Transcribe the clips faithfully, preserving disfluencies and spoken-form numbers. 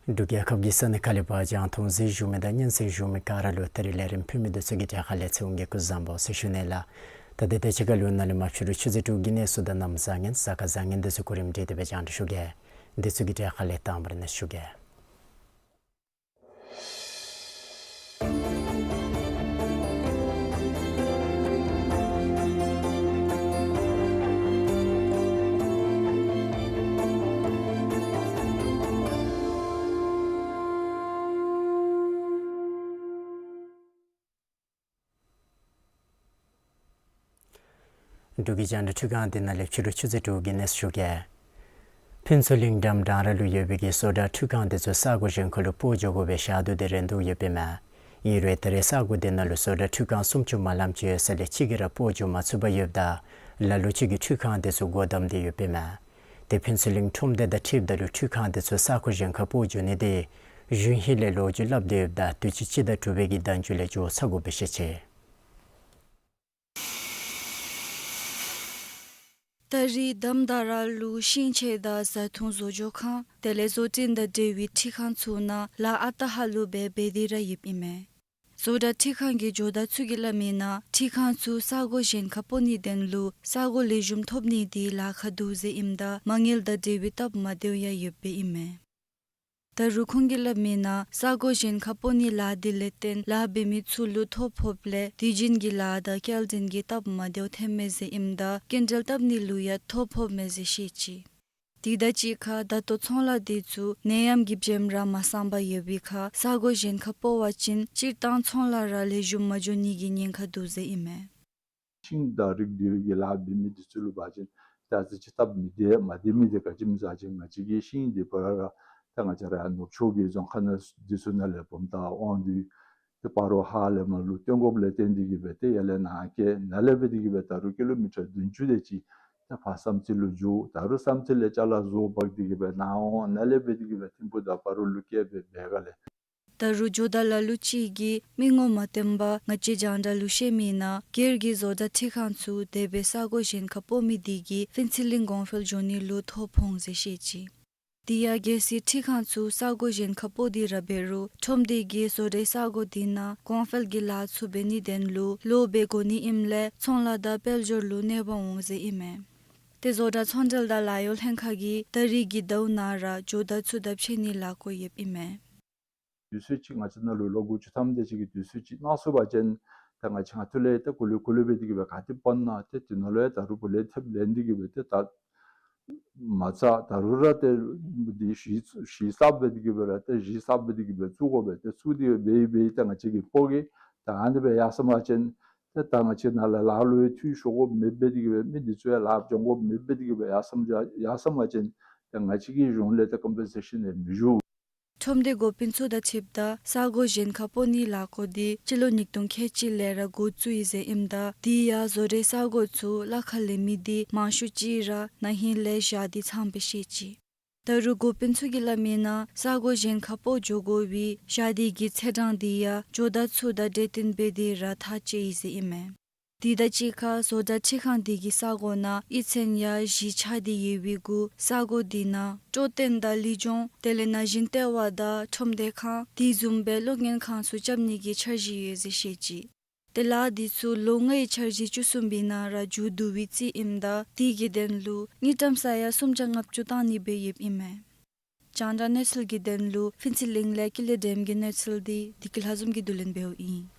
འབྲུག་རྒྱལ་ཁབ་ཀྱི་ས་གནས་ཁག་ལས་པར་རྒྱང་མཐོང་གཟིགས་བཞུགས་མི་དང་སྙན་གསན་བཞུགས་མི་ག་ར་ལུ་ད་རིས་ལས་རིམ་ཕུལ་མི་འདི་ཚུ་གི་གྲས་ཁ་ལས་ཚེ་དབང་གིས་སྐུ་གཟུགས་བཟང་པོ་ཟེར་ཞུ་ནི་ལགས། ད་ལྟོ་དེ་ཅིག་ཁར་ལུ་ནཱ་ལས་མར་ཕྱི་རུ་ཆུ་ཚོད་དྲུག་གི་གནས་ཚུལ་དང་གནམ་བཟང་ངན་གཟའ་སྐར་བཟང་ངན་འདི་ཚུ་གོ་རིམ་སྒྲིག་སྟེ་སྦེ་རྒྱང་བསྒྲགས་ཞུ་གེ། འདི་ཚུ་གི་གྲས་ཁ་ལས་དང་པ་ར་གནས་ཚུལ་ཞུ་གེ། འབྲུག་གི་རྒྱང་བསྒྲགས་འཕྲུལ་ཁང་འདི་ནང་ལས་ཕྱི་རུ་ཆུ་ཚོད་དྲུག་གི་གནས་ཚུལ་ཞུ་གེ། ཕུན་ཚོགས་གླིང་འགྲམ་འབྲང་ར་ལུ་ཡོད་པའི་གི་བཟོ་གྲྭ་འཕྲུལ་ཁང་འདི་ཚུ་ས་གོ་གཞན་ཁར་ལུ་སྤོ་འགྱོ་དགོ་པའི་ཞག་དུས་འདི་རན་དོ་ཡོདཔ་ཨིན་མས། ཨིན་རུང་ད་རེས་ས་གོ་འདི་ནང་ལུ་བཟོ་གྲྭ་འཕྲུལ་ཁང་སུམ་ཅུ་མ་ལམ་ཅིག་ཡོད་ས་ལས་གཅིག་གིས་ར་སྤོ་འགྱོ་མ་ཚུགས་པར་ཡོདཔ་ད་ལ་ལུ་ཅིག་གིས་འཕྲུལ་ཁང་འདི་ཚུ་སྒོ་བསྡམས་ཏེ་ཡོདཔ་ཨིན་མས། ཏེ་ཕུན་ཚོགས་གླིང་ཁྲོམ་སྡེ་དང་འཁྲིལཝ་ད་ལུ་འཕྲུལ་ཁང་འདི་ཚུ་ས་གོ་གཞན་ཁར་སྤོ་འགྱོ་ནི་འདི་གཞུང་གཞི་ལས་ལོ་རྒྱུས་སླབ་སྟེ་ཡོདཔ་ད་དུས་ཅི་སྤྱི་ཟླ་དྲུག་པའི་གི་ཟླ་མཇུག་ལས་འགྱོ་ཚར་དགོ་པའི་ཤེས་ཅི། ད་རེས་དམ་དར་ལུ་ཤིང་ཆས་དང་བཟའ་འཐུང་བཟོ་འཇོག་ཁང་དེ་ལས་བཟོ་སྐྲུན་དང་འབྲེལ་བའི་འཕྲུལ་ཁང་ཚུ་ནང་ལཱ་ཨ་རྟག་ཧ་ལུགས་སྦེ་འབད་དེ་ར་ཡོདཔ་ཨིན་མས། བཟོ་གྲྭ་འཕྲུལ་ཁང་གི་ཇོ་བདག་ཚུ་གིས་སླབ་མིའི་ནང་འཕྲུལ་ཁང་ཚུ་ས་གོ་གཞན་ཁར་སྤོ་ནིའི་དོན་ལུ་ས་གོ་ལེགས་ཤོམ་ཐོབ་ནི་འདི་ལཱ་ཁག་འདུག་ཟེར་ཨིནམ་ད་མ་དངུལ་དང་འབྲེལ་བའི་སྟབས་མ་བདེཝ་ཡང་ཡོདཔ་ཨིན་མས། ད་རུང་ཁོང་གིས་སླབ་མིའི་ནང་ས་གོ་གཞན་ཁར་སྤོ་ནིའི་ལཱ་འདི་ལས་བརྟེན་ལཱ་འབད་མི་ཚུ་ལུ་ཐོ་ཕོགཔ་ལས་དུས་རྒྱུན་གྱི་ལཱ་དང་སྐྱེལ་འདྲེན་གྱི་སྟབས་མ་བདེཝ་ཐོནམ་མས་ཟེར་ཨིནམ་ད་སྐྱིན་འགྲུལ་བཏབ་ནི་ལུ་ཡང་ཐོ་ཕོགཔ་མས་ཟེར་བཤད་ཅི། དེ་དང་གཅིག་ཁར་ད་ལྟོ་ཚོང་ལཱ་འདི་ཚུ་ནད་ཡམས་ཀྱི་བྱེམ་ར་མ་སངས་པར་ཡོད་པའི་ཁར་ས་གོ་གཞན་ཁར་སྤོ་བ་ཅིན་སྤྱིར་བཏང་ཚོང་ལཱ་ར་ལེགས་ཤོམ་མ་འགྱོ་ནི་གི་ཉེན་ཁ་འདུག་ཟེར་ཨིན་མས། ཤིང་དང་རིགས་འདི་གི་ལཱ་འབད་མི་འདི་ཚུ་ལུ་འབད་བ་ཅིན་ཏེ་ཨ་ཙི་ཅིག་སྟབས་མི་བདེ་མ་བདེ་མི་འདི་ག་ཅི་སྨོ་ཟེར་བ་ཅིན་ང་བཅས་ཀྱི་ཤིང་འདི་ཕར་ར་ད་ང་བཅས་ར་ནུབ་ཕྱོགས་ཀྱི་རྫོང་ཁག་ནང་འདི་ཚུ་ནང་ལས་བུམ་ཐང་དབང་འདུས་ཏེ་སྤ་རོ་ཧཱ་ལས་མར་ལུ་བཏོན་དགོཔ་ལས་བརྟེན་ཏེ་གིས་སྦེ་ཏེ་ཡར་ལས་ནཱ་གི་ནཱ་ལས་འབད་དེ་གིས་སྦེ་ད་རུང་ཀི་ལོ་མི་ཊར་བདུན་ཅུ་དེ་ཅིག་ད་ཕར་བསམ་རྩེ་ལུ་འགྱོ། ད་རུང་བསམ་རྩེ་ལས་ཅ་ལ་བཟོ་འབག་སྟེ་གིས་སྦེ་ནཱ་འོང་། ནཱ་ལས་འབད་དེ་གིས་སྦེ་ཐིམ་ཕུག་དང་སྤ་རོ་ལུ་བསྐྱལ་སྦེ་འབད་ག་ལས། ད་རུང་ཇོ་བདག་ལ་ལུ་ཅིག་གིས་མི་ངོ་མ་བསྟན་པར་ང་བཅས་རྒྱང་བསྒྲགས་ལུ་བཤད་མིའི་ནང་སྒེར་གྱི་བཟོ་གྲྭ་འཕྲུལ་ཁང་ཚུ་དེ་སྦེ་ས་གོ་གཞན་ཁར་སྤོ་མི་འདི་གིས་ཕུན་ཚོགས་གླིང་གོང་འཕེལ་འགྱོ་ནི་ལུ་ཐོ་ཕོག་འོང་ཟེར་བཤད་ཅི། དེ་ཡང་གལ་སྲིད་འཕྲུལ་ཁང་ཚུ་ས་གོ་གཞན་ཁར་སྤོ་སྟེ་ར་འབད་རུང་ཁྲོམ་སྡེ་གིས་བཟོ་གྲྭའི་ས་གོ་དེ་ནང་གོང་འཕེལ་གྱི་ལཱ་ཚུ་འབད་ནིའི་དོན་ལུ་ལོག་འབད་དགོ་ནི་ཨིནམ་ལས་ཚོང་ལཱ་དང་དཔལ་འབྱོར་ལུ་གནོད་པ་འོང་ཟེར་ཨིན་མས། ཏེ་བཟོ་གྲྭ་ཚོང་འབྲེལ་དང་ལཱ་གཡོག་ལྷན་ཁག་གིས་ད་རིས་ཀྱི་ཟླཝ་ནང་ར་ཇོ་བདག་ཚུ་དང་ཕྱད་ནིའི་ལཱ་བཀོད་ཡོདཔ་ཨིན་མས། དུས་ཚོད་ཅིག་ང་བཅས་ནཱ་ལུ་ལོ་དགུ་བཅུ་ཐམ་དེ་ཅིག་གི་དུས་ཚོད་ཅིག་གནང་ཚུགས་པ་ཅིན་ད་ང་བཅས་ང་ཐུགས་ལས་ཏེ་གུ་ལུ་གུ་ལུ་འབད་དེ་གིས་སྦེ་ག་ཏེ་འབད་ན་ཏེ་དེ་ནང་ལུ་ཡང་ད་རུང་བུ་ལོན་ཐེབས་ལེན་ཏེ་གིས་སྦེ་ཏེ་ད་མ་ཚད་ད་རུང་ར་ཏེ་འདི་ཞིབ་ཞིབ་ཚགས་འབད་དེ་གིས་སྦེ་ར་ཏེ་ཞིབ་ཚགས་འབད་དེ་གིས་སྦེ་བཙུགས་དགོ་པས། ཏེ་བཙུགས་ཏེ་འབད་འབད་ད་ང་བཅས་ཀྱི་ཕོ་གི་ད་ཨ་ནི་སྦེ་ཡར་སོང་པ་ཅིན་ཏེ་ད་ང་བཅས་ནཱ་ལས་ལཱ་ལུ་ཡང་འཐུས་ཤོར་དགོཔ་མེདཔ་འབད་དེ་གིས་སྦེ་མི་འདི་ཚུ་ཡང་ལཱ་སྦྱང་དགོཔ་མེདཔ་འབད་དེ་གིས་སྦེ་ཡར་སོང་ཡར་སོང་པ་ཅིན་ཏེ་ང་བཅས་ཀྱི་གཞུང་ལས་ཏེ་ཀམ་པེན་སེ་ཤཱན་ཡང་མི་ཞུ། ཁྲོམ་སྡེ་འགོ་དཔོན་ཚུ་དང་འཁྲིལཝ་ད་ས་གོ་གཞན་ཁར་སྤོ་ནིའི་ལཱ་བཀོད་འདི་སྤྱི་ལོ་ཉིས་སྟོང་ཁལ་གཅིག་ལས་ར་འགོ་བཙུགས་ཡི་ཟེར་ཨིནམ་ད་དེ་ཡང་བཟོ་གྲྭའི་ས་གོ་ཚུ་གླ་ཁར་ལེན་མི་འདི་མང་ཤོས་ཅིག་ར་ན་ཧིང་ལས་བཞག་སྟེ་ཚངམ་སྦེ་བཤད་ཅི། ད་རུང་འགོ་དཔོན་ཚུ་གིས་སླབ་མིའི་ནང་ས་གོ་གཞན་ཁར་སྤོ་འགྱོ་དགོ་པའི་ཞག་དེ་གི་ཚེས་གྲངས་དེ་ཡང་ཇོ་བདག་ཚུ་དང་འབྲེལ་བསྟུན་འབད་དེ་ར་ཐག་བཅད་ཡི་ཟེར་ཨིན་མས། དེ་དང་གཅིག་ཁར་བཟོ་གྲྭ་འཕྲུལ་ཁང་དེ་གི་ས་གོ་ནང་གཡུས་ཚན་ཡང་གཞི་ཆགས་ཏེ་ཡོད་པའི་གུ་ས་གོ་དེ་ནང་སྤྲོ་སྟོན་དང་ལུས་སྦྱོང་དེ་ལས་ན་གཞོན་ལྟེ་བ་དང་ཁྲོམ་སྡེ་ཁང་དེ་བཟུམ་སྦེ་གློག་བརྙན་ཁང་ཚུ་རྐྱབ་ནི་གི་འཆར་གཞི་ཡོད་ཟེར་བཤད་ཅི། ཏེ་ལཱ་དེ་ཚུ་ལོ་ལྔའི་འཆར་གཞི་བཅུ་གསུམ་པའི་ནང་ར་མཇུག་བསྡུ་བའི་རྩིས་ཨིནམ་ད་དེ་གི་དོན་ལུ་དངུལ་ཀྲམ་ས་ཡ་སུམ་བརྒྱ་ལྔ་བཅུ་བཏང་ནི་སྦེ་ཡོདཔ་ཨིན་མས། རྒྱང་བསྒྲགས་གནས་ཚུལ་གྱི་དོན་ལུ་ཕུན་ཚོགས་གླིང་ལས་ཀུན་ལེགས་སྒྲོལམ་གྱི་གནས་ཚུལ་འདི་བདེ་སྐྱིད་ལྷ་འཛོམས་ཀྱིས་བསྡུ་ལེན་འབདཝ་ཨིན།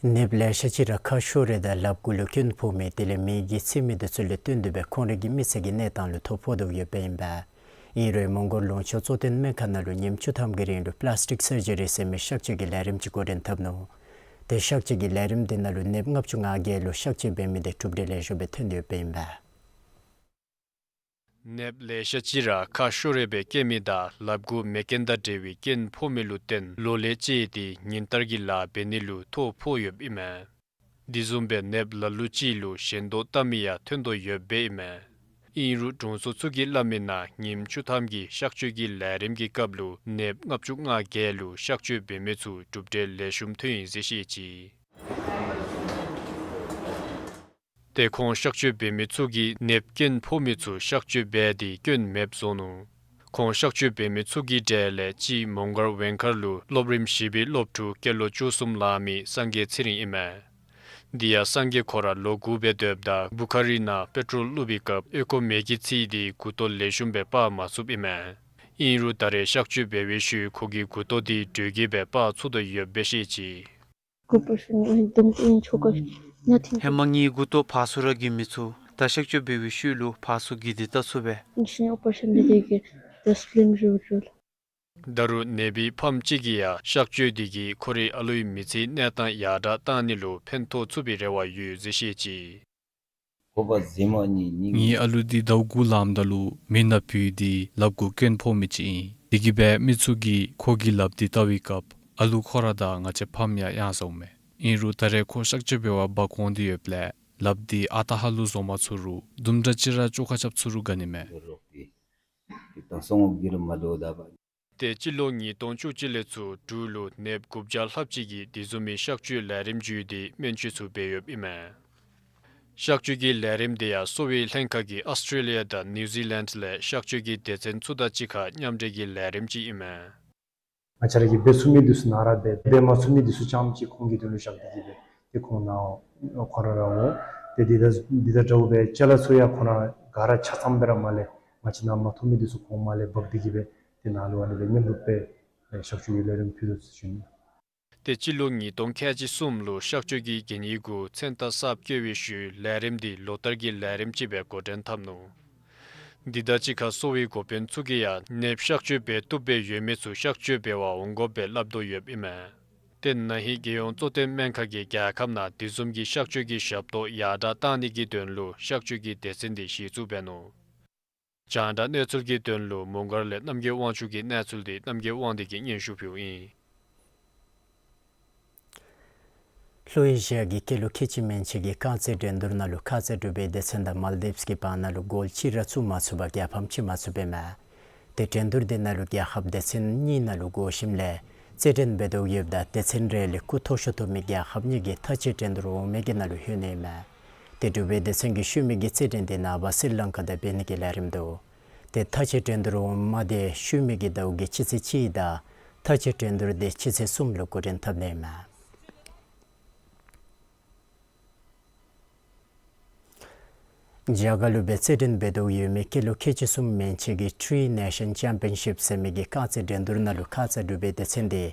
ནདཔ་ལེ་ཤ་ཅིག་ར་ཁ་ཤོར་རེ་དང་ལགཔ་གུ་ལུ་སྐྱོན་ཕོག་མི་དེ་ལས་མེ་གིས་འཚིག་མི་འདི་ཚུ་ལུ་བརྟེན་ཏེ་སྦེ་ཁོང་རའི་གི་མི་ཚེ་གི་གནས་སྟངས་ལུ་ཐོ་ཕོག་དོ་ཡོདཔ་ཨིན་པས། ཨིན་རུང་མོང་སྒར་ལུང་ཕྱོགས་གཙོ་བསྟེན་སྨན་ཁང་ནང་ལུ་ཉིནམ་བཅུ་ཐམ་གྱི་རིང་ལུ་པླཱས་ཊིཀ་སར་ཇི་རི་ཟེར་མི་གཤག་བཅོས་ཀྱི་ལས་རིམ་ཅིག་འགོ་འདྲེན་འཐབ་ནུག། ཏེ་གཤག་བཅོས་ཀྱི་ལས་རིམ་དེ་ནང་ལུ་ནདཔ་ལྔ་བཅུ་ང་བརྒྱད་ལུ་གཤག་བཅོས་འབད་མི་དེ་གྲུབ་འབྲས་ལེགས་ཤོམ་སྦེ་ཐོན་ཡོདཔ་ཨིན་པས། ནདཔ་ལེ་ཤ་ཅིག་ར་ཁ་ཤོར་རེ་སྦེ་སྐྱེ་མི་དང་ལགཔ་གུ་མེ་རྐྱེན་དང་འབྲེལ་བའི་སྐྱོན་ཕོག་མི་ལུ་བརྟེན་ལོ་ལས་བཅད་དེ་ཉིན་ལྟར་གྱི་ལཱ་འབད་ནི་ལུ་ཐོ་ཕོག་ཡོདཔ་ཨིན་མས། དེ་བཟུམ་སྦེ་ནདཔ་ལ་ལུ་ཅིག་ལུ་ཞེན་ལྟོགས་བཏབ་མི་ཡང་ཐོན་དོ་ཡོདཔ་ཨིན་མས། ཨིན་རུང་དྲུང་འཚོ་ཚུ་གིས་སླབ་མིའི་ནང་ཉིནམ་བཅུ་ཐམ་གྱི་གཤག་བཅོས་ཀྱི་ལས་རིམ་གྱི་སྐབས་ལུ་ནདཔ་ལྔ་བཅུ་ང་བརྒྱད་ལུ་གཤག་བཅོས་འབད་མི་ཚུ་གྲུབ་འབྲས་ལེགས་ཤོམ་ཐོན་ཡི་ཟེར་བཤད་ཅི། ཏེ་ཁོང་གཤག་བཅོས་འབད་མི་ཚུ་གིས་ནདཔ་སྐྱོན་ཕོག་མི་ཚུ་གཤག་བཅོས་འབད་དེ་སྐྱོན་མེདཔ་བཟོ་ནུག། ཁོང་གཤག་བཅོས་འབད་མི་ཚུ་གི་གྲས་ལས་གཅིག་མོང་སྒར་ཝེང་མཁར་ལུ་སློབ་རིམ་བཞི་པའི་སློབ་ཕྲུག་སྐྱེས་ལོ་བཅུ་གསུམ་ལང་མི་སངས་རྒྱས་ཚེ་རིང་ཨིན་མས། དེ་ཡང་སངས་རྒྱས་ཁོ་ར་ལོ་དགུ་སྦེ་སྡོདཔ་ད་བུ་ཁ་རི་ནང་པེ་ཊོལ་བླུགས་པའི་སྐབས་ཨོལ་ཀོ་མེ་གིས་ཚིག་སྟེ་མགུ་ཏོ་ལེགས་ཤོམ་སྦེ་སྤར་མ་ཚུགསཔ་ཨིན་མས། ཨིན་རུང་ད་རེས་གཤག་བཅོས་འབད་བའི་ཤུལ་ཁོ་གི་མགུ་ཏོ་དེ་དྲོད་ཀྱིས་སྦེ་སྤར་ཚུགས་དོ་ཡོདཔ་སྦེ་བཤད་ཅི། Operation, I don't enjoy nothing. ཧེ་མ་ངེའི་མགུ་ཏོ་ཕར་ཚུར་ར་འགྱོ་མི་ཚུགས། ད་གཤག་བཅོས་འབད་བའི་ཤུལ་ལུ་ཕར་ཚུར་འགྱོ་སྟེ་བལྟ་ཚུགས་པས། Operation འདི་གིས་ད་སི་ལིམ་རུ་རུ། ད་རུང་ནདཔའི་ཕམ་གཅིག་གིས་ཡང་གཤག་བཅོས་དེ་གིས་ཁོ་རའི་ཨ་ལུའི་མི་ཚེའི་གནས་སྟངས་ཡར་དྲག་བཏང་ནི་ལུ་ཕན་ཐོགས་ཚུགས་པའི་རེ་བ་ཡོད་ཟེར་བཤད་ཅི། ངེའི་ཨ་ལུ་འདི་ཟླཝ་དགུ་ལངམ་ད་ལུ་མེ་ནང་བུད་དེ་ལགཔ་གུ་རྐྱེན་ཕོག་མི་ཅིག་ཨིན། དེ་གིས་སྦེ་མི་ཚུ་གིས་ཁོ་གི་ལགཔ་འདི་བལྟ་བའི་སྐབས་ཨ་ལུ་ཁོ་ར་དང་ང་བཅས་ཕམ་ཡང་ཡང་ཟཝ་མས། ཨིན་རུང་ད་རེས་ཁོ་གཤག་བཅོས་འབད་བར་འབག་འོང་སྟེ་ཡོདཔ་ལས་ལགཔ་འདི་ཨ་རྟག་ཧ་ལུགས་བཟོ་མ་ཚུགས་རུང་དུམ་གྲ་ཅིག་ར་བཅོ་ཁ་རྐྱབ་ཚུགས་རུང་དགའ་ནི་མས། ཏེ་སྤྱི་ལོ་ཉིས་སྟོང་བཅུ་གཅིག་ལས་ཚུར་འབྲུག་ལུ་ནདཔ་དགུ་བརྒྱ་ལྷགཔ་ཅིག་གིས་དེ་བཟུམ་མའི་གཤག་བཅོས་ལས་རིམ་བརྒྱུད་དེ་སྨན་བཅོས་ཚུ་འབད་ཡོདཔ་ཨིན་མས། གཤག་བཅོས་ཀྱི་ལས་རིམ་དེ་ཡང་གསོ་བའི་ལྷན་ཁག་གིས་ཨཱོས་ཊྲེ་ལི་ཡ་དང་ནིའུ་ཛི་ལེནཌ་ལས་གཤག་བཅོས་ཀྱི་སྡེ་ཚན་ཚུ་དང་གཅིག་ཁར་མཉམ་འབྲེལ་གྱི་ལས་རིམ་ཅིག་ཨིན་མས། ང་བཅས་ར་གིས་འབད་ཚུགས་མི་འདི་ཚུ་ནཱ་ར་འབད། འབད་མ་ཚུགས་མི་འདི་ཚུ་རྐྱངམ་ཅིག་ཁོང་གི་དོན་ལུ་བཞག་སྟེ་གི་སྦེ་ཏེ་ཁོང་ནཱ་ཁོང་ར་ར་འོང་། ཏེ་འདི་དང་འདི་དང་འདྲཝ་སྦེ་ཅ་ལ་ཚུ་ཡང་ཁོང་ར་ག་ར་ཆ་ཚང་སྦེ་ར་མར་ལས་ང་བཅས་ནཱ་མ་ཐོབ་མི་འདི་ཚུ་ཁོང་མར་ལས་འབག་སྟེ་གི་སྦེ་ཏེ་ནཱ་ལུ་ཨ་ནི་སྦེ་མཉམ་རུབ་སྦེ་གཤག་བཅོས་ཀྱི་ལས་རིམ་ཕུལ་དོ་ཟེར་ཞུ་ནི། ཏེ་སྤྱི་ལོ་ཉིས་སྟོང་ཁལ་གཅིག་གསུམ་ལུ་གཤག་བཅོས་ཀྱི་གན་ཡིག་གུ་མཚན་རྟགས་གསརཔ་བཀོད་པའི་ཤུལ་ལས་རིམ་འདི་ལོ་ལྟར་གྱི་ལས་རིམ་ཅིག་སྦེ་འགོ་འདྲེན་འཐབ་ནུག། འདི་དང་གཅིག་ཁར་གསོ་བའི་འགོ་དཔོན་ཚུ་གིས་ཡང་ནདཔ་གཤག་བཅོས་འབད་བཏུབ་པའི་ཡོད་མི་ཚུ་གཤག་བཅོས་འབད་བར་འོང་དགོཔ་སྦེ་སླབ་དོ་ཡོདཔ་ཨིན་མས། ཏེ་ན་ཧིང་རྒྱལ་ཡོངས་གཙོ་བསྟེན་སྨན་ཁང་གིས་རྒྱལ་ཁབ་ནང་དེ་བཟུམ་གྱི་གཤག་བཅོས་ཀྱི་ཞབས་ཏོག་ཡར་དྲག་བཏང་ནི་གི་དོན་ལུ་གཤག་བཅོས་ཀྱི་སྡེ་ཚན་འདི་གཞི་བཙུགས་འབད་ནུག། རྒྱང་བསྒྲགས་གནས་ཚུལ་གྱི་དོན་ལུ་མོང་སྒར་ལས་རྣམ་རྒྱལ་དབང་ཕྱུག་གི་གནས་ཚུལ་འདི་རྣམ་རྒྱལ་དབང་འདུས་ཀྱིས་སྙན་ཞུ་ཕུལཝ་ཨིན། ལྷོ་ཨེ་ཤི་ཡ་གི་སྐྱེས་ལོ་ཁལ་གཅིག་མན་ཆད་ཀྱི་རྐང་རྩེད་འགྲན་བསྡུར་ནང་ལུ་ཁ་ཙ་གྲུབ་པའི་སྡེ་ཚན་དང་མཱལ་ཌིབས་ཀྱི་བར་ན་ལུ་གོལ་གཅིག་ར་བཙུགས་མ་ཚུགས་པར་རྒྱལ་ཕམ་ཅིག་མ་ཚུགས་པས་མས། ཏེ་འགྲན་བསྡུར་འདི་ནང་ལུ་རྒྱལ་ཁབ་སྡེ་ཚན་གཉིས་ནང་ལུ་བགོ་ཞིནམ་ལས་རྩེད་འགྲན་འབད་དོ་ཡོདཔ་ད་སྡེ་ཚན་རེ་ལས་སྐུ་མཐོ་ཤོས་ཐོབ་མི་རྒྱལ་ཁབ་གཉིས་ཀྱིས་མཐའ་དཔྱད་འགྲན་བསྡུར་འོང་མི་གི་ནང་ལུ་ལྷོད་ནི་མས། ཏེ་གྲུབ་པའི་སྡེ་ཚན་གྱི་ཤུལ་མའི་གི་རྩེད་འགྲན་འདི་ནངས་པ་སི་རི་ལང་ཀ་དང་འབད་ནི་གི་ལས་རིམ་འདུག། ཏེ་མཐའ་དཔྱད་འགྲན་བསྡུར་འོང་མ་དེ་ཤུལ་མའི་གི་ཟླཝ་གི་སྤྱི་ཚེས་གཅིག་དང་མཐའ་དཔྱད་འགྲན་བསྡུར་དེ་སྤྱི་ཚེས་གསུམ་ལུ་འགོ་འདྲེན་འཐབ་ནི་མས། རྒྱ་གར་ལུ་སྦེ་རྩེད་འགྲན་འབད་དོ་ཡོད་མི་སྐྱེས་ལོ་ཁལ་གཅིག་གསུམ་མན་ཆད་ཀྱི་ཊི་རི་ནེ་ཤཱན་ཅེམ་པི་ཡན་ཤིབ་ཟེར་མི་གི་རྐང་རྩེད་འགྲན་བསྡུར་ནང་ལུ་ཁ་ཙ་གྲུབ་པའི་སྡེ་ཚན་དེ་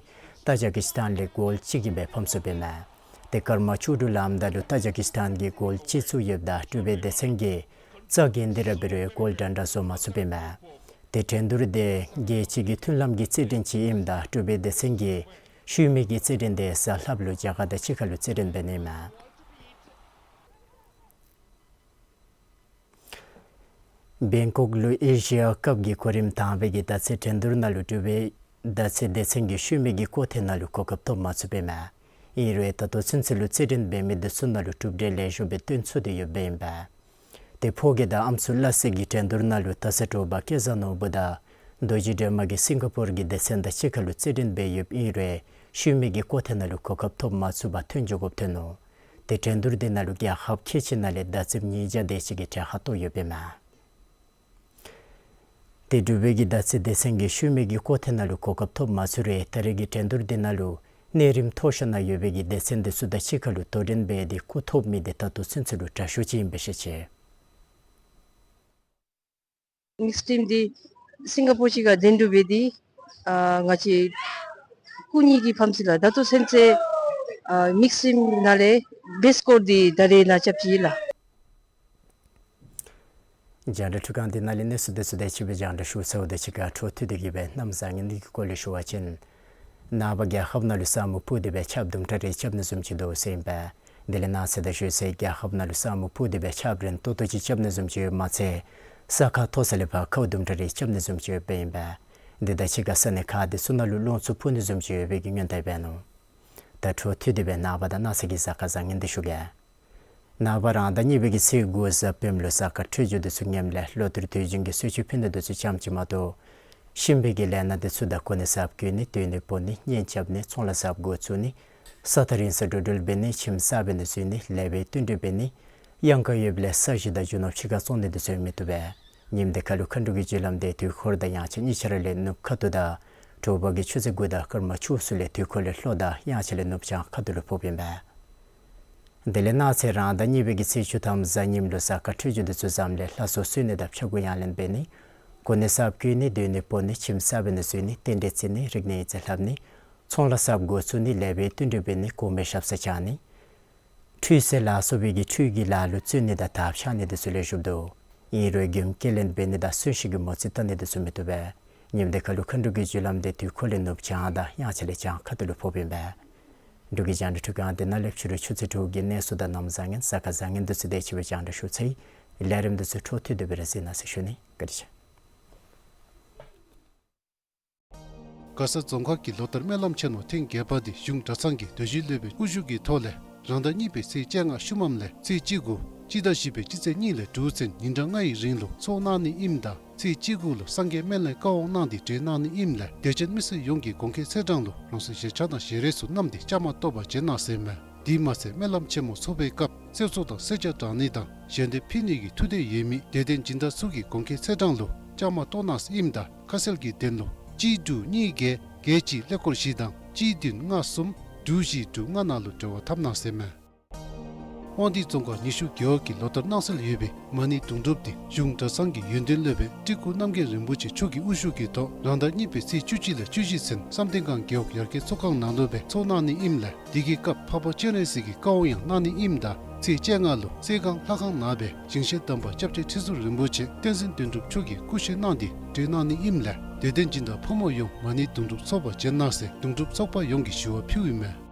ཏཱ་ཇི་ཀི་སི་ཐན་ལས་གོལ་གཅིག་གིས་སྦེ་ཕམ་ཚུགས་པས་མས། ཏེ་སྐར་མ་བཅུ་དྲུག་ལངམ་ད་ལུ་ཏཱ་ཇི་ཀི་སི་ཐན་གྱིས་གོལ་གཅིག་བཙུགས་ཡོདཔ་ད་གྲུབ་པའི་སྡེ་ཚན་གྱིས་རྩ་འགེངས་ཏེ་ར་འབད་རུང་གོལ་འདྲན་འདྲ་བཟོ་མ་ཚུགས་པས་མས། ཏེ་འགྲན་བསྡུར་དེ་རྒྱལ་སྤྱི་གི་མཐུན་ལམ་གྱི་རྩེད་འགྲན་ཅིག་ཨིནམ་ད་གྲུབ་པའི་སྡེ་ཚན་གྱིས་ཤུལ་མའི་གི་རྩེད་འགྲན་དེ་གཟའ་ལྷགཔ་ལུ་རྒྱ་གར་དང་གཅིག་ཁར་ལུ་རྩེད་འགྲན་འབད་ནི་མས། བེང་ཀོག་ལུ་ཨེ་ཤི་ཡ་ཀབ་ཀྱི་གོ་རིམ་དང་པའི་གི་མདའ་རྩེད་འགྲན་བསྡུར་ནང་ལུ་གྲུབ་པའི་མདའ་རྩེད་སྡེ་ཚན་གྱིས་ཤུལ་མའི་གི་སྐོར་ཐེངས་ནང་ལུ་གོ་སྐབས་ཐོབ་མ་ཚུགས་པས་མས། ཨིན་རུང་ད་ལྟོ་ཚུན་ཚོད་ལུ་རྩེད་འགྲན་འབད་མི་འདི་ཚུ་ནང་ལུ་གྲུབ་འབྲས་ལེགས་ཤོམ་སྦེ་སྟོན་ཚུགས་ཏེ་ཡོདཔ་ཨིན་པས། ཏེ་ཕོ་སྐྱེས་དང་ཨམ་སྲུ་སླ་བསྲེ་གི་འགྲན་བསྡུར་ནང་ལུ་ད་ས་དྲོ་པ་སྐལ་བཟང་ནོར་བུ་དང་རྡོ་རྗེ་སྒྲོལ་མ་གིས་སིང་ག་པོར་གྱི་སྡེ་ཚན་དང་གཅིག་ཁར་ལུ་རྩེད་འགྲན་འབད་ཡོདཔ་ཨིན་རུང་ཤུལ་མའི་གི་སྐོར་ཐེངས་ནང་ལུ་གོ་སྐབས་ཐོབ་མ་ཚུགས་པར་ཐོན་འགྱོ་དགོཔ་ཐོན་ནུག། ཏེ་འགྲན་བསྡུར་དེ་ནང་ལུ་རྒྱལ་ཁབ་ཁལ་གཅིག་ནང་ལས་མདའ་རྩེདཔ་ཉིས་བརྒྱ་དེ་ཅིག་གིས་གྲལ་ཁར་གཏོགས་ཡོདཔ་ཨིན་མས། ཏེ་འབྲུག་པའི་གི་མདའ་རྩེད་སྡེ་ཚན་གྱིས་ཤུལ་མའི་གི་སྐོར་ཐེངས་ནང་ལུ་གོ་སྐབས་ཐོབ་མ་ཚུགས་རུང་ད་རེས་ཀྱི་འགྲན་བསྡུར་དེ་ནང་ལུ་གནས་རིམ་མཐོ་ཤོས་ནང་ཡོད་པའི་གི་སྡེ་ཚན་དེ་ཚུ་དང་གཅིག་ཁར་ལུ་དོ་འགྲན་འབད་དེ་སྐུ་ཐོབ་མི་དེ་ད་ལྟོ་ཚུན་ཚོད་ལུ་དྲག་ཤོས་ཅིག་ཨིན་པས་ཤེས་ཅི། མིགསི་ཊིམ་འདི་སིང་ག་པོར་གཅིག་ཁར་འགྲན་བསྡུར་འབད་དེ་ཨ་ང་བཅས་སྐུ་གཉིས་ཀྱིས་ཕམ་ཅི་ལགས། ད་ལྟོ་ཚུན་ཚོད་ཨ་མིགསི་ཊིམ་ནང་ལས་བེསཊ་སི་ཀོར་འདི་ད་རེས་ནཱ་རྐྱབ་ཅི་ལགས། རྒྱང་བསྒྲགས་འཕྲུལ་ཁང་འདི་ནང་ལས་གནས་ཚུལ་དེ་ཚུ་དེ་ཅིག་སྦེ་རྒྱང་བསྒྲགས་ཞུ་ཚརཝ་དེ་ཅིག་ཁར་འཕྲོ་མཐུད་དེ་གི་སྦེ་གནམ་བཟང་ངན་གྱི་སྐོར་ལས་ཞུ་བ་ཅིན་ནངས་པ་རྒྱལ་ཁབ་ནང་ལུ་ས་སྨུག་ཕུབ་སྟེ་སྦེ་ཆརཔ་དུམ་གྲ་རེ་རྐྱབ་ནི་བཟུམ་ཅིག་འདུག་ཟེར་ཨིན་པས། དེ་ལས་གནངས་ཚེ་དང་ཞོགས་ཚེ་རྒྱལ་ཁབ་ནང་ལུ་ས་སྨུག་ཕུབ་སྟེ་སྦེ་ཆརཔ་རན་ཏོག་ཏོ་ཅིག་རྐྱབ་ནི་བཟུམ་ཅིག་ཡོདཔ་མ་ཚད་ས་ཁ་མཐོ་ས་ལས་ཕར་ཁཝ་དུམ་གྲ་རེ་རྐྱབ་ནི་བཟུམ་ཅིག་ཡོདཔ་ཨིན་པས། དེ་དང་གཅིག་ཁར་ས་གནས་ཁག་དེ་ཚུ་ནང་ལུ་རླུང་འཚུབ་འཕུ་ནི་བཟུམ་ཅིག་ཡོད་པའི་གི་སྔོན་བརྡ་འབད་ནུག། ད་འཕྲོ་མཐུད་དེ་སྦེ་ནངས་པ་དང་གནངས་ཚེ་གི་གཟའ་སྐར་བཟང་ངན་འདི་ཞུ་གེ། ནངས་པ་རང་ཟླ་གཉིས་པའི་གི་ཚེས་དགུ་གཟའ་སྤེནམ་ལུ་གཟའ་སྐར་འཕྲོད་སྦྱོར་དེ་ཚུ་ངནམ་ལས་ལོ་ལྟར་དུས་རྒྱུན་གྱི་གསོལ་མཆོད་ཕུལ་ནི་དེ་ཚུ་ཙམ་ཅིག་མ་གཏོགས་གཤིན་པོའི་གི་ལས་སྣ་དེ་ཚུ་དང་གོ་གནས་གསརཔ་བསྐོ་ནི་སྡོད་གནས་སྤོ་ནི་གཉེན་རྐྱབ་ནི་ཚོང་ལཱ་གསརཔ་འགོ་བཙུགས་ནི་ས་ཐག་རིང་སར་འགྲོ་འགྲུལ་འབད་ནི་ཁྱིམ་གསར་འབད་ནི་བཟོ་ནི་ལེགས་པའི་བསྟུན་གྲོས་འབད་ནི་གཡང་ཁ་ཡོདཔ་ལས་ས་གཞི་དང་རྒྱུ་ནོར་ཕྱི་ཁར་བཙོང་ནི་དེ་ཚུ་མི་བཏུབ་པས། ཉིནམ་འདི་ཁ་ལུ་མཁའ་འགྲོ་གི་རྒྱུ་ལམ་འདི་དུས་འཁོར་དང་དབྱངས་འཆར་གཉིས་ཆ་ར་ལས་ནུབ་ཁ་ཐུག་དང་དྲོ་པ་གི་ཆུ་ཚོད་དགུ་དང་སྐར་མ་བཅུ་གསུམ་ལས་དུས་འཁོར་ལས་ལྷོ་དང་དབྱངས་འཆར་ལས་ནུབ་བྱང་ཁ་ཐུག་ལུ་ཕོགཔ་ཨིན་པས། དེ་ལས་གནངས་ཚེ་རང་ཟླ་གཉིས་པའི་གི་ཚེས་བཅུ་ཐམ་གཟའ་ཉིམ་ལུ་གཟའ་སྐར་འཕྲོད་སྦྱོར་འདི་ཚུ་བཟངམ་ལས་ལྷ་གསོལ་གསོལ་ནི་དང་ཕྱྭ་འགུགས་ཡང་ལེན་འབད་ནི། གོ་གནས་གསརཔ་བསྐོ་ནི་སྡོད་ནི་སྤོ་ནི་ཁྱིམ་གསར་པའི་ནང་འཛུལ་ནི་རྟེན་འབྲེལ་བརྩི་ནི་རིག་གནས་ཡིག་རྩིས་ལྷབ་ནི། ཚོང་ལཱ་གསརཔ་འགོ་བཙུགས་ནི་ལེགས་པའི་བསྟུན་གྲོས་འབད་ནི་གོང་མའི་ཞབས་སར་བཅར་ནི། ཁྲུས་གསོལ་ལ་སོགས་པའི་གི་ཁྲུས་ཀྱི་ལཱ་ལུ་བརྩོན་ནི་དང་དར་འཕྱར་ནི་འདི་ཚུ་ལེགས་ཤོམ་འདུག། ཨིན་རུང་མགྱོནམ་སྐྱེལ་ལེན་འབད་ནི་དང་གསོན་གཤིན་གྱི་མོ་རྩིས་བལྟ་ནི་འདི་ཚུ་མི་བཏུབ་པས། ཉིནམ་འདི་ཁ་ལུ་མཁའ་འགྲོ་གི་རྒྱུ་ལམ་འདི་དུས་འཁོར་ལས་ནུབ་བྱང་དང་དབྱངས་འཆར་ལས་བྱང་ཁ་ཐུག་ལུ་ཕོགཔ་ཨིན་པས། འབྲུག་གི་རྒྱང་བསྒྲགས་ཁྲི་ཁང་འདི་ནང་ལས་ཕྱི་རུ་ཆུ་ཚོད་དྲུག་གི་གནས་ཚུལ་དང་གནམ་བཟང་ངན་གཟའ་སྐར་བཟང་ངན་འདི་ཚུ་དེ་ཅིག་སྦེ་རྒྱང་བསྒྲགས་ཞུ་ཚར་ཡི། ལས་རིམ་འདི་ཚུ་འཕྲོ་མཐུད་དེ་སྦེ་ར་གཟིགས་གནང་ཟེར་ཞུ་ནི། བཀའ་དྲིན་ཆེ། མགར་ས་རྫོང་ཁག་གི་ལོ་ལྟར་སྨོན་ལམ་ཆེན་མོ་ཐེངས་བརྒྱད་པ་འདི་གཞུང་གྲྭ་ཚང་གི་སྡོད་གཞི་སློབ་དཔོན་དབུ་བཞུགས་ཀྱི་ཐོག་ལས་རང་ཟླ་གཉིས་པའི་ཚེས་བཅོ་ལྔ་ཤུལ་མམ་ལས་ཚེས་བཅུ་དགུ་སྤྱི་ཟླ་བཞི་པའི་སྤྱི་ཚེས་གཉིས་ལས་དྲུག་ཚུན་ཉིན་གྲངས་ལྔའི་རིང་ལུ་ཚོགས་གནང་ནི་ཨིནམ་ད་ཚེས་བཅུ་དགུ་ལུ་སངས་རྒྱས་སྨན་བླའི་བཀའ་དབང་གནང་སྟེ་གྲོལ་གནང་ནི་ཨིནམ་ལས་དད་ཅན་མི་སེར་ཡོངས་ཀྱིས་དགོངས་འགལ་ཚེས་གྲངས་ལུ་རང་སོའི་བཞེས་ཆག་དང་བཞེས་རས་ཚུ་བསྣམས་ཏེ་བཅའ་མར་གཏོགས་པར་བྱོན་གནང་ཟེར་མས། དེ་མ་ཚད་སྨོན་ལམ་ཆེན་མོ་ཚོགས་པའི་སྐབས་གསེར་ཚོགས་དང་གསེར་ཇ་དྲང་ནི་དང་ཞལ་འདེབས་ཕུལ་ནི་གི་ཐུགས་འདོད་ཡོད་མི་དད་ལྡན་སྦྱིན་བདག་ཚུ་གིས་དགོངས་འགལ་ཚེས་གྲངས་ལུ་བཅའ་མར་གཏོགས་གནང་ཟེར་ཨིནམ་ད་ཁ་གསལ་གྱི་དོན་ལུ་གཅིག་དྲུག་གཉིས་བརྒྱད་བརྒྱད་གཅིག་ཀླད་ཀོར་བཞི་དང་གཅིག་བདུན་ལྔ་གསུམ་དྲུག་བཞི་དྲུག་ལྔ་ནང་ལུ་འབྲེལ་བ་འཐབ་གནང་ཟེར་མས། དབང་འདུས་རྫོང་ཁག་ཉི་ཤུ་རྒེད་འོག་གི་ལོ་ལྟར་གནང་སྲོལ་ཡོད་པའི་མ་ཎི་དུང་སྒྲུབ་འདི་གཞུང་གྲྭ་ཚང་གི་ཡོན་ཏན་སློབ་དཔོན་སྤྲུལ་སྐུ་རྣམ་རྒྱལ་རིན་པོ་ཆེ་མཆོག་གི་དབུ་བཞུགས་ཀྱི་ཐོག་རང་ཟླ་གཉིས་པའི་ཚེས་བཅུ་གཅིག་ལས་བཅུ་བཞི་ཚུན་བསམ་གཏན་སྒང་རྒེད་འོག་ཡར་རྒྱས་ཚོགས་ཁང་ནང་ལུ་སྦེ་ཚོགས་གནང་ནི་ཨིནམ་ལས་དེ་གི་སྐབས་འཕགས་པ་སྤྱན་རས་གཟིགས་ཀྱི་བཀའ་དབང་ཡང་གནང་ནི་ཨིནམ་ད་ཚེས་བཅོ་ལྔ་ལུ་གསེར་སྒང་ལྷ་ཁང་ནང་སྦེ་ཞིང་གཤེགས་དམ་པ་སྐྱབས་རྗེ་ཁྲི་ཟུར་རིན་པོ་ཆེ་བསྟན་འཛིན་དོན་གྲུབ་མཆོག་གིས་སྐུ་གཤེགས་གནང་སྟེ་གྲོལ་གནང་ནི་ཨིནམ་ལས་དད་ལྡན་སྦྱིན་བདག་ཕོ་མོ་ཡོངས་མ་ཎི་དུང་སྒྲུབ་ཚོགས་པར་བྱོན་གནང་ཟེར་དུང་སྒྲུབ་ཚོགས་པ་ཡོངས་ཀྱིས་ཞུ་བ་ཕུལཝ་ཨིན་མས།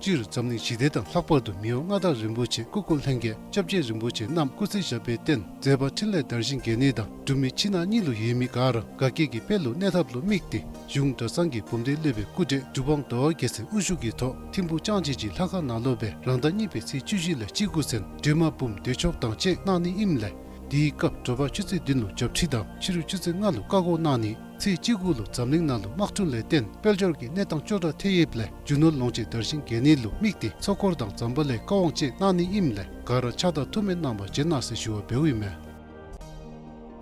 སྤྱིར་འཛམ་གླིང་ཞི་བདེ་དང་ལྷག་པར་དུ་མི་དབང་མངའ་བདག་རིན་པོ་ཆེ་སྐུ་འཁོར་ལྷན་རྒྱས་སྐྱབས་རྗེ་རིན་པོ་ཆེ་རྣམས་སྐུ་ཚེ་ཞབས་པད་བརྟན་མཛད་པ་འཕྲིན་ལས་དར་ཞིང་རྒྱས་ནི་དང་འབྲུག་མི་ཕྱི་ནང་གཉིས་ལུ་ཡོད་མི་ག་ར་དགའ་སྐྱིད་ཀྱི་དཔལ་ལུ་གནས་ཐབས་ལུ་དམིགས་ཏེ་གཞུང་གྲྭ་ཚང་གི་བུམ་སྡེ་སློབ་དཔོན་སྐུ་བགྲེས་གྲུབ་དབང་ཟླ་བ་རྒྱལ་མཚན་དབུ་བཞུགས་ཀྱི་ཐོག་ཐིམ་ཕུག་ལྕང་སྤྱོད་ཀྱི་ལྷ་ཁང་ནང་ལུ་སྦེ་རང་ཟླ་གཉིས་པའི་ཚེས་བཅུ་བཞི་ལས་བཅུ་དགུ་ཚུན་སྒྲོལ་མ་འབུམ་བདེ་མཆོག་དང་བཅས་གནང་ནི་ཨིནམ་ལས་དེའི་སྐབས་དྲོ་པ་ཆུ་ཚོད་བདུན་ལུ་བརྒྱ་ཁྲི་དང་ཕྱི་རུ་ཆུ་ཚོད་ལྔ་ལུ་བཀའ་བསྒོ་གནང་ནི། ཚེས་བཅུ་དགུ་ལུ་འཛམ་གླིང་ནང་ལུ་དམག་འཁྲུག་ལས་བརྟེན་དཔལ་འབྱོར་གྱི་གནས་སྟངས་སྐྱོ་དྲགས་ཐལ་ཡོདཔ་ལས་རྒྱུ་ནོར་ལོངས་སྤྱོད་དར་ཞིང་རྒྱས་ནི་ལུ་དམིགས་ཏེ་ཚོགས་འཁོར་དང་ཛམ་བྷ་ལའི་བཀའ་དབང་བཅས་གནང་ནི་ཨིནམ་ལས་ག་ར་ཕྱག་དང་ཐུགས་སྨོན་གནང་བར་བྱོན་གནང་ཟེར་ཞུ་བ་འབདཝ་ཨིན་མས།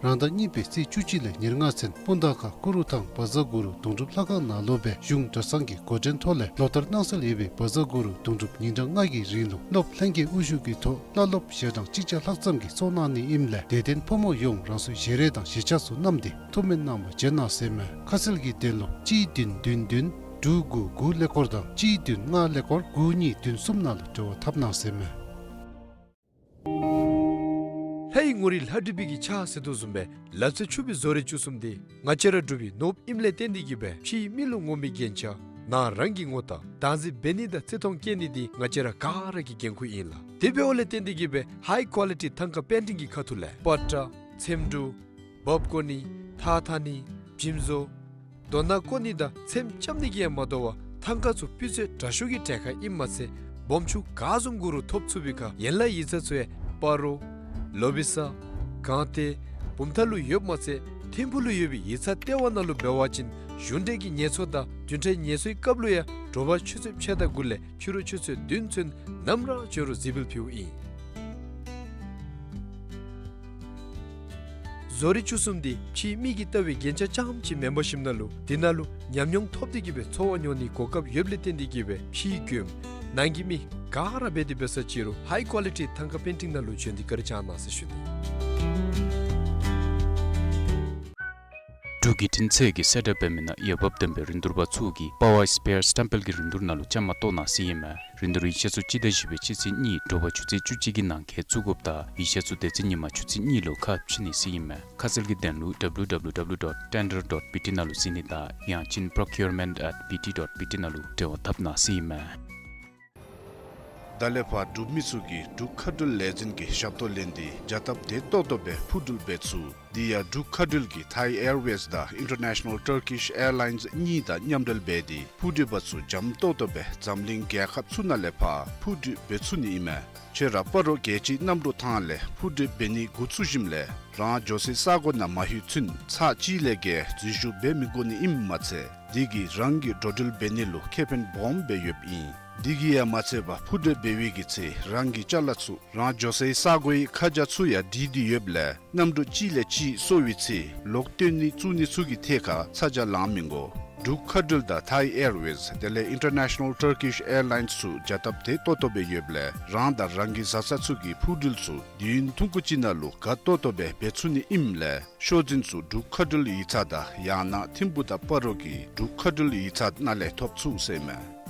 རང་ཟླ་གཉིས་པའི་ཚེས་བཅུ་གཅིག་ལས་ཉེར་ལྔ་ཚུན་སྤུངས་ཐང་ཁ་ཀུ་རུ་ཐང་བཛྲ་གུ་རུ་དུང་སྒྲུབ་ལྷ་ཁང་ནང་ལུ་སྦེ་གཞུང་གྲྭ་ཚང་གི་འགོ་འདྲེན་ཐོག་ལས་ལོ་ལྟར་གནང་སྲོལ་ཡོད་པའི་བཛྲ་གུ་རུ་དུང་སྒྲུབ་ཉིན་གྲངས་ལྔ་གི་རིང་ལུ་སློབ་ལྷན་རྒྱས་དབུ་བཞུགས་ཀྱི་ཐོག་བླ་སློབ་ཞལ་གྲངས་གཅིག་བརྒྱ་ལྷག་ཙམ་གྱིས་ཚོགས་གནང་ནི་ཨིནམ་ལས་དད་ལྡན་ཕོ་མོ་ཡོངས་རང་སོའི་ཞལ་རས་དང་ཞལ་ཆས་ཚུ་བསྣམས་ཏེ་ཐུགས་སྨོན་གནང་བར་བྱོན་གནང་ཟེར་མས། ཁ་གསལ་གྱི་དོན་ལུ་གཅིག་བདུན་བདུན་བདུན་དྲུག་དགུ་དགུ་ཀླད་ཀོར་དང་གཅིག་བདུན་ལྔ་ཀླད་ཀོར་དགུ་གཉིས་བདུན་གསུམ་ནང་ལུ་འབྲེལ་བ་འཐབ་གནང་ཟེར་མས། ལྷ་ཡི་ངོ་རིས་ལྷ་བྲིས་པའི་གི་ཕྱག་ཟེར་དོ་བཟུམ་སྦེ་ལག་རྩལ་ཕྱུག་པའི་བཟོ་རིག་བཅུ་གསུམ་འདི་ང་བཅས་ར་འབྲུག་པའི་ནོར་བུ་ཨིནམ་ལས་བརྟེན་ཏེ་གིས་སྦེ་ཕྱིའི་མི་ལུ་ངོམ་པའི་རྒྱན་ཆ་ནང་རང་གི་ངོ་རྟགས་བདག་འཛིན་འབད་ནི་དང་བརྩི་མཐོང་བསྐྱེད་ནི་འདི་ང་བཅས་ར་ག་ར་གི་འགན་ཁུར་ཨིན་ལགས། དེ་འབདཝ་ལས་བརྟེན་ཏེ་གིས་སྦེ་ཧའི་ཀོ་ལི་ཊི་ཐང་ཀ་པེན་ཊིང་གི་ཁ་ཐུག་ལས་པ་ཏྲ་ཚེམ་དྲུབ་འབག་བརྐོ་ནི་ཐགས་འཐག་ནི་འཇིམ་བཟོ་རྡོ་ནག་བརྐོ་ནི་དང་ཚེམ་རྐྱབ་ནི་གིས་ཡང་མ་དོ་བར་ཐང་ཀ་ཚུ་སྤུས་ཚད་དྲག་ཤོས་ཀྱི་གྲལ་ཁར་ཨིནམ་མ་ཚད་སྦོམ་ཆུང་ག་བཟུམ་དགོ་རུང་ཐོབ་ཚུགས་པའི་ཁར་ཡན་ལག་ཡིག་ཚང་ཚུ་ཡང་སྤ་རོ་ལོ་བི་ས་སྒང་སྟེང་བུམ་ཐང་ལུ་ཡོདཔ་མ་ཚད་ཐིམ་ཕུག་ལུ་ཡོད་པའི་ཡིག་ཚང་ལྟེ་བ་ནང་ལུ་འབད་བ་ཅིན་གཞུང་འབྲེལ་གྱི་ངལ་གསོ་དང་བདུན་ཕྲག་ངལ་གསོའི་སྐབས་ལུ་ཡང་དྲོ་པ་ཆུ་ཚོད་ཕྱེད་དང་དགུ་ལས་ཕྱི་རུ་ཆུ་ཚོད་བདུན་ཚུན་ནམ་ར་འབྱོན་རུང་གཟིགས་འབུལ་ཕུལཝ་ཨིན། བཟོ་རིག་བཅུ་གསུམ་འདི་ཕྱིའི་མི་གིས་བལྟ་བའི་རྒྱན་ཆ་རྐྱངམ་ཅིག་མེན་པར་ཞིནམ་ན་ལུ་དེ་ནང་ལུ་ཉམས་མྱོང་ཐོབ་སྟེ་གིས་སྦེ་འཚོ་བ་མྱོང་ནིའི་གོ་སྐབས་ཡོདཔ་ལས་བརྟེན་ཏེ་གིས་སྦེ་ཕྱིའི་མགྱོནམ་ནང་གི་མི་ག་ར་འབད་དེ་འབད་ས་ཅིག་རུང་ཧའི་ཀོ་ལི་ཊི་ཐང་ཀ་པེན་ཊིང་ནང་ལུ་བྱོན་ཏེ་བཀའ་དྲིན་བསྐྱང་གནང་ཟེར་ཞུ་ནི། འབྲུག་གི་འཕྲིན་ཚད་ཀྱི་གསལ་བསྒྲགས་འབད་མི་ནང་འོས་འབབ་ལྡན་པའི་རིན་བསྡུར་པ་ཚུ་གིས་པ་ཝར་སི་པེར་སི་ཊེམ་པལ་གྱི་རིན་བསྡུར་ནང་ལུ་བཅའ་མར་གཏོགས་གནང་ཟེར་ཨིན་མས། རིན་བསྡུར་ཡིག་ཆ་ཚུ་སྤྱི་ཟླ་བཞི་པའི་སྤྱི་ཚེས་གཉིས་དྲོ་པ་ཆུ་ཚོད་བཅུ་གཅིག་གི་ནང་འཁོད་བཙུགས་དགོཔ་དང་ཡིག་ཆ་ཚུ་དེ་ཚེ་ཉིན་མ་ཆུ་ཚོད་གཉིས་ལུ་ཁ་ཕྱེ་ནི་ཟེར་ཨིན་མས། ཁ་གསལ་གྱི་དོན་ལུ་ཌབ་ལུ་ཌབ་ལུ་ཌབ་ལུ་ཌོཊ་ཊེན་ཌར་ཌོཊ་བི་ཊི་ནང་ལུ་གཟིགས་ནི་དང་ཡང་ཅིན་པྲོ་ཀིའུར་མེནཊ་ཨེཊ་བི་ཊི་ཌོཊ་བི་ཊི་ནང་ལུ་འབྲེལ་བ་འཐབ་གནང་ཟེར་ཨིན་མས། ད་ལས་ཕར་འབྲུག་མི་ཚུ་གིས་འབྲུག་མཁའ་འགྲུལ་ལས་འཛིན་གྱི་ཞབས་ཏོག་ལེན་ཏེ་བྱ་སྟབས་བདེ་ཏོག་ཏོ་སྦེ་འཕུར་འགྲུལ་འབད་ཚུགས། དེ་ཡང་འབྲུག་མཁའ་འགྲུལ་གྱིས་ཐའི་ཨེར་ཝེསི་དང་ཨིན་ཊར་ནེ་ཤ་ནཱལ་ཊར་ཀིཤ་ཨེར་ལའིནསི་གཉིས་དང་མཉམ་འབྲེལ་འབད་དེ་འཕུར་འགྲུལ་པ་ཚུ་འཇམ་ཏོག་ཏོ་སྦེ་འཛམ་གླིང་རྒྱལ་ཁབ་ཚུ་ནང་ལས་ཕར་འཕུར་འགྲུལ་འབད་ཚུགས་ནི་ཨིན་མས། ཁྱོད་ར་སྤ་རོ་རྒྱལ་སྤྱིའི་གནམ་གྲུ་ཐང་ལས་འཕུར་འགྲུལ་འབད་ནི་འགོ་བཙུགས་ཞིནམ་ལས་རང་འགྱོ་སའི་ས་གོ་ནང་མ་ལྷོད་ཚུན་ཚར་གཅིག་ལས་བརྒལ་འཛུལ་ཞུགས་འབད་མི་དགོ་ནི་ཨིནམ་མ་ཚད་དེ་གིས་རང་གིས་འགྲོ་འགྲུལ་འབད་ནི་ལུ་ཁེ་ཕན་སྦོམ་སྦེ་ཡོདཔ་ཨིན། དེ་གིས་ཡང་མ་ཚད་པར་འཕུར་གྲལ་འབད་བའི་གི་ཚེ་རང་གི་ཅ་ལ་ཚུ་རང་འགྱོ་སའི་ས་གོའི་ཁ་བྱང་ཚུ་ཡང་བྲིས་ཏེ་ཡོདཔ་ལས་གནམ་གྲུ་གཅིག་ལས་གཅིག་སོར་བའི་ཚེ་ལོག་བཏོན་ནི་བཙུགས་ནི་ཚུ་གི་ཐད་ཁར་ཚ་གྱང་ལང་མི་དགོ། འབྲུག་མཁའ་འགྲུལ་དང་Thai Airways དེ་ལས་International Turkish Airlines ཚུ་བྱ་སྟབས་དེ་ཏོག་ཏོ་སྦེ་ཡོདཔ་ལས་རང་དང་རང་གི་བཟའ་ཚང་ཚུ་གི་འཕུར་འགྲུལ་ཚུ་དུས་ཡུན་ཐུང་ཀུ་ཅིག་ནང་ལུ་ག་ཏོག་ཏོ་སྦེ་འབད་ཚུགས་ནི་ཨིནམ་ལས་ཤོག་འཛིན་ཚུ་འབྲུག་མཁའ་འགྲུལ་ཡིག་ཚང་དང་ཡང་ན་ཐིམ་ཕུག་དང་སྤ་རོ་གི་འབྲུག་མཁའ་འགྲུལ་ཡིག་ཚང་ནང་ལས་ཐོབ་ཚུགས་ཟེར་ཨིན་མས།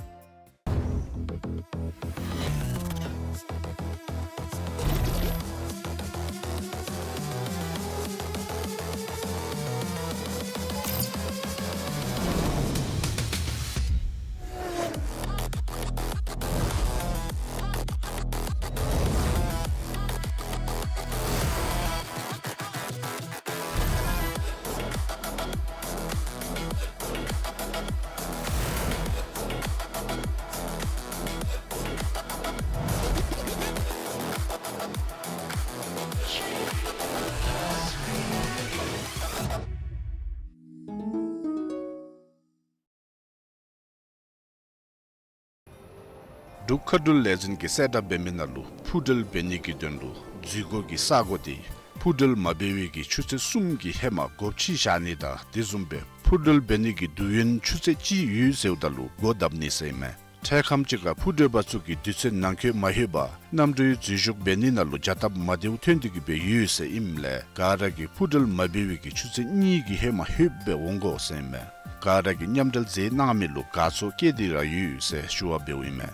འབྲུག་མཁའ་འགྲུལ་ལས་འཛིན་གྱིས་གསལ་བསྒྲགས་འབད་མི་ནང་ལུ་འཕུར་འགྲུལ་འབད་ནི་གི་དོན་ལུ་འཛུལ་སྒོ་གི་ས་གོ་དེ་འཕུར་འགྲུལ་མ་འབད་བའི་གི་ཆུ་ཚོད་གསུམ་གྱི་ཧེ་མ་སྒོ་ཕྱེ་བཞག་ནི་དང་དེ་བཟུམ་སྦེ་འཕུར་འགྲུལ་འབད་ནི་གི་དུས་ཡུན་ཆུ་ཚོད་གཅིག་ཡོད་ཟེརཝ་ད་ལུ་སྒོ་བརྡབ་ནི་ཟེར་ཨིན་མས། འཕྲལ་ཁམས་ཅིག་ཁར་འཕུར་འགྲུལ་པ་ཚུ་གིས་དུས་ཚོད་ནང་འཁོད་མ་ལྷོད་པར་གནམ་གྲུའི་འཛུལ་ཞུགས་འབད་ནི་ནང་ལུ་བྱ་སྟབས་མ་བདེཝ་ཐོན་ཏེ་གི་སྦེ་ཡོད་ཟེར་ཨིནམ་ལས་ག་ར་གིས་འཕུར་འགྲུལ་མ་འབད་བའི་གི་ཆུ་ཚོད་གཉིས་ཀྱི་ཧེ་མ་ལྷོད་སྦེ་འོང་དགོ་ཟེར་ཨིན་མས། ག་ར་གིས་མཉམ་འབྲེལ་མཛད་གནང་མི་ལུ་དགའ་ཚོར་བསྐྱེད་དེ་ར་ཡོད་ཟེར་ཞུ་བ་འབདཝ་ཨིན་མས།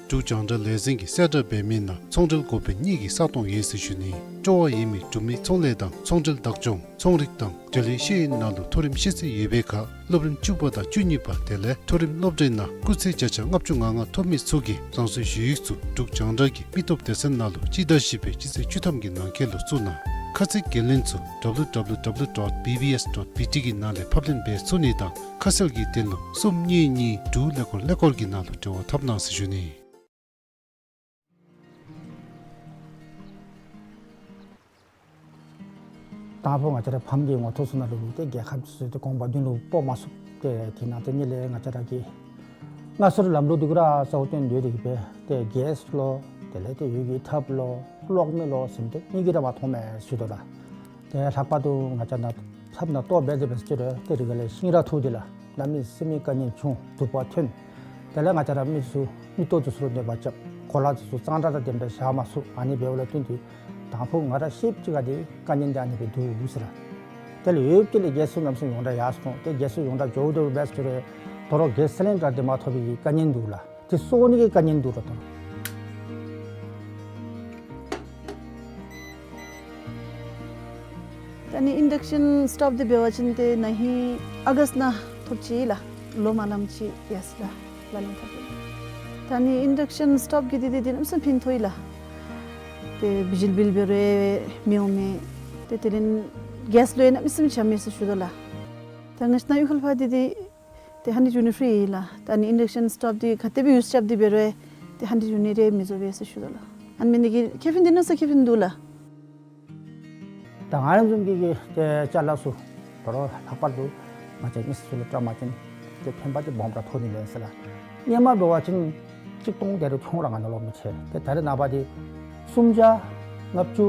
འབྲུག་རྒྱང་བསྒྲགས་ལས་འཛིན་གྱིས་གསལ་བསྒྲགས་འབད་མི་ནང་ཚོང་འབྲེལ་འགོ་དཔོན་གཉིས་ཀྱི་ས་སྟོང་ཡོད་ཟེར་ཞུ་ནི། སྤྲོ་བ་ཡོད་མི་འབྲུག་མི་ཚོང་ལས་དང་ཚོང་འབྲེལ་བདག་སྐྱོང་ཚོང་རིག་དང་འབྲེལ་ཡོད་ཤེས་ཡོན་ནང་ལུ་མཐོ་རིམ་ཤེས་ཚད་ཡོད་པའི་ཁར་སློབ་རིམ་བཅུ་པ་དང་བཅུ་གཉིས་པ་དེ་ལས་མཐོ་རིམ་སློབ་གྲྭའི་ནང་སྐུགས་ཚད་བརྒྱ་ཆ་ལྔ་བཅུ་ང་ལྔ་ཐོབ་མི་ཚུ་གིས་རང་སོའི་ཞུ་ཡིག་ཚུ་འབྲུག་རྒྱང་བསྒྲགས་ཀྱི་མི་སྟོབས་སྡེ་ཚན་ནང་ལུ་སྤྱི་ཟླ་བཞི་པའི་སྤྱི་ཚེས་བཅུ་ཐམ་གྱི་ནང་འཁོད་ལུ་བཙུགས་གནང་། ཁ་གསལ་འགན་ལེན་ཚུ་W W W dot B B S dot B T གི་ནང་ལས་ཕབ་ལེན་འབད་ཚུགས་ནི་དང་ཁ་གསལ་གྱི་དོན་ལུ་གསུམ་གཉིས་གཉིས་དྲུག་ཀླད་ཀོར་ཀླད་ཀོར་གྱི་ནང་ལུ་འབྲེལ་བ་འཐབ་གནང་ཟེར་ཞུ་ནི། དང་ཕུ་ང་བཅས་ར་ཕམ་གྱི་ངོ་ཐོག་ཚུ་ནང་ལུ་ཏེ་རྒྱལ་ཁབ་ཚུ་ཏེ་གོང་བརྡུང་ལུ་སྤོ་མ་ཚུགས། ཏེ་དེ་ནང་ཏེ་གཉིས་ལས་ང་བཅས་ར་གི་སྔར་སྲོལ་ལམ་ལུགས་འདི་གུ་ར་གཙོ་བོ་བཏོན་ཏེ་གི་སྦེ་ཏེ་གེས་ལོ་དེ་ལས་ཏེ་ཡུལ་གྱི་ཐབ་ལོ་གློག་མེ་ལོ་ཟེར་མི་ཏེ་གཉིས་ཀྱི་ར་མ་མཐོང་མས་ཞུ་དོ་ལགས། ཏེ་ལྷག་པར་དུ་ང་བཅས་ནཱ་ཐབ་ནང་ལྟོ་འབད་དེ་འབད་ཟེར་ཅི་རུང་ཏེ་རི་ག་ལས་ཤིང་ར་འཐུ་སྟེ་ལགས། གནམ་མེད་ས་མེད་དཀའ་ངལ་བྱུང་། དུག་པ་ཐོན། དེ་ལས་ང་བཅས་ར་མི་ཚུ་མིག་ཏོ་ཚུ་ཚུར་གནོད་པ་རྐྱབ། གོ་ལ་ཚུ་ཚུ་གཙང་སྦྲ་དང་ལྡནམ་སྦེ་བཞག་མ་ཚུགས། ཨ་ནི་འབདཝ་ལས་བརྟེན་ཏེ་དང་ཕུ་ང་ར་ཤེསཔ་ཅིག་ཁར་ཏེ་དཀའ་ངལ་འདི་ཨ་ནི་སྦེ་འདུག་ཟེར་ལགས། དེ་ལས་ཡོདཔ་ཅིག་ལས་གེས་ཚུ་གནམ་མེད་ས་མེད་ཡོངས་གྲགས་ཡར་སོང་། ཏེ་གེས་ཚུ་ཡོངས་གྲགས་འགྱོཝ་ད་འབད་ཟེར་ཅི་རུང་དོ་རུང་གེས་སི་ལིན་ཌར་འདི་མ་ཐོབ་པའི་དཀའ་ངལ་འདུག་ལགས། ཏེ་སོར་ནི་གི་དཀའ་ངལ་འདུག་ལགས་དོ་རུང་། ད་ནི་ཨིན་ཌག་ཤཱན་སི་ཊོབ་འདི་འབད་བ་ཅིན་ཏེ་ན་ཧིང་ཨོ་གསཊ་ནང་ཐོབ་ཅི་ལགས། ལོ་མ་ལངམ་ཅིག་ཡར་སོང་ལགས། ལག་ལེན་འཐབ་སྟེ། ད་ནི་ཨིན་ཌག་ཤཱན་སི་ཊོབ་ཀྱི་འདི་འདི་འདི་གནམ་མེད་ས་མེད་ཕན་ཐོགས་ཡི་ལགས། ཏེ་བི་ཇི་ལི་བིལ་འབད་རུང་མི་འོང་མས། ཏེ་དེ་ལས་གེས་ལོ་ཡང་གནམ་མེད་ས་མེད་ཆ་མེད་ཟེར་ཞུ་དོ་ལགས། ད་ང་བཅས་ནཱ་གཡུས་ཁ་ལས་ཕར་འདི་འདི་ཏེ་ཧན་ཌེཌ་ཡུ་ནིཊ་ཕི་རི་ཡོད་ལགས། ད་ནི་ཨིན་ཌག་ཤཱན་སི་ཊོབ་འདི་ག་དེ་སྦེ་ཡུསི་རྐྱབ་སྟེ་འབད་རུང་ཏེ་ཧན་ཌེཌ་ཡུ་ནིཊ་རེ་མི་འཛོལ་བས་ཟེར་ཞུ་དོ་ལགས། ཨ་ནི་མེན་ནི་གི་ཁེ་ཕན་འདི་གནམ་མེད་ས་མེད་ཁེ་ཕན་འདུག་ལགས། ད་ང་ར་བཟུམ་གྱི་གི་ཏེ་ཅ་ལ་ཚུ་དོ་རུང་ལྷག་པར་དུ་ང་བཅས་མི་སེར་ཚུ་ལུ་བཀྲམ་པ་ཅིན་ཏེ་ཕན་པ་འདི་སྦོམ་ར་ཐོགས་ནི་མས་ཟེར་ལགས། སྔོན་མ་འབད་བ་ཅིན་གཅིག་སྟོང་དེ་རུང་ཆུང་ར་ང་ནཱ་ལུ་མི་ཆེ། ཏེ་ད་རེས་ནངས་པ་འདི་སུམ་བརྒྱ་ལྔ་བཅུ་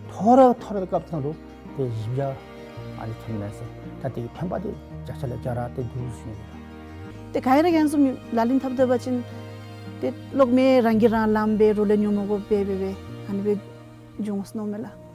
མཐོ་རུང་མཐོ་རུང་སྐབས་ནང་ལུ་ཏེ་བཞི་བརྒྱ་ཨ་ནི་ཐོན་མས་ཟེར། ད་དེ་གི་ཕན་པ་འདི་བརྒྱ་ཆ་ལས་བརྒྱ་ར་ཏེ་འདུག་ཟེར་ཞུ་ནི། ཏེ་ག་ར་གིས་ཨ་ནི་བཟུམ་ལག་ལེན་འཐབ་སྡོད་པ་ཅིན་ཏེ་གློག་མེ་རང་གིས་རང་ལངམ་སྦེ་རོགས་ལས་ཉོ་མི་དགོ་པར་སྦེ་སྦེ་ཨ་ནི་སྦེ་འབྱུང་ནི་མས་ལགས།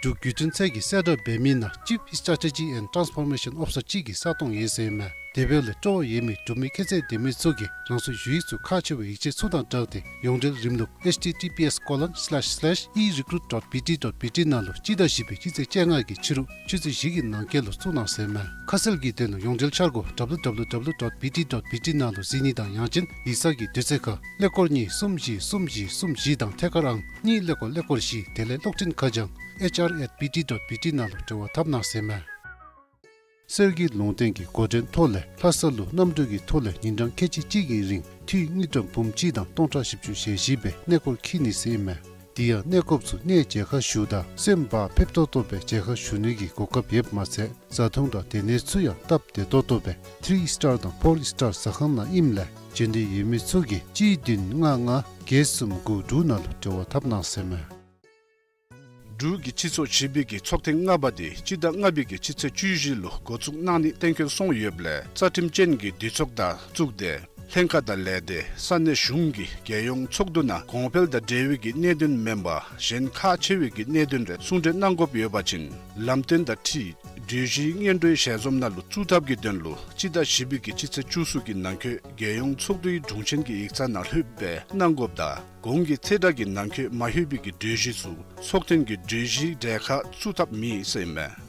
འབྲུག་བརྒྱུད་འཕྲིན་ཚད་ཀྱིས་གསལ་བསྒྲགས་འབད་མི་ནང་Chief Strategy and Transformation Officer གཅིག་གི་ས་སྟོང་ཡོད་ཟེར་ཨིན་མས། དེ་འབདཝ་ལས་སྤྲོ་བ་ཡོད་མི་འབྲུག་མི་ཁྱད་ཚད་ལྡན་མི་ཚུ་གིས་རང་སོའི་ཞུ་ཡིག་ཚུ་ཁག་ཆེ་བའི་ཡིག་ཆ་ཚུ་དང་སྦྲགས་ཏེ་ཡོངས་འབྲེལ་རིམ་ལུགས་H T T P S colon slash slash e recruit dot B T dot B T ནང་ལུ་སྤྱི་ཟླ་བཞི་པའི་སྤྱི་ཚེས་བཅོ་ལྔ་གི་ཕྱི་རུ་ཆུ་ཚོད་བཞི་གི་ནང་འཁོད་ལུ་བཙུགས་གནང་ཟེར་ཨིན་མས། ཁ་གསལ་གྱི་དོན་ལུ་ཡོངས་འབྲེལ་འཆར་སྒོ་W W W dot B T dot B T ནང་ལུ་གཟིགས་ནི་དང་ཡང་ཅིན་ཡིག་ཚང་གི་དུས་ཚོད་ཁར་ཀླད་ཀོར་གཉིས་གསུམ་བཞི་གསུམ་བཞི་གསུམ་བཞི་དང་ཐད་ཀར་ཨང་གཉིས་ཀླད་ཀོར་ཀླད་ཀོར་བཞི་དེ་ལས་གློག་འཕྲིན་ཁ་བྱང་H R at B T dot B T ནང་ལུ་འབྲེལ་བ་འཐབ་གནང་ཟེར་ཨིན་མས། གསེར་གྱི་ལུང་བསྟན་གྱི་འགོ་འདྲེན་ཐོག་ལས་ལྷ་ས་ལུ་གནམ་གྲུ་གི་ཐོག་ལས་ཉིན་གྲངས་ཁལ་གཅིག་གཅིག་གི་རིང་འཐུས་དངུལ་ཀྲམ་འབུམ་གཅིག་དང་སྟོང་ཕྲག་བཞི་བཅུ་ཞེ་བཞི་སྦེ་གནས་སྐོར་འཁྱིད་ནི་ཟེར་ཨིན་མས། དེ་ཡང་གནས་སྐབས་སུ་གནས་མཇལ་ཁ་ཞུཝ་ད་སེམས་བག་ཕེབས་ཏོག་ཏོ་སྦེ་མཇལ་ཁ་ཞུ་ནི་གི་གོ་སྐབས་ཡོདཔ་མ་ཚད་བཟའ་འཐུང་དང་སྡོད་གནས་ཚུ་ཡང་སྟབས་བདེ་ཏོག་ཏོ་སྦེ་ཐི་རི་ཨིས་ཊར་དང་ཕོར་ཨིས་ཊར་ཟ་ཁང་ནང་ཨིནམ་ལས་འབྱོན་འདོད་ཡོད་མི་ཚུ་གིས་གཅིག་བདུན་ལྔ་ལྔ་བརྒྱད་གསུམ་དགུ་དྲུག་ནང་ལུ་འབྲེལ་བ་འཐབ་གནང་ཟེར་མས། འབྲུག་གི་སྤྱི་ཚོགས་བཞི་པའི་གི་ཚོགས་ཐེངས་ལྔ་པ་དེ་སྤྱི་ཟླ་ལྔ་པའི་གི་སྤྱི་ཚེས་བཅུ་བཞི་ལུ་འགོ་བཙུགས་གནང་ནི་གཏན་འཁེལ་སོང་ཡོདཔ་ལས་རྩ་ཁྲིམས་ཅན་གྱི་འདུས་ཚོགས་དང་བཙུགས་ཏེ་ལྷན་ཁག་དང་ལས་སྡེ་ས་གནས་གཞུང་གི་རྒྱལ་ཡོངས་ཚོགས་འདུ་ནང་གོང་འཕེལ་དང་འབྲེལ་བའི་གི་གནད་དོན་མེན་པར་གཞན་ཁག་ཆེ་བའི་གི་གནད་དོན་རེ་གསུང་གྲོས་གནང་དགོཔ་ཡོད་པ་ཅིན་ལམ་སྟོན་དང་འཁྲིལ་གྲོས་གཞི་སྔོན་འགྲོའི་ཞལ་འཛོམས་ནང་ལུ་བཙུགས་ཐབས་ཀྱི་དོན་ལུ་སྤྱི་ཟླ་བཞི་པའི་གི་སྤྱི་ཚེས་བཅུ་གསུམ་གྱི་ནང་འཁོད་རྒྱལ་ཡོངས་ཚོགས་འདུའི་དྲུང་ཆེན་གྱི་ཡིག་ཚང་ནང་ལྷོདཔ་སྦེ་གནང་དགོཔ་དང་གོང་གི་ཚེས་གྲངས་ཀྱི་ནང་འཁོད་མ་ལྷོད་པའི་གི་གྲོས་གཞི་ཚུ་ཚོགས་ཐེངས་ཀྱི་གྲོས་གཞིའི་གྲས་ཁར་བཙུགས་ཐབས་མེད་ཟེར་ཨིན་མས།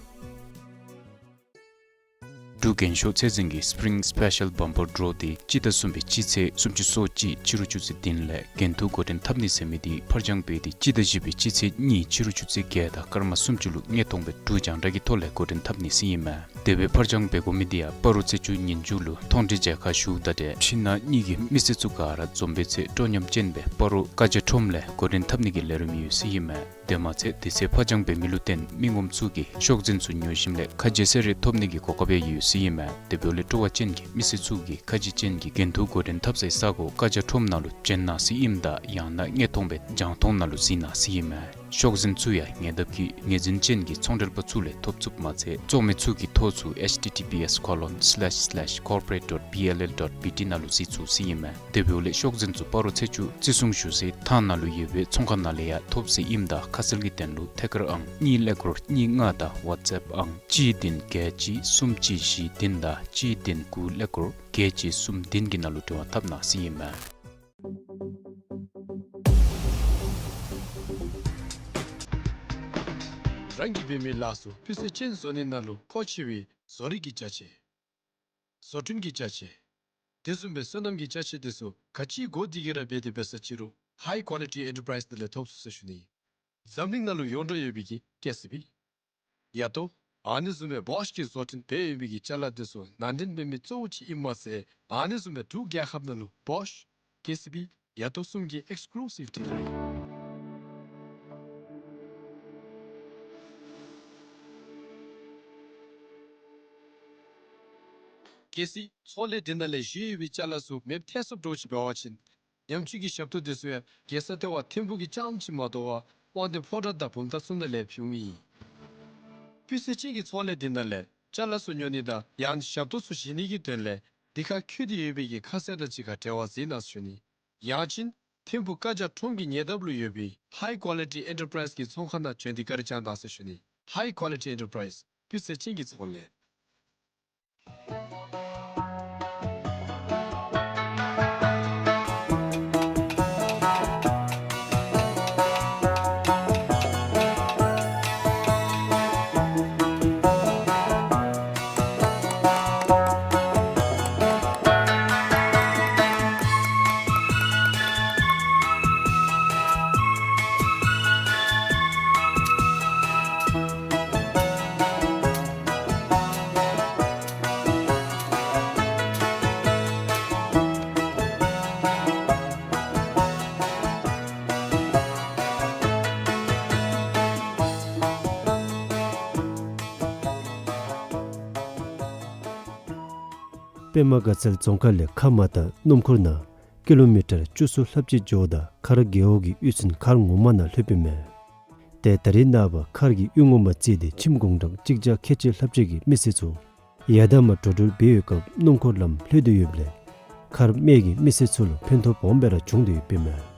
འབྲུག་རྒྱན་ཤོག་ཚད་འཛིན་གྱི་སི་པི་རིང་སི་པེ་ཤལ་བམ་པར་ཌོ་དེ་སྤྱི་ཟླ་གསུམ་པའི་སྤྱི་ཚེས་སུམ་ཅུ་སོ་གཅིག་ཕྱི་རུ་ཆུ་ཚོད་བདུན་ལས་འགན་ཐུག་འགོ་འདྲེན་འཐབ་ནི་ཟེར་མི་དེ་ཕར་འགྱངས་འབད་དེ་སྤྱི་ཟླ་བཞི་པའི་སྤྱི་ཚེས་གཉིས་ཕྱི་རུ་ཆུ་ཚོད་བརྒྱད་དང་སྐར་མ་སུམ་ཅུ་ལུ་དངོས་མཐོང་སྦེ་འབྲུག་རྒྱང་བསྒྲགས་ཀྱི་ཐོག་ལས་འགོ་འདྲེན་འཐབ་ནི་ཟེར་ཨིན་མས། དེ་སྦེ་ཕར་འགྱངས་འབད་དགོ་མི་དེ་ཡང་སྤ་རོ་ཚེས་བཅུ་ཉིན་མཇུག་ལུ་མཐོང་གྲོལ་མཇལ་ཁ་ཞུཝ་ད་ཏེ་ཕྱི་ནང་གཉིས་ཀྱི་མི་སེར་ཚུ་ག་ར་འཛོམས་པའི་ཚེ་སྤྲོ་ཉམས་ཅན་སྦེ་སྤ་རོ་ཀ་རྒྱ་ཁྲོམ་ལས་འགོ་འདྲེན་འཐབ་ནི་གི་ལས་རིམ་ཡོད་ཟེར་ཨིན་མས། དེ་མ་ཚད་དེ་ཚེ་ཕར་འགྱངས་འབད་མི་ལུ་བརྟེན་མི་ངོམ་ཚུ་གིས་ཤོག་འཛིན་ཚུ་ཉོ་ཞིནམ་ལས་ཁ་རྗེ་ས་རེ་ཐོབ་ནི་གི་གོ་སྐབས་ཡང་ཡོད་ཟེར་ཨིན་མས། དེ་འབདཝ་ལས་སྤྲོ་བ་ཅན་གྱི་མི་སེར་ཚུ་གིས་ཁ་རྗེ་ཅན་གྱི་འགན་ཐུག་འགོ་འདྲེན་འཐབ་སའི་ས་སྒོ་ཀ་རྒྱ་ཁྲོམ་ནང་ལུ་བྱོན་གནང་ཟེར་ཨིནམ་ད་ཡང་ན་དངོས་མཐོང་སྦེ་རྒྱང་མཐོང་ནང་ལུ་གཟིགས་གནང་ཟེར་ཨིན་མས། ཤོག་འཛིན་ཚུ་ཡང་ཉེ་འདབས་ཀྱི་ངོས་འཛིན་ཅན་གྱི་ཚོང་འབྲེལ་པ་ཚུ་ལས་ཐོབ་ཚུགསཔ་མ་ཚད་བཙོང་མི་ཚུ་གི་ཐོ་ཚུ་ཨེཆ་ཊི་ཊི་པི་ཨེསི་ཁོ་ལོན་སི་ལེཤ་སི་ལེཤ་ཀོར་པོ་རེཊ་ཌོཊ་པི་ཨེལ་ཨེལ་ཌོཊ་པི་ཊི་ནང་ལུ་གཟིགས་ཚུགས་ཟེར་ཨིན་མས། དེ་འབདཝ་ལས་ཤོག་འཛིན་ཚུ་སྤ་རོ་ཚེས་བཅུ་བརྩི་སྲུང་ཞུ་སའི་ཐང་ནང་ལུ་ཡོད་པའི་ཚོང་ཁང་ནང་ལས་ཡང་ཐོབ་ཟེར་ཨིནམ་ད་ཁ་གསལ་གྱི་དོན་ལུ་ཐད་ཀར་ཨང་གཉིས་ཀླད་ཀོར་གཉིས་ལྔ་དང་ཝཊས་ཨེཔ་ཨང་གཅིག་བདུན་བརྒྱད་གཅིག་གསུམ་གཅིག་བཞི་བདུན་དང་གཅིག་བདུན་དགུ་ཀླད་ཀོར་བརྒྱད་གཅིག་གསུམ་བདུན་གྱི་ནང་ལུ་འབྲེལ་བ་འཐབ་གནང་ཟེར་ཨིན་མས། རང་གིས་འབད་མི་ལཱ་ཚུ་སྤུས་ཚད་ཅན་བཟོ་ནི་ནང་ལུ་མཁོ་ཆེ་བའི་བཟོ་རིག་གི་ཅ་ཆས། བཟོ་སྐྲུན་གྱི་ཅ་ཆས། དེ་བཟུམ་སྦེ་སོ་ནམ་གྱི་ཅ་ཆས་དེ་ཚུ་ག་ཅི་དགོ་དེ་གིས་ར་འབད་དེ་འབད་ས་ཅི་རུང་ཧའི་ཀོ་ལི་ཊི་ཨེན་ཊར་པ་རའིསི་ནང་ལས་ཐོབ་ཚུགས་ཟེར་ཞུ་ནི། འཛམ་གླིང་ནང་ལུ་ཡོངས་གྲགས་ཡོད་པའི་གི་ཀེ་སི་བི། ཡ་ཏོ། ཨ་ནི་བཟུམ་སྦེ་བོཤ་གིས་བཟོ་སྐྲུན་འབད་ཡོད་པའི་གི་ཅ་ལ་དེ་ཚུ་ནང་འདྲེན་འབད་མི་གཙོ་བོ་ཅིག་ཨིནམ་མ་ཚད་ཨ་ནི་བཟུམ་སྦེ་འབྲུག་རྒྱལ་ཁབ་ནང་ལུ་བོཤ་ཀེ་སི་བི་ཡ་ཏོ་གསུམ་གྱི་ཨེགསི་ཀུ་ལུ་སིབ་ཌི་ལར་ཨིན། གལ་སྲིད་ཚོང་ལས་འདི་ནང་ལས་བཞེས་ཡོད་པའི་ཅ་ལ་ཚུ་མེདཔ་ཐལ་སོངམ་འདྲཝ་ཅིག་འབད་བ་ཅིན་ཉམས་བཅོས་ཀྱི་ཞབས་ཏོག་དེ་ཚུ་ཡང་རྒྱལ་ས་ལྟེ་བ་ཐིམ་ཕུག་གི་རྐྱངམ་ཅིག་མ་དོ་བར་དབང་འདུས་ཕོ་བྲང་དང་བུམ་ཐང་ཚུ་ནང་ལས་ཕུལ་ནི་ཨིན། སྤུས་ཚད་ཅན་གྱི་ཚོང་ལས་འདི་ནང་ལས་ཅ་ལ་ཚུ་ཉོ་ནི་དང་ཡང་ན་ཞབས་ཏོག་ཚུ་བཞེས་ནི་གི་དོན་ལས་འདི་ཁར་འཁོད་དེ་ཡོད་པའི་གི་ཁ་གསལ་དང་གཅིག་ཁར་འབྲེལ་བ་གཟིགས་གནང་ཟེར་ཞུ་ནི། ཡང་ཅིན་ཐིམ་ཕུག་ཀ་རྒྱ་ཁྲོམ་གྱི་ཉེ་འདབས་ལུ་ཡོད་པའི་ཧའི་ཀོ་ལི་ཊི་ཨེན་ཊར་པ་རའིསི་གི་ཚོང་ཁང་ནང་བྱོན་ཏེ་བཀའ་དྲིན་བསྐྱང་གནང་ཟེར་ཞུ་ནི། ཧའི་ཀོ་ལི་ཊི་ཨེན་ཊར་པ་རའིསི་སྤུས་ཚད་ཅན་གྱི་ཚོང་ལས། པདྨ་དགའ་ཚལ་རྫོང་ཁག་ལས་ཁ་མར་དང་སྣུམ་འཁོར་ནང་ཀི་ལོ་མི་ཊར་བཅུ་གསུམ་ལྷགཔ་ཅིག་འགྱོཝ་ད་མཁར་རྒེད་འོག་གི་གཡུས་ཚན་མཁར་ངོ་མ་ནང་ལྷོདཔ་ཨིན་མས། ཏེ་ད་རེས་ནངས་པ་མཁར་གྱི་གཡུས་ངོ་མ་བརྩིས་ཏེ་ཁྱིམ་གུང་གྲངས་གཅིག་བརྒྱ་ཁལ་གཅིག་ལྷགཔ་ཅིག་གི་མི་སེར་ཚུ་ཡར་དང་མར་འགྲོ་འགྲུལ་འབད་བའི་སྐབས་སྣུམ་འཁོར་ལམ་ལྷོད་དེ་ཡོདཔ་ལས་མཁར་སྨད་ཀྱི་མི་སེར་ཚུ་ལུ་ཕན་ཐོགས་སྦོམ་སྦེ་ར་བྱུང་སྟེ་ཡོདཔ་ཨིན་མས།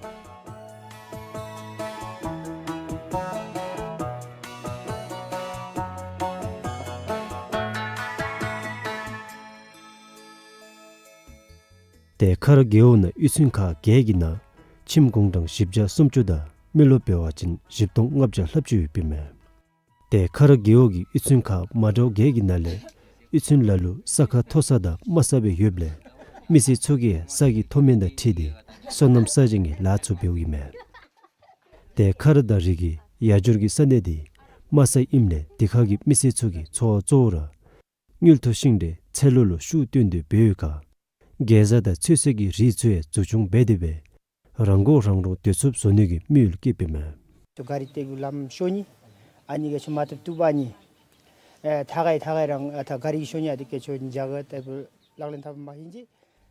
ཏེ་མཁར་རྒེད་འོག་ནང་གཡུས་ཚན་ཁག་བརྒྱད་ཀྱི་ནང་ཁྱིམ་གུང་གྲངས་བཞི་བརྒྱ་སུམ་ཅུ་དང་མི་ལོ་འབད་བ་ཅིན་བཞི་སྟོང་ལྔ་བརྒྱ་ལྷགཔ་ཅིག་ཡོདཔ་ཨིན་མས། ཏེ་མཁར་རྒེད་འོག་གི་གཡུས་ཚན་ཁག་མ་འདྲཝ་བརྒྱད་ཀྱི་ནང་ལས་གཡུས་ཚན་ལ་ལུ་ས་ཁ་མཐོ་ས་དང་དམའ་ས་སྦེ་ཡོདཔ་ལས་མི་སེར་ཚུ་གིས་ས་གི་མཐོ་དམན་དང་འཁྲིལ་ཏེ་སོ་ནམ་ས་ཞིང་གི་ལཱ་ཚུ་འབདཝ་ཨིན་མས། ཏེ་མཁར་དང་རི་གི་ཡར་འགྱུར་གྱི་ས་གནས་འདི་དམའ་ས་ཨིནམ་ལས་འདི་ཁ་གི་མི་སེར་ཚུ་གི་འཚོ་བ་གཙོ་བོ་ར་དངུལ་མཐོ་ཤིང་འབྲས་ཚལ་ལུ་ལུ་ཤུགས་བཏོན་ཏེ་འབད་བའི་ཁར་གེ་ཛ་དང་ཚོད་བསྲེ་གི་རིགས་ཚུ་ཡང་འཛུགས་སྐྱོང་འབད་དེ་སྦེ་རང་མགོ་རང་འདྲོངས་སྡོད་ཚུགསཔ་བཟོ་ནི་གི་དམིགས་ཡུལ་བསྐྱེདཔ་ཨིན་མས། ཏེ་ག་རི་ཏེ་གུ་ལམ་ཤོར་ནི། ཨ་ནི་ག་ཅི་མ་ཐུབ་ཐུབ་པ་ནི། ཨེ་ཐ་ག་ཡི་ཐ་ག་ཡི་རང་ཨ་ཐ་ག་རི་ཤོར་ནི་ཨ་དེ་ག་ཅི་འཇག་ག་ཏེ་གུ་ལག་ལེན་འཐབ་མ་ཧིན་ཅི།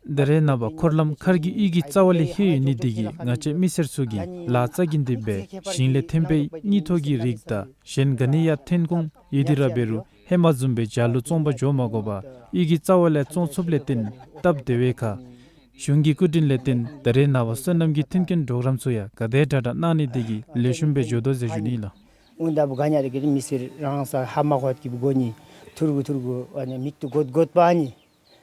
ད་རེས་ནངས་པ་འཁོར་ལམ་མཁར་གྱི་གཡུས་ཀྱི་རྩ་བ་ལས་ལྷོད་ཡོད་ནི་དེ་གིས་ང་བཅས་མི་སེར་ཚུ་གིས་ལཱ་རྩ་འགེངས་ཏེ་སྦེ་ཞིང་ལས་ཐོན་པའི་དངུལ་ཐོག་གི་རིགས་དང་གཞན་ག་ནི་ཡང་ཐོན་ཁུངས་ཡོད་དེ་ར་འབད་རུང་ཧེ་མ་བཟུམ་སྦེ་ཇ་ལུ་བཙོང་པར་འགྱོ་མ་དགོ་པར་གཡུས་ཀྱི་རྩ་བ་ལས་བཙོང་ཚུགསཔ་ལས་བརྟེན་སྟབས་བདེ་བའི་ཁར་གཞུང་གི་སྐུ་དྲིན་ལས་བརྟེན་ད་རེས་ནངས་པ་སོ་ནམ་གྱི་མཐུན་རྐྱེན་གྲོགས་རམ་ཚུ་ཡང་ག་དེ་དྲག་དྲག་གནང་ནི་དེ་གིས་ལེགས་ཤོམ་སྦེ་འགྱོ་དོ་ཟེར་ཞུ་ནི་ལགས། འོང་ད་བུ་ག་ནི་ཨ་དེ་གི་མི་སེར་རང་ས་ཧ་མ་གོ་གི་བུ་གོ་ནི་ཐུར་གུ་ཐུར་གུ་ཨ་ནི་མིག་ཏོ་གོད་གོད་པ་ནི།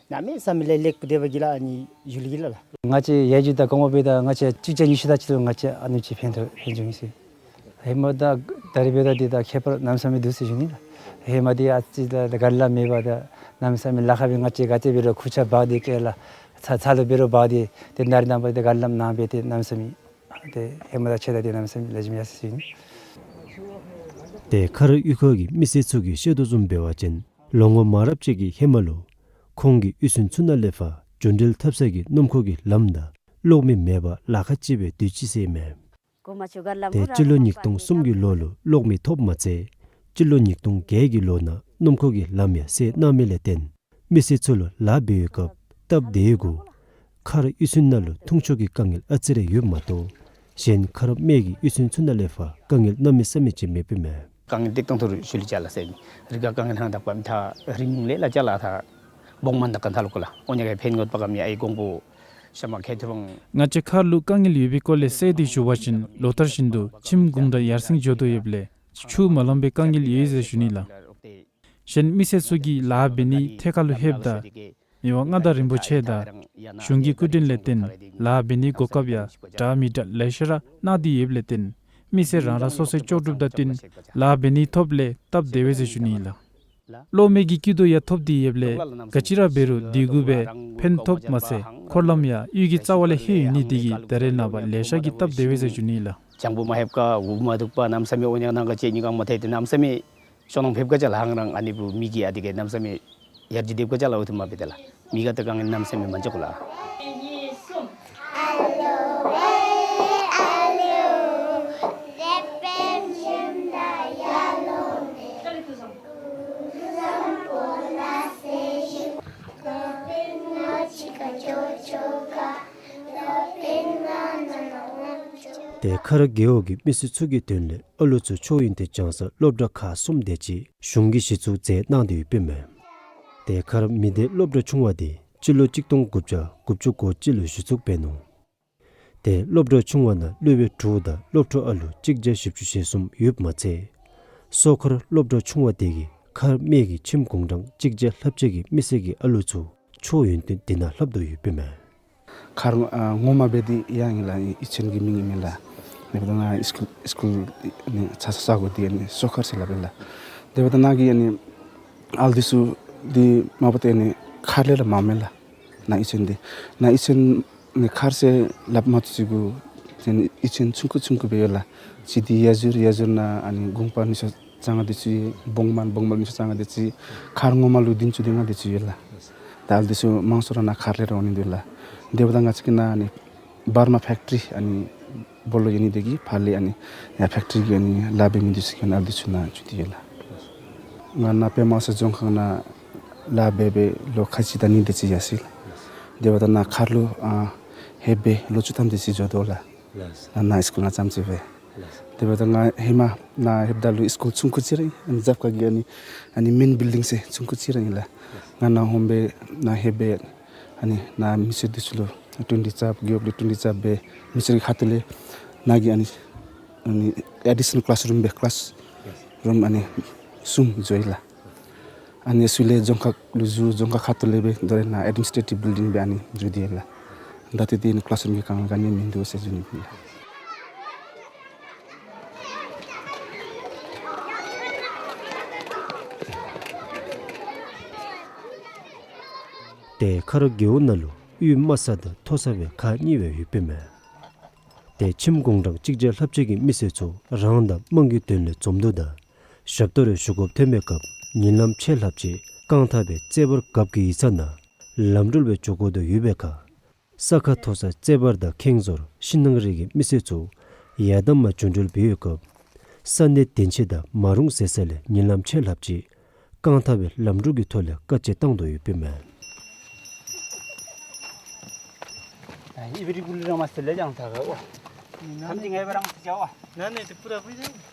གནམ་མེད་ས་མེད་ལེགས་ལེགས་པོ་དེ་བ་གི་ལ་ཨ་ནི་ཡུལ་གི་ལ་ལགས། ང་བཅས་ཡ་ཇུ་དང་གོང་འོག་འབདཝ་ད་ང་བཅས་གཅིག་བརྒྱ་ཉི་ཤུ་དང་གཅིག་ལུ་ང་བཅས་ཨ་ནི་ཅིག་ཕན་ཐོགས་ཕན་བྱུང་ཡི་ཟེར། ཧེ་མ་དང་ད་རེས་འབདཝ་ད་འདི་དང་ཁྱད་པར་གནམ་མེད་ས་མེད་འདུག་ཟེར་ཞུ་ནི་ལགས། ཧེ་མ་འདི་ཨ་ཙི་ད་ད་ག་རི་ལམ་མེད་པར་ད་གནམ་མེད་ས་མེད་ལཱ་ཁག་སྦེ་ང་བཅས་ག་ཏེ་འབད་རུང་ཁུར་ཆ་འབག་སྟེ་སྐྱེལ་ལགས། ཚ་ཚ་ལུ་འབད་རུང་འབག་སྟེ་ཏེ་ནཱ་རེ་ནངས་པ་ད་ག་རི་ལམ་ནང་སྦེ་ཏེ་གནམ་མེད་ས་མེད་ཏེ་ཧེ་མ་དང་ཕྱད་ད་ཏེ་གནམ་མེད་ས་མེད་ལེགས་ཤོམ་ཡར་སོང་ཡི་ཟེར་ཞུ་ནི། ཏེ་མཁར་གཡུས་ཁ་གི་མི་སེར་ཚུ་གིས་བཤད་དོ་བཟུམ་འབད་བ་ཅིན་ལོ་ངོ་མང་རབས་ཅིག་གི་ཧེ་མ་ལུ་ཁོང་གི་གཡུས་ཚན་ཚུ་ནང་ལས་ཕར་རྒྱུན་འགྲུལ་འཐབ་ས་གི་སྣུམ་འཁོར་གྱི་ལམ་དང་གློག་མེ་མེད་པར་ལཱ་ཁག་ཅིག་སྦེ་སྡོད་ཅི་ཟེར་མས། ཏེ་སྤྱི་ལོ་ཉིས་སྟོང་གསུམ་གྱི་ལོ་ལུ་གློག་མེ་ཐོབ་མ་ཚད་སྤྱི་ལོ་ཉིས་སྟོང་བརྒྱད་ཀྱི་ལོ་ནང་སྣུམ་འཁོར་གྱི་ལམ་ཡང་སེལ་གནང་མི་ལས་བརྟེན་མི་སེར་ཚུ་ལུ་ལཱ་འབད་བའི་སྐབས་སྟབས་བདེ་ཡོད་གུ་མཁར་གཡུས་ཚན་ནང་ལུ་འཐུང་ཆུ་གི་དཀའ་ངལ་ཨ་ཙི་རེ་ཡོདཔ་མ་གཏོགས་གཞན་མཁར་སྨད་ཀྱི་གཡུས་ཚན་ཚུ་ནང་ལས་ཕར་དཀའ་ངལ་གནམ་མེད་ས་མེད་ཅིག་མེདཔ་མས། དཀའ་ངལ་ཏིག་ཏོང་ཐུར་ཞུ་ལི་ཅ་ལ་ཟེར་མི་རི་ག་དཀའ་ངལ་ཧང་དག་པ་མི་ཐ་རི་མུང་ལས་ལ་ཅ་ལ་ཐ་བོང་མ་དག་ག་ཐ་ལུ་ཀོ་ལ་ཨོ་ཉ་ག་ཕན་ངོ་པ་ག་མི་ཨའི་གོང་པོ་ཤ་མ་ཁེ་ཐུ་བང་། ང་བཅས་མཁར་ལུ་དཀའ་ངལ་ཡོད་པའི་སྐོར་ལས་གསལ་ཏེ་ཞུ་བ་ཅིན་ལོ་ལྟར་བཞིན་དུ་ཁྱིམ་གུང་དྲག་ཡར་སེང་འགྱོ་དོ་ཡོདཔ་ལས་ཆུ་མ་ལང་པའི་དཀའ་ངལ་ཡོད་ཟེར་ཞུ་ནི་ལགས། གཞན་མི་སེར་ཚུ་གིས་ལཱ་འབད་ནི་ཐད་ཁར་ལུ་ལྷོདཔ་ད་མི་དབང་མངའ་བདག་རིན་པོ་ཆེ་དང་གཞུང་གི་སྐུ་དྲིན་ལས་བརྟེན་ལཱ་འབད་ནི་གོ་སྐབས་ཡང་འདྲ་མི་འདྲ་ལེ་ཤ་ར་གནང་སྟེ་ཡོདཔ་ལས་བརྟེན་མི་སེར་རང་རང་སོ་སོའི་ལྕོགས་གྲུབ་དང་བསྟུན་ལཱ་འབད་ནི་ཐོབ་ལས་སྟབས་བདེ་བས་ཟེར་ཞུ་ནི་ལགས། གློག་མེ་གི་སྐྱིད་སྡུག་ཡང་ཐོབ་སྟེ་ཡོདཔ་ལས་ག་ཅི་ར་འབད་རུང་དེ་གུ་སྦེ་ཕན་ཐོགས་མ་ཚད་འཁོར་ལམ་ཡང་གཡུས་ཀྱི་རྩ་བ་ལས་ལྷོད་ཡོད་ནི་དེ་གིས་ད་རེས་ནངས་པ་ལེ་ཤ་གིས་སྟབས་བདེ་བས་ཟེར་ཞུ་ནི་ལགས། ལྗང་བུ་མ་ལྷོདཔ་ཁར་འུ་མ་འདུག་པར་གནམ་མེད་ས་མེད་ཨོ་ཉ་ནང་ག་ཅིག་ཉི་ག་མ་ཐལ་ཏེ་གནམ་མེད་ས་མེད་ཤོང་ནང་ཕེབས་ག་ཅ་ལ་ཧང་རང་ཨ་ནི་བུ་མི་གིས་ཨ་དེ་ག་གནམ་མེད་ས་མེད་ཡར་རྒྱས་འདེབས་ག་ཅ་ལ་འོ་ཐུ་མ་འབད་དེ་ལགས། མི་ག་ཏེ་དཀའ་ངལ་གནམ་མེད་ས་མེད་མ་འགྱོ་ག་ལགས། ཏེ་མཁར་རྒེད་འོག་གི་མི་སེར་ཚུ་གི་དོན་ལས་ཨ་ལུ་ཚུ་ཆོས་ཡོན་ཏན་སྦྱང་སར་སློབ་གྲྭ་ཁག་གསུམ་དེ་ཅིག་གཞུང་གིས་གཞི་བཙུགས་མཛད་གནང་སྟེ་ཡོདཔ་མས། ཏེ་མཁར་མི་སྡེ་སློབ་གྲྭ་ཆུང་བ་དེ་སྤྱི་ལོ་གཅིག་སྟོང་དགུ་བརྒྱ་དགུ་བཅུ་གོ་གཅིག་ལུ་གཞི་བཙུགས་འབད་ནུག། ཏེ་སློབ་གྲྭ་ཆུང་བ་ནང་སློབ་དཔོན་དྲུག་དང་སློབ་ཕྲུག་ཨ་ལུ་གཅིག་བརྒྱ་བཞི་བཅུ་ཞེ་གསུམ་ཡོདཔ་མ་ཚད་སོ་མཁར་སློབ་གྲྭ་ཆུང་བ་དེ་གིས་མཁར་སྨད་ཀྱི་ཁྱིམ་གུང་གྲངས་གཅིག་བརྒྱ་ལྷགཔ་ཅིག་གི་མི་སེར་གྱི་ཨ་ལུ་ཚུ་ཆོས་ཡོན་ཏན་འདི་ནང་ལྷབ་དོ་ཡོདཔ་མས། མཁར་ཨ་ངོ་མ་འབད་དེ་ཡང་ཨིན་ལགས། གཡུས་ཚན་གྱི་མིང་ཨིན་མས་ལགས། དེ་འབདཝ་ད་ང་སི་ཀུལ་སི་ཀུལ་ནི་ཚ་ས་ས་གོ་འདི་ཨ་ནི་སོ་མཁར་ཟེར་སླབ་ཨིན་ལགས། དེ་འབདཝ་ད་ནཱ་གི་ཨ་ནི་ཨ་ལུ་འདི་ཚུ་འདི་མ་པ་ཏེ་ཨ་ནི་མཁར་ལས་ར་མངམ་མས་ལགས། ནཱ་གཡུས་ཚན་འདི་ནཱ་གཡུས་ཚན་ནི་མཁར་ཟེར་སླབ་མ་བཏུབ་ཅིག་གུ་ཨ་ནི་གཡུས་ཚན་ཆུང་ཀུ་ཆུང་ཀུ་སྦེ་ཡོད་ལགས། ཅིག་འདི་ཡ་ཟུར་ཡ་ཟུར་ནང་ཨ་ནི་གུང་པ་ཉི་ཤུ་རྩ་ལྔ་དེ་ཚུ་ཡོད། བོང་མ་བོང་མ་ཉི་ཤུ་རྩ་ལྔ་དེ་ཚུ་ཡོད། མཁར་ངོ་མ་ལུ་བདུན་ཅུ་དོན་ལྔ་དེ་ཚུ་ཡོད་ལགས། ད་ཨ་ལུ་འདི་ཚུ་མང་སུ་ར་ནཱ་མཁར་ལས་ར་འོང་ནི་འདུག་ལགས། དེ་འབདཝ་ད་ང་བཅས་ཀྱི་ནཱ་ཨ་ནི་བར་མ་ཕེཀ་ཊི་རི་ཨ་ནི་སྦོ་ལོགས་ཡོད་ནི་དེ་གིས་ཕར་ལས་ཨ་ནི་ཡར་ཕེཀ་ཊི་རི་གི་ཨ་ནི་ལཱ་འབད་མི་འདི་ཚུ་གིས་ཨ་ནི་ཨ་ལུ་འདི་ཚུ་ནཱ་འགྱོ་སྟེ་ཡོད་ལགས། ང་ནཱ་པདྨ་གསལ་ལྗོངས་ཁང་ནང་ལཱ་འབད་འབད་ལོ་ཁ་ཅིག་དང་གཉིས་དེ་ཅིག་ཡར་སོ་ཡི་ལགས། དེ་འབདཝ་ད་ནཱ་མཁར་ལུ་ཨ་ལྷོད་སྦེ་ལོ་བཅུ་ཐམ་དེ་ཅིག་འགྱོ་དོ་ལགས། ལགས། ནཱ་སི་ཀུལ་ནང་རྐྱངམ་ཅིག་སྦེ། ལགས། དེ་འབདཝ་ད་ང་ཧེ་མ་ནཱ་ལྷོདཔ་ད་ལུ་སི་ཀུལ་ཆུང་ཀུ་ཅིག་ར་ཨིན། ཨ་ནི་རྒྱབ་ཁ་གི་ཨ་ནི་ཨ་ནི་མེན་བིལ་ཌིང་ཟེར་ཆུང་ཀུ་ཅིག་ར་ཨིན་ལགས། ང་ནཱ་ཧོངས་སྦེ་ནཱ་ལྷོད་སྦེ་ཨ་ནི་ནཱ་མི་སེར་འདི་ཚུ་ལུ་ཊུན་ཊི་རྩ་བརྒྱད་ལུ་ཊུན་ཊི་རྩ་སྦེ་མི་སེར་གྱི་ཁ་ཐུག་ལས་ནཱ་གི་ཨ་ནི་ཨ་ནི་ཨེ་ཌི་ཤ་ནཱལ་ཀི་ལཱསི་རུམ་སྦེ་ཀི་ལཱསི་རུམ་ཨ་ནི་གསུམ་བཟོ་ཡི་ལགས། ཨ་ནི་ཚུ་ལས་རྫོང་ཁག་ལུ་བཟོ། རྫོང་ཁག་ཁ་ཐུག་ལས་སྦེ་དོ་རུང་ནཱ་ཨེཌ་མི་ནིས་ཊེ་ཊིབ་བིལ་ཌིང་སྦེ་ཨ་ནི་བཟོ་སྟེ་ཡོད་ལགས། ད་ལྟོ་འདི་ནི་ཀི་ལཱསི་རུམ་གྱི་དཀའ་ངལ་ག་ནི་མིན་འདུག་ཟེར་ཞུ་ནི་ཨིན་ལགས། ཏེ་མཁར་རྒེད་འོག་ནང་ལུ་གཡུས་དམའ་ས་དང་མཐོ་ས་སྦེ་ཁག་གཉིས་སྦེ་ཡོདཔ་མས། ཏེ་ཁྱིམ་གུང་གྲངས་གཅིག་བརྒྱ་ལྷགཔ་ཅིག་གི་མི་སེར་ཚུ་རང་དང་དམངས་ཀྱི་དོན་ལས་འཛོམས་འདུ་དང་ཞབས་ཏོག་རེ་ཞུ་དགོཔ་ཐོན་པའི་སྐབས་ཉིན་ལམ་ཆད་ལྷགཔ་ཅིག་རྐང་ཐང་སྦེ་རྩེ་བར་རྒཔོ་གི་ཡིག་ཚང་ནང་ལམ་འགྲུལ་སྦེ་འགྱོ་དགོ་དོ་ཡོད་པའི་ཁར་ས་ཁ་མཐོ་ས་རྩེ་བར་དང་ཁེངས་ཟོར་ཤིང་ནགས་རི་གི་མི་སེར་ཚུ་ཡར་དམ་མར་རྒྱུན་འགྲུལ་འབད་བའི་སྐབས་ ས་གནས་དེ་ཅིག་དང་མ་རུང་ཟེར་ས་ལས་ཉིན་ལམ་ཆད་ལྷགཔ་ཅིག་རྐང་ཐང་སྦེ་ལམ་འགྲུལ་གྱི་ཐོག་ལས་དཀའ་སྤྱད་བཏང་དོ་ཡོདཔ་ཨིན་མས།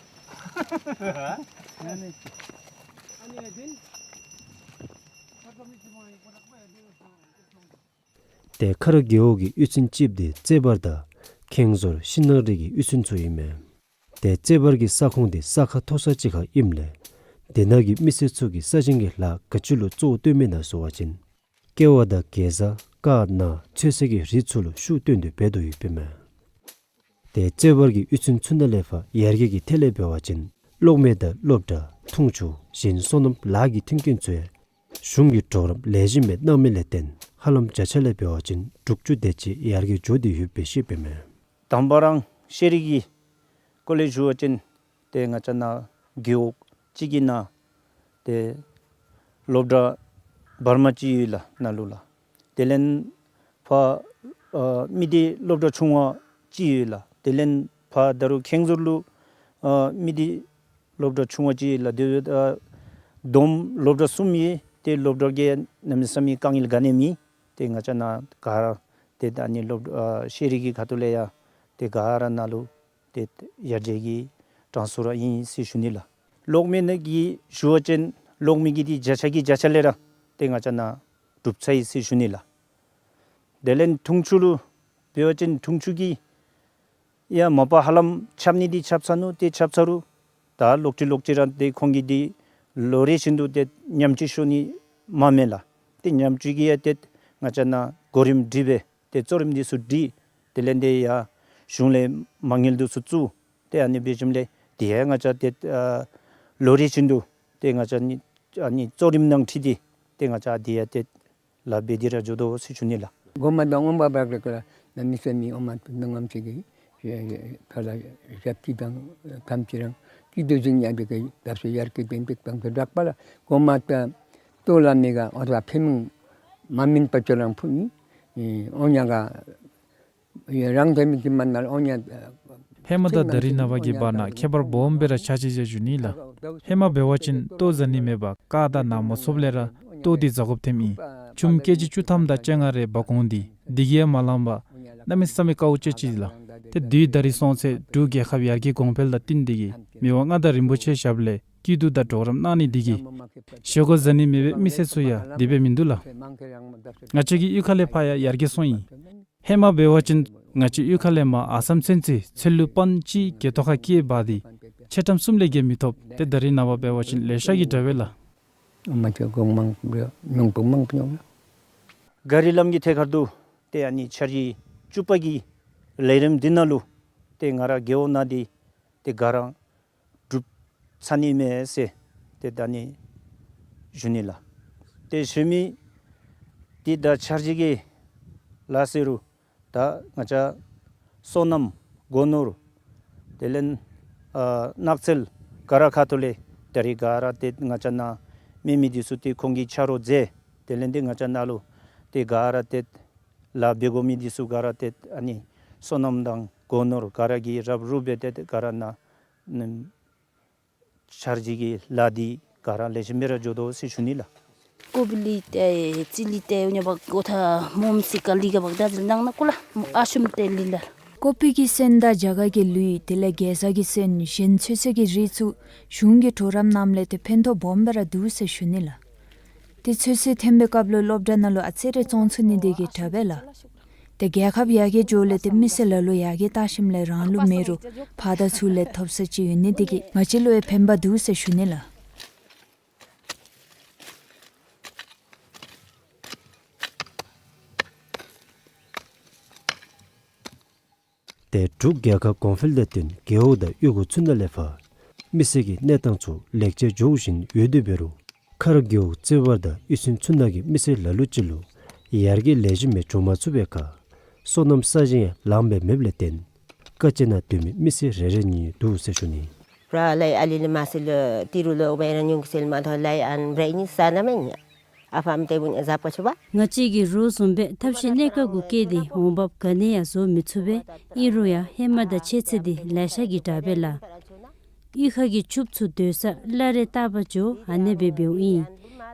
ཏེ་ཁ་ར་རྒེད་འོག་གི་གཡུས་ཚན་གཅིགཔོ་འདི་རྩེ་བར་དང་ཁེངས་ཟོར་ཤིང་ནགས་རི་གི་གཡུས་ཚན་ཚུ་ཨིན་མས། ཏེ་རྩེ་བར་གྱི་ས་ཁོངས་འདི་ས་ཁ་མཐོ་ས་ཅིག་ཁར་ཨིནམ་ལས་དེ་ནང་གི་མི་སེར་ཚུ་གིས་ས་ཞིང་གི་ལཱ་ག་ཅི་ལུ་གཙོ་བོ་བཏོན་མི་ན་ཟེར་བ་ཅིན་ཀེ་བ་དང་གེ་ཛ་ཀར་ནཱ་ཚོད་བསྲེ་གི་རིགས་ཚུ་ལུ་ཤུགས་བཏོན་ཏེ་འབད་དོ་ཡོདཔ་ཨིན་མས། ཏེ་རྩེ་བར་གྱི་གཡུས་ཚན་ཚུ་ནང་ལས་ཕར་ཡར་རྒྱས་ཀྱི་ཐད་ལས་འབད་བ་ཅིན་གློག་མེ་དང་སློབ་གྲྭ་འཐུང་ཆུ་གཞན་སོ་ནམ་ལཱ་གི་མཐུན་རྐྱེན་ཚུ་ཡང་གཞུང་གིས་གྲོགས་རམ་ལེགས་ཤོམ་སྦེ་གནང་མི་ལས་བརྟེན་ཧ་ལམ་བརྒྱ་ཆ་ལས་འབད་བ་ཅིན་དྲུག་ཅུ་དེ་ཅིག་ཡར་རྒྱས་འགྱོ་སྟེ་ཡོདཔ་སྦེ་བཤདཔ་ཨིན་མས། དང་པ་ར་ཤེས་རིག་གི་སྐོར་ལས་ཞུ་བ་ཅིན་ཏེ་ང་བཅས་ནཱ་རྒེད་འོག་གཅིག་གི་ནང་ཏེ་སློབ་གྲྭ་བར་མ་ཅིག་ཡོད་ལགས་ནཱ་ལུ་ལགས། དེ་ལས་ཕར་ཨ་མི་སྡེ་སློབ་གྲྭ་ཆུང་བ་ཅིག་ཡོད་ལགས། དེ་ལས་ཕར་ད་རུང་ཁེངས་ཟོར་ལུ་ཨ་མི་སྡེ་སློབ་གྲྭ་ཆུང་བ་ཅིག་ཡོད་ལགས། དེ་ཨ་བསྡོམས་སློབ་གྲྭ་གསུམ་ཡོད། ཏེ་སློབ་གྲྭ་གི་གནམ་མེད་ས་མེད་དཀའ་ངལ་ག་ནི་མེད། ཏེ་ང་བཅས་ནཱ་ག་ར་ཏེ་ད་ནི་སློབ་ཨ་ཤེས་རིག་གི་ཁ་ཐུག་ལས་ཡང་ཏེ་ག་ར་ནཱ་ལུ་ཏེ་ཡར་རྒྱས་ཀྱི་གྲངས་སུ་ར་ཨིན་ཟེར་ཞུ་ནི་ལགས། གློག་མེ་ནང་གི་ཞུ་བ་ཅིན་གློག་མེ་གི་འདི་བརྒྱ་ཆ་གི་བརྒྱ་ཆ་ལས་ར་ཏེ་ང་བཅས་ནཱ་གྲུབ་ཚར་ཡི་ཟེར་ཞུ་ནི་ལགས། དེ་ལས་འཐུང་ཆུ་ལུ་འབད་བ་ཅིན་འཐུང་ཆུ་གི་ཡང་མ་པ་ཧ་ལམ་ཆགས་ནི་འདི་ཆགས་ཚར་ནུག། ཏེ་ཆགས་ཚར་རུང་ད་ལོག་ཅི་ལོག་ཅི་ར་ཏེ་ཁོང་གིས་འདི་ལོ་རེ་བཞིན་དུ་ཏེ་ཉམས་བཅོས་ཞུ་ནི་མ་མེད་ལགས། ཏེ་ཉམས་བཅོས་ཀྱི་ཡང་ཏེ་ང་བཅས་ནཱ་གོ་རིམ་སྒྲིག་སྦེ་ཏེ་གཙོ་རིམ་འདི་ཚུ་སྒྲིག། དེ་ལས་ཏེ་ཡང་གཞུང་ལས་མ་དངུལ་འདི་ཚུ་བཙུགས། ཏེ་ཨ་ནི་འབད་ཞིནམ་ལས་དེ་ཡང་ང་བཅས་ཏེ་ཨ་ལོ་རེ་བཞིན་དུ་ཏེ་ང་བཅས་ནི་ཨ་ནི་གཙོ་རིམ་ནང་འཁྲིལ་ཏེ་ཏེ་ང་བཅས་དེ་ཡང་ཏེ་ལཱ་འབད་དེ་ར་འགྱོ་དོ་ཟེར་ཞུ་ནི་ལགས། གོང་མ་དང་འོང་འབབ་ར་ཀ་ལ་གནམ་མེད་ས་མེད་འོང་མ་ཏེ་ནང་ངམ་ཅིག་གི་ཕར་ལ་ཞབས་ཕྱི་དང་ཐམས་ཅད་རང་སྐྱིད་སྡུག་ཅིག་ཉམས་པའི་གི་བརྡབ་གསིག་ཡར་རྒྱས་ཏན་ཏིག་བཏང་དོ་དྲག་པ་ལགས། གོང་མ་དང་ལྟོ་ལ་མི་ག་འོ་ད་ཕན་མ་མིན་པ་ཅོ་རང་ཕུ་ནི་འོ་ཉ་ག་ཡ་རང་དེ་མི་གི་མ་ན་འོ་ཉ། ཧེ་མ་དང་ད་རིས་ནངས་པ་གི་བར་ན་ཁྱད་པར་སྦོམ་སྦེ་ར་ཆགས་ཅི་ཟེར་ཞུ་ནི་ལགས། ཧེ་མ་འབད་བ་ཅིན་ལྟོ་བཟའ་ནི་མེད་པར་ཀར་དང་ནཱ་མ་ཚུདཔ་ལས་ར་ལྟོ་འདི་བཟའ་དགོཔ་ཐོནམ་ཨིན། ཆུམ་ཀེ་ཇི་བཅུ་ཐམ་དང་བཅོ་ལྔ་རེ་འབག་འོང་སྟེ་འདི་གིས་ཡང་མ་ལང་པར་གནམ་མེད་ས་མེད་དཀའཝ་སྤྱད་ཅི་ལགས། ཏེ་དུས་ད་རིས་སོང་ཚེ་འབྲུག་རྒྱལ་ཁབ་ཡར་རྒྱས་གོང་འཕེལ་དང་བསྟུན་ཏེ་གིས་མི་དབང་མངའ་བདག་རིན་པོ་ཆེ་ཞབས་ལས་སྐྱིད་སྡུག་དང་གྲོགས་རམ་གནང་ནི་འདི་གིས་བཞེས་སྒོ་བཟའ་ནི་མེད་པའི་མི་སེར་ཚུ་ཡང་དེ་སྦེ་མིན་འདུག་ལགས། ང་བཅས་ཀྱི་གཡུས་ཁ་ལས་ཕར་ཡང་ཡར་རྒྱས་སོང་ཡི། ཧེ་མ་འབད་བ་ཅིན་ང་བཅས་གཡུས་ཁ་ལས་མར་ཨ་སམ་ཚུན་ཚོད་ཚལ་ལུ་པཱན་གཅིག་གི་ཐོག་ཁར་སྐྱེལ་འབག་སྟེ་ཆ་ཀྲམ་གསུམ་ལས་བརྒལ་མི་ཐོབ། ཏེ་ད་རིས་ནངས་པ་འབད་བ་ཅིན་ལེ་ཤ་གིས་དྲག་པས་ལགས། མ་ཆོག་གོང་མང་པོ་མྱོང་པོ་མང་པོ་མྱོང་ལགས། ག་རི་ལམ་གྱི་ཐད་ཁར་དུ་ཏེ་ཨ་ནི་འཆར་གཞི་བཅུ་པ་གི་ལས་རིམ་འདི་ནང་ལུ་ཏེ་ང་ར་རྒེད་འོག་ནང་འདི་ཏེ་ག་ར་གྲུབ་ཚར་ནི་མས་ཟེར་ཏེ་ད་ནི་ཞུ་ནི་ལགས། ཏེ་ཞུ་མི་འདི་ད་འཆར་གཞི་གི་ལཱ་ཟེར་རུང་ད་ང་བཅས་སོ་ནམ་སྒོ་ནོར་དེ་ལས་ཨ་ནགས་ཚལ་ག་ར་ཁ་ཐུག་ལས་ད་རིས་ག་ར་ཏེ་ང་བཅས་ནཱ་མེད་མི་འདི་ཚུ་ཏེ་ཁོང་གིས་ཆ་རོགས་མཛད། དེ་ལས་ཏེ་ང་བཅས་ནཱ་ལུ་ཏེ་ག་ར་ཏེ་ལཱ་འབད་དགོ་མི་འདི་ཚུ་ག་ར་ཏེ་ཨ་ནི་སོ་ནམ་དང་སྒོ་ནོར་ག་ར་གིས་རབ་རུབ་སྦེ་ཏེ་ག་ར་ནཱ་འཆར་གཞི་གི་ལཱ་འདི་ག་ར་ལེགས་ཤོམ་སྦེ་ར་འགྱོ་དོ་ཟེར་ཞུ་ནི་ལགས། ཀོ་པི་ལི་ཏེ་ཙི་ལི་ཏེ་འུ་ཉ་བག་གོ་ཐ་མོམ་སི་ཀ་ལི་ག་བག་ད་ཟིལ་ནང་ན་ཀུ་ལ་ཨ་ཤུམ་ཏེ་ལི་ལ། ཀོ་པི་གི་སོན་དང་རྒྱ་གར་གྱི་ལུད་དེ་ལས་གེ་ཛ་གི་སོན་གཞན་ཚོད་བསྲེ་གི་རིགས་ཚུ་གཞུང་གིས་གྲོགས་རམ་གནངམ་ལས་ཏེ་ཕན་ཐོགས་སྦོམ་སྦེ་ར་འདུག་ཟེར་ཞུ་ནི་ལགས། ཏེ་ཚོད་བསྲེ་ཐོན་པའི་སྐབས་ལུ་སློབ་གྲྭ་ནང་ལུ་ཨ་ཙི་རེ་བཙོང་ཚུགས་ནི་དེ་གིས་དྲག་པས་ལགས། ཏེ་རྒྱལ་ཁབ་ཡར་རྒྱས་འགྱོཝ་ལས་ཏེ་མི་སེར་ལ་ལུ་ཡར་རྒྱས་བལྟ་ཞིནམ་ལས་རང་ལུ་མེད་རུང་ཕར་དང་ཚུར་ལས་ཐོབ་ས་ཅིག་ཡོད་ནི་དེ་གིས་ང་བཅས་ལུ་ཡང་ཕན་པ་འདུག་ཟེར་ཞུ་ནི་ལགས། ཏེ་འབྲུག་རྒྱལ་ཁབ་གོང་འཕེལ་དང་བསྟུན་རྒེད་འོག་དང་གཡུས་སྒོ་ཚུ་ནང་ལས་ཕར་མི་སེར་གྱི་གནས་སྟངས་ཚུ་ལེགས་ཆ་འགྱོ་བཞིན་ཡོད་དེ་འབད་རུང་ཁ་ར་རྒེད་འོག་རྩེ་བར་དང་གཡུས་ཚན་ཚུ་ནང་གི་མི་སེར་ལ་ལུ་ཅིག་ལུ་ཡར་རྒྱས་ལེགས་ཤོམ་སྦེ་འགྱོ་མ་ཚུགས་པའི་ཁར་སོ་ནམ་ས་ཞིང་ཡང་ལངམ་སྦེ་མེདཔ་ལས་བརྟེན་དཀའ་སྤྱད་ནང་སྡོད་མི་མི་སེར་རེ་རེ་གཉིས་འདུག་ཟེར་ཞུ་ནི། ར་ལའི་ཨ་ལི་ལི་མ་སི་ལུ་ཏི་རུ་ལུ་འོ་བའི་ར་ཉུང་གི་སེལ་མ་ཐོ་ལའི་ཨན་རེ་ནི་ས་ན་མེ་ཉ། ཨ་ཕམ་ཏེ་བུ་ཉ་ཟབ་པ་ཆུ་བ། ང་བཅས་ཀྱིས་རོགས་བཟུམ་སྦེ་ཐབས་ཤེས་གནས་སྐབས་གུ་བཀལ་ཏེ་འོང་འབབ་ག་ནི་ཡང་བཟོ་མི་ཚུགས་པས། ཨིན་རུང་ཡང་ཧེ་མ་དང་ཕྱད་ཚེ་འདི་ལེ་ཤ་གིས་དྲག་པས་ལགས། གཡུས་ཁ་གི་ཕྱུགཔོ་ཚུ་སྡོད་ས་བླ་རེ་བཏགས་པ་ཅིན་ཨ་ནེ་སྦེ་འབདཝ་ཨིན།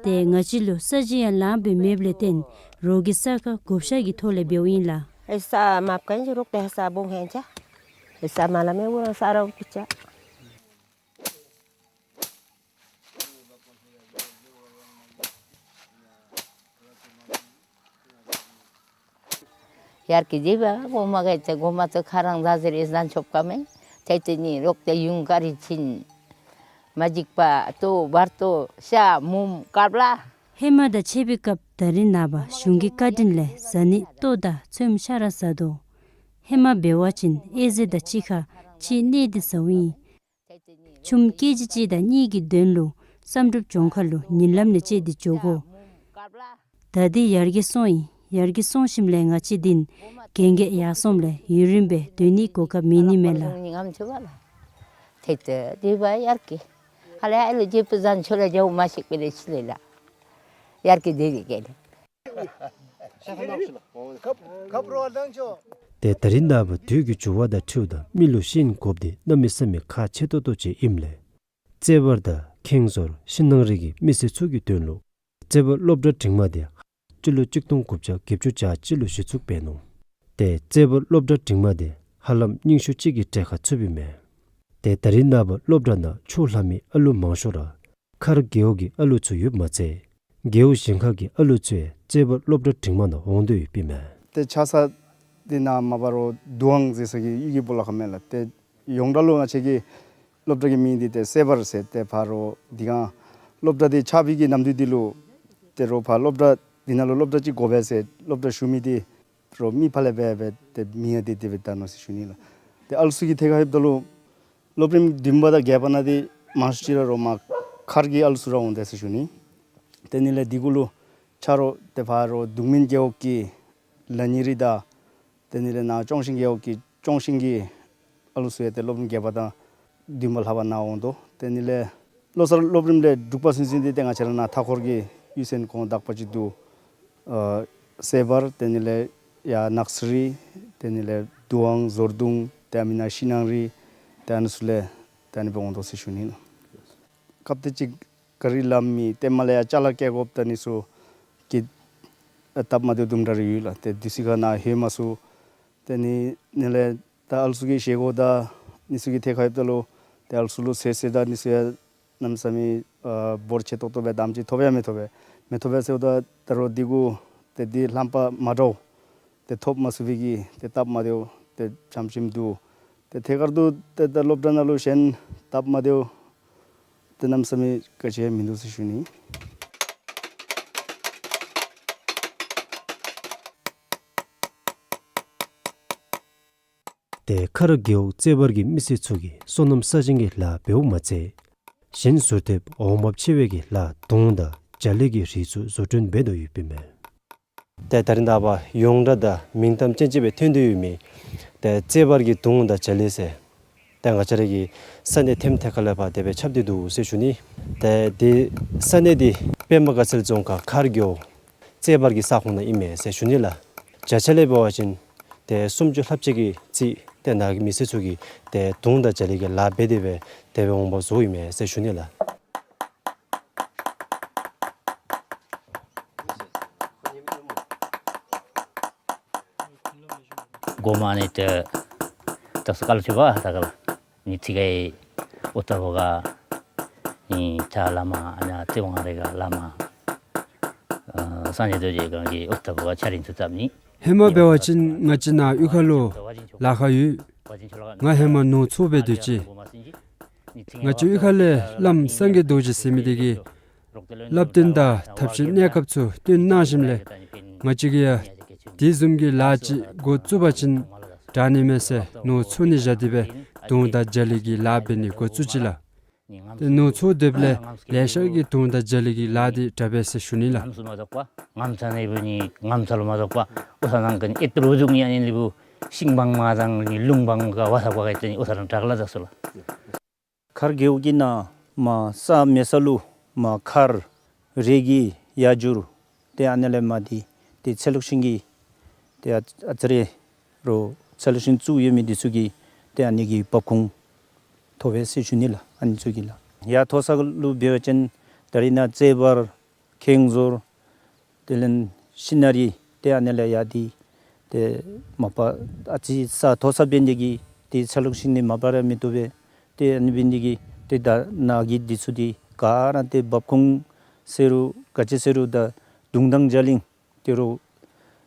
ཏེ་ང་བཅས་ལུ་ས་གཞི་ཡང་ལངམ་སྦེ་མེདཔ་ལས་བརྟེན་རོགས་ཀྱི་ས་ཁར་བགོ་བཤའ་གི་ཐོག་ལས་འབདཝ་ཨིན་ལགས། ཨེ་ས་མ་བཀལ་ཅིག་རོགས་ཏེ་ས་སྦོམ་ཧན་ཅ། ཨེ་ས་མ་ལ་མེ་འུ་རང་ས་ར་འུ་ཀི་ཅ། ཡར་གི་དེ་སྦེ་གོ་མ་ག་ཅི་གོ་མ་ཚུ་ཁ་རང་ཟ་ཟེར་ཨེ་ཟན་ཆོབ་ཀ་མེ། ཏེ་ཏེ་ནི་རོགས་ཏེ་ཡུང་ཀ་རི་ཆིན་མ་འཇིག་པ་ལྟོ་བར་དོ་ཤ་མུམ་ཀབ་ལ། ཧེ་མ་དང་ཕྱད་པའི་སྐབས་ད་རིས་ནངས་པ་གཞུང་གི་བཀའ་དྲིན་ལས་ཟ་ནི་ལྟོ་དང་ཚོདམ་ཤ་ར་ཟ་དོ། ཧེ་མ་འབད་བ་ཅིན་ཨེ་ཟེ་དང་གཅིག་ཁར་ཕྱེ་གནས་ཏེ་ཟཝ་ཨིན། ཆུམ་ཀེ་ཇི་གཅིག་དང་གཉིས་ཀྱི་དོན་ལུ་བསམ་གྲུབ་ལྗོངས་མཁར་ལུ་ཉིན་ལམ་ནང་བཅད་དེ་འགྱོ་དགོ། ད་འདི་ཡར་རྒྱས་སོང་ཡི། ཡར་རྒྱས་སོང་ཞིནམ་ལས་ང་བཅས་འདི་གན་རྐྱལ་ཡར་སོངམ་ལས་ཡུན་རིངམོ་སྦེ་སྡོད་ནིའི་གོ་སྐབས་མེད་ནི་མས་ལགས། ཏེ་ཏེ་དེ་སྦེ་ཡར་གི་ཧ་ལས་ཨ་ལོ་རྒྱལ་པོ་ཟན་ཆོ་ལ་རྒྱལ་པོ་མ་ཤེས་པའི་ལས་ཅི་ལས་ལགས། ཡར་གི་དེ་རིག་གེ་ལས། ཏེ་ད་རིས་ནངས་པ་དུས་ཀྱི་འགྱུར་བ་དང་འཁྲིལཝ་ད་མི་ལུ་ཤེས་ཡོན་དགོཔ་འདི་གནམ་མེད་ས་མེད་ཁག་ཆེ་ཏོག་ཏོ་ཅིག་ཨིནམ་ལས་རྩེ་བར་དང་ཁེངས་ཟོར་ཤིང་ནགས་རི་གི་མི་སེར་ཚུ་གི་དོན་ལུ་རྩེ་བར་སློབ་གྲྭ་འབྲིང་མ་དེ་སྤྱི་ལོ་གཅིག་སྟོང་དགུ་བརྒྱ་བརྒྱད་ཅུ་གྱ་གཅིག་ལུ་གཞི་བཙུགས་འབད་ནུག། ཏེ་རྩེ་བར་སློབ་གྲྭ་འབྲིང་མ་དེ་ཧ་ལམ་རྙིང་ཤོས་ཅིག་གི་གྲས་ཁར་ཚུདཔ་ཨིན་མས། ཏེ་ད་རིས་ནངས་པ་སློབ་གྲྭ་ནང་ཕྱོགས་ལྷག་མི་ཨ་ལུ་མང་ཤོས་ར་མཁར་རྒེད་འོག་གི་ཨ་ལུ་ཚུ་ཡོདཔ་མ་ཚད་རྒེད་འོག་གཞན་ཁ་གི་ཨ་ལུ་ཚུ་ཡང་རྩེ་བར་སློབ་གྲྭ་འབྲིང་མ་ནང་འོང་དོ་ཡོདཔ་ཨིན་མས། ཏེ་ཆགས་ས་འདི་ནཱ་མ་པ་རོ་དུ་ཝང་ཟེར་ས་གི་གཡུས་ཀྱི་སྦོ་ལོགས་ཁར་མས་ལགས། ཏེ་ཡོངས་གྲགས་ལུ་ང་བཅས་ཀྱི་སློབ་གྲྭ་གི་མིང་འདི་ཏེ་རྩེ་བར་ཟེར། ཏེ་ཕར་རོ་འདི་གང་སློབ་གྲྭ་འདི་ཆགས་པའི་གི་ནམ་དུས་འདི་ལུ་ཏེ་རོ་ཕར་སློབ་གྲྭ་འདི་ནང་ལུ་སློབ་གྲྭ་ཅིག་དགོ་པས་ཟེར་སློབ་གྲྭ་ཞུ་མི་འདི་རོ་མི་ཕར་ལས་འབད་འབད་ཏེ་མིང་ཡང་འདི་དེ་སྦེ་བཏགས་ནུག་ཟེར་ཞུ་ནི་ལགས། ཏེ་ཨ་ལུ་ཚུ་གི་ཐད་ཁར་ལྷོདཔ་ད་ལུ་སློབ་རིམ་བདུན་པ་དང་བརྒྱད་པ་ནང་འདི་མང་ཤོས་ཅིག་ར་རོ་མར་མཁར་གྱི་ཨ་ལུ་ཚུ་ར་འོང་དེས་ཟེར་ཞུ་ནི། ཏེ་ནི་ལས་འདི་གུ་ལུ་ཆ་རོགས་ཏེ་ཕར་རོ་གདུང་སྨན་རྒེད་འོག་གི་ལ་ཉི་རི་དང་ཏེ་ནི་ལས་ནཱ་ལྕོང་ཤིང་རྒེད་འོག་གི་ལྕོང་ཤིང་གི་ཨ་ལུ་ཚུ་ཡང་ཏེ་སློབ་རིམ་བརྒྱད་པ་དང་བདུན་པ་ལྷག་པ་ནཱ་འོང་དོ། ཏེ་ནི་ལས་བློ་གསར་སློབ་རིམ་ལས་དྲུག་པ་ཚུན་ཚོད་འདི་ཏེ་ང་བཅས་ར་ནཱ་མཐའ་འཁོར་གྱི་གཡུས་ཚན་ཁོང་དག་པ་ཅིག་འདུག། ཨ་རྩེ་བར་ཏེ་ནི་ལས་ཡར་ནགས་རི་ཏེ་ནི་ལས་དུ་ཝང་ཟོར་གདུང་ཏེ་ཨ་མི་ནཱ་ཤིང་ནགས་རི་ཏེ་ཨ་ནི་ཚུ་ལས་ཏེ་ཨ་ནི་སྦེ་འོང་དོ་ཟེར་ཞུ་ནི་ལགས། སྐབས་དེ་ཅིག་ག་རི་ལམ་མེད། ཏེ་མར་ལས་ཡར་ཅ་ལ་བཀལ་དགོཔ་ད་ཨ་ནི་ཚུ་གི་སྟབས་མ་བདེཝ་དུམ་གྲ་རེ་ཡོད་ལགས། ཏེ་དུས་ཅི་ཁར་ནཱ་ལྷོད་མ་ཚུགས། ཏེ་ནི་ནི་ལས་ད་ཨ་ལུ་ཚུ་གི་བཞེས་སྒོ་དང་ཨ་ནི་ཚུ་གི་ཐད་ཁར་ལྷོདཔ་ད་ལུ་ཏེ་ཨ་ལུ་ཚུ་ལུ་ཟས་ཟེར་དང་ཨ་ནི་ཚུ་ཡང་གནམ་མེད་ས་མེད་ཨ་འབོར་ཆེ་ཏོག་ཏོ་སྦེ་དམ་ཅིག་ཐོབ་ཡང་མི་ཐོབ་པས། མི་ཐོབ་པས་ཟེརཝ་ད་ད་རོགས་འདི་གུ་ཏེ་འདི་རྣམ་པ་མ་འདྲཝ་ཏེ་ཐོབ་མ་ཚུགས་པའི་གི་ཏེ་སྟབས་མ་བདེཝ་ཏེ་ཙམ་ཅིག་འདུག། ཏེ་ཐད་ཀར་དུ་ཏེ་ད་སློབ་གྲྭ་ནང་ལུ་གཞན་སྟབས་མ་བདེཝ་ཏེ་གནམ་མེད་ས་མེད་ག་ཅི་ཡང་མིན་འདུག་ཟེར་ཞུ་ནི། ཏེ་མཁར་རྒེད་འོག་རྩེ་བར་གྱི་མི་སེར་ཚུ་གིས་སོ་ནམ་ས་ཞིང་གི་ལཱ་འབདཝ་མ་ཚད་གཞན་ཟུར་ཐེབས་འོང་འབབ་ཆེ་བའི་གི་ལཱ་དུང་དང་རྒྱ་གླིང་གི་རིགས་ཚུ་བཟོ་སྐྲུན་འབད་དོ་ཡོདཔ་ཨིན་མས། ཏེ་ད་རིས་ནངས་པ་ཡོངས་གྲགས་དང་མིང་གཏམ་ཅན་ཅིག་སྦེ་ཐོན་དོ་ཡོད་མི་ཏེ་རྩེ་བར་གྱི་དུང་དང་རྒྱ་གླིང་ཟེར་ཏེ་ང་བཅས་ར་གི་ས་གནས་ཐེམ་ཐད་ཁར་ལས་ཕར་དེ་སྦེ་ཁྱབ་སྟེ་འདུག་ཟེར་ཞུ་ནི། ཏེ་འདི་ས་གནས་འདི་པདྨ་དགའ་ཚལ་རྫོང་ཁག་མཁར་རྒེད་འོག་རྩེ་བར་གྱི་ས་ཁོངས་ནང་ཨིན་མས་ཟེར་ཞུ་ནི་ལགས། བརྒྱ་ཆ་ལས་འབད་བ་ཅིན་ཏེ་སུམ་ཅུ་ལྷགཔ་ཅིག་གི་རྩིས་ཏེ་ནཱ་གི་མི་སེར་ཚུ་གིས་ཏེ་དུང་དང་རྒྱ་གླིང་གི་ལཱ་འབད་དེ་སྦེ་དེ་སྦེ་འོང་འབབ་བཟོཝ་ཨིན་མས་ཟེར་ཞུ་ནི་ལགས། གོ་མ་ནི་ཏེ་ད་སྐལ་ཆུ་བ་ད་ག་ལ་ནི་ཚིག་གི་ཨོ་ཏ་བོ་ག་ནི་ཆ་བླ་མ་ཨ་ནཱ་ཚེ་དབང་རི་ག་བླ་མ་ཨ་སངས་རྒྱས་རྡོ་རྗེ་གང་གི་ཨོ་ཏ་བོ་ག་ཆ་རིན་ཚུ་བཏབ་ནི། ཧེ་མ་འབད་བ་ཅིན་ང་བཅས་ནཱ་གཡུས་ཁ་ལུ་ལཱ་ཁག་ཡོད། ང་ཧེ་མ་ནོར་འཚོ་སྦེ་སྡོད་ཅི། ང་བཅས་གཡུས་ཁ་ལས་བླམ་སངས་རྒྱས་རྡོ་རྗེ་ཟེར་མི་དེ་གིས་བསླབ་སྟོན་དང་ཐབས་ཤེས་གནས་སྐབས་ཚུ་སྟོན་གནང་ཞིནམ་ལས་ང་བཅས་ཀྱིས་ཡང་དེ་བཟུམ་གྱི་ལཱ་ཅིག་འགོ་བཙུགས་པ་ཅིན་དྲག་ནི་མས་ཟེར་ནོར་འཚོ་ནི་བཞག་སྟེ་སྦེ་དུང་དང་རྒྱ་གླིང་གི་ལཱ་འབད་ནི་འགོ་བཙུགས་ཅི་ལགས། ཏེ་ནོར་འཚོ་སྡོདཔ་ལས་ལེ་ཤ་གིས་དུང་དང་རྒྱ་གླིང་གི་ལཱ་འདི་དྲག་པས་ཟེར་ཞུ་ནི་ལགས། ངམ་ཚ་ནི་བུ་ནི་ངམ་ཚ་ལུ་མ་ཟོག་པ་ཨོ་ས་ནང་གི་ཨེ་ཏི་རུ་འདུག་ནི་ཨ་ནི་ལི་བུ་ཤིང་བང་མ་དང་ནི་རླུང་བང་ག་བ་ས་བ་ག་ཨེ་ཏི་ནི་ཨོ་ས་རང་དྲག་ལ་ཟ་སུ་ལ། མཁར་རྒེད་འོག་གི་ནང་མར་ས་མེད་ས་ལུ་མར་མཁར་རི་གི་ཡར་འགྱུར་ཏེ་ཨ་ནི་ལས་མར་འདི་ཏེ་ཚལ་ལུ་ཤིང་གི་ཏེ་ཨ་ཨ་ཙི་རེ་རོ་ཚལ་ལུ་ཤིང་བཙུགས་ཡོད་མི་འདི་ཚུ་གི་ཏེ་ཨ་ནི་གི་འབབ་ཁུངས་ ཐོབ་པས་ཟེར་ཞུ་ནི་ལགས། ཨ་ནི་ཚུ་གིས་ལགས། ཡར་མཐོ་ས་ལུ་འབད་བ་ཅིན་ད་རིས་ནཱ་རྩེ་བར་ཁེངས་ཟུར་དེ་ལས་ཤིང་ནག་རི་ཏེ་ཨ་ནི་ལས་ཡར་འདི་ཏེ་མ་པ་ཨ་ཙི་ས་མཐོ་ས་འབད་ནི་དེ་གིས་ཏེ་ཆ་ལུགས་ཤིང་ནི་མ་པ་ར་མི་བཏུབ་པས། ཏེ་ཨ་ནི་འབད་ནི་དེ་གིས་ཏེ་ད་ནཱ་གི་འདི་ཚུ་འདི་ག་ར་ཏེ་འབབ་ཁུངས་ཟེར་རུང་ག་ཅི་ཟེར་རུང་ད་དུང་དང་རྒྱ་གླིང་ཏེ་རོགས་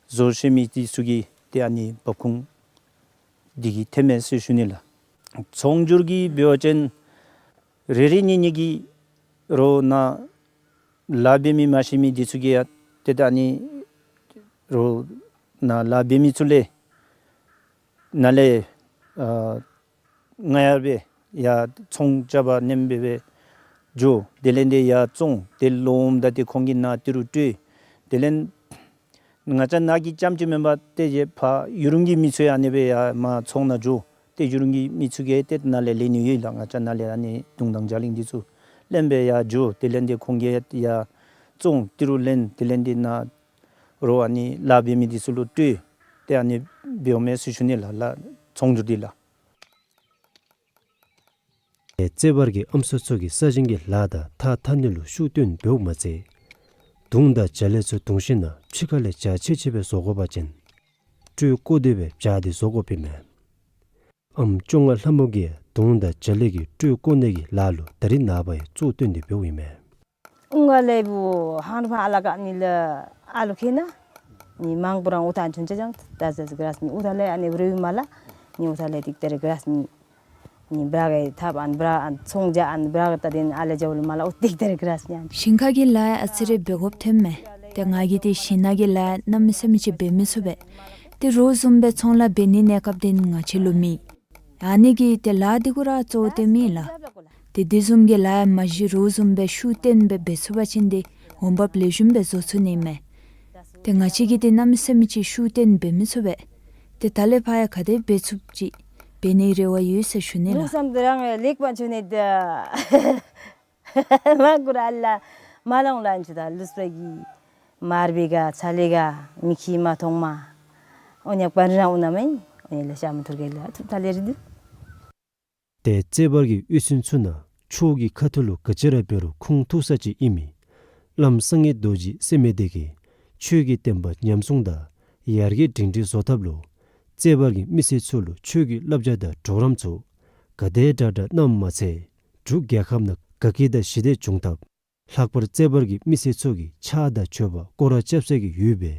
བཟོ་ཤེས་མི་འདི་ཚུ་གིས་ཏེ་ཨ་ནི་འབབ་ཁུངས་འདི་གིས་ཐོནམ་མས་ཟེར་ཞུ་ནི་ལགས། ཚོང་སྒྱུར་གྱི་འབད་བ་ཅིན་རེ་རེ་གཉིས་གཉིས་ཀྱིས་རོགས་ནཱ་ལཱ་འབད་མི་མ་ཤེས་མི་འདི་ཚུ་གིས་ཡང་ཏེ་ད་ཨ་ནི་རོགས་ནཱ་ལཱ་འབད་མི་ཚུ་ལས་ནཱ་ལས་ཨ་རྔ་ཡབ་སྦེ་ཡར་ཚོང་རྐྱབ་པར་ནེམ་སྦེ་སྦེ་འགྱོ། དེ་ལས་ཏེ་ཡར་བཙོང་། ཏེ་ལོག་འོངམ་ད་ཏེ་ཁོང་གིས་ནཱ་ཏི་རུ་སྤྲོད། དེ་ལས་ང་བཅས་ནཱ་གི་རྐྱངམ་ཅིག་མེན་པར་ཏེ་གཞན་ཕར་ཡུ་རུང་གི་མི་ཚུ་ཡང་ཨ་ནི་སྦེ་ཡར་མར་ཚོང་ནང་འགྱོ། ཏེ་ཡུ་རུང་གི་མི་ཚུ་གིས་ཏེ་ནཱ་ལས་ལེན་ནི་ཡོད་ལགས། ང་བཅས་ནཱ་ལས་ཨ་ནི་དུང་དང་རྒྱ་གླིང་འདི་ཚུ་ལེན་སྦེ་ཡར་འགྱོ། དེ་ལས་ཏེ་ཁོང་གིས་ཡར་བཙོང་ཏི་རུ་ལེན། དེ་ལས་ཏེ་ནཱ་རོགས་ཨ་ནི་ལཱ་འབད་མི་འདི་ཚུ་ལུ་སྤྲོད། ཏེ་ཨ་ནི་འབདཝ་མས་ཟེར་ཞུ་ནི་ལགས། ལགས་ཚོང་སྒྱུར་འདི་ལགས། ཏེ་རྩེ་བར་གྱི་ཨམ་སྲུ་ཚུ་གིས་ས་ཞིང་གི་ལཱ་དང་ཐགས་འཐག་ནི་ལུ་ཤུགས་བཏོན་འབདཝ་མ་ཚད་དུང་དང་རྒྱ་གླིང་ཚུ་དུང་ཞིང་ནང་ཕྱི་ཁ་ལས་འཇའ་ཆི་ཆི་སྦེ་བཟོ་དགོ་པ་ཅིན་སྤྲོས་བཀོ་སྟེ་སྦེ་འཇའ་འདི་བཟོ་དགོཔ་ཨིན་མས། ཨམ་བཅོ་ལྔ་ལྷ་མོ་གིས་དུང་དང་རྒྱ་གླིང་གི་སྤྲོས་བཀོ་ནི་གི་ལཱ་ལུ་ད་རིས་ནངས་པ་ཡང་གཙོ་བཏོན་ཏེ་འབདཝ་ཨིན་མས། ཨུང་ང་ལས་བུ་ཧང་རུ་ཕ་ཨ་ལ་ཀ་ནི་ལ་ཨ་ལུ་ཁེ་ན་ནི་མང་པོ་རང་ཨུ་ཐང་ཆུན་ཅ་ཅང་ད་ཟེར་གི་ར་ནི་ཨུ་ཐང་ལས་ཨ་ནི་རུ་མ་ལ་ནི་ཨུ་ཐང་ལས་ཏིག་ཏེ་རེ་གི་ར་ནི་ནི་བྲག་གི་ཐབ་ཨན་བྲག་ཨན་ཚོང་རྒྱག་ཨན་བྲག་ད་དེ་ནི་ཨ་ལས་ཇ་བུ་ལུ་མ་ལ་ཨུ་ཏིག་ཏེ་རེ་གི་ར་ནི་ཨན། ཞིང་ཁ་གི་ལཱ་ཨ་ཙི་རེ་འབད་དགོཔ་ཐོནམ་མས། ཏེ་ང་གིས་ཏེ་ཞིང་ནང་གི་ལཱ་གནམ་མེད་ས་མེད་ཅིག་འབད་མི་ཚུགས་པས། ཏེ་རོགས་བཟུམ་སྦེ་ཚོང་ལཱ་འབད་ནི་གནས་སྐབས་དེ་ནི་ང་བཅས་ལུ་མེད། ཨ་ནི་གིས་ཏེ་ལཱ་འདི་གུ་ར་གཙོ་བོ་སྟོན་མི་ལགས། ཏེ་དེ་བཟུམ་གྱི་ལཱ་མ་གཞི་རོགས་བཟུམ་སྦེ་ཤུགས་བཏོན་སྦེ་འབད་ཚུགས་པ་ཅིན་ཏེ་འོང་འབབ་ལེགས་ཤོམ་སྦེ་བཟོ་ཚུགས་ནི་མས། ཏེ་ང་བཅས་ཀྱིས་ཏེ་གནམ་མེད་ས་མེད་ཅིག་ཤུགས་བཏོན་འབད་མི་ཚུགས་པས། ཏེ་ད་ལས་ཕར་ཡང་ག་དེ་འབད་ཚུགསཔ་ཅིག་འབད་ནིའི་རེ་བ་ཡོད་ཟེར་ཞུ་ནི་ལགས། ལུགས་བསམ་དེ་རང་ལེགས་པར་ཞུ་ནི་ད། མ་གུ་ར་ཨ་ལ་མ་ལོང་ལ་ཨན་ཆུ་ད་ལུས་པ་གི་མར་བེ་ག་ཚ་ལེ་ག་མི་ཁི་མ་ཐོང་མ། འོ་ཉག་པ་རི་རང་འོ་ན་མེན། འོ་ཉག་ལ་ཤ་མ་ཐུར་གེ་ལ་ཐུབ་ཐ་ལེ་རི་དུ། ཏེ་རྩེ་བར་གྱི་དབུས་སུན་ཚུ་ནང་ཆོས་ཀྱི་ཁ་ཐུག་ལུ་ག་ཅི་ར་འབད་རུང་ཁུངས་ཐུག་ས་ཅིག་ཨིན་མི་བླམ་སངས་རྒྱས་རྡོ་རྗེ་ཟེར་མི་དེ་གིས་ཆོས་ཀྱི་བསྟན་པ་ཉམས་སྲུང་དང་ཡར་རྒྱས་སྒྲིང་སྒྲིང་བཟོ་ཐབས་ལུ་རྩེ་བར་གྱི་མི་སེར་ཚུ་ལུ་ཆོས་ཀྱི་བསླབ་བྱ་དང་གྲོགས་རམ་ཚུ་ག་དེ་དྲག་དྲག་གནངམ་མ་ཚད་འབྲུག་རྒྱལ་ཁབ་ནང་དགའ་སྐྱིད་དང་ཞི་བདེ་བྱུང་ཐབས་ལྷག་པར་རྩེ་བར་གྱི་མི་སེར་ཚུ་གིས་ཕྱག་དང་མཆོད་པ་སྐོར་ར་རྐྱབ་ས་གི་ཡུལ་སྦེ་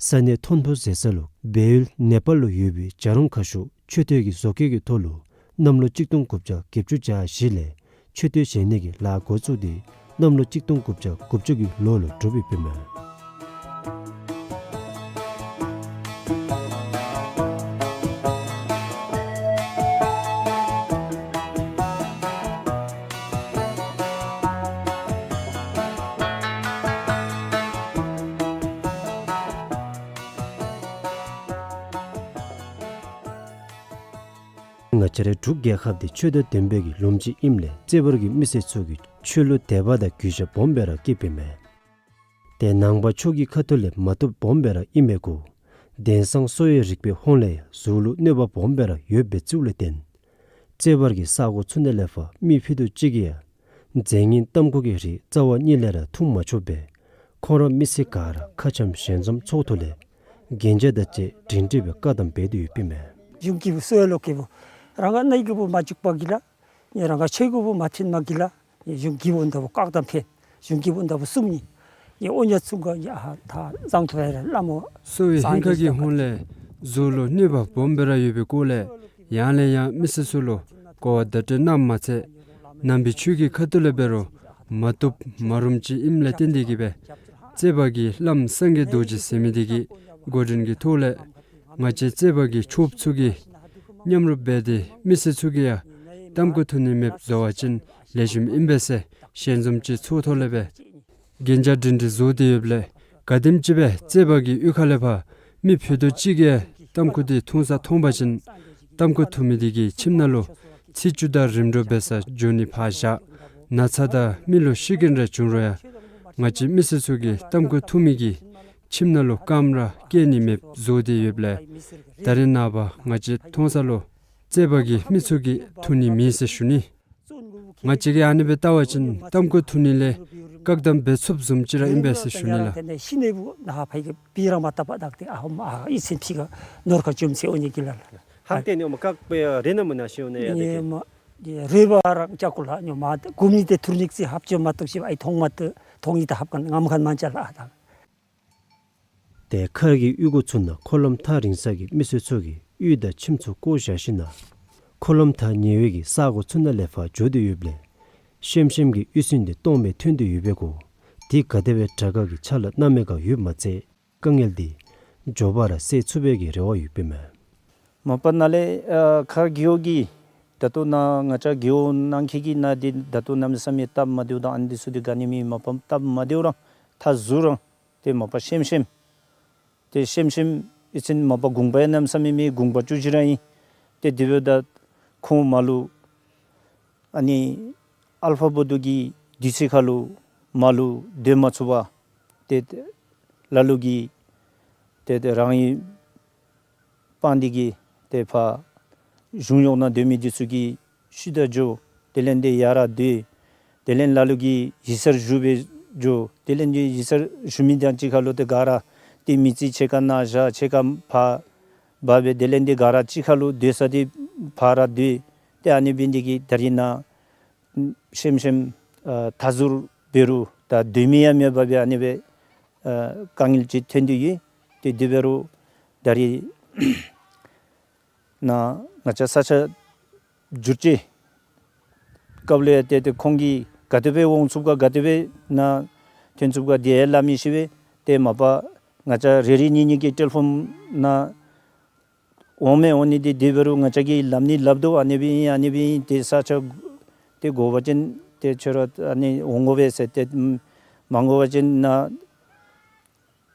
ས་གནས་ཐོན་ཕུ་ཟེར་ས་ལུ་བལ་ཡུལ་ནེ་པཱལ་ལུ་ཡོད་པའི་བྱ་རུང་ཁ་ཤོར་མཆོད་རྟེན་གྱི་བཟོ་བཀོད་ཀྱི་ཐོག་ལུ་གནམ་ལོ་གཅིག་སྟོང་དགུ་བརྒྱ་བརྒྱད་ཅུ་གྱ་བཞི་ལས་མཆོད་རྟེན་བཞེངས་ནི་གི་ལཱ་འགོ་བཙུགས་ཏེ་གནམ་ལོ་གཅིག་སྟོང་དགུ་བརྒྱ་དགུ་བཅུ་གི་ལོ་ལུ་གྲུབ་ཡོདཔ་ཨིན་མས། ང་བཅས་རའི་འབྲུག་རྒྱལ་ཁབ་འདི་ཆོས་དང་ལྡན་པའི་གི་ལུངམ་ཅིག་ཨིནམ་ལས་རྩེ་བར་གྱི་མི་སེར་ཚུ་གིས་ཆོས་ལུ་དད་པ་དང་གུས་ཞབས་སྦོམ་སྦེ་ར་བསྐྱེདཔ་ཨིན་མས། ཏེ་ནང་པ་ཆོས་ཀྱི་ཁ་ཐུག་ལས་མ་བཏུབ་སྦོམ་སྦེ་ར་ཨིན་མས་གུ། དེང་སང་གསོ་བའི་རིག་པའི་ཧོངས་ལས་ཡང་གཟུགས་ལུ་གནོད་པ་སྦོམ་སྦེ་ར་ཡོདཔ་སྦེ་བརྩིཝ་ལས་བརྟེན། རྩེ་བར་གྱི་ས་གོ་ཚུ་ནང་ལས་ཕར་མི་ཕུད་རྡོག་གཅིག་གིས་ཡང་རྫས་ངན་ཏམ་ཁུ་གི་རིགས་རྩ་བ་ཉིད་ལས་ར་འཐུང་མ་ཆོགཔ་སྦེ་ཁོང་ར་མི་སེར་ག་ར་ཁ་འཆམ་ཞལ་འཛོམས་ཚོགས་ཐོག་ལས་གན་རྒྱ་དང་བཅས་སྒྲིང་སྒྲིང་སྦེ་བཀག་དམ་འབད་དེ་ཡོདཔ་ཨིན་མས། གཞུང་གི་བུ་གསོ་བའི་ལོ་གི་བུ་རང་ག་ནི་གི་བུ་མ་བཅུག་པ་གི་ལ་ཡ་རང་ག་ཆོས་གི་བུ་མ་ཐོན་མ་གི་ལ་ཡ་གཞུང་གི་བུ་འདི་བུ་བཀག་དམ་འབད། གཞུང་གི་བུ་འདི་བུ་གསུམ་ནི་ཡ་འོ་ཉ་ཚུ་ག་ཡ་ད་གཙང་ཐུ་ར་ལ་མོ་གསོ་བའི་ཧིང་ཁ་གི་ཧོངས་ལས་གཟུགས་ལུ་གནོད་པ་སྦོམ་སྦེ་ར་ཡོད་པའི་སྐོར་ལས་ཡང་ལས་ཡང་མི་སེར་ཚུ་ལུ་གོ་བ་བརྡ་སྤྲོད་གནངམ་མ་ཚད་ནང་པའི་ཆོས་ཀྱི་ཁ་ཐུག་ལས་འབད་རུང་མ་བཏུབ་མ་རུངམ་ཅིག་ཨིནམ་ལས་བརྟེན་ཏེ་གིས་སྦེ་རྩེ་བར་གྱི་བླམ་སངས་རྒྱས་རྡོ་རྗེ་ཟེར་མི་དེ་གིས་འགོ་འདྲེན་གྱི་ཐོག་ལས་ང་བཅས་རྩེ་བར་གྱི་ཆོསཔ་ཚུ་གིས་མཉམ་རུབ་འབད་དེ་མི་སེར་ཚུ་གིས་ཡང་ཏམ་ཁུ་འཐུང་ནི་མེདཔ་བཟོ་བ་ཅིན་ལེགས་ཤོམ་ཨིན་པས་ཟེར་ཞལ་འཛོམས་ཅིག་ཚོགས་ཐོག་ལས་སྦེ་གན་རྒྱ་སྒྲིང་སྒྲིང་བཟོ་སྟེ་ཡོདཔ་ལས་ག་དེམ་ཅིག་སྦེ་རྩེ་བར་གྱི་གཡུས་ཁ་ལས་ཕར་མི་ཕུད་རྡོག་གཅིག་གིས་ཏམ་ཁུ་དེ་འཐུང་ས་མཐོང་པ་ཅིན་ཏམ་ཁུ་འཐུང་མི་དེ་གི་ཁྱིམ་ནང་ལུ་ཚེས་བཅུ་དང་རིམ་གྲོ་འབད་སར་འགྱོ་ནི་ཕར་བཞག་ན་ཚ་དང་མི་ལུ་ཤི་གིན་ར་བྱུང་རུང་ཡང་ང་བཅས་མི་སེར་ཚུ་གིས་ཏམ་ཁུ་འཐུང་མི་གི་ཁྱིམ་ནང་ལུ་རྐངམ་ར་བཀལ་ནི་མེདཔ་བཟོ་སྟེ་ཡོདཔ་ལས་ད་རེས་ནངས་པ་ང་བཅས་མཐོང་ས་ལུ་ བཙས་པ་གིས་མི་ཚུ་གི་ཐུགས་ནི་མེད་ཟེར་ཞུ་ནི། ང་བཅས་ཀྱིས་ཨ་ནི་སྦེ་བལྟ་བ་ཅིན་གཏམ་གུ་ཐུག་ནི་ལས་བཀག་དམ་འབད་ཚུགསཔ་བཟུམ་ཅིག་ར་ཨིན་པས་ཟེར་ཞུ་ནི་ལགས། ཏེ་མཁར་གྱི་གཡུས་སྒོ་ཚུ་ནང་འཁོར་ལམ་ཐག་རིང་ས་གི་མི་སེར་ཚུ་གིས་གཡུས་དང་ཁྱིམ་ཚུ་བཀོ་བཞག་ཞིན་ན་འཁོར་ལམ་ཐག་ཉེ་བའི་གི་ས་གོ་ཚུ་ནང་ལས་ཕར་འགྱོ་སྟེ་ཡོདཔ་ལས་ཤེམ་ཤེམ་གྱི་གཡུས་ཚན་འདི་སྟོངམ་སྦེ་ཐོན་ཏེ་ཡོད་པའི་གོ། དེ་ག་དེ་སྦེ་དྲག་དཀའ་གི་ཆ་ལ་གནམ་མེད་ཁར་ཡོདཔ་མ་ཚད་དཀའ་ངལ་འདི་མགྱོགས་པ་ར་སེལ་ཚུགས་པའི་གི་རེ་བ་ཡོདཔ་ཨིན་མས། མ་པ་ནཱ་ལས་ཨ་མཁར་རྒེད་འོག་གི་ད་ལྟོ་ནཱ་ང་བཅས་རྒེད་འོག་ནང་འཁོད་ཀྱི་ནང་འདི་ད་ལྟོ་གནམ་མེད་ས་མེད་སྟབས་མ་བདེཝ་དང་ཨ་ནི་འདི་ཚུ་འདི་ག་ནི་མེད། མ་པ་སྟབས་མ་བདེཝ་རང་མཐའ་ཟུར་རང་ཏེ་མ་པ་ཤེམ་ཤེམ་ཏེ་ཤེམ་ཤེམ་ཨི་ཚན་མ་པ་གུང་པ་ཡང་གནམ་མེད་ས་མེད་མེད། གུང་པ་བཅུ་གཅིག་ར་ཨིན། ཏེ་དེ་འབདཝ་ད་ཁོང་མར་ལུ་ཨ་ནི་ཨལ་ཕ་བོ་དྷུ་གི་དུས་ཚོད་ཁར་ལུ་མར་ལུ་སྡོད་མ་ཚུགས་པར་ཏེ་ལ་ལུ་གིས་ཏེ་ཏེ་རང་གི་སྤང་འདི་གིས་ཏེ་ཕར་གཞུང་གཡོག་ནང་སྡོད་མི་འདི་ཚུ་གིས་ཤུལ་ད་འགྱོ། དེ་ལས་འདི་ཡར་ར་སྡོད། དེ་ལས་ལ་ལུ་གིས་ཡིག་ཚང་ཞུ་སྦེ་འགྱོ། དེ་ལས་འདི་ཡིག་ཚང་ཞུ་མི་དང་གཅིག་ཁར་ལུ་ཏེ་ག་ར་ཏེ་མི་རྩིས་ཕྱེད་ཀ་ནཱ་བཞག་ཕྱེད་ཀ་ཕར་འབག་སྦེ་དེ་ལས་འདི་ག་ར་གཅིག་ཁར་ལུ་སྡོད་ས་འདི་ཕར་ར་སྡོད། ཏེ་ཨ་ནི་འབད་ནི་འདི་གིས་ད་རིས་ནཱ་ཤེམ་ཤེམ་ཨ་མཐའ་ཟུར་འབད་རུང་ད་སྡོད་མི་ཡང་མེད་པར་སྦེ་ཨ་ནི་སྦེ་ཨ་དཀའ་ངལ་ཅིག་ཐོན་ཏེ་ཡོད། ཏེ་དེ་འབད་རུང་ད་རིས་ནཱ་ང་བཅས་ས་ཆ་བསྒྱུར་བཅོས་སྐབས་ལས་ཏེ་ཏེ་ཁོང་གིས་ག་དེ་སྦེ་འོང་ཚུགས་ག་ག་དེ་སྦེ་ནཱ་ཐོན་ཚུགས་ག་དེ་ཡང་སླབ་མི་ཤེས་པས། ཏེ་མ་པ་ང་བཅས་རེ་རེ་གཉིས་གཉིས་ཀྱིས་ཊེ་ལི་ཕོན་ནང་འོང་མི་འོང་ནི་འདི་དེ་འབད་རུང་ང་བཅས་ཀྱིས་སླབ་ནི་སླབ་དོ། ཨ་ནི་སྦེ་ཨིན་ཨ་ནི་སྦེ་ཨིན། ཏེ་ས་ཆ་ཏེ་དགོ་པ་ཅིན་ཏེ་ཁྱོད་ར་ཨ་ནི་འོང་དགོ་པས་ཟེར། ཏེ་མ་དགོ་པ་ཅིན་ནཱ་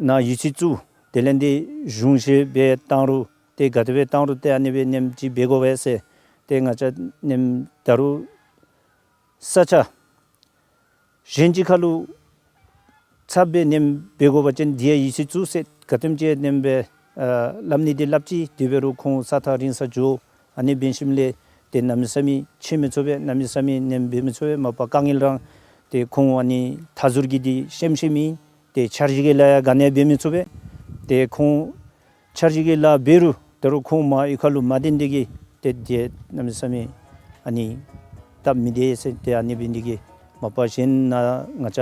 ནཱ་ཡིག་ཚང་བཙུགས། དེ་ལས་འདི་གཞུང་བཞེས་སྦེ་བཏང་རུང་ཏེ་ག་དེ་སྦེ་བཏང་རུང་ཏེ་ཨ་ནི་སྦེ་ནེམ་ཅིག་འབད་དགོ་པས་ཟེར། ཏེ་ང་བཅས་ནེམ་ད་རུང་ས་ཆ་གཞན་ཅིག་ཁར་ལུ་ཚབ་སྦེ་ནེམ་འབད་དགོ་པ་ཅིན་འདི་ཡང་ཡིག་ཚང་བཙུགས་ཟེར་ག་དེམ་ཅིག་ནེམ་སྦེ་ཨ་སླབ་ནི་འདི་སླབ་ཅི། དེ་འབད་རུང་ཁོང་ས་ཐག་རིང་ས་འགྱོ། ཨ་ནི་འབད་ཞིནམ་ལས་ཏེ་གནམ་མེད་ས་མེད་ཕྱད་མི་ཚུགས་པས། གནམ་མེད་ས་མེད་ནེམ་འབད་མི་ཚུགས་པས། མ་པ་དཀའ་ངལ་རང་ཏེ་ཁོང་ཨ་ནི་མཐའ་ཟུར་གྱི་འདི་ཤེམ་ཤེམ་ཨིན། ཏེ་འཆར་གཞི་གི་ལཱ་ཡང་ག་ནི་འབད་མི་ཚུགས་པས། ཏེ་ཁོང་འཆར་གཞི་གི་ལཱ་འབད་རུང་ད་རུང་ཁོང་མར་གཡུས་ཁ་ལུ་མ་སྡོད་ནི་འདི་གིས་ཏེ་འདི་གནམ་མེད་ས་མེད་ཨ་ནི་སྟབས་མི་བདེ་ཟེར། ཏེ་ཨ་ནི་འབད་ནི་འདི་གིས་མ་པ་གཞན་ནཱ་ང་བཅས་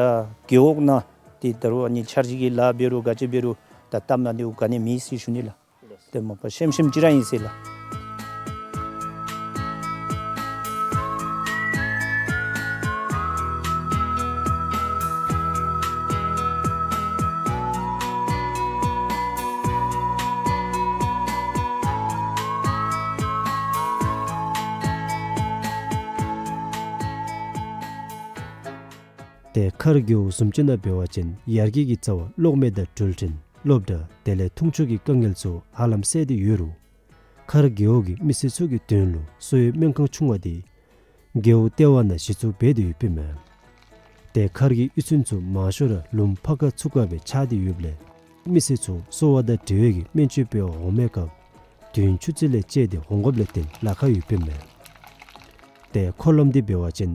རྒེད་འོག་ནང་ཏེ་ད་རུང་ཨ་ནི་འཆར་གཞི་གི་ལཱ་འབད་རུང་ག་ཅི་འབད་རུང་ད་སྟབས་མ་བདེཝ་ག་ནི་མེད་ཟེར་ཞུ་ནི་ལགས། ཏེ་མ་པ་ཤེམ་ཤེམ་ཅིག་ར་ཨིན་ཟེར་ལགས། ཏེ་མཁར་རྒེད་འོག་བཟུམ་ཅིག་ནང་འབད་བ་ཅིན་ཡར་རྒྱས་ཀྱི་རྩ་བ་གློག་མེ་དང་འགྲུལ་འཕྲིན་སློབ་གྲྭ་དེ་ལས་འཐུང་ཆུ་གི་དཀའ་ངལ་ཚུ་ཧ་ལམ་སེལ་ཏེ་ཡོད་རུང་མཁར་རྒེད་འོག་གི་མི་སེར་ཚུ་གི་དོན་ལུ་གསོ་བའི་སྨན་ཁང་ཆུང་བ་འདི་རྒེད་འོག་ལྟེ་བ་ནང་གཞི་བཙུགས་འབད་དེ་ཡོདཔ་ཨིན་མས། ཏེ་མཁར་གྱི་གཡུས་ཚན་ཚུ་མང་ཤོས་ར་ལུངམ་ཕར་ཁ་ཚུར་ཁ་སྦེ་ཆགས་ཏེ་ཡོདཔ་ལས་མི་སེར་ཚུ་གསོ་བ་དང་འབྲེལ་བའི་གི་སྨན་བཅོས་འབད་བར་འོང་མི་སྐབས་དུས་ཡུན་ཆུ་ཚོད་ལས་བཅད་དེ་འོང་དགོཔ་ལས་བརྟེན་ལཱ་ཁག་ཡོདཔ་ཨིན་མས། ཏེ་འཁོར་ལམ་འདི་འབད་བ་ཅིན་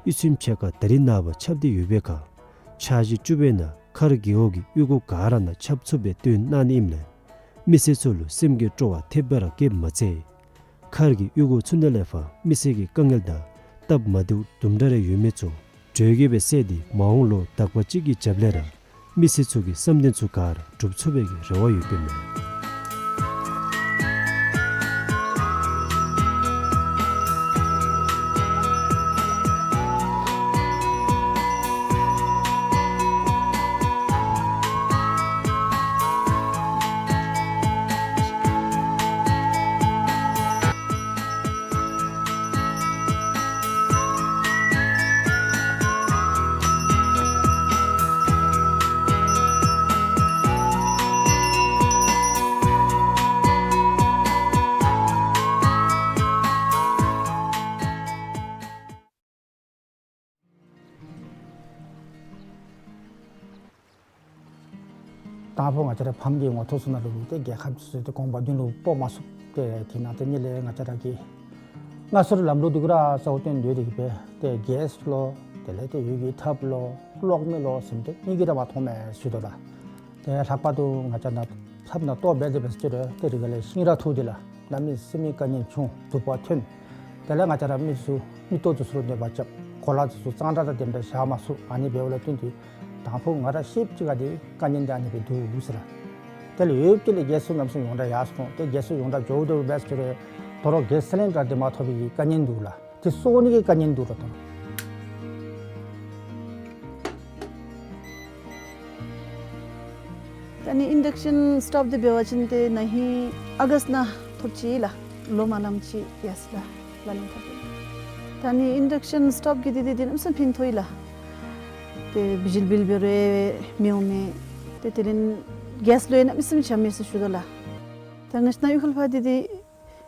གཡུས་ཚན་ཕྱེད་ཀ་ད་རིས་ནངས་པ་ཁྱབ་སྟེ་ཡོད་པའི་ཁར་འཆར་གཞི་བཅུ་པའི་ནང་མཁར་རྒེད་འོག་གི་གཡུས་སྒོ་ག་ར་ནང་ཁྱབ་ཚུགསཔ་སྦེ་སྟོན་གནང་ནི་ཨིནམ་ལས་མི་སེར་ཚུ་ལུ་སེམས་ཀྱི་སྤྲོ་བ་ཐེབས་པ་ར་བསྐྱེདཔ་མ་ཚད་མཁར་གྱི་གཡུས་སྒོ་ཚུ་ནང་ལས་ཕར་མི་སེར་གྱི་དཀའ་ངལ་དང་སྟབས་མ་བདེཝ་དུམ་གྲ་རེ་ཡོད་མི་ཚུ་གྲོས་ཀྱིས་སྦེ་བསལ་ཏེ་མ་འོངས་ལོ་དག་པ་ཅིག་གི་རྒྱབ་ལས་ར་མི་སེར་ཚུ་གི་བསམ་དོན་ཚུ་ག་ར་འགྲུབ་ཚུགས་པའི་གི་རེ་བ་ཡོདཔ་ཨིན་མས། དང་ཕུ་ང་བཅས་ར་ཕམ་གྱི་ངོ་ཐོག་ཚུ་ནང་ལུ་ཏེ་རྒྱལ་ཁབ་ཚུ་ཏེ་གོང་བརྡུང་ལུ་སྤོ་མ་ཚུགས། ཏེ་དེ་ནང་ཏེ་ཉིད་ལས་ང་བཅས་ར་གི་ སྔར་སྲོལ་ལམ་ལུགས་འདི་གུ་ར་གཙོ་བོ་བཏོན་ཏེ་འདི་གིས་སྦེ་ཏེ་གེསི་ལོ་དེ་ལས་ཏེ་ཡུལ་གྱི་ཐབ་ལོ་གློག་མེ་ལོ་ཟེར་མི་འདི་གཉིས་ཀྱི་ར་མ་མཐོང་མས་ཟེར་ཞུ་དོ་ལགས། ཏེ་ལྷག་པར་དུ་ང་བཅས་ནཱ་ཐབ་ནང་ལྟོ་འབད་དེ་འབད་ཟེར་ཅི་རུང་ཏེ་རི་ག་ལས་ཤིང་ར་འཐུ་སྟེ་ལགས། གནམ་མེད་ས་མེད་དཀའ་ངལ་བྱུང་། དུ་པ་ཐོན། དེ་ལས་ང་བཅས་ར་མི་ཚུ་མིག་ཏོ་ཚུ་ཚུར་ནད་པ་རྐྱབ། གོ་ལ་ཚུ་གཙང་སྦྲ་ར་དེ་འདྲ་བཞག་མ་ཚུགས། ཨ་ནི་འབདཝ་ལས་བརྟེན་ཏེ་དང་ཕུ་ང་ར་ཤེསཔ་ཅིག་ཁར་འདི་དཀའ་ངལ་འདི་ཨ་ནི་སྦེ་འདུག་ཟེར་ལགས། དེ་ལས་ཡོདཔ་ཅིག་ལས་གེསི་ཚུ་གནམ་མེད་ས་མེད་ཡོངས་གྲགས་ཡར་སོང་། ཏེ་གེསི་ཚུ་ཡོངས་གྲགས་འགྱོཝ་ད་འབད་ཟེར་ཅི་རུང་ད་རུང་གེསི་སི་ལིན་ཌར་འདི་མ་ཐོབ་པའི་དཀའ་ངལ་འདུག་ལགས། ཏེ་གསོ་ནི་གི་དཀའ་ངལ་འདུག་ལགས། ད་ད་ནི་ཨིན་ཌག་ཤཱན་སི་ཊོབ་འདི་འབད་བ་ཅིན་ཏེ་ན་ཧིང་ཨོ་གསཊ་ནང་ཐོབ་ཅི་ལགས། ལོ་མ་ལངམ་ཅིག་ཡར་སོང་ལགས། ལག་ལེན་འཐབ་སྟེ། ད་ནི་ཨིན་ཌག་ཤཱན་སི་ཊོབ་གི་འདི་འདི་འདི་གནམ་མེད་ས་མེད་ཕན་ཐོགས་ཡི་ལགས། ཏེ་བི་ཇི་ལི་བིལ་འབད་རུང་མི་འོང་མས། ཏེ་དེ་ལས་གེསི་ལོ་ཡང་གནམ་མེད་ས་མེད་ཆ་མས་ཟེར་ཞུ་དོ་ལགས། ད་ང་བཅས་ནཱ་གཡུས་ཁ་ལས་ཕར་འདི་འདི་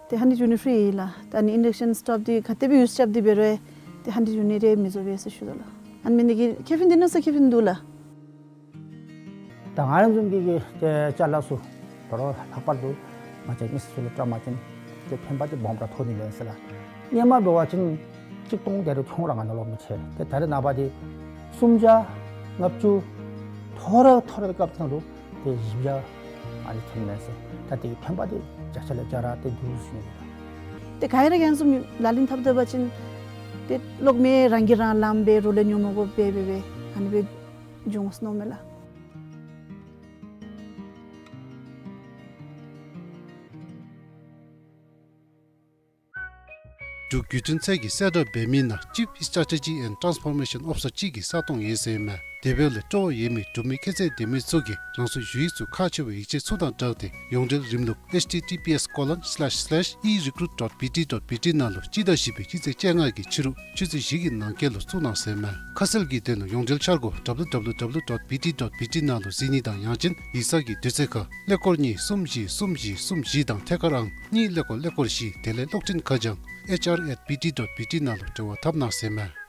ཏེ་ཧན་ཌེཌ་ཡུ་ནིཊ་ཕི་རི་ཡི་ལགས། ད་ནི་ཨིན་ཌག་ཤཱན་སི་ཊོབ་འདི་ག་དེ་སྦེ་ཡུསི་རྐྱབ་སྟེ་འབད་རུང་ཏེ་ཧན་ཌེཌ་ཡུ་ནིཊ་རེ་མི་རྫོགས་པས་ཟེར་ཞུ་དོ་ལགས། ཨ་ནི་མེན་ན་གི་ཁེ་ཕན་འདི་ནང་ས་ཁེ་ཕན་འདུག་ལགས། ད་ང་ར་བཟུམ་གྱི་གི་ཏེ་ཅ་ལ་ཚུ་ད་རུང་ལྷག་པར་དུ་ང་བཅས་མི་སེར་ཚུ་ལུ་བཀྲམ་པ་ཅིན་ཏེ་ཕན་པ་འདི་སྦོམ་ར་ཐོགས་ནི་མས་ཟེར་ལགས། སྔོན་མ་འབད་བ་ཅིན་གཅིག་སྟོང་དེ་རུང་ཁྱོང་ར་ང་ནཱ་ལོག་མི་ཆེ། ཏེ་ད་རེས་ནངས་པ་འདི་སུམ་བརྒྱ་ལྔ་བཅུ་མཐོ་རུ་མཐོ་རུའི་སྐབས་ནང་ལུ་ཏེ་བཞི་བརྒྱ་ཨ་ནི་ཐོན་མས་ཟེར། ད་དེ་གི་ཕན་པ་འདི་བརྒྱ་ཆ་ལས་བརྒྱ་ར་ཏེ་འདུག་ཟེར་ཞུ་ནི། ཏེ་ག་ཡང་ར་ག་སུ་ལག་ལེན་འཐབ་སྡོད་པ་ཅིན་ཏེ་གློག་མེ་རང་གིས་རང་ལངམ་སྦེ་རོགས་ལས་ཉོ་མི་དགོ་པར་སྦེ་སྦེ་ཨ་ནི་སྦེ་འབྱུང་ནི་མས་ལགས། འབྲུག་བརྒྱུད་འཕྲིན་ཚད་ཀྱི་གསལ་བསྒྲགས་འབད་མི་ནང་Chief Strategy and Transformation Officer གཅིག་གི་ས་སྟོང་ཡོད་ཟེར་ཨིན་མས། དེ་འབདཝ་ལས་སྤྲོ་བ་ཡོད་མི་འབྲུག་མི་ཁྱད་ཚད་ལྡན་མི་ཚུ་གིས་རང་སོའི་ཞུ་ཡིག་ཚུ་ཁག་ཆེ་བའི་ཡིག་ཆ་ཚུ་དང་སྦྲགས་ཏེ་ཡོངས་འབྲེལ་རིམ་ལུགས་H T T P S colon slash slash e recruit dot B T dot B T ནང་ལུ་སྤྱི་ཟླ་བཞི་པའི་སྤྱི་ཚེས་བཅོ་ལྔ་གི་ཕྱི་རུ་ཆུ་ཚོད་བཞི་གི་ནང་འཁོད་ལུ་བཙུགས་གནང་ཟེར་ཨིན་མས། ཁ་གསལ་གྱི་དོན་ལུ་ཡོངས་འབྲེལ་འཆར་སྒོ་W W W dot B T dot B T ནང་ལུ་གཟིགས་ནི་དང་ཡང་ཅིན་ཡིག་ཚང་གི་དུས་ཚོད་ཁར་ཀླད་ཀོར་གཉིས་གསུམ་བཞི་གསུམ་བཞི་གསུམ་བཞི་དང་ཐད་ཀར་ཨང་གཉིས་ཀླད་ཀོར་ཀླད་ཀོར་བཞི། དེ་ལས་གློག་འཕྲིན་ཁ་བྱང་H R at B T dot B T ནང་ལུ་འབྲེལ་བ་འཐབ་གནང་ཟེར་ཨིན་མས།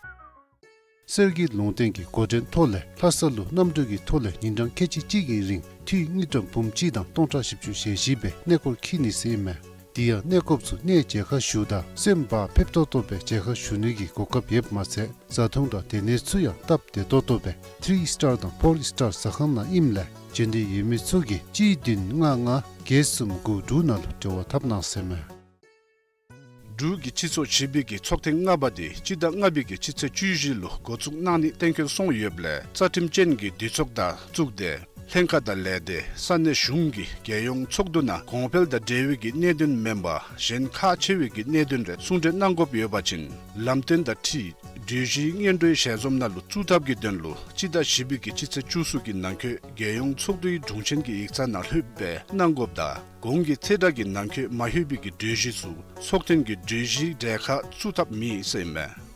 གསེར་གྱི་ལུང་བསྟན་གྱི་འགོ་འདྲེན་ཐོག་ལས་ལྷ་ས་ལུ་གནམ་གྲུ་གི་ཐོག་ལས་ཉིན་གྲངས་ཁལ་གཅིག་གཅིག་གི་རིང་འཐུས་དངུལ་ཀྲམ་འབུམ་གཅིག་དང་སྟོང་ཕྲག་བཞི་བཅུ་ཞེ་བཞི་སྦེ་གནས་སྐོར་འཁྱིད་ནི་ཟེར་ཨིན་མས། དེ་ཡང་གནས་སྐོརཔ་ཚུ་གནས་མཇལ་ཁ་ཞུཝ་ད་སེམས་བག་ཕེབས་ཏོག་ཏོ་སྦེ་མཇལ་ཁ་ཞུ་ནི་གི་གོ་སྐབས་ཡོདཔ་མ་ཚད་བཟའ་འཐུང་དང་སྡོད་གནས་ཚུ་ཡང་སྟབས་བདེ་ཏོག་ཏོ་སྦེ་ཐི་རི་སི་ཊར་དང་ཕོར་སི་ཊར་ཟ་ཁང་ནང་ཨིནམ་ལས་འབྱོན་འདོད་ཡོད་མི་ཚུ་གིས་གཅིག་བདུན་ལྔ་ལྔ་བརྒྱད་གསུམ་དགུ་དྲུག་ནང་ལུ་འབྲེལ་བ་འཐབ་གནང་ཟེར་ཨིན་མས། འབྲུག་གི་སྤྱི་ཚོགས་བྱིས་པའི་གི་ཚོགས་ཐེངས་ལྔ་པ་དེ་སྤྱི་ཟླ་ལྔ་པའི་གི་སྤྱི་ཚེས་བཅུ་བཞི་ལུ་འགོ་བཙུགས་གནང་ནི་གཏན་འཁེལ་སོང་ཡོདཔ་ལས་རྩ་ཁྲིམས་ཅན་གྱི་འདུས་ཚོགས་དང་བཙུགས་ཏེ་ལྷན་ཁག་དང་ལས་སྡེ་ས་གནས་གཞུང་གི་རྒྱལ་ཡོངས་ཚོགས་འདུ་ནང་གོང་འཕེལ་དང་འབྲེལ་བའི་གི་གནད་དོན་མེན་པར་གཞན་ཁག་ཆེ་བའི་གི་གནད་དོན་རེ་གསུང་གྲོས་གནང་དགོཔ་ཡོད་པ་ཅིན་ལམ་སྟོན་དང་འཁྲིལ་གྲོས་གཞི་སྔོན་འགྲོའི་ཞལ་འཛོམས་ནང་ལུ་བཙུགས་ཐབས་ཀྱི་དོན་ལུ་སྤྱི་ཟླ་བཞི་པའི་གི་སྤྱི་ཚེས་བཅུ་གསུམ་གྱི་ནང་འཁོད་རྒྱལ་ཡོངས་ཚོགས་འདུའི་དྲུང་ཆེན་གྱི་ཡིག་ཚང་ནང་ལྷོདཔ་སྦེ་གནང་དགོཔ་དང་གོང་གི་ཚེས་གྲངས་ཀྱི་ནང་འཁོད་མ་ལྷོད་པའི་གི་གྲོས་གཞི་ཚུ་ཚོགས་ཐེངས་ཀྱི་གྲོས་གཞིའི་གྲས་ཁར་བཙུགས་ཐབས་མེད་ཟེར་ཨིན་མས།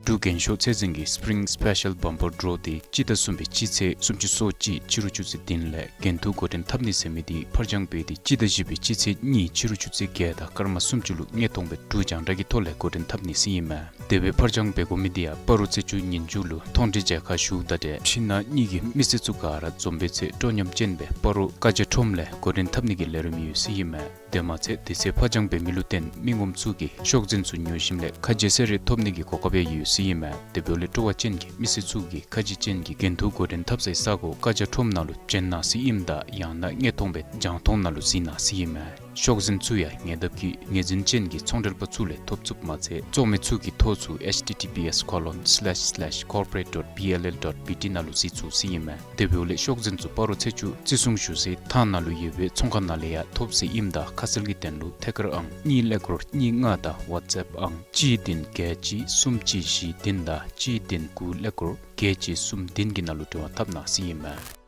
འབྲུག་རྒན་ཤོས་ཚད་འཛིན་གྱི་Spring Special Bumper Draw དེ་སྤྱི་ཟླ་གསུམ་པའི་སྤྱི་ཚེས་སུམ་ཅུ་སོ་གཅིག་ཕྱི་རུ་ཆུ་ཚོད་བདུན་ལས་འགན་ཐུག་འགོ་འདྲེན་འཐབ་ནི་ཟེར་མི་དེ་ཕར་འགྱངས་འབད་དེ་སྤྱི་ཟླ་བཞི་པའི་སྤྱི་ཚེས་གཉིས་ཕྱི་རུ་ཆུ་ཚོད་བརྒྱད་དང་སྐར་མ་སུམ་ཅུ་ལུ་དངོས་མཐོང་སྦེ་འབྲུག་རྒྱང་བསྒྲགས་ཀྱི་ཐོག་ལས་འགོ་འདྲེན་འཐབ་ནི་ཟེར་ཨིན་མས། དེ་སྦེ་ཕར་འགྱངས་འབད་དགོ་མི་དེ་ཡང་སྤ་རོ་ཚེས་བཅུ་ཉིན་མཇུག་ལུ་མཐོང་གྲོལ་མཇལ་ཁ་ཞུཝ་ད་ཏེ་ཁྲི་ནང་གཉིས་ཀྱི་མི་སེར་ཚུ་ག་ར་འཛོམས་པའི་ཚེ་སྤྲོ་སྙོམས་ཅན་སྦེ་སྤ་རོ་བཀའ་རྒྱ་ཁྲོམ་ལས་འགོ་འདྲེན་འཐབ་ནི་གི་ལས་རིམ་ཡོད་ཟེར་ཨིན་མས། དེ་མ་ཚད་དེ་ཚེ་ཕར་འགྱངས་འབད་མི་ལུ་བརྟེན་མི་ངོམ་ཚུ་གིས་ཤོག་འཛིན་ཚུ་ཉོ་ཞིནམ་ལས་ཁ་རྗེ་ཚེ་རེ་ཐོབ་ནི་གི་གོ་སྐབས་ཡང་ཡོད་ཟེར་ཨིན་མས། དེ་འབདཝ་ལས་སྤྲོ་བ་ཅན་གྱི་མི་སེར་ཚུ་གིས་ཁ་རྗེ་ཅན་གྱི་འགན་ཐུག་འགོ་འདྲེན་འཐབ་སའི་ས་གོ་བཀའ་རྒྱ་ཁྲོམ་ནང་ལུ་བྱོན་གནང་ཟེར་ཨིནམ་ད་ཡང་ན་དངོས་མཐོང་སྦེ་རྒྱང་མཐོང་ནང་ལུ་གཟིགས་གནང་ཟེར་ཨིན་མས། ཤོག་འཛིན་ཚུ་ཡང་ཉེ་འདབས་ཀྱི་ངོས་འཛིན་ཅན་གྱི་ཚོང་འབྲེལ་པ་ཚུ་ལས་ཐོབ་ཚུགསཔ་མ་ཚད་བཙོང་མི་ཚུ་གིས་ཐོ་ཚུ་H T T P S colon slash slash corporate dot B L L dot B T ནང་ལུ་གཟིགས་ཚུགས་ཟེར་ཨིན་མས། དེ་འབདཝ་ལས་ཤོག་འཛིན་ཚུ་སྤ་རོ་ཚེས་བཅུ་བརྩི་སྲུང་ཞུ་སའི་ཐང་ནང་ལུ་ཡོད་པའི་ཚོང་ཁང་ནང་ལས་ཡང་ཐོབ་ཟེར་ཨིནམ་ད་ཁ་གསལ་གྱི་དོན་ལུ་ཐད་ཀར་ཨང་གཉིས་ཀླད་ཀོར་གཉིས་ལྔ་དང་ཝཊས་ཨེཔ་ཨང་གཅིག་བདུན་བརྒྱད་གཅིག་གསུམ་གཅིག་བཞི་བདུན་དང་གཅིག་བདུན་དགུ་ཀླད་ཀོར་བརྒྱད་གཅིག་གསུམ་བདུན་གྱི་ནང་ལུ་འབྲེལ་བ་འཐབ་གནང་ཟེར་ཨིན་མས།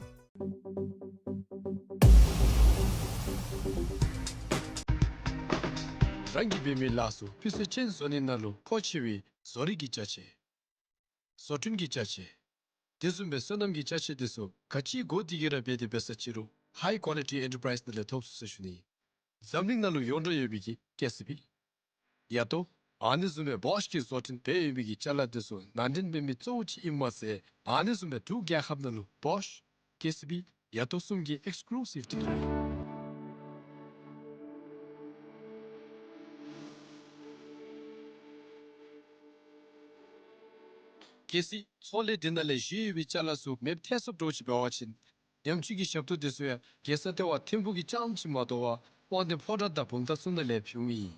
རང་གིས་འབད་མི་ལཱ་ཚུ་སྤུས་ཚད་ཅན་བཟོ་ནི་ནང་ལུ་མཁོ་ཆེ་བའི་བཟོ་རིག་གི་ཅ་ཆས། བཟོ་སྐྲུན་གྱི་ཅ་ཆས། དེ་བཟུམ་སྦེ་སོ་ནམ་གྱི་ཅ་ཆས་དེ་ཚུ་ག་ཅི་དགོ་དེ་གིས་ར་འབད་དེ་འབད་ས་ཅི་རུང་High Quality Enterprise ནང་ལས་ཐོབ་ཚུགས་ཟེར་ཞུ་ནི། འཛམ་གླིང་ནང་ལུ་ཡོངས་གྲགས་ཡོད་པའི་གི་ཀེ་སི་བི། ཡ་ཏོ། ཨ་ནི་བཟུམ་སྦེ་བོཤ་གིས་བཟོ་སྐྲུན་འབད་ཡོད་པའི་གི་ཅ་ལ་དེ་ཚུ་ནང་འདྲེན་འབད་མི་གཙོ་བོ་ཅིག་ཨིནམ་མ་ཚད་ཨ་ནི་བཟུམ་སྦེ་འབྲུག་རྒྱལ་ཁབ་ནང་ལུ་བོཤ་ཀེ་སི་བི་ཡ་ཏོ་གསུམ་གྱི་ཨེགསི་ཀུ་ལུ་སིབ་ཌི་ལར་ཨིན། གལ་སྲིད་ཚོང་ལས་འདི་ནང་ལས་བཞེས་ཡོད་པའི་ཅ་ལ་ཚུ་མེདཔ་ཐལ་སོངམ་འདྲཝ་ཅིག་འབད་བ་ཅིན་ཉམས་བཅོས་ཀྱི་ཞབས་ཏོག་འདི་ཚུ་ཡང་རྒྱལ་ས་ལྟེ་བ་ཐིམ་ཕུག་གི་རྐྱངམ་ཅིག་མ་དོ་བར་དབང་ལྡན་ཕོ་བྲང་དང་བུམ་ཐང་ཚུ་ནང་ལས་ཕུལཝ་ཨིན།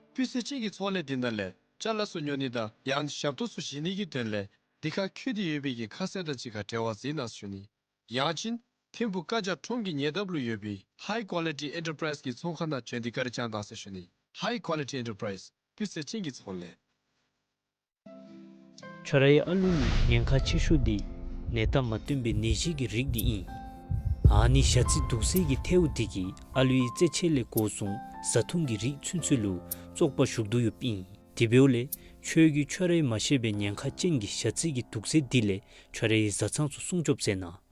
སྤུས་ཚད་ཅན་གྱི་ཚོང་ལས་འདི་ནང་ལས་ཅ་ལ་ཚུ་ཉོ་ནི་དང་ཡང་ཞབས་ཏོག་ཚུ་བཞེས་ནི་གི་དོན་ལས་འདི་ཁར་བཀོད་དེ་ཡོད་པའི་གི་ཁ་གསལ་དང་གཅིག་ཁར་འབྲེལ་བ་མཛད་གནང་ཞུ་ནི། ཡང་ཅིན་ཐིམ་ཕུག་བཀའ་རྒྱ་ཁྲོམ་གྱི་ཉེ་འདབས་ལུ་ཡོད་པའི་High Quality Enterprise གི་ཚོང་ཁང་ནང་བྱོན་ཏེ་བཀའ་དྲིན་བསྐྱང་གནང་ཟེར་ཞུ་ནི། High Quality Enterprise སྤུས་ཚད་ཅན་གྱི་ཚོང་ལས། ཁྱོད་རའི་ཨ་ལུ་ལུ་ཉེན་ཁ་ཆེ་ཤོས་འདི་ནད་རྟགས་མ་སྟོན་པའི་ནད་གཞི་གི་རིགས་འདི་ཨིན། ཨ་ནི་ཞ་རྩི་དུག་སེལ་གྱི་ཐལཝ་འདི་གིས་ཨ་ལུའི་རྩེད་ཆས་ལས་འགོ་བཟུང་བཟའ་འཐུང་གི་རིགས་ཚུན་ཚོད་ལུ་བཙོག་པ་ཞུགས་དོ་ཡོདཔ་ཨིན། དེ་འབདཝ་ལས་ཁྱོད་ཀྱིས་ཁྱོད་རའི་མ་ཤེས་པའི་ཉེན་ཁ་ཅན་གྱི་ཞ་རྩི་གི་དུག་སེལ་འདི་ལས་ཁྱོད་རའི་བཟའ་ཚང་ཚུ་སྲུང་སྐྱོབ་མཛད་གནང་།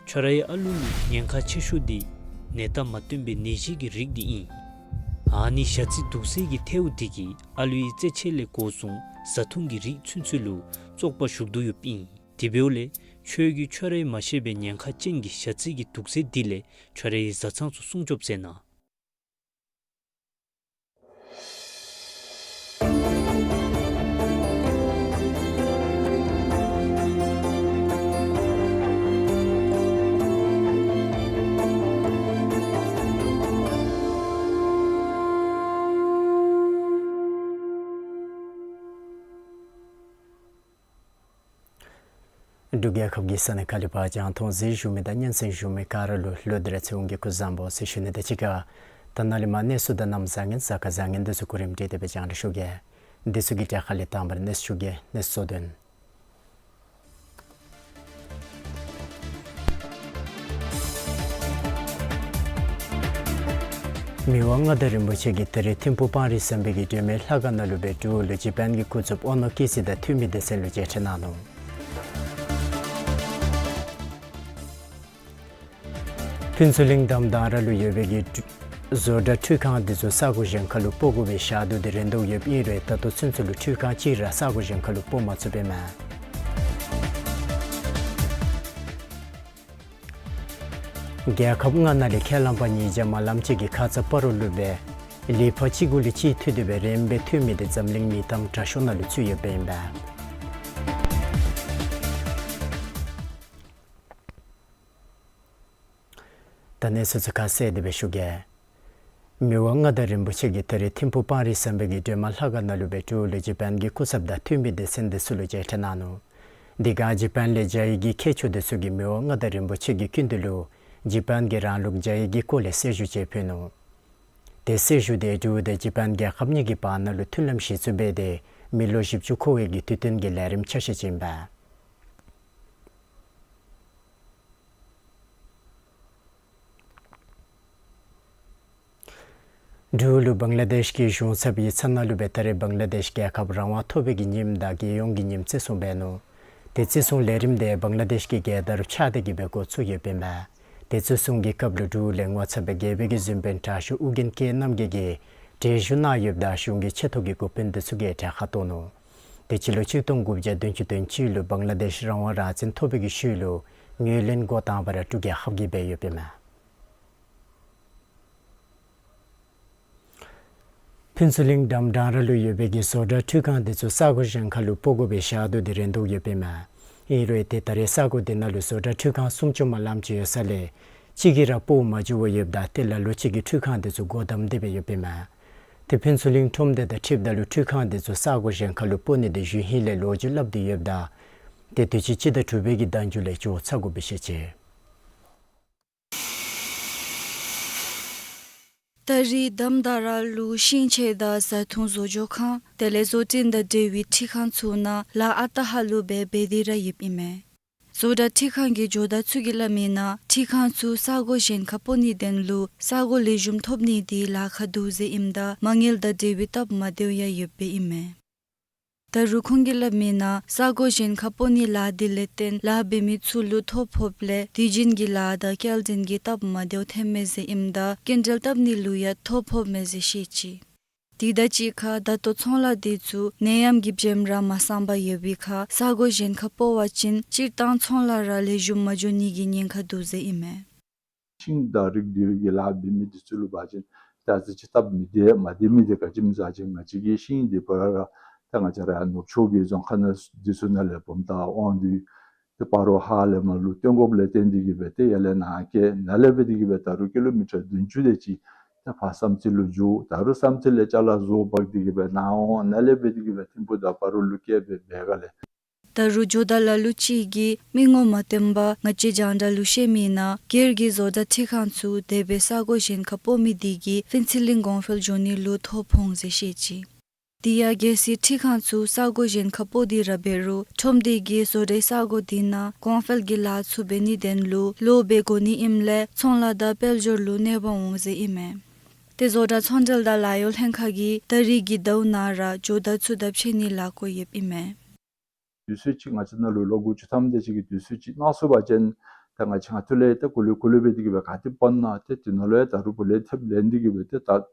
ཁྱོད་རའི་ཨ་ལུ་ལུ་ཉེན་ཁ་ཆེ་ཤོས་འདི་ནད་རྟགས་མ་སྟོན་པའི་ནད་གཞི་གི་རིགས་འདི་ཨིན། ཨ་ནི་ཞ་རྩི་དུག་སེལ་གྱི་ཐལཝ་འདི་གིས་ཨ་ལུའི་རྩེད་ཆས་ལས་འགོ་བཟུང་བཟའ་འཐུང་གི་རིགས་ཚུན་ཚོད་ལུ་བཙོག་པ་ཞུགས་དོ་ཡོདཔ་ཨིན། དེ་འབདཝ་ལས་ཁྱོད་ཀྱིས་ཁྱོད་རའི་མ་ཤེས་པའི་ཉེན་ཁ་ཅན་གྱི་ཞ་རྩི་གི་དུག་སེལ་འདི་ལས་ཁྱོད་རའི་བཟའ་ཚང་ཚུ་སྲུང་སྐྱོབ་མཛད་གནང་། འབྲུག་རྒྱལ་ཁབ་ཀྱི་ས་གནས་ཁག་ལས་ཕར་རྒྱང་མཐོང་གཟིགས་བཞུགས་མི་དང་སྙན་གསན་བཞུགས་མི་ག་ར་ལུ་ལོ་དེ་ར་ཚེ་དབང་གི་སྐུ་གཟུགས་བཟང་པོ་ཟེར་ཞུ་ནི་དང་གཅིག་ཁར་ད་ནཱ་ལས་མར་གནས་ཚུལ་དང་གནམ་བཟང་ངན་གཟའ་སྐར་བཟང་ངན་འདི་ཚུ་གོ་རིམ་སྒྲིག་སྟེ་སྦེ་རྒྱང་བསྒྲགས་ཞུ་གེ། འདི་ཚུ་གི་གྲས་ཁར་ལས་དང་པ་ར་གནས་ཚུལ་ཞུ་གེ། གནས་ཚུལ་དོན། མི་དབང་མངའ་བདག་རིན་པོ་ཆེ་གིས་ད་རིས་ཐིམ་ཕུག་སྤང་རི་ཟམ་པའི་གི་སྒྲོལ་མའི་ལྷ་ཁང་ནང་ལུ་སྦེ་འབྲུག་ལུ་ཇ་པཱན་གྱི་སྐུ་ཚབ་ཨོ་ནོ་ཀི་ཟི་དང་འཐུས་མི་སྡེ་ཚན་ལུ་མཇལ་འཕྲད་གནང་ནུག། ཕུན་ཚོགས་གླིང་དམ་དང་ར་ལུ་ཡོད་པའི་གི་བཟོ་གྲྭ་འཕྲུལ་ཁང་འདི་ཚུ་ས་གོ་གཞན་ཁར་ལུ་སྤོ་དགོ་པའི་ཞག་དུས་འདི་རན་དོ་ཡོདཔ་ཨིན་རུང་ད་ལྟོ་ཚུན་ཚོད་ལུ་འཕྲུལ་ཁང་ཅིག་ར་ས་གོ་གཞན་ཁར་ལུ་སྤོ་མ་ཚུགས་པས་མས། རྒྱལ་ཁབ་ལྔ་ནང་ལས་ཁས་བླངས་པ་ཉིས་བརྒྱ་མ་ལམ་ཅིག་གི་ཁ་ཙ་སྤ་རོ་ལུ་སྦེ་ལི་ཕག་གཅིག་གུ་ལས་གཅིག་འཐུ་སྟེ་སྦེ་རིམ་པས་འཐུ་མི་འདི་འཛམ་གླིང་མི་ཐང་དྲག་ཤོས་ནང་ལུ་ཚུད་ཡོདཔ་ཨིན་པས། ད་གནས་ཚུལ་ཚུ་ཁ་གསལ་ཏེ་སྦེ་ཞུ་གེ། མི་དབང་མངའ་བདག་རིན་པོ་ཆེ་གིས་ད་རིས་ཐིམ་ཕུག་སྤང་རི་ཟམ་པའི་གི་སྒྲོལ་མ་ལྷ་ཁང་ནང་ལུ་སྦེ་འབྲུག་ལུ་ཇ་པཱན་གྱི་སྐུ་ཚབ་དང་འཐུས་མི་སྡེ་ཚན་འདི་ཚུ་ལུ་མཇལ་འཕྲད་གནང་ནུག། དེ་སྒང་ཇ་པཱན་ལས་བཅའ་ཡིག་གི་མཁས་མཆོག་འདི་ཚུ་གིས་མི་དབང་མངའ་བདག་རིན་པོ་ཆེ་གི་སྐུ་མདུན་ལུ་ཇ་པཱན་གྱི་རང་ལུགས་བཅའ་ཡིག་གི་སྐོར་ལས་གསལ་ཞུ་ཅིག་ཕུལ་ནུག། དེ་གསལ་ཞུ་འདི་འབྲུག་དང་ཇ་པཱན་རྒྱལ་ཁབ་གཉིས་ཀྱི་བར་ན་ལུ་མཐུན་ལམ་གཞི་བཙུགས་འབད་དེ་མི་ལོ་བཞི་བཅུ་འཁོར་བའི་གི་དུས་སྟོན་གྱི་ལས་རིམ་ཆ་ཤས་ཅིག་ཨིན་པས། འབྲུག་ལུ་བང་ལ་དེཤ་གི་གཞུང་ཚབ་ཡིག་ཚང་ནང་ལུ་སྦེ་ད་རིས་བང་ལ་དེཤ་རྒྱལ་ཁབ་རང་དབང་ཐོབ་པའི་གི་ཉིནམ་དང་རྒྱལ་ཡོངས་ཀྱི་ཉིནམ་བརྩི་སྲུང་འབད་ནུག། དེ་བརྩི་སྲུང་ལས་རིམ་འདི་བང་ལ་དེཤ་གི་རྒྱལ་དར་འཕྱར་ཏེ་གི་སྦེ་འགོ་བཙུགས་ཡོདཔ་ཨིན་པས། དེ་བརྩི་སྲུང་གི་སྐབས་ལུ་འབྲུག་ལས་ངོ་ཚབ་སྦེ་རྒྱལ་པོའི་གི་གཟིམ་དཔོན་དྲག་ཤོས་ཨོ་རྒྱན་སྐྱབས་རྣམ་རྒྱལ་གྱིས་གྲལ་བཞུགས་གནང་ཡོདཔ་ད་གཞུང་གི་ཆེ་མཐོ་གི་འགོ་དཔོན་འདི་ཚུ་གིས་གྲལ་ཁར་གཏོགས་ནུག། དེ་སྤྱི་ལོ་ཆིག་སྟོང་དགུ་བརྒྱ་བདུན་ཅུ་དོན་གཅིག་ལུ་བང་ལ་དེཤ་རང་དབང་རང་བཙན་ཐོབ་པའི་གི་ཤུལ་ལུ་ངོས་ལེན་འགོ་དང་པ་ར་འབྲུག་རྒྱལ་ཁབ་ཀྱིས་འབད་ཡོདཔ་ཨིན་མས། ཕུན་ཚོགས་གླིང་འགྲམ་འབྲང་ར་ལུ་ཡོད་པའི་གི་བཟོ་གྲྭ་འཕྲུལ་ཁང་དེ་ཚུ་ས་གོ་གཞན་ཁ་ལུ་སྤོ་དགོ་པའི་ཞག་དུས་དེ་རན་དོ་ཡོདཔ་ཨིན་མས། ཨིན་རུང་ཏེ་ད་རེས་ས་གོ་དེ་ནང་ལུ་བཟོ་གྲྭ་འཕྲུལ་ཁང་སུམ་ཅུ་མ་ལངམ་ཅིག་ཡོད་ས་ལས་གཅིག་གིས་ར་སྤོ་མ་བཅུག་པར་ཡོདཔ་ད་ཏེ་ལ་ལུ་ཅིག་གིས་འཕྲུལ་ཁང་དེ་ཚུ་སྒོ་བསྡམས་ཏེ་སྦེ་ཡོདཔ་ཨིན་མས། ཏེ་ཕུན་ཚོགས་གླིང་ཁྲོམ་སྡེ་དང་འཁྲིལཝ་ད་ལུ་འཕྲུལ་ཁང་དེ་ཚུ་ས་གོ་གཞན་ཁ་ལུ་སྤོ་ནི་དེ་ཞུ་ཧིང་ལས་ལོ་རྒྱུས་སླབ་སྟེ་ཡོདཔ་ད་ཏེ་དུས་ཅི་སྤྱི་ཟླ་དྲུག་པའི་གི་ཟླ་མཇུག་ལས་ཅིག་འོང་ཚར་དགོ་པས་ཤེས་ཅི། ད་རིས་རྡ་རམ་ས་ལ་ལུ་ཤིང་ཆས་དང་བཟའ་འཐུང་བཟོ་བཅོས་ཁང་དེ་ལས་བཟོ་སྐྲུན་དང་འབྲེལ་བའི་འཕྲུལ་ཁང་ཚུ་ནང་ལཱ་ཨ་རྟག་ཧ་ལུགས་སྦེ་འབད་དེ་ར་ཡོདཔ་ཨིན་མས། བཟོ་གྲྭ་འཕྲུལ་ཁང་གི་ཇོ་བདག་ཚུ་གིས་སླབ་མིའི་ནང་འཕྲུལ་ཁང་ཚུ་ས་གོ་གཞན་ཁ་སྤོ་ནིའི་དོན་ལུ་ས་གོ་ལེགས་ཤོམ་ཐོབ་ནི་དེ་ལཱ་ཁག་འདུག་ཟེར་ཨིནམ་ད་མ་དངུལ་དང་འབྲེལ་བའི་སྟབས་མ་བདེཝ་ཡང་ཡོདཔ་ཨིན་མས། ད་རུང་ཁོང་གིས་སླབ་མིའི་ནང་ས་གོ་གཞན་ཁ་སྤོ་ནིའི་ལཱ་དེ་ལས་བརྟེན་ལཱ་འབད་མི་ཚུ་ལུ་ཐོ་ཕོགཔ་ལས་དུས་རྒྱུན་གྱི་ལཱ་དང་སྐྱེལ་འདྲེན་གྱི་སྟབས་མ་བདེཝ་ཐོནམ་མས་ཟེར་ཨིནམ་ད་སྐྱིན་འགྲུལ་བཏབ་ནི་ལུ་ཡང་ཐོ་ཕོགཔ་མས་ཟེར་ཤེས་ཅི། དེ་དང་གཅིག་ཁར་ད་ལྟོ་ཚོང་ལཱ་དེ་ཚུ་ནད་ཡམས་ཀྱི་བྱེམ་ར་མ་སངས་པར་ཡོད་པའི་ཁར་ས་གོ་གཞན་ཁ་སྤོ་བ་ཅིན་སྤྱིར་བཏང་ཚོང་ལཱ་ར་ལེགས་ཤོམ་མ་འགྱོ་ནི་གི་ཉེན་ཁ་འདུག་ཟེར་ཨིན་མས། ཤིང་དང་རིགས་འདི་གི་ལཱ་འབད་མི་འདི་ཚུ་ལུ་འབད་བ་ཅིན་ད་ཅི་ཅིག་སྟབས་མི་བདེ་མ་བདེ་མི་འདི་ག་ཅི་སྨོ་ཟེར་བ་ཅིན་ང་བཅས་ཀྱི་ཤིང་འདི་ཕར་ར་ད་ང་བཅས་ར་ནུབ་ཕྱོགས་ཀྱི་རྫོང་ཁག་ནང་འདི་ཚུ་ནང་ལས་བུམ་ཐང་དབང་འདུས་ཏེ་སྤ་རོ་ཧཱ་ལས་མར་ལུ་བཏོན་དགོཔ་ལས་བརྟེན་ཏེ་གིས་སྦེ་ཏེ་ཡར་ལས་ནཱ་བསྐྱལ། ནཱ་ལས་འབད་དེ་གིས་སྦེ་ད་རུང་ཀི་ལོ་མི་ཊར་བདུན་ཅུ་དེ་ཅིག་ད་ཕར་བསམ་རྩེ་ལུ་འགྱོ། ད་རུང་བསམ་རྩེ་ལས་ཅ་ལ་བཟོ་འབག་སྟེ་གིས་སྦེ་ནཱ་འོང་། ནཱ་ལས་འབད་དེ་གིས་སྦེ་ཐིམ་ཕུག་དང་སྤ་རོ་ལུ་བསྐྱལ་སྦེ་འབད་ག་ལས། ད་རུང་ཇོ་བདག་ལ་ལུ་ཅིག་གིས་མི་ངོ་མ་བསྟན་པར་ང་བཅས་རྒྱང་བསྒྲགས་ལུ་བཤད་མིའི་ནང་སྒེར་གྱི་བཟོ་གྲྭ་འཕྲུལ་ཁང་ཚུ་དེ་སྦེ་ས་གོ་གཞན་ཁ་སྤོ་མི་དེ་གིས་ཕུན་ཚོགས་གླིང་གོང་འཕེལ་འགྱོ་ནི་ལུ་ཐོ་ཕོག་འོང་ཟེར་བཤད་ཅི། དེ་ཡང་གལ་སྲིད་འཕྲུལ་ཁང་ཚུ་ས་གོ་གཞན་ཁ་སྤོ་སྟེ་ར་འབད་རུང་ཁྲོམ་སྡེ་གིས་བཟོ་གྲྭའི་ས་གོ་དེ་ནང་གོང་འཕེལ་གྱི་ལཱ་ཚུ་འབད་ནིའི་དོན་ལུ་ལོག་འབད་དགོ་ནི་ཨིནམ་ལས་ཚོང་ལཱ་དང་དཔལ་འབྱོར་ལུ་གནོད་པ་འོང་ཟེར་ཨིན་མས། ཏེ་བཟོ་གྲྭ་ཚོང་འབྲེལ་དང་ལཱ་གཡོག་ལྷན་ཁག་གིས་ད་རིས་ཀྱི་ཟླཝ་ནང་ར་ཇོ་བདག་ཚུ་དང་ཕྱད་ནིའི་ལཱ་འགོ་ཡོདཔ་ཨིན་མས། དུས་ཚོད་ཅིག་ང་བཅས་ནང་ལུ་ལོ་དགུ་བཅུ་ཐམ་དེ་ཅིག་གི་དུས་ཚོད་ཅིག་གནང་ཚུགས་པ་ཅིན་ད་ང་བཅས་ང་ཐུགས་ལས་ད་གུ་ལུ་གུ་ལུ་འབད་དེ་གིས་སྦེ་ག་ཏེ་སྤོ་ན་ཏེ་དེ་ནང་ལུ་ཡང་ད་རུང་བུ་ལོན་ཐེབས་ལེན་ཏེ་གིས་སྦེ་ཏེ་ད་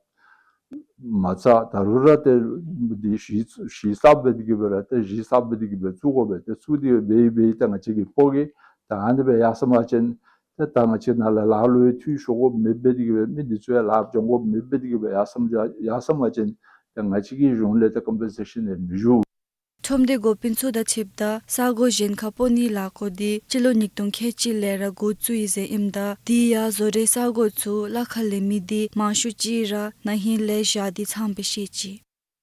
མ་ཚད་ད་རུང་ར་ཏེ་འདི་གཞི་གཞི་གསརཔ་འབད་དེ་གིས་སྦེ་ར་ཏེ་གཞི་གསརཔ་འབད་དེ་གིས་སྦེ་བཙུགས་དགོ་པས། ཏེ་བཙུགས་ཏེ་འབད་འབད་ད་ང་བཅས་ཀྱིས་སྤོ་གེ། ད་ཨ་ནི་སྦེ་ཡར་སོང་པ་ཅིན་ཏེ་ད་ང་བཅས་ནང་ལས་ལཱ་ལུ་ཡང་འཐུས་ཤོར་དགོཔ་མེདཔ་འབད་དེ་གིས་སྦེ་མི་འདི་ཚུ་ཡང་ལཱ་འབྱོན་དགོཔ་མེདཔ་འབད་དེ་གིས་སྦེ་ཡར་སོང་ཡར་སོང་པ་ཅིན་ཏེ་ང་བཅས་ཀྱི་གཞུང་ལས་ཏེ་ཀམ་པེན་སེ་ཤཱན་ཡང་མི་ཞུ། ཁྲོམ་སྡེ་འགོ་དཔོན་ཚུ་དང་འཁྲིལཝ་ད་ས་གོ་གཞན་ཁ་སྤོ་ནིའི་ལཱ་འགོ་འདི་སྤྱི་ལོ་ཉིས་སྟོང་ཁལ་གཅིག་ལས་ར་འགོ་བཙུགས་ཡི་ཟེར་ཨིནམ་ད་དེ་ཡང་བཟོ་གྲྭའི་ས་གོ་ཚུ་གླ་ཁར་ལེན་མི་འདི་མང་ཤོས་ཅིག་ར་ན་ཧིང་ལས་ཞག་འདི་ཚངམ་སྦེ་བཤད་ཅི།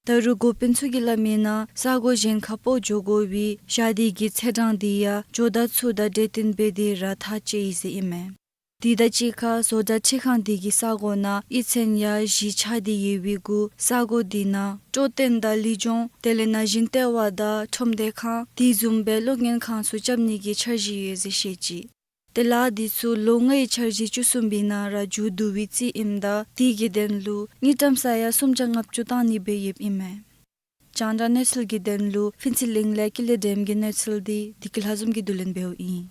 ད་རུང་འགོ་དཔོན་ཚུ་གིས་སླབ་མིའི་ནང་ས་གོ་གཞན་ཁ་སྤོ་འགྱོ་དགོ་པའི་ཞག་འདི་གི་ཚེས་གྲངས་འདི་ཡང་ཇོ་བདག་ཚུ་དང་གྲོས་བསྟུན་འབད་དེ་ར་ཐག་བཅད་ཡི་ཟེར་ཨིན་མས། དེ་དང་གཅིག་ཁར་བཟོ་གྲྭ་འཕྲུལ་ཁང་དེ་གི་ས་གོ་ནང་གཡུས་ཚན་ཡང་གཞི་ཆགས་ཏེ་ཡོད་པའི་གུ་ས་གོ་དེ་ནང་སྤྲོ་སྟོན་དང་ལུས་སྦྱོང་དེ་ལས་ན་གཞོན་ལྟེ་བ་དང་ཁྲོམ་སྡེ་ཁང་དེ་བཟུམ་སྦེ་གློག་བརྙན་ཁང་ཚུ་རྐྱབ་ནི་གི་འཆར་གཞི་ཡོད་ཟེར་བཤད་ཅི། ཏེ་ལཱ་འདི་ཚུ་ལོ་ལྔའི་འཆར་གཞི་བཅུ་གསུམ་པའི་ནང་ར་མཇུག་བསྡུ་བའི་རྩིས་ཨིནམ་ད་དེ་གི་དོན་ལུ་དངུལ་ཀྲམ་ས་ཡ་སུམ་བརྒྱ་ལྔ་བཅུ་བཏང་ནི་སྦེ་ཡོདཔ་ཨིན་མས། རྒྱང་བསྒྲགས་གནས་ཚུལ་གྱི་དོན་ལུ་ཕུན་ཚོགས་གླིང་ལས་ཀུན་ལེགས་སྒྲོལམ་གྱི་གནས་ཚུལ་འདི་བདེ་སྐྱིད་ལྷ་འཛོམས་ཀྱིས་བསྡུ་ལེན་འབདཝ་ཨིན།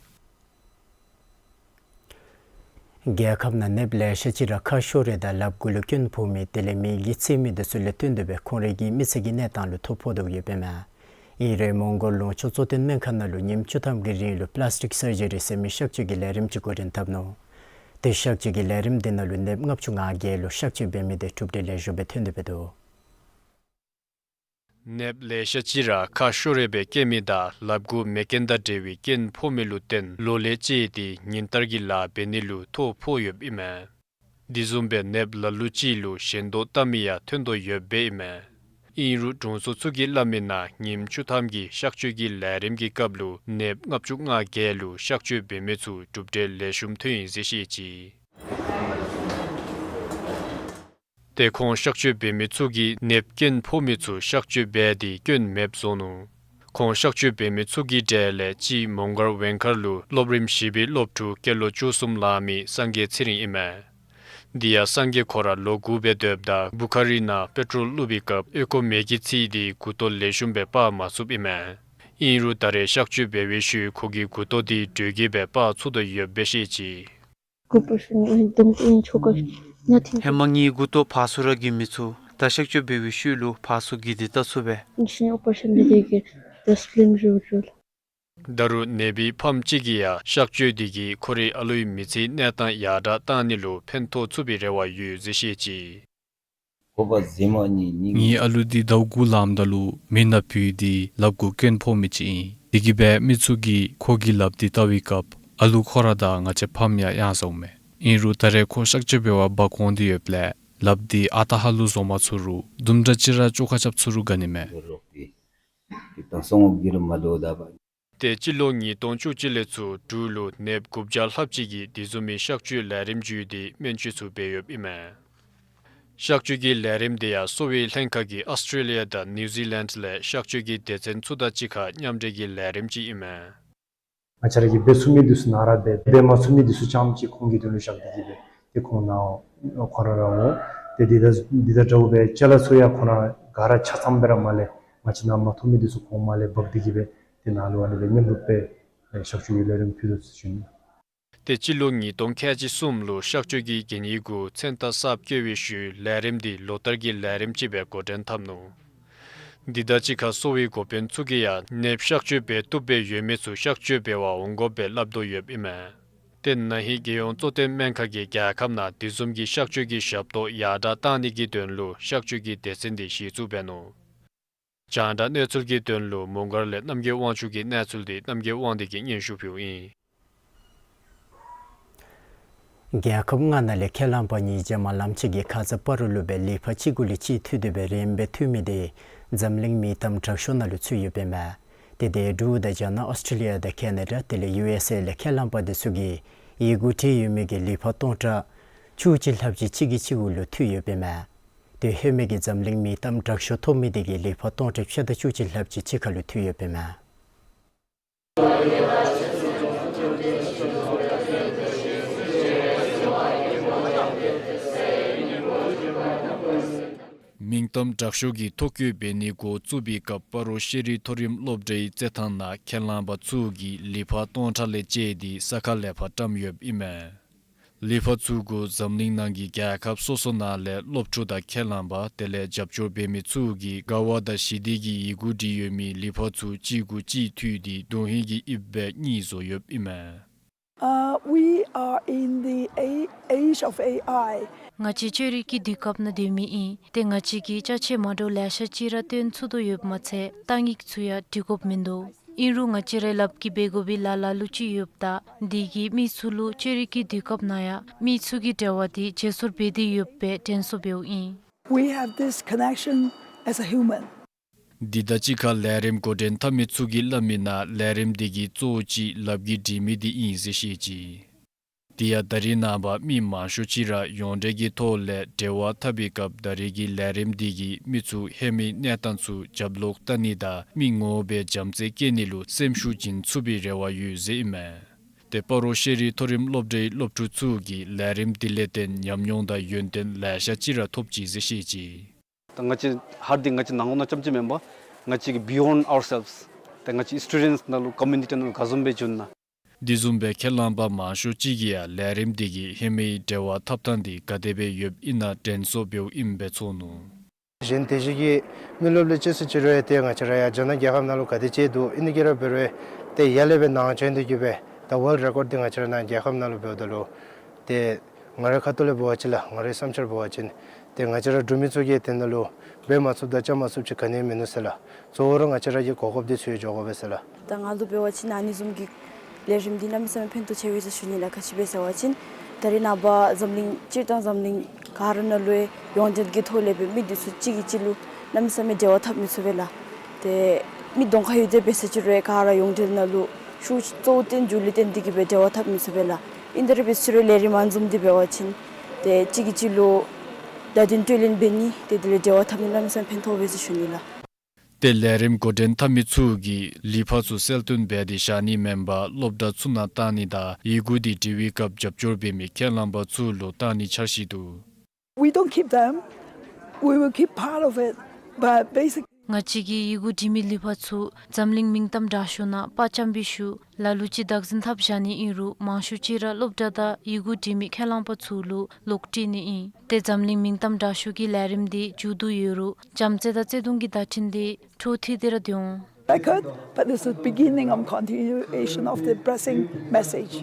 རྒྱལ་ཁབ་ནང་ནདཔ་ལེ་ཤ་ཅིག་ར་ཁ་ཤོར་རེ་དང་ལགཔ་གུ་ལུ་སྐྱོན་ཕོག་མི་དེ་ལས་མེ་གིས་འཚིག་མི་དེ་ཚུ་ལས་བརྟེན་ཏེ་སྦེ་ཁོང་རའི་གི་མི་ཚེ་གི་གནས་སྟངས་ལུ་ཐོ་ཕོག་དོ་ཡོདཔ་ཨིན་མས། ཨིན་རུང་མོང་སྒར་ལུང་ཕྱོགས་གཙོ་བསྟེན་སྨན་ཁང་ནང་ལུ་ཉིནམ་བཅུ་ཐམ་གྱི་རིང་ལུ་པླཱས་ཊིཀ་སར་ཇི་རི་ཟེར་མི་གཤག་བཅོས་ཀྱི་ལས་རིམ་ཅིག་འགོ་འདྲེན་འཐབ་ནུག། ཏེ་གཤག་བཅོས་ཀྱི་ལས་རིམ་དེ་ནང་ལུ་ནདཔ་ལྔ་བཅུ་ང་བརྒྱད་ལུ་གཤག་བཅོས་འབད་མི་དེ་གྲུབ་འབྲས་ལེགས་ཤོམ་སྦེ་ཐོན་ཏེ་སྦེ་འདུག། ནདཔ་ལེ་ཤ་ཅིག་ར་ཁ་ཤོར་རེ་སྦེ་སྐྱེ་མི་དང་ལགཔ་གུ་མེ་རྐྱེན་དང་འབྲེལ་བའི་སྐྱོན་ཕོག་མི་ལུ་བརྟེན་ལོ་ལས་བཅད་དེ་ཉིན་ལྟར་གྱི་ལཱ་འབད་ནི་ལུ་ཐོ་ཕོག་ཡོདཔ་ཨིན་མས། དེ་བཟུམ་སྦེ་ནདཔ་ལ་ལུ་ཅིག་ལུ་ཞེན་ལྟོགས་ལྟ་མི་ཡང་ཐོན་དོ་ཡོདཔ་ཨིན་མས། ཨིན་རུང་དྲུང་འཚོ་ཚུ་གིས་སླབ་མིའི་ནང་ཉིནམ་བཅུ་ཐམ་གྱི་གཤག་བཅོས་ཀྱི་ལས་རིམ་གྱི་སྐབས་ལུ་ནདཔ་ལྔ་བཅུ་ང་བརྒྱད་ལུ་གཤག་བཅོས་འབད་མི་ཚུ་གྲུབ་འབྲས་ལེགས་ཤོམ་ཐོན་ཡི་ཟེར་བཤད་ཅི། ཏེ་ཁོང་གཤག་བཅོས་འབད་མི་ཚུ་གིས་ནདཔ་སྐྱོན་ཕོག་མི་ཚུ་གཤག་བཅོས་འབད་དེ་སྐྱོན་མེདཔ་བཟོ་ནུག། ཁོང་གཤག་བཅོས་འབད་མི་ཚུ་གི་གྲས་ལས་གཅིག་མོང་སྒར་ཝེང་མཁར་ལུ་སློབ་རིམ་བཞི་པའི་སློབ་ཕྲུག་སྐྱེས་ལོ་བཅུ་གསུམ་ལང་མི་སངས་རྒྱས་ཚེ་རིང་ཨིན་མས། དེ་ཡང་སངས་རྒྱས་ཁོ་ར་ལོ་དགུ་སྦེ་སྡོདཔ་ད་བུ་ཁ་རི་ནང་པེ་ཊོལ་བླུགས་པའི་སྐབས་ཨོལ་ཀོ་མེ་གིས་འཚིག་སྟེ་མགུ་ཏོ་ལེགས་ཤོམ་སྦེ་སྤར་མ་ཚུགསཔ་ཨིན་མས། ཨིན་རུང་ད་རེས་གཤག་བཅོས་འབད་བའི་ཤུལ་ཁོ་གི་མགུ་ཏོ་དེ་དྲོད་ཀྱིས་སྦེ་སྤར་ཚུགས་དོ་ཡོདཔ་སྦེ་བཤད་ཅི། ཧེ་མ་ངེའི་མགུ་ཏོ་ཕར་ཚུར་ར་གྱེས་མི་ཚུགས། ད་གཤག་བཅོས་འབད་བའི་ཤུལ་ལུ་ཕར་ཚུར་གྱེས་ཏེ་བལྟ་ཚུགས་པས། ད་རུང་ནདཔའི་ཕམ་ཅིག་གིས་ཡང་གཤག་བཅོས་དེ་གིས་ཁོ་རའི་ཨ་ལུའི་མི་ཚེའི་གནས་སྟངས་ཡར་དྲག་བཏང་ནི་ལུ་ཕན་ཐོགས་ཚུགས་པའི་རེ་བ་ཡོད་ཟེར་བཤད་ཅི། ངེའི་ཨ་ལུ་འདི་ཟླཝ་དགུ་ལངམ་ད་ལུ་མི་ནགཔོ་འདི་ལགཔ་གུ་རྐྱེན་ཕོག་མི་ཅིག་ཨིན། དེ་གིས་སྦེ་མི་ཚུ་གིས་ཁོ་གི་ལགཔ་འདི་བལྟ་བའི་སྐབས་ཨ་ལུ་ཁོ་ར་དང་ང་བཅས་ཕམ་ཡང་ཡར་སོངམ་མས། ཨིན་རུང་ད་རེས་ཁོ་གཤག་བཅོས་འབད་བར་འབག་འོང་སྟེ་ཡོདཔ་ལས་ལགཔ་འདི་ཨ་རྟག་ཧ་ལུགས་བཟོ་མ་ཚུགས་རུང་དུམ་གྲ་ཅིག་ར་བཅོ་ཁ་རྐྱབ་ཚུགས་རུང་དགའ་ནི་མས། ཏེ་སྤྱི་ལོ་ཉིས་སྟོང་བཅུ་གཅིག་ལས་ཚུར་འབྲུག་ལུ་ནདཔ་དགུ་བརྒྱ་ལྷགཔ་ཅིག་གིས་དེ་བཟུམ་མའི་གཤག་བཅོས་ལས་རིམ་བརྒྱུད་དེ་སྨན་བཅོས་ཚུ་འབད་ཡོདཔ་ཨིན་མས། གཤག་བཅོས་ཀྱི་ལས་རིམ་དེ་ཡང་གསོ་བའི་ལྷན་ཁག་གིས་ཨཱོས་ཊྲེ་ལི་ཡ་དང་ནིའུ་ཛི་ལེནཌ་ལས་གཤག་བཅོས་ཀྱི་སྡེ་ཚན་ཚུ་དང་གཅིག་ཁར་མཉམ་འབྲེལ་གྱི་ལས་རིམ་ཅིག་ཨིན་མས། ང་བཅས་ར་གིས་འབད་ཚུགས་མི་འདི་ཚུ་ནཱ་ར་འབད། འབད་མ་ཚུགས་མི་འདི་ཚུ་རྐྱངམ་ཅིག་ཁོང་གི་དོན་ལུ་བཞག་སྟེ་གིས་སྦེ་ཏེ་ཁོང་ནཱ་ཁོ་ར་ར་འོང་། ཏེ་འདི་དང་འདི་དང་འདྲཝ་སྦེ་ཅ་ལ་ཚུ་ཡང་ཁོང་ར་ག་ར་ཆ་ཚང་སྦེ་ར་མར་ལས་ང་བཅས་ནཱ་མ་ཐོབ་མི་འདི་ཚུ་ཁོང་མར་ལས་འབག་སྟེ་གིས་སྦེ་ཏེ་ནཱ་ལུ་ཨ་ནི་སྦེ་མཉམ་རུབ་སྦེ་གཤག་བཅོས་ཀྱི་ལས་རིམ་ཕུལ་དོ་ཟེར་ཞུ་ནི། ཏེ་སྤྱི་ལོ་ཉིས་སྟོང་ཁལ་གཅིག་གསུམ་ལུ་གཤག་བཅོས་ཀྱི་གན་ཡིག་གུ་མཚན་རྟགས་གསརཔ་བཀོད་པའི་ཤུལ་ལས་རིམ་འདི་ལོ་ལྟར་གྱི་ལས་རིམ་ཅིག་སྦེ་འགོ་འདྲེན་འཐབ་ནུག། འདི་དང་གཅིག་ཁར་གསོ་བའི་འགོ་དཔོན་ཚུ་གིས་ཡང་ནདཔ་གཤག་བཅོས་འབད་བཏུབ་པའི་ཡོད་མི་ཚུ་གཤག་བཅོས་འབད་བར་འོང་དགོཔ་སྦེ་སླབ་དོ་ཡོདཔ་ཨིན་མས། ཏེ་ན་ཧིང་རྒྱལ་ཡོངས་གཙོ་བསྟེན་སྨན་ཁང་གིས་རྒྱལ་ཁབ་ནང་དེ་བཟུམ་གྱི་གཤག་བཅོས་ཀྱི་ཞབས་ཏོག་ཡར་དྲག་གཏང་ནི་གི་དོན་ལུ་གཤག་བཅོས་ཀྱི་སྡེ་ཚན་དེ་གཞི་བཙུགས་འབད་ནུག། རྒྱང་བསྒྲགས་གནས་ཚུལ་གྱི་དོན་ལུ་མོང་སྒར་ལས་རྣམ་རྒྱལ་དབང་ཕྱུག་གི་གནས་ཚུལ་དེ་རྣམ་རྒྱལ་དབང་འདུས་ཀྱིས་སྙན་ཞུ་ཕུལཝ་ཨིན། རྒྱལ་ཁབ་ལྔ་ནང་ལས་ཁས་བླངས་པ་གཉིས་རྗེས་མ་ལམ་ཕྱེད་ཀྱི་ཁ་ཙ་སྤ་རོ་ལུ་སྦེ་ལི་ཕག་གཅིག་གུ་ལས་གཅིག་འཐུས་ཏེ་སྦེ་རིམ་སྦེ་འཐུས་མི་དེ་འཛམ་གླིང་མིང་གཏམ་དྲག་ཤོས་ནང་ལུ་ཚུད་ཡོདཔ་ཨིན་མས། ཏེ་དེ་འབྲུག་དང་རྒྱ་ནག་ཨཱོས་ཊྲེ་ལི་ཡ་དང་ཁེ་ན་ཌ་དེ་ལས་ཡུ་ཨེས་ཨེ་ལས་ཁས་བླངས་པ་དེ་ཚུ་གིས་ཡི་གུ་བྲིས་ཡོད་མི་གི་ལི་ཕག་སྟོང་ཕྲག་བཅུ་གཅིག་ལྷགཔ་ཅིག་གཅིག་གིས་གཅིག་གུ་ལུ་འཐུས་ཡོདཔ་ཨིན་མས། དེ་ལྷོད་མི་གི་འཛམ་གླིང་མིང་གཏམ་དྲག་ཤོས་ཐོབ་མི་དེ་གིས་ལི་ཕག་སྟོང་ཕྲག་ཕྱེད་དང་བཅུ་གཅིག་ལྷགཔ་ཅིག་གཅིག་ཁར་ལུ་འཐུས་ཡོདཔ་ཨིན་མས། མིང་གཏམ་དྲག་ཤོས་ཀྱི་ཐོ་བཀོད་འབད་ནི་འགོ་བཙུགས་པའི་སྐབས་སྤ་རོ་ཤེས་རིག་མཐོ་རིམ་སློབ་གྲྭའི་རྩེད་ཐང་ནང་ཁས་བླངས་པ་ཚུ་གིས་ལི་ཕག་སྟོང་ཕྲག་ལས་བཅད་དེ་ས་ཁར་ལས་ཕར་བཀྲམ་ཡོདཔ་ཨིན་མས། ལི་ཕག་ཚུ་གུ་འཛམ་གླིང་ནང་གི་རྒྱལ་ཁབ་སོ་སོ་ནང་ལས་སློབ་ཕྲུག་དང་ཁས་བླངས་པ་དེ་ལས་རྒྱབ་སྐྱོར་འབད་མི་ཚུ་གིས་དགའ་བ་དང་ཞི་བདེ་གི་ཡི་གུ་བྲིས་ཡོད་མི་ལི་ཕག་ཚུ་གཅིག་གུ་གཅིག་འཐུས་ཏེ་དོན་ཧིང་གི་དབྱིབས་སྦེ་གཉིས་བཟོ་ཡོདཔ་ཨིན་མས། Uh, we are in the a- age of A I. ང་བཅས་ཅོ་རིག་གི་དུས་སྐབས་ནང་སྡོད་མི་ཨིན། ཏེ་ང་བཅས་ཀྱིས་ཅ་ཆས་མ་འདྲཝ་ལེ་ཤ་ཅིག་ར་སྟོན་ཚུགས་དོ་ཡོདཔ་མ་ཚད་གཏང་ཡིག་ཚུ་ཡང་འབྲི་དགོཔ་མིན་འདུག། ཨིན་རུང་ང་བཅས་རའི་ལགཔ་གིས་འབད་དགོ་པའི་ལཱ་ལ་ལུ་ཅིག་ཡོདཔ་ད་དེ་གིས་མི་ཚུ་ལུ་ཅོ་རིག་གི་དུས་སྐབས་ནང་ཡང་མི་ཚུ་གི་འབྲེལ་བ་དེ་བརྗེ་སོར་འབད་དེ་ཡོདཔ་སྦེ་དྲན་གསོ་འབདཝ་ཨིན། We have this connection as a human. འདི་དང་གཅིག་ཁར་ལས་རིམ་འགོ་འདྲེན་འཐབ་མི་ཚུ་གིས་སླབ་མི་ནང་ལས་རིམ་འདི་གི་གཙོ་བོ་ཅིག་ལགཔ་གིས་འབྲི་མི་འདི་ཨིན་ཟེར་བཤད་ཅི། དེ་ཡང་ད་རེས་ནངས་པ་མི་མང་ཤོས་ཅིག་ར་ཡོངས་འབྲེལ་གྱི་ཐོག་ལས་འབྲེལ་བ་འཐབ་པའི་སྐབས་ད་རེས་ཀྱི་ལས་རིམ་འདི་གིས་མི་ཚུ་ཧེ་མའི་གནས་སྟངས་ཚུ་རྒྱབ་ལོག་བལྟ་ནི་དང་མི་ངོ་མ་སྦེ་བྱམས་བརྩེ་བསྐྱེད་ནི་ལུ་སེམས་ཤུགས་བྱིན་ཚུགས་པའི་རེ་བ་ཡོད་ཟེར་ཨིན་མས། ཏེ་སྤ་རོ་ཤེས་རིག་མཐོ་རིམ་སློབ་གྲྭའི་སློབ་ཕྲུག་ཚུ་གིས་ལས་རིམ་འདི་ལས་བརྟེན་ཉམས་མྱོང་དང་ཡོན་ཏན་ལེ་ཤ་ཅིག་ར་ཐོབ་ཅི་ཟེར་བཤད་ཅི། ད་ང་བཅས་ཧར་འདི་ང་བཅས་ནང་ལོགས་ནང་རྐྱངམ་ཅིག་མེན་པར་ང་བཅས་ཀྱི་beyond ourselves ད་ང་བཅས་students ནང་ལུ་community ནང་ལུ་ག་བཟུམ་སྦེ་འགྱོ་ན། དེ་བཟུམ་སྦེ་ཁས་བླངས་པ་མང་ཤོས་ཅིག་གིས་ཡང་ལས་རིམ་འདི་གིས་ཧེ་མའི་འབྲེལ་བ་འཐབ་ཐངས་འདི་ག་དེ་སྦེ་ཡོདཔ་ཨིན་ན་དྲན་གསོ་འབདཝ་ཨིནམ་སྦེ་ཚོར་ནུག། གཞན་དེ་བཞིན་གྱི་མི་རློབས་ལས་ཅིག་སུ་ཅིག་རུང་ཡང་ཏེ་ང་བཅས་ར་ཡར་རྒྱ་ནག་རྒྱལ་ཁབ་ནང་ལུ་ག་དེ་ཅིག་འདུག་ཨིན་ནི་གི་ར་འབད་རུང་ཏེ་ཡར་ལས་སྦེ་ནང་བྱོན་ཏེ་གིས་སྦེ་ད་world record འདི་ང་བཅས་ར་ནཱ་རྒྱལ་ཁབ་ནང་ལུ་འབདཝ་ད་ལུ་ཏེ་ང་རའི་ཁ་ཐུག་ལས་འབད་བ་ཅིན་ལགས་ང་རའི་བསམ་འཆར་འབད་བ་ཅིན་ཏེ་ང་བཅས་ར་འབྲུག་མི་ཚུ་གིས་དེ་ནང་ལུ་འབད་མ་ཚུགསཔ་དང་རྐྱབ་མ་ཚུགསཔ་ཅིག་ག་ནི་ཡང་མིན་ནུག་ཟེར་ལགས། གཙོ་བོ་ར་ང་བཅས་ར་གི་གོ་སྐབས་འདི་ཚུ་ཡང་འགྱོ་དགོ་པས་ཟེར་ལགས། ད་ང་ལུ་འབད་བ་ཅིན་ཨ་ནི་བཟུམ་གྱི་ལས་རིམ་འདི་གནམ་མེད་ས་མེད་ཕན་ཐོགས་ཆེ་བས་ཟེར་ཞུ་ནི་ལགས། ག་ཅི་སྦེ་ཟེར་བ་ཅིན་ད་རེས་ནངས་པ་འཛམ་གླིང་སྤྱིར་བཏང་འཛམ་གླིང་ག་ར་ནང་ལུ་ཡོངས་འབྲེལ་གྱི་ཐོག་ལས་སྦེ་མི་འདི་ཚུ་གཅིག་གིས་གཅིག་ལུ་གནམ་མེད་ས་མེད་འབྲེལ་བ་འཐབ་མི་ཚུགས་པས་ལགས། ཏེ་མི་གདོང་ཁར་ཡོད་དེ་འབད་ཟེར་ཅི་རུང་ག་ར་ཡོངས་འབྲེལ་ནང་ལུ་ཤུགས་གཙོ་བོ་བཏོན་རྒྱུ་ལས་བརྟེན་ཏེ་གིས་སྦེ་འབྲེལ་བ་འཐབ་མི་ཚུགས་པས་ལགས། ཨིན་ཏེ་ར་འབད་ཟེར་རུང་ལས་རིམ་ཨ་ནི་བཟུམ་འདི་འབད་བ་ཅིན་ཏེ་གཅིག་གིས་གཅིག་ལུ་བརྡ་དོན་སྤྲོད་ལེན་འབད་ནི་ཏེ་དེ་ལས་འབྲེལ་བ་འཐབ་ནི་གནམ་མེད་ས་མེད་ཕན་ཐོགས་པས་ཟེར་ཞུ་ནི་ལགས། ཏེ་ལས་རིམ་འགོ་འདྲེན་འཐབ་མི་ཚུ་གིས་ལི་ཕག་ཚུ་གསལ་སྟོན་འབད་དེ་བཞག་ནི་མེན་པར་སློབ་གྲྭ་ཚུ་ནང་བཏང་ནི་དང་ཡི་གུ་འདི་འབྲི་བའི་སྐབས་རྒྱབ་སྐྱོར་འབད་མི་ཁས་བླངས་པ་ཚུ་ལུ་བཏང་ནི་འཆར་གཞི་འདུག། We don't keep them. We will keep part of it, but basic- ང་བཅས་ཀྱིས་ཡི་གུ་འབྲི་མི་ལི་ཕག་ཚུ་འཛམ་གླིང་མིང་གཏམ་དྲག་ཤོས་ནང་པར་བཅམ་པའི་ཤུལ་ལ་ལུ་ཅིག་བདག་འཛིན་འཐབ་བཞག་ནི་ཨིན་རུང་མང་ཤོས་ཅིག་ར་སློབ་གྲྭ་དང་ཡི་གུ་འབྲི་མི་ཁས་བླངས་པ་ཚུ་ལུ་ལོག་སྤྲོད་ནི་ཨིན། ཏེ་འཛམ་གླིང་མིང་གཏམ་དྲག་ཤོས་ཀྱི་ལས་རིམ་འདི་མཇུག་བསྡུ་ཡོད་རུང་བྱམས་བརྩེ་དང་བརྩེ་གདུང་གི་བརྡ་འཕྲིན་འདི་འཕྲོ་མཐུད་དེ་ར་སྡོད་འོང་། Record, but it's the beginning of continuation of the blessing message.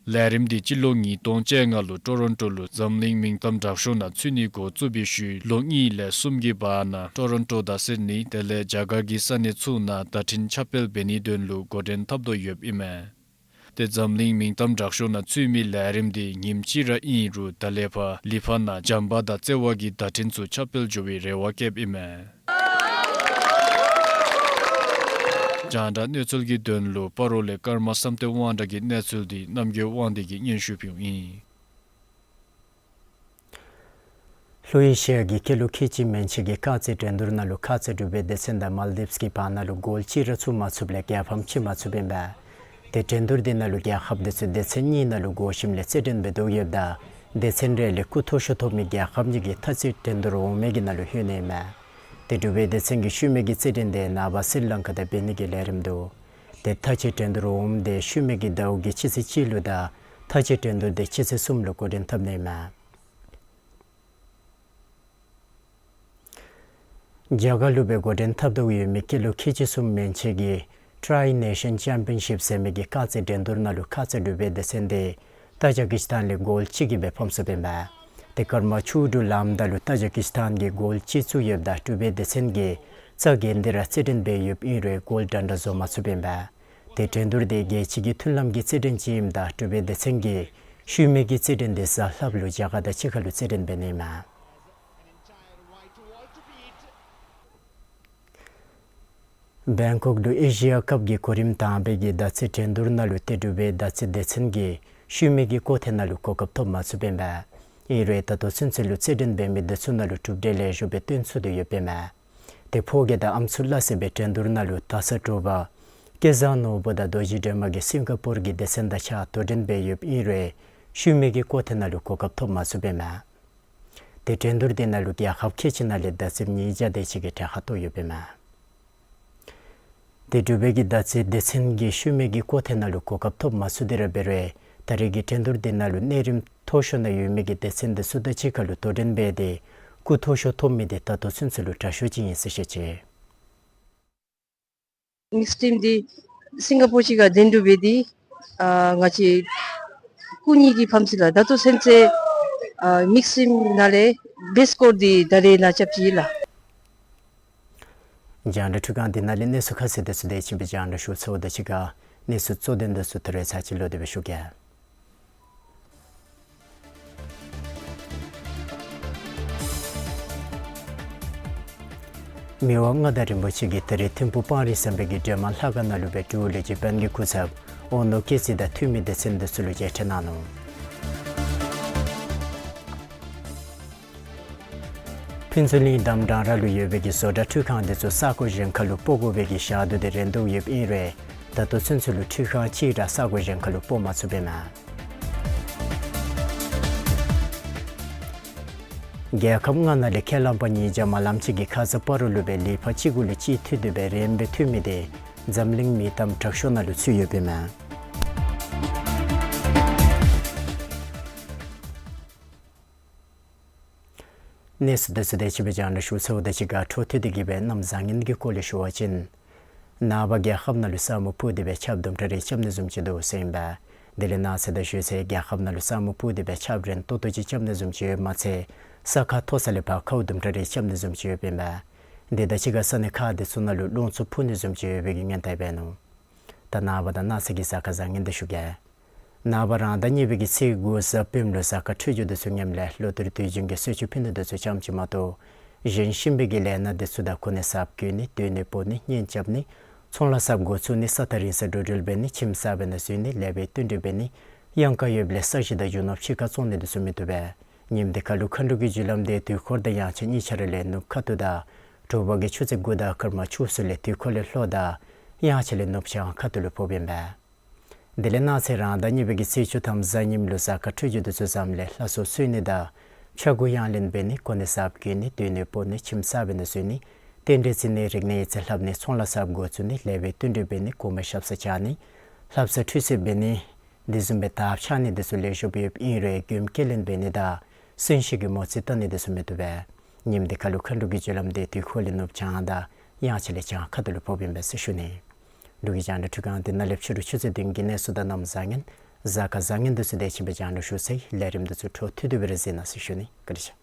ལས་རིམ་འདི་སྤྱི་ལོ་ཉིས་སྟོང་བཅོ་ལྔ་ལུ་ཊོ་རོན་ཊོ་ལུ་འཛམ་གླིང་མིང་གཏམ་དྲག་ཤོས་ནང་ཚུད་ནིའི་འགོ་བཙུགས་པའི་ཤུལ་ལོ་གཉིས་ལས་གསུམ་གྱི་བར་ན་ཊོ་རོན་ཊོ་དང་སིཌ་ནི་དེ་ལས་རྒྱ་གར་གྱི་ས་གནས་ཚུ་ནང་བརྡ་འཕྲིན་ཁྱབ་སྤེལ་འབད་ནིའི་དོན་ལུ་འགོ་འདྲེན་འཐབ་དོ་ཡོདཔ་ཨིན་མས། ཏེ་འཛམ་གླིང་མིང་གཏམ་དྲག་ཤོས་ནང་ཚུད་མི་ལས་རིམ་འདི་ཉིནམ་གཅིག་ར་ཨིན་རུང་ད་ལས་ཕར་ལི་ཕག་ནང་བྱམས་པ་དང་བརྩེ་བ་གི་བརྡ་འཕྲིན་ཚུ་ཁྱབ་སྤེལ་འགྱོ་བའི་རེ་བ་བསྐྱེདཔ་ཨིན་མས། རྒྱང་བསྒྲགས་གནས་ཚུལ་གྱི་དོན་ལུ་སྤ་རོ་ལས་ཀརྨ་བསམ་གཏན་དབང་གྲགས་ཀྱི་གནས་ཚུལ་འདི་རྣམ་རྒྱལ་དབང་འདུས་ཀྱིས་སྙན་ཞུ་ཕུལཝ་ཨིན། ལྷོ་ཨེ་ཤི་ཡ་གི་སྐྱེས་ལོ་ཁལ་གཅིག་མན་ཆད་ཀྱི་ཁ་ཚིག་འགྲན་བསྡུར་ནང་ལུ་ཁ་ཚིག་འབྲུག་པའི་སྡེ་ཚན་དང་མཱལ་དིབས་ཀྱི་བར་ན་ལུ་གོལ་གཅིག་ར་བཙུགས་མ་ཚུགསཔ་ལས་རྒྱལ་ཕམ་ཅིག་མ་ཚུགསཔ་ཨིན་པས། ཏེ་འགྲན་བསྡུར་འདི་ནང་ལུ་རྒྱལ་ཁབ་འདི་ཚུ་སྡེ་ཚན་གཉིས་ནང་ལུ་བགོ་ཞིནམ་ལས་རྩེད་འགྲན་འབད་དོ་ཡོདཔ་ད་སྡེ་ཚན་རེ་ལས་སྐུ་མཐོ་ཤོས་ཐོབ་མི་རྒྱལ་ཁབ་གཉིས་ཀྱིས་མཐའ་དཔྱད་འགྲན་བསྡུར་འོང་མི་གི་ནང་ལུ་ལྷོད་ནི་ཨིན་མས། ཏེ་འབྲུག་པའི་སྡེ་ཚན་གྱི་ཤུལ་མའི་གི་རྩེད་འགྲན་དེ་ནངས་པ་སི་རི་ལང་ཀ་དང་འབད་ནི་གི་ལས་རིམ་འདུག། ཏེ་མཐའ་དཔྱད་འགྲན་བསྡུར་འོང་མི་དེ་ཤུལ་མའི་གི་ཟླཝ་གི་སྤྱི་ཚེས་གཅིག་ལུ་དང་མཐའ་དཔྱད་འགྲན་བསྡུར་དེ་སྤྱི་ཚེས་གསུམ་ལུ་འགོ་འདྲེན་འཐབ་ནི་ཨིན་མས། རྒྱ་གར་ལུ་སྦེ་འགོ་འདྲེན་འཐབ་དོ་ཡོད་མི་སྐྱེས་ལོ་ཁལ་གཅིག་གསུམ་མན་ཆད་ཀྱི་ཊའི་ནེ་ཤཱན་ཅེམ་པི་ཡན་ཤིབ་ཟེར་མི་གི་ཁ་ཚིག་འགྲན་བསྡུར་ནང་ལུ་ཁ་ཚིག་འབྲུག་པའི་སྡེ་ཚན་དེ་ཏ་ཇ་ཀི་སི་ཐན་ལས་གོལ་གཅིག་གིས་སྦེ་ཕམ་སོཔ་ཨིན་པས། ཏེ་སྐར་མ་བཅུ་དྲུག་ལངམ་ད་ལུ་ཏ་ཇ་ཀི་སི་ཐན་གྱིས་གོལ་གཅིག་བཙུགས་ཡོདཔ་ད་འབྲུག་པའི་སྡེ་ཚན་གྱིས་རྩ་འགེངས་ཏེ་ར་རྩེད་འགྲན་འབད་ཡོདཔ་ཨིན་རུང་གོལ་འདྲ་འདྲ་བཟོ་མ་ཚུགསཔ་ཨིན་པས། ཏེ་འགྲན་བསྡུར་དེ་རྒྱལ་སྤྱི་གི་མཐུན་ལམ་གྱི་རྩེད་འགྲན་ཅིག་ཨིནམ་ད་འབྲུག་པའི་སྡེ་ཚན་གྱིས་ཤུལ་མའི་གི་རྩེད་འགྲན་དེ་གཟའ་ལྷགཔ་ལུ་རྒྱ་གར་དང་གཅིག་ཁར་ལུ་རྩེད་འགྲན་འབད་ནི་ཨིན་མས། བེང་ཀོག་ལུ་ཨེ་ཤི་ཡ་ཀབ་ཀྱི་གོ་རིམ་དང་པའི་གི་མདའ་རྩེད་འགྲན་བསྡུར་ནང་ལུ་ཏེ་འབྲུག་པའི་མདའ་རྩེད་སྡེ་ཚན་གྱིས་ཤུལ་མའི་གི་སྐོར་ཐེངས་ནང་ལུ་གོ་སྐབས་ཐོབ་མ་ཚུགསཔ་ཨིན་པས། ཨིན་རུང་ད་ལྟོ་ཚུན་ཚོད་ལུ་རྩེད་འགྲན་འབད་མི་དེ་ཚུ་ནང་ལུ་གྲུབ་འབྲས་ལེགས་ཤོམ་སྦེ་སྟོན་ཚུགས་ཏེ་ཡོདཔ་ཨིན་མས། ཏེ་ཕོ་རྒྱས་དང་ཨམ་སྲུ་སླ་བསྲེ་སྦེ་འགྲན་བསྡུར་ནང་ལུ་ད་ས་དྲོ་པ་སྐལ་བཟང་ནོར་བུ་དང་རྡོ་རྗེ་སྒྲོལ་མ་གིས་སིང་ག་པོར་གྱི་སྡེ་ཚན་དང་གཅིག་ཁར་དོ་འགྲན་འབད་ཡོདཔ་ཨིན་རུང་ཤུལ་མའི་གི་སྐོར་ཐེངས་ནང་ལུ་གོ་སྐབས་ཐོབ་མ་ཚུགསཔ་ཨིན་མས། ཏེ་འགྲན་བསྡུར་དེ་ནང་ལུ་རྒྱལ་ཁབ་ཁལ་གཅིག་ནང་ལས་མདའ་རྩེདཔ་ཉིས་བརྒྱ་དེ་ཅིག་གིས་གྲལ་ཁར་གཏོགས་ཡོདཔ་ཨིན་མས། ཏེ་འབྲུག་པའི་གི་མདའ་རྩེད་སྡེ་ཚན་གྱིས་ཤུལ་མའི་གི་སྐོར་ཐེངས་ནང་ལུ་གོ་སྐབས་ཐོབ་མ་ཚུགས་ཏེ་ར་འབད་རུང་ད་རེས་ཀྱི་འགྲན་བསྡུར་དེ་ནང་ལུ་གནས་རིམ་མཐོ་ཤོས་ནང་ཡོད་མི་གི་སྡེ་ཚན་དེ་ཚུ་དང་གཅིག་ཁར་ལུ་དོ་འགྲན་འབད་དེ་སྐུ་མཐོ་ཤོས་ཐོབ་མི་དེ་ད་ལྟོ་ཚུན་ཚོད་ལུ་དྲག་ཤོས་ཅིག་ཨིན་ཟེར་བཤད་ཅི། མིགསི་ཊིམ་འདི་སིང་ག་པོར་ཅིག་ཁར་འགྲན་བསྡུར་འབད་དེ་ཨ་ང་བཅས་སྐུ་གཉིས་ཀྱིས་ཕམ་ཅི་ལགས། ད་ལྟོ་ཚུན་ཚོད་ཨ་མིགསི་ཊིམ་ནང་ལས་བེསི་ཊི་སི་ཀོར་འདི་ད་རེས་ནང་རྐྱབ་ཅི་ལགས། རྒྱང་བསྒྲགས་འཕྲུལ་ཁང་འདི་ནང་ལས་གནས་ཚུལ་ཁ་གསལ་དེ་ཚུ་དེ་ཅིག་སྦེ་རྒྱང་བསྒྲགས་ཞུ་ཚརཝ་དང་གཅིག་ཁར་གནས་ཚུལ་གཙོ་དོན་དེ་ཚུ་ད་རེས་ཚར་གཅིག་ལོག་སྟེ་སྦེ་ཞུ་གེ། མི་དབང་མངའ་བདག་རིན་པོ་ཆེ་གིས་ད་རེས་ཐིམ་ཕུག་སྤང་རི་ཟམ་པའི་གི་སྒྲོལ་མ་ལྷ་ཁང་ནང་ལུ་སྦེ་འབྲུག་ལས་བྱེད་པ་གི་སྐུ་ཚབ་ཨོ་ནོ་སྐྱིད་ཚེ་དང་འཐུས་མི་སྡེ་ཚན་དེ་ཚུ་ལུ་མཇལ་འཕྲད་གནང་ནུག། ཕུན་ཚོགས་གླིང་དང་འབྲང་ར་ལུ་ཡོད་པའི་གི་བཟོ་གྲྭ་འཕྲུལ་ཁང་དེ་ཚུ་ས་གོ་གཞན་ཁར་ལུ་སྤོ་དགོ་པའི་གི་ཞག་དུས་དེ་རན་དོ་ཡོདཔ་ཨིན་རུང་ད་ལྟོ་ཚུན་ཚོད་ལུ་འཕྲུལ་ཁང་གཅིག་ར་ས་གོ་གཞན་ཁར་ལུ་སྤོ་མ་ཚུགསཔ་ཨིན་མས། རྒྱལ་ཁབ་ལྔ་ནང་ལས་ཁས་བླངས་པ་ཉིས་བརྒྱ་མ་ལམ་ཅིག་གིས་ཁ་ཙ་སྤ་རོ་ལུ་སྦེ་ལི་ཕག་གཅིག་གུ་ལུ་གཅིག་འཐུས་ཏེ་སྦེ་རན་སྦེ་འཐུས་མི་དེ་འཛམ་གླིང་མིང་གཏམ་དྲག་ཤོས་ནང་ལུ་ཚུད་ཡོདཔ་ཨིན་མས། གནས་ཚུལ་དེ་ཚུ་དེ་ཅིག་སྦེ་རྒྱང་བསྒྲགས་ཞུ་ཚརཝ་དང་གཅིག་ཁར་འཕྲོ་མཐུད་དེ་གི་སྦེ་གནམ་བཟང་ངན་གྱི་སྐོར་ལས་ཞུ་བ་ཅིན་ནངས་པ་རྒྱལ་ཁབ་ནང་ལུ་ས་སྨུག་ཕུབ་སྟེ་སྦེ་ཆརཔ་དུམ་གྲ་རེ་རྐྱབ་ནི་བཟུམ་ཅིག་འདུག་ཟེར་ཨིན་པས། དེ་ལས་གནངས་ཚེ་དང་ཞོལ་ཚེ་རྒྱལ་ཁབ་ནང་ལུ་ས་སྨུག་ཕུབ་སྟེ་སྦེ་ཆརཔ་རན་ཏོག་ཏོ་ཅིག་རྐྱབ་ནི་བཟུམ་ཅིག་ཡོདཔ་མ་ཚད་ས་ཁ་མཐོ་ས་ལས་ཕར་ཁཝ་དུམ་གྲ་རེ་རྐྱབ་ནི་བཟུམ་ཅིག་ཡོདཔ་ཨིན་པས། དེ་དང་གཅིག་ཁར་ས་གནས་ཁག་དེ་ཚུ་ནང་ལུ་རླུང་འཚུབ་འཕུ་ནི་བཟུམ་ཅིག་ཡོད་པའི་གི་སྔོན་བརྡ་འབད་ནུག། ད་ནངས་པ་དང་གནངས་ཚེ་གི་གཟའ་སྐར་བཟང་ངན་དེ་ཞུ་གེ། ནངས་པ་རང་ཟླ་གཉིས་པའི་གི་ཚེས་དགུ་གཟའ་སྤེནམ་ལུ་གཟའ་སྐར་འཕྲོད་སྦྱོར་དེ་ཚུ་ངནམ་ལས་ལོ་ལྟར་དུས་རྒྱུན་གྱི་གསོལ་མཆོད་ཕུལ་ནི་དེ་ཚུ་ཙམ་ཅིག་མ་གཏོགས་གཞན་གཤིན་པོའི་གི་ལས་སྣ་དེ་ཚུ་དང་གོ་གནས་གསརཔ་བསྐོ་ནི་སྡོད་ནི་སྤོ་ནི་གཉེན་རྐྱབ་ནི་ཚོང་ལཱ་གསརཔ་འགོ་བཙུགས་ནི་ས་ཐག་རིང་ས་འགྲོ་འགྲུལ་འབད་ནི་ཁྱིམ་གསར་པའི་ནང་འཛུལ་ནི་ལེགས་པའི་བསྟུན་གྲོས་འབད་ནི་གཡང་ཁ་ཡོདཔ་ལས་ས་གཞི་དང་རྒྱུ་ནོར་ཕྱི་ཁར་བཙོང་ནི་དེ་ཚུ་མི་བཏུབ་པས། ཉིནམ་དེ་ཁར་ལུ་མཁའ་འགྲོ་གི་རྒྱུ་ལམ་དེ་དུས་འཁོར་དང་དབྱངས་འཆར་གཉིས་ཆ་ར་ལས་ནུབ་ཁ་ཐུག་དང་དྲོ་པ་གི་ཆུ་ཚོད་དགུ་དང་སྐར་མ་བཅུ་གསུམ་ལས་དུས་འཁོར་ལས་ལྷོ་དང་དབྱངས་འཆར་ལས་ནུབ་བྱང་ཁ་ཐུག་ལུ་ཕོགཔ་ཨིན་པས། དེ་ལས་གནངས་ཚེ་རང་ཟླ་གཉིས་པའི་གི་ཚེས་བཅུ་ཐམ་གཟའ་ཉིམ་ལུ་གཟའ་སྐར་འཕྲོད་སྦྱོར་དེ་ཚུ་བཟངམ་ལས་ལྷ་གསོལ་གསོལ་ནི་དང་ཕྱྭ་འགུགས་གཡང་ལེན་འབད་ནི་གོ་གནས་གསརཔ་བསྐོ་ནི་སྡོད་ནི་སྤོ་ནི་ཁྱིམ་གསར་པའི་ནང་འཛུལ་ནི་རྟེན་འབྲེལ་བརྩི་ནི་རིག་གནས་ཡིག་ཚང་ལྷབ་ནི་ཚོང་ལཱ་གསརཔ་འགོ་བཙུགས་ནི་ལེགས་པའི་བསྟུན་གྲོས་འབད་ནི་གོང་མའི་ཞབས་སར་བཅར་ནི་ལྷ་བསངས་ཁྲུས་གསོལ་འབད་ནི་དེ་བཟུམ་སྦེ་དར་འཕྱར་ནི་དེ་ཚུ་ལེགས་ཤོམ་སྦེ་ཡོདཔ་ཨིན་རུང་མགྱོནམ་སྐྱེལ་ལེན་འབད་ནི་དང་གསོན་གཤིན་གྱི་མོ་རྩིས་བལྟ་ནི་དེ་ཚུ་མི་བཏུབ་པས། ཉིནམ་དེ་ཁར་ལུ་མཁའ་འགྲོ་གི་རྒྱུ་ལམ་དེ་དུས་འཁོར་ལས་ནུབ་བྱང་དང་དབྱངས་འཆར་ལས་བྱང་ཁ་ཐུག་ལུ་ཕོགཔ་ཨིན་པས་ཟེར་ཞུ་ནི། འབྲུག་གི་རྒྱང་བསྒྲགས་འཕྲུལ་ཁང་འདི་ནང་ལས་ཕྱི་རུ་ཆུ་ཚོད་བདུན་གྱི་གནས་ཚུལ་དང་གནམ་བཟང་ངན་ གཟའ་སྐར་བཟང་ངན་དུས་ཚོད་དེ་ཅིག་སྦེ་བྱང་ནུ་ཞུ་ཟེར། ལས་རིམ་དུས་ཚོད་འཕྲོ་མཐུད་དེ་སྦེ་ར་གཟིགས་གནང་ཟེར་ཞུ་ནི། བཀའ་དྲིན་ཆེ།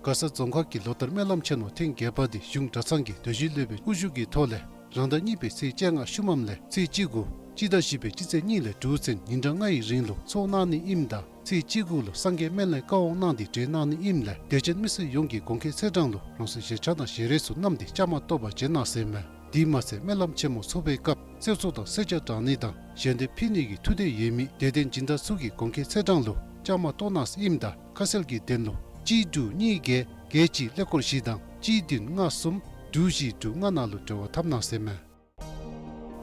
མགར་ས་རྫོང་ཁག་གི་ལོ་ལྟར་སྨོན་ལམ་ཆེན་མོ་ཐེངས་བརྒྱད་པ་འདི་གཞུང་གྲྭ་ཚང་གི་རྡོ་རྗེ་སློབ་དཔོན་དབུ་བཞུགས་ཀྱི་ཐོག་ལས་རང་ཟླ་གཉིས་པའི་ཚེས་བཅོ་ལྔ་ཤུལ་མམ་ལས་ཚེས་བཅུ་དགུ་སྤྱི་ཟླ་བཞི་པའི་སྤྱི་ཚེས་གཉིས་ལས་དྲུག་ཚུན་ཉིན་གྲངས་ལྔ་ཡི་རིང་ལུ་ཚོགས་གནང་ནི་ཨིནམ་ད་ཚེས་བཅུ་དགུ་ལུ་སངས་རྒྱས་སྨན་བླའི་བཀའ་དབང་གནང་སྟེ་གྲོལ་གནང་ནི་ཨིནམ་ལས་དད་ཅན་མི་སེར་ཡོངས་ཀྱིས་དགོངས་འཁེལ་ཚེས་གྲངས་ལུ་རང་སོའི་གཞིས་ཆགས་དང་ཞལ་རས་ཚུ་བསྣམས་ཏེ་བཅའ་མར་གཏོགས་པར་བྱོན་གནང་ཟེར་མས། དེ་མ་ཚད་སྨོན་ལམ་ཆེན་མོ་ཚོགས་པའི་སྐབས་གསེར་ཚོགས་དང་གསེར་ཇ་དྲང་ནི་དང་ཞལ་འདེབས་ཕུལ་ནི་གི་ཐུགས་འདོད་ཡོད་མི་དད་ལྡན་སྦྱིན་བདག་ཚུ་གིས་དགོངས་འཁེལ་ཚེས་གྲངས་ལུ་བཅའ་མར་གཏོགས་གནང་ཟེར་ཨིནམ་ད་ཁ་གསལ་གྱི་དོན་ལུ་གཅིག་དྲུག་གཉིས་བརྒྱད་བརྒྱད་གཅིག་ཀླད་ཀོར་བཞི་དང་གཅིག་བདུན་ལྔ་གསུམ་དྲུག་བཞི་དྲུག་ལྔ་ནང་ལུ་འབྲེལ་བ་འཐབ་གནང་ཟེར་མས།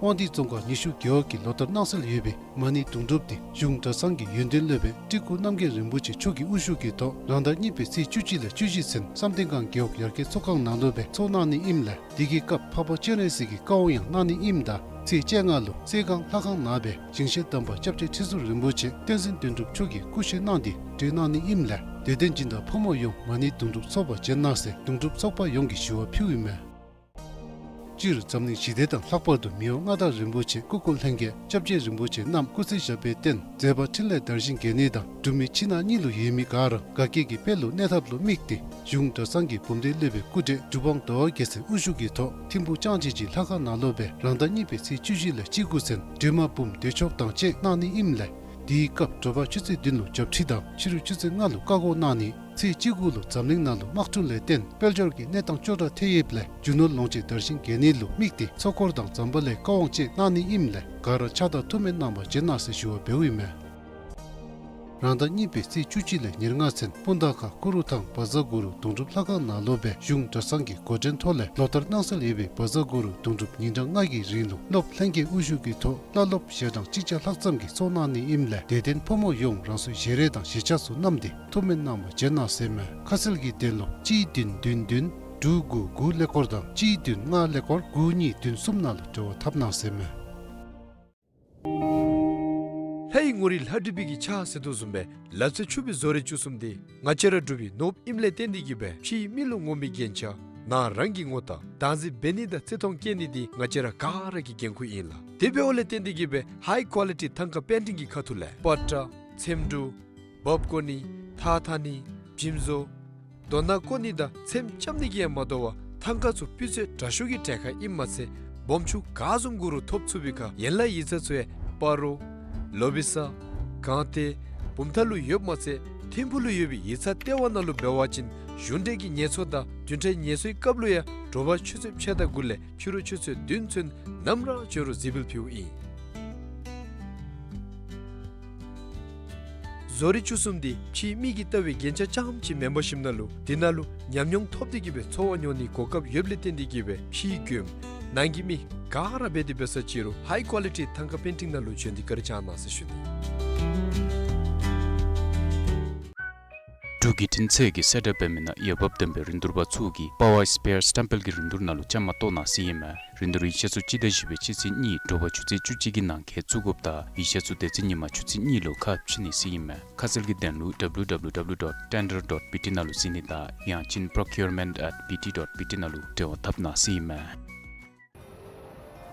དབང་འདུས་རྫོང་ཁག་ཉི་ཤུ་རྒེད་འོག་གི་ལོ་ལྟར་གནང་སྲོལ་ཡོད་པའི་མ་ཎི་དུང་སྒྲུབ་འདི་གཞུང་གྲྭ་ཚང་གི་ཡོན་ཏན་སློབ་དཔོན་སྤྲུལ་སྐུ་རྣམ་རྒྱལ་རིན་པོ་ཆེ་མཆོག་གི་དབུ་བཞུགས་ཀྱི་ཐོག་རང་ཟླ་གཉིས་པའི་ཚེས་བཅུ་གཅིག་ལས་བཅུ་བཞི་ཚུན་བསམ་གཏན་སྒང་རྒེད་འོག་ཡར་རྒྱས་ཚོགས་ཁང་ནང་ལུ་སྦེ་ཚོགས་གནང་ནི་ཨིནམ་ལས་དེ་གི་སྐབས་འཕགས་པ་སྤྱན་རས་གཟིགས་ཀྱི་བཀའ་དབང་ཡང་གནང་ནི་ཨིནམ་ད་ཚེས་བཅོ་ལྔ་ལུ་གསེར་སྒང་ལྷ་ཁང་ནང་སྦེ་ཞིང་གཤེགས་དམ་པ་སྐྱབས་རྗེ་ཁྲི་ཟུར་རིན་པོ་ཆེ་བསྟན་འཛིན་དོན་གྲུབ་མཆོག་གིས་སྐུ་གཤེགས་གནང་སྟེ་གྲོལ་གནང་ནི་ཨིནམ་ལས་དད་ལྡན་སྦྱིན་བདག་ཕོ་མོ་ཡོངས་མ་ཎི་དུང་སྒྲུབ་ཚོགས་པར་བྱོན་གནང་ཟེར་དུང་སྒྲུབ་ཚོགས་པ་ཡོངས་ཀྱིས་ཞུ་བ་ཕུལཝ་ཨིན་མས། སྤྱིར་འཛམ་གླིང་ཞི་བདེ་དང་ལྷག་པར་དུ་མི་དབང་མངའ་བདག་རིན་པོ་ཆེ་སྐུ་འཁོར་ལྷན་རྒྱས་སྐྱབས་རྗེ་རིན་པོ་ཆེ་རྣམས་སྐུ་ཚེ་ཞབས་པད་བརྟན་མཛད་པ་འཕྲིན་ལས་དར་ཞིང་རྒྱས་ནི་དང་འབྲུག་མི་ཕྱི་ནང་གཉིས་ལུ་ཡོད་མི་ག་ར་དགའ་སྐྱིད་ཀྱི་དཔལ་ལུ་གནས་ཐབས་ལུ་དམིགས་ཏེ་གཞུང་གྲྭ་ཚང་གི་འབུམ་སྡེ་སློབ་དཔོན་སྐུ་བགྲེས་གྲུབ་དབང་ཟླ་བ་རྒྱལ་མཚན་དབུ་བཞུགས་ཀྱི་ཐོག་ཐིམ་ཕུག་ལྕང་སྤྱོད་ཀྱི་ལྷ་ཁང་ནང་ལུ་སྦེ་རང་ཟླ་གཉིས་པའི་ཚེས་བཅུ་བཞི་ལས་བཅུ་དགུ་ཚུན་སྒྲོལ་མ་འབུམ་བདེ་མཆོག་དང་བཅས་གནང་ནི་ཨིནམ་ལས་དེའི་སྐབས་དྲོ་པ་ཆུ་ཚོད་བདུན་ལུ་བྱབས་ཁྲི་དང་ཕྱི་རུ་ཆུ་ཚོད་ལྔ་ལུ་བཀའ་བསྒོ་གནང་ནི། ཚེས་བཅུ་དགུ་ལུ་འཛམ་གླིང་ནང་ལུ་དམག་འཁྲུག་ལས་བརྟེན་དཔལ་འབྱོར་གྱི་གནས་སྟངས་སྐྱོ་དྲགས་ཐལ་ཡོདཔ་ལས་རྒྱུ་ནོར་ལོངས་སྤྱོད་དར་ཞིང་རྒྱས་ནི་ལུ་དམིགས་ཏེ་ཚོགས་འཁོར་དང་ཛམ་བྷ་ལའི་བཀའ་དབང་བཅས་གནང་ནི་ཨིནམ་ལས་ག་ར་ཕྱག་རྟགས་ཐུགས་སྨོན་གནང་བར་བྱོན་གནང་ཟེར་ཞུ་བ་འབདཝ་ཨིན་མས། རང་ཟླ་གཉིས་པའི་ཚེས་བཅུ་གཅིག་ལས་ཉེར་ལྔ་ཚུན་སྤུངས་ཐང་ཁ་ཀུ་རུ་ཐང་བཛྲ་གུ་རུ་དུང་སྒྲུབ་ལྷ་ཁང་ནང་ལུ་སྦེ་གཞུང་གྲྭ་ཚང་གི་འགོ་འདྲེན་ཐོག་ལས་ལོ་ལྟར་གནང་སྲོལ་ཡོད་པའི་བཛྲ་གུ་རུ་དུང་སྒྲུབ་ཉིན་གྲངས་ལྔ་གི་རིང་ལུ་སློབ་ལྷན་རྒྱས་དབུ་བཞུགས་ཀྱི་ཐོག་བླ་སློབ་ཞལ་གྲངས་གཅིག་བརྒྱ་ལྷག་ཙམ་གྱིས་ཚོགས་གནང་ནི་ཨིནམ་ལས་དད་ལྡན་ཕོ་མོ་ཡོངས་རང་སོའི་ཞལ་རས་དང་གཞིས་ཆགས་སུ་བསྣམས་ཏེ་ཐུགས་སྨོན་གནང་བར་བྱོན་གནང་ཟེར་མས། ཁ་གསལ་གྱི་དོན་ལུ་གཅིག་བདུན་བདུན་བདུན་དྲུག་དགུ་དགུ་ཀླད་ཀོར་དང་གཅིག་བདུན་ལྔ་ཀླད་ཀོར་དགུ་གཉིས་བདུན་གསུམ་ནང་ལུ་འབྲེལ་བ་འཐབ་གནང་ཟེར་མས། ལྷའི་ངོ་རིས་ལྷ་བྲིས་པའི་གི་ཕྱག་ཟེར་དོ་བཟུམ་སྦེ་ལག་རྩལ་ཕྱུག་པའི་བཟོ་རིག་བཅུ་གསུམ་འདི་ང་བཅས་ར་འབྲུག་པའི་ནོར་བུ་ཨིནམ་ལས་བརྟེན་ཏེ་གིས་སྦེ་ཕྱིའི་མི་ལུ་ངོམ་པའི་རྒྱན་ཆ་ནང་རང་གི་ངོ་རྟགས་བདག་འཛིན་འབད་ནི་དང་བརྩི་མཐོང་བསྐྱེད་ནི་འདི་ང་བཅས་ར་ག་ར་གི་འགན་ཁུར་ཨིན་ལགས། དེ་འབདཝ་ལས་བརྟེན་ཏེ་གིས་སྦེ་ཧའི་ཀོ་ལི་ཊི་ཐང་ཀ་པེན་ཊིང་གི་ཁ་ཐུག་ལས་པ་ཏྲ་ཚེམ་དྲུབ་འབག་བརྐོ་ནི་ཐགས་འཐག་ནི་འཇིམ་བཟོ་རྡོ་ནང་བརྐོ་ནི་དང་ཚེམ་རྐྱབ་ནི་གིས་ཡང་མ་དོ་བར་ཐང་ཀ་ཚུ་སྤུས་ཚད་དྲག་ཤོས་ཀྱི་གྲལ་ཁར་ཨིནམ་མ་ཚད་སྦོམ་ཆུང་ག་བཟུམ་དགོ་རུང་ཐོབ་ཚུགས་པའི་ཁར་ཡན་ལག་ཡིག་ཚང་ཚུ་ཡང་སྤ་རོ་ལོ་བི་ས་སྒང་སྟེང་བུམ་ཐང་ལུ་ཡོདཔ་མ་ཚད་ཐིམ་ཕུག་ལུ་ཡོད་པའི་ཡིག་ཚང་ལྟེ་བ་ནང་ལུ་འབད་བ་ཅིན་གཞུང་འབྲེལ་གྱི་ངལ་གསོ་དང་བདུན་ཕྲག་ངལ་གསོའི་སྐབས་ལུ་ཡང་དྲོ་པ་ཆུ་ཚོད་ཕྱེད་དང་དགུ་ལས་ཕྱི་རུ་ཆུ་ཚོད་བདུན་ཚུན་ནམ་ར་འབྱོན་རུང་གཟིགས་འབུལ་ཕུལཝ་ཨིན། བཟོ་རིག་བཅུ་གསུམ་འདི་ཕྱིའི་མི་གིས་བལྟ་བའི་རྒྱན་ཆ་རྐྱངམ་ཅིག་མེན་པར་ཞིནམ་ལས་དེ་ནང་ལུ་ཉམས་མྱོང་ཐོབ་སྟེ་གིས་སྦེ་འཚོ་བ་མྱོང་ནིའི་གོ་སྐབས་ཡོདཔ་ལས་བརྟེན་ཏེ་གིས་སྦེ་ཕྱིའི་མགྱོནམ་ནང་གི་མི་ག་ར་འབད་དེ་འབད་ས་ཅིག་རུང་ཧའི་ཀོ་ལི་ཊི་ཐང་ཀ་པེན་ཊིང་ནང་ལུ་བྱོན་ཏེ་བཀའ་དྲིན་བསྐྱང་གནང་ཟེར་ཞུ་ནི། འབྲུག་གི་འཕྲིན་ཚད་ཀྱི་གསལ་བསྒྲགས་འབད་མི་ནང་འོས་འབབ་ལྡན་པའི་རིན་བསྡུར་པ་ཚུ་གིས་པ་ཝར་སི་པེར་སི་ཊེམ་པལ་གྱི་རིན་བསྡུར་ནང་ལུ་བཅའ་མར་གཏོགས་གནང་ཟེར་ཨིན་མས། རིན་བསྡུར་ཡིག་ཆ་ཚུ་སྤྱི་ཟླ་བཞི་པའི་སྤྱི་ཚེས་གཉིས་དྲོ་པ་ཆུ་ཚོད་བཅུ་གཅིག་གི་ནང་འཁོད་བཙུགས་དགོཔ་དང་ཡིག་ཆ་ཚུ་དེ་ཚེ་ཉིན་མ་ཆུ་ཚོད་གཉིས་ལུ་ཁ་ཕྱེ་ནི་ཟེར་ཨིན་མས། ཁ་གསལ་གྱི་དོན་ལུ་ཌབ་ལུ་ཌབ་ལུ་ཌོཊ་ཊེན་ཌར་ཌོཊ་བི་ཊི་ནང་ལུ་གཟིགས་ནི་དང་ཡང་ཅིན་པྲོ་ཀིའུར་མེནཊ་ཨེཊ་བི་ཊི་ཌོཊ་བི་ཊི་ནང་ལུ་འབྲེལ་བ་འཐབ་གནང་ཟེར་ཨིན་མས།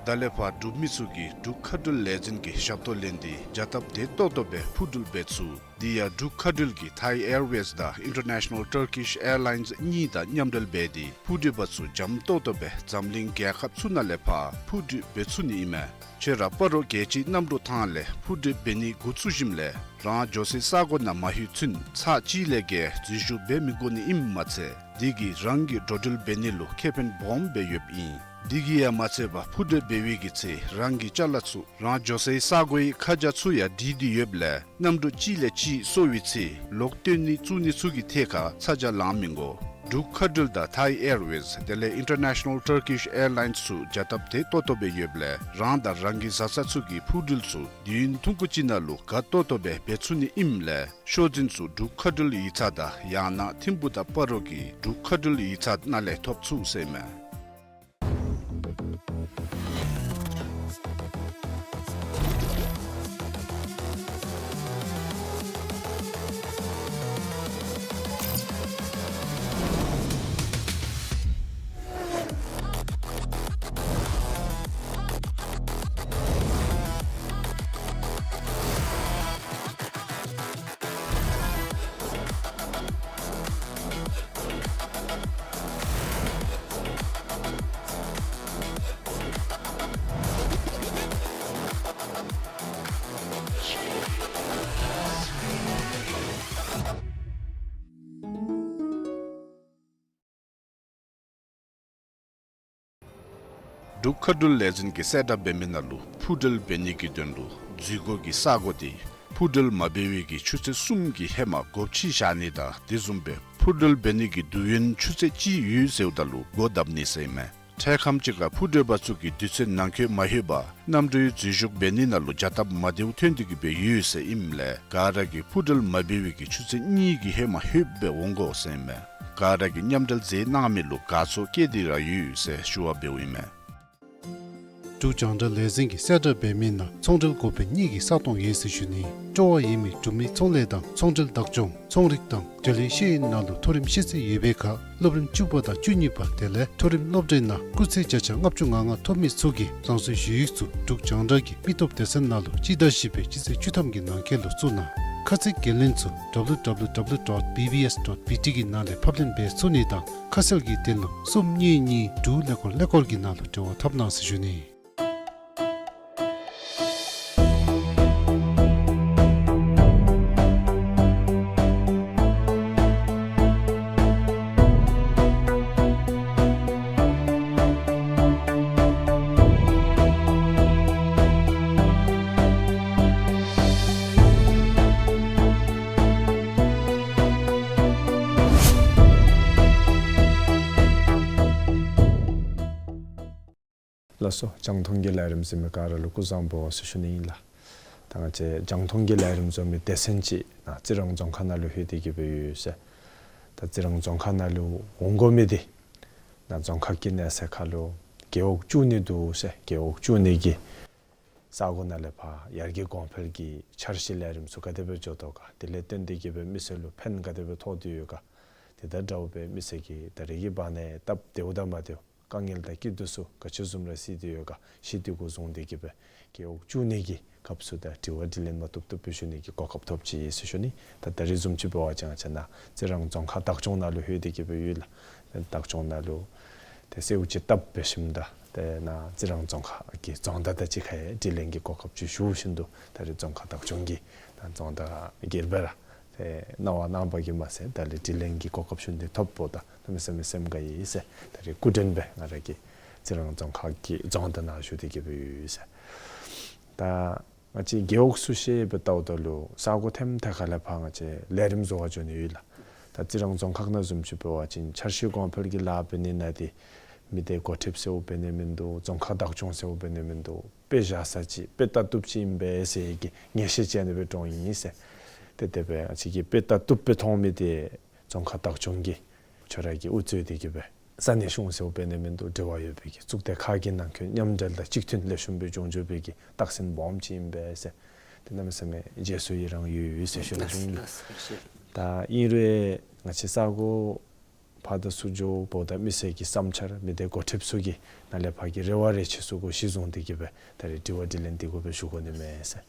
ད་ལས་ཕར་འབྲུག་མི་ཚུ་གིས་འབྲུག་མཁའ་འགྲུལ་ལས་འཛིན་གྱི་ཞབས་ཏོག་ལེན་ཏེ་བྱ་སྟབས་བདེ་ཏོག་ཏོ་སྦེ་འཕུར་འགྲུལ་འབད་ཚུགས། དེ་ཡང་འབྲུག་མཁའ་འགྲུལ་གྱིས་Thai Airways དང་International Turkish Airlines གཉིས་དང་མཉམ་འབྲེལ་འབད་དེ་འཕུར་འགྲུལ་པ་ཚུ་འཇམ་ཏོག་ཏོ་སྦེ་འཛམ་གླིང་རྒྱལ་ཁབ་ཚུ་ནང་ལས་ཕར་འཕུར་འགྲུལ་འབད་ཚུགས་ནི་ཨིན་མས། ཁྱོད་ར་སྤ་རོ་རྒྱལ་སྤྱིའི་གནམ་གྲུ་ཐང་ལས་འཕུར་འགྲུལ་འབད་ནི་འགོ་བཙུགས་ཞིནམ་ལས་རང་འགྱོ་སའི་ས་གོ་ནང་མ་ལྷོད་ཚུན་ཚར་གཅིག་ལས་བརྒལ་འཛུལ་ཞུགས་འབད་མི་དགོ་ནི་ཨིནམ་མ་ཚད་དེ་གིས་རང་གི་འགྲོ་འགྲུལ་འབད་ནི་ལུ་ཁེ་ཕན་སྦོམ་སྦེ་ཡོདཔ་ཨིན། དེ་གིས་ཡང་མ་ཚད་པར་འཕུར་འགྲུལ་འབད་བའི་གི་ཚེ་རང་གི་ཅ་ལ་ཚུ་རང་འགྱོ་སའི་ས་གོའི་ཁ་བྱང་ཚུ་ཡང་བྲིས་ཏེ་ཡོདཔ་ལས་གནམ་གྲུ་གཅིག་ལས་གཅིག་སོར་བའི་ཚེ་ལོག་བཏོན་ནི་བཙུགས་ནི་ཚུ་གི་ཐད་ཁར་ཚ་གྱང་ལང་མི་དགོ། འབྲུག་མཁའ་འགྲུལ་དང་Thai Airways དེ་ལས་International Turkish Airlines ཚུ་བྱ་སྟབས་བདེ་ཏོག་ཏོ་སྦེ་ཡོདཔ་ལས་རང་དང་རང་གི་བཟའ་ཚང་ཚུ་གི་འཕུར་འགྲུལ་ཚུ་དུས་ཡུན་ཐུང་ཀུ་ཅིག་ནང་ལུ་དགའ་ཏོག་ཏོ་སྦེ་འབད་ཚུགས་ནི་ཨིནམ་ལས་ཤོག་འཛིན་ཚུ་འབྲུག་མཁའ་འགྲུལ་ཡིག་ཚང་དང་ཡང་ན་ཐིམ་ཕུག་དང་སྤ་རོ་གི་འབྲུག་མཁའ་འགྲུལ་ཡིག་ཚང་ནང་ལས་ཐོབ་ཚུགས་ཟེར་ཨིན་མས། འབྲུག་མཁའ་འགྲུལ་ལས་འཛིན་གྱིས་གསལ་བསྒྲགས་འབད་མི་ནང་ལུ་འཕུར་འགྲུལ་འབད་ནི་གི་དོན་ལུ་འཛུལ་སྒོ་གི་ས་གོ་དེ་འཕུར་འགྲུལ་མ་འབད་བའི་གི་ཆུ་ཚོད་གསུམ་གྱི་ཧེ་མ་སྒོ་ཕྱེ་བཞག་ནི་དང་དེ་བཟུམ་སྦེ་འཕུར་འགྲུལ་འབད་ནི་གི་དུས་ཡུན་ཆུ་ཚོད་གཅིག་ཡོད་ཟེརཝ་ད་ལུ་སྒོ་བརྡབ་ནི་ཟེར་ཨིན་མས། འཕྲལ་ཁམས་ཅིག་ཁར་འཕུར་འགྲུལ་པ་ཚུ་གིས་དུས་ཚོད་ནང་འཁོད་མ་ལྷོད་པར་གནམ་གྲུའི་འཛུལ་ཞུགས་འབད་ནི་ནང་ལུ་བྱ་སྟབས་མ་བདེཝ་ཐོན་ཏེ་གི་སྦེ་ཡོད་ཟེར་ཨིནམ་ལས་ག་ར་གིས་འཕུར་འགྲུལ་མ་འབད་བའི་གི་ཆུ་ཚོད་གཉིས་ཀྱི་ཧེ་མ་ལྷོདཔ་སྦེ་འོང་དགོ་ཟེར་ཨིན་མས། ག་ར་གིས་མཉམ་འབྲེལ་མཛད་གནང་མི་ལུ་དགའ་ཚོར་བསྐྱེད་དེ་ར་ཡོད་ཟེར་ཞུ་བ་འབདཝ་ཨིན་མས། འབྲུག་རྒྱང་བསྒྲགས་ལས་འཛིན་གྱིས་གསལ་བསྒྲགས་འབད་མི་ནང་ཚོང་འབྲེལ་འགོ་དཔོན་གཉིས་ཀྱི་ས་སྟོང་ཡོད་ཟེར་ཞུ་ནི། སྤྲོ་བ་ཡོད་མི་འབྲུག་མི་ཚོང་ལས་དང་ཚོང་འབྲེལ་བདག་སྐྱོང་ཚོང་རིག་དང་འབྲེལ་ཡོད་ཤེས་ཡོན་ནང་ལུ་མཐོ་རིམ་ཤེས་ཚད་ཡོད་པའི་ཁར་སློབ་རིམ་བཅུ་པ་དང་བཅུ་གཉིས་པ་དེ་ལས་མཐོ་རིམ་སློབ་གྲྭའི་ནང་སྐུགས་ཚད་བརྒྱ་ཆ་ལྔ་བཅུ་ང་ལྔ་ཐོབ་མི་ཚུ་གིས་རང་སོའི་ཞུ་ཡིག་ཚུ་འབྲུག་རྒྱང་བསྒྲགས་ཀྱི་མི་སྟོབས་སྡེ་ཚན་ནང་ལུ་སྤྱི་ཟླ་བཞི་པའི་སྤྱི་ཚེས་བཅུ་ཐམ་གྱི་ནང་འཁོད་ལུ་བཙུགས་གནང་། ཁ་ཚིག་འགན་ལེན་ཚུ་W W W dot B B S dot B T གི་ནང་ལས་ཕབ་ལེན་འབད་ཚུགས་ནི་དང་ཁ་གསལ་གྱི་དོན་ལུ་གསུམ་གཉིས་གཉིས་དྲུག་ཀླད་ཀོར་ཀླད་ཀོར་གྱི་ནང་ལུ་འབྲེལ་བ་འཐབ་གནང་ཟེར་ཞུ་ནི། ལགས་སོ། རྒྱང་མཐོང་གི་ལས་རིམ་གཟིགས་མི་ག་ར་ལུ་སྐུ་གཟུགས་བཟང་པོ་ཟེར་ཞུ་ནི་ཨིན་ལགས། ད་ང་བཅས་རྒྱང་མཐོང་གི་ལས་རིམ་བཟོ་མི་སྡེ་ཚན་ཅིག་ནཱ་རྩི་རང་རྫོང་ཁག་ནང་ལུ་ལྷོད་དེ་གི་སྦེ་ཡོད་ཟེར། ད་རྩི་རང་རྫོང་ཁག་ནང་ལུ་འོང་དགོ་མི་འདི་ནཱ་རྫོང་ཁག་གི་གནས་ཚད་ཁར་ལུ་རྒེད་འོག་བཅུ་གཉིས་འདུག་ཟེར། རྒེད་འོག་བཅུ་གཉིས་ཀྱི་ས་གོ་ནང་ལས་ཕར་ཡར་རྒྱས་གོང་འཕེལ་གྱི་འཆར་གཞི་ལས་རིམ་ཚུ་ག་དེ་སྦེ་འགྱོ་དོ་ག། དེ་ལས་བརྟེན་ཏེ་གི་སྦེ་མི་སེར་ལུ་ཕན་ག་དེ་སྦེ་ཐོགས་ཏེ་ཡོད་ག། དེ་དང་འདྲཝ་སྦེ་མི་སེར་གྱིས་ད་རེས་ཀྱི་བར་ན་སྟབས་བདེཝ་དང་མ་བདེཝ་དཀའ་ངལ་དང་སྐྱིད་སྡུག་ཚུ་ག་ཅི་བཟུམ་ར་སེལ་ཏེ་ཡོད་ག་ཤེས་ཏེ་འགོ་བཟུང་སྟེ་གི་སྦེ་རྒེད་འོག་བཅུ་གཉིས་ཀྱི་སྐབས་སུ་ད་དྲི་བ་དྲིས་ལན་མ་བཏུབ་བཏུབ་སྦེ་ཞུ་ནི་གི་གོ་སྐབས་ཐོབ་ཅི་ཟེར་ཞུ་ནི། ད་ད་རེས་བཟུམ་ཅིག་འབད་བ་ཅིན་ང་བཅས་ནཱ་རྩི་རང་རྫོང་ཁག་བདག་སྐྱོང་ནང་ལུ་ལྷོད་དེ་གི་སྦེ་ཡོད་ལགས། བདག་སྐྱོང་ནང་ལུ་ཏེ་གསོལཝ་ཅིག་བཏབ་འབད་ཞིནམ་ད་ཏེ་ནཱ་རྩི་རང་རྫོང་ཁག་གི་རྫོང་བདག་དང་གཅིག་ཁར་ཡང་དྲི་ལན་གྱི་གོ་སྐབས་ཅིག་ཞུ་བཞིན་དུ་ད་རེས་རྫོང་ཁག་བདག་སྐྱོང་གི་ད་རྫོང་བདག་སྒེར་པ་ར་ཏེ་གནང་བ་གནང་བ་གིས་མ་ཚད་ད་རེས་དྲི་ལན་གྱི་གོ་སྐབས་ཞུ་ནི་འདི་ཐོབ་པོ་ད་གནམ་མེད་ས་མེད་སེམས་དགའ་ཡི་ཟེར། ད་རེས་སྐུ་མགྲོན་སྦེ་ང་ར་གི་རྩི་རང་རྫོང་ཁག་གི་རྫོང་བདག་ནཱ་བཞུགས་ཏེ་གི་སྦེ་ཡོད་ཟེར། ད་ང་བཅས་རྒེད་འོག་ཚུ་ཤེས་སྦེ་བལྟཝ་ད་ལུ་ས་གོ་ཐེམ་ཐད་ཁ་ལས་ཕར་ང་བཅས་ལས་རིམ་བཟོ་བར་འགྱོ་ནི་ཡོད་ལགས། ད་རྩི་རང་རྫོང་ཁག་ནང་བཟུམ་ཅིག་འབད་བ་ཅིན་འཆར་གཞི་གོང་འཕེལ་གྱི་ལཱ་འབད་ནི་ནང་འདི་མི་སྡེ་འགོ་ཁྲིདཔ་ཟེརཝ་འབད་ནི་མིན་འདུག། རྫོང་ཁག་བདག་སྐྱོང་ཟེརཝ་འབད་ནི་མིན་འདུག། དཔེ་བཞག་ས་ཅིག་དཔེ་ལྟ་བཏུབ་ཅིག་ཨིན་པས་ཟེར་གྱི་ངེས་ཤེས་ཅིག་ཨ་ནི་སྦེ་འདྲོངས་ཡི་ཟེར། ཏེ་དེ་སྦེ་ང་བཅས་ཀྱིས་དཔེ་ལྟ་བཏུབ་སྦེ་མཐོང་མི་འདི་རྫོང་ཁག་བདག་སྐྱོང་གིས་ཁྱོད་ར་གིས་དབུ་གཙོས་ཏེ་གི་སྦེ་ས་གནས་གཞུང་ཟེརཝ་འབད་ནི་མིན་འདུག། འབྲེལ་བ་ཡོད་པའི་གི་གཙུག་སྡེ་ཁག་གི་ནང་འཁོད་མཉམ་འབྲེལ་དང་གཅིག་མཐུན་ལེགས་ཤོམ་སྦེ་འབྱུང་འགྱོ་བའི་གི་རྟགས་མཚན་སྦོམ་ཅིག་ཨིན་པས་ཟེར། ཏེ་གནམ་མེད་ས་མེད་རྗེས་སུ་ཡི་རངས་ཡོད་ཡོད་ཟེར་ཞུ་ནི་ཨིན། ད་ཨིན་རུང་ང་བཅས་ས་གོ་ ཕར་དང་ཚུར་འགྱོཝ་ད་མི་སེར་གྱི་བསམ་འཆར་མི་སྡེ་འགོ་ཁྲིདཔ་ཚུ་གི་ནང་ལས་ཕར་གྱི་རེ་བ་རེ་ཆེ་ཚུ་གུ་གཞི་བཟུང་སྟེ་གི་སྦེ་ད་རེས་དྲི་བ་དྲིས་ལན་འདི་གུ་སྦེ་ཞུ་དགོ་ནི་མས་ཟེར།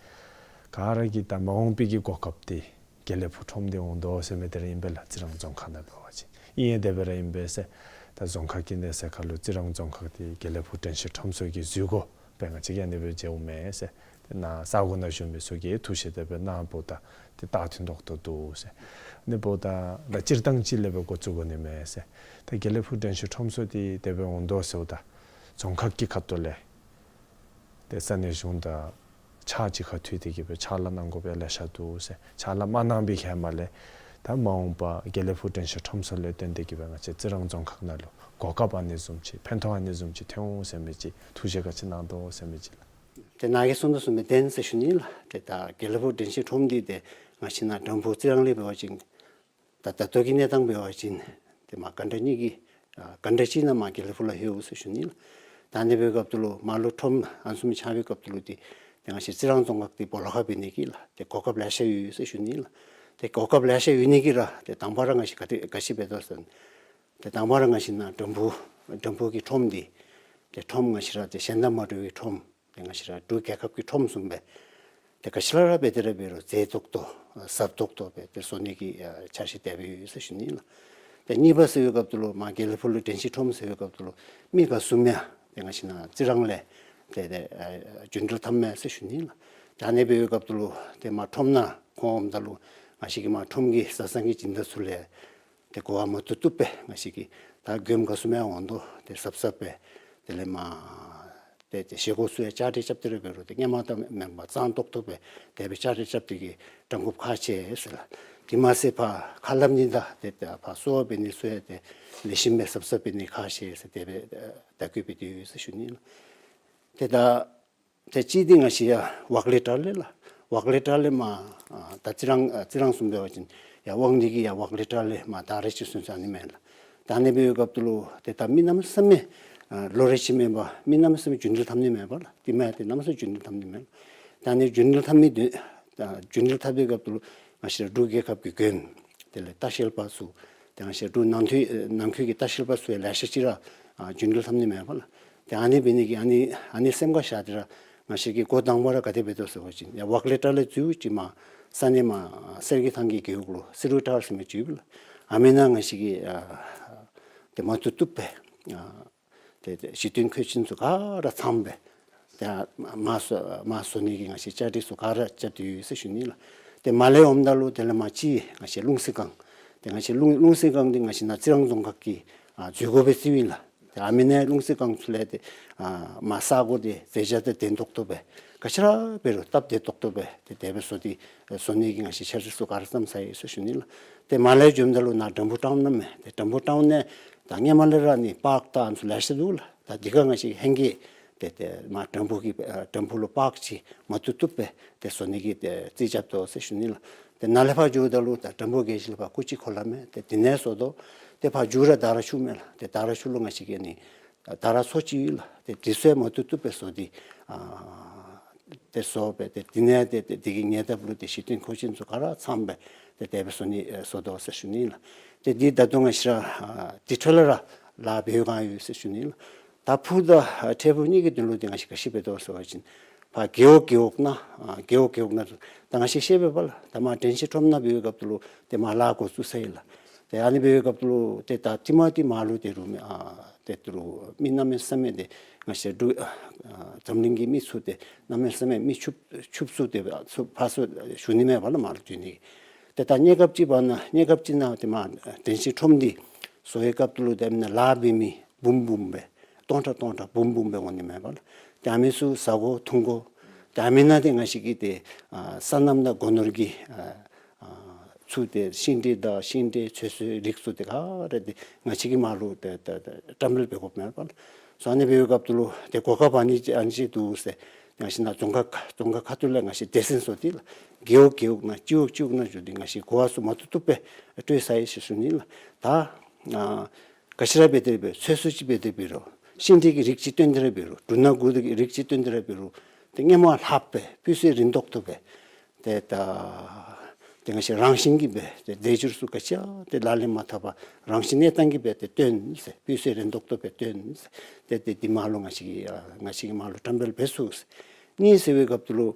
ག་ར་གིས་ད་མ་འོངས་པའི་གི་གོ་སྐབས་འདི་དགེ་ལེགས་ཕུག་ཁྲོམ་འདི་འོང་དོ་ཟེར་མི་འདི་ར་ཨིན་པས་ལགས། རྩི་རང་རྫོང་ཁག་ནང་འབད་བ་ཅིན་ཨིན་ཡང་དེ་སྦེ་ར་ཨིན་པས་ཟེར། ད་རྫོང་ཁག་གི་གནས་ཚད་ཁར་ལུ་རྩི་རང་རྫོང་ཁག་འདི་དགེ་ལེགས་ཕུག་དྲན་ཤེས་ཁྲོམ་ཚུ་གིས་འཛུལ་སྒོ་སྦེ་ང་བཅས་ཀྱིས་ཨ་ནི་སྦེ་མཇལཝ་མས་ཟེར། ཏེ་ནཱ་ས་གོ་ནང་བཞུགས་མི་ཚུ་གིས་ཐུགས་བཞེད་དེ་སྦེ་གནངམ་ད་ཏེ་རྟགས་མཐུན་ཏོག་ཏོ་འདུག་ཟེར། ཨ་ནི་འབདཝ་ད་ད་སྤྱིར་བཏང་ཅིག་ལས་སྦེ་འགོ་བཙུགས་དགོ་ནི་མས་ཟེར། ད་དགེ་ལེགས་ཕུག་དྲན་ཤེས་ཁྲོམ་ཚུ་འདི་དེ་སྦེ་འོང་དོ་ཟེརཝ་ད་རྫོང་ཁག་གི་ཁ་ཐུག་ལས་ཏེ་ས་གནས་གཞུང་དང་ཕྱག་གཅིག་ཁར་མཐུད་དེ་གི་སྦེ་ཕྱག་ལཱ་གནང་དགོཔ་ཡང་ལེ་ཤ་འདུག་ཟེར། ཕྱག་ལཱ་མ་གནང་པའི་ཧེ་མ་ལས་ད་མ་འོངས་པ་དགེ་ལེགས་ཕུག་དྲན་ཤེས་ཁྲོམ་ཚུ་ལས་བརྟེན་ཏེ་གི་སྦེ་ང་བཅས་རྩི་རང་རྫོང་ཁག་ནང་ལུ་གོ་སྐབས་ཨ་ནི་བཟུམ་ཅིག་ཕན་ཐོགས་ཨ་ནི་བཟུམ་ཅིག་ཐོན་འོང་ཟེར་མི་ཅིག་ཐུགས་བཞེད་ག་ཅི་གནང་དོ་ཟེར་མི་ཅིག་ལགས། ཏེ་ནཱ་གིས་གསུངས་དོ་བཟུམ་སྦེ་བདེན་ཟེར་ཞུ་ནི་ལགས། ཏེ་ད་དགེ་ལེགས་ཕུག་དྲན་ཤེས་ཁྲོམ་འདི་ཏེ་ང་བཅས་ནཱ་འགྲམ་ཕུག་རྩི་རང་ལས་འབད་བ་ཅིན་ད་ད་ལྟོ་གི་གནས་སྟངས་འབད་བ་ཅིན་ཏེ་མར་ག་འདྲ་གཉིས་ཀྱི་ཨ་ག་འདྲ་ཅིག་ནང་མར་དགེ་ལེགས་ཕུག་ལུ་ལྷོད་ཡོད་ཟེར་ཞུ་ནི་ལགས། ད་ཨ་ནི་འབད་བའི་སྐབས་ད་ལུ་མར་ལུ་ཁྲོམ་ཨ་ནི་བཟུམ་ཆགས་པའི་སྐབས་ད་ལུ་འདི་ཏེ་ང་བཅས་རྩི་རང་རྫོང་ཁག་འདི་སྦོ་ལོགས་ཁར་འབད་ནི་གི་ལགས་ཏེ་གོ་སྐབས་ལེ་ཤ་ཡོད་ཟེར་ཞུ་ནི་ལགས། ཏེ་གོ་སྐབས་ལེ་ཤ་ཡོད་ནི་གིས་ར་ཏེ་དང་པ་ར་ང་བཅས་ག་ཏེ་ག་ཅི་འབད་དོ་ཟེར་ན་ཏེ་དང་པ་ར་ང་བཅས་ནཱ་འགྲམ་ཕུག་འགྲམ་ཕུག་གི་ཁྲོམ་འདི་ཏེ་ཁྲོམ་ང་བཅས་ར་ཏེ་གཞན་དང་མ་འདྲ་བའི་ཁྲོམ་ཏེ་ང་བཅས་ར་འབྲུག་རྒྱལ་ཁབ་ཀྱི་ཁྲོམ་བཟུམ་སྦེ་ཏེ་ག་ཅི་ར་ར་འབད་དེ་ར་འབད་རུང་མཛེས་ཏོག་ཏོ་ཨ་ཟབ་ཏོག་ཏོ་སྦེ་ཏེ་བཟོ་ནི་གི་ཨ་འཆར་གཞི་དེ་སྦེ་ཡོད་ཟེར་ཞུ་ནི་ལགས། ཏེ་གཉིས་པ་ཟེར་བའི་སྐབས་ད་ལུ་མར་དགེ་ལེགས་ཕུག་ལུ་དྲན་ཤེས་ཁྲོམ་ཟེར་བའི་སྐབས་ད་ལུ་མི་ག་བཟུམ་ཡང་ཏེ་ང་བཅས་ནཱ་རྩི་རང་ལས་ཏེ་ཏེ་ཨ་རྒྱུན་འགྲུལ་འཐབ་མས་ཟེར་ཞུ་ནི་ལགས། ཏེ་ཨ་ནི་འབད་བའི་སྐབས་ད་ལུ་ཏེ་མར་ཁྲོམ་ནང་ཁོང་འོངམ་ད་ལུ་ང་བཅས་ཀྱིས་མར་ཁྲོམ་གྱི་བཟའ་ཚང་གི་སྦྱིན་བདག་ཚུ་ལས་ཏེ་གོ་བ་མ་བཏུབ་བཏུབ་སྦེ་ང་བཅས་ཀྱིས་ད་མགྱོནམ་ག་བཟུམ་ཡང་འོང་དོ་ཏེ་ཟབ་ཟབ་སྦེ་དེ་ལས་མར་ཏེ་ཏེ་བཞེས་སྒོ་ཚུ་ཡང་བཅའ་སྒྲིག་རྐྱབ་སྟེ་ར་འབད་རུང་ཏེ་སྔོན་མ་དང་མེན་པར་གཙང་ཏོག་ཏོ་སྦེ་དེ་སྦེ་བཅའ་སྒྲིག་རྐྱབ་སྟེ་གི་འགྲམ་འགོཔ་ཁག་ཆེ་ཟེར་ལགས། དེ་མ་ཚད་ཕར་ཁ་སླབ་ནི་དང་ཏེ་ཏེ་ཕར་གསོལ་བ་འབད་ནི་ཚུ་ཡང་ཏེ་ལེགས་ཤོམ་སྦེ་ཟབ་ཟབ་འབད་ནི་ཁག་ཆེ་ཟེར་དེ་སྦེ་ཨ་བརྡ་བཀོད་འབད་དེ་ཡོད་ཟེར་ཞུ་ནི་ལགས། ཏེ་ད་ཏེ་གཅིག་འདི་ང་བཅས་ཡར་ཝརཀ་ལེ་ཊར་ལས་ལགས། ཝརཀ་ལེ་ཊར་ལས་མར་ཨ་ད་རྩི་རང་ཨ་རྩི་རང་བཟུམ་འབད་བ་ཅིན་ཡར་དབང་འདུས་ཀྱི་ཡར་ཝརཀ་ལེ་ཊར་ལས་མར་ད་རེས་ཅིག་སོང་ཙང་ཨ་ནི་མས་ལགས། ད་ཨ་ནི་འབད་བའི་སྐབས་ད་ལུ་ཏེ་ད་མི་གནམ་མེད་ས་མེད་ཨ་ལོ་རེ་གཅིག་མེན་པར་མི་གནམ་མེད་ས་མེད་རྒྱུན་འགྲུལ་འཐབ་ནི་མས་པ་ལགས། དེ་མ་ཡང་ཏེ་གནམ་མེད་ས་མེད་རྒྱུན་འགྲུལ་འཐབ་ནི་མས་ལགས། ད་ཨ་ནི་རྒྱུན་འགྲུལ་འཐབ་མི་འདི་ད་རྒྱུན་འགྲུལ་འཐབ་པའི་སྐབས་ད་ལུ་ང་བཅས་ར་འབྲུག་རྒྱལ་ཁབ་ཀྱི་མགྱོནམ་དེ་ལས་ལྟ་བཤལ་པ་ཚུ་ཏེ་ང་བཅས་འབྲུག་ནང་ཁུལ་ནང་ཁུལ་གྱི་ལྟ་བཤལ་པ་ཚུ་ཡང་ལེ་ཤ་ཅིག་ར་ཨ་རྒྱུན་འགྲུལ་འཐབ་ནི་མས་པ་ལགས། ཏེ་ཨ་ནི་འབད་ནི་གིས་ཨ་ནི་ཨ་ནི་སེམས་ཁར་བཞག་སྟེ་ར་ང་བཅས་ཀྱིས་འགོ་དང་པ་ར་ག་དེ་འབད་དོ་ཟེར་བ་ཅིན་ཡར་ཝརཀ་ལེ་ཊར་ལས་འཛུལ་ཅིག་མར་ས་གནས་མར་གསེར་གྱི་ཐང་གི་རྒེད་འོག་ལུ་སི་རུ་ཊར་ཟེར་མི་ཅིག་ཡོད་པ་ལགས། ཨ་མི་ནང་ང་བཅས་ཀྱིས་ཨ་ཏེ་མ་བཏུབ་བཏུབ་སྦེ་ཨ་ཏེ་ཏེ་གཞི་རྟེན་མཁོ་ཆེན་ཚུ་ག་ར་ཚངམ་སྦེ་ཏེ་མར་བཟོ་མར་བཟོ་ནི་གི་ང་བཅས་བཅའ་སྒྲིག་ཚུ་ག་ར་རྐྱབ་སྟེ་ཡོད་ཟེར་ཞུ་ནི་ལགས། ཏེ་མར་ལས་འོངམ་ད་ལུ་དེ་ལས་མར་གཅིག་ང་བཅས་ལུང་བསིལ་སྒང་ཏེ་ང་བཅས་ལུང་ལུང་བསིལ་སྒང་འདི་ང་བཅས་ནཱ་རྩི་རང་རྫོང་ཁག་གི་ཨ་འཛུལ་སྒོ་སྦེ་བརྩིཝ་ཨིན་ལགས། ཏེ་ཨ་མི་ནང་ལུང་བསིལ་སྒང་ཚུ་ལས་ཏེ་ཨ་མར་ས་གོ་འདི་མཛེས་ཆ་དང་ལྡན་ཏོག་ཏོ་སྦེ་ག་ཅི་ར་འབད་རུང་སྟབས་བདེ་ཏོག་ཏོ་སྦེ་ཏེ་དེ་སྦེ་བཟོ་སྟེ་བཟོ་ནི་གི་ང་བཅས་འཆར་གཞི་ཚུ་ག་ར་བརྩམས་ཚར་ཡི་ཟེར་ཞུ་ནི་ལགས། ཏེ་མར་ལས་འགྱོཝ་ད་ལུ་ནཱ་འགྲམ་བུ་ཊའུན་ནང་མས། ཏེ་འགྲམ་བུ་ཊའུན་ནང་ད་སྔོན་མ་ལས་ར་ཨ་ནི་པཱརཀ་དང་ཨ་ནི་ཚུ་ལེ་ཤ་འདུག་ལགས། ད་འདི་ཁར་ང་བཅས་ཧེང་གིས་ཏེ་ཏེ་མར་འགྲམ་བུ་གི་ཨ་འགྲམ་བུ་ལུ་པཱརཀ་ཅིག་མ་བཏུབ་བཏུབ་སྦེ་ཏེ་བཟོ་ནི་གི་ཏེ་རྩིས་རྐྱབ་དོ་ཟེར་ཞུ་ནི་ལགས། ཏེ་ནཱ་ལས་ཕར་འགྱོཝ་ད་ལུ་ད་འགྲམ་བུ་རྒེད་འོག་ལས་ཕར་སྐུ་ཅིག་ཁོ་ལ་མས། ཏེ་འདི་ནང་བཟོ་དོ། ཏེ་ཕར་མཇུག་ར་དར་ཆུ་མས་ལགས། ཏེ་དར་ཆུ་ལུ་ང་བཅས་ཀྱིས་ཨ་ནི་དར་ཚོ་ཅིག་ཡོད་ལགས། ཏེ་འདི་ཚུ་ཡང་མ་བཏུབ་བཏུབ་སྦེ་བཟོ་སྟེ་ཨ་ཏེ་བཟོ་སྦེ་ཏེ་འདི་ནང་ཏེ་ཏེ་འདི་གི་ཉེ་འདབས་ལུ་ཏེ་གཞི་རྟེན་མཁོ་ཆེན་ཚུ་ག་ར་ཚངམ་སྦེ་ཏེ་དེ་སྦེ་བཟོ་ནི་ཨེ་བཟོ་དོ་ཟེར་ཞུ་ནི་ལགས། ཏེ་འདི་ད་ལྟོ་ང་བཅས་ར་ཨ་འདི་འཕྲོ་ལས་ར་ལཱ་འབད་བའི་སྒང་ཡོད་ཟེར་ཞུ་ནི་ལགས། ད་ཕུག་དང་ཨ་འཕྲལ་ཕུག་གཉིས་ཀྱི་དོན་ལུ་ཏེ་ང་བཅས་ག་ཅི་འབད་དོ་ཟེར་བ་ཅིན་ཕར་རྒེད་འོག་རྒེད་འོག་ནང་ཨ་རྒེད་འོག་རྒེད་འོག་ནང་ད་ང་བཅས་ཤེས་པས་པ་ལགས། ད་མར་དྲན་ཤེས་ཁྲོམ་ནང་འབད་བའི་སྐབས་ད་ལུ་ཏེ་མར་ལཱ་འགོ་བཙུགས་ཚར་ཡི་ལགས། ཏེ་ཨ་ནི་འབད་བའི་སྐབས་ད་ལུ་ཏེ་ད་ཏེ་མར་ཏེ་མར་ལུ་ཏེ་རུང་མི་ཨ་ཏེ་ད་རུང་མི་གནམ་མེད་ས་མེད་ཏེ་ང་བཅས་འབྲུག་ཨ་འཛམ་གླིང་གི་མི་ཚུ་ཏེ་གནམ་མེད་ས་མེད་མི་ཕྱུགཔ་ཕྱུགཔ་ཚུ་ཏེ་ཚུ་ཕར་ཚུར་བཞུགས་ནི་མས་པ་ལགས། མར་ལུ་སྡོད་ནི་གི། ཏེ་ད་གནས་སྐབས་ཅིག་བར་ན་གནས་སྐབས་ཅིག་ནང་ཏེ་མར་དྲན་ཤེས་ཁྲོམ་འདི་བཟོ་བའི་སྐབས་ད་ལུ་ཏེ་མར་ལཱ་འབད་མི་འབུམ་འབུམ་སྦེ་སྟོང་ཕྲག་སྟོང་ཕྲག་འབུམ་འབུམ་སྦེ་འོང་ནི་མས་པ་ལགས། ཏེ་ཨ་མི་ཚུ་བཟའ་དགོ་འཐུང་དགོ། ཏེ་ཨ་མི་ནང་ཏེ་ང་བཅས་ཀྱིས་ཏེ་ཨ་སོ་ནམ་དང་སྒོ་ནོར་གྱི་ཨ་ཨ་ཚུ་ཏེ་ཤིང་འབྲས་དང་ཤིང་འབྲས་ཚོད་བསྲེ་རིགས་ཚུ་ཏེ་ག་ར་ཏེ་ང་བཅས་ཀྱིས་མར་ལུ་ཏེ་ཏེ་ཏེ་བཀྲམ་སྤེལ་འབད་དགོཔ་མས་པ་ལགས། སོ་ཨ་ནི་འབད་བའི་སྐབས་ད་ལུ་ཏེ་གོ་སྐབས་ཨ་ནི་ཅིག་ཨ་ནི་ཅིག་འདུག་ཟེར་ང་བཅས་ནཱ་རྫོང་ཁག་རྫོང་ཁག་ཁ་ཐུག་ལས་ང་བཅས་སྡེ་ཚན་བཟོ་སྟེ་ལགས་རྒེད་འོག་རྒེད་འོག་ནང་སྤྱི་འོག་སྤྱི་འོག་ནང་འགྱོ་སྟེ་ང་བཅས་གོ་བ་ཚུ་མ་བཏུབ་བཏུབ་སྦེ་སྤྲོད་ཚར་ཡི་ཟེར་ཞུ་ནི་ལགས། ད་ཨ་ག་ཅི་ར་འབད་དེ་འབད་ཚོད་བསྲེ་ཅིག་འབད་དེ་འབད་རུང་ཤིང་འབྲས་ཀྱི་རིགས་ཅིག་བཏོན་ཏེ་ར་འབད་རུང་འབྲུ་སྣ་དགུ་གི་རིགས་ཅིག་བཏོན་ཏེ་ར་འབད་རུང་ཏེ་སྔོན་མ་ལྷགཔ་སྦེ་སྤུས་ཚད་རིན་ཏོག་ཏོ་སྦེ་ཏེ་ད་ ཏེ་ང་བཅས་རང་བཞིན་གྱིས་སྦེ་ཏེ་དལ་འབྱོར་ཚུ་ག་ཅི་ཡང་ཏེ་ལག་ལེན་མ་འཐབ་པར་རང་བཞིན་གནས་སྟངས་ཀྱིས་སྦེ་ཏེ་བཏོན་ཟེར། སྤུས་ཚད་རན་ཏོག་ཏོ་སྦེ་བཏོན་ཟེར། ཏེ་ཏེ་འདི་མར་ལུ་ང་བཅས་ཀྱིས་ཨ་ང་བཅས་ཀྱིས་མར་ལུ་བཀྲམ་སྤེལ་འབད་ཚུགས་ཟེར། གཉིས་ཟེར་བའི་སྐབས་དེ་ལུ་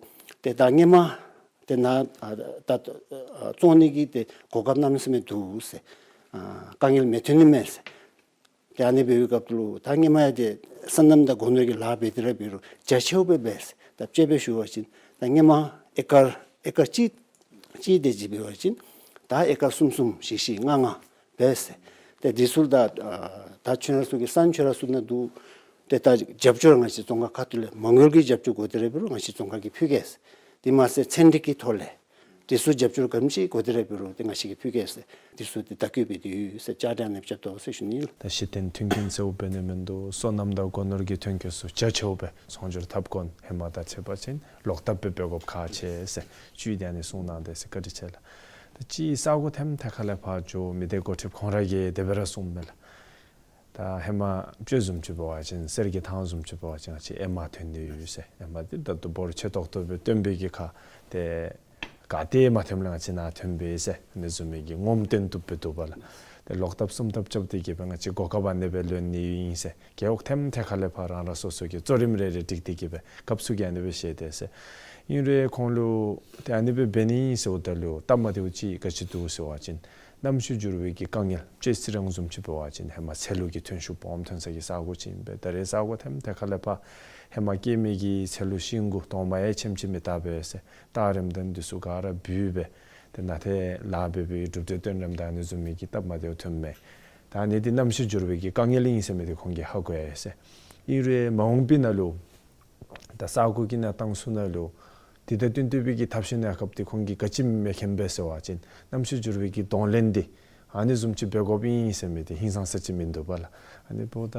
ཏེ་ད་སྔོན་མ་ཏེ་ནཱ་ཨ་ད་ཨ་བཙོང་ནི་གི་ཏེ་གོ་སྐབས་གནམ་མེད་ས་མེད་འདུག་ཟེར། ཨ་དཀའ་ངལ་མི་ཐོན་ནི་མས་ཟེར། ཏེ་ཨ་ནི་འབད་བའི་སྐབས་དེ་ལུ་ད་སྔོན་མ་ཡང་ཏེ་སོ་ནམ་དང་སྒོ་ནོར་གྱི་ལཱ་འབད་དེ་ར་འབད་རུང་རྒྱ་ཆེཝ་སྦེ་འབད་ཟེར། ད་དཔྱེ་སྦེ་ཞུ་བ་ཅིན་ད་སྔོན་མ་ཨེ་ཀར་ཨེ་ཀར་གཅིག་གཅིག་དེ་ཅིག་འབད་བ་ཅིན་ད་ཨེ་ཀར་གསུམ་གསུམ་བཞི་བཞི་ལྔ་ལྔ་འབད་ཟེར། ཏེ་འདི་ཚུ་ད་ཨ་ད་ཁྱོད་ར་ཚུ་གི་ས་ཁྱོད་ར་ཚུ་ནང་འདུག། ཏེ་ད་རྒྱབ་སྐྱོར་ང་བཅས་རྫོང་ཁག་ཁ་ཐུག་ལས་མ་དངུལ་གྱི་རྒྱབ་སྐྱོར་དགོ་དེ་ར་འབད་རུང་ང་བཅས་རྫོང་ཁག་གིས་ཕུལ་གེ་ཟེར། དེ་མ་ཚད་ཚན་རིག་གི་ཐོག་ལས་དེ་ཚུ་རྒྱབ་སྐྱོར་ག་དེམ་ཅིག་དགོ་དེ་ར་འབད་རུང་ཏེ་ང་བཅས་ཀྱིས་ཕུལ་གེ་ཟེར། དེ་ཚུ་ཏེ་བརྡ་བསྐུལ་འབད་དེ་ཡོད་ཟེར། བཅར་འདྲི་ཨ་ནི་རྐྱབ་དོ་ཟེར་ཞུ་ནི་ལགས། ད་གཞི་རྟེན་མཐུན་རྐྱེན་གཙོ་བོ་འབད་ནི་མིན་འདུག། སོ་ནམ་དང་སྒོ་ནོར་གྱི་ཐོན་སྐྱེད་ཚུ་རྒྱ་ཆེཝ་སྦེ་ཚོང་སྒྱུར་འཐབ་དགོ་ན་ཧེ་མ་དང་ཕྱད་པ་ཅིན་ལོག་བཏབ་སྦེ་འབད་དགོཔ་ཁག་ཆེ་ཟེར་བཅུད་དེ་ཨ་ནི་གསུངས་གནང་དེས་ཟེར། བཀའ་དྲིན་ཆེ་ལགས། ད་ཅི་ས་གོ་ཐེམ་ཐད་ཁ་ལས་ཕར་འགྱོ་མི་སྡེ་འགོ་ཁྲིདཔ་ཁོང་ར་གིས་དེ་སྦེ་ར་གསུངམ་མས་ལགས། ད་ཧེ་མ་དཔྱེ་བཟུམ་ཅིག་འབད་བ་ཅིན་གསེར་གྱི་ཐང་བཟུམ་ཅིག་འབད་བ་ཅིན་ང་བཅས་ཨེ་མ་ཐོན་ནི་ཡོད་ཟེར། ཨེ་མ་འདི་ད་ལྟོ་འབོར་ཆེ་ཏོག་ཏོ་སྦེ་ཐོན་པའི་གི་ཁར་ཏེ་ག་ཏེ་མ་ཐོནམ་ལས་ང་བཅས་ནཱ་ཐོན་པས་ཟེར་ཨ་ནི་བཟུམ་མའི་གི་ངོམ་སྟོན་བཏུབ་སྦེ་འདུག་པ་ལགས། ཏེ་ལོག་བཏབ་སུམ་བཏབ་རྐྱབ་སྟེ་གིས་སྦེ་ང་བཅས་གོ་སྐབས་ཨ་ནི་སྦེ་ལེན་ནི་ཨིན་ཟེར། རྒེད་འོག་ཐེམ་ཐད་ཁ་ལས་ཕར་རང་རང་སོ་སོ་གི་གཙོ་རིམ་རེ་རེ་བསྒྲིགས་ཏེ་གིས་སྦེ་སྐབས་སུ་གི་ཨ་ནི་སྦེ་བཤད་དེས་ཟེར། ཨིན་རུང་ཁོང་ལུ་ཏེ་ཨ་ནི་སྦེ་འབད་ནི་ཨིན་ཟེརཝ་ད་ལུ་སྟབས་མ་བདེཝ་ཅིག་ག་ཅི་འདུག་ཟེར་བ་ཅིན་གནམ་གཤིས་འགྱུར་བའི་གི་དཀའ་ངལ་དཔྱེ་ཚིག་རང་བཟུམ་ཅིག་འབད་བ་ཅིན་ཧེ་མ་ཚལ་ལུ་གི་ཐོན་ཤུགས་སྦོམ་ཐོན་ས་གི་ས་གོ་ཅིག་ཨིན་པས། ད་རེས་ས་གོ་ཐེམ་ཐད་ཁ་ལས་ཕར་ཧེ་མ་སྐྱེས་མི་གི་ཚལ་ལུ་ཤིང་གུ་དོང་པ་ཡང་ཆེམ་ཅིག་མི་བཏགས་པས་ཟེར། སྟག་རིམས་དང་འདི་ཚུ་ག་ར་བུད་སྦེ་ཏེ་ནཱ་ཏེ་ལཱ་འབད་བའི་གྲུབ་འབྲས་སྟོན་རནམ་ད་ཨ་ནི་བཟུམ་མའི་གི་སྟབས་མ་བདེཝ་ཐོནམ་མས། ད་ཨ་ནི་འདི་གནམ་གཤིས་འགྱུར་བའི་གི་དཀའ་ངལ་ཨིན་ཟེར་མི་འདི་ཁོང་གིས་ཧ་གོ་ཡི་ཟེར། ཨིན་རུང་མ་འོངས་པའི་ནང་ལུ་ད་ས་གོ་གི་གནས་སྟངས་ཚུ་ནང་ལུ་དེ་དང་བསྟུན་ཏེ་སྦེ་གི་ཐབས་ཤེས་གནས་སྐབས་འདི་ཁོང་གིས་ག་ཅི་མི་མཁྱེན་པས་ཟེར་བ་ཅིན་གནམ་གཤིས་འགྱུར་བའི་གི་གདོང་ལེན་འདི་ཨ་ནི་བཟུམ་ཅིག་འབད་དགོཔ་ཨིན་ཟེར་མི་འདི་ཧིང་སངས་ས་ཅིག་མིན་འདུག་པ་ལགས། ཨ་ནི་འབདཝ་ད་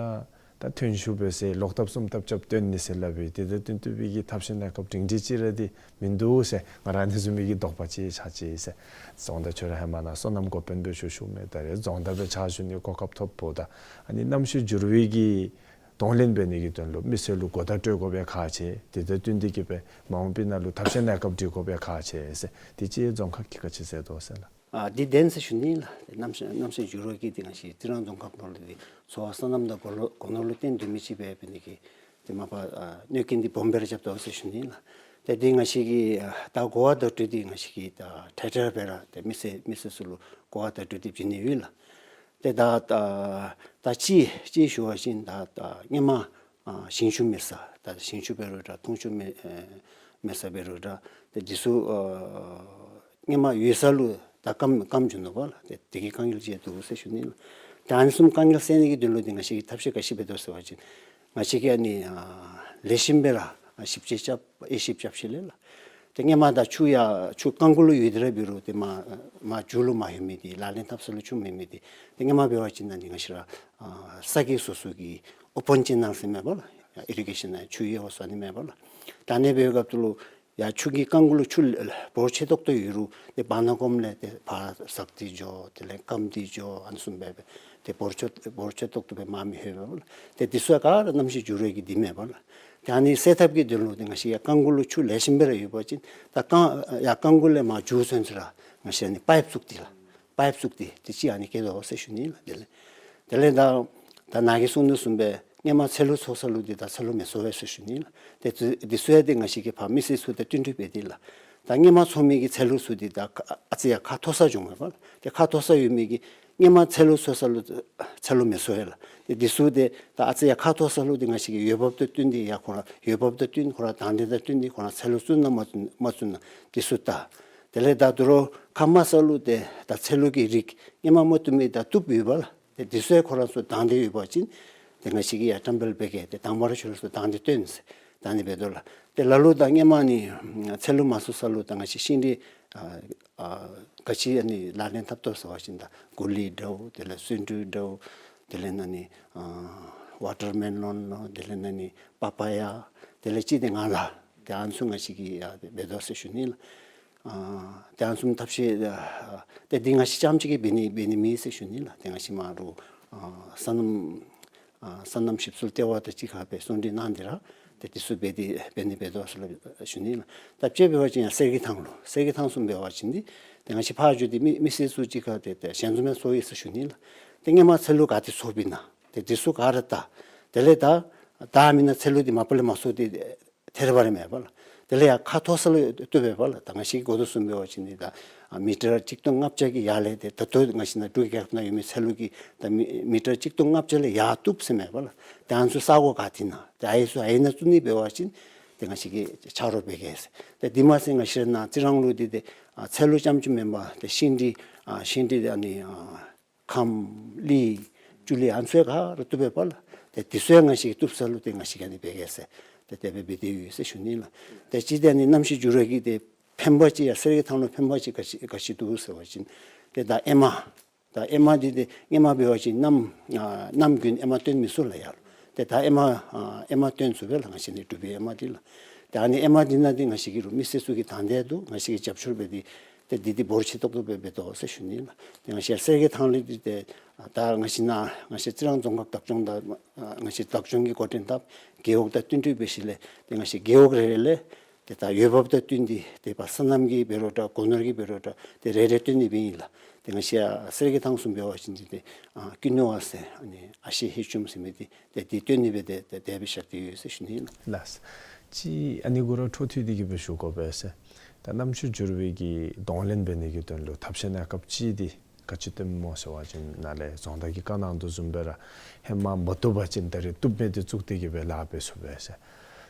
ད་ཐོན་ཤུགས་འབད་ཟེར་ལོག་བཏབ་སུམ་བཏབ་རྐྱབ་སྟོན་ནི་ཟེར་སླབ་པའི་དེ་དང་བསྟུན་ཏེ་སྦེ་གི་ཐབས་ཤེས་གནས་སྐབས་སྒྲིང་སྒྲི་ཅིག་ར་འདི་མིན་འདུག་ཟེར་ང་ར་ཨ་ནི་བཟུམ་མའི་གི་དོགས་པ་ཅིག་ཆགས་ཅི་ཟེར། རྫོང་བདག་ཁྱོད་ར་ཧེ་མ་ནཱ་སོ་ནམ་འགོ་དཔོན་སྦེ་བཞུགས་བཞུགསཔ་མས། ད་རེས་རྫོང་བདག་སྦེ་ཕྱག་ཞུ་ནི་གོ་སྐབས་ཐོབ་འབདཝ་ད་ཨ་ནི་གནམ་གཤིས་འགྱུར་བའི་གི་གདོང་ལེན་འབད་ནི་གི་དོན་ལུ་མི་སེར་ལུ་གོ་བརྡ་སྤྲོད་དགོ་པའི་ཁག་ཆེ། དེ་དང་བསྟུན་ཏེ་གིས་སྦེ་མ་འོངས་པའི་ནང་ལུ་ཐབས་ཤེས་གནས་སྐབས་སྒྲིག་དགོ་པའི་ཁག་ཆེ་ཟེར། དེ་ཅིག་རྫོང་ཁག་གིས་ག་ཅི་ཟེར་དོ་ཟེར་ལགས། ཨ་འདི་བདེན་ཟེར་ཞུ་ནི་ལགས། གནམ་གཤིས་གནམ་གཤིས་འགྱུར་བ་གིས་འདི་ང་བཅས་ཙི་རང་རྫོང་ཁག་ནང་ལུ་འདི་འཚོ་བ་སོ་ནམ་དང་སྒོ་ལོ་སྒོ་ནོར་ལུ་བརྟེན་སྡོད་མི་ཅིག་འབད་འབད་ནི་གིས་འདི་མ་པ་ཨ་གནོད་སྐྱོན་འདི་སྦོམ་སྦེ་ར་རྐྱབ་དོ་ཟེར་ཞུ་ནི་ལགས། ཏེ་འདི་ང་བཅས་ཀྱིས་ཨ་ད་གོ་བ་བརྡ་སྤྲོད་འདི་ང་བཅས་ཀྱིས་ད་ཐད་ཐད་སྦེ་ར་ཏེ་མི་སེར་མི་སེར་ཚུ་ལུ་གོ་བ་བརྡ་སྤྲོད་འདི་བྱིན་ནི་ཡོད་ལགས། ཏེ་ད་ད་ད་ཅི་ཅི་ཞུ་བ་ཅིན་ད་ད་སྔོན་མ་ཨ་ཞིང་ཆུ་མེད་ས་ད་ཞིང་ཆུ་འབད་རུང་འདྲ་འཐུང་ཆུ་མེད་ཨེ་མེད་ས་འབད་རུང་འདྲ་ཏེ་འདི་ཚུ་ཨ་སྔོན་མ་ཡོད་ས་ལུ་ད་སྐམ་སྐམ་འགྱོ་ནུག་པ་ལགས། ཏེ་དེ་གི་དཀའ་ངལ་ཅིག་འདུག་ཟེར་ཞུ་ནི་ལགས། ཏེ་ཨ་ནི་བཟུམ་དཀའ་ངལ་སེལ་ནི་གི་དོན་ལུ་འདི་ང་བཅས་ཀྱིས་ཐབས་ཤེས་ག་ཅི་འབད་དོ་ཟེར་བ་ཅིན་ང་བཅས་ཀྱིས་ཨ་ནི་ཨ་ལེགས་ཤོམ་སྦེ་ར་ཨ་ཞིབ་དཔྱད་རྐྱབ་དབྱེ་ཞིབ་རྐྱབ་ཞིནམ་ལས་ལགས། ཏེ་སྔོན་མ་ད་ཆུ་ཡར་ཆུ་རྐང་གུ་ལུ་ཡོད་དེ་ར་འབད་རུང་ཏེ་མར་མར་མཇུག་ལུ་མ་ལྷོད་མི་འདི་ལག་ལེན་འཐབ་ས་ལུ་ཆུ་མེད་མི་འདི་ཏེ་སྔོན་མ་འབད་བ་ཅིན་ཨ་ནི་ང་བཅས་ར་ཨ་ས་དགེ་སོ་སོ་གི་ཨོ་པཱན་ཅེ་ནཱལ་ཟེར་མས་པ་ལགས། ཨི་རི་གེ་ཤཱན་ནང་ཆུ་གཡར་བ་ཟེར་ནི་མས་པ་ལགས། ད་ཨ་ནི་འབད་བའི་སྐབས་དེ་ལུ་ཡར་ཆུ་གི་རྐང་གུ་ལུ་ཆུ་ལ་བོར་ཆེ་ཏོག་ཏོ་ཡོད་རུང་ཏེ་བར་ན་གོངམ་ལས་ཏེ་ཕར་ཟག་སྟེ་འགྱོ། དེ་ལས་སྐམ་སྟེ་འགྱོ། ཨ་ནི་བཟུམ་སྦེ་སྦེ་ཏེ་བོར་ཆེ་བོར་ཆེ་ཏོག་ཏོ་སྦེ་མར་མི་ལྷོད་པས་པ་ལགས། ཏེ་འདི་ཚུ་ག་ར་གནམ་གཤིས་འགྱུར་བའི་གི་འདི་མས་པ་ལགས། ཏེ་ཨ་ནི་སེལ་ཐབས་ཀྱི་དོན་ལུ་ཏེ་ང་བཅས་ཡར་རྐང་གུ་ལུ་ཆུ་ལེགས་ཤོམ་སྦེ་ར་ཡོད་པ་ཅིན་ད་རྐང་ཡར་རྐང་གུ་ལས་མར་མཇུག་ཚུན་ཚོད་ར་ང་བཅས་ཨ་ནི་པའིཔ་བཙུགས་ཏེ་ལགས། པའིཔ་བཙུགས་ཏེ་དེ་ཅིག་ཨ་ནི་བཀལ་དོ་ཟེར་ཞུ་ནི་ལགས། དེ་ལས་དེ་ལས་ད་ད་ནཱ་གིས་གསུངས་དོ་བཟུམ་སྦེ་སྔོན་མ་ཚལ་ལུ་འཚོ་ས་ལུ་འདི་ད་ཚལ་ལུ་མི་འཚོ་བས་ཟེར་ཞུ་ནི་ལགས། ཏེ་འདི་འདི་ཚུ་ཡང་ཏེ་ང་བཅས་ཀྱིས་ཕར་མི་སེར་ཚུ་དང་བསྟུན་གྲོས་འབད་དེ་ལགས། ད་སྔོན་མ་འཚོ་མི་གི་ཚལ་ལུ་ཚུ་འདི་ད་ཨ་ཙི་ཡར་ཁ་མཐོ་ས་བྱུངམ་མས་པ་ལགས། ཏེ་ཁ་མཐོ་ས་ཡོད་མི་གི་སྔོན་མ་ཚལ་ལུ་འཚོ་ས་ལུ་ཚལ་ལུ་མི་འཚོ་བས་ལགས། ཏེ་འདི་ཚུ་ཏེ་ད་ཨ་ཙི་ཡར་ཁ་མཐོ་ས་ལུ་འདི་ང་བཅས་ཀྱིས་འོས་འབབ་དང་བསྟུན་ཏེ་ཡར་ཁོང་ར་འོས་འབབ་དང་བསྟུན་ཁོང་ར་དང་འདོད་དང་བསྟུན་ཏེ་ཁོང་ར་ཚལ་ལུ་བཙུགས་ན་མ་བཙུགས་མ་བཙུགས་ན་འདི་ཚུ་ད་དེ་ལས་ད་དོ་རུང་ཁ་དམའ་ས་ལུ་ཏེ་ད་ཚལ་ལུ་གི་རིགས་སྔོན་མ་མ་བཏུབ་མི་ད་བཏུབ་ཡོད་པ་ལགས། ཏེ་འདི་ཚུ་ཡང་ཁོང་ར་ཚུ་དང་འདོད་ཡོད་པ་ཅིན་ཏེ་ང་བཅས་ཀྱིས་ཡར་བཀྲམ་སྤེལ་འབད་གེ། ཏེ་དང་པ་ར་ཁྱོད་ར་ཚུ་དང་འདོད་སྟོན་ཟེར་ད་ཨ་ནི་འབད་དོ་ལགས། ཏེ་ལ་ལུ་ད་སྔོན་མ་ཨ་ནི་ཚལ་ལུ་མ་འཚོ་ས་ལུ་ད་ང་བཅས་ཤིང་འབྲས་ཨ་ཨ་ག་ཅི་ཨ་ནི་ལག་ལེན་འཐབ་དོ་ཟེར་བ་ཅིན་ད་ཀུ་ལི་འདྲཝ་དེ་ལས་སོན་འབྲུ་འདྲཝ་དེ་ལས་ཨ་ནི་ཨ་ཝ་ཊར་མེ་ལོན་ལོ་དེ་ལས་ཨ་ནི་པ་པ་ཡ་དེ་ལས་ཅིག་ཏེ་ང་ལ་ཏེ་ཨ་ནི་ཚུ་ང་བཅས་ཀྱིས་ཡར་འབད་དོ་ཟེར་ཞུ་ནི་ལགས། ཨ་ཏེ་ཨ་ནི་ཚུ་ཐབས་ཤེས་ཨ་ཏེ་འདི་ང་བཅས་རྐྱངམ་གཅིག་གིས་འབད་ནི་འབད་ནི་མེད་ཟེར་ཞུ་ནི་ལགས། ཏེ་ང་བཅས་མར་ལུ་ཨ་སོ་ནམ་ཨ་སོ་ནམ་ཞིབ་འཚོལ་ལྟེ་བ་དང་གཅིག་ཁར་སྦེ་གསུང་གྲོས་གནང་སྟེ་ར་ ཏེ་དེ་ཚུ་འབད་དེ་འབད་ནི་འབད་དོ་ཟེར་ལགས་ཞུ་ནི་ལགས། ད་དཔྱེ་འབད་བ་ཅིན་ཡང་གསེར་གྱི་ཐང་ལུ་གསེར་གྱི་ཐང་ཚུ་འབད་བ་ཅིན་འདི་ཏེ་ང་བཅས་ཕར་འགྱོ་སྟེ་མི་མི་སེར་ཚུ་གཅིག་ཁར་ཏེ་ཏེ་ཞལ་འཛོམས་ཡང་ཚོགས་ཡི་ཟེར་ཞུ་ནི་ལགས། ཏེ་སྔོན་མ་ཚལ་ལུ་ག་ཏེ་ཚོགས་པའི་ན་ཏེ་དེ་ཚུ་ག་ར་ད་དེ་ལས་ད་ད་མེན་ན་ཚལ་ལུ་འདི་མ་པ་ལས་མ་ཚོགས་ཏེ་ཐལ་བ་རེ་མེད་པ་ལགས། དེ་ལས་ཡང་ཁ་མཐོ་ས་ལུ་བཏུབ་པས་པ་ལགས། ད་ང་བཅས་ཀྱི་གོ་ཐོག་བཟུམ་འབད་བ་ཅིན་འདི་ད་མི་ཊར་གཅིག་སྟོང་ལྔ་བརྒྱ་གི་ཡར་ལས་ཏེ་ད་ལྟོ་ང་བཅས་ནཱ་འབྲུག་རྒྱལ་ཁབ་ནང་ཡོད་མི་ཚལ་ལུ་གི་ད་མི་མི་ཊར་གཅིག་སྟོང་ལྔ་བརྒྱ་ལས་ཡར་བཏུབ་ཟེར་མེད་པ་ལགས། ཏེ་ཨ་ནི་ཚུ་ས་གོ་ག་ཏེ་ན་ཏེ་ཨ་ཡི་ཚུ་ཨ་ཡི་ནང་བཙུགས་ནི་འབད་བ་ཅིན་ཏེ་ང་བཅས་ཀྱིས་ཆ་རོགས་འབད་གེ་ཟེར། ཏེ་དེ་མ་ཚད་ང་བཅས་ར་ནཱ་རྩི་རང་ལུ་འདི་ཏེ་ཨ་ཚལ་ལུ་རྐྱངམ་ཅིག་མེན་པར་ཏེ་ཤིང་འབྲས་ཨ་ཤིང་འབྲས་ཨ་ནི་ཨ་ཁམ་ལི་ཅུ་ལི་ཨ་ནི་ཚུ་ཡང་ག་ར་བཏུབ་པས་པ་ལགས། ཏེ་དེ་ཚུ་ཡང་ང་བཅས་ཀྱིས་བཏུབ་ས་ལུ་ཏེ་ང་བཅས་ཀྱིས་ཨ་ནི་འབད་གེ་ཟེར། ཏེ་དེ་སྦེ་འབད་དེ་ཡོད་ཟེར་ཞུ་ནི་ལགས། ཏེ་གཅིག་ཏེ་ཨ་ནི་གནམ་གཤིས་འགྱུར་བ་གི་ཏེ་ཕན་པ་ཅིག་ཡང་གསེར་གྱི་ཐང་ལུ་ཕན་པ་ཅིག་ག་ཅི་ག་ཅི་འདུག་ཟེར་བ་ཅིན་ཏེ་ད་ཨེ་མ་ད་ཨེ་མ་འདི་ཏེ་སྔོན་མ་འབད་བ་ཅིན་གནམ་ཨ་གནམ་དགུན་ཨེ་མ་བཏོན་མི་ཚུགས་ལགས་ཡར་ལུ། ཏེ་ད་ཨེ་མ་ཨ་ཨེ་མ་བཏོན་ཚུགས་པས་ལགས། ང་བཅས་ནི་འབྲུག་པའི་ཨེ་མ་འདི་ལགས། ཏེ་ཨ་ནི་ཨེ་མ་འདི་ནང་འདི་ང་བཅས་ཀྱི་རུང་མི་སེར་ཚུ་གིས་དང་འདོད་འདུག། ང་བཅས་ཀྱིས་རྒྱབ་སྐྱོར་འབད་དེ་ཏེ་འདི་འདི་འབོར་ཆེ་ཏོག་ཏོ་སྦེ་འབད་དོ་ཟེར་ཞུ་ནི་ལགས། ཏེ་ང་བཅས་གསེར་གྱི་ཐང་ལས་འདི་ཏེ་ད་ང་བཅས་ནཱ་ང་བཅས་རྩི་རང་རྫོང་ཁག་བདག་སྐྱོང་དང་ཨ་ང་བཅས་བདག་སྐྱོང་གི་འགོ་འདྲེན་དང་རྒེད་འོག་དང་བསྟུན་གྲོས་འབད་ཞིནམ་ལས་ཏེ་ང་བཅས་རྒེད་འོག་རེ་རེ་ལས་ཏེ་ད་འོས་འབབ་དང་བསྟུན་ཏེ་ཏེ་ཕར་སོ་ནམ་གྱི་འབད་རུང་འདྲ་སྒོ་ནོར་གྱི་འབད་རུང་འདྲ་ཏེ་རེ་རེ་བཏོན་ནི་སྦེ་ཨིན་ལགས། ཏེ་ང་བཅས་ཡར་གསེར་གྱི་ཐང་ཚུ་འབད་བ་ཅིན་འདི་ཏེ་ཨ་ཀུན་ནུ་བ་ཟེར་ཨ་ནི་ཨ་ཤེ་ཧེ་ཅུམ་ཟེར་མི་འདི་ཏེ་འདི་བཏོན་ནི་སྦེ་ཏེ་ཏེ་དེ་སྦེ་བཞག་སྟེ་ཡོད་ཟེར་ཞུ་ནི་ཨིན་ལགས། ལགས། ཅིག་ཨ་ནི་གུ་ར་འཕྲོ་མཐུད་དེ་གི་སྦེ་ཞུ་དགོ་པས་ཟེར། ད་གནམ་གཤིས་འགྱུར་བའི་གི་གདོང་ལེན་འབད་ནི་གི་དོན་ལུ་ཐབས་ཤེས་གནས་སྐབས་ཅིག་འདི་ག་ཅི་སྟོནམ་སྨོ་ཟེར་བ་ཅིན་ནཱ་ལས་རྫོང་བདག་གིས་བཀའ་གནང་དོ་བཟུམ་སྦེ་ར་ཧེ་མ་མ་བཏུབ་པ་ཅིན་ད་རེས་བཏུབ་མི་འདི་བཙུགས་ཏེ་གི་སྦེ་ལཱ་འབད་ཚུགས་པས་ཟེར།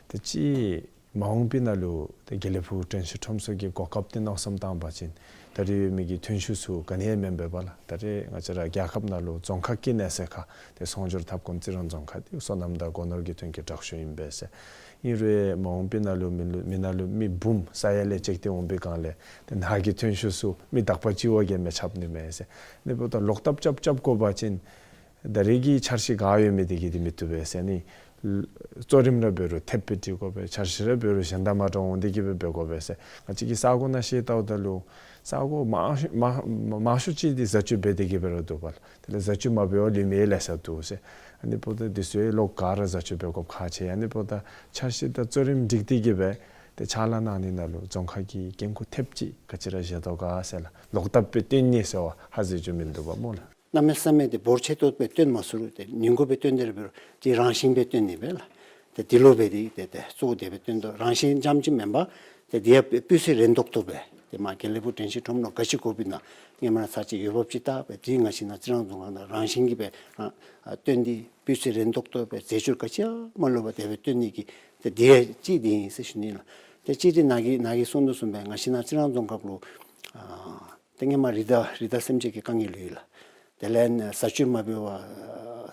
ཏེ་ཅིག་མ་འོངས་པའི་ནང་ལུ་ཏེ་དགེ་ལེགས་ཕུག་དྲན་ཤེས་ཁྲོམ་ཚོགས་ཀྱི་གོ་སྐབས་འདི་མནོ་བསམ་བཏང་བ་ཅིན་ད་རེས་ཡོད་མི་གི་ཐོན་ཤུགས་ཚུ་ག་ནི་ཡང་མེན་པས་པ་ལགས། ད་རེས་ང་བཅས་ར་རྒྱལ་ཁབ་ནང་ལུ་རྫོང་ཁག་གི་གནས་ཚད་ཁར་ཏེ་ཚོང་སྒྱུར་འཐབ་ཁུངས་རྩི་རང་རྫོང་ཁག་འདི་སོ་ནམ་དང་སྒོ་ནོར་གྱི་དོན་གྱི་དྲག་ཤོས་ཨིན་པས་ཟེར། ཨིན་རུང་མ་འོངས་པའི་ནང་ལུ་མི་ལུ་མི་ནང་ལུ་མི་འབུམ་ས་ཡ་ལས་བཅད་དེ་འོང་པའི་སྒང་ལས་ཏེ་ནཱ་གི་ཐོན་ཤུགས་ཚུ་མི་དག་པ་ཅིག་བ་གིས་མི་ཁྱབ་ནི་མས་ཟེར། ཨ་ནི་འབདཝ་ད་ལོག་ཐབས་རྐྱབ་རྐྱབ་དགོ་པ་ཅིན་ད་རེས་ཀྱི་འཆར་གཞི་ག་ཡོད་མི་འདི་གིས་འདི་མི་བཏུབ་པས་ཟེར་ནི། གཙོ་རིམ་ར་འབད་རུང་ཐེབས་སྦེ་སྒྲིག་དགོ་པས། འཆར་གཞི་ར་འབད་རུང་གཞན་དང་མ་འདྲཝ་འོང་སྟེ་གི་སྦེ་འབད་དགོ་པས་ཟེར། ང་བཅས་ཀྱི་ས་གོ་ནང་ཤེས་བལྟཝ་ད་ལུ་ས་གོ་མང་ཤོས་མང་མང་ཤོས་ཅིག་འདི་བཟའ་སྤྱོད་འབད་དེ་གི་སྦེ་ར་འདུག་པ་ལགས། དེ་ལས་བཟའ་སྤྱོད་མ་འབད་བར་ལུས་མི་ལེ་ཤ་འདུག་ཟེར། ཨ་ནི་འབདཝ་ད་འདི་ཚུ་ཡང་ལོག་ག་ར་བཟའ་སྤྱོད་འབད་དགོཔ་ཁག་ཆེ། ཨ་ནི་འབདཝ་ད་འཆར་གཞི་དང་གཙོ་རིམ་སྒྲིག་སྟེ་གི་སྦེ་ཏེ་ཕྱག་ལཱ་གནང་ནི་ནང་ལུ་རྫོང་ཁག་གི་འགན་ཁུར་ཐེབས་ཅིག་ག་ཅི་ར་བཞེས་དོ་ག་ཟེར་ལགས། ལོག་ཐབས་སྦེ་བཏོན་ནི་ཟེར་བ་ཧ་ཟེར་རྒྱུ་མིན་འདུག་པ་སྨོ་ལགས། གནམ་མེད་ས་མེད་ཏེ་འབོར་ཆེ་ཏོག་ཏོ་སྦེ་བཏོན་མ་ཚུགས་རུང་ཏེ་ཉིན་གུང་སྦེ་བཏོན་ཏེ་ར་འབད་རུང་ཏེ་རང་བཞིན་སྦེ་བཏོན་ནི་སྦེ་ལགས། ཏེ་འདི་ལུ་འབད་དེ་ཏེ་ཏེ་གཙོ་བོ་དེ་སྦེ་བཏོན་དོ། རང་བཞིན་རྐྱངམ་ཅིག་མེན་པར་ཏེ་འདི་ཡང་སྤུས་ཚད་རན་ཏོག་ཏོ་སྦེ་ཏེ་མར་དགེ་ལེགས་ཕུག་དྲན་ཤེས་ཁྲོམ་ནང་ག་ཅི་དགོ་པའི་ནང་སྔོན་མ་ར་ཚར་ཅིག་འོས་འབབ་ཅིག་བལྟ་སྦེ་ཏེ་ང་བཅས་ནཱ་རྩི་རང་རྫོང་ཁག་ནང་རང་བཞིན་གྱིས་སྦེ་རང་ཨ་བཏོན་ཏེ་སྤུས་ཚད་རན་ཏོག་ཏོ་སྦེ་རྫས་སྦྱོར་ག་ཅི་ཡང་མ་ལུ་བར་དེ་སྦེ་བཏོན་ནི་གི་ཏེ་འདི་ཡང་གཅིག་འདི་ཨིན་ཟེར་ཞུ་ནི་ལགས། ཏེ་གཅིག་འདི་ནཱ་གིས་ནཱ་གིས་གསུངས་དོ་བཟུམ་སྦེ་ང་བཅས་ནཱ་རྩི་རང་རྫོང་ཁག་ལུ་ཨ་ཏེ་སྔོན་མ་རི་དྭགས་རི་དྭགས་སེམས་ཅན་གྱི་དཀའ་ངལ་ཡོད་ལགས། དེ་ལས་བཟའ་སྤྱོད་མ་འབད་བར་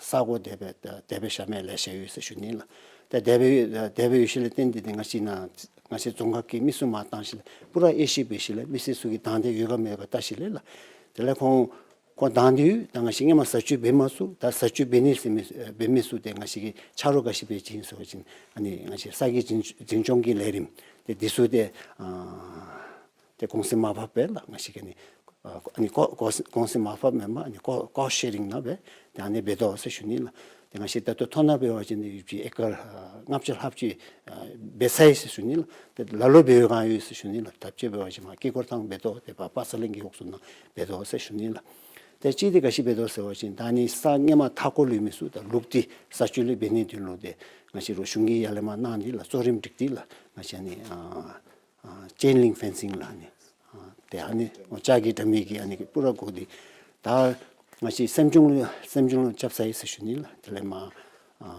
ས་གོ་དེ་སྦེ་དེ་སྦེ་བཞག་མི་ལེ་ཤ་ཡོད་ཟེར་ཞུ་ནི་ལགས། ཏེ་དེ་སྦེ་དེ་སྦེ་ཡོད་ཞིནམ་ལས་བརྟེན་ཏེ་ཏེ་ང་བཅས་ནཱ་ང་བཅས་རྫོང་ཁག་གི་མི་སེར་མར་བཏང་ཞིནམ་ལས་པུ་ར་དབྱེ་ཞིབ་འབད་ཞིནམ་ལས་མི་སེར་ཚུ་གིས་དང་འདོད་ཡོད་ག་མེད་ག་བལྟ་ཞིནམ་ལས་ལགས། དེ་ལས་ཁོང་ཁོང་དང་འདོད་ཡོད། ད་ང་བཅས་སྔོན་མ་བཟའ་སྤྱོད་འབད་མ་ཚུགས། ད་བཟའ་སྤྱོད་འབད་ནི་ཟེར་མི་འབད་མི་ཚུ་ཏེ་ང་བཅས་ཀྱིས་ཆ་རོགས་ག་ཅི་འབད་ཅི་ཨིན་ཟེར་བ་ཅིན་ཨ་ནི་ང་བཅས་ས་གི་འཛིན་འཛིན་སྐྱོང་གི་ལས་རིམ་ཏེ་འདི་ཚུ་ཏེ་ཨ་ཏེ་གོང་ཚད་མར་ཕབ་སྦེ་ལགས། ང་བཅས་ཀྱིས་ཨ་ནི་གོ་གོ་གོང་ཚད་མར་ཕབ་མེན་པར་ཨ་ནི་གོ་ཀོསཊ་ཤེ་རིང་ནང་སྦེ་ཏེ་ཨ་ནི་འབད་དོ་ཟེར་ཞུ་ནི་ལགས། ཏེ་ང་བཅས་ད་ལྟོ་མཐོ་ནང་འབད་བ་ཅིན་ཡུདཔ་ཅིག་ཨེ་ཀར་ཨ་ལྔ་བརྒྱ་ལྷགཔ་ཅིག་ཨ་འབད་ཚར་ཡི་ཟེར་ཞུ་ནི་ལགས། ཏེ་ལ་ལུ་འབད་བའི་སྒང་ཡོད་ཟེར་ཞུ་ནི་ལགས། ད་དཔྱེ་འབད་བ་ཅིན་མར་དཀྱིལ་འཁོར་ཐང་འབད་དོ། ཏེ་ཕར་པ་ས་ལེན་གྱི་འོག་ཚུ་ནང་འབད་དོ་ཟེར་ཞུ་ནི་ལགས། ཏེ་གཅིག་འདི་ག་ཅི་འབད་དོ་ཟེར་བ་ཅིན་ད་ཨ་ནི་ས་སྔོན་མ་མཐའ་འཁོར་ལུ་ཡོད་མི་ཚུ་ད་ལུགས་འདི་བཟའ་སྤྱོད་ལུ་འབད་ནིའི་དོན་ལུ་ཏེ་ང་བཅས་ར་གཞུང་གིས་ཡར་ལས་མར་གནང་སྟེ་ལགས། གཙོ་རིམ་སྒྲིག་སྟེ་ལགས། ང་བཅས་ཨ་ནི་ཨ་ཨ་ཅེན་ལིང་ཕེན་སིང་ལགས། ཨ་ནི་ཨ་ཏེ་ཨ་ནི་ལྕགས་ཀྱི་དྲ་མིག་གིས་ཨ་ནི་པུ་ར་བསྒོར་ཏེ་ད་ང་བཅས་སེམས་ཆུང་ལུ་སེམས་ཆུང་ལུ་རྐྱབ་ཚར་ཡི་ཟེར་ཞུ་ནི་ལགས། དེ་ལས་མར་ཨ་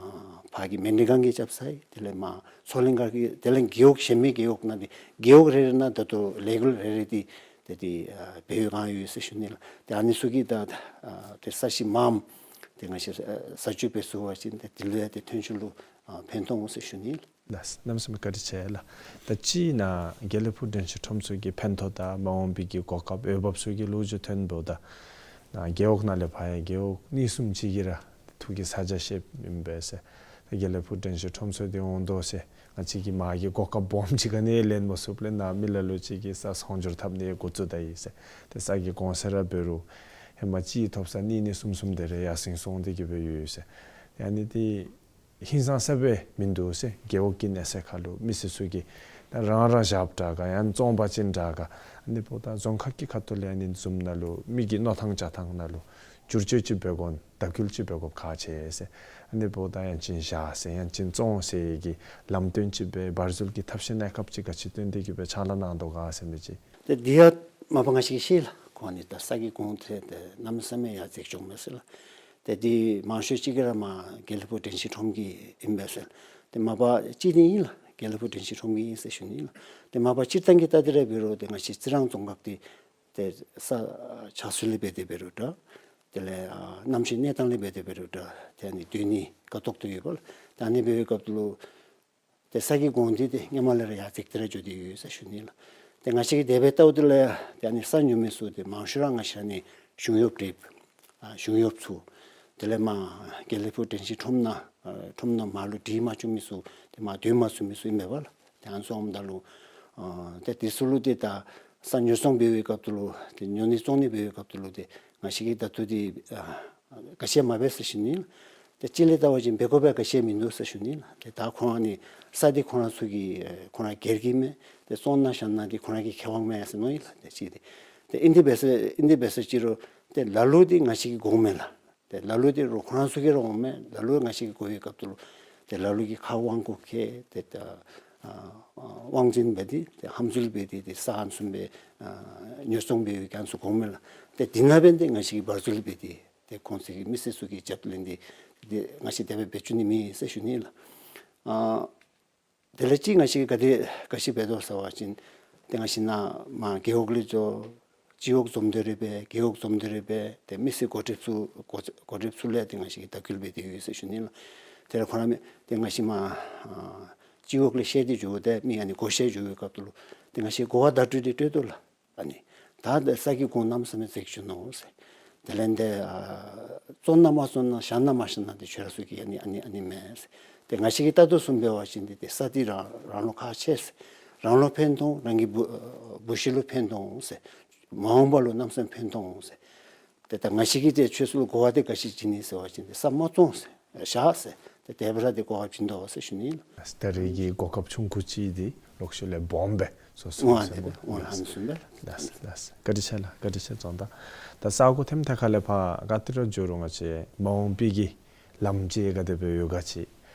ཕར་གྱི་མན་ཌི་སྒང་གིས་རྐྱབ་ཚར་ཡི། དེ་ལས་མར་མཚོ་གླིང་སྒར་གྱི་དེ་ལས་རྒེད་འོག་གཞན་མི་རྒེད་འོག་ནང་འདི་རྒེད་འོག་རེ་རེ་ནང་ད་ལྟོ་ལས་འགུལ་རེ་རེ་འདི་ཏེ་འདི་ཨ་འབད་བའི་སྒང་ཡོད་ཟེར་ཞུ་ནི་ལགས། ཏེ་ཨ་ནི་ཚུ་གིས་ད་ཨ་ཏེ་ས་གཞི་མངམ་ཏེ་ང་བཅས་ཨ་བཟའ་སྤྱོད་འབད་ཚུགས་པ་ཅིན་ཏེ་འདི་ལུ་ཡང་ཏེ་ཐོན་ཤུགས་ལུ་ཨ་ཕན་ཐོགས་འོང་ཟེར་ཞུ་ནི་ལགས། ལགས། གནམ་མེད་ས་མེད་བཀའ་དྲིན་ཆེ་ལགས། ད་ཅི་ནཱ་དགེ་ལེགས་ཕུག་དྲན་ཤེས་ཁྲོམ་ཚོགས་ཀྱི་ཕན་ཐོགས་དང་མ་འོངས་པའི་གི་གོ་སྐབས་འོས་འབབ་ཚུ་གི་ལོ་རྒྱུས་ཐོན་འབདཝ་ད་ནཱ་རྒེད་འོག་ནང་ལས་ཕར་ཡང་རྒེད་འོག་གཉིས་གསུམ་ཅིག་གིས་ར་ཐུགས་ཀྱི་ཚ་གྱང་བཞེསཔ་ཨིན་པས་ཟེར། ད་དགེ་ལེགས་ཕུག་དྲན་ཤེས་ཁྲོམ་ཚོགས་འདི་འོང་དོ་ཟེར་ང་བཅས་ཀྱིས་མར་གྱི་གོ་སྐབས་སྦོམ་ཅིག་ག་ནི་ལེན་མ་ཚུགསཔ་ལས་ནཱ་མི་ལ་ལུ་ཅིག་གིས་ས་ཚོང་སྒྱུར་འཐབ་ནི་འགོ་བཙུགས་ད་ཡི་ཟེར། ཏེ་ས་གི་གོང་ཚད་ར་འབད་རུང་ཧེ་མ་གཅིག་ཐོབ་ས་གཉིས་གཉིས་གསུམ་གསུམ་དེ་རེ་ཡར་སེང་སོང་སྟེ་གི་སྦེ་ཡོད་ཡོད་ཟེར། ཨ་ནི་འདི་ ཧིང་སང་ས་སྦེ་མིན་འདུག་ཟེར། རྒེད་འོག་གི་གནས་ས་ཁར་ལུ་མི་སེར་ཚུ་གིས་རང་རང་བཞགཔ་དྲག་ག་ཡང་བཙོང་པ་ཅིན་དྲག་ག། ཨ་ནི་འབདཝ་ད་རྫོང་ཁག་གི་ཁ་ཐུག་ལས་ཨ་ནི་བཟུམ་ནང་ལུ་མི་གི་མནོ་ཐངས་བྱ་ཐངས་ནང་ལུ་བསྒྱུར་བཅོས་ཅིག་འབད་དགོ་ན་བརྡ་བསྐུལ་ཅིག་འབད་དགོཔ་ཁག་ཆེ་ཟེར། ཨ་ནི་འབདཝ་ད་ཡང་ཅིན་བཞག་ཟེར་ཡང་ཅིན་བཙོང་ཟེར་གྱི་ལམ་སྟོན་ཅིག་སྦེ་བར་འཛུལ་གྱི་ཐབས་ཤེས་གནས་སྐབས་ཅིག་ག་ཅི་སྟོན་ཏེ་གི་སྦེ་ཕྱག་ལཱ་གནང་དོ་ག་ཟེར་མི་ཅིག། ཏེ་འདི་ཡང་མ་པ་ང་བཅས་ཀྱིས་ཤེས་ལགས། ཁོང་ཨ་ནི་ད་ས་གི་གོང་ཏེ་ཏེ་གནམ་མེད་ས་མེད་ཡར་འཛེགས་བྱུང་མས་ཟེར་ལགས། ཏེ་འདི་མང་ཤོས་ཅིག་གིས་ར་མར་དགེ་ལེགས་ཕུག་དྲན་ཤིང་ཁྲོམ་གྱི་ཨིན་པས་ཟེར། ཏེ་མ་པ་ཅིག་འདི་ཨིན་ལགས། དགེ་ལེགས་ཕུག་དྲན་ཤིང་ཁྲོམ་གྱི་ཨིན་ཟེར་ཞུ་ནི་ལགས། ཏེ་མ་པ་སྤྱིར་བཏང་གི་ལྟ་སྟེ་ར་འབད་རུང་ཏེ་ང་བཅས་རྩི་རང་རྫོང་ཁག་འདི་ཏེ་ས་ཆགས་ཚུལ་ལས་འབད་དེ་འབད་རུང་འདྲ། དེ་ལས་ཨ་གནམ་གཤིས་གནས་སྟངས་ལས་འབད་དེ་འབད་རུང་འདྲ། ཏེ་ཨ་ནི་སྡོད་ནི་ཁ་ཐོག་ཏུ་ཡོདཔ་ལགས། ཏེ་ཨ་ནི་འབད་བའི་སྐབས་ལུ་ཏེ་ས་གི་གོང་འདི་ཏེ་སྔོན་མ་ལས་ར་ཡར་འཛེགས་ཏེ་ར་འགྱོ་སྟེ་ཡོད་ཟེར་ཞུ་ནི་ལགས། ཏེ་ང་བཅས་ཀྱིས་དེ་སྦེ་བལྟཝ་ད་ལས་ཏེ་ཨ་ནི་ས་ཉོ་མི་ཚུ་ཏེ་མང་ཤོས་ར་ང་བཅས་ཨ་ནི་གཞུང་གཡོགཔ་འདྲཝ་ཨ་གཞུང་གཡོགཔ་ཚུ། དེ་ལས་མར་དགེ་ལེགས་ཕུག་དྲན་ཤིང་ཁྲོམ་ནང་ཨ་ཁྲོམ་ནང་མར་ལུ་སྒྲིག་མ་བཅུག་མི་ཚུ་ཏེ་མར་སྡོད་མ་ཚུགས་མི་ཚུ་ཨིན་པས་ལགས། ཏེ་ཨ་ནི་ཚུ་འོངམ་ད་ལུ་ཨ་ཏེ་དེ་ཚུ་ལུ་ཏེ་ད་ས་ཉོ་བཙོང་འབད་བའི་སྐབས་ལུ་ཏེ་ཉོ་ནི་བཙོང་ནི་འབད་བའི་སྐབས་ལུ་ཏེ་ང་བཅས་ཀྱིས་ད་ལྟོ་འདི་ཨ་ག་ཅི་ཡང་མ་འབད་ཟེར་ཞུ་ནི་ལགས། ཏེ་སྤྱིར་ལས་བལྟ་བ་ཅིན་འབད་དགོཔ་ཡང་ག་ཅི་ཡང་མིན་འདུག་ཟེར་ཞུ་ནི་ལགས། ཏེ་ད་ཁོང་ཨ་ནི་ས་འདི་ཁོང་ར་ཚུ་གི་ཨེ་ཁོང་ར་སྒེར་གྱི་མས། ཏེ་བཙོང་ན་བཞག་ན་འདི་ཁོང་ར་གི་ཁེ་དབང་མས་ཟེར་མནོ་ཡི་ལགས། ཏེ་གཅིག་འདི་ཏེ་ཨིན་ཏེ་འབད་ཟེར་ཨིན་ཏེ་འབད་ཟེར་ཅི་རུང་ཏེ་ལ་ལུ་འདི་ང་བཅས་ཀྱིས་དགོ་མས་ལགས། ཏེ་ལ་ལུ་འདི་རུང་ཁོང་ར་ཚུ་གིས་ར་འོང་མས། ལ་ལུ་ང་བཅས་ཀྱིས་དགོ་པའི་སྐབས་ལུ་ཏེ་ལ་ལུ་གིས་ཁ་དབང་བསྐུར་གེ་ཏེ་ད་ཨ་དབང་འཛིན་འབད་དེ་ཏེ་ཧམ་འཛུལ་འབད་དེ་ཏེ་ས་ཨ་ནི་བཟུམ་སྦེ་ཨ་ཉོ་བཙོང་འབད་བའི་ཨ་ནི་ཚུ་དགོ་མས་ལགས། ཏེ་འདི་ནང་འབད་ནི་འདི་ང་བཅས་ཀྱིས་འབར་འཛུལ་འབད་དེ་ཏེ་ཁོང་ཚུ་གི་མི་སེར་ཚུ་གི་རྒྱབ་ལེན་འདི་ཏེ་ང་བཅས་དེ་སྦེ་འབད་བཅུག་ནི་མེད་ཟེར་ཞུ་ནི་ལགས། ཨ་དེ་ལས་ཅིག་ང་བཅས་ཀྱིས་ག་དེ་ག་ཅི་འབད་དོ་ཟེར་བ་ཅིན་ཏེ་ང་བཅས་ནཱ་མར་རྒེད་འོག་ལས་འགྱོ་སྤྱི་འོག་འཛོམས་འདུ་རེ་འབད་རྒེད་འོག་འཛོམས་འདུ་རེ་འབད་ཏེ་མི་སེར་འགོ་ཁྲིདཔ་ཚུ་འགོ་འགོ་ཁྲིདཔ་ཚུ་ལས་ཏེ་ང་བཅས་ཀྱིས་བརྡ་བསྐུལ་འབད་དེ་ཡོད་ཟེར་ཞུ་ནི་ལགས། དེ་ལས་ཁོང་ར་མི་ཏེ་ང་བཅས་མར་ཨ་སྤྱི་འོག་ལས་བཤལ་ཏེ་འགྱོ་སྟེ་མི་ཨ་ནི་བགོ་བཤའ་འགྱོ་བའི་སྐབས་ལུ་ཏེ་ང་བཅས་གོ་བ་བརྡ་སྤྲོད་འདི་སྤྲོད་དོ་ལགས། ཨ་ནི་ད་ད་ས་གི་གོང་གནམ་མེད་ས་མེད་འཛེགས་བྱུང་ནུག་ཟེར། དེ་ལས་འདི་ཨ་བཙོང་ན་མ་བཙོང་ན་བཞག་ན་མ་བཞག་ན་འདི་ཁྱོད་ར་ཚུ་གི་ཨ་ནི་ཨ་ནི་ཨ་ནི་མས་ཟེར། ཏེ་ང་བཅས་ཀྱིས་བལྟ་དོ་བཟུམ་འབད་བ་ཅིན་འདི་ཏེ་ས་འདི་རང་རང་ལུ་ཁག་ཆེ་ཟེར། རང་ལུ་ཕན་ཐོགས་རང་གི་བུ་བུ་གཞི་ལུ་ཕན་ཐོགས་ཟེར། མ་འོངས་པ་ལུ་གནམ་མེད་ས་མེད་ཕན་ཐོགས་ཟེར། ཏེ་ད་ང་བཅས་ཀྱིས་ཏེ་ཁྱོད་ཚུ་ལུ་གོ་བ་འདི་ག་ཅི་བྱིན་ནི་ཟེར་བ་ཅིན་ཏེ་ས་མ་བཙོང་ཟེར་བཞག་ཟེར་ཏེ་དེ་སྦེ་ར་ཏེ་གོ་བ་བྱིན་དོ་ཟེར་ཞུ་ནི་ལགས། ད་རེས་ཀྱི་གོ་སྐབས་ཆུང་ཀུ་ཅིག་འདི་ལོག་ཤུལ་ལས་སྦོམ་སྦེ་སོ་སོ་ཨོ་ཨ་ཟེར་དེ་སྦེ་ཨོ་ཨ་ནི་བཟུམ་སྦེ་ལགས། ལགས་ལགས། བཀའ་དྲིན་ཆེ་ལགས། བཀའ་དྲིན་ཆེ་རྫོང་བདག། ད་ས་གོ་ཐེམ་ཐེ་ཁ་ལས་ཕར་ག་ཏེ་ར་འགྱོ་རུང་ང་བཅས་མ་འོངས་པའི་གི་ལམ་འབྲས་ག་དེ་སྦེ་ཡོད་ག་ཅིག་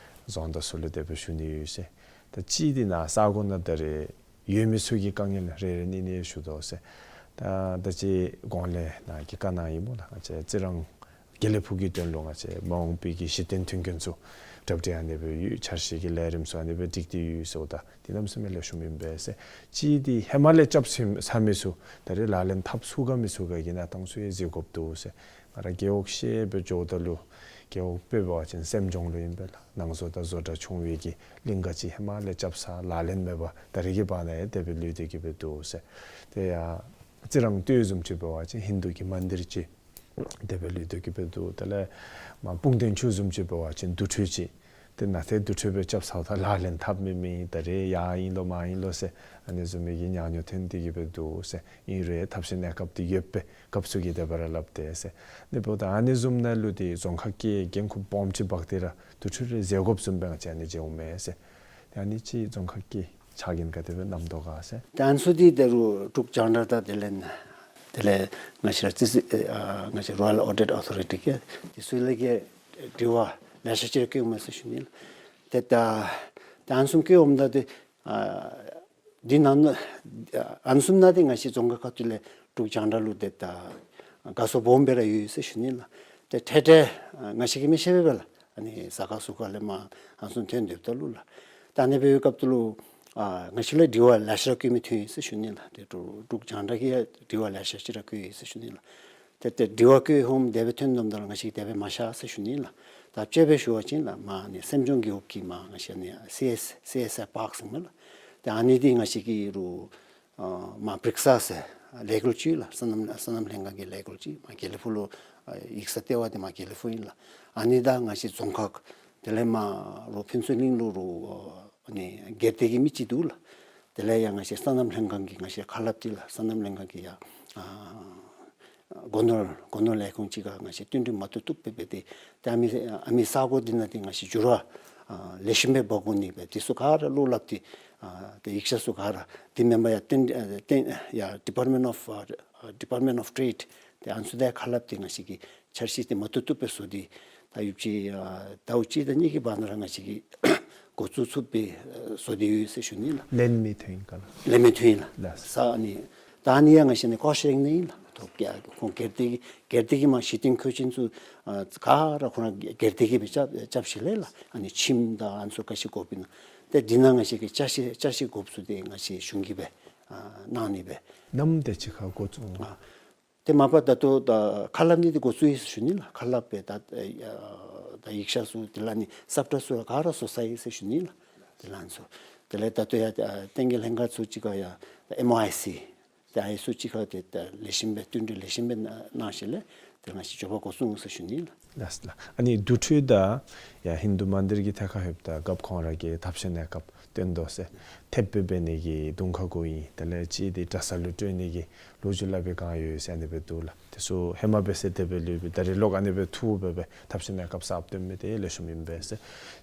རྫོང་བདག་ཚུ་ལུ་དེ་སྦེ་ཞུ་ནི་ཡོད་ཟེར། ད་གཅིག་འདི་ནཱ་ས་གོ་ནང་ད་རེས་ཡོད་མི་ཚུ་གི་དཀའ་ངལ་རེ་རེ་གཉིས་གཉིས་ཞུ་དོ་ཟེར། ད་ད་ཅི་གོང་ལས་ནཱ་གི་བཀའ་གནང་ཡི་སྨོ་ལགས། ང་བཅས་རྩི་རང་དགེ་ལེགས་ཕུག་གི་དོན་ལུ་ང་བཅས་མ་འོངས་པའི་གི་གཞི་རྟེན་མཐུན་རྐྱེན་ཚུ་གྲ་སྒྲིག་ཨ་ནི་སྦེ་ཡོད། འཆར་གཞི་གི་ལས་རིམ་ཚུ་ཨ་ནི་སྦེ་སྒྲིག་སྟེ་ཡོད་ཟེརཝ་ད་འདི་གནམ་མེད་ས་མེད་ལེགས་ཤོམ་ཨིན་པས་ཟེར། གཅིག་འདི་ཧེ་མ་ལས་རྐྱབ་ཚར་མི་ཚུ་ད་རེས་ལག་ལེན་འཐབ་ཚུགས་ག་མི་ཚུགས་ག་གི་གནས་སྟངས་ཚུ་ཡང་གཟིགས་དགོཔ་འདུག་ཟེར། ང་ར་རྒེད་འོག་ཤེས་སྦེ་འགྱོཝ་ད་ལུ་རྒེད་འོག་དཔེ་འབད་བ་ཅིན་སེམས་ལྗོངས་ལུ་ཨིན་པས་ལགས། ནང་བཟོ་དང་བཟོ་གྲྭ་ཆུང་བའི་གི་གླིང་ག་ཅིག་ཧེ་མ་ལས་རྐྱབ་ཚར་ལག་ལེན་མེད་པར་ད་རེས་ཀྱི་བར་ན་ཡང་དེ་སྦེ་ལུས་ཏེ་གི་སྦེ་འདུག་ཟེར། དེ་ཡང་རྩི་རང་སྟོད་བཟུམ་ཅིག་འབད་བ་ཅིན་ཧིན་དུ་གི་མན་དིར་ཅིག་དེ་སྦེ་ལུས་ཏེ་གི་སྦེ་འདུག། དེ་ལས་མར་སྤུངས་ཐང་ཆུ་བཟུམ་ཅིག་འབད་བ་ཅིན་དུར་ཁྲོད་ཅིག། དེ་ནཱ་ཏེ་དུར་ཁྲོད་སྦེ་རྐྱབ་ཚརཝ་ད་ལག་ལེན་འཐབ་མི་མེད། ད་རེས་ཡར་ཨིན་ལོ་མར་ཨིན་ལོ་ཟེར་ཨ་ནི་བཟུམ་མའི་གི་ཉག་ཉོག་ཐོན་ཏེ་གི་སྦེ་འདུག་ཟེར། ཨིན་རུང་ཐབས་ཤེས་གནས་སྐབས་འདི་ཡོད་པས། སྐབས་སུ་གི་དེ་སྦེ་ར་སླབ་སྟེ་ཟེར། ཨ་ནི་འབདཝ་ད་ཨ་ནི་བཟུམ་ནང་ལུ་འདི་རྫོང་ཁག་གིས་འགན་ཁུར་སྦོམ་ཅིག་འབག་སྟེ་ར་དུར་ཁྲོད་རེ་ཟེར་དགོཔ་བཟུམ་སྦེ་ང་བཅས་ཨ་ནི་མཇལཝ་མས་ཟེར། ཏེ་ཨ་ནི་ཅིག་རྫོང་ཁག་གི་ཕྱག་འགན་ག་དེ་སྦེ་བསྣམ་དོ་ག་ཟེར། ཏེ་ཨ་ནི་ཚུ་འདི་ད་རུང་འབྲུག་རྒྱང་བསྒྲགས་དང་དེ་ལས་དེ་ལས་ང་བཅས་ར་རྩིས་ཨ་ང་བཅས་Royal Audit Authority གིས་འདི་ཚུ་ལས་ཀྱི་དྲི་བ་ལེ་ཤ་ཅིག་ར་བཀོདཔ་མས་ཟེར་ཞུ་ནི་ལགས། ཏེ་ད་ད་ཨ་ནི་བཟུམ་བཀོདཔ་ད་ཏེ་ཨ་འདི་ནང་ཨ་ནི་བཟུམ་ནང་འདི་ང་བཅས་རྫོང་ཁག་ཁ་ཐུག་ལས་འབྲུག་རྒྱང་བསྒྲགས་ལུ་ཏེ་ད་དགའ་ཚོར་སྦོམ་སྦེ་ར་ཡོད་ཟེར་ཞུ་ནི་ལགས། ཏེ་ཐད་ཐད་ང་བཅས་ཀྱིས་མི་ཤེས་པས་ལགས། ཨ་ནི་ས་ཁ་ཟུར་ཁ་ལས་མར་ཨ་ནི་བཟུམ་ཐོན་སྡོདཔ་ད་ལུ་ལགས། ད་ཨ་ནི་འབད་བའི་སྐབས་ད་ལུ་ཨ་ང་བཅས་ལུ་དྲི་བ་ལེ་ཤ་ར་བཀོད་མི་ཐོན་ཡི་ཟེར་ཞུ་ནི་ལགས། ཏེ་འབྲུག་འབྲུག་རྒྱང་བསྒྲགས་ཀྱིས་ཡང་དྲི་བ་ལེ་ཤ་ཅིག་ར་བཀོད་ཡི་ཟེར་ཞུ་ནི་ལགས། ཏེ་ཏེ་དྲི་བ་བཀོད་འོངམ་དེ་སྦེ་ཐོན་འོངམ་ད་ལུ་ང་བཅས་ཀྱིས་དེ་སྦེ་མ་བཞག་ཟེར་ཞུ་ནི་ལགས། ད་དཔྱེ་སྦེ་ཞུ་བ་ཅིན་ལགས་མར་ཨ་ནི་སེམས་ལྗོངས་རྒེད་འོག་གི་མར་ང་བཅས་ཨ་ནི་སི་ཨེསི་སི་ཨེསི་ཨའི་པཱརཀ་ཟེར་མས་ལགས། ཏེ་ཨ་ནི་འདི་ང་བཅས་ཀྱི་རུང་ཨ་མར་བྲིག་ས་ཟེར་ལས་འགུལ་ཅིག་ལགས། སོ་ནམ་སོ་ནམ་ལྷན་ཁང་གི་ལས་འགུལ་ཅིག་མར་དགེ་ལེགས་ཕུག་ལུ་ཨ་ཡིག་ཚང་ལྟེ་བ་འདི་མར་དགེ་ལེགས་ཕུག་ཨིན་ལགས། ཨ་ནི་དང་ང་བཅས་རྫོང་ཁག་དེ་ལས་མར་རུང་ཕུན་ཚོགས་གླིང་ལུ་རུང་ཨ་ནི་སྒེར་སྡེ་གི་མི་ཅིག་འདུག་ལགས། དེ་ལས་ཡང་ང་བཅས་སོ་ནམ་ལྷན་ཁང་གི་ང་བཅས་ཁ་སླབ་འདི་ལགས། སོ་ནམ་ལྷན་ཁང་གི་ཡང་ཨ་སྒོ་ནོར་སྒོ་ནོར་ལས་ཁུངས་ཅིག་ཁར་ང་བཅས་བསྟུན་གྲོས་མ་བཏུབ་བཏུབ་སྦེ་འབད་དེ་ཏེ་ཨ་མི་ཨ་མི་ས་གོ་འདི་ནང་འདི་ང་བཅས་འགྱུར་བ་ ཨ་ལེགས་ཤོམ་སྦེ་འབག་དགོ་ནི་སྦེ་དེ་ཚུ་ག་ར་བློ་སླབ་སྟེ་ཨ་ཏེ་ཡིག་ཆ་ཚུ་ག་ར་དེ་མེན་པར་ཡར་ཏེ་ཨ་ཏེ་ཡར་Department of ཨ་Department of Trade ཏེ་ཨ་ནི་ཚུ་དང་ཁ་སླབ་སྟེ་ང་བཅས་ཀྱིས་འཆར་གཞི་དེ་མ་བཏུབ་བཏུབ་སྦེ་བཟོ་སྟེ་ད་ཡུདཔ་ཅིག་ཨ་ཟླཝ་གཅིག་དང་གཉིས་ཀྱི་བར་ན་ར་ང་བཅས་ཀྱིས་འགོ་བཙུགས་ཚུགསཔ་སྦེ་བཟོ་སྟེ་ཡོད་ཟེར་ཞུ་ནི་ལགས། ལེན་མི་ཐོན་ཡི་ག་ལགས། ལེན་མི་ཐོན་ཡི་ལགས། ལགས། ས་ཨ་ནི་ད་ཨ་ནི་ཡང་ང་བཅས་ནི་ཀོ་ཤེང་ནི་ཨིན་ལགས། ཏོ་ཀྱ་ཁོང་སྒེར་སྡེ་གི་སྒེར་སྡེ་གི་མ་གཞི་རྟེན་མཁོ་ཅན་ཚུ་ཨ་ག་ར་ཁོང་ར་སྒེར་སྡེ་གི་སྦེ་རྐྱབ་རྐྱབ་ཞིནམ་ལས་ལགས། ཨ་ནི་ཁྱིམ་དང་ཨ་ནི་ཚུ་ག་ཅི་དགོཔ་ཨིན་ན་ཏེ་འདི་ནང་ང་བཅས་ཀྱིས་ཅ་ཆས་ཅ་ཆས་དགོཔ་ཚུ་ཏེ་ང་བཅས་གཞུང་གིས་སྦེ་ཨ་གནང་ནི་སྦེ། ནམ་དེ་ཅིག་ཁར་འགོ་བཙུགས་འོང་། ཨ་ཏེ་མ་པ་ད་ལྟོ་ད་ཁ་སླབ་ནི་འདི་འགོ་བཙུགས་ཡི་ཟེར་ཞུ་ནི་ལགས། ཁ་སླབ་སྦེ་ད་ཨ་ད་ཡིག་ཆ་ཚུ་དེ་ལས་ཨ་ནི་སབ་ཊ་ཚུ་ག་ར་བཟོ་ཚར་ཡི་ཟེར་ཞུ་ནི་ལགས། དེ་ལས་ཨ་ནི་ཚུ་དེ་ལས་ད་ལྟོ་ཡར་ཨ་བསྟན་རྒྱས་ལྷན་ཁག་ཚུ་གཅིག་ཁར་ཡར་ཨེམ་ཨོ་ཨའི་སི་ཏེ་ཨའི་སུ་གཅིག་ཁར་ཏེ་ད་ལེགས་ཤོམ་སྦེ་བསྟུན་གྲོས་ལེགས་ཤོམ་སྦེ་གནང་གནང་ཞིནམ་ལས་དེ་ང་བཅས་མགྱོགས་པ་འགོ་བཙུགས་འོང་ཟེར་ཞུ་ནི་ལགས། ལགས་ལགས། ཨ་ནི་དུར་ཁྲོད་དང་ཡར་ཧིན་དུ་མན་དིར་གྱི་ཐད་ཁར་ལྷོདཔ་ད་རྒཔོ་ཁོང་ར་གིས་ཐབས་ཤེས་གནས་སྐབས་སྟོན་དོ་ཟེར། ཐེབས་སྦེ་འབད་ནི་གི་དུང་ཁ་གུ་ཨིན། དེ་ལས་གཅིག་འདི་གྲྭ་ས་ལུ་སྤྲོད་ནི་གི་ལོ་རྒྱུས་སླབ་པའི་བསྒང་ཡོད་ཟེར་ཨ་ནི་སྦེ་འདུག་ལགས། དེ་ཚུ་ཧེ་མ་འབད་ཟེར་དེ་སྦེ་ལུས་པའི་ད་རིས་ལོག་ཨ་ནི་སྦེ་འཐུ་སྦེ་སྦེ་ཐབས་ཤེས་གནས་སྐབས་གསརཔ་སྟོན་མི་དེ་ལེགས་ཤོམ་ཨིན་པས་ཟེར།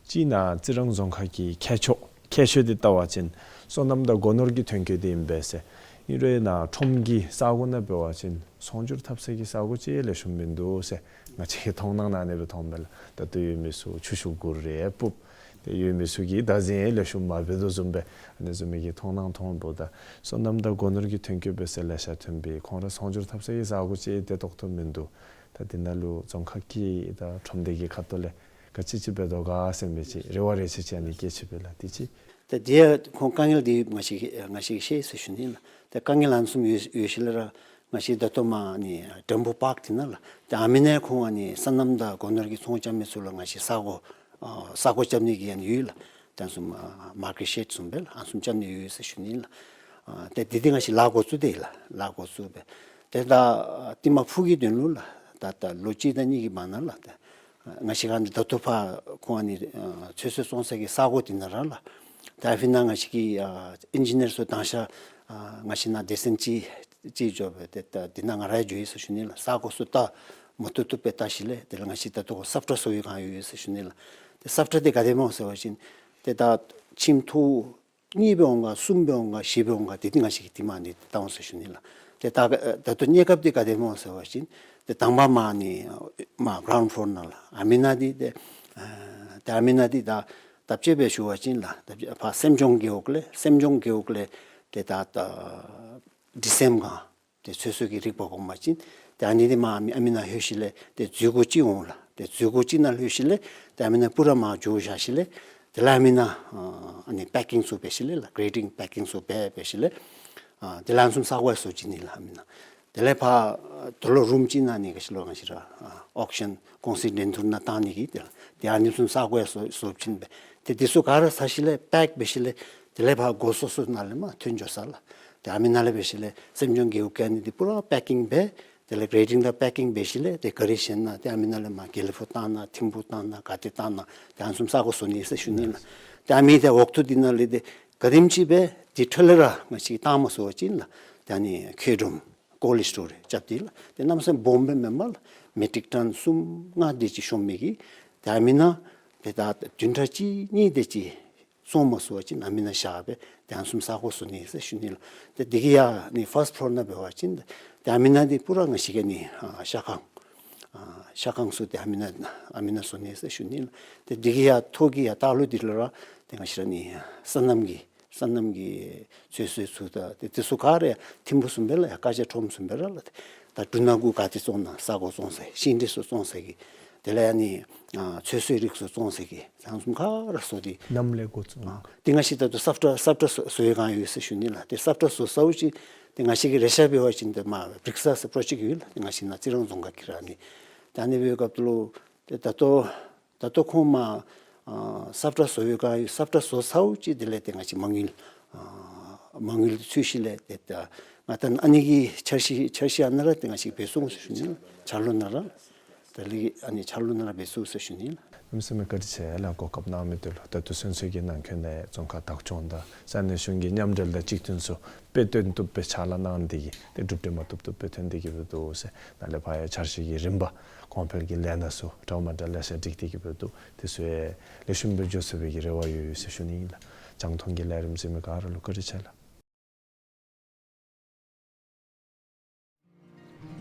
གཅིག་ནཱ་རྩི་རང་རྫོང་ཁག་གི་ཁྱད་ཆོས་ཁྱད་ཆོས་འདི་བལྟ་བ་ཅིན་སོ་ནམ་དང་སྒོ་ནོར་གྱི་ཐོན་སྐྱེད་འདི་ཨིན་པས་ཟེར། ཨིན་རུང་ནཱ་ཁྲོམ་གྱི་ས་གོ་ནང་འབད་བ་ཅིན་ཚོང་སྒྱུར་འཐབ་ས་གི་ས་གོ་ཅིག་ལེགས་ཤོམ་མིན་འདུག་ཟེར་ང་བཅས་ཀྱི་མཐོང་སྣང་ནང་ཨ་ནི་སྦེ་མཐོངམ་མས་ལགས། ད་ལྟོ་ཡོད་མི་ཚུ་ཆུ་ཤུགས་གུར་རེ་སྤུབ། ཏེ་ཡོད་མི་ཚུ་གིས་བདག་འཛིན་ལེགས་ཤོམ་མ་འབད་དོ་བཟུམ་སྦེ་ཨ་ནི་བཟུམ་མའི་གི་མཐོང་སྣང་མཐོངམ་ད་སོ་ནམ་དང་སྒོ་ནོར་གྱི་ཐོན་སྐྱེད་འབད་ས་ལེ་ཤ་ཐོན་པའི་ཁོང་ར་ཚོང་སྒྱུར་འཐབ་ས་གི་ས་གོ་ཅིག་བདེ་ཏོག་ཏོ་མིན་འདུག། ད་འདི་ནང་ལུ་རྫོང་ཁག་གི་ད་ཁྲོམ་སྡེ་གི་ཁ་ཐུག་ལས་ག་ཅི་ཅིག་འབད་དོ་ག་ཟེར་མི་ཅིག་རེ་བ་རེ་ཆེ་ཆེ་ཨ་ནི་བསྐྱེད་ཅི་སྦེ་ལགས། དེ་ཅིག། ད་དེ་ཡང་ཁོང་དཀའ་ངལ་འདི་ང་བཅས་ང་བཅས་ཀྱིས་ཤེས་ཟེར་ཞུ་ནི་ལགས། ད་དཀའ་ངལ་ཨ་ནི་བཟུམ་ཡོད་ཡོད་ཞིནམ་ལས་ར་ང་བཅས་ད་ལྟོ་མར་ཨ་ནི་དྲོན་པོ་པཱརཀ་འདི་ནང་ལགས། ད་ཨ་མི་ནཱ་ཁོང་ཨ་ནི་སོ་ནམ་དང་སྒོ་ནོར་གྱི་ཚོང་རྐྱབ་མི་ཚུ་ལུ་ང་བཅས་ས་གོ་ཨ་ས་གོ་རྐྱབ་ནི་གི་ཨ་ནི་ཡོད་ལགས། ད་ཨ་ནི་བཟུམ་ཨ་མར་ཀེཊ་ཤེཌ་བཟུམ་སྦེ་ལགས། ཨ་ནི་བཟུམ་རྐྱབ་ནི་ཡོད་ཟེར་ཞུ་ནི་ལགས། ཨ་ཏེ་འདི་འདི་ང་བཅས་ལཱ་འགོ་བཙུགས་ཏེ་ལགས། ལཱ་འགོ་བཙུགས་སྦེ་ཏེ་ད་ཨ་རྟིང་མ་ཕུག་གི་དོན་ལུ་ལགས། ད་ད་ལོ་གཅིག་དང་གཉིས་ཀྱི་བར་ན་ལགས། ད་ང་བཅས་ཀྱིས་ཨ་ནི་ད་ལྟོ་ཕར་ཁོང་ཨ་ནི་ཨ་ཚོད་བསྲེ་བཙོང་ས་གི་ས་གོ་འདི་ནང་ར་ལགས། ད་ཨ་ཕི་ནཱ་ང་བཅས་ཀྱི་ཨ་ཨིན་ཇི་ནིར་ཚུ་དང་ཤ་ཨ་ང་བཅས་ནཱ་སྡེ་ཚན་ཅིག་ཅིག་འགྱོ་སྦེ་ཏེ་ད་འདི་ནང་ང་ར་འགྱོ་ཡི་ཟེར་ཞུ་ནི་ལགས། ས་གོ་ཚུ་ད་མ་བཏུབ་བཏུབ་སྦེ་བལྟ་ཞིནམ་ལས་དེ་ལས་ང་བཅས་ད་ལྟོ་སབ་ཊ་བཟོ་བའི་བསྒང་ཡོད་ཡོད་ཟེར་ཞུ་ནི་ལགས། ཏེ་སབ་ཊ་འདི་ག་དེ་སྨོ་ཟེར་བ་ཅིན་ཏེ་ད་ཁྱིམ་ཐོག་གཉིས་སྦེ་འོང་ག་གསུམ་སྦེ་འོང་ག་བཞི་སྦེ་འོང་ག་དེ་འདི་ང་བཅས་ཀྱིས་འདི་མར་ཨ་ནི་བལྟ་འོང་ཟེར་ཞུ་ནི་ལགས། ཏེ་ད་ད་ལྟོ་གནས་སྐབས་འདི་ག་དེ་སྨོ་ཟེར་བ་ཅིན་ཏེ་དང་པ་མར་ཨ་ནི་མར་གྲའུནཌ་ཕློར་ནང་ལགས། ཨ་མི་ནཱ་འདི་ཏེ་ཨ་ཏེ་ཨ་མི་ནཱ་འདི་ད་ད་དཔྱེ་སྦེ་ཞུ་བ་ཅིན་ལགས། ད་ཕར་སེམས་ལྗོངས་རྒེད་འོག་ལས་སེམས་ལྗོངས་རྒེད་འོག་ལས་ཏེ་ད་ད་ཌི་སེམ་སྒང་ཏེ་ཚོད་བསྲེ་གི་རིགས་འབག་འོང་པ་ཅིན་ཏེ་ཨ་ནི་འདི་མར་ཨ་མི་ཨ་མི་ནཱ་ལྷོད་ཞིནམ་ལས་ཏེ་འཛུལ་སྒོ་ཅིག་འོང་ལགས། ཏེ་འཛུལ་སྒོ་ཅིག་ནང་ལྷོད་ཞིནམ་ལས་ཏེ་ཨ་མི་ནཱ་པུ་ར་མར་འགྱོ་བཞག་ཞིནམ་ལས་དེ་ལས་ཨ་མི་ནཱ་ཨ་ཨ་ནི་པེ་ཀིང་ཚུ་འབད་ཞིནམ་ལས་ལགས། གྲེ་ཌིང་པེ་ཀིང་ཚུ་འབད་འབད་ཞིནམ་ལས་ཨ་དེ་ལས་ཨ་ནི་བཟུམ་ས་གོ་ཡང་བཟོ་བྱིན་ནི་ལགས་ཨ་མི་ནཱ། དེ་ལས་ཕར་ཨ་དོ་ལོག་རུམ་ཅིག་ནང་ཨ་ནི་ག་ཅི་ལོ་ང་བཅས་ར་ཨ་ཨོག་ཤཱན་ཀོང་སི་འགྲན་བསྡུར་ནང་བཏང་ནི་གི་དེ་ལས་ཏེ་ཨ་ནི་བཟུམ་ས་གོ་ཡང་བཟོ་བཟོ་བྱིན་སྦེ་ཏེ་འདི་ཚུ་ག་ར་ཚར་ཞིནམ་ལས་པེཀ་འབད་ཞིནམ་ལས་དེ་ལས་ཕར་སྒོ་སོ་སོ་ནང་ལས་མར་ཐོན་འགྱོ་ས་ལགས། ཏེ་ཨ་མི་ནཱ་ལས་འབད་ཞིནམ་ལས་སེམས་ལྗོངས་རྒེད་འོག་གི་ཨ་ནི་འདི་པུ་ར་པེ་ཀིང་འབད་དེ་ལས་གྲེ་ཌིང་དང་པེ་ཀིང་འབད་ཞིནམ་ལས་ཏེ་ག་རི་བཞེངས་ནི་ཏེ་ཨ་མི་ནཱ་ལས་མར་དགེ་ལེགས་ཕུག་བཏང་ནི་ཐིམ་ཕུག་བཏང་ནི་ག་ཏེ་བཏང་ནི་ཏེ་ཨ་ནི་བཟུམ་ས་གོ་བཟོ་ནི་ཟེར་ཞུ་ནི་ལགས། ཏེ་ཨ་མི་ཏེ་འོག་ཐུག་འདི་ནང་ལས་ཏེ་ག་དེམ་ཅིག་སྦེ་འདི་འཕྲོ་ལས་ར་ང་བཅས་བཏང་མ་ཚུགས་པ་ཅིན་ལགས། ཏེ་ཨ་ནི་མཁོ་སྒྲོམ་ཀོལཌ་སི་ཊོ་རེཇ་རྐྱབ་སྟེ་ལགས། ཏེ་གནམ་མེད་ས་མེད་སྦོམ་སྦེ་མེན་པར་ལགས། མེ་ཊིག་ཊོན་གསུམ་ལྔ་དེ་ཅིག་ཤོང་མི་གི་ཏེ་ཨ་མི་ནཱ་ཏེ་ད་བདུན་ཕྲག་གཅིག་གཉིས་དེ་ཅིག་བཙོང་མ་ཚུགས་པ་ཅིན་ཨ་མི་ནཱ་བཞག་སྦེ་ཏེ་ཨ་ནི་བཟུམ་ས་གོ་བཟོ་ནི་ཟེར་ཞུ་ནི་ལགས། ཏེ་འདི་གི་ཡར་ཨ་ནི་ཕཱསཊ་ཕློར་ནང་འབད་བ་ཅིན་ཏེ་ཨ་མི་ནཱ་འདི་པུ་ར་ང་བཅས་ཀྱི་ཨ་ནི་ཨ་ཤ་ཁང་ཨ་ཤ་ཁང་ཚུ་ཏེ་ཨ་མི་ནཱ་ཨ་མི་ནཱ་བཟོ་ནི་ཟེར་ཞུ་ནི་ལགས། ཏེ་འདི་གི་ཡར་ཐོག་གི་ཡར་ལྟག་ལུ་འདི་ལུ་ར་ཏེ་ང་བཅས་ར་ཨ་ནི་སོ་ནམ་གྱི་སོ་ནམ་གྱི་ཚོད་བསྲེ་ཚུ་དང་ཏེ་དེ་ཚུ་ག་ར་ཡར་ཐིམ་ཕུག་བཟུམ་སྦེ་ལགས། ཡར་ཀ་ཆེ་ཁྲོམ་བཟུམ་སྦེ་ར་ལགས། ཏེ་ད་འབྲུ་སྣ་དགུ་ག་ཏེ་བཙོང་ནི་ས་གོ་བཙོང་ས་ཤིང་འབྲས་ཚུ་བཙོང་ས་གི་དེ་ལས་ཨ་ནི་ཨ་ཚོད་བསྲེ་རིགས་ཚུ་བཙོང་ས་གི་ཨ་ནི་བཟུམ་ག་ར་བཟོ་སྟེ་ནམ་ལས་འགོ་བཙུགས་ཨ་ཏེ་ང་བཅས་ད་ལྟོ་སབ་ཊ་སབ་ཊ་བཟོ་བཟོ་བའི་བསྒང་ཡོད་ཟེར་ཞུ་ནི་ལགས། ཏེ་སབ་ཊ་བཟོ་ཚརཝ་ཅིག་ཏེ་ང་བཅས་ཀྱི་རེ་ཆ་འབད་བ་ཅིན་ཏེ་མར་བྷི་རིཀསི་ཟེར་པྲོ་ཇེཀཊ་ཡོད་ལགས། ཏེ་ང་བཅས་ནཱ་རྩི་རང་རྫོང་ཁག་གི་ར་ཨ་ནི་ད་ཨ་ནི་འབད་བའི་སྐབས་ལུ་ཏེ་ད་ལྟོ་ད་ལྟོ་ཁོང་མར་ཨ་སབ་ཊ་བཟོ་བའི་བསྒང་ཡོད། སབ་ཊ་བཟོ་ཚརཝ་ཅིག་དེ་ལས་ཏེ་ང་བཅས་མ་དངུལ་ཨ་མ་དངུལ་ཚུད་ཞིནམ་ལས་ཏེ་ད་ང་ད་ཨ་ནི་གི་འཆར་གཞི་འཆར་གཞི་ཨ་ནཱ་ར་ཏེ་ང་བཅས་འབད་ཚུགས་འོང་ཟེར་ཞུ་ནི་ལགས། འཆར་ལོ་ནང་ར་ད་ལས་ཨ་ནི་འཆར་ལོ་ནང་ར་འབད་ཚུགས་ཟེར་ཞུ་ནི་ལགས། གནམ་མེད་ས་མེད་བཀའ་དྲིན་ཆེ་ལགས། གོ་སྐབས་གནང་མི་འདི་ལུ། ད་ལྟོ་ཚུན་ཚོད་ཀྱི་ནང་འཁོད་ནང་ཙོང་ཁ་བདག་སྐྱོང་དང་ས་གནས་གཞུང་གི་མཉམ་འབྲེལ་དང་གཅིག་མཐུན་ཚུ་དཔེ་སྟོན་བཏུབ་སྦེ་ཕྱག་ལཱ་གནང་སྟེ་གིས་ཏེ་གྲུབ་འབྲས་མ་བཏུབ་བཏུབ་སྦེ་ཐོན་ཏེ་གིས་སྦེ་འདུག་ཟེར། ནཱ་ལས་ཕར་ཡང་འཆར་གཞི་གི་རིམ་པ་གོང་འཕེལ་གྱི་ལས་སྣ་ཚུ་འདྲཝ་མ་འདྲཝ་ལེ་ཤ་སྒྲིག་སྟེ་གིས་སྦེ་འདུག། དེ་ཚུ་ཡང་ལེགས་ཤོམ་སྦེ་འགྱོ་ཚུགས་པའི་གི་རེ་བ་ཡོད་ཡོད་ཟེར་ཞུ་ནི་ཨིན་ལགས། རྒྱང་མཐོང་གི་ལས་རིམ་གཟིགས་མི་ག་ར་ལུ་བཀའ་དྲིན་ཆེ་ལགས།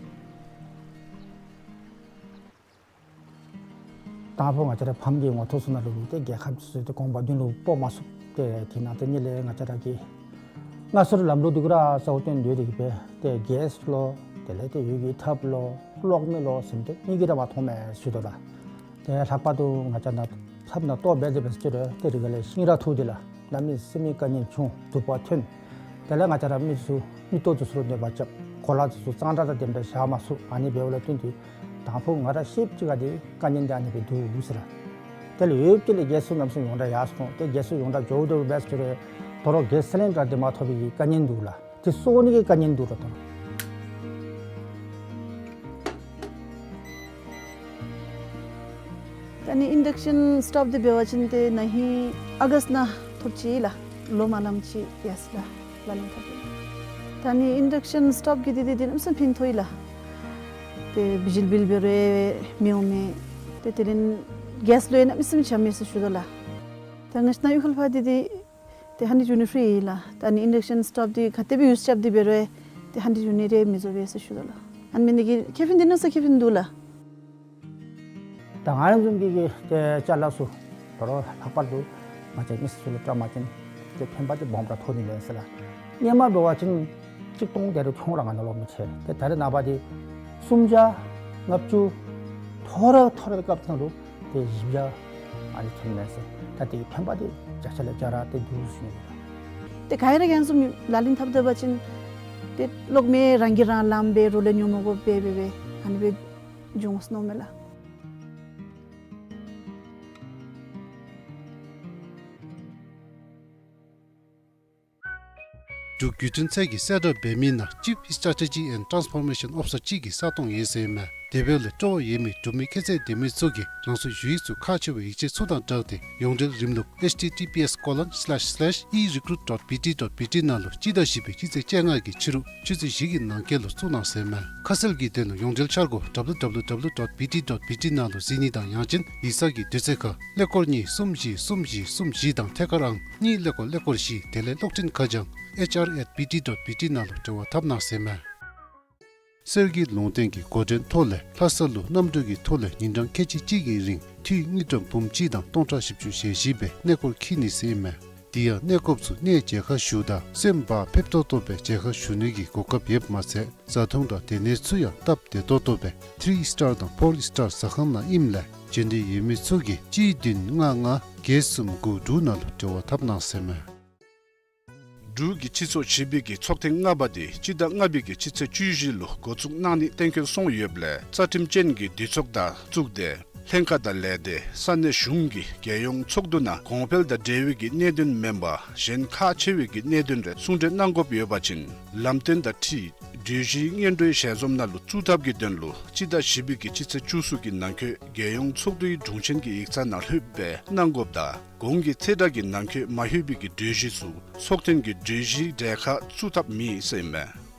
དང་ཕུ་ང་བཅས་ར་ཕམ་གྱི་ངོ་ཐོག་ཚུ་ནང་ལུ་ཏེ་རྒྱལ་ཁབ་ཚུ་ཏེ་གོང་བ་མདུན་ལུ་སྤོ་མ་ཚུགས། ཏེ་དེ་ནང་ཏེ་ནི་ལས་ང་བཅས་ར་གི་སྔར་སྲོལ་ལམ་ལུགས་འདི་གུ་ར་གཙོ་བོ་བཏོན་ཏེ་ཡོད་དེ་གིས་སྦེ་ཏེ་གེསི་ལོ་དེ་ལས་ཏེ་ཡོད་ཀྱི་ཐབ་ལོ་གློག་མེ་ལོ་ཟེར་མི་འདི་གཉིས་ཀྱིས་ར་མ་མཐོང་མས་ཟེར་ཞུ་དོ་ལགས། ཏེ་ལྷག་པར་དུ་ང་བཅས་ནཱ་ཐབ་ནང་ལྟོ་འབད་དེ་འབད་ཟེར་རུང་ཏེ་རི་ག་ལས་ཤིང་ར་འཐུ་སྟེ་ལགས། གནམ་མེད་ས་མེད་དཀའ་ངལ་བྱུང་། དུ་པ་ཐོན། དེ་ལས་ང་བཅས་ར་མི་ཚུ་མིག་ཏོ་ཚུ་ཚུར་གནོད་པ་རྐྱབ། གོ་ལ་ཚུ་གཙང་སྦྲ་དང་ལྡནམ་སྦེ་བཞག་མ་ཚུགས། ཨ་ནི་འབདཝ་ལས་བརྟེན་ཏེ་དང་ཕུ་ང་ར་ཤེསཔ་ཅིག་ཁར་འདི་དཀའ་ངལ་འདི་ཨ་ནི་སྦེ་འདུག་ཟེར་ལགས། དེ་ལས་ཡོདཔ་ཅིག་ལས་གེསི་ཚུ་གནམ་མེད་ས་མེད་ཡོངས་གྲགས་ཡར་སོང་། ཏེ་གེསི་ཚུ་ཡོངས་གྲགས་འགྱོཝ་ད་འབད་ཟེར་རུང་ད་རུང་གེསི་སི་ལིན་ཌར་འདི་མ་ཐོབ་པའི་གི་དཀའ་ངལ་འདུག་ལགས། ཏེ་གསོ་ནི་གི་དཀའ་ངལ་འདུག་ལགས། ད་རུང་ད་ནི་ཨིན་ཌག་ཤཱན་སི་ཊོབ་འདི་འབད་བ་ཅིན་ཏེ་ན་ཧིང་ཨོ་གསཊ་ནང་ཐོབ་ཅི་ལགས། ལོ་མ་ལངམ་ཅིག་ཡར་སོ་ལགས། ལག་ལེན་འཐབ་སྟེ། ད་ནི་ཨིན་ཌག་ཤཱན་སི་ཊོབ་གི་འདི་འདི་འདི་གནམ་མེད་ས་མེད་ཕན་ཐོགས་ཡི་ལགས། ཏེ་བི་ཇི་ལི་བིལ་འབད་རུང་མི་འོང་མས། ཏེ་དེ་ལས་གེསི་ལོ་ཡང་གནམ་མེད་ས་མེད་འཇམ་མས་ཟེར་ཞུ་དོ་ལགས། ད་ང་བཅས་ནཱ་གཡུས་ཁ་ལས་ཕར་འདི་འདི་ཏེ་ཧན་ཌེཌ་ཡུ་ནིཊ་ཕི་རི་ཡི་ལགས། ད་ནི་ཨིན་ཌག་ཤཱན་སི་ཊོབ་འདི་ག་དེ་སྦེ་ཡུསི་རྐྱབ་སྟེ་འབད་རུང་ཏེ་ཧན་ཌེཌ་ཡུ་ནིཊ་རེ་མི་རྫོགས་པས་ཟེར་ཞུ་དོ་ལགས། ཨ་ནི་མེན་ནི་གི་ཁེ་ཕན་འདི་གནམ་མེད་ས་མེད་ཁེ་ཕན་འདུག་ལགས། ད་ང་ར་བཟུམ་གྱི་གི་ཏེ་ཅ་ལ་ཚུ་ད་རུང་ལྷག་པར་དུ་ང་བཅས་མི་སེར་ཚུ་ལུ་བཀྲམ་པ་ཅིན་ཏེ་ཕན་པ་འདི་སྦོམ་ར་ཐོགས་ནི་མས་ཟེར་ལགས། སྔོན་མ་འབད་བ་ཅིན་ཆིག་སྟོང་དེ་རུ་ཁྱོང་ར་ང་ནཱ་ལོག་མི་ཆེ། ཏེ་ད་རེས་ནངས་པ་འདི་སུམ་བརྒྱ་ལྔ་བཅུ་ཐོབ་ར་ཐོབ་ར་སྐབས་ནང་ལུ་ཏེ་བཞི་བརྒྱ་ཨ་ནི་ཐོན་མས་ཟེར། ད་དེ་གི་ཕན་པ་འདི་བརྒྱ་ཆ་ལས་བརྒྱ་ར་ཏེ་འདུག་ཟེར་ཞུ་ནི་ལགས། ཏེ་ག་ར་གིས་ཡང་སུམ་ལག་ལེན་འཐབ་སྡོད་པ་ཅིན་ཏེ་གློག་མེ་རང་གིས་རང་ལངམ་སྦེ་རོགས་ལས་ཉོ་མ་དགོ་པར་སྦེ་སྦེ་ཨ་ནི་སྦེ་འབྱུང་ནི་མས་ལགས། འབྲུག་བརྒྱུད་འཕྲིན་ཚད་ཀྱིས་གསལ་བསྒྲགས་འབད་མི་ནང་Chief Strategy and Transformation Officer ཅིག་གི་ས་སྟོང་ཡོད་ཟེར་ཨིན་མས། དེ་འབདཝ་ལས་སྤྲོ་བ་ཡོད་མི་འབྲུག་མི་ཁྱད་ཚད་ལྡན་མི་ཚུ་གིས་རང་སོའི་ཞུ་ཡིག་ཚུ་ཁག་ཆེ་བའི་ཡིག་ཆ་ཚུ་དང་སྦྲགས་ཏེ་ཡོངས་འབྲེལ་རིམ་ལུགས་H T T P S colon slash slash e recruit dot B T dot B T ནང་ལུ་སྤྱི་ཟླ་བཞི་པའི་སྤྱི་ཚེས་བཅོ་ལྔ་གི་ཕྱི་རུ་ཆུ་ཚོད་བཞི་གི་ནང་འཁོད་ལུ་བཙུགས་གནང་ཟེར་ཨིན་མས། ཁ་གསལ་གྱི་དོན་ལུ་ཡོངས་འབྲེལ་འཆར་སྒོ་W W W dot B T dot B T ནང་ལུ་གཟིགས་ནི་དང་ཡང་ཅིན་ཡིག་ཚང་གི་དུས་ཚོད་ཁར་ཀླད་ཀོར་གཉིས་གསུམ་བཞི་གསུམ་བཞི་གསུམ་བཞི་དང་ཐད་ཀར་ཨང་གཉིས་ཀླད་ཀོར་ཀླད་ཀོར་བཞི་དེ་ལས་གློག་འཕྲིན་ཁ་བྱང་H R at B T dot B T ནང་ལུ་འབྲེལ་བ་འཐབ་གནང་ཟེར་ཨིན་མས། གསེར་གྱི་ལུང་བསྟན་གྱི་འགོ་འདྲེན་ཐོག་ལས་ལྷ་ས་ལུ་གནམ་གྲུ་གི་ཐོག་ལས་ཉིན་གྲངས་ཁལ་གཅིག་གཅིག་གི་རིང་འཐུས་དངུལ་ཀྲམ་འབུམ་གཅིག་དང་སྟོང་ཕྲག་བཞི་བཅུ་ཞེ་བཞི་སྦེ་གནས་སྐོར་འཁྱིད་ནི་ཟེར་ཨིན་མས། དེ་ཡང་གནས་སྐོརཔ་ཚུ་གནས་མཇལ་ཁ་ཞུཝ་ད་སེམས་བག་ཕེབས་ཏོག་ཏོ་སྦེ་མཇལ་ཁ་ཞུ་ནི་གི་གོ་སྐབས་ཡོདཔ་མ་ཚད་བཟའ་འཐུང་དང་སྡོད་གནས་ཚུ་ཡང་སྟབས་བདེ་ཏོག་ཏོ་སྦེ་ཐི་རི་སི་ཊར་དང་ཕོར་སི་ཊར་ཟ་ཁང་ནང་ཨིནམ་ལས་བྱོན་འདོད་ཡོད་མི་ཚུ་གིས་གཅིག་བདུན་ལྔ་ལྔ་བརྒྱད་གསུམ་དགུ་དྲུག་ནང་ལུ་འབྲེལ་བ་འཐབ་གནང་ཟེར་ཨིན་མས། འབྲུག་གི་སྤྱི་ཚོགས་བཞི་པའི་གི་ཚོགས་ཐེངས་ལྔ་པ་འདི་སྤྱི་ཟླ་ལྔ་པའི་གི་སྤྱི་ཚེས་བཅུ་བཞི་ལུ་འགོ་བཙུགས་གནང་ནི་གཏན་འཁེལ་སོང་ཡོདཔ་ལས་རྩ་ཁྲིམས་ཅན་གྱི་འདུས་ཚོགས་དང་བཙུགས་ཏེ་ལྷན་ཁག་དང་ལས་སྡེ་ས་གནས་གཞུང་གི་རྒྱལ་ཡོངས་ཚོགས་འདུ་ནང་གོང་འཕེལ་དང་འབྲེལ་བའི་གི་གནད་དོན་མེན་པར་གཞན་ཁག་ཆེ་བའི་གི་གནད་དོན་རེ་གསུང་གྲོས་གནང་དགོཔ་ཡོད་པ་ཅིན་ལམ་སྟོན་དང་འཁྲིལ་གྲོས་གཞི་སྔོན་འགྲོའི་ཞལ་འཛོམས་ནང་ལུ་བཙུགས་ཐབས་ཀྱི་དོན་ལུ་སྤྱི་ཟླ་བཞི་པའི་གི་སྤྱི་ཚེས་བཅུ་གསུམ་གྱི་ནང་འཁོད་རྒྱལ་ཡོངས་ཚོགས་འདུའི་དྲུང་ཆེན་གྱི་ཡིག་ཚང་ནང་ལྷོདཔ་སྦེ་གནང་དགོཔ་དང་གོང་གི་ཚེས་གྲངས་ཀྱི་ནང་འཁོད་མ་ལྷོད་པའི་གི་གྲོས་གཞི་ཚུ་ཚོགས་ཐེངས་ཀྱི་གྲོས་གཞིའི་གྲལ་ཁར་བཙུགས་ཐབས་མེད་ཟེར་ཨིན་མས།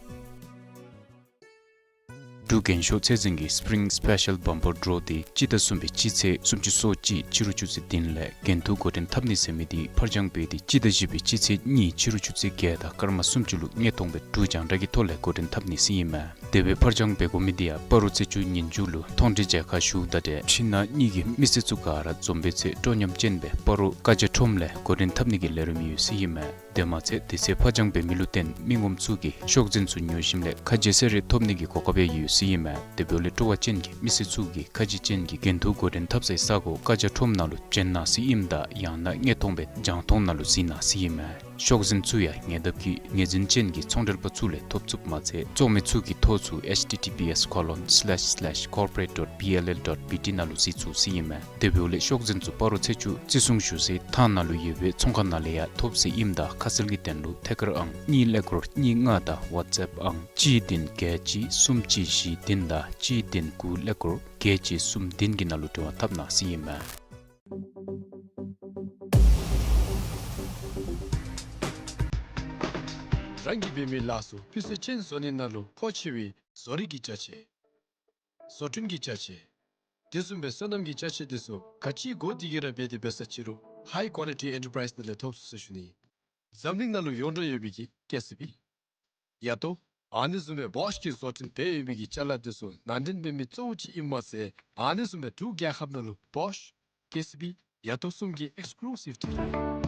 འབྲུག་རྒྱན་ཤོག་ཚད་འཛིན་གྱི་སི་པི་རིང་སི་པེ་ཤལ་བམ་པོར་ཌོ་རོ་འདི་སྤྱི་ཟླ་གསུམ་པའི་སྤྱི་ཚེས་སུམ་ཅུ་སོ་གཅིག་ཕྱི་རུ་ཆུ་ཚོད་བདུན་ལས་འགན་ཐུག་འགོ་འདྲེན་འཐབ་ནི་ཟེར་མི་འདི་ཕར་འགྱངས་འབད་དེ་སྤྱི་ཟླ་བཞི་པའི་སྤྱི་ཚེས་གཉིས་ཕྱི་རུ་ཆུ་ཚོད་བརྒྱད་དང་སྐར་མ་སུམ་ཅུ་ལུ་དངོས་མཐོང་སྦེ་འབྲུག་རྒྱང་བསྒྲགས་ཀྱི་ཐོག་ལས་འགོ་འདྲེན་འཐབ་ནི་ཟེར་ཨིན་མས། དེ་སྦེ་ཕར་འགྱངས་འབད་དགོ་མི་འདི་ཡང་སྤ་རོ་ཚེས་བཅུ་ཉིན་མཇུག་ལུ་མཐོང་གྲོལ་མཇལ་ཁ་ཞུཝ་ད་ཏེ་ཕྱི་ནང་གཉིས་ཀྱི་མི་སེར་ཚུ་ག་ར་འཛོམས་པའི་ཚེ་སྤྲོ་ཉམས་ཅན་སྦེ་སྤ་རོ་བཀའ་རྒྱ་ཁྲོམ་ལས་འགོ་འདྲེན་འཐབ་ནི་གི་ལས་རིམ་ཡོད་ཟེར་ཨིན་མས། དེ་མ་ཚད་དེ་ཚེ་ཕར་འགྱངས་འབད་མི་ལུ་བརྟེན་མི་ངོམ་ཚུ་གིས་ཤོག་འཛིན་ཚུ་ཉོ་ཞིནམ་ལས་ཁ་རྗེ་སེ་རེ་ཐོབ་ནི་གི་གོ་སྐབས་ཡང་ཡོད་ཟེར་ཨིན་མས། དེ་འབདཝ་ལས་སྤྲོ་བ་ཅན་གྱི་མི་སེར་ཚུ་གིས་ཁ་རྗེ་ཅན་གྱི་འགན་ཐུག་འགོ་འདྲེན་འཐབ་སའི་ས་གོ་བཀའ་རྒྱ་ཁྲོམ་ནང་ལུ་བྱོན་གནང་ཟེར་ཨིནམ་ད་ཡང་ན་དངོས་མཐོང་སྦེ་རྒྱང་མཐོང་ནང་ལུ་གཟིགས་གནང་ཟེར་ཨིན་མས། ཤོག་འཛིན་ཚུ་ཡང་ཉེ་འདབས་ཀྱི་ངོས་འཛིན་ཅན་གྱི་ཚོང་འབྲེལ་པ་ཚུ་ལས་ཐོབ་ཚུགསཔ་མ་ཚད་བཙོང་མི་ཚུ་གི་ཐོ་ཚུ་H T T P S colon slash slash corporate dot B L L dot B T ནང་ལུ་གཟིགས་ཚུགས་ཟེར་ཨིན་མས། དེ་འབདཝ་ལས་ཤོག་འཛིན་ཚུ་སྤ་རོ་ཚེས་བཅུ་བརྩི་སྲུང་ཞུ་སའི་ཐང་ནང་ལུ་ཡོད་པའི་ཚོང་ཁང་ནང་ལས་ཡང་ཐོབ་ཟེར་ཨིནམ་ད་ཁ་གསལ་གྱི་དོན་ལུ་ཐད་ཀར་ཨང་གཉིས་ཀླད་ཀོར་གཉིས་ལྔ་དང་ཝཊས་ཨེཔ་ཨང་གཅིག་བདུན་བརྒྱད་གཅིག་གསུམ་གཅིག་བཞི་བདུན་དང་གཅིག་བདུན་དགུ་ཀླད་ཀོར་བརྒྱད་གཅིག་གསུམ་བདུན་གྱི་ནང་ལུ་འབྲེལ་བ་འཐབ་གནང་ཟེར་ཨིན་མས། རང་གིས་འབད་མི་ལཱ་ཚུ་སྤུས་ཚད་ཅན་བཟོ་ནི་ནང་ལུ་མཐོ་ཆེ་བའི་བཟོ་རིག་གི་ཅ་ཆས། བཟོ་སྐྲུན་གྱི་ཅ་ཆས། དེ་བཟུམ་སྦེ་སོ་ནམ་གྱི་ཅ་ཆས་དེ་ཚུ་ག་ཅི་དགོ་དེ་གི་ར་འབད་དེ་འབད་ས་ཅིག་རུང་High Quality Enterprise ནང་ལས་ཐོབ་ཚུགས་ཟེར་ཞུ་ནི། འཛམ་གླིང་ནང་ལུ་ཡོངས་གྲགས་ཡོད་པའི་གི་ཀེ་སི་བི། ཡ་ཏོ། ཨ་ནི་བཟུམ་སྦེ་བོཤ་གིས་བཟོ་སྐྲུན་འབད་ཡོད་པའི་གི་ཅ་ལ་དེ་ཚུ་ནང་འདྲེན་འབད་མི་གཙོ་བོ་ཅིག་ཨིན་མས་ཟེར། ཨ་ནི་བཟུམ་སྦེ་འབྲུག་རྒྱལ་ཁབ་ནང་ལུ་བོཤ། ཀེ་སི་བི། ཡ་ཏོ་གསུམ་གྱི་ཨེགསི་ཀུ་ལུ་སིབ་ཌི་ལར།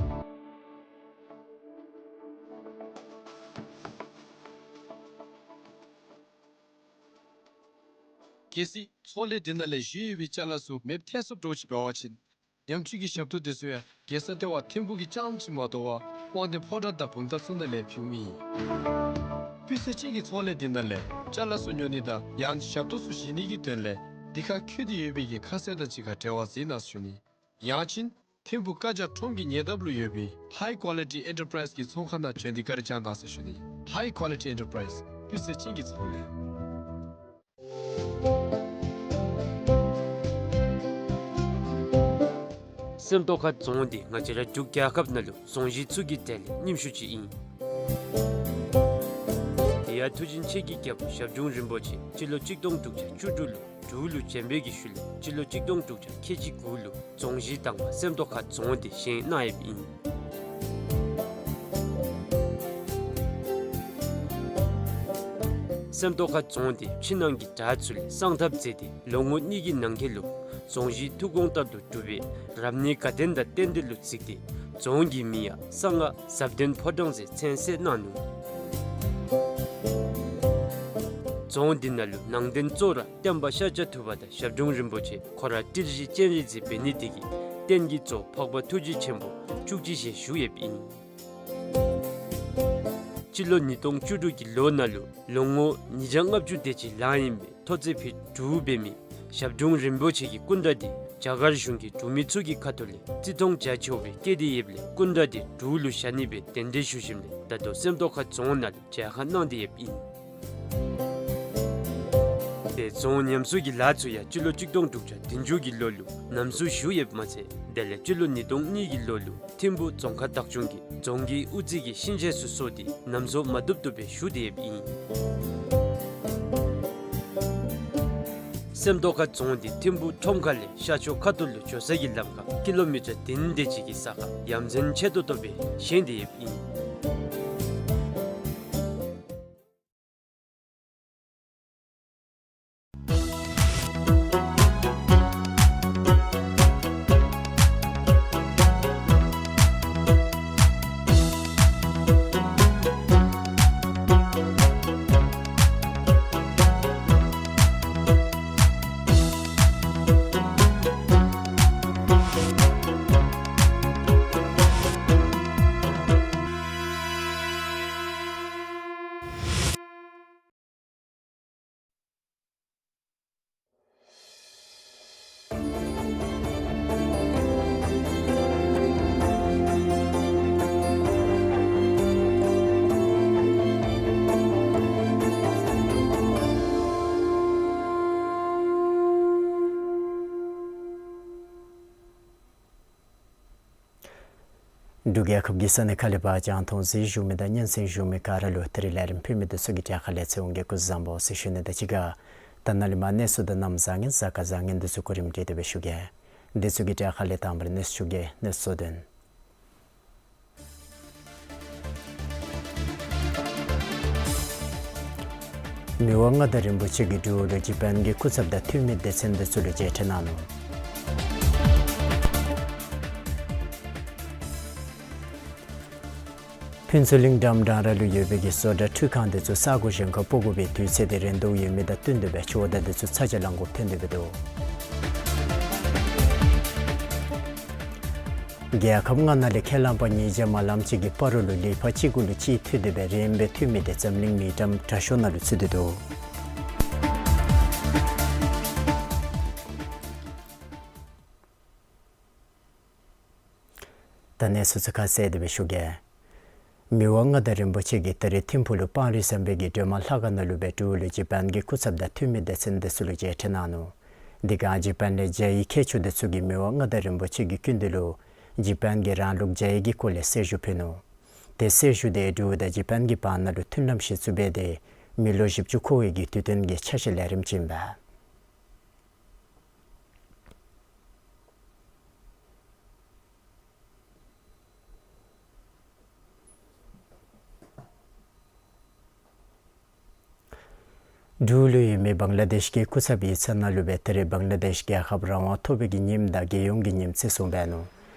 གལ་སྲིད་ཚོང་ལས་འདི་ནང་ལས་བཞེས་ཡོད་པའི་ཅ་ལ་ཚུ་མེདཔ་ཐལ་སོཔ་འདྲཝ་ཅིག་འབད་བ་ཅིན་ཉམས་བཅོས་ཀྱི་ཞབས་ཏོག་དེ་ཚུ་ཡང་རྒྱལ་ས་ལྟེ་བ་ཐིམ་ཕུག་གི་རྐྱངམ་ཅིག་མ་དོ་བར་དབང་འདུས་ཕོ་བྲང་དང་བུམ་ཐང་ཚུ་ནང་ལས་ཕུལཝ་ཨིན། སྤུས་ཚད་ཅན་གྱི་ཚོང་ལས་འདི་ནང་ལས་ཅ་ལ་ཚུ་ཉོ་ནི་དང་ཡང་ཞབས་ཏོག་ཚུ་བཞེས་ནི་གི་དོན་ལས་འདི་ཁར་འཁོད་དེ་ཡོད་པའི་གི་ཁ་གསལ་དང་གཅིག་ཁར་འབྲེལ་བ་འཛིན་གནང་ཟེར་ཞུ་ནི། ཡང་ཅིན་ཐིམ་ཕུག་ཀ་ཇ་ཁྲོམ་གྱི་ཉེ་འདབས་ལུ་ཡོད་པའི་High Quality Enterprise གི་ཚོང་ཁང་ནང་བྱོན་ཏེ་བཀའ་དྲིན་བསྐྱང་གནང་ཟེར་ཞུ་ནི། High Quality Enterprise སྤུས་ཚད་ཅན་གྱི་ཚོང་ལས། སེམས་རྟོགས་ཁ་རྫོང་འདི་ང་བཅས་ར་འབྲུག་རྒྱལ་ཁབ་ནང་ལུ་རྫོང་གཞི་ཚུ་གི་གྲས་ལས་རྙིང་ཤོས་ཅིག་ཨིན། དེ་ཡང་མཐུ་ཆེན་ཆེ་གི་རྒྱལ་པོ་ཞབས་དྲུང་རིན་པོ་ཆེ་སྤྱི་ལོ་གཅིག་སྟོང་དྲུག་བརྒྱ་བཅུ་དྲུག་ལུ་འབྲུག་ལུ་བྱོན་པའི་གི་ཤུལ་ལས་སྤྱི་ལོ་གཅིག་སྟོང་དྲུག་བརྒྱ་ཁལ་གཅིག་དགུ་ལུ་རྫོང་གཞི་དང་པ་སེམས་རྟོགས་ཁ་རྫོང་འདི་བཞེངས་གནང་ཡོདཔ་ཨིན། སེམས་རྟོགས་ཁ་རྫོང་འདི་ཕྱི་ནང་གི་བྲག་ཚུ་ལས་གསང་ཐབས་མཛད་དེ་ལོ་ངོ་གཉིས་ཀྱི་ནང་འཁོད་ལུ་རྫོང་གཞི་ཐུགས་དགོངས་ལྟར་དུ་གྲུབ་པའི་རབ་གནས་དགའ་ལྡན་དང་རྟེན་འབྲེལ་ལུ་གཟིགས་ཏེ་རྫོང་གི་མིང་ཡང་གསང་སྔགས་ཟབ་ལྡན་ཕོ་བྲང་ཟེར་མཚན་གསོལ་གནང་ནུག། རྫོང་འདི་ནང་ལུ་ནང་རྟེན་གཙོ་བོ་ར་བསྟན་པ་ཤཱཀྱ་ཐུབ་པ་དང་ཞབས་དྲུང་རིན་པོ་ཆེ་ཁོ་ར་ཏིལ་བཞི་སྤྱན་རས་གཟིགས་འབད་ནི་དེ་གིས་རྟེན་གྱི་གཙོ་བོ་འཕགས་པ་ཐུགས་རྗེ་ཆེན་པོ་བཅུ་གཅིག་ཞལ་བཞུགས་ཡོདཔ་ཨིན། སྤྱི་ལོ་ཉིས་སྟོང་བཅུ་དྲུག་གི་ལོ་ནང་ལུ་ལོ་ངོ་ཉིས་བརྒྱ་ལྔ་བཅུ་དེ་ཅིག་ལང་ཡོད་པའི་ཐོག་བརྩེགས་ཕུད་དྲུག་འབད་མི་ཞབས་དྲུང་རིན་པོ་ཆེ་གི་སྐུ་འདྲ་འདི་རྒྱ་གར་གཞུང་གིས་འབྲུག་མི་ཚུ་གི་ཁ་ཐུག་ལས་བརྩི་མཐོང་རྒྱ་ཆེ་བོ་སྦེ་བསྐྱེད་དེ་ཡོདཔ་ལས་སྐུ་འདྲ་འདི་འབྲུག་ལུ་བཞག་ནི་སྦེ་གདན་འདྲེན་ཞུ་ཞིནམ་ལས་ད་ལྟོ་སེམས་རྟོགས་ཁ་རྫོང་ནང་ལུ་མཇལ་ཁ་གནང་སྟེ་ཡོདཔ་ཨིན། དེ་རྫོང་ཉམས་གསོ་གི་ལཱ་ཚུ་ཡང་སྤྱི་ལོ་གཅིག་སྟོང་དྲུག་བརྒྱ་བདུན་ཅུ་གི་ལོ་ལུ་ནམ་བཟོ་ཞུ་ཡོདཔ་མ་ཚད་དེ་ལས་སྤྱི་ལོ་ཉིས་སྟོང་གཉིས་ཀྱི་ལོ་ལུ་ཐིམ་ཕུག་རྫོང་ཁག་བདག་སྐྱོང་གིས་རྫོང་གི་དབུ་རྩེ་གི་ཤིང་ཆས་ཚུ་བཟོ་སྟེ་ནམ་བཟོ་མ་བཏུབ་བཏུབ་སྦེ་ཞུ་སྟེ་ཡོདཔ་ཨིན། སེམས་རྟོགས་ཁ་རྫོང་འདི་ཐིམ་ཕུག་ཁྲོམ་ཁ་ལས་ཤར་ཕྱོགས་ཁ་ཐུག་ལུ་འགྱོ་ས་གི་ལམ་ཁར་ཀི་ལོ་མི་ཊར་བདུན་དེ་ཅིག་གི་ས་ཁར་ཡ་མཚན་ཆེ་ཏོག་ཏོ་སྦེ་བཞེངས་ཏེ་ཡོདཔ་ཨིན། འབྲུག་རྒྱལ་ཁབ་ཀྱི་ས་གནས་ཁག་ལས་ཕར་རྒྱང་མཐོང་གཟིགས་བཞུགས་མི་དང་སྙན་གསན་བཞུགས་མི་ག་ར་ལུ་ད་རིས་ལས་རིམ་ཕུལ་མི་འདི་ཚུ་གི་གྲལ་ཁ་ལས་ཚེ་དབང་གིས་སྐུ་གཟུགས་བཟང་པོ་ཟེར་ཞུ་ནི་དང་གཅིག་ཁར་ད་ནཱ་ལས་མར་གནས་ཚུལ་དང་གནམ་བཟང་ངན་གཟའ་སྐར་བཟང་ངན་འདི་ཚུ་གོ་རིམ་སྒྲིག་སྟེ་སྦེ་ཞུ་གེ། འདི་ཚུ་གི་གྲལ་ཁ་ལས་དང་པ་ར་གནས་ཚུལ་ཞུ་གེ། གནས་ཚུལ་དོན། མི་དབང་མངའ་བདག་རིན་པོ་ཆེ་གིས་འབྲུག་ལུ་ཇ་པཱན་གྱི་སྐུ་ཚབ་དང་འཐུས་མི་སྡེ་ཚན་འདི་ཚུ་ལུ་མཇལ་འཕྲད་གནང་ནུག། ཕུན་ཚོགས་གླིང་འགྲམ་འབྲང་ར་ལུ་ཡོད་པའི་གི་བཟོ་གྲྭ་འཕྲུལ་ཁང་འདི་ཚུ་ས་གོ་གཞན་ཁར་སྤོ་དགོ་པའི་དུས་ཚོད་འདི་རན་དོ་ཡོད་མི་དང་བསྟུན་ཏེ་སྦེ་ཇ་དང་འདི་ཚུ་ཚ་གྱང་ལང་དགོཔ་ཐོན་ཏེ་སྦེ་འདུག། རྒྱལ་ཁབ་ལྔ་ནང་ལས་ཁས་བླངས་པ་ཉིས་བརྒྱ་མ་ལངམ་ཅིག་གི་སྤ་རོ་ལུ་ལུད་པ་གཅིག་གུ་ལུ་གཅིག་འཐུས་ཏེ་སྦེ་རན་པའི་འཐུས་མི་འདི་འཛམ་གླིང་མི་གྲངས་དྲག་ཤོས་ནང་ལུ་ཚུད་དེ་འདུག། ད་གནས་ཚུལ་ཚུ་ཁ་གསལ་ཏེ་སྦེ་ཞུ་གེ། མི་དབང་མངའ་བདག་རིན་པོ་ཆེ་གིས་ད་རིས་ཐིམ་ཕུག་ལུ་སྤང་རི་ཟམ་པའི་གི་སྒྲོལ་མ་ལྷ་ཁང་ནང་ལུ་སྦེ་འབྲུག་ལུ་ཇ་པཱན་གྱི་སྐུ་ཚབ་དང་འཐུས་མི་སྡེ་ཚན་འདི་ཚུ་ལུ་མཇལ་འཕྲད་གནང་ནུག། དེ་སྒང་ཇ་པཱན་ལས་མཇལ་བའི་མཁས་མཆོག་འདི་ཚུ་གིས་མི་དབང་མངའ་བདག་རིན་པོ་ཆེ་གི་སྐུ་མདུན་ལུ་ཇ་པཱན་གྱི་རང་ལུགས་ཇ་ཡི་གི་སྐོར་ལས་གསལ་ཞུ་ཕུལ་ནུག། དེ་སྦེ་ཞུ་སྟེ་འབྲུག་དང་ཇ་པཱན་གྱི་བར་ན་ལུ་མཐུན་ལམ་གཞི་བཙུགས་འབད་དེ་མི་ལོ་བཞི་བཅུ་འཁོར་བའི་གི་དུས་སྟོན་གྱི་ཆ་ཤས་ལས་རིམ་ཅིག་ཨིན་པས། འབྲུག་ལུ་ཡོད་མི་བང་ལ་དེཤ་གི་སྐུ་ཚབ་ཡིག་ཚང་ནང་ལུ་སྦེ་ད་རིས་བང་ལ་དེཤ་རྒྱལ་ཁབ་རང་དབང་ཐོབ་པའི་གི་ཉིནམ་དང་རྒྱལ་ཡོངས་ཀྱི་ཉིནམ་བརྩི་སྲུང་འབད་ནུག།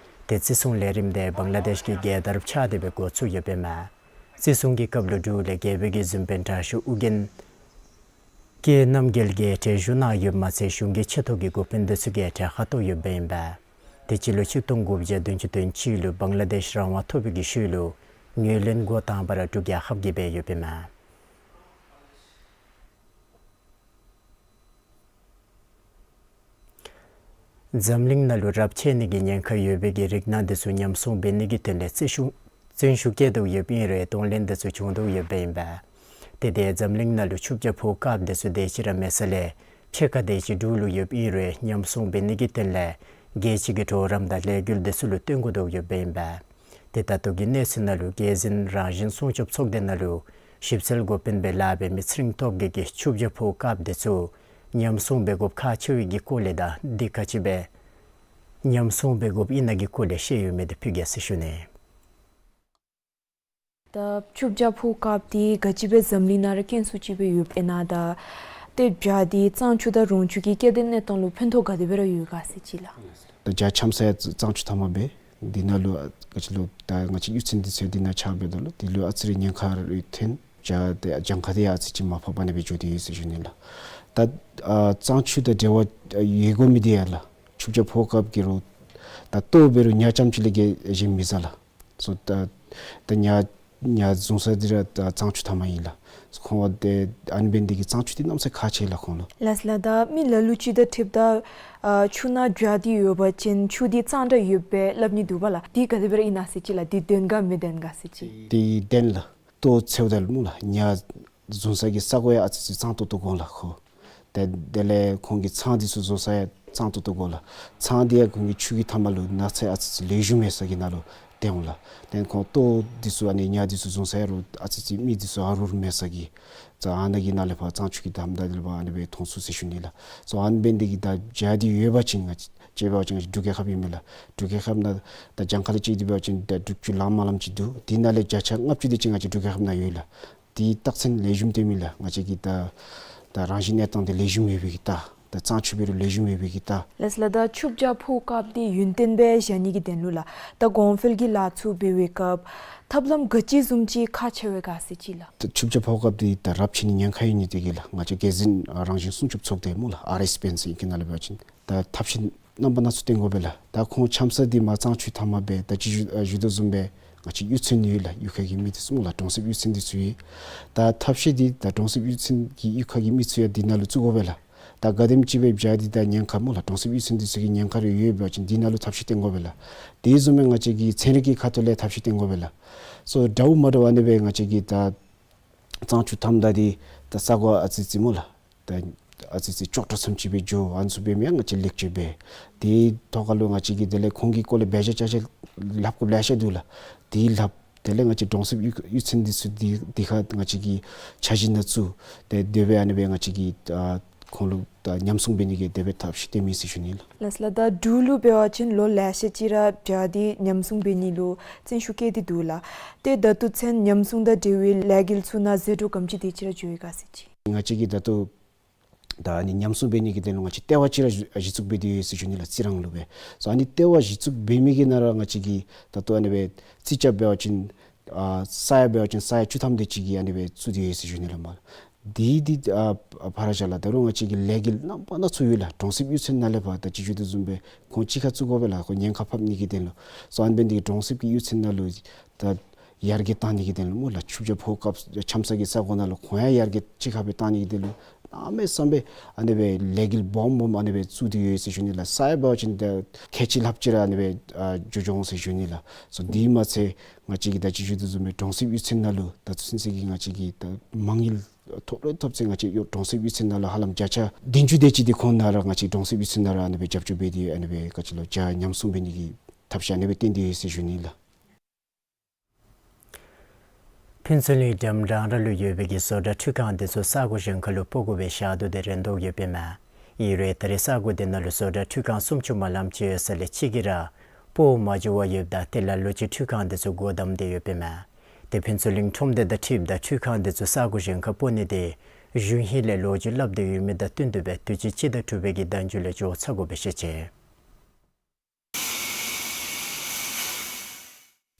དེ་བརྩི་སྲུང་ལས་རིམ་དེ་བང་ལ་དེཤ་གི་རྒྱལ་དར་འཕྱར་ཏེ་སྦེ་འགོ་བཙུགས་ཡོདཔ་ཨིན་མས། བརྩི་སྲུང་གི་སྐབས་ལུ་འབྲུག་ལས་རྒྱལ་པོའི་གི་གཟིམ་དཔོན་དྲག་ཤོས་ཨོ་རྒྱན་ཀེ་རྣམ་རྒྱལ་གྱིས་གྲལ་བཞུགས་གནང་ཡོདཔ་མ་ཚད་གཞུང་གི་ཆེ་མཐོ་གི་འགོ་དཔོན་དེ་ཚུ་གིས་གྲལ་ཁར་གཏོགས་ཡོདཔ་ཨིན་པས། དེ་སྤྱི་ལོ་ཆིག་སྟོང་དགུ་བརྒྱ་བདུན་ཅུ་དོན་གཅིག་ལུ་བང་ལ་དེཤ་རང་དབང་ཐོབ་པའི་གི་ཤུལ་ལུ་ངོས་ལེན་འགོ་དང་པ་ར་འབྲུག་རྒྱལ་ཁབ་ཀྱིས་འབད་ཡོདཔ་ཨིན་མས། འཛམ་གླིང་ནང་ལུ་རབས་ཆད་ནི་གི་ཉེན་ཁ་ཡོད་པའི་གི་རིགས་སྣ་དེ་ཚུ་ཉམས་སྲུང་འབད་ནི་གི་དོན་ལས་བརྩི་ཤུ་བརྩོན་ཤུགས་བསྐྱེད་དོ་ཡོདཔ་ཨིན་རུང་གདོང་ལེན་དེ་ཚུ་བྱུང་དོ་ཡོདཔ་ཨིན་པས། དེ་དེ་འཛམ་གླིང་ནང་ལུ་ཆུ་བྱ་ཕོ་དཀརཔོ་དེ་ཚུ་དེ་ཅིག་ར་མེད་ས་ལས་ཕྱེད་ཀ་དེ་ཅིག་འབྲུག་ལུ་ཡོདཔ་ཨིན་རུང་ཉམས་སྲུང་འབད་ནི་གི་དོན་ལས་རྒྱལ་སྤྱི་གི་གྲོགས་རམ་དང་ལས་འགུལ་དེ་ཚུ་ལུ་བརྟེན་དགོ་དོ་ཡོདཔ་ཨིན་པས། དེ་ད་ལྟོ་གི་གནས་ཚུལ་ནང་ལུ་རྒྱལ་འཛིན་རང་བཞིན་སྲུང་སྐྱོབ་ཚོགས་སྡེ་ནང་ལུ་ཞིབ་འཚོལ་འགོ་དཔོན་སྦེ་ལཱ་འབད་མི་ཚེ་རིང་སྟོབས་རྒྱས་ཀྱིས་ཆུ་བྱ་ཕོ་དཀརཔོ་དེ་ཚུ་ཉམས་སྲུང་འབད་དགོཔ་ཁག་ཆེ་བའི་གི་སྐོར་ལས་དང་དེ་ག་ཅི་སྦེ་ཉམས་སྲུང་འབད་དགོཔ་ཨིན་ན་གི་སྐོར་ལས་ཤེས་ཡོད་མི་དེ་ཕུལ་གེ་ཟེར་ཞུ་ནི། ད་ཆུ་བྱ་ཕོ་དཀརཔོ་དེ་ག་ཅི་སྦེ་འཛམ་གླིང་ནང་ར་དཀོན་སུ་ཅིག་སྦེ་ཡོདཔ་ཨིན་ན་ད་ཏེ་བྱ་དེ་གཙང་ཆུ་དང་རོང་ཆུ་གི་སྐྱེ་ལྡན་གནས་སྟངས་ལུ་ཕན་ཐོགས་ག་དེ་སྦེ་ར་ཡོད་ག་ཟེར་ཅིག་ལགས། ད་བྱ་ཆམ་ས་ཡང་གཙང་ཆུ་མཐའ་མ་སྦེ་འདི་ནང་ལུ་ཨ་ག་ཅི་ལོ་ད་ང་བཅས་གཡུས་ཚན་འདི་ཚུ་འདི་ནང་ཆ་འབད་དོ་ལོ། འདི་ལུ་ཨ་ཙི་རེ་ཉེན་ཁ་རེ་ཐོན། བྱ་དེ་གྱངས་ཁ་དེ་ཡང་ཨ་ཙི་ཅིག་མར་ཕབ་ཨ་ནི་སྦེ་འགྱོ་དེ་ཡོད་ཟེར་ཞུ་ནི་ལགས། ད་ཨ་གཙང་ཆུ་དང་འབྲེལ་བ་ཡོད་དགོ་མི་དེ་ཡང་ལགས། ཆུ་བྱ་ཕོ་དཀརཔོ་གིས་རུང་ད་ལྟོ་འབད་རུང་ཉ་རྐྱངམ་ཅིག་ལས་བརྒལ་བཞེངས་མི་ཟ་ལགས། སོ་ད་ད་ཉ་ཉ་བཟུང་ས་འདི་ར་ད་གཙང་ཆུ་མཐའ་མ་ཨིན་ལགས། ཁོང་བ་དེ་ཨ་ནི་འབད་ནི་དེ་གིས་གཙང་ཆུ་འདི་གནམ་མེད་ས་མེད་ཁག་ཆེ་ལགས་ཁོང་ལུ། ལགས་ལགས། ད་མི་ལ་ལུ་ཅིག་དང་འཁྲིལཝ་ད་ཨ་ཆུ་ནང་བྱ་འདི་ཡོད་པ་ཅིན་ཆུ་འདི་གཙང་སྦྲ་ཡོདཔ་སྦེ་སླབ་ནི་འདུག་པ་ལགས། འདི་ག་དེ་སྦེ་ར་ཨིན་ན་ཟེར་ཅིག་ལགས། འདི་བདེན་ག་མི་བདེན་ག་ཟེར་ཅིག། འདི་བདེན་ལགས། ལྟོ་འཚོལཝ་ད་ལུ་སྨོ་ལགས། ཉ་བཟུང་ས་གི་ས་གོ་ཡང་ཨ་ཙི་ཅིག་གཙང་ཏོག་ཏོ་དགོ་ལགས་ཁོ། དེ་དེ་ལས་ཁོང་གི་ཚང་འདི་ཚུ་བཟོ་ས་ཡང་གཙང་ཏོག་ཏོ་དགོ་ལགས། ཚང་འདི་ཡང་ཁོང་གི་ཆུ་གི་མཐའ་མ་ལུ་ནགས་ཚལ་ཨ་ཙི་ཅིག་ལེགས་ཤོམ་ཡོད་ས་གི་ནང་ལུ་སྡོད་འོང་ལགས། དེ་ཁོང་ལྟོ་འདི་ཚུ་ཨ་ནི་ཉ་འདི་ཚུ་བཟུང་ས་ཡང་རུང་ཨ་ཙི་ཅིག་མི་འདི་ཚུ་ཨ་རུ་རུ་མེད་ས་གི་ཙང་ཨ་ནཱ་གི་ནང་ལས་ཕར་གཙང་ཆུ་གི་མཐའ་མ་དེ་ལས་ཕར་ཨ་ནི་སྦེ་མཐོང་ཚུགས་ཟེར་ཞུ་ནི་ལགས། སོ་ཨ་ནི་འབད་ནི་དེ་གིས་ད་བྱ་འདི་ཡོད་པ་ཅིན་ང་བཅས་ཅིག་འབད་བ་ཅིན་ང་བཅས་འབྲུག་རྒྱལ་ཁབ་ཨིན་མས་ལགས། འབྲུག་རྒྱལ་ཁབ་ནང་ད་གྱངས་ཁ་ལས་བཅད་དེ་འབད་བ་ཅིན་ད་དྲུག་ཅུ་ལང་མ་ལངམ་ཅིག་འདུག། དེ་ནང་ལས་བྱ་ཆ་ལྔ་བཅུ་དེ་ཅིག་ང་བཅས་འབྲུག་རྒྱལ་ཁབ་ནང་ཡོད་ལགས། དེ་རྟགས་མཚན་ལེགས་ཤོམ་སྟོན་མི་ལགས། ང་བཅས་ཀྱི་ད་ད་རང་བཞིན་གནས་སྟངས་དེ་ལེགས་ཤོམ་ཡོད་པའི་གི་རྟགས། ད་གཙང་ཆུ་འབད་རུང་ལེགས་ཤོམ་ཡོད་པའི་གི་རྟགས། ལགས་ལགས། ད་ཆུ་བྱ་ཕོ་དཀརཔོ་དེ་ཡུན་བརྟན་སྦེ་བཞག་ནི་གི་དོན་ལུ་ལགས། ད་གོང་འཕེལ་གྱི་ལཱ་ཚུ་འབད་བའི་སྐབས་ཐབས་ལམ་ག་ཅི་བཟུམ་ཅིག་ཁག་ཆེ་བས་ག་ཟེར་ཅིག་ལགས། ད་ཆུ་བྱ་ཕོ་དཀརཔོ་དེ་ད་རབས་ཆད་ནི་ཉེན་ཁ་ཡོད་ནི་དེ་གིས་ལགས། ང་བཅས་རྒྱལ་འཛིན་རང་བཞིན་སྲུང་སྐྱོབ་ཚོགས་སྡེ་སྨོ་ལགས། ཨར་ཨེསི་པི་ཨེན་སི་ཨིང་སྐད་ནང་ལས་འབད་བ་ཅིན་ད་ཐབས་ཤེས་རྣམ་པ་སྣ་ཚོགས་བཏོན་དགོ་པས་ལགས། ད་ཁོང་འཁྱམ་ས་འདི་མར་གཙང་ཆུ་མཐའ་མ་སྦེ་ད་ཅི་ཞུ་ཨ་ཞུ་དོ་བཟུམ་སྦེ་ང་བཅས་གཡུས་ཚན་ཡོད་ལགས། གཡུས་ཁ་གི་མི་འདི་ཚུ་སྨོ་ལགས། གྲོང་གསེབ་གཡུས་ཚན་འདི་ཚུ་ཡོད། ད་ཐབས་ཤེས་འདི་ད་གྲོང་གསེབ་གཡུས་ཚན་གྱི་གཡུས་ཁ་གི་མི་ཚུ་ཡང་འདི་ནང་ལུ་བཙུགས་དགོ་པས་ལགས། ད་ག་དེམ་ཅིག་སྦེ་བྱ་འདི་ད་ཉེན་ཁ་སྨོ་ལགས། གྲོང་གསེབ་གཡུས་ཚན་འདི་ཚུ་གི་ཉེན་ཁ་རེ་ཡོད་པ་ཅིན་འདི་ནང་ལུ་ཐབས་ཤེས་བཏོན་དགོ་པས་ལགས། དེ་བཟུམ་སྦེ་ང་བཅས་ཀྱི་ཚན་རིག་གི་ཁ་ཐུག་ལས་ཐབས་ཤེས་བཏོན་དགོ་པས་ལགས། སོ་འདྲཝ་མ་འདྲཝ་ཨ་ནི་སྦེ་ང་བཅས་ཀྱི་ད་གཙང་ཆུ་མཐའ་མ་ད་འདི་ད་ས་གོ་ཨ་ཙི་ཅིག་སྨོ་ལགས། ད་ཨ་ཙི་ཅིག་ཅོག་འཐདཔ་ཙམ་ཅིག་སྦེ་འགྱོ། ཨ་ནི་ཚུ་འབད་མི་ཡང་ང་བཅས་ལེགས་བཅོས་འབད། དེའི་ཐོག་ཁ་ལུ་ང་བཅས་ཀྱིས་དེ་ལས་ཁོང་གི་སྐོར་ལས་འབད་བཞག་བྱ་བཞག་སླབ་དགོཔ་ལེ་ཤ་འདུག་ལགས། དེ་སླབ། དེ་ལས་ང་བཅས་གྲོང་གསེབ་གཡུས་གཡུས་ཚན་འདི་ཚུ་འདི་འདི་ཁར་ང་བཅས་ཀྱིས་འཆར་གཞི་ནང་བཙུགས། དེ་དེ་སྦེ་ཨ་ནི་སྦེ་ང་བཅས་ཀྱིས་ཨ་ཁོང་ལུ་ད་ཉམས་སྲུང་འབད་ནི་གི་དེ་སྦེ་ཐབས་ཤེས་བཏོན་མི་ཟེར་ཞུ་ནི་ལགས། ལགས་ལགས། ད་འབྲུག་ལུ་འབད་བ་ཅིན་ལོ་ལེ་ཤ་ཅིག་ར་བྱ་འདི་ཉམས་སྲུང་འབད་ནི་ལུ་བརྩོན་ཤུགས་བསྐྱེད་དེ་འདུག་ལགས། ཏེ་ད་ལྟོ་ཚུན་ཉམས་སྲུང་དང་འབྲེལ་བའི་ལས་འགུལ་ཚུ་ནང་ཟད་འགྲོ་ག་དེམ་ཅིག་དེ་ཅིག་ར་འགྱོ་ཡི་ག་ཟེར་ཅིག། ང་བཅས་ཀྱིས་ད་ལྟོ་ད་ཨ་ནི་ཉམས་སྲུང་འབད་ནི་གི་དོན་ལུ་ང་བཅས་ལྟེ་བ་ཅིག་ར་གཞི་གཞི་བཙུགས་འབད་དེ་ཡོད་ཟེར་ཞུ་ནི་ལགས། རྩི་རང་ལུ་སྦེ། སོ་ཨ་ནི་ལྟེ་བ་གཞི་བཙུགས་འབད་མི་གི་ནང་ར་ང་བཅས་ཀྱིས་ད་ལྟོ་ཨ་ནི་སྦེ་རྩིས་རྐྱབ་འབད་བ་ཅིན་ཨ་ས་ཡ་འབད་བ་ཅིན་ས་ཡ་བཅུ་ཐམ་དེ་ཅིག་གི་ཨ་ནི་སྦེ་བཙུགས་ཏེ་ཡོད་ཟེར་ཞུ་ནི་ལགས་མ། དེ་དེ་ཨ་ཕར་བཞག་ལགས། ད་རུང་ང་བཅས་ཀྱི་ལས་འགུལ་རྣམ་པ་སྣ་ཚོགས་ཡོད་ལགས། གྲོང་གསེབ་གཡུས་ཚན་ནང་ལས་ཕར་ད་ཅི་ཞུ་དོ་བཟུམ་སྦེ་ཁོང་གཅིག་ཁར་བཙུགས་དགོ་པས་ལགས། ཁོང་ཉེན་ཁ་ཕབ་ནི་གི་དོན་ལུ། སོ་ཨ་ནི་འབད་ནི་དེ་གིས་གྲོང་གསེབ་ཀྱི་གཡུས་ཚན་ནང་ལུ་ད་ཡར་རྒྱས་བཏང་ནི་གི་དོན་ལུ་སྨོ་ལགས། ཆུ་བྱ་ཕོ་དཀརཔོ་འཁྱམ་ས་གི་ས་གོ་ནང་ལུ་ཁོང་ཡང་ཡར་རྒྱས་གཅིག་ཁར་སྦེ་བཏང་ནི་གི་དོན་ལུ་གནམ་མེད་ས་མེད་ཨ་ནི་སྦེ་ལས་འགུལ་སྦོམ་སྦོམ་ཨ་ནི་སྦེ་བཙུགས་ཏེ་ཡོད་ཟེར་ཞུ་ནི་ལགས། ས་ཡ་འབད་བ་ཅིན་ད་ཁལ་གཅིག་ལྷགཔ་ཅིག་ར་ཨ་ནི་སྦེ་ཨ་འགྱོ་འགྱོ་འོང་ཟེར་ཞུ་ནི་ལགས། སོ་དེ་མ་ཚད་ང་བཅས་ཀྱིས་ད་ཅི་ཞུ་དོ་བཟུམ་སྦེ་གྲོང་གསེབ་གཡུས་ཚན་ནང་ལུ་ད་ཚུན་ཚོད་ཀྱི་ང་བཅས་ཀྱི་ད་མ་དངུལ་ཐོབ་རེ་ཐོབ་ཚེ་ང་བཅས་ཡོད་གྲོང་གསེབ་གཡུས་ཚན་ནང་ལུ་ཧ་ལམ་བརྒྱ་ཆ་བདུན་ཅུ་དེ་ཅིག་དེ་ཁོང་ནང་ར་ང་བཅས་གྲོང་གསེབ་གཡུས་ཚན་ནང་ར་ཨ་ནི་སྦེ་རྒྱབ་སྐྱོར་འབད་དེ་ཨ་ནི་སྦེ་ག་ཅི་ལོ་བྱ་ཉམས་སྲུང་འབད་ནི་གི་ཐབས་ཤེས་ཨ་ནི་སྦེ་བཏོན་ཏེ་ཡོད་ཟེར་ཞུ་ནི་ལགས། ཕུན་ཚོགས་གླིང་འགྲམ་འབྲང་ར་ལུ་ཡོད་པའི་གི་བཟོ་གྲྭ་འཕྲུལ་ཁང་འདི་ཚུ་ས་གོ་གཞན་ཁ་ལུ་སྤོ་དགོ་པའི་ཞག་དུས་དེ་རན་དོ་ཡོདཔ་ཨིན་མས། ཨིན་རུང་ད་རེས་ས་གོ་འདི་ནང་ལུ་བཟོ་གྲྭ་འཕྲུལ་ཁང་སུམ་ཅུ་མ་ལངམ་ཅིག་ཡོད་ས་ལས་གཅིག་གིས་ར་སྤོ་མ་འགྱོ་བར་ཡོདཔ་ད་དེ་ལ་ལུ་ཅིག་འཕྲུལ་ཁང་འདི་ཚུ་སྒོ་བསྡམས་ཏེ་ཡོདཔ་ཨིན་མས། དེ་ཕུན་ཚོགས་གླིང་ཁྲོམ་སྡེ་དང་འཁྲིལཝ་ད་འཕྲུལ་ཁང་འདི་ཚུ་ས་གོ་གཞན་ཁར་སྤོ་ནི་དེ་གཞུང་གཞི་ལས་ལོ་རྒྱུས་སླབ་སྟེ་ཡོད་མི་དང་བསྟུན་ཏེ་སྦེ་དུས་ཅི་སྤྱི་ཟླ་དྲུག་པའི་གི་ཟླ་མཇུག་ལས་འགྱོ་ཚར་དགོ་པའི་ཤེས་ཅི།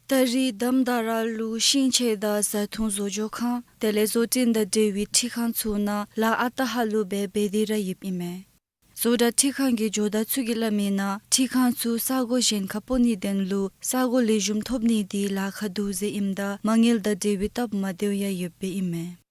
ད་རེས་དམ་དར་ལུ་ཤིང་ཆས་དང་བཟའ་འཐུང་བཟོ་བཅོས་ཁང་དེ་ལས་བཟོ་སྐྲུན་དང་འབྲེལ་བའི་འཕྲུལ་ཁང་ཚུ་ནང་ལཱ་ཨ་རྟག་ཧ་ལུགས་སྦེ་འབད་དེ་ར་ཡོདཔ་ཨིན་མས། བཟོ་གྲྭ་འཕྲུལ་ཁང་གི་ཇོ་བདག་ཚུ་གིས་སླབ་མིའི་ནང་འཕྲུལ་ཁང་ཚུ་ས་གོ་གཞན་ཁར་སྤོ་ནིའི་དོན་ལུ་ས་གོ་ལེགས་ཤོམ་ཐོབ་ནི་དེ་ལཱ་ཁག་འདུག་ཟེར་ཨིནམ་ད་མ་དངུལ་དང་འབྲེལ་བའི་སྟབས་མ་བདེཝ་ཡང་ཡོདཔ་ཨིན་མས།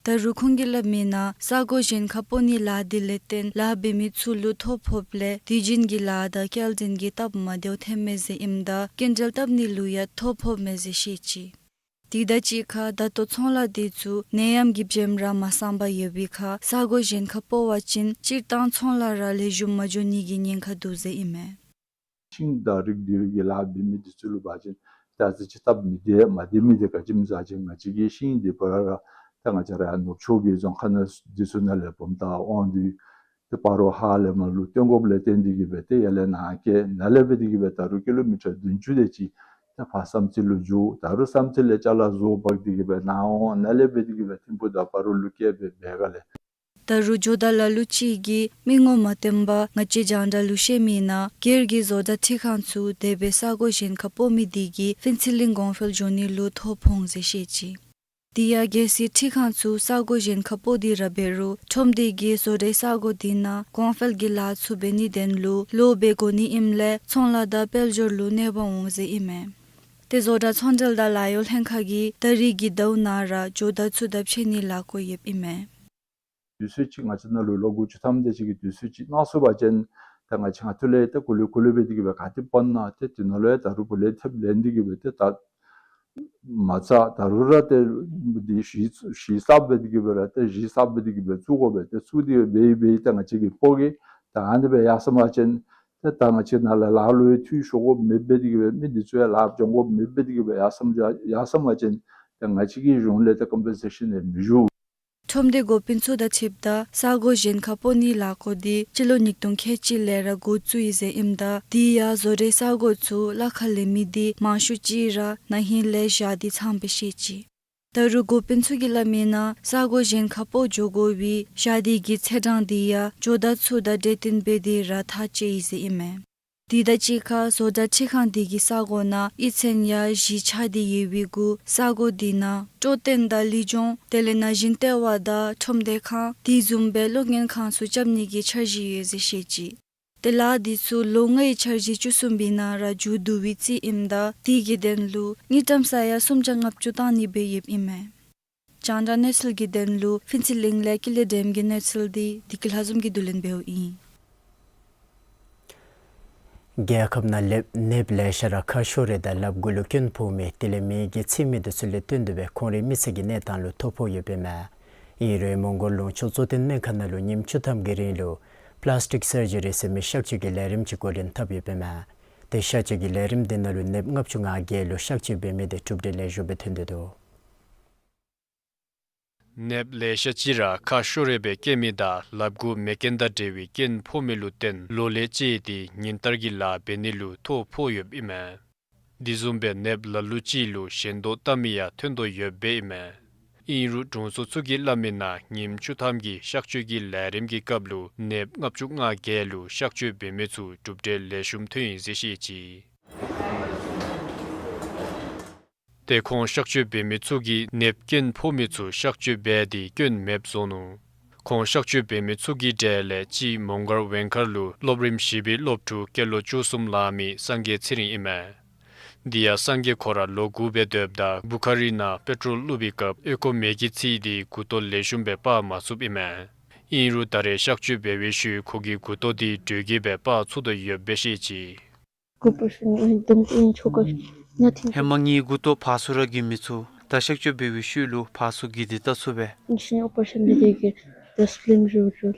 ད་རུང་ཁོང་གིས་སླབ་མིའི་ནང་ས་གོ་གཞན་ཁར་སྤོ་ནིའི་ལཱ་འདི་ལས་བརྟེན་ལཱ་འབད་མི་ཚུ་ལུ་ཐོ་ཕོགཔ་ལས་དུས་རྒྱུན་གྱི་ལཱ་དང་སྐྱེལ་འདྲེན་གྱི་སྟབས་མ་བདེཝ་ཐོནམ་མས་ཟེར་ཨིནམ་ད་སྐྱིན་འགྲུལ་བཏབ་ནི་ལུ་ཡང་ཐོ་ཕོགཔ་མས་ཟེར་ཤེས་ཅི། དེ་དང་གཅིག་ཁར་ད་ལྟོ་ཚོང་ལཱ་འདི་ཚུ་ནད་ཡམས་ཀྱི་བྱེམ་ར་མ་སངས་པར་ཡོད་པའི་ཁར་ས་གོ་གཞན་ཁར་སྤོ་བ་ཅིན་སྤྱིར་བཏང་ཚོང་ལཱ་ར་ལེགས་ཤོམ་མ་འགྱོ་ནི་གི་ཉེན་ཁ་འདུག་ཟེར་ཨིན་མས། ཤིང་དང་རིགས་འདི་གི་ལཱ་འབད་མི་འདི་ཚུ་ལུ་འབད་བ་ཅིན་ད་ཅི་ཅིག་སྟབས་མི་བདེ་མ་བདེ་མི་འདི་ག་ཅི་སྨོ་ཟེར་བ་ཅིན་ང་བཅས་ཀྱི་ཤིང་འདི་ཕར་ར་ད་ང་བཅས་ར་ནུབ་ཕྱོགས་ཀྱི་རྫོང་ཁག་ནང་འདི་ཚུ་ནང་ལས་བུམ་ཐང་དབང་འདུས་ཏེ་སྤ་རོ་ཧཱ་ལས་མར་ལུ་བཏོན་དགོཔ་ལས་བརྟེན་ཏེ་གིས་སྦེ་ཏེ་ཡར་ལས་ནཱ་བསྐྱལ་ནཱ་ལས་འབད་དེ་གིས་སྦེ་ད་རུང་ཀི་ལོ་མི་ཊར་བདུན་ཅུ་དེ་ཅིག་ད་ཕར་བསམ་རྩེ་ལུ་འགྱོ། ད་རུང་བསམ་རྩེ་ལས་ཅ་ལག་བཟོ་འབག་སྟེ་གིས་སྦེ་ནཱ་འོང་ནཱ་ལས་འབད་དེ་གིས་སྦེ་ཐིམ་ཕུག་དང་སྤ་རོ་ལུ་བསྐྱལ་སྦེ་འབད་ག་ལས། ད་རུང་ཇོ་བདག་ལ་ལུ་ཅིག་གིས་མི་ངོ་མ་བསྟན་པར་ང་བཅས་རྒྱང་བསྒྲགས་ལུ་བཤད་མིའི་ནང་སྒེར་གྱི་བཟོ་གྲྭ་འཕྲུལ་ཁང་ཚུ་དེ་སྦེ་ས་གོ་གཞན་ཁར་སྤོ་མི་འདི་གིས་ཕུན་ཚོགས་གླིང་གོང་འཕེལ་འགྱོ་ནི་ལུ་ཐོ་ཕོག་འོང་ཟེར་ཤེས་ཅི། དེ་ཡང་གལ་སྲིད་འཕྲུལ་ཁང་ཚུ་ས་གོ་གཞན་ཁར་སྤོ་སྟེ་ར་འབད་རུང་ཁྲོམ་སྡེ་གིས་བཟོ་གྲྭའི་ས་གོ་དེ་ནང་གོང་འཕེལ་གྱི་ལཱ་ཚུ་འབད་ནིའི་དོན་ལུ་ལོག་འབད་དགོ་ནི་ཨིནམ་ལས་ཚོང་ལཱ་དང་དཔལ་འབྱོར་ལུ་གནོད་པ་འོང་ཟེར་ཨིན་མས། ཏེ་བཟོ་གྲྭ་ཚོང་འབྲེལ་དང་ལཱ་གཡོག་ལྷན་ཁག་གིས་ད་རིས་ཀྱི་ཟླཝ་ནང་ར་ཇོ་བདག་ཚུ་དང་ཕྱད་ནིའི་ལཱ་བཀོད་ཡོདཔ་ཨིན་མས། དུས་ཚོད་ཅིག་ང་བཅས་ནང་ལུ་ལོ་དགུ་བཅུ་ཐམ་དེ་ཅིག་གི་དུས་ཚོད་ཅིག་གནང་ཚུགས་པ་ཅིན་ད་ང་བཅས་ང་ཐུགས་ལས་ཏེ་གུ་ལུ་གུ་ལུ་འབད་དེ་གིས་སྦེ་ག་ཏེ་སྤོ་ནི་ན་ཏེ་དེ་ནང་ལུ་ཡང་ད་རུང་བུ་ལོན་ཐེབས་ལེན་ཏེ་གིས་སྦེ་ཏེ་ད་མ་ཚད་ད་རུང་ར་ཏེ་འདི་གཞི་གཞི་གསརཔ་འབད་དེ་གིས་སྦེ་ར་ཏེ་གཞི་གསརཔ་འབད་དེ་གིས་སྦེ་བཙུགས་དགོ་པས། ཏེ་བཙུགས་ཏེ་འབད་འབད་ཏེ་ང་བཅས་ཀྱིས་སྤོ་གེ། ད་ཨ་ནི་སྦེ་ཡར་སོང་པ་ཅིན་ཏེ་ད་ང་བཅས་ནང་ལས་ལཱ་ལུ་ཡང་འཐུས་ཤོར་དགོཔ་མེདཔ་འབད་དེ་གིས་སྦེ་མི་འདི་ཚུ་ཡང་ལཱ་འབྱོན་དགོཔ་མེདཔ་འབད་དེ་གིས་སྦེ་ཡར་སོང་ཡར་སོང་པ་ཅིན་ཏེ་ང་བཅས་ཀྱི་གཞུང་ལས་ཏེ་ཀམ་པེན་སེ་ཤཱན་ཡང་མི་ཞུ། ཁྲོམ་སྡེ་འགོ་དཔོན་ཚུ་དང་འཁྲིལཝ་ད་ས་གོ་གཞན་ཁར་སྤོ་ནིའི་ལཱ་བཀོད་འདི་སྤྱི་ལོ་ཉིས་སྟོང་ཁལ་གཅིག་ལས་ར་འགོ་བཙུགས་ཡི་ཟེར་ཨིནམ་ད་དེ་ཡང་བཟོ་གྲྭའི་ས་གོ་ཚུ་གླ་ཁར་ལེན་མི་འདི་མང་ཤོས་ཅིག་ར་ན་ཧིང་ལས་ཞག་འདི་ཚངམ་སྦེ་ཤེས་ཅི། ད་རུང་འགོ་དཔོན་ཚུ་གིས་སླབ་མིའི་ནང་ས་གོ་གཞན་ཁར་སྤོ་འགྱོ་དགོ་པའི་ཞག་འདི་གི་ཚེས་གྲངས་འདི་ཡང་ཇོ་བདག་ཚུ་དང་གྲོས་བསྟུན་འབད་དེ་ར་ཐག་བཅད་ཡི་ཟེར་ཨིན་མས། དེ་དང་གཅིག་ཁར་བཟོ་གྲྭ་འཕྲུལ་ཁང་འདི་གི་ས་གོ་ནང་གཡུས་ཚན་ཡང་གཞི་ཆགས་ཏེ་ཡོད་པའི་གུ་ས་གོ་འདི་ནང་སྤྲོ་སྟོན་དང་ལུས་སྦྱོང་དེ་ལས་ན་གཞོན་ལྟེ་བ་དང་ཁྲོམ་སྡེ་ཁང་དེ་བཟུམ་སྦེ་གློག་བརྙན་ཁང་ཚུ་རྐྱབ་ནི་གི་འཆར་གཞི་ཡོད་ཟེར་ཤེས་ཅི། ཏེ་ལཱ་འདི་ཚུ་ལོ་ལྔའི་འཆར་གཞི་བཅུ་གསུམ་པའི་ནང་ར་མཇུག་བསྡུ་བའི་རྩིས་ཨིནམ་ད་དེ་གི་དོན་ལུ་དངུལ་ཀྲམ་ས་ཡ་སུམ་བརྒྱ་ལྔ་བཅུ་བཏང་ནི་སྦེ་ཡོདཔ་ཨིན་མས། རྒྱང་བསྒྲགས་གནས་ཚུལ་གྱི་དོན་ལུ་ཕུན་ཚོགས་གླིང་ལས་ཀུན་ལེགས་སྒྲོལམ་གྱི་གནས་ཚུལ་འདི་བདེ་སྐྱིད་ལྷ་འཛོམས་ཀྱིས་བསྡུ་ལེན་འབདཝ་ཨིན། རྒྱལ་ཁབ་ནང་ལེབ་ནདཔ་ལེ་ཤ་ར་ཁ་ཤོར་རེ་དང་ལགཔ་གུ་ལུ་སྐྱོན་ཕོག་མི་དེ་ལས་མེ་གིས་འཚིག་མི་འདི་ཚུ་ལས་བརྟེན་ཏེ་སྦེ་ཁོང་རའི་མི་ཚེ་གི་གནས་སྟངས་ལུ་ཐོ་ཕོག་ཡོདཔ་ཨིན་མས། ཨིན་རུང་མོང་གོལ་ལུང་ཕྱོགས་གཙོ་བསྟེན་སྨན་ཁང་ནང་ལུ་ཉིནམ་བཅུ་ཐམ་གྱི་རིང་ལུ་པླཱསི་ཊིག་སར་ཇི་རི་ཟེར་མི་གཤག་བཅོས་ཀྱི་ལས་རིམ་ཅིག་འགོ་འདྲེན་འཐབ་ཡོདཔ་ཨིན་མས། དེ་གཤག་བཅོས་ཀྱི་ལས་རིམ་དེ་ནང་ལུ་ནདཔ་ལྔ་བཅུ་ང་བརྒྱད་ལུ་གཤག་བཅོས་འབད་མི་དེ་གྲུབ་འབྲས་ལེགས་ཤོམ་སྦེ་ཐོན་ཏེ་འདུག། ནདཔ་ལེ་ཤ་ཅིག་ར་ཁ་ཤོར་རེ་སྦེ་སྐྱེ་མི་དང་ལགཔ་གུ་མེ་རྐྱེན་དང་འབྲེལ་བའི་སྐྱོན་ཕོག་མི་ལུ་བརྟེན་ལོ་ལེགས་བཅད་དེ་ཉིན་ལྟར་གྱི་ལཱ་འབད་ནི་ལུ་ཐོ་ཕོག་ཡོདཔ་ཨིན་མས། དེ་བཟུམ་སྦེ་ནདཔ་ལ་ལུ་ཅིག་ལུ་ཞེན་ལྟོགས་ལྟ་མི་ཡང་ཐོན་དོ་ཡོདཔ་ཨིན་མས། ཨིན་རུང་དྲུང་འཚོ་ཚུ་གིས་སླབ་མིའི་ནང་ཉིནམ་བཅུ་ཐམ་གྱི་གཤག་བཅོས་ཀྱི་ལས་རིམ་གྱི་སྐབས་ལུ་ནདཔ་ལྔ་བཅུ་ང་བརྒྱད་ལུ་གཤག་བཅོས་འབད་མི་ཚུ་གྲུབ་འབྲས་ལེགས་ཤོམ་ཐོན་ཡི་ཟེར་བཤད་ཅི། ཏེ་ཁོང་གཤག་བཅོས་འབད་མི་ཚུ་གིས་ནདཔ་སྐྱོན་ཕོག་མི་ཚུ་གཤག་བཅོས་འབད་དེ་སྐྱོན་མེདཔ་བཟོ་ནུག། ཁོང་གཤག་བཅོས་འབད་མི་ཚུ་གི་གྲས་ལས་གཅིག་མོང་སྒར་ཝེང་མཁར་ལུ་སློབ་རིམ་བཞི་པའི་སློབ་ཕྲུག་སྐྱེས་ལོ་བཅུ་གསུམ་ལང་མི་སངས་རྒྱས་ཚེ་རིང་ཨིན་མས། དེ་ཡང་སངས་རྒྱས་ཁོ་ར་ལོ་དགུ་སྦེ་སྡོདཔ་ད་བུ་ཁ་རི་ནང་པེ་ཊྲོལ་བླུགས་པའི་སྐབས་ཨོལ་ལྐོག་མེ་གིས་འཚིག་སྟེ་མགུ་ཏོ་ལེགས་ཤོམ་སྦེ་སྤར་མ་ཚུགསཔ་ཨིན་མས། ཨིན་རུང་ད་རེས་གཤག་བཅོས་འབད་བའི་ཤུལ་ཁོ་གི་མགུ་ཏོ་དེ་དྲོད་ཀྱིས་སྦེ་སྤར་ཚུགས་དོ་ཡོདཔ་སྦེ་བཤད་ཅི། Operation, don't, don't choke us. Nothing. ཧེ་མ་ངེའི་མགུ་ཏོ་ཕར་ཚུར་ར་འགྱེལ་མི་ཚུགས། ད་གཤག་བཅོས་འབད་བའི་ཤུལ་ལུ་ཕར་ཚུར་འགྱེལ་ཏེ་བལྟ་ཚུགས་པས། Machine operation did they get the slim juju.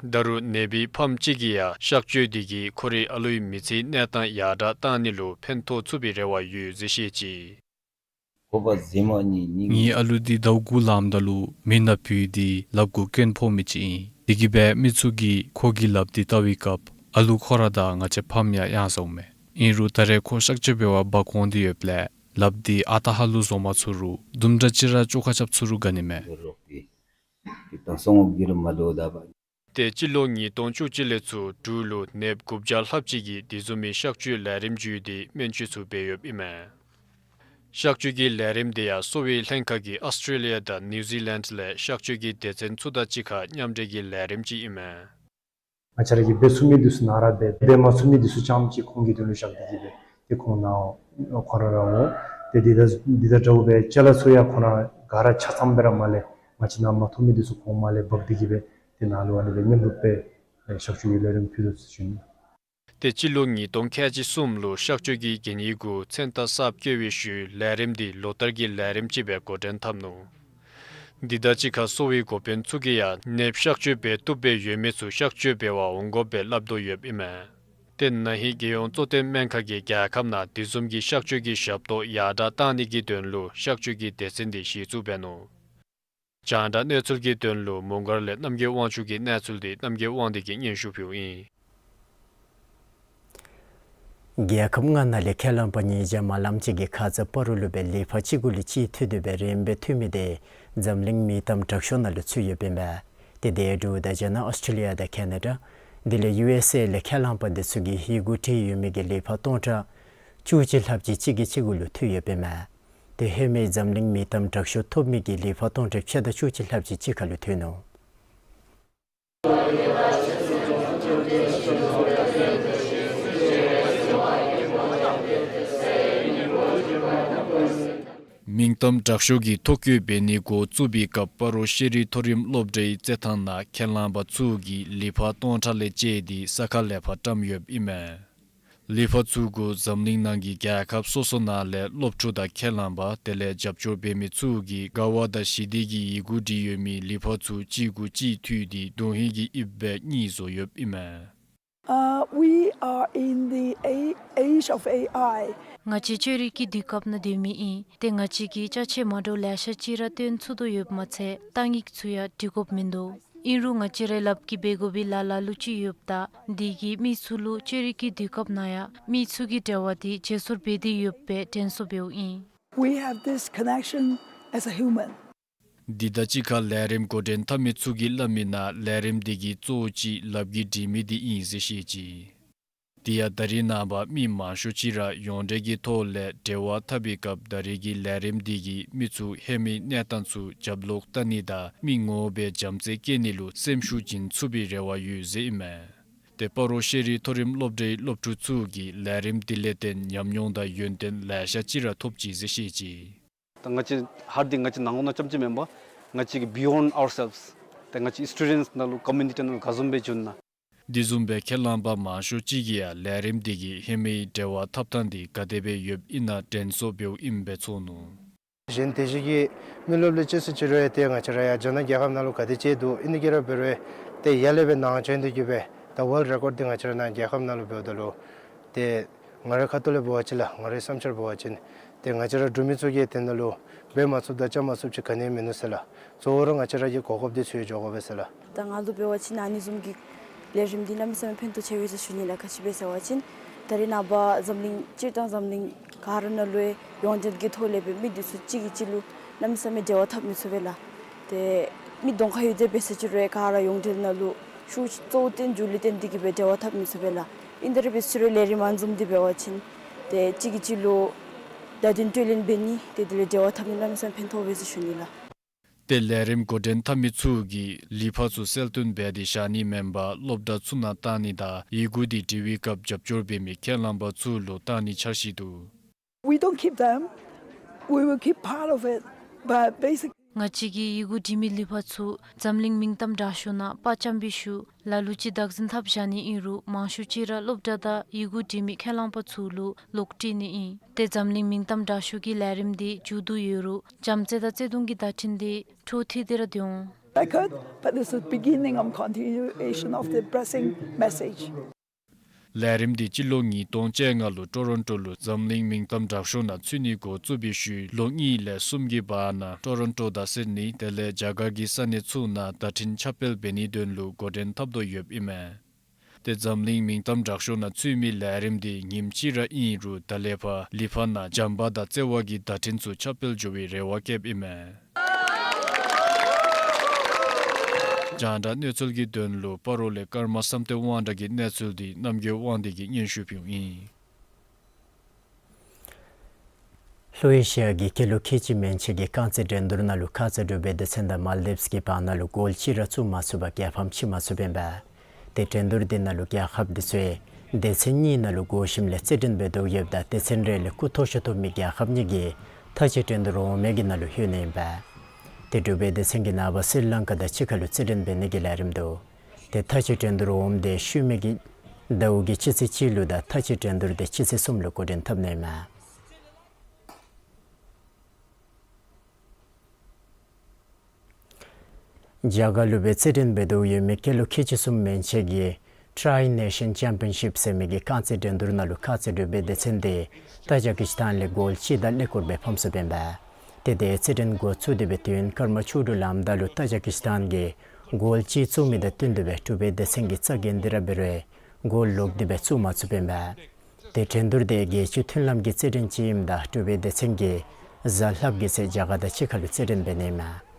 ད་རུང་ནདཔའི་ཕམ་ཅིག་གིས་ཡང་གཤག་བཅོས་དེ་གིས་ཁོ་རའི་ཨ་ལུའི་མི་ཚེའི་གནས་སྟངས་ཡར་དྲག་བཏང་ནི་ལུ་ཕན་ཐོགས་ཚུགས་པའི་རེ་བ་ཡོད་ཟེར་བཤད་ཅི། ཁོ་པ་ཟེ་མ་ནི་ནི། ངེའི་ཨ་ལུ་འདི་ཟླཝ་དགུ་ལངམ་ད་ལུ་མེ་ནང་བུད་དེ་ལགཔ་གུ་རྐྱེན་ཕོག་མི་ཅིག་ཨིན། དེ་གིས་སྦེ་མི་ཚུ་གིས་ཁོ་གི་ལགཔ་འདི་བལྟ་བའི་སྐབས་ཨ་ལུ་ཁོ་ར་དང་ང་བཅས་ཕམ་ཡང་ཡང་ཟཝ་མས། ཨིན་རུང་ད་རེས་ཁོ་གཤག་བཅོས་འབད་བར་འབག་འོང་སྟེ་ཡོདཔ་ལས་ལགཔ་འདི་ཨ་རྟག་ཧ་ལུགས་བཟོ་མ་ཚུགས་རུང་དུམ་གྲ་ཅིག་ར་བཅོ་ཁ་རྐྱབ་ཚུགས་རུང་དགའ་ནི་མས། རོགས་ཏེ་ཏེ་དང་སོང་ངོ་གི་ར་མ་ལོ་ད་པ། ཏེ་སྤྱི་ལོ་ཉིས་སྟོང་བཅུ་གཅིག་ལས་ཚུར་འབྲུག་ལུ་ནདཔ་དགུ་བརྒྱ་ལྷགཔ་ཅིག་གིས་དེ་བཟུམ་མའི་གཤག་བཅོས་ལས་རིམ་བརྒྱུད་དེ་སྨན་བཅོས་ཚུ་འབད་ཡོདཔ་ཨིན་མས། གཤག་བཅོས་ཀྱི་ལས་རིམ་དེ་ཡང་གསོ་བའི་ལྷན་ཁག་གིས་ཨཱོས་ཊྲེ་ལི་ཡ་དང་ནིའུ་ཛི་ལེནཌ་ལས་གཤག་བཅོས་ཀྱི་སྡེ་ཚན་ཚུ་དང་གཅིག་ཁར་མཉམ་འབྲེལ་གྱི་ལས་རིམ་ཅིག་ཨིན་མས། ང་བཅས་ར་གིས་འབད་ཚུགས་མི་འདི་ཚུ་ནཱ་ར་འབད། འབད་མ་ཚུགས་མི་འདི་ཚུ་རྐྱངམ་ཅིག་ཁོང་གི་དོན་ལུ་བཞག་སྟེ་གིས་སྦེ་ཏེ་ཁོང་ནཱ་ཁོང་ར་ར་འོང་། ཏེ་འདི་དང་འདི་དང་འདྲཝ་སྦེ་ཅ་ལ་ཚུ་ཡང་ཁོང་ར་ག་ར་ཆ་ཚང་སྦེ་ར་མར་ལས་ང་བཅས་ནཱ་མ་ཐོབ་མི་འདི་ཚུ་ཁོང་མར་ལས་འབག་སྟེ་གིས་སྦེ་ཏེ་ནཱ་ལུ་ཨ་ནི་སྦེ་མཉམ་རུབ་སྦེ་གཤག་བཅོས་ཀྱི་ལས་རིམ་ཕུལ་དོ་ཟེར་ཞུ་ནི། ཏེ་སྤྱི་ལོ་ཉིས་སྟོང་ཁལ་གཅིག་གསུམ་ལུ་གཤག་བཅོས་ཀྱི་གན་ཡིག་གུ་མཚན་རྟགས་གསརཔ་བཀོད་པའི་ཤུལ་ལས་རིམ་འདི་ལོ་ལྟར་གྱི་ལས་རིམ་ཅིག་སྦེ་འགོ་འདྲེན་འཐབ་ནུག། འདི་དང་གཅིག་ཁར་གསོ་བའི་འགོ་དཔོན་ཚུ་གིས་ཡང་ནདཔ་གཤག་བཅོས་འབད་བཏུབ་པའི་ཡོད་མི་ཚུ་གཤག་བཅོས་འབད་བར་འོང་དགོཔ་སྦེ་སླབ་དོ་ཡོདཔ་ཨིན་མས། ཏེ་ན་ཧིང་རྒྱལ་ཡོངས་གཙོ་བསྟེན་སྨན་ཁང་གིས་རྒྱལ་ཁབ་ནང་དེ་བཟུམ་གྱི་གཤག་བཅོས་ཀྱི་ཞབས་ཏོག་ཡར་དྲག་གཏང་ནི་གི་དོན་ལུ་གཤག་བཅོས་ཀྱི་སྡེ་ཚན་འདི་གཞི་བཙུགས་འབད་ནུག། རྒྱང་བསྒྲགས་གནས་ཚུལ་གྱི་དོན་ལུ་མོང་སྒར་ལས་རྣམ་རྒྱལ་དབང་ཕྱུག་གི་གནས་ཚུལ་འདི་རྣམ་རྒྱལ་དབང་འདུས་ཀྱིས་སྙན་ཞུ་ཕུལཝ་ཨིན། རྒྱལ་ཁབ་ལྔ་ནང་ལས་ཁས་བླངས་པ་ཉིས་བརྒྱ་མ་ལངམ་ཅིག་གིས་ཁ་ཙ་སྤ་རོ་ལུ་སྦེ་ལས་ཕར་གཅིག་གུ་ལུ་གཅིག་འཐུས་ཏེ་སྦེ་རིམ་སྦེ་འཐུས་མི་དེ་འཛམ་གླིང་མིག་ལྟམ་དྲག་ཤོས་ནང་ལུ་ཚུད་ཡོདཔ་ཨིན་མས། ཏེ་དེ་འབྲུག་དང་རྒྱ་ནག་ཨཱོས་ཊྲེ་ལི་ཡ་དང་ཁེ་ན་ཌ་དེ་ལས་ཡུ་ཨེསི་ཨེ་ལས་ཁས་བླངས་པ་འདི་ཚུ་གིས་ཡི་གུ་བྲིས་ཡོད་མི་གི་ལས་ཕར་སྟོང་ཕྲག་བཅུ་གཅིག་ལྷགཔ་ཅིག་གཅིག་གིས་གཅིག་གུ་ལུ་འཐུས་ཡོདཔ་ཨིན་མས། ཏེ་ཧེ་མའི་འཛམ་གླིང་མིག་ལྟམ་དྲག་ཤོས་ཐོབ་མི་གི་ལས་ཕར་སྟོང་ཕྲག་ཕྱེད་དང་བཅུ་གཅིག་ལྷགཔ་ཅིག་གཅིག་ཁར་ལུ་འཐུས་ནུག། མིག་ལྟམ་དྲག་ཤོས་ཀྱི་ཐོ་བཀོད་འབད་ནི་འགོ་བཙུགས་པའི་སྐབས་སྤ་རོ་ཤེས་རིག་མཐོ་རིམ་སློབ་གྲྭའི་རྩེད་ཐང་ནང་ཁས་བླངས་པ་ཚུ་གིས་ལས་ཕར་སྟོང་ཕྲག་ལས་བཅད་དེ་ས་ཁ་ལས་ཕར་བཀྲམ་ཡོདཔ་ཨིན་མས། ལས་ཕར་ཚུ་གུ་འཛམ་གླིང་ནང་གི་རྒྱལ་ཁབ་སོ་སོ་ནང་ལས་སློབ་ཕྲུག་དང་ཁས་བླངས་པ་དེ་ལས་རྒྱབ་སྐྱོར་འབད་མི་ཚུ་གིས་དགའ་བ་དང་ཞི་བདེ་གི་ཡི་གུ་བྲིས་ཡོད་མི་ལས་ཕར་ཚུ་གཅིག་གུ་གཅིག་འཐུས་ཏེ་དོན་ཧིང་གི་དབྱིབས་སྦེ་གཉིས་བཟོ་ཡོདཔ་ཨིན་མས། Uh, we are in the a- age of A I. ང་བཅས་ཅོ་རིག་གི་དུས་སྐབས་ནང་སྡོད་མི་ཨིན། ཏེ་ང་བཅས་ཀྱིས་ཅ་ཆས་མ་འདྲཝ་ལེ་ཤ་ཅིག་ར་སྟོན་ཚུགས་དོ་ཡོདཔ་མ་ཚད་གཏང་ཡིག་ཚུ་ཡང་འབྲི་དགོཔ་མིན་འདུག། ཨིན་རུང་ང་བཅས་རའི་ལགཔ་གིས་འབད་དགོ་པའི་ལཱ་ལ་ལུ་ཅིག་ཡོདཔ་ད་འདི་གིས་མི་ཚུ་ལུ་ཅོ་རིག་གི་དུས་སྐབས་ནང་ཡང་མི་ཚུ་གི་འབྲེལ་བ་འདི་བརྗེ་སོར་འབད་དེ་ཡོདཔ་སྦེ་དྲན་གསོ་འབདཝ་ཨིན། We have this connection as a human. འདི་དང་གཅིག་ཁར་ལས་རིམ་འགོ་འདྲེན་འཐབ་མི་ཚུ་གིས་སླབ་མི་ནང་ལས་རིམ་འདི་གི་གཙོ་བོ་ཅིག་ལགཔ་གིས་འབྲི་མི་འདི་ཨིན་ཟེར་བཤད་ཅི། དེ་ཡང་ད་རེས་ནངས་པ་མི་མང་ཤོས་ཅིག་ར་ཡོངས་འབྲེལ་གྱི་ཐོག་ལས་འབྲེལ་བ་འཐབ་པའི་སྐབས་ད་རེས་ཀྱི་ལས་རིམ་འདི་གིས་མི་ཚུ་ཧེ་མའི་གནས་སྟངས་ཚུ་རྒྱབ་ལོག་བལྟ་ནི་དང་མི་ངོ་མ་སྦེ་བྱམས་བརྩེ་བསྐྱེད་ནི་ལུ་སེམས་ཤུགས་བྱིན་ཚུགས་པའི་རེ་བ་ཡོད་ཟེར་ཨིན་མས། ཏེ་སྤ་རོ་ཤེས་རིག་མཐོ་རིམ་སློབ་གྲྭའི་སློབ་ཕྲུག་ཚུ་གིས་ལས་རིམ་འདི་ལས་བརྟེན་ཉམས་མྱོང་དང་ཡོན་ཏན་ལེ་ཤ་ཅིག་ར་ཐོབ་ཅི་ཟེར་བཤད་ཅི། ད་ང་བཅས་ཧར་འདི་ང་བཅས་ནང་ལུ་ནང་རྐྱངམ་ཅིག་མེན་པར་ང་བཅས་ཀྱི་beyond ourselves ད་ང་བཅས་སི་ཊུ་ཌེནཊསི་ནང་ལུ་ཀོ་མིའུ་ནི་ཊི་ནང་ལུ་ག་བཟུམ་སྦེ་འགྱོ་ན། དེ་བཟུམ་སྦེ་ཁས་བླངས་པ་མང་ཤོས་ཅིག་གིས་ཡང་ལས་རིམ་འདི་གིས་ཧེ་མའི་འབྲེལ་བ་འཐབ་ཐངས་འདི་ག་དེ་སྦེ་ཡོདཔ་ཨིན་ན་དྲན་གསོ་འབདཝ་ཨིནམ་སྦེ་ཚོར་ནུག། གཞན་དེ་བཞིན་གྱི་མི་རློབས་ལས་ཅིག་སུ་ཅིག་རུང་ཡང་ཏེ་ང་བཅས་ར་ཡར་རྒྱ་ནག་རྒྱལ་ཁབ་ནང་ལུ་ག་དེ་ཅིག་འདུག་ཨིན་ནི་གི་ར་འབད་རུང་ཏེ་ཡར་ལས་སྦེ་ནང་བྱོན་ཏེ་གིས་སྦེ་ད་ཝཱལཌ་རེ་ཀོཌ་འདི་ང་བཅས་ར་ནཱ་རྒྱལ་ཁབ་ནང་ལུ་འབདཝ་ད་ལུ་ཏེ་ང་རའི་ཁ་ཐུག་ལས་འབད་བ་ཅིན་ལགས་ང་རའི་བསམ་འཆར་འབད་བ་ཅིན་ཏེ་ང་བཅས་ར་འབྲུག་མི་ཚུ་གིས་དེ་ནང་ལུ་འབད་མ་ཚུགསཔ་དང་རྐྱབ་མ་ཚུགསཔ་ཅིག་ག་ནི་ཡང་མིན་ནུག་ཟེར་ལགས། གཙོ་བོ་ར་ང་བཅས་ར་གི་གོ་སྐབས་འདི་ཚུ་ཡང་འགྱོ་དགོ་པས་ཟེར་ལགས། ད་ང་ལུ་འབད་བ་ཅིན་ཨ་ནི་བཟུམ་གྱི་ལས་རིམ་འདི་གནམ་མེད་ས་མེད་ཕན་ཐོགས་ཆེ་བས་ཟེར་ཞུ་ནི་ལགས། ག་ཅི་སྦེ་ཟེར་བ་ཅིན་ད་རེས་ནངས་པ་འཛམ་གླིང་སྤྱིར་བཏང་འཛམ་གླིང་ག་ར་ནང་ལུ་ཡོངས་འབྲེལ་གྱི་ཐོག་ལས་སྦེ་མི་འདི་ཚུ་གཅིག་གིས་གཅིག་ལུ་གནམ་མེད་ས་མེད་འབྲེལ་བ་འཐབ་མི་ཚུགས་པས་ལགས། ཏེ་མི་གདོང་ཁར་ཡོད་དེ་འབད་ཟེར་ཅི་རུང་ག་ར་ཡོངས་འབྲེལ་ནང་ལུ་ཤུགས་གཙོ་བོ་བཏོན་མཇུག་ལུ་བཏོན་ཏེ་གིས་སྦེ་འབྲེལ་བ་འཐབ་མི་ཚུགས་པས་ལགས། ཨིན་ཏེ་ར་འབད་ཟེར་རུང་ལས་རིམ་མ་འཛོམས་ཏེ་འབད་བ་ཅིན་ཏེ་གཅིག་གིས་གཅིག་ལུ་བརྡ་དོན་སྤྲོད་ལེན་འབད་ནི་ཏེ་དེ་ལས་འབྲེལ་བ་འཐབ་ནི་གནམ་མེད་ས་མེད་ཕན་ཐོགས་པས་ཟེར་ཞུ་ནི་ལགས། ཏེ་ལས་རིམ་འགོ་འདྲེན་འཐབ་མི་ཚུ་གིས་ལས་ཕར་ཚུ་གསལ་སྟོན་འབད་དེ་བཞག་ནི་མེན་པར་སློབ་གྲྭ་ཚུ་ནང་བཏང་ནི་དང་ཡི་གུ་འདི་འབྲི་བའི་སྐབས་རྒྱབ་སྐྱོར་འབད་མི་ཁས་བླངས་པ་ཚུ་ལུ་བཏང་ནི་འཆར་གཞི་འདུག། We don't keep them. We will keep part of it, but basic- ང་བཅས་ཀྱིས་ཡི་གུ་འབྲི་མི་ལས་ཕར་ཚུ་འཛམ་གླིང་མིག་ལྟམ་དྲག་ཤོས་ནང་པར་བཅམ་པའི་ཤུལ་ལ་ལུ་ཅིག་བདག་འཛིན་འཐབ་བཞག་ནི་ཨིན་རུང་མང་ཤོས་ཅིག་ར་སློབ་གྲྭ་དང་ཡི་གུ་འབྲི་མི་ཁས་བླངས་པ་ཚུ་ལུ་ལོག་སྤྲོད་ནི་ཨིན། ཏེ་འཛམ་གླིང་མིག་ལྟམ་དྲག་ཤོས་ཀྱི་ལས་རིམ་འདི་མཇུག་བསྡུ་ཡོད་རུང་བྱམས་བརྩེ་དང་བརྩེ་གདུང་གི་བརྡ་འཕྲིན་འདི་འཕྲོ་མཐུད་དེ་ར་སྡོད་འོང་། Record, but it's the beginning of continuation of the blessing message. ལས་རིམ་འདི་སྤྱི་ལོ་ཉིས་སྟོང་བཅོ་ལྔ་ལུ་ཊོ་རོན་ཊོ་ལུ་འཛམ་གླིང་མིང་གཏམ་དྲག་ཤོས་ནང་ཚུད་ནི་འགོ་བཙུགས་པའི་ཤུལ་ལོ་གཉིས་ལས་གསུམ་གྱི་བར་ན་ཊོ་རོན་ཊོ་དང་སིཌ་ནི་དེ་ལས་རྒྱ་གར་གྱི་ས་གནས་ཚུ་ནང་བརྡ་འཕྲིན་ཁྱབ་སྤེལ་འབད་ནིའི་དོན་ལུ་འགོ་འདྲེན་འཐབ་དོ་ཡོདཔ་ཨིན་མས། ཏེ་འཛམ་གླིང་མིང་གཏམ་དྲག་ཤོས་ནང་ཚུད་མི་ལས་རིམ་འདི་ཉིནམ་གཅིག་ར་ཨིན་རུང་ད་ལས་ཕར་ལི་ཕག་ནང་བྱམས་པ་དང་བརྩེ་བ་གི་བརྡ་འཕྲིན་ཚུ་ཁྱབ་སྤེལ་འགྱོ་བའི་རེ་བ་བསྐྱེདཔ་ཨིན་མས། རྒྱང་བསྒྲགས་གནས་ཚུལ་གྱི་དོན་ལུ་སྤ་རོ་ལས་ཀརྨ་བསམ་གཏན་དབང་གྲགས་ཀྱི་གནས་ཚུལ་འདི་རྣམ་རྒྱལ་དབང་འདུས་ཀྱིས་སྙན་ཞུ་ཕུལཝ་ཨིན། ལྷོ་ཨེ་ཤི་ཡ་གི་སྐྱེས་ལོ་ཁལ་གཅིག་མན་ཆད་ཀྱི་རྐང་རྩེད་འགྲན་བསྡུར་ནང་ལུ་ཁ་ཚ་གྲུབ་པའི་སྡེ་ཚན་དང་མཱལ་དིབས་ཀྱི་བར་ན་ལུ་གོལ་གཅིག་ར་བཙུགས་མ་ཚུགས་པར་རྒྱལ་ཕམ་ཅིག་མ་ཚུགསཔ་ཨིན་པས། ཏེ་འགྲན་བསྡུར་འདི་ནང་ལུ་རྒྱལ་ཁབ་འདི་ཚུ་སྡེ་ཚན་གཉིས་ནང་ལུ་བགོ་ཞིནམ་ལས་རྩེད་འགྲན་འབད་དོ་ཡོདཔ་ད་སྡེ་ཚན་རེ་ལས་སྐུ་མཐོ་ཤོས་ཐོབ་མི་རྒྱལ་ཁབ་གཉིས་ཀྱིས་མཐའ་དཔྱད་འགྲན་བསྡུར་འོག་མའི་གི་ནང་ལུ་ལྷོད་ནི་ཨིན་པས། ཏེ་གྲུབ་པའི་སྡེ་ཚན་གྱི་ནངས་པ་སི་རི་ལང་ཀ་དང་གཅིག་ཁར་ལུ་རྩེད་འགྲན་འབད་ནི་གི་ལས་རིམ་འདུག། ཏེ་མཐའ་དཔྱད་འགྲན་བསྡུར་འོག་མ་འདི་ཤུལ་མའི་གི་ཟླཝ་གི་སྤྱི་ཚེས་གཅིག་ལུ་དང་མཐའ་དཔྱད་འགྲན་བསྡུར་འདི་སྤྱི་ཚེས་གསུམ་ལུ་འགོ་འདྲེན་འཐབ་ནི་ཨིན་མས། རྒྱ་གར་ལུ་སྦེ་རྩེད་འགྲན་འབད་དོ་ཡོད་མི་སྐྱེས་ལོ་ཁལ་གཅིག་གསུམ་མན་ཆད་ཀྱི་ཊའི་ནེ་ཤཱན་ཅེམ་པི་ཡན་ཤིབ་ཟེར་མི་གི་རྐང་རྩེད་འགྲན་བསྡུར་ནང་ལུ་ཁ་ཚ་གྲུབ་པའི་སྡེ་ཚན་འདི་ཏ་ཇཱ་ཀི་སི་ཐན་ལས་གོལ་གཅིག་དང་ཀླད་ཀོར་སྦེ་ཕམ་སོཔ་ཨིན་པས། ཏེ་དེ་རྩེད་འགྲན་འགོ་བཙུགས་ཏེ་སྦེ་དུས་ཡུན་སྐར་མ་བཅུ་དྲུག་ལངམ་ད་ལུ་ཏ་ཇཱ་ཀི་སི་ཐན་གྱིས་གོལ་གཅིག་བཙུགས་མི་དང་བསྟུན་ཏེ་སྦེ་གྲུབ་པའི་སྡེ་ཚན་གྱི་རྩ་འགེངས་ཏེ་ར་འབད་རུང་གོལ་ལོག་སྟེ་སྦེ་བཙུགས་མ་ཚུགསཔ་ཨིན་པས། ཏེ་འགྲན་བསྡུར་འདི་རྒྱལ་སྤྱིའི་མཐུན་ལམ་གྱི་རྩེད་འགྲན་ཅིག་ཨིནམ་ད་གྲུབ་པའི་སྡེ་ཚན་གྱིས་གཟའ་ལྷགཔ་གི་ཚེ་རྒྱ་གར་དང་གཅིག་ཁར་ལུ་རྩེད་འགྲན་འབད་ནི་ཨིན་མས།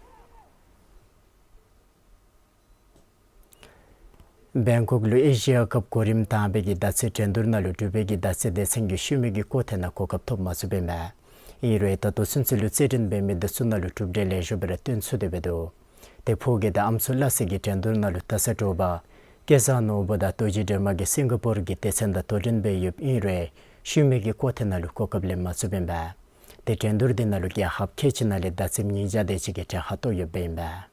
བེང་ཀོག་ལུ་ཨེ་ཤི་ཡ་ཀབ་གོ་རིམ་དང་པའི་གི་མདའ་རྩེད་འགྲན་བསྡུར་ནང་ལུ་གྲུབ་པའི་གི་མདའ་རྩེད་སྡེ་ཚན་གྱིས་ཤུལ་མའི་གི་སྐོར་ཐེངས་ནང་གོ་སྐབས་ཐོབ་མ་ཚུགསཔ་ཨིན་པས། ཨིན་རུང་ད་ལྟོ་ཚུན་ཚོད་ལུ་རྩེད་འགྲན་འབད་མི་འདི་ཚུ་ནང་ལུ་གྲུབ་འབྲས་ལེགས་ཤོམ་སྦེ་ར་སྟོན་ཚུགས་ཏེ་སྦེ་འདུག། ཏེ་ཕོ་སྐྱེས་དང་ཨམ་སྲུ་སླ་བསྲེ་གི་འགྲན་བསྡུར་ནང་ལུ་ད་ས་དྲོ་པ་སྐལ་བཟང་ནོར་བུ་དང་རྡོ་རྗེ་སྒྲོལ་མ་གིས་སིང་ག་པོར་གྱི་སྡེ་ཚན་དང་དོ་འགྲན་འབད་ཡོདཔ་ཨིན་རུང་ཤུལ་མའི་གི་སྐོར་ཐེངས་ནང་ལུ་གོ་སྐབས་ལེན་མ་ཚུགསཔ་ཨིན་པས། ཏེ་འགྲན་བསྡུར་འདི་ནང་ལུ་རྒྱལ་ཁབ་ཁལ་གཅིག་ནང་ལས་མདའ་རྩེདཔ་ཉིས་བརྒྱ་དེ་ཅིག་གིས་གྲལ་ཁར་གཏོགས་ཡོདཔ་ཨིན་པས།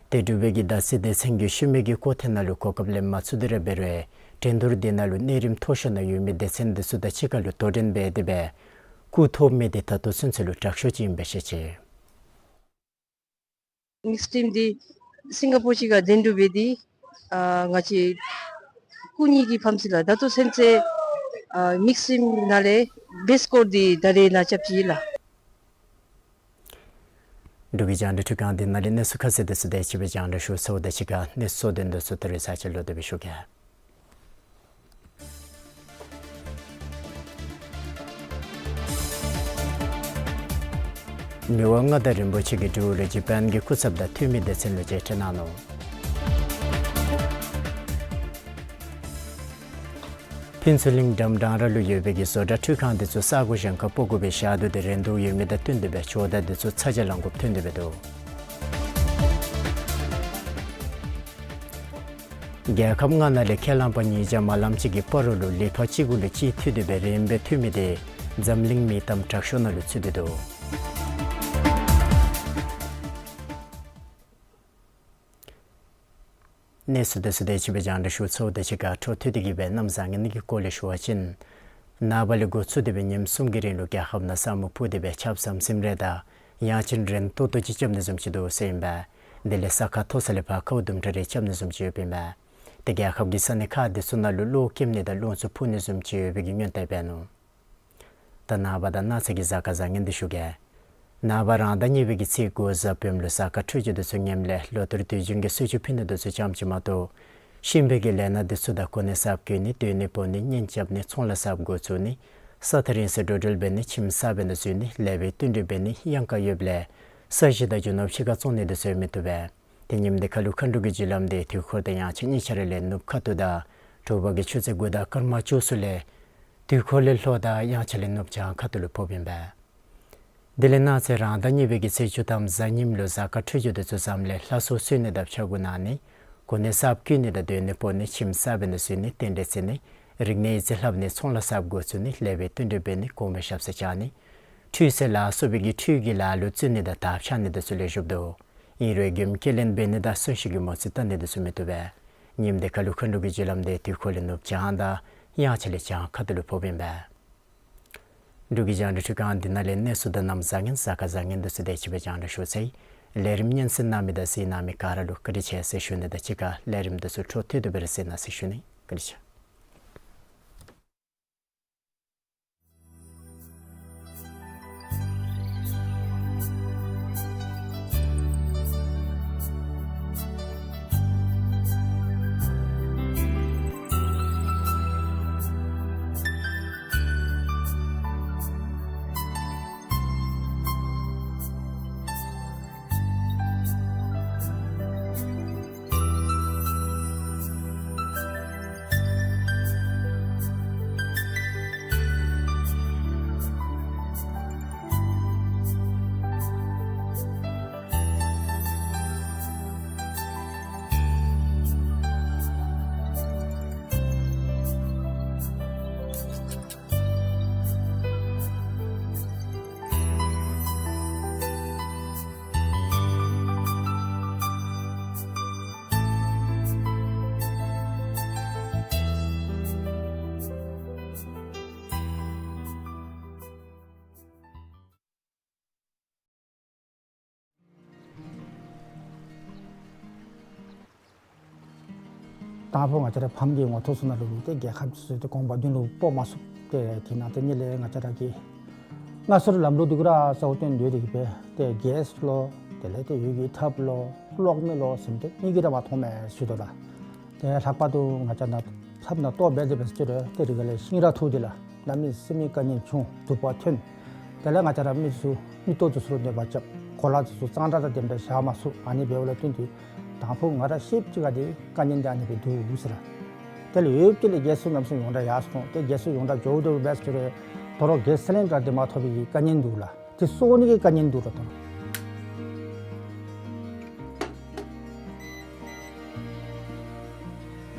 ཏེ་གྲུབ་པའི་གི་མདའ་རྩེད་སྡེ་ཚན་གྱིས་ཤུལ་མའི་གི་སྐོར་ཐེངས་ནང་ལུ་གོ་སྐབས་ལེན་མ་ཚུགས་ཏེ་ར་འབད་རུང་འགྲན་བསྡུར་འདི་ནང་ལུ་གནས་རིམ་མཐོ་ཤོས་ནང་ཡོད་མི་སྡེ་ཚན་འདི་ཚུ་དང་གཅིག་ཁར་ལུ་དོ་འགྲན་འབད་དེ་སྦེ་སྐུ་ཐོབ་མི་འདི་ད་ལྟོ་ཚུན་ཚོད་ལུ་དྲག་ཤོས་ཅིག་ཨིན་པའི་ཤེས་ཅི། མིགསི་ཊིམ་འདི་སིང་ག་པོར་ཅིག་ཁར་གདན་འདྲེན་འབད་དེ་ཨ་ང་བཅས་སྐུ་གཉིས་ཀྱིས་ཕམ་ཅི་ལགས། ད་ལྟོ་ཚུན་ཚོད་ཨ་མིགསི་ཊིམ་ནང་ལས་བེསཊ་སི་ཀོར་འདི་ད་རེས་ནཱ་རྐྱབ་ཅི་ལགས། འབྲུག་གི་རྒྱང་བསྒྲགས་འཕྲུལ་ཁང་འདི་ནང་ལས་གནས་ཚུལ་ཁ་གསལ་དེ་ཚུ་དེ་ཅིག་སྦེ་རྒྱང་བསྒྲགས་ཞུ་ཚརཝ་དང་གཅིག་ཁར་གནས་ཚུལ་གསལ་དོན་དེ་ཚུ་ད་རེས་ཚར་གཅིག་ལོག་སྟེ་སྦེ་ཞུ་གེ། མི་དབང་མངའ་བདག་རིན་པོ་ཆེ་གིས་འབྲུག་ལུ་ཇ་པཱན་གྱི་སྐུ་ཚབ་དང་འཐུས་མི་སྡེ་ཚན་ལུ་མཇལ་འཕྲད་གནང་ནུག། ཕུན་ཚོགས་གླིང་འགྲམ་འབྲང་ར་ལུ་ཡོད་པའི་གི་བཟོ་གྲྭ་འཕྲུལ་ཁང་འདི་ཚུ་ས་སྒོ་གཞན་ཁར་སྤོ་དགོ་པའི་ཞག་དུས་འདི་རན་དོ་ཡོད་མི་དང་བསྟུན་ཏེ་སྦེ་ཇོ་བདག་འདི་ཚུ་ཚ་གྱང་ལང་དགོཔ་ཐོན་ཏེ་སྦེ་འདུག། རྒྱལ་ཁབ་ལྔ་ནང་ལས་ཁས་བླངས་པ་ཉིས་བརྒྱ་མ་ལམ་ཅིག་གིས་སྤ་རོ་ལུ་ལི་ཕག་གཅིག་གུ་ལུ་གཅིག་འཐུས་ཏེ་སྦེ་རིམ་པས་འཐུས་མི་འདི་འཛམ་གླིང་མིང་གཏམ་དྲག་ཤོས་ནང་ལུ་ཚུད་དེ་འདུག། གནས་ཚུལ་དེ་ཚུ་དེ་ཅིག་སྦེ་རྒྱང་བསྒྲགས་ཞུ་ཚརཝ་དང་གཅིག་ཁར་འཕྲོ་མཐུད་དེ་གི་སྦེ་གནམ་བཟང་ངན་གྱི་སྐོར་ལས་ཞུ་བ་ཅིན་ནངས་པ་ལས་འགོ་བཙུགས་ཏེ་སྦེ་ཉིནམ་གསུམ་གྱི་རིང་ལུ་རྒྱལ་ཁབ་ནང་ས་སྨུག་ཕུབ་སྟེ་སྦེ་ཆརཔ་ཟམ་ཟིམ་རེ་དང་ཡང་ཅིན་རན་ཏོག་ཏོ་ཅིག་རྐྱབ་ནི་བཟུམ་ཅིག་འདུག་ཟེར་ཨིན་པས། དེ་ལས་ས་ཁ་མཐོ་ས་ལས་ཕར་ཁཝ་དུམ་གྲ་རེ་རྐྱབ་ནི་བཟུམ་ཅིག་ཡོདཔ་ཨིན་པས། ཏེ་རྒྱལ་ཁབ་ཀྱི་ས་གནས་ཁག་དེ་ཚུ་ནང་ལུ་གློག་ཀེམ་ནི་དང་རླུང་འཚུབ་འཕུ་ནི་བཟུམ་ཅིག་ཡོད་པའི་གི་སྔོན་བརྡ་འབད་ནུག། ད་ནངས་པ་དང་གནངས་ཚེ་གི་གཟའ་སྐར་བཟང་ངན་འདི་ཞུ་གེ། ནངས་པ་རང་ཟླ་གཉིས་པའི་གི་ཚེས་དགུ་གཟའ་སྤེནམ་ལུ་གཟའ་སྐར་འཕྲོད་སྦྱོར་འདི་ཚུ་ངནམ་ལས་ལོ་ལྟར་དུས་རྒྱུན་གྱི་གསོལ་མཆོད་ཕུལ་ནི་འདི་ཚུ་ཙམ་ཅིག་མ་གཏོགས་གཤིན་པོའི་གི་ལས་སྣ་འདི་ཚུ་དང་གོ་གནས་གསརཔ་བསྐོ་ནི་སྡོད་གནས་སྤོ་ནི་གཉེན་རྐྱབ་ནི་ཚོང་ལཱ་གསརཔ་འགོ་བཙུགས་ནི་ས་ཐག་རིང་སར་འགྲོ་འགྲུལ་འབད་ནི་ཁྱིམ་གསར་འབད་ནི་བཟོ་ནི་ལེགས་པའི་བསྟུན་གྲོས་འབད་ནི་གཡང་དཀར་ཡོདཔ་ལས་ས་གཞི་དང་རྒྱུ་ནོར་ཕྱི་ཁར་བཙོང་ནི་འདི་ཚུ་ཡང་མི་བཏུབ་པས། ཏེ་ཉིནམ་འདི་ཁར་ལུ་མཁའ་འགྲོ་གི་རྒྱུ་ལམ་འདི་དུས་འཁོར་དང་དབྱངས་འཆར་གཉིས་ཆ་ར་ལས་ནུབ་ཁ་ཐུག་དང་དྲོ་པ་གི་ཆུ་ཚོད་དགུ་དང་སྐར་མ་བཅུ་གསུམ་ལས་དུས་འཁོར་ལས་ལྷོ་དང་དབྱངས་འཆར་ལས་ནུབ་བྱང་ཁ་ཐུག་ལུ་ཕོགཔ་ཨིན་པས། དེ་ལས་གནངས་ཚེ་རང་ཟླ་གཉིས་པའི་གི་ཚེས་བཅུ་ཐམ་གཟའ་ཉིམ་ལུ་གཟའ་སྐར་འཕྲོད་སྦྱོར་འདི་ཚུ་བཟངམ་ལས་ལྷ་གསོལ་གསོལ་ནི་དང་ཕྱག་འགུ་གནང་ནི་གོ་གནས་གསརཔ་བསྐོ་ནི་དང་སྡོད་གནས་སྤོ་ནི་ཁྱིམ་གསར་འབད་ནི་བཟོ་ནི་རྟེན་འབྲེལ་བརྩི་ནི་རིག་གནས་ཡིག་རྩིས་ལྷབ་ནི་ཚོང་ལཱ་གསརཔ་འགོ་བཙུགས་ནི་ལེགས་པའི་བསྟུན་གྲོས་འབད་ནི་གོང་མའི་ཞབས་སར་བཅར་ནི་འཕྲུལ་རྩལ་ལ་སོགས་པའི་གི་འཕྲུལ་གྱི་ལཱ་ལུ་བརྩོན་ནི་དང་དར་འཕྱར་ནི་འདི་ཚུ་ལེགས་ཤོམ་འདུག། ཨིན་རུང་མགྱོནམ་སྐྱེལ་ལེན་འབད་ནི་དང་གསོན་གཤིན་གྱི་མོ་རྩིས་བལྟ་ནི་འདི་ཚུ་མི་བཏུབ་པས། ཉིནམ་འདི་ཁར་ལུ་མཁའ་འགྲོ་གི་རྒྱུ་ལམ་འདི་དུས་འཁོར་ལས་ནུབ་བྱང་དང་དབྱངས་འཆར་ལས་བྱང་ཁ་ཐུག་ལུ་ཕོགཔ་ཨིན་པས། འབྲུག་གི་རྒྱང་བསྒྲགས་འཕྲུལ་ཁང་འདི་ནང་ལས་གནས་ཚུལ་དང་གནམ་བཟང་ངན་གཟའ་སྐར་བཟང་ངན་འདི་ཚུ་དེ་ཅིག་སྦེ་རྒྱང་བསྒྲགས་ཞུ་ཚར་ཡི། ལས་རིམ་སྙན་གསན་གནང་མི་དང་གཟིགས་གནང་མི་ག་ར་ལུ་བཀའ་དྲིན་ཆེ་ཟེར་ཞུ་ནི་དང་གཅིག་ཁར་ལས་རིམ་འདི་ཚུ་འཕྲོ་མཐུད་དེ་སྦེ་ར་གཟིགས་གནང་ཟེར་ཞུ་ནི། བཀའ་དྲིན་ཆེ། དང་ཕུ་ང་བཅས་ར་ཕམ་གྱི་ངོ་ཐོག་ཚུ་ནང་ལུ་ཏེ་རྒྱལ་ཁབ་ཚུ་ཏེ་གོང་བརྡུང་ལུ་སྤོ་མ་ཚུགས། ཏེ་དེ་ནང་ཏེ་ནི་ལས་ང་བཅས་ར་གི་སྔར་སྲོལ་ལམ་ལུགས་འདི་གུ་ར་གཙོ་བོ་བཏོན་ཏེ་འདི་གིས་སྦེ་ཏེ་གེསི་ལོ་དེ་ལས་ཏེ་འོད་ཀྱི་ཐགཔ་ལོ་གློག་མེ་ལོ་ཟེར་མི་ཏེ་གཉིས་ཀྱིས་ར་མ་མཐོང་མས་ཟེར་ཞུ་དོ་ལགས། ཏེ་ལྷག་པར་དུ་ང་བཅས་ནཱ་ཐབ་ནང་ལྟོ་འབད་དེ་འབད་ཟེར་ཅི་རུང་ཏེ་རི་ག་ལས་ཤིང་ར་འཐུ་སྟེ་ལགས། གནམ་མེད་ས་མེད་དཀའ་ངལ་བྱུང་། དུ་པ་ཐོན། དེ་ལས་ང་བཅས་ར་མི་ཚུ་མིག་ཏོ་ཚུ་ཚུར་གནོད་པ་རྐྱབ། གོ་ལ་ཚུ་གཙང་སྦྲ་དང་ལྡནམ་སྦེ་བཞག་མ་ཚུགས། ཨ་ནི་འབདཝ་ལས་བརྟེན་ཏེ་དང་ཕུ་ང་ར་ཤེསཔ་ཅིག་ཁར་ཏེ་དཀའ་ངལ་འདི་ཨ་ནི་སྦེ་འདུག་ཟེར་ལགས། དེ་ལས་ཡོདཔ་ཅིག་ལས་གེསི་ཚུ་གནམ་མེད་ས་མེད་ཡོངས་གྲགས་ཡར་སོང་། ཏེ་གེསི་ཚུ་ཡོངས་གྲགས་འགྱོཝ་ད་འབད་ཟེར་ཅི་རུང་དོ་རུང་གེསི་སི་ལིན་ཌར་འདི་མ་ཐོབ་པའི་དཀའ་ངལ་འདུག་ལགས། ཏེ་གསོ་ནི་གི་དཀའ་ངལ་འདུག་ལགས་ད།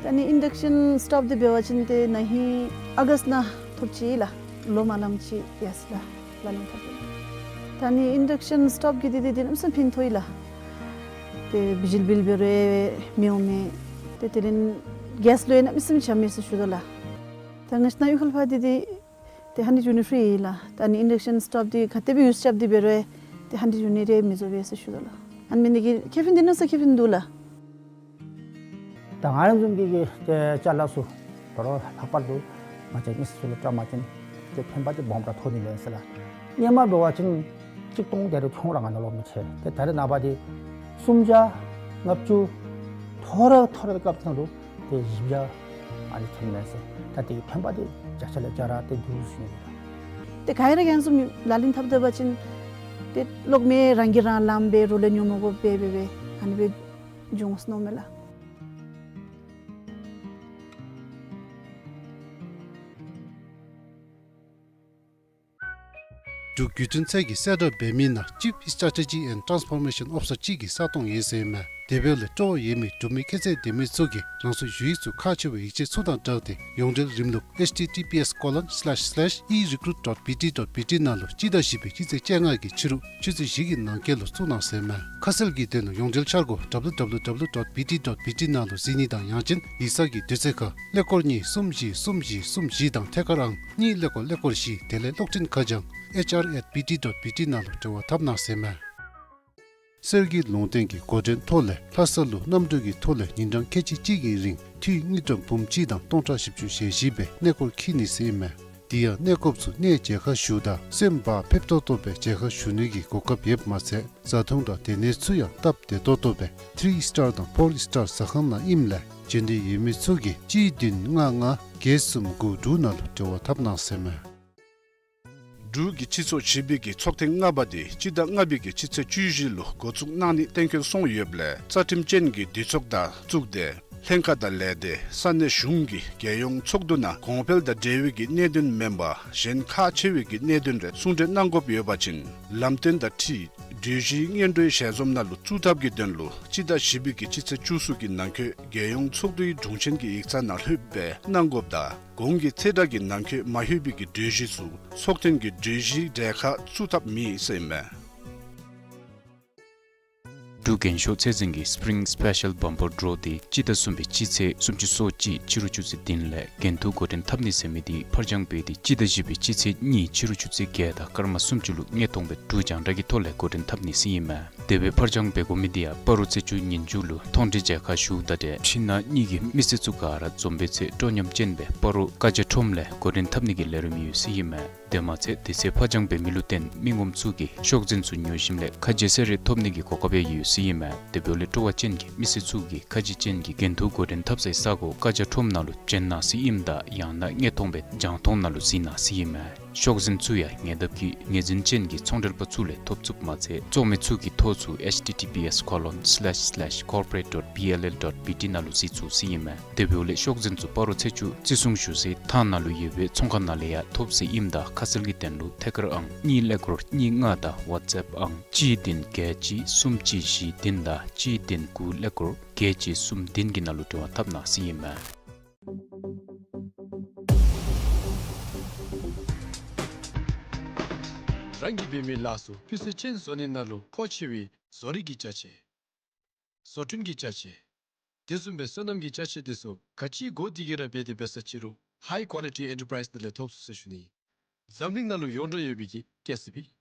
ད་ནི་ཨིན་ཌག་ཤཱན་སི་ཊོབ་འདི་འབད་བ་ཅིན་ཏེ་ན་ཧིང་ཨོ་གསཊ་ནང་ཐོབ་ཅི་ལགས། ལོ་མ་ལངམ་ཅིག་ཡར་སོང་ལགས། ལག་ལེན་འཐབ་སྟེ། ད་ནི་ཨིན་ཌག་ཤཱན་སི་ཊོབ་ཀྱི་འདི་འདི་འདི་གནམ་མེད་ས་མེད་ཕན་ཐོགས་ཡི་ལགས། ཏེ་བི་ཇི་ལི་བིལ་འབད་རུང་མི་འོང་མས། ཏེ་དེ་ལས་གེསི་ལོ་ཡང་གནམ་མེད་ས་མེད་ཆ་མས་ཟེར་ཞུ་དོ་ལགས། ད་ང་བཅས་ནཱ་གཡུས་ཁ་ལས་ཕར་འདི་འདི་ཏེ་ཧན་ཌེཌ་ཡུ་ནིཊ་ཕི་རི་ཨིན་ལགས། ད་ནི་ཨིན་ཌག་ཤཱན་སི་ཊོབ་འདི་ག་དེ་སྦེ་ཡུསི་རྐྱབ་སྟེ་འབད་རུང་ཏེ་ཧན་ཌེཌ་ཡུ་ནིཊ་རེ་མི་འཛོལ་བས་ཟེར་ཞུ་དོ་ལགས། ཨ་ནི་མེན་ནི་གི་ཁེ་ཕན་འདི་གནམ་མེད་ས་མེད་ཁེ་ཕན་འདུག་ལགས། ད་ང་ར་བཟུམ་གྱི་གི་ཏེ་ཅ་ལ་ཚུ་དོ་རུང་ལྷག་པར་དུ་ང་བཅས་མི་སེར་ཚུ་ལུ་བཀྲམ་པ་ཅིན་ཏེ་ཕན་པ་འདི་སྦོམ་ར་ཐོགས་ནི་མས་ཟེར་ལགས། སྔོན་མ་འབད་བ་ཅིན་གཅིག་སྟོང་དེ་རུང་ཁྱོང་ར་ང་ནཱ་ལོག་མི་ཆེ། ཏེ་ད་རེས་ནངས་པ་འདི་སུམ་བརྒྱ་ལྔ་བཅུ་ཐོ་རེ་ཐོ་རེ་སྐབས་ནང་ལུ་ཏེ་བཞི་བརྒྱ་ཨ་ནི་ཐོན་མས་ཟེར། ད་དེ་གི་ཕན་པ་འདི་བརྒྱ་ཆ་ལས་བརྒྱ་ར་ཏེ་འདུག་ཟེར་ཞུ་ནི་ལགས། ཏེ་ག་ར་གིས་ཨ་ནི་བཟུམ་ལག་ལེན་འཐབ་སྡོད་པ་ཅིན་ཏེ་གློག་མེ་རང་གིས་རང་ལངམ་སྦེ་རོགས་ལས་ཉོ་མི་དགོ་པར་སྦེ་སྦེ་ཨ་ནི་སྦེ་འབྱུང་ནི་མས་ལགས། འབྲུག་བརྒྱུད་འཕྲིན་ཚད་ཀྱི་གསལ་བསྒྲགས་འབད་མི་ནང་Chief Strategy and Transformation Officer གཅིག་གི་ས་སྟོང་ཡོད་ཟེར་མས། དེ་འབདཝ་ལས་སྤྲོ་བ་ཡོད་མི་འབྲུག་མི་ཁྱད་ཚད་ལྡན་མི་ཚུ་གིས་རང་སོའི་ཞུ་ཡིག་ཚུ་ཁག་ཆེ་བའི་ཡིག་ཆ་ཚུ་དང་སྦྲགས་ཏེ་ཡོངས་འབྲེལ་རིམ་ལུགས་H T T P S colon slash slash e recruit dot B T dot B T ནང་ལུ་སྤྱི་ཟླ་བཞི་པའི་སྤྱི་ཚེས་བཅོ་ལྔ་གི་ཕྱི་རུ་ཆུ་ཚོད་བཞི་གི་ནང་འཁོད་ལུ་བཙུགས་གནང་ཟེར་མས། ཁ་གསལ་གྱི་དོན་ལུ་ཡོངས་འབྲེལ་འཆར་སྒོ་W W W dot B T dot B T ནང་ལུ་གཟིགས་ནི་དང་ཡང་ཅིན་ཡིག་ཚང་གི་དུས་ཚོད་ཁར་ཀླད་ཀོར་གཉིས་གསུམ་བཞི་གསུམ་བཞི་གསུམ་བཞི་དང་ཐད་ཀར་ཨང་གཉིས་ཀླད་ཀོར་ཀླད་ཀོར་བཞི། དེ་ལས་གློག་འཕྲིན་ཁ་བྱང་H R at B T dot B T ནང་ལུ་འབྲེལ་བ་འཐབ་གནང་ཟེར་མས། གསེར་གྱི་ལུང་བསྟན་གྱི་འགོ་འདྲེན་ཐོག་ལས་ལྷ་ས་ལུ་གནམ་གྲུ་གི་ཐོག་ལས་ཉིན་གྲངས་ཁལ་གཅིག་གཅིག་གི་རིང་འཐུས་དངུལ་ཀྲམ་འབུམ་གཅིག་དང་སྟོང་ཕྲག་བཞི་བཅུ་ཞེ་བཞི་སྦེ་གནས་སྐོར་འཁྱིད་ནི་ཟེར་ཨིན་མས། དེ་ཡང་གནས་སྐོརཔ་ཚུ་གནས་མཇལ་ཁ་ཞུཝ་ད་སེམས་བག་ཕེབས་ཏོག་ཏོ་སྦེ་མཇལ་ཁ་ཞུ་ནི་གི་གོ་སྐབས་ཡོདཔ་མ་ཚད་བཟའ་འཐུང་དང་སྡོད་གནས་ཚུ་ཡང་སྟབས་བདེ་ཏོག་ཏོ་སྦེ་ཐི་རི་སི་ཊར་དང་ཕོར་སི་ཊར་ཟ་ཁང་ནང་ཨིནམ་ལས་འབྱོན་འདོད་ཡོད་མི་ཚུ་གིས་གཅིག་བདུན་ལྔ་ལྔ་བརྒྱད་གསུམ་དགུ་དྲུག་ནང་ལུ་འབྲེལ་བ་འཐབ་གནང་ཟེར་མས། འབྲུག་གི་སྤྱི་ཚོགས་བྱིས་པའི་གི་ཚོགས་ཐེངས་ལྔ་པ་དེ་སྤྱི་ཟླ་ལྔ་པའི་གི་སྤྱི་ཚེས་བཅུ་བཞི་ལུ་འགོ་བཙུགས་གནང་ནི་གཏན་འཁེལ་སོང་ཡོདཔ་ལས་རྩ་ཁྲིམས་ཅན་གྱི་འདུས་ཚོགས་དང་བཙུགས་ཏེ་ལྷན་ཁག་དང་ལས་སྡེ་ས་གནས་གཞུང་གི་རྒྱལ་ཡོངས་ཚོགས་འདུ་ནང་གོང་འཕེལ་དང་འབྲེལ་བའི་གི་གནད་དོན་མེན་པར་གཞན་ཁག་ཆེ་བའི་གི་གནད་དོན་རེ་གསུང་གྲོས་གནང་དགོཔ་ཡོད་པ་ཅིན་ལམ་སྟོན་དང་འཁྲིལ་གྲོས་གཞི་སྙན་སྒྲོན་ཞལ་འཛོམས་ནང་ལུ་བཙུགས་ཐབས་ཀྱི་དོན་ལུ་སྤྱི་ཟླ་བཞི་པའི་གི་སྤྱི་ཚེས་བཅུ་གསུམ་གྱི་ནང་འཁོད་རྒྱལ་ཡོངས་ཚོགས་འདུའི་དྲུང་ཆེན་གྱི་ཡིག་ཚང་ནང་ལྷོདཔ་སྦེ་གནང་དགོཔ་དང་གོང་གི་ཚེས་གྲངས་ཀྱི་ནང་འཁོད་མ་ལྷོད་པའི་གི་གྲོས་གཞི་ཚུ་ཚོགས་ཐེངས་ཀྱི་གྲོས་གཞིའི་གྲལ་ཁར་བཙུགས་ཐབས་མེད་ཟེར་ཨིན་མས། འབྲུག་རྒྱན་ཤོག་ཚད་འཛིན་གྱི་Spring Special Bumper Draw འདི་སྤྱི་ཟླ་གསུམ་པའི་སྤྱི་ཚེས་སུམ་ཅུ་སོ་གཅིག་ཕྱི་རུ་ཆུ་ཚོད་བདུན་ལས་འགན་འཁྲི་འགོ་འདྲེན་འཐབ་ནི་ཟེར་མི་འདི་ཕར་འགྱངས་འབད་དེ་སྤྱི་ཟླ་བཞི་པའི་སྤྱི་ཚེས་གཉིས་ཕྱི་རུ་ཆུ་ཚོད་བརྒྱད་དང་སྐར་མ་སུམ་ཅུ་ལུ་དངོས་མཐོང་སྦེ་འབྲུག་རྒྱང་བསྒྲགས་ཀྱི་ཐོག་ལས་འགོ་འདྲེན་འཐབ་ནི་ཟེར་ཨིན་མས། དེ་སྦེ་ཕར་འགྱངས་འབད་དགོ་མི་འདི་ཡང་སྤ་རོ་ཚེས་བཅུ་ཉིན་མཇུག་ལུ་མཐོང་གྲོལ་མཇལ་ཁ་ཞུཝ་ད་ཏེ་ཕྱི་ནང་གཉིས་ཀྱི་མི་སེར་ཚུ་ག་ར་འཛོམས་པའི་ཚེ་སྤྲོ་ཉམས་ཅན་སྦེ་སྤ་རོ་བཀའ་རྒྱ་ཁྲོམ་ལས་འགོ་འདྲེན་འཐབ་ནི་གི་ལས་རིམ་ཡོད་ཟེར་ཨིན་མས། དེ་མ་ཚད་དེ་ཚེ་ཕར་འགྱངས་འབད་མི་ལུ་བརྟེན་མི་ངོམ་ཚུ་གིས་ཤོག་འཛིན་ཚུ་ཉོ་ཞིནམ་ལས་ཁ་རྗེ་ཚེ་རིལ་ཐོབ་ནི་གི་གོ་སྐབས་ཡང་ཡོད་ཟེར་ཨིན་མས། དེ་འབདཝ་ལས་སྤྲོ་བ་ཅན་གྱི་མི་སེར་ཚུ་གིས་ཁ་རྗེ་ཅན་གྱི་འགན་འཁྲི་འགོ་འདྲེན་འཐབ་སའི་ས་སྒོ་བཀའ་རྒྱ་ཁྲོམ་ནང་ལུ་བྱོན་གནང་ཟེར་ཨིནམ་ད་ཡང་ན་དངོས་མཐོང་སྦེ་རྒྱང་མཐོང་ནང་ལུ་གཟིགས་གནང་ཟེར་ཨིན་མས། ཤོག་འཛིན་ཚུ་ཡང་ཉེ་འདབས་ཀྱི་ངོས་འཛིན་ཅན་གྱི་ཚོང་འབྲེལ་པ་ཚུ་ལས་ཐོབ་ཚུགསཔ་མ་ཚད་བཙོང་མི་ཚུ་གིས་ཐོ་ཚུ་H T T P S colon slash slash corporate dot B L L dot B T ནང་ལུ་གཟིགས་ཚུགས་ཟེར་ཨིན་མས། དེ་འབདཝ་ལས་ཤོག་འཛིན་ཚུ་སྤ་རོ་ཚེས་བཅུ་བརྩི་སྲུང་ཞུ་སའི་ཐང་ནང་ལུ་ཡོད་པའི་ཚོང་ཁང་ནང་ལས་ཡང་ཐོབ་ཟེར་ཨིནམ་ད་ཁ་གསལ་གྱི་དོན་ལུ་ཐད་ཀར་ཨང་གཉིས་ཀླད་ཀོར་གཉིས་ལྔ་དང་ཝཊས་ཨེཔ་ཨང་གཅིག་བདུན་བརྒྱད་གཅིག་གསུམ་གཅིག་བཞི་བདུན་དང་གཅིག་བདུན་དགུ་ཀླད་ཀོར་བརྒྱད་གཅིག་གསུམ་བདུན་གྱི་ནང་ལུ་འབྲེལ་བ་འཐབ་གནང་ཟེར་ཨིན་མས། རང་གིས་འབད་མི་ལཱ་ཚུ་སྤུས་ཚད་ཅན་བཟོ་ནི་ནང་ལུ་མཁོ་ཆེ་བའི་བཟོ་རིག་གི་ཅ་ཆས། བཟོ་སྐྲུན་གྱི་ཅ་ཆས། དེ་བཟུམ་སྦེ་སོ་ནམ་གྱི་ཅ་ཆས་དེ་ཚུ་ག་ཅི་དགོ་དེ་གི་ར་འབད་དེ་འབད་ས་ཅི་རུང་High Quality Enterprise ནང་ལས་ཐོབ་ཚུགས་ཟེར་ཞུ་ནི། འཛམ་གླིང་ནང་ལུ་ཡོངས་གྲགས་ཡོད་པའི་གི་ཀེ་སི་བི།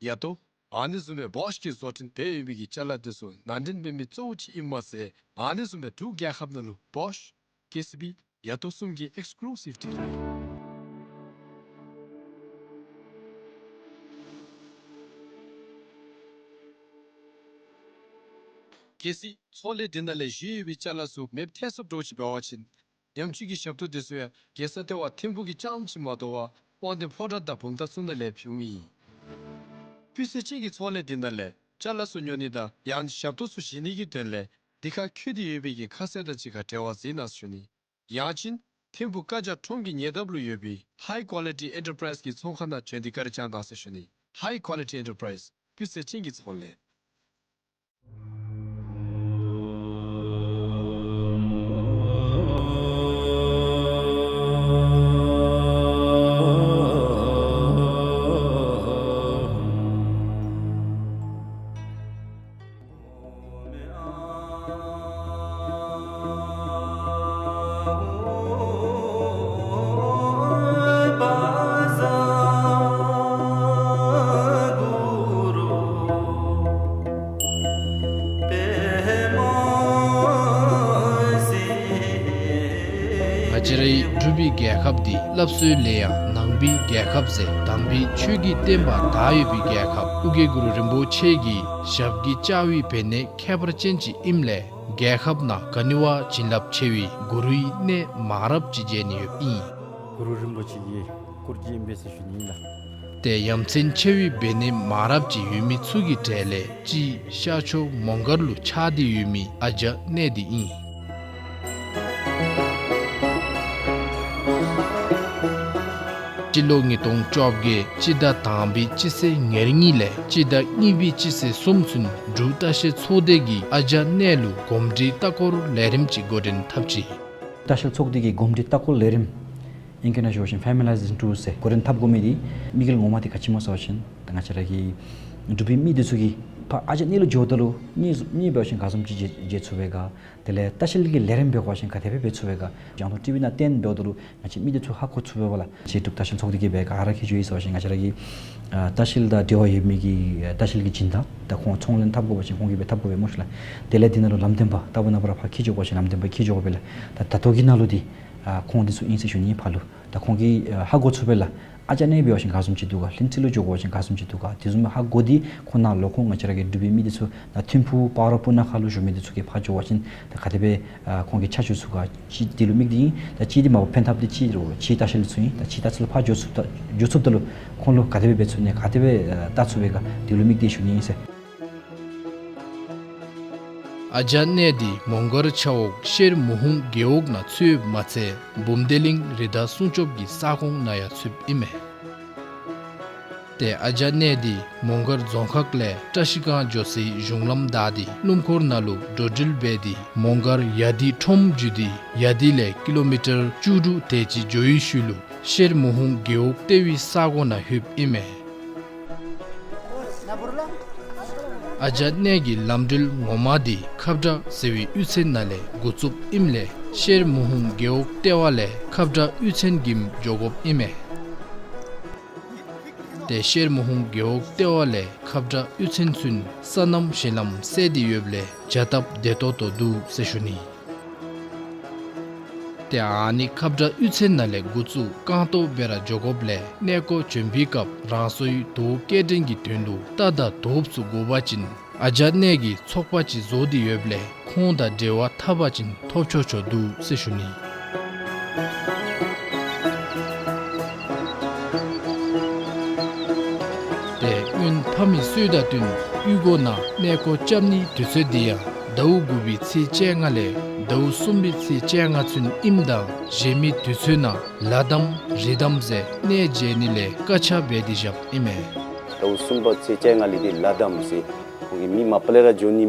ཡ་ཏོ། ཨ་ནི་བཟུམ་སྦེ་བོཤ་གིས་བཟོ་སྐྲུན་འབད་ཡོད་པའི་གི་ཅ་ལ་དེ་ཚུ་ནང་འདྲེན་འབད་མི་གཙོ་བོ་ཅིག་ཨིནམ་མ་ཚད་ཨ་ནི་བཟུམ་སྦེ་འབྲུག་རྒྱལ་ཁབ་ནང་ལུ་བོཤ་ཀེ་སི་བི་ཡ་ཏོ་གསུམ་གྱི་ཨེགསི་ཀུ་ལུ་སིབ་ཌི་ལར་ཨིན། གལ་སྲིད་ཚོང་ལས་འདི་ནང་ལས་བཞེས་ཡོད་པའི་ཅ་ལ་ཚུ་མེདཔ་ཐལ་སོངམ་འདྲཝ་ཅིག་འབད་བ་ཅིན་ཉམས་བཅོས་ཀྱི་ཞབས་ཏོག་དེ་ཚུ་ཡང་རྒྱལ་ས་ལྟེ་བ་ཐིམ་ཕུག་གི་རྐྱངམ་ཅིག་མ་དོ་བར་དབང་འདུས་ཕོ་བྲང་དང་བུམ་ཐང་ཚུ་ནང་ལས་ཕུལཝ་ཨིན། སྤུས་ཚད་ཅན་གྱི་ཚོང་ལས་འདི་ནང་ལས་ཅ་ལ་ཚུ་ཉོ་ནི་དང་ཡང་ན་ཞབས་ཏོག་ཚུ་བཞེས་ནི་གི་དོན་ལས་འདི་ཁར་འཁོད་དེ་ཡོད་པའི་གི་ཁ་གསལ་དང་གཅིག་ཁར་འབྲེལ་བ་འཛིན་གནང་ཞུ་ནི། ཡང་ཅིན་ཐིམ་ཕུག་བཀའ་རྒྱ་ཁྲོམ་གྱི་ཉེ་འདབས་ལུ་ཡོད་པའི་High Quality Enterprise གི་ཚོང་ཁང་ནང་བྱོན་ཏེ་བཀའ་དྲིན་བསྐྱང་གནང་ཟེར་ཞུ་ནི། High Quality Enterprise སྤུས་ཚད་ཅན་གྱི་ཚོང་ལས། ང་བཅས་རའི་འབྲུག་པའི་རྒྱལ་ཁབ་འདི་སླབ་སྲོལ་ལས་ཡང་ནང་པའི་རྒྱལ་ཁབ་ཟེར་དམ་པའི་ཆོས་ཀྱི་བསྟན་པ་དར་ཡོད་པའི་རྒྱལ་ཁབ་ཨོ་རྒྱན་གུ་རུ་རིན་པོ་ཆེ་གི་ཞབས་ཀྱི་ལྕགས་ཀྱི་བེར་ནི་ཁྱད་པར་ཅན་ཅིག་ཨིནམ་ལས་རྒྱལ་ཁབ་ནང་ག་ནི་བ་བྱིན་རླབས་ཆེ་བའི་གུ་རུའི་གནས་མང་རབས་ཅིག་མཇལ་ནི་ཡོདཔ་ཨིན། གུ་རུ་རིན་པོ་ཆེ་གི་སྐུ་རྗེས་ཨིན་པས་ཟེར་ཞུ་ནི་ཨིན་ལགས། ཏེ་ཡ་མཚན་ཆེ་བའི་བེར་ནི་མང་རབས་ཅིག་ཡོད་མི་ཚུ་གི་གྲས་ལས་གཅིག་ཤར་ཕྱོགས་མོང་སྒར་ལུ་ཆགས་ཏེ་ཡོད་མི་ཨ་ཇ་གནས་འདི་ཨིན། སྤྱི་ལོ་ཉིས་སྟོང་བཅོ་བརྒྱད་སྤྱི་ཟླ་དང་པའི་སྤྱི་ཚེས་ཉེར་གཉིས་ལས་སྤྱི་ཟླ་གཉིས་པའི་སྤྱི་ཚེས་གསུམ་ཚུན་འབྲུག་ལྟ་བཤལ་ཚོགས་སྡེ་གིས་ཨ་ཇ་གནས་ལུ་གོམས་འདྲིས་ལྟ་སྐོར་ལས་རིམ་ཅིག་འགོ་འདྲེན་འཐབ་ཅི། ལྟ་བཤལ་ཚོགས་སྡེ་གི་གོམས་འདྲིས་ལྟ་སྐོར་ལས་རིམ་ཨིང་སྐད་ནང་ཞུ་བ་ཅིན་Families Tour ཟེར་འགོ་འདྲེན་འཐབ་དགོ་མི་འདི་དམིགས་ཡུལ་ངོ་མ་འདི་ག་ཅི་སྨོ་ཟེར་བ་ཅིན་ད་ང་བཅས་ར་གི་འབྲུག་པའི་མི་འདི་ཚུ་གིས་ཕར་ཨ་ཇ་གནས་ལུ་འགྱོཝ་ད་ལུ་གནས་གནས་འབད་བ་ཅིན་ག་བཟུམ་ཅིག་མཇལ་མཇལ་ཚུགས་པས་ག། དེ་ལས་ལྟ་བཤལ་གྱི་ལས་རིམ་འབད་བ་ཅིན་ག་དེ་སྦེ་འབད་ཚུགས་པས་ག། རྒྱང་མཐོང་ཊི་ཝི་ནང་སྟོན་འབདཝ་ད་ལུ་ང་བཅས་མི་འདི་ཚུ་ཧ་གོ་ཚུགས་པས་ག་ལགས། ང་བཅས་འབྲུག་ལྟ་བཤལ་ཚོགས་སྡེ་གིས་སྦེ་ག་ར་ཁྱེད་ཚུ་གིས་ཟེར་བ་ཅིན་ང་བཅས་ར་གི་ཨ་ལྟ་བཤལ་དང་འབྲེལ་བ་ཡོད་མི་གི་ལྟ་བཤལ་གྱི་སྦྱིན་བདག་ད་ཁོང་ཚོང་ལས་འཐབ་དགོ་པ་ཅིན་ཁོང་གིས་སྦེ་འཐབ་དགོ་པས་སྨོ་ཤིག་ལགས། དེ་ལས་འདི་ནང་ལུ་ལམ་སྟོན་པ་ལྟ་བུ་ནང་པ་ར་ཕར་འཁྱིད་འགྱོ་དགོ་པ་ཅིན་ལམ་སྟོན་པ་འཁྱིད་འགྱོ་དགོ་པས་ལགས། ད་ད་ལྟོ་གི་ནང་ལུ་འདི་ཨ་ཁོང་འདི་ཚུ་ཨིན་ཟེར་ཞུ་ནི་ཕར་ལུ། ད་ཁོང་གིས་ཨ་ཧ་གོ་ཚུགས་པས་ལགས། ཨ་ཇ་གནས་འབད་བ་ཅིན་ག་བཟུམ་ཅིག་འདུག་ག། ལྷུན་རྩེ་ལུ་འགྱོ་དགོ་པ་ཅིན་ག་བཟུམ་ཅིག་འདུག་ག། དེ་བཟུམ་ཧ་གོ་སྟེ་ཁོང་ནང་ལོག་ཁོང་ང་བཅས་ར་གི་འབྲུག་པའི་མི་འདི་ཚུ་ད་ཐིམ་ཕུག་སྤ་རོ་སྤུ་ན་ཁ་ལུ་བཞུགས་མི་འདི་ཚུ་གིས་ཕར་འགྱོ་བ་ཅིན་ད་ག་དེ་སྦེ་ཨ་ཁོང་གིས་ཆ་འཇོག་ཚུགས་ག། གཅིག་འདི་ལུ་དམིགས་ཏེ་ཨིན། ད་གཅིག་འདི་མ་པ་ཕན་ཐབས་འདི་གཅིག་རུང་གཅིག་ལྟ་བཤལ་ཚུ་ཨིན། ད་གཅིག་ལྟ་བཤལ་ཕར་འགྱོ་ཚུགས་ད་འགྱོ་ཚུགསཔ་ད་ལུ་ཁོང་ལུ་ག་དེ་སྦེ་འབད་ཚུགས་ནི་ག་དེ་སྦེ་ཨ་ལྟ་ཚུགས་པས་ག། འདི་ལུ་དམིགས་ཏེ་ཞུ་ནི་ཨིན་ཟེར། ཨ་ཇ་གནས་འདི་མོང་སྒར་ཆབ་འོག་ཤེར་མུ་ཧུང་རྒེད་འོག་ནང་ཚུདཔ་མ་ཚད་བུམ་སྡེ་གླིང་རི་དྭགས་སྲུང་སྐྱོབ་ཀྱི་ས་ཁོངས་ནང་ཡང་ཚུདཔ་ཨིན་མས། ཏེ་ཨ་ཇ་གནས་འདི་མོང་སྒར་རྫོང་ཁག་ལས་བཀྲ་ཤིས་སྒང་འགྱོ་སའི་གཞུང་ལམ་བདའ་སྟེ་སྣུམ་འཁོར་ནང་ལུ་འགྲོ་འགྲུལ་འབད་དེ་མོང་སྒར་ཡ་དི་ཁྲོམ་བརྒྱུད་དེ་ཡ་དི་ལས་ཀི་ལོ་མི་ཊར་བཅུ་དྲུག་དེ་ཅིག་འགྱོ་བའི་ཤུལ་ལུ་ཤེར་མུ་ཧུང་རྒེད་འོག་ལྟེ་བའི་ས་གོ་ནང་ལྷོདཔ་ཨིན་མས། ཨ་ཇ་གནས་ཀྱི་ལམ་འགྲུལ་ངོ་མ་འདི་ཁབ་བྲག་ཟེར་བའི་གཡུས་ཚན་ནང་ལས་འགོ་བཙུགསཔ་ཨིནམ་ལས་ཤེར་མུ་ཧུང་རྒེད་འོག་ལྟེ་བ་ལས་ཁབ་བྲག་གཡུས་ཚན་གྱིམ་འགྱོ་དགོཔ་ཨིན་མས། ཏེ་ཤེར་མུ་ཧུང་རྒེད་འོག་ལྟེ་བ་ལས་ཁབ་བྲག་གཡུས་ཚན་ཚུན་སོ་ནམ་ཞིང་ལམ་སེལ་ཏེ་ཡོདཔ་ལས་བྱ་སྟབས་བདེ་ཏོག་ཏོ་འདུག་ཟེར་ཞུ་ནི། ཏེ་ཨ་ནི་ཁབ་བྲག་གཡུས་ཚན་ནང་ལས་འགོ་བཙུགས་རྐང་སྟོང་སྦེ་ར་འགྱོ་དགོཔ་ལས་གནས་སྐོར་བྱོན་པའི་སྐབས་རང་སོའི་དོ་སྐྱེལ་འདྲེན་གྱི་དོན་ལུ་རྟ་དང་དོཔ་ཚུ་དགོ་པ་ཅིན་ཨ་ཇ་གནས་ཀྱི་ཚོགས་པ་ཅིག་བཟོ་སྟེ་ཡོདཔ་ལས་ཁོང་དང་འབྲེལ་བ་འཐབ་པ་ཅིན་ཐོབ་ཆོག་ཆོག་འདུག་ཟེར་ཞུ་ནི། ཏེ་སྔོན་ཕ་མའི་སྲོལ་དང་བསྟུན་གཡུས་སྒོ་ནང་གནས་སྐོར་རྐྱབ་ནིའི་དུས་ཚོད་འདི་ཡང་ཟླཝ་དགུ་པའི་ཚེས་བཅོ་ལྔ་ལས་ཟླཝ་གསུམ་པའི་ཚེས་བཅོ་ལྔ་ཚུན་ཨིནམ་ད་གཞན་མི་དུས་ཚོད་ནང་ལ་དམ་རི་དམ་ཟེར་གནས་མཇལ་ནི་ལས་བཀག་ཆ་འབད་དེ་བཞགཔ་ཨིན་མས། ཟླཝ་གསུམ་པ་ཚེས་བཅོ་ལྔ་ལས་འདི་ལ་དམ་ཟེར་ཁོང་གིས་མི་མ་པ་ལས་ར་འགྱོ་ནི་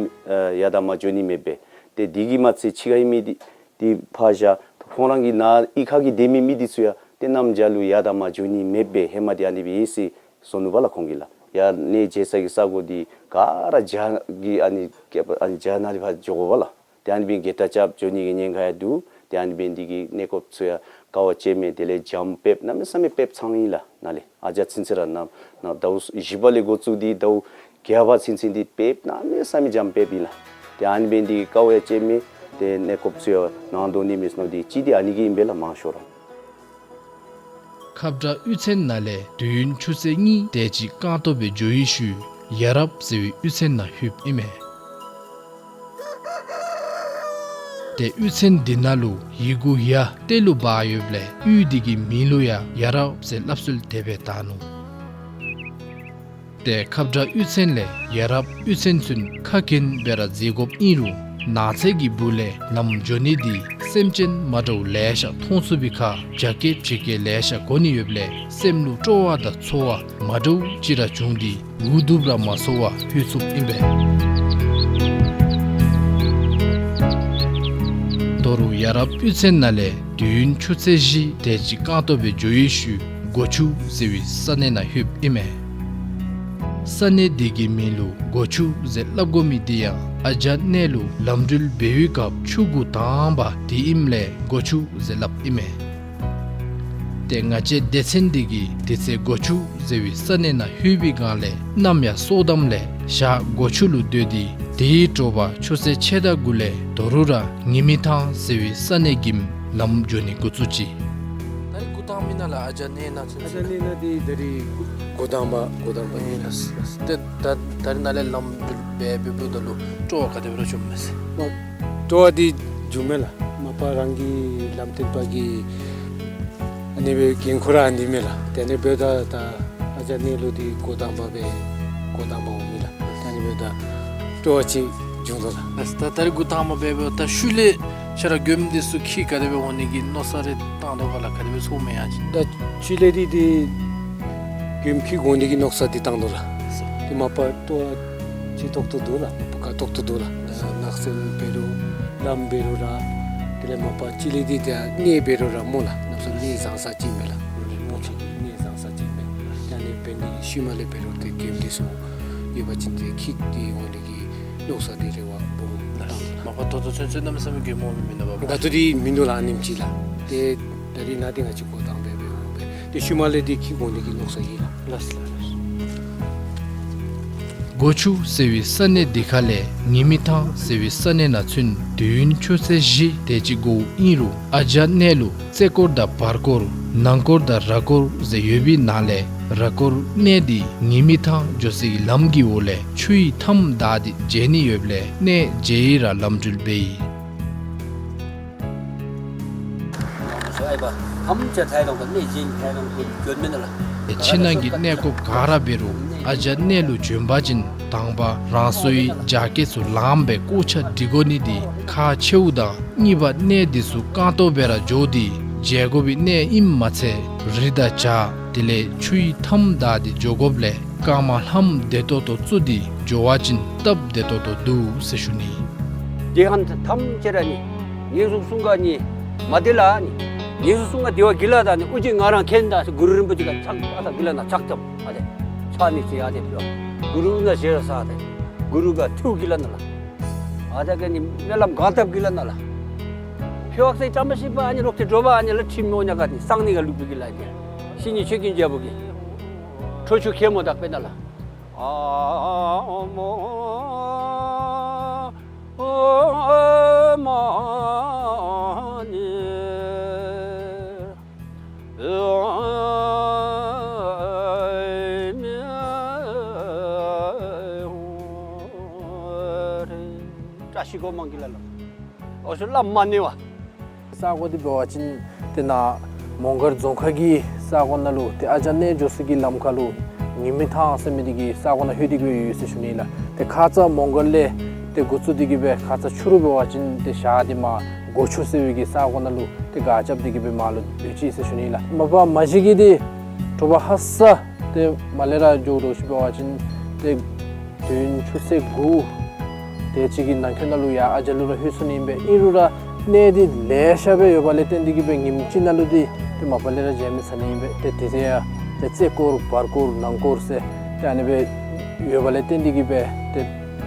ཡར་དང་མར་འགྱོ་ནི་མེདཔ་སྦེ། ཏེ་འདི་གིས་མ་ཚད་ཕྱི་ཁའི་མི་འདི་འདི་ཕར་བཞག་ཁོང་རང་གི་ནཱ་གཡུས་ཁ་གི་སྡོད་མི་མི་འདི་ཚུ་ཡང་ཏེ་གནམ་བྱཱར་ལུ་ཡར་དང་མར་འགྱོ་ནི་མེདཔ་སྦེ་ཧེ་མ་འདི་ཨ་ནི་སྦེ་ཨིན་ཟེར་བཟོ་ནུག་པ་ལགས་ཁོང་གིས་ལགས། ཡར་གནས་མཇལ་ས་གི་ས་གོ་འདི་ག་ར་བྱཱར་གྱི་ཨ་ནི་སྐེདཔ་ཨ་ནི་བྱཱར་ནང་ལས་ཕར་འགྱོ་དགོ་པ་ལགས། ཏེ་ཨ་ནི་སྦེ་གི་ཏེ་རྐྱབ་འགྱོ་ནི་གི་ཉེན་ཁ་ཡང་འདུག། ཏེ་ཨ་ནི་སྦེ་འདི་གིས་གནས་སྐོརཔ་ཚུ་ཡང་དཀའ་བ་སྤྱད་མི་དེ་ལས་འགྱམ་འབདཝ་གནམ་མེད་ས་མེད་འབདཝ་ཚང་ཡི་ལགས་ནཱ་ལས། ཨ་ཇ་ཚུན་ཚོད་ར་ནཱ་ནཱ་ཟླཝ་བཞི་པ་ལས་འགོ་བཙུགས་ཏེ་ཟླཝ་བརྒྱད་པ་ཚུན་ཚོད་འདི་འབདཝ་གནམ་མེད་ས་མེད་འགྱམ་འབདཝ་ཨིན་ལགས། ཏེ་ཨ་ནི་སྦེ་འདི་དཀའ་བ་ཡང་སྤྱད་མི་ཏེ་གནས་སྐོརཔ་ཚུ་ཡང་ནང་དོ་ནི་མེད་ནོ་འདི་གཅིག་འདི་ཨ་ནི་གིས་ཨིན་པས་ལགས་མང་ཤོས་ར། ཁབ་བྲག་གཡུས་ཚན་ནང་ལས་དུས་ཡུན་ཆུ་ཚོད་གཉིས་དེ་ཅིག་རྐང་སྟོང་སྦེ་འགྱོ་བའི་ཤུལ་ཡ་རབ་ཟེར་བའི་གཡུས་ཚན་ནང་ལྷོདཔ་ཨིན་མས། ཏེ་གཡུས་ཚན་འདི་ནང་ལུ་ཡི་གུ་ཡ་ཏེ་ལུ་འབག་ཡོདཔ་ལས་གཡུས་འདི་གི་མིང་ལུ་ཡང་ཡ་རབ་ཟེར་སླབ་སྲོལ་དེ་སྦེ་བཏགས་ནུག། ཏེ་ཁབ་བྲག་གཡུས་ཚན་ལས་ཡ་རབ་གཡུས་ཚན་ཚུན་ཁ་གྱེན་སྦེ་ར་འཛེག་དགོཔ་ཨིན་རུང་ནགས་ཚལ་གྱི་སྦུག་ལས་ལམ་འགྱོ་ནི་འདི་སེམས་ཅན་མ་འདྲཝ་ལེ་ཤ་མཐོང་ཚུགས་པའི་ཁར་བྱ་སྐད་བྱི་སྐད་ལེ་ཤ་གོ་ནི་ཡོདཔ་ལས་སེམས་ལུ་སྤྲོ་བ་དང་ཚོར་བ་མ་འདྲཝ་ཅིག་ར་བྱུང་སྟེ་འུ་སྡུག་ར་མ་ཚོར་བར་ལྷོད་ཚུགསཔ་ཨིན་པས། དོ་རུང་ཡ་རབ་གཡུས་ཚན་ནང་ལས་དུས་ཡུན་ཆུ་ཚོད་བཞི་དེ་ཅིག་རྐང་སྟོང་སྦེ་འགྱོ་བའི་ཤུལ་སྒོ་ཆུ་ཟེར་བའི་ས་གནས་ནང་ལྷོདཔ་ཨིན་མས། ས་གནས་འདི་གི་མིང་ལུ་སྒོ་ཆུ་ཟེར་སླབ་དགོ་མི་འདི་ཡང་ཨ་ཇ་གནས་ལུ་ལམ་འགྲུལ་འབད་བའི་སྐབས་ཆུ་འགོ་དང་པ་འདི་ཨིནམ་ལས་སྒོ་ཆུ་ཟེར་སླབ་ཨིན་མས། ཏེ་ང་བཅས་སྡེ་ཚན་འདི་གིས་དེ་ཚེ་སྒོ་ཆུ་ཟེར་བའི་ས་གནས་ནང་ལྷོད་པའི་སྒང་ལས་གནམ་ཡང་སྲོ་དམ་ལས་ཞག་སྒོ་ཆུ་ལུ་སྡོད་དེ་དེའི་དྲོ་པ་ཆུ་ཚོད་ཕྱེད་དང་དགུ་ལས་དོ་རུང་ར་ཉི་མི་ཐང་ཟེར་བའི་ས་གནས་ཀྱིམ་ལམ་འགྱོ་ནི་འགོ་བཙུགས་ཅི། ད་རིས་འགོ་དང་མི་ནང་ལགས་ཨ་ཇ་གནས་ནང་ཚུན་ཨ་ཇ་གནས་ནང་འདི་ད་རིས་འགོ་དང་པ་འགོ་དང་པ་ཨིན་ལགས། ཏེ་ད་ད་རིས་ནཱ་ལས་ལམ་འགྲུལ་འབད་འབདཝ་ད་ལུ་སྤྲོ་བ་ག་དེ་སྦེ་ར་བྱུངམ་མས་ཟེར། སྤྲོ་བ་འདི་བྱུངམ་མས་ལགས། མ་པ་རང་གི་ལམ་སྟོན་པ་གི་ཨ་ནི་སྦེ་འགན་ཁུར་ར་ཨ་ནི་མས་ལགས། ཏེ་ཨ་ནི་འབདཝ་ད་ད་ཨ་ཇ་གནས་ལུ་འདི་འགོ་དང་པ་སྦེ་འགོ་དང་པ་འོང་མི་ལགས། ཏེ་ཨ་ནི་འབདཝ་ད་སྤྲོ་བ་ཅིག་བྱུང་དོ་ལགས། ད་ད་རིས་འགོ་དང་པ་འབད་འབདཝ་ད་ཤུལ་ལས་ཤ་ར་མགྱོནམ་འདི་ཚུ་འཁྱིད་ག་དེ་སྦེ་འོང་ནི་གི་མནོ་བསམ་རེ་བཏང་དོ་ག་ལགས། ག་དེ་སྦེ་ཚོརཝ་མས་ཡ་ཅིག། ད་ཤུལ་ལས་འདི་འདི་མགྱོནམ་འཁྱིད་འོང་ནི་གི་མནོ་བསམ་འདི་བཏང་དོ་ལགས། ཏེ་མ་པ་སྤྲོ་བ་ཅིག་ཏོག་ཏོ་འདུག་ལགས། སྤུ་ཁ་ཏོག་ཏོ་འདུག་ལགས། ནགས་ཚལ་འབད་རུང་ལམ་འབད་རུང་ར་དེ་ལས་མ་པ་ཤུལ་ལས་འདི་ད་གནས་འབད་རུང་ར་སྨོ་ལགས། གནམ་མེད་ས་མེད་གནས་བཟང་ས་ཅིག་མས་ལགས། སྨོ་ཅིག་གནས་བཟང་ས་ཅིག་མས། ད་ཨ་ནི་འབད་ནི་ཤུལ་མ་ལས་འབད་རུང་ཏེ་མགྱོནམ་འདི་ཚུ་ཡོད་པ་ཅིན་ཏེ་འཁྱིད་དེ་འོང་ནི་གི་མནོ་བསམ་འདི་རེ་བ་སྦོམ་བཏང་ལགས། མ་པ་ད་ལྟོ་ཚུན་ཚོད་གནམ་མེད་ས་མེད་མགྱོནམ་འོང་མི་མེན་ན་པ། ད་ལྟོ་འདི་མིན་འདུག་ལགས། ཨ་ནེམ་ཅིག་ལགས། ཏེ་ད་རིས་ནཱ་འདི་ང་བཅས་འགོ་དང་པ་སྦེ་འོང་སྦེ་ཏེ་ཤུལ་མ་ལས་འདི་འཁྱིད་འོང་ནི་གི་མནོ་བསམ་ཨིན་ལགས། ལགས་ལགས། སྒོ་ཆུ་ཟེར་བའི་ས་གནས་འདི་ཁ་ལས་ཉི་མི་ཐང་ཟེར་བའི་ས་གནས་ནང་ཚུན་དུས་ཡུན་ཆུ་ཚོད་བཞི་དེ་ཅིག་འགོརཝ་ཨིན་རུང་ཨ་ཇ་གནས་ལུ་རྩེ་སྐོར་དང་བར་སྐོར་ནང་སྐོར་དང་ར་སྐོར་ཟེར་ཡོད་པའི་ནང་ལས་ར་སྐོར་གནས་འདི་ཉི་མི་ཐང་འགྱོ་སའི་ལམ་གྱི་འོག་ལས་ཆུའི་མཐའམ་བདའ་སྟེ་མཇལ་ནི་ཡོདཔ་ལས་གནས་མཇལ་ཡི་ར་ལམ་འགྲུལ་འབད་ཡི། ཕྱི་ནང་གི་གནས་སྐོརཔ་ག་ར་འབད་རུང་ཨ་ཇ་གནས་ལུ་བྱོན་པ་ཅིན་དང་པ་རང་སོའི་རྒྱ་སྐད་ཚུ་ལངམ་སྦེ་སྐོར་ཆ་སྒྲིག་དགོ་ནི་འདི་ཁག་ཆེཝ་དང་གཉིས་པ་གནས་འདི་ཚུ་རྐང་སྟོང་སྦེ་ར་འགྱོ་སྟེ་མཇལ་དགོ་པའི་གནས་ཨིནམ་མ་ཚད་རི་དང་བྱག་དེ་ལས་ཆུའི་མཐའམ་བདའ་སྟེ་འགྱོ་དགོཔ་ལས་རྐངམ་ལྷམ་བདེ་ཏོག་ཏོ་བཙུགས་ཏེ་འགྱོ་བ་ཅིན་སྟབས་བདེ་ཏོག་ཏོ་འདུག་ཟེར་ཞུ་ནི། དེ་ཧན་ཐམས་ཅད་ར་ནི་ངེ་གསུང་གསུང་ག་ནི་མ་དེ་ལ་ནི་ངེ་གསུང་གསུང་ག་དེ་བ་གི་ལ་ད་ནི་ཨུ་ཅི་ང་རང་མཁྱེན་ད་ཟེར་གུ་རུ་རིན་པོ་ཆེ་ག་ཕྱག་ཨ་ད་གི་ལ་ན་ཕྱག་ཐམ་ཨ་དེ་ཕྱག་ནི་ཅི་ཨ་དེ་བོ་གུ་རུ་ན་ཞེ་ས་དེ། གུ་རུ་ག་ཐུགས་དགེ་ལ་ན་ལ། ཨ་ད་ག་ནི་སྨོན་ལམ་གང་བཏབ་དགེ་ལ་ན་ལ། ཕྱོགས་སེ་བཀྲ་མ་ཤིས་པ་ཨ་ནི་རོགས་ཏེ་འགྲོ་བ་ཨ་ནི་ལ་ཁྲིམས་མོ་ཉ་ག་ནི་སང་ནི་ག་ལུག་པའི་གི་ལ་ནི། ཤི་ནི་ཆོས་ཀྱི་རྒྱལ་པོ་གི། ཁྲོ་ཆུ་ཁེ་མོ་དག་པེ་ན་ལ། ཨ་མ་ཨ་མ་ནི། བཀྲ་ཤིས་སྒོ་མང་གི་ལ་ལ། ཨོ་ཤུ་ལ་མ་ནི་བ། ས་གོ་འདི་འབད་བ་ཅིན་ཏེ་ནཱ་མོང་སྒར་རྫོང་ཁག་གི་ས་གོ་ནང་ལུ་ཏེ་ཨ་ཇ་གནས་འགྱོ་ས་གི་ལམ་ཁ་ལུ་ཉི་མི་ཐང་ཟེར་མི་འདི་གི་ས་གོ་ནང་ལྷོད་དེ་གི་ཡོད་ཟེར་ཞུ་ནི་ལགས། ཏེ་ཁ་ཙ་མོང་སྒར་ལས་ཏེ་འགོ་བཙུགས་ཏེ་གི་སྦེ་ཁ་ཙ་ཕྱི་རུ་འབད་བ་ཅིན་ཏེ་ཞག་འདི་མ་གོ་ཆུ་ཟེར་བའི་གི་ས་གོ་ནང་ལུ་ཏེ་ག་རྐྱབ་སྟེ་གི་སྦེ་མར་ལུ་སྡོད་ཅི་ཟེར་ཞུ་ནི་ལགས། མ་པ་མ་གཞི་གི་འདི་དྲོ་པ་ཧ་སག་ཏེ་མར་ལས་ར་འགྱོ་དོ་ཤི་འབད་བ་ཅིན་ཏེ་དུས་ཆུ་ཚོད་དགུ་དེ་ཅིག་གི་ནང་འཁོད་ནང་ལུ་ཡར་ཨ་ཇ་ལུ་ར་ལྷོད་ཚུགས་ནི་ཨིན་པས། ཨིན་རུང་ར་གནས་འདི་ལེ་ཤ་སྦེ་ཡོད་པ་ལས་བརྟེན་ཏེ་གི་སྦེ་ཉིནམ་གཅིག་ནང་ལུ་འདི་ཏེ་མ་པ་ལས་ར་མཇལ་མི་ཚར་ནི་ཨིན་པས། ཏེ་དེ་ཚེ་ཡང་ཏེ་རྩེ་སྐོར་བར་སྐོར་ནང་སྐོར་ཟེར་ཏེ་ཨ་ནི་སྦེ་ཡོད་པ་ལས་བརྟེན་ཏེ་གི་སྦེ་ཏེ་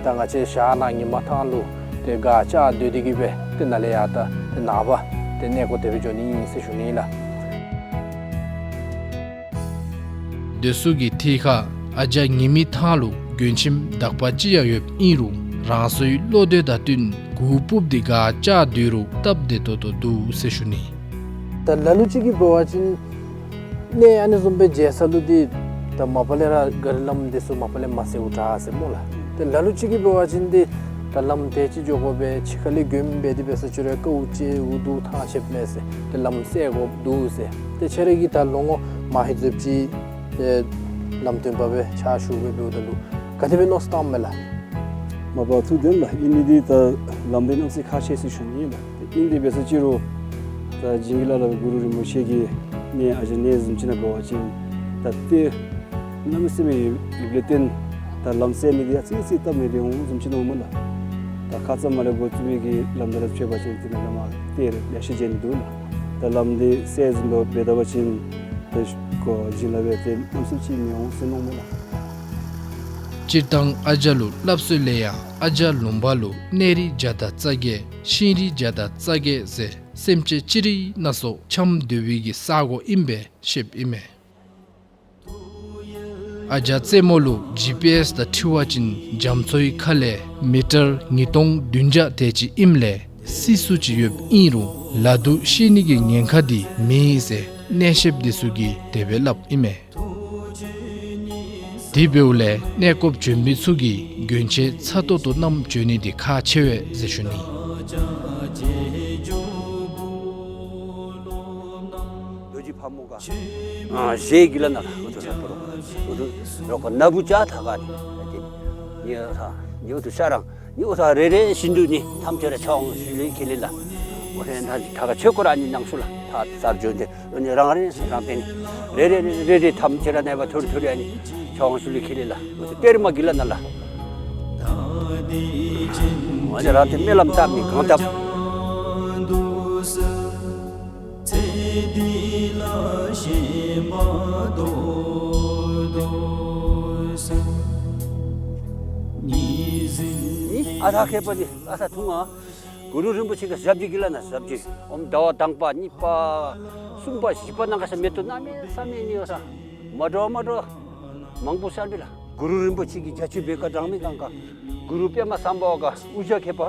ད་ང་བཅས་ཞག་ནང་ཉི་མ་ཐང་ལུ་ཏེ་ག་རྐྱབ་སྡོད་དེ་གི་སྦེ་ཏེ་ནཱ་ལས་ཡར་ད་ཏེ་ནངས་པ་ཏེ་གནས་སྐོར་དེ་སྦེ་འགྱོ་ནི་ཨིན་ཟེར་ཞུ་ནི་ལགས། སྡོད་ས་གི་ཐད་ཁར་ཨ་ཇ་ཉི་མི་ཐང་ལུ་མགྱོན་ཁྱིམ་དག་པ་ཅིག་ཡང་ཡོདཔ་ཨིན་རུང་རང་སོའི་བློ་འདོད་དང་བསྟུན་གུར་སྤུབས་ཏེ་ག་རྐྱབ་སྡོད་རུང་སྟབས་བདེ་ཏོག་ཏོ་འདུག་ཟེར་ཞུ་ནི། ད་ལ་ལུ་ཅིག་གིས་འབད་བ་ཅིན་གནས་ཨ་ནི་བཟུམ་སྦེ་མཇལ་ས་ལུ་འདི་ད་མ་པ་ལས་ར་ག་རི་ལམ་འདི་ཚུ་མ་པ་ལས་མ་གསལཝ་དྲག་ཟེར་སྨོ་ལགས། ཏེ་ལ་ལུ་ཅིག་གིས་འབད་བ་ཅིན་འདི་ད་ལམ་དེ་ཅིག་འགྱོ་དགོ་པས། ཕྱི་ཁ་ལས་མགྱོནམ་འབད་དེ་འབད་ས་ཅིག་རུང་ཀཝ་ཅེ་འུ་སྡུག་ཐང་ཆད་མས་ཟེར། ཏེ་ལམ་གསལ་དགོཔ་འདུག་ཟེར། ཏེ་ཁྱེད་ར་གིས་ད་ལོ་ངོ་མ་ཧེ་ཟེབ་ཅིག་ཏེ་ལམ་སྟོན་པ་སྦེ་ཕྱག་ཞུ་སྦེ་འབདཝ་ད་ལུ་ག་དེ་སྦེ་མནོ་བསམ་བཏངམ་མས་ལགས། མ་པ་ཐུགས་བདེན་ལགས། ཨིན་ནི་འདི་ད་ལམ་འདི་གནམ་ས་ཁག་ཆེ་ཟེར་ཞུ་ནི་ལགས། ཨིན་ཏེ་འབད་ས་ཅིག་རུང་ད་བྱིན་གྱིས་བརླབས་གུ་རུ་རིན་པོ་ཆེ་གི་གནས་ཨ་ཇ་གནས་བཟུམ་ཅིག་ནང་འབད་བ་ཅིན་ད་ཏེ་གནམ་མེད་ས་མེད་ཡོདཔ་ལས་བརྟེན་ད་ལམ་གསལ་ནི་འདི་ཡང་ཙི་ཙི་སྟབས་མི་བདེ་འོང་བཟུམ་ཅིག་མནོཝ་མས་ལགས། ད་ཁ་ཙ་མར་ལས་འགོ་བཙུགས་མི་གི་ལམ་འདི་ར་ཆོད་པ་ཅིན་དེ་ནང་ལས་མར་ཏེ་ལེ་ཤ་མཇལ་ནི་འདུག་ལགས། ད་ལམ་འདི་གསལ་བཟུམ་འབད་བ་ཅིན་ད་ཁོ་བྱིན་རླབས་སྦེ་ཏེ་གནམ་མེད་ས་མེད་མི་འོང་ཟེར་མནོཝ་མས་ལགས། སྤྱིར་བཏང་ཨ་ཇ་ལུ་སླབ་སྲོལ་ལས་ཡང་ཨ་ཇ་ལུང་པ་ལུ་གནས་རི་བརྒྱ་དང་རྩ་བརྒྱད་ཤིང་རི་བརྒྱ་དང་རྩ་བརྒྱད་ཟེར་སེམས་ཅན་ཅི་རིགས་སྣ་ཚོགས་འཁྱམས་སྡོད་པའི་གི་ས་གོ་ཨིན་པས་ཤེསཔ་ཨིན་མས། ཨ་ཇ་རྩེ་མོ་ལུ་ཇི་པི་ཨེསི་དང་འཁྲིལ་བ་ཅིན་རྒྱ་མཚོའི་ཁ་ལས་མི་ཊར་ཉིས་སྟོང་བདུན་བརྒྱ་དེ་ཅིག་ཨིནམ་ལས་སི་སུ་ཅིག་ཡོདཔ་ཨིན་རུང་ལ་དུག་ཤི་ནི་གི་ཉེན་ཁ་འདི་མེད་ཟེར་གནས་བཤདཔ་འདི་ཚུ་གིས་དེ་སྦེ་སླབ་ཨིན་མས། དེ་འབདཝ་ལས་གནས་སྐོརཔ་བྱོན་མི་ཚུ་གིས་གྱོན་ཆས་ཚ་ཏོག་ཏོ་བསྣམས་བྱོན་ནི་འདི་ཁག་ཆེ་བས་ཟེར་ཞུ་ནི། རྡོ་རྗེ་ཕག་མོ་ག་ཨ་ཞེ་གི་ལ་ན་ལགས། འུ་ཐུ་ས་པོ་རོ་འུ་ཐུ་རོ་ཀ་ན་བུ་ཅ་ཐ་ག་ནི་ཨ་ཏེ་ནི་ཨ་ཐ་ནི་འུ་ཐུ་ཤ་རང་ནི་འུ་ཐུ་རེ་རེ་བཞིན་དུ་ནི་ཐམས་ཅད་ར་ཕྱག་དབང་ཞུ་ལེ་ཁེ་ལེ་ལགས། འོ་ཧེ་ད་ཐ་ག་ཆོས་སྐོར་ཨ་ནི་གནང་ཤུལ་ལགས། ཐ་ཚར་བྱོན་ཏེ་ཨ་ནི་རང་རེ་རང་སྟེང་ནི་རེ་རེ་རེ་རེ་ཐམས་ཅད་ར་ནེ་བ་ཐུར་ཐུར་ཨ་ནི་ཕྱག་དབང་ཞུ་ལེ་ཁེ་ལེ་ལགས། འུ་ཐུ་གཏེར་མ་གི་ལ་ན་ལགས། ཨ་ནི་རང་ཏེ་སྨོན་ལམ་བཏབ་མི་གང་བཏབ། ཨ་ཐ་མཁས་པ་འདི་ཨ་ཐ་ཐུང་ང་གུ་རུ་རིན་པོ་ཆེ་གི་ཞབས་ཀྱི་གི་ལ་ན་ཞབས་ཀྱི་ཨོམ་ཟླ་བ་དང་པ་གཉིས་པ་གསུམ་པ་བཞི་པ་ནང་ག་ས་མེད་དོ་གནམ་མེད་ས་མེད་ནི་ཡོད་ས་མ་འདྲཝ་མ་འདྲཝ་མང་པོ་ཤར་བས་ལགས། གུ་རུ་རིན་པོ་ཆེ་གི་རྒྱ་ཆེ་བའི་བཀའ་དྲང་མི་གང་ག་གུ་རུ་པདྨ་སམྦྷ་ཝ་ག་དབུ་ཞྭ་མཁས་པ་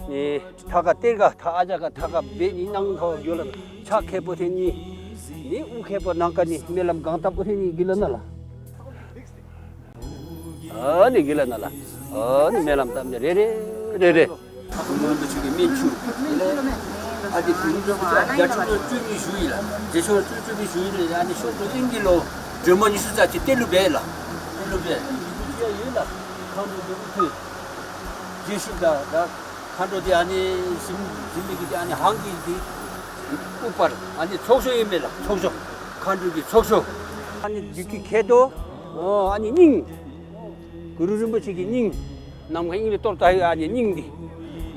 ནི་ཐ་ག་གཏེར་ག་ཐ་ཨ་ཇ་ག་ཐ་ག་འབད་ནི་ནང་ཐོག་འགྱོ་ལ་ཕྱག་མཁས་པོ་ཐེ་ནི་ནི་དབུ་མཁས་པོ་ནང་ག་ནི་སྨོན་ལམ་གང་བཏབ་པོ་ཐེ་ནི་གི་ལ་ན་ལགས། ཨ་ནི་གི་ལ་ན་ལགས། ཨ་ནི་སྨོན་ལམ་བཏབ་ནི་རེ་རེ་རེ་རེ། གུ་རུ་རིན་པོ་ཆེ་གི་སྨན་ཆུ་ཨ་ནི་གུ་རུ་རིན་པོ་ཆེ་རྒྱ་ཆུ་ལོ་བཅུ་གཉིས་བཞུགས་ཡི་ལགས། རྗེ་ཤོ་ལོ་བཅུ་བཅུ་གཉིས་བཞུགས་ཡི་ལགས། ཨ་ནི་ཤོ་ལོ་ཨིན་གི་ལོ་སྒྲོལ་མ་ཉི་ཤུ་རྩ་གཅིག་གཏེར་ལུ་སྦས་ལགས། གཏེར་ལུ་སྦས། ཡོད་ལགས། མཁའ་འགྲོ་འདི་དབུ་ཐོད་རྗེས་ཤུལ་དང་ད་མཁའ་འགྲོ་འདི་ཨ་ནི་གཟིམ་གཟིམ་མི་གི་འདི་ཨ་ནི་ཧང་གི་འདི་ཨུ་པར་ཨ་ནི་ཚོགས་ཤོ་ཨིན་མས་ལགས། ཚོགས་ཤོ་མཁའ་འགྲོ་གི་ཚོགས་ཤོ་ཨ་ནི་བདུད་ཀྱི་མཁལ་རྡོ་ཨ་ནི་སྙིང་གུ་རུ་རིན་པོ་ཆེ་གི་སྙིང་ནམ་མཁའི་དབྱིངས་ལས་གཏོར་ད་ཡོད། ཨ་ནི་སྙིང་འདི་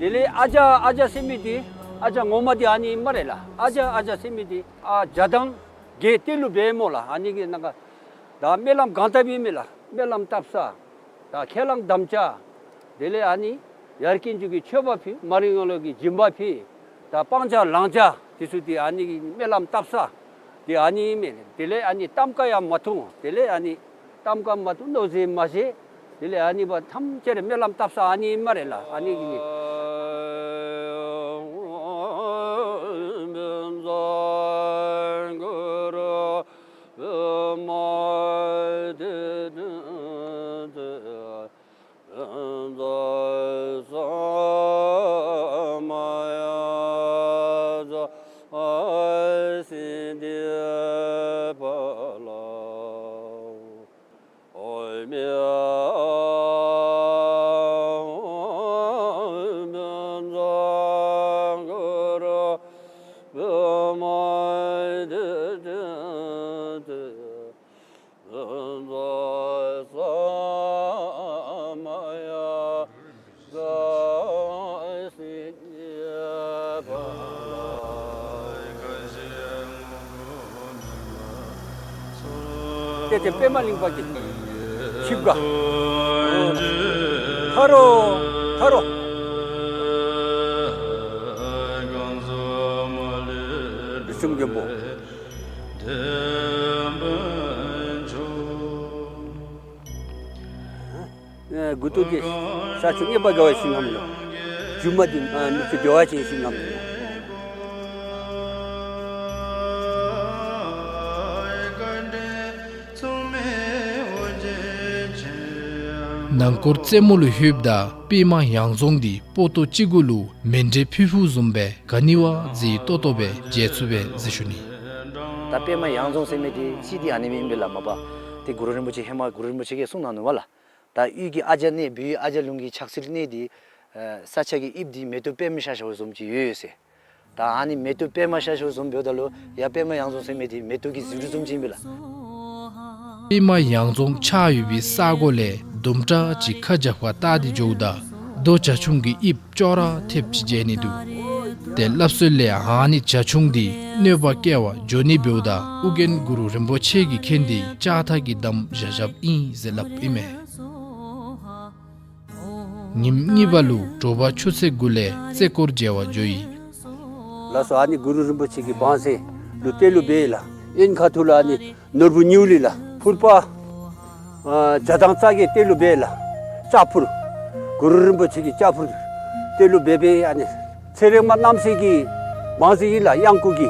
དེ་ལས་ཨ་ཇ་ཨ་ཇ་ཟེར་མི་འདི་ཨ་ཇ་ངོ་མ་འདི་ཨ་ནི་སྨ་རེ་ལགས། ཨ་ཇ་ཨ་ཇ་ཟེར་མི་འདི་ཨ་ཇ་དང་གི་གཏེར་ལུ་སྦས་སྨོ་ལགས། ཨ་ནི་གི་ནང་ག་ད་སྨོན་ལམ་གང་བཏབ་ཨིན་མས་ལགས། སྨོན་ལམ་བཏབ་ས་ད་ཁས་བླངས་དམ་བཅའ་ དེ་ལས་ཨ་ནི་ཡར་རྒྱས་འགྱོ་གི་མཆོད་པ་ཕུལ། མར་ངོ་ལོག་གི་སྦྱིན་པ་ཕུལ། ད་སྤང་བྱ་བླང་བྱ་དེ་ཚུ་དེ་ཨ་ནི་གི་སྨོན་ལམ་བཏབ་ས་དེ་ཨ་ནི་མས། དེ་ལས་ཨ་ནི་གཏམ་ཁ་ཡང་མ་ཐུང་། དེ་ལས་ཨ་ནི་གཏམ་ཁ་མ་ཐུང་མནོ་ཟེར་མ་ཟེར། དེ་ལས་ཨ་ནི་བ་ཐམས་ཅད་སྨོན་ལམ་བཏབ་ས་ཨ་ནི་སྨ་རེ་ལགས། ཨ་ནི་གི་ནི། ཏེ་ཏེ་པདྨ་གླིང་པ་གི་ཆིབས་ཁ། ཐར་རོ་ཐར་རོ། བྱང་ཆུབ་མགོན་པོ། ཨེ་མགུ་ཏོ་འདི་ས་ཆུ་ངེས་པ་དགའ་བ་ཞིག་ངམ་ལོ། རྒྱུ་མ་འདི་ཨ་ནུབ་ཆུ་བདེ་བ་ཅན་ཞིག་ངམ་ལོ། ནང་སྐོར་རྩེ་མོ་ལུ་ལྷོདཔ་ད་པདྨ་ཡང་རྫོང་འདི་པོ་ཏོ་ཅིག་གུ་ལུ་མཎྜལ་ཕུལ་ཕུལཝ་བཟུམ་སྦེ་ག་ནི་བ་མཛེས་ཏོག་ཏོ་སྦེ་མཇལ་ཚུགས་པས་ཟེར་ཞུ་ནི། ད་པདྨ་ཡང་རྫོང་ཟེར་མི་འདི་ཅིག་འདི་ཨ་ནི་མེན་པས་ལགས། མ་པ་ཏེ་གུ་རུ་རིན་པོ་ཆེ་ཧེ་མ་གུ་རུ་རིན་པོ་ཆེ་གིས་གསུངས་གནང་ནུག་པ་ལགས། ད་དབུས་ཀྱི་ཨ་ཇ་གནས་བོད་ཡུལ་ཨ་ཇ་ལུང་གི་ཕྱག་སྲིད་གནས་འདི་ཨེ་ས་ཆ་གི་དབྱིབས་འདི་མེ་ཏོག་པདྨ་ཤར་ཤརཝ་བཟུམ་ཅིག་ཡོད་ཡོད་ཟེར། ད་ཨ་ནི་མེ་ཏོག་པདྨ་ཤར་ཤརཝ་བཟུམ་འབདཝ་ད་ལུ་ཡར་པདྨ་ཡང་རྫོང་ཟེར་མི་འདི་མེ་ཏོག་གི་ཟེའུ་འབྲུ་བཟུམ་ཅིག་ཨིན་པས་ལགས། པདྨ་ཡང་རྫོང་ཆགས་ཡོད་པའི་ས་གོ་ལས་དུམ་གྲ་ཅིག་ཁ་རྒྱབ་ཁར་བལྟ་སྟེ་འགྱོཝ་ད་རྡོ་བྱ་ཁྱུང་གི་དབྱིབས་ཅོག་ར་འཐདཔ་ཅིག་མཇལ་ནི་འདུག། ཏེ་སླབ་སྲོལ་ལས་ཨ་ནི་བྱ་ཁྱུང་འདི་གནོད་པ་བསྐྱལ་བར་འགྱོ་ནི་འབདཝ་ད་ཨོ་རྒྱན་གུ་རུ་རིན་པོ་ཆེ་གིས་མཁྱེན་ཏེ་ལྕགས་ཐག་གིས་བསྡམས་བཞག་བཞགཔ་ཨིན་ཟེར་སླབ་ཨིན་མས། ཉིནམ་གཉིས་པ་ལུ་དྲོ་པ་ཆུ་ཚོད་དགུ་ལས་རྩེ་སྐོར་མཇལ་བར་འགྱོ་ཡི། ལགས་སོ། ཨ་ནི་གུ་རུ་རིན་པོ་ཆེ་གི་བང་རྩལ་ལུ་ཏེ་ལུ་འབད་ཡི་ལགས། གཡོན་ཁ་ཐུག་ལུ་ཨ་ནི་ནོར་བུ་ཉིའུ་ལི་ལགས། ཕུར་པ་ཨ་བྱ་དང་རྩྭ་གི་ཏེ་ལུ་འབད་ཡི་ལགས། ལྕགས་ཕུར། གུ་རུ་རིན་པོ་ཆེ་གི་ལྕགས་ཕུར་ཏེ་ལུ་འབད་འབད་ཨ་ནི་ཚེ་རིང་མ་རྣམ་སྲས་ཀྱི་བང་རྩལ་ཨིན་ལགས། གཡང་འགུགས་ཀྱི་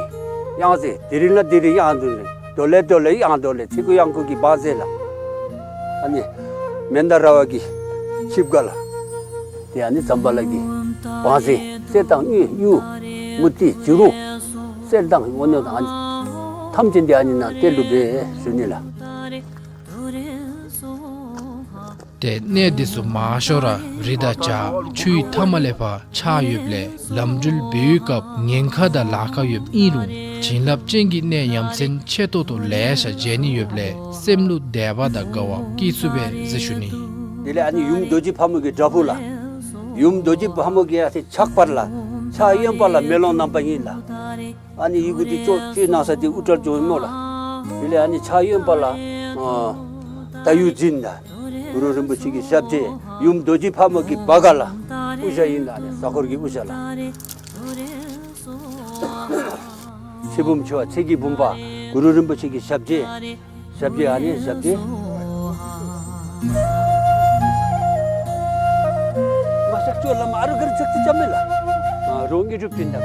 གཡང་རྩེ། དེ་རིང་ལ་དེ་རིང་གཡང་འགུགས་ལས། དོ་ལེ་དོ་ལེ་གཡང་དོ་ལེ། ཚེ་འགུགས་གཡང་འགུགས་ཀྱི་བང་རྩལ་ལགས། ཨ་ནི་མནྡ་ར་བ་གི་ཆིབས་ཁ་ལགས། ཏེ་ཨ་ནི་ཛམ་བྷ་ལ་གི་བང་རྩལ། གསེར་དང་དངུལ་གཡུ་མུ་ཏིག་བྱུ་རུ་གསེར་དང་དངུལ་དང་ཨ་ནི་ཐམས་ཅད་འདི་ཨ་ནི་ནང་ཏེ་ལུ་འབད་ཟེར་ཞུ་ནི་ལགས། ཏེ་གནས་འདི་ཚུ་མང་ཤོས་ར་རི་དང་བྱག་ཆུའི་མཐའ་མ་ལས་ཕར་ཆགས་ཡོདཔ་ལས་ལམ་འགྲུལ་འབད་བའི་སྐབས་ཉེན་ཁ་དང་ལཱ་ཁག་ཡོདཔ་ཨིན་རུང་བྱིན་རླབས་ཅན་གྱི་གནས་ཡ་མཚན་ཆེ་ཏོག་ཏོ་ལེ་ཤ་མཇལ་ནི་ཡོདཔ་ལས་སེམས་ལུ་དད་པ་དང་དགའ་བ་སྐྱེ་ཚུགས་པས་ཟེར་ཞུ་ནི། དེ་ལས་ཨ་ནི་ཡུམ་རྡོ་རྗེ་ཕག་མོ་གི་བྲག་ཕུག་ལགས། ཡུམ་རྡོ་རྗེ་ཕག་མོ་གི་ཨ་ཏེ་ཕྱག་བར་ལགས། ཕྱག་གཡོན་པ་ལགས་མེ་ལོང་བསྣམས་པ་ཨིན་ལགས། ཨ་ནི་ཡི་གུ་འདི་ཅོག་ཅོག་གནང་ས་འདི་ཨུ་ཏྲ་ལྗོངས་སྨོ་ལགས། དེ་ལས་ཨ་ནི་ཕྱག་གཡོན་པ་ལགས་ཨ་ད་ཡུལ་འཛིན་ལགས། གུ་རུ་རིན་པོ་ཆེ་གི་ཞབས་རྗེས། ཡུམ་རྡོ་རྗེ་ཕག་མོ་གི་བར་ཁ་ལགས། དབུ་ཞྭ་ཨིན་ལགས། ཨ་ནི་ཟ་ཧོར་གྱི་དབུ་ཞྭ་ལགས། ཚེ་བུམ་ཆེ་བ་ཚེ་གི་བུམ་པ་གུ་རུ་རིན་པོ་ཆེ་གི་ཞབས་རྗེས། ཞབས་རྗེས་ཨ་ནི་ཞབས་རྗེས། མ་ཤག་ཅོ་ལ་མ་ཨ་རུ་གར་ཚིག་ཚིག་ཅམ་མེ་ལགས། ཨ་རོགས་ངེ་གྲུབ་ཅན་ད་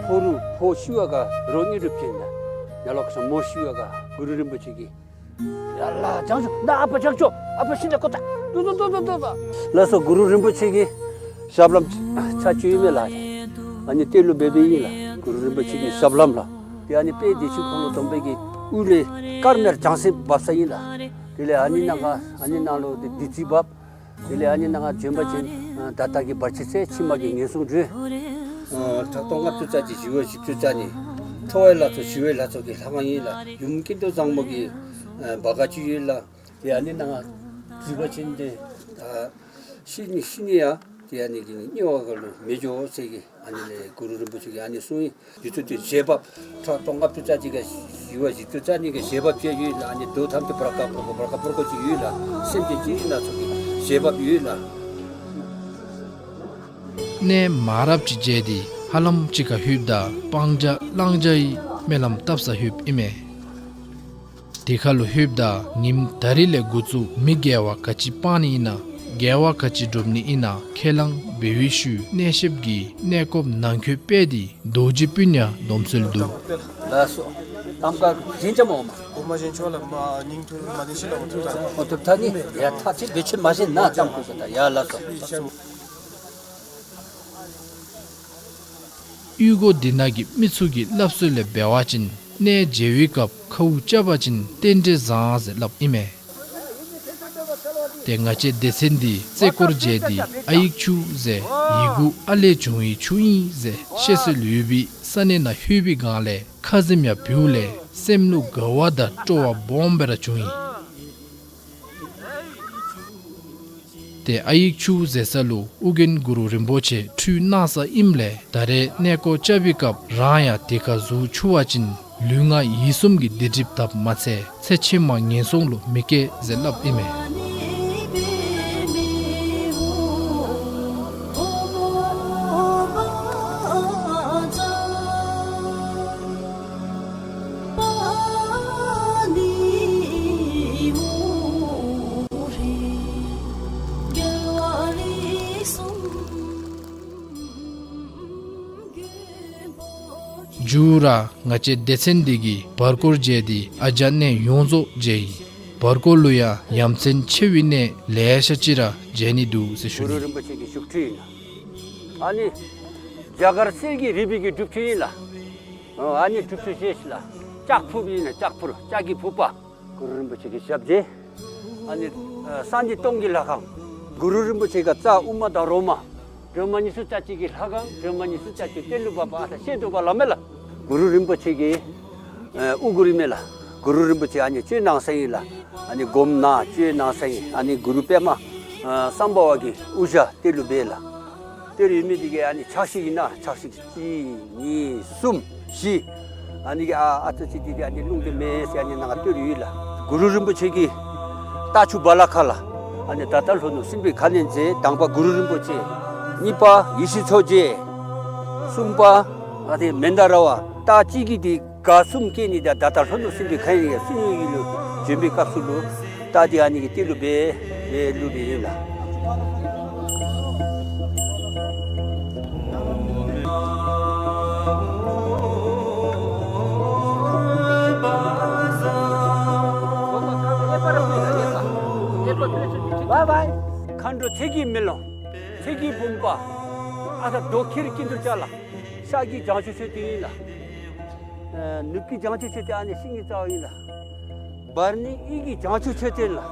ཕོ་རུ་ཕོ་ཤུ་བ་ག་རོགས་ངེ་གྲུབ་ཅན་ད། ཡ་ལོག་ས་མོ་ཤུ་བ་ག་གུ་རུ་རིན་པོ་ཆེ་གི། ཡ་ལགས་བྱང་ཆུབ་ན་ཨ་པ་བྱང་ཆུབ་ཨ་པ་ཤི་ན་ཀོ་ཏ། ཏོ་ཏོ་ཏོ་ཏོ་ཏོ་ཏོ། ལགས་སོ། གུ་རུ་རིན་པོ་ཆེ་གི་ཞབས་ལྷམ་ཆ་ཅིག་ཡོད་མེ་ལགས། ཨ་ནི་ཏེ་ལུ་འབད་འབད་ཨིན་ལགས། གུ་རུ་རིན་པོ་ཆེ་གི་ཞབས་ལྷམ་ལགས། ཏེ་ཨ་ནི་དཔལ་བདེ་ཆེན་ཁོ་ལོ་སྡོམ་པའི་གི་དབུ་ལས་དཀར་དམར་ལྗང་སེར་འབབ་ས་ཨིན་ལགས། དེ་ལས་ཨ་ནི་ནང་ཁར་ཨ་ནི་ནང་ལུ་ཏེ་བདུད་རྩི་འབབ། དེ་ལས་ཨ་ནི་ནང་ཁར་བྱོན་པ་ཅིན་ཨ་ད་ལྟ་གི་བར་ཆད་སེལ་ཕྱི་མ་གི་ངན་སོང་སྒྲོལ། ཨ་ཕྲག་དོག་ལྔ་བཅུ་རྩ་གཅིག་ཞི་བ་བཞི་བཅུ་རྩ་གཉིས། ཁྲོ་བོའི་ལྷ་ཚོགས་ཞི་བའི་ལྷ་ཚོགས་ཀྱི་ལྷ་ཁང་ཨིན་ལགས། ཡུམ་ཀུན་ཏུ་བཟང་མོ་གི་ཨ་བ་ག་ཅིག་ཡོད་ལགས། ཏེ་ཨ་ནི་ནང་ཁར་འཛུལ་བ་ཅིན་ཏེ་ཨ་ཤི་ནི་ཤི་ནི་ཡང་ཏེ་ཨ་ནི་གི་དམྱལ་བ་ག་ལུ་མི་འགྱོ་ཟེར་གི་ཨ་ནི་ལས་གུ་རུ་རིན་པོ་ཆེ་གིས་ཨ་ནི་གསུངས་ཡི། རྒྱུ་མཚན་ཏེ་བཞེས་བབས་ཕྲག་དོག་ལྔ་བཅུ་རྩ་གཅིག་ག་ཞི་བ་བཞི་བཅུ་རྩ་གཉིས་ཀྱི་བཞེས་བབས་ཅིག་ཡོད་ལགས། ཨ་ནི་རྡོ་ཐམས་ཅད་བར་ཀ་བར་ཀ་བར་ཀ་བར་ཀ་ཅིག་ཡོད་ལགས། སེམས་ཅན་ཅི་རིགས་སྣ་ཚོགས་ཀྱི་བཞེས་བབས་ཡོད་ལགས། གནས་མ་རབས་ཅིག་མཇལ་ཏེ་ཧ་ལམ་ཅིག་ཁར་ལྷོདཔ་ད་སྤང་བྱ་གླང་བྱ་ཡི་སྨོན་ལམ་བཏབ་སར་ལྷོདཔ་ཨིན་མས། དེ་ཁར་ལུ་ལྷོདཔ་ད་ཉིནམ་ད་རིས་ལས་འགོ་བཙུགས་མི་དགེ་བ་ག་ཅི་སྤང་ནི་ཨིན་ན་དགེ་བ་ག་ཅི་སྒྲུབ་ནི་ཨིན་ན་ཁས་བླངས་འབད་བའི་ཤུལ་གནས་བཤདཔ་གིས་གནས་སྐོརཔ་ནང་འཁོད་སྤེལ་ཏེ་རྡོ་རྗེ་སྤུན་ཡང་སྡོམ་སྲོལ་འདུག། ལགས་སོ། གཏམ་ཁ་བཞིན་ཅམ་འོང་མ། འོ་མ་བཞིན་ཆོག་ལགས། མ་ཉིན་ཐུར་མ་ནི་ཤི་ལ་འོ་ཐུར་ད། འོ་ཐུར་ད་ནི་ཡ་ཐག་ཆེ་བེད་སྤྱོད་མ་བྱིན་ན་གཏམ་ཁུ་ས་ད་ཡ་ལགས་སོ། གཡུས་སྒོ་འདི་ནང་གི་མི་ཚུ་གི་སླབ་སྲོལ་ལས་འབད་བ་ཅིན་གནས་མཇལ་བའི་སྐབས་ཁཝ་རྐྱབ་པ་ཅིན་རྟེན་འབྲེལ་བཟང་ཟེར་སླབ་ཨིན་མས། ཏེ་ང་བཅས་སྡེ་ཚན་འདི་རྩེ་སྐོར་མཇལ་ཏེ་ཨ་ཡིག་ཆུ་ཟེར་ཡི་གུ་ཨ་ལས་བྱུང་བའི་ཆུ་ཨིན་ཟེར་བཤད་སྲོལ་ཡོད་པའི་ས་གནས་ནང་ལྷོད་པའི་སྒང་ལས་ཁ་ཟེམ་ཡང་བེའུ་ལས་སེམས་ལུ་དགའ་བ་དང་སྤྲོ་བ་སྦོམ་སྦེ་ར་བྱུང་ཡི། ཏེ་ཨ་ཡིག་ཆུ་ཟེར་ས་ལུ་ཨོ་རྒྱན་གུ་རུ་རིན་པོ་ཆེ་ཁྲུས་གནང་ས་ཨིནམ་ལས་ད་རེས་གནས་སྐོར་རྐྱབ་པའི་སྐབས་རང་ཡང་དེ་ཁར་ཟུག་འཁྱུ་བ་ཅིན་ལུས་ངག་ཡིད་གསུམ་གྱི་སྡིག་སྒྲིབ་དགཔ་མ་ཚད་ཚེ་ཕྱི་མ་ངན་སོང་ལུ་མི་སྐྱེ་ཟེར་སླབ་ཨིན་མས། མཇུག་ར་ང་བཅས་སྡེ་ཚན་འདི་གིས་བར་སྐོར་མཇལ་ཏེ་ཨ་ཇ་གནས་ཡོངས་རྫོགས་མཇལ་ཡི། བར་སྐོར་ལུ་ཡང་ཡ་མཚན་ཆེ་བའི་གནས་ལེ་ཤ་ཅིག་ར་མཇལ་ནི་འདུག་ཟེར་ཞུ་ནི། གུ་རུ་རིན་པོ་ཆེ་གི་བཞུགས་ཁྲི་ཨིན་ལགས། ཨ་ནི་རྒྱ་གར་གསེར་གྱི་རིལ་བུ་གི་སྒྲུབ་ཁྲི་ཨིན་ལགས། ཨ་ནི་སྒྲུབ་ཁྲི་ཞེས་ལགས། ལྕགས་ཕུརཔ་ཨིན་ལགས། ལྕགས་ཕུར་ལྕགས་ཀྱི་ཕུར་པ། གུ་རུ་རིན་པོ་ཆེ་གི་ཞབས་རྗེས། ཨ་ནི་ཨ་ས་འདི་སྟོང་གི་ལྷ་ཁང་། གུ་རུ་རིན་པོ་ཆེ་ག་རྩ་དབུ་མ་དང་རོ་མ། སྒྲོལ་མ་ཉི་ཤུ་རྩ་གཅིག་གི་ལྷ་ཁང་། སྒྲོལ་མ་ཉི་ཤུ་རྩ་གཅིག་གཏེར་ལུ་འབག་པ་ཨ་ད་ཤེས་འདུག་པ་ལགས་མེན་ལགས། གུ་རུ་རིན་པོ་ཆེ་གི་ཨ་དབུ་གུར་ཨིན་མས་ལགས། གུ་རུ་རིན་པོ་ཆེ་ཨ་ནི་སྤྱན་སྣང་ས་ཨིན་ལགས། ཨ་ནི་སྒོམ་ནང་སྤྱན་སྣང་ས་ཨིན། ཨ་ནི་གུ་རུ་པདྨ་ཨ་སམྦྷ་ཝ་གི་དབུ་ཞྭ་གཏེར་ལུ་སྦས་ལགས། གཏེར་ཡོད་མི་འདི་གིས་ཨ་ནི་ཕྱག་ཞུ་ཨིན་ན་ཕྱག་ཞུ་གཅིག་གཉིས་གསུམ་བཞི། ཨ་ནི་གི་ཨ་ཨ་ཙི་ཅིག་འདི་འདི་ཨ་ནི་རླུང་དེ་མེད་ཟེར་ཨ་ནི་ནང་གཏེར་ཡོད་ལགས། གུ་རུ་རིན་པོ་ཆེ་གི་རྟ་ཕྱུག་བ་ལ་ཁ་ལགས། ཨ་ནི་ད་ལྟ་ལྷོ་ནུབ་སྲིན་པོའི་ཁ་གནོན་མཛད། དང་པ་གུ་རུ་རིན་པོ་ཆེ། གཉིས་པ་ཡེ་ཤེས་མཚོ་རྒྱལ། གསུམ་པ་ཨ་ནི་མནྡ་ར་བ། རྟ་གཅིག་གིས་འདི་ག་གསུམ་སྐྱེལ་ནི་ད་ད་ལྟ་ལྷོ་ནུབ་སྲིན་པོའི་ཁ་གནོན་ཡ་སྲིན་ཡུལ་ལུ་བྱོན་པའི་སྐབས་སུ་ལུ་རྟ་འདི་ཨ་ནི་གི་གཏེར་ལུ་སྦེ་སྦེ་བླུགས་པའི་ཨིན་ལགས། མཁའ་འགྲོ་ཚེ་གི་མེ་ལོང་། ཚེ་གི་བུམ་པ། ཨ་ད་རྡོ་ཁྱེར་ཀིན་ཏུ་ཅ་ལ། ཤར་གྱི་བྱང་ཆུབ་མཆོད་རྟེན་ཨིན་ལགས། ཨ་ནུབ་ཀྱི་བྱང་ཆུབ་མཆོད་རྟེན་ཨ་ནི་ཤིང་གི་རྩ་བ་ཨིན་ལགས། བར་ནི་དབུས་ཀྱི་བྱང་ཆུབ་མཆོད་རྟེན་ལགས།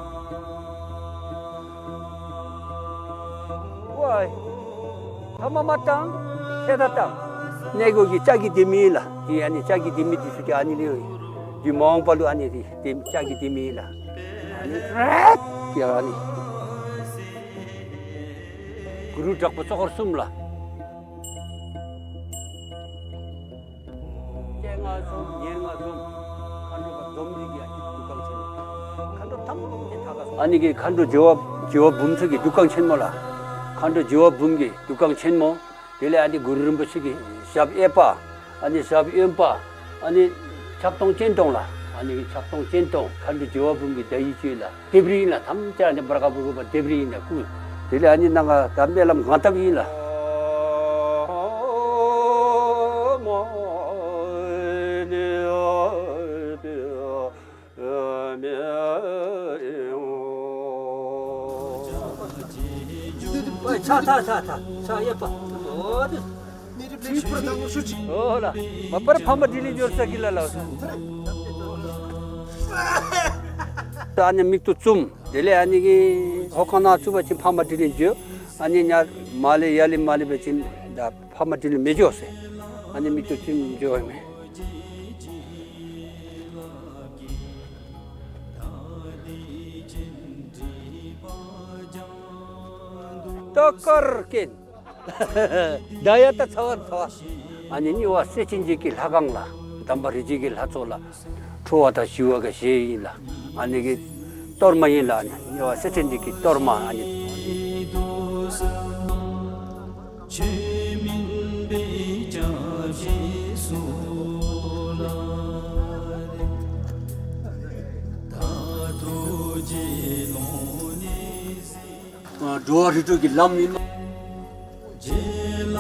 ཝའི། ཐ་མ་མ་བཏང་། ཁྱད་ད་བཏང་། གནས་སྒོ་གི་ལྕགས་ཀྱི་ལྡེ་མིག་ཨིན་ལགས། འདི་ཨ་ནི་ལྕགས་ཀྱི་ལྡེ་མིག་འདི་ཚུ་གི་ཨ་ནི་ལས་འདི་མ་འོངས་པ་ལུ་ཨ་ནི་འདི་ལྕགས་ཀྱི་ལྡེ་མིག་ཨིན་ལགས། ཨ་ནི་རེད་ཡ་ཨ་ནི། གུ་རུ་དྲག་པོ་ཚོགས་འཁོར་གསུམ་ལགས། སྤྱན་སྔ་འཛོམས་ཉེར་ལྔ་འཛོམས། མཁའ་འགྲོ་མ་འཛོམས་ནི་གི་ཨ་ནི་འདུ་ཁང་ཆེན་མོ། མཁའ་འགྲོ་ཐམས་ཅད་ཐག་ཁ་སོང་། ཨ་ནི་གི་མཁའ་འགྲོ་རྒྱལ་བ་རྒྱལ་བ་འབུམ་ཚུ་གི་འདུ་ཁང་ཆེན་མོ་ལགས། མཁའ་འགྲོ་རྒྱལ་བ་འབུམ་གྱི་འདུ་ཁང་ཆེན་མོ། དེ་ལས་ཨ་ནི་གུ་རུ་རིན་པོ་ཆེ་གི་ཞབས་གཡས་པ། ཨ་ནི་ཞབས་གཡོན་པ། ཨ་ནི་ཆབ་སྟོང་སྤྱན་སྟོང་ལགས། ཨ་ནི་གི་ཆབ་སྟོང་སྤྱན་སྟོང་མཁའ་འགྲོ་རྒྱལ་བ་འབུམ་གྱི་ཟླ་ཡི་བཅུད་ལགས། ལྡེབས་རིས་ཨིན་ལགས། ཐམས་ཅད་ཨ་ནི་འབར་ཁ་འབུར་འབུར་བ་ལྡེབས་རིས་ཨིན་ལགས། སྐུ། དེ་ལས་ཨ་ནི་ནང་ང་ད་སྨོན་ལམ་ངང་བཏབ་ཨིན་ལགས། ཨོ་ལགས། མ་པར་ཕ་མ་དྲིན་ལས་འབྱོར་ས་གི་ལ་ལགས། ད་ཨ་ནི་མིག་ཏོ་བཙུམ། དེ་ལས་ཨ་ནི་གི་ཧོ་ཁང་ནང་བཙུམ་པ་ཅིན་ཕ་མ་དྲིན་ལས་འབྱོར། ཨ་ནི་ཉ་མ་ལས་ཡ་ལས་མ་ལས་པ་ཅིན་ད་ཕ་མ་དྲིན་ལས་མི་འབྱོར་ཟེར། ཨ་ནི་མིག་ཏོ་བཙུམ་འབྱོར་མས། ད་དཀར་སྐྱེན། ད་ཡ་ད་ཚ་བ་ཚ་བ། ཨ་ནི་གཉིས་པ་སྲས་ཆེན་བརྒྱད་ཀྱི་ལྷ་ཁང་ལགས། དམ་པ་རིགས་བརྒྱད་ཀྱི་ལྷ་ཚོགས་ལགས། ཁྲོ་བོ་དང་ཞི་བ་ག་ཞལ་ཨིན་ལགས། ཨ་ནི་གི་གཏོར་མ་ཨིན་ལགས། ཨ་ནི་གཉིས་པ་སྲས་ཆེན་བརྒྱད་ཀྱི་གཏོར་མ་ཨ་ནི། ཆོས་མིན་པའི་སྐྱབས་གཞན་སུ་ལ་རེ། ད་ཐུགས་རྗེ་ལོང་ནས་གཟིགས། ཨ་འགྲོ་བ་རིགས་དྲུག་གི་ལམ་ཨིན། རྗེ་བླ་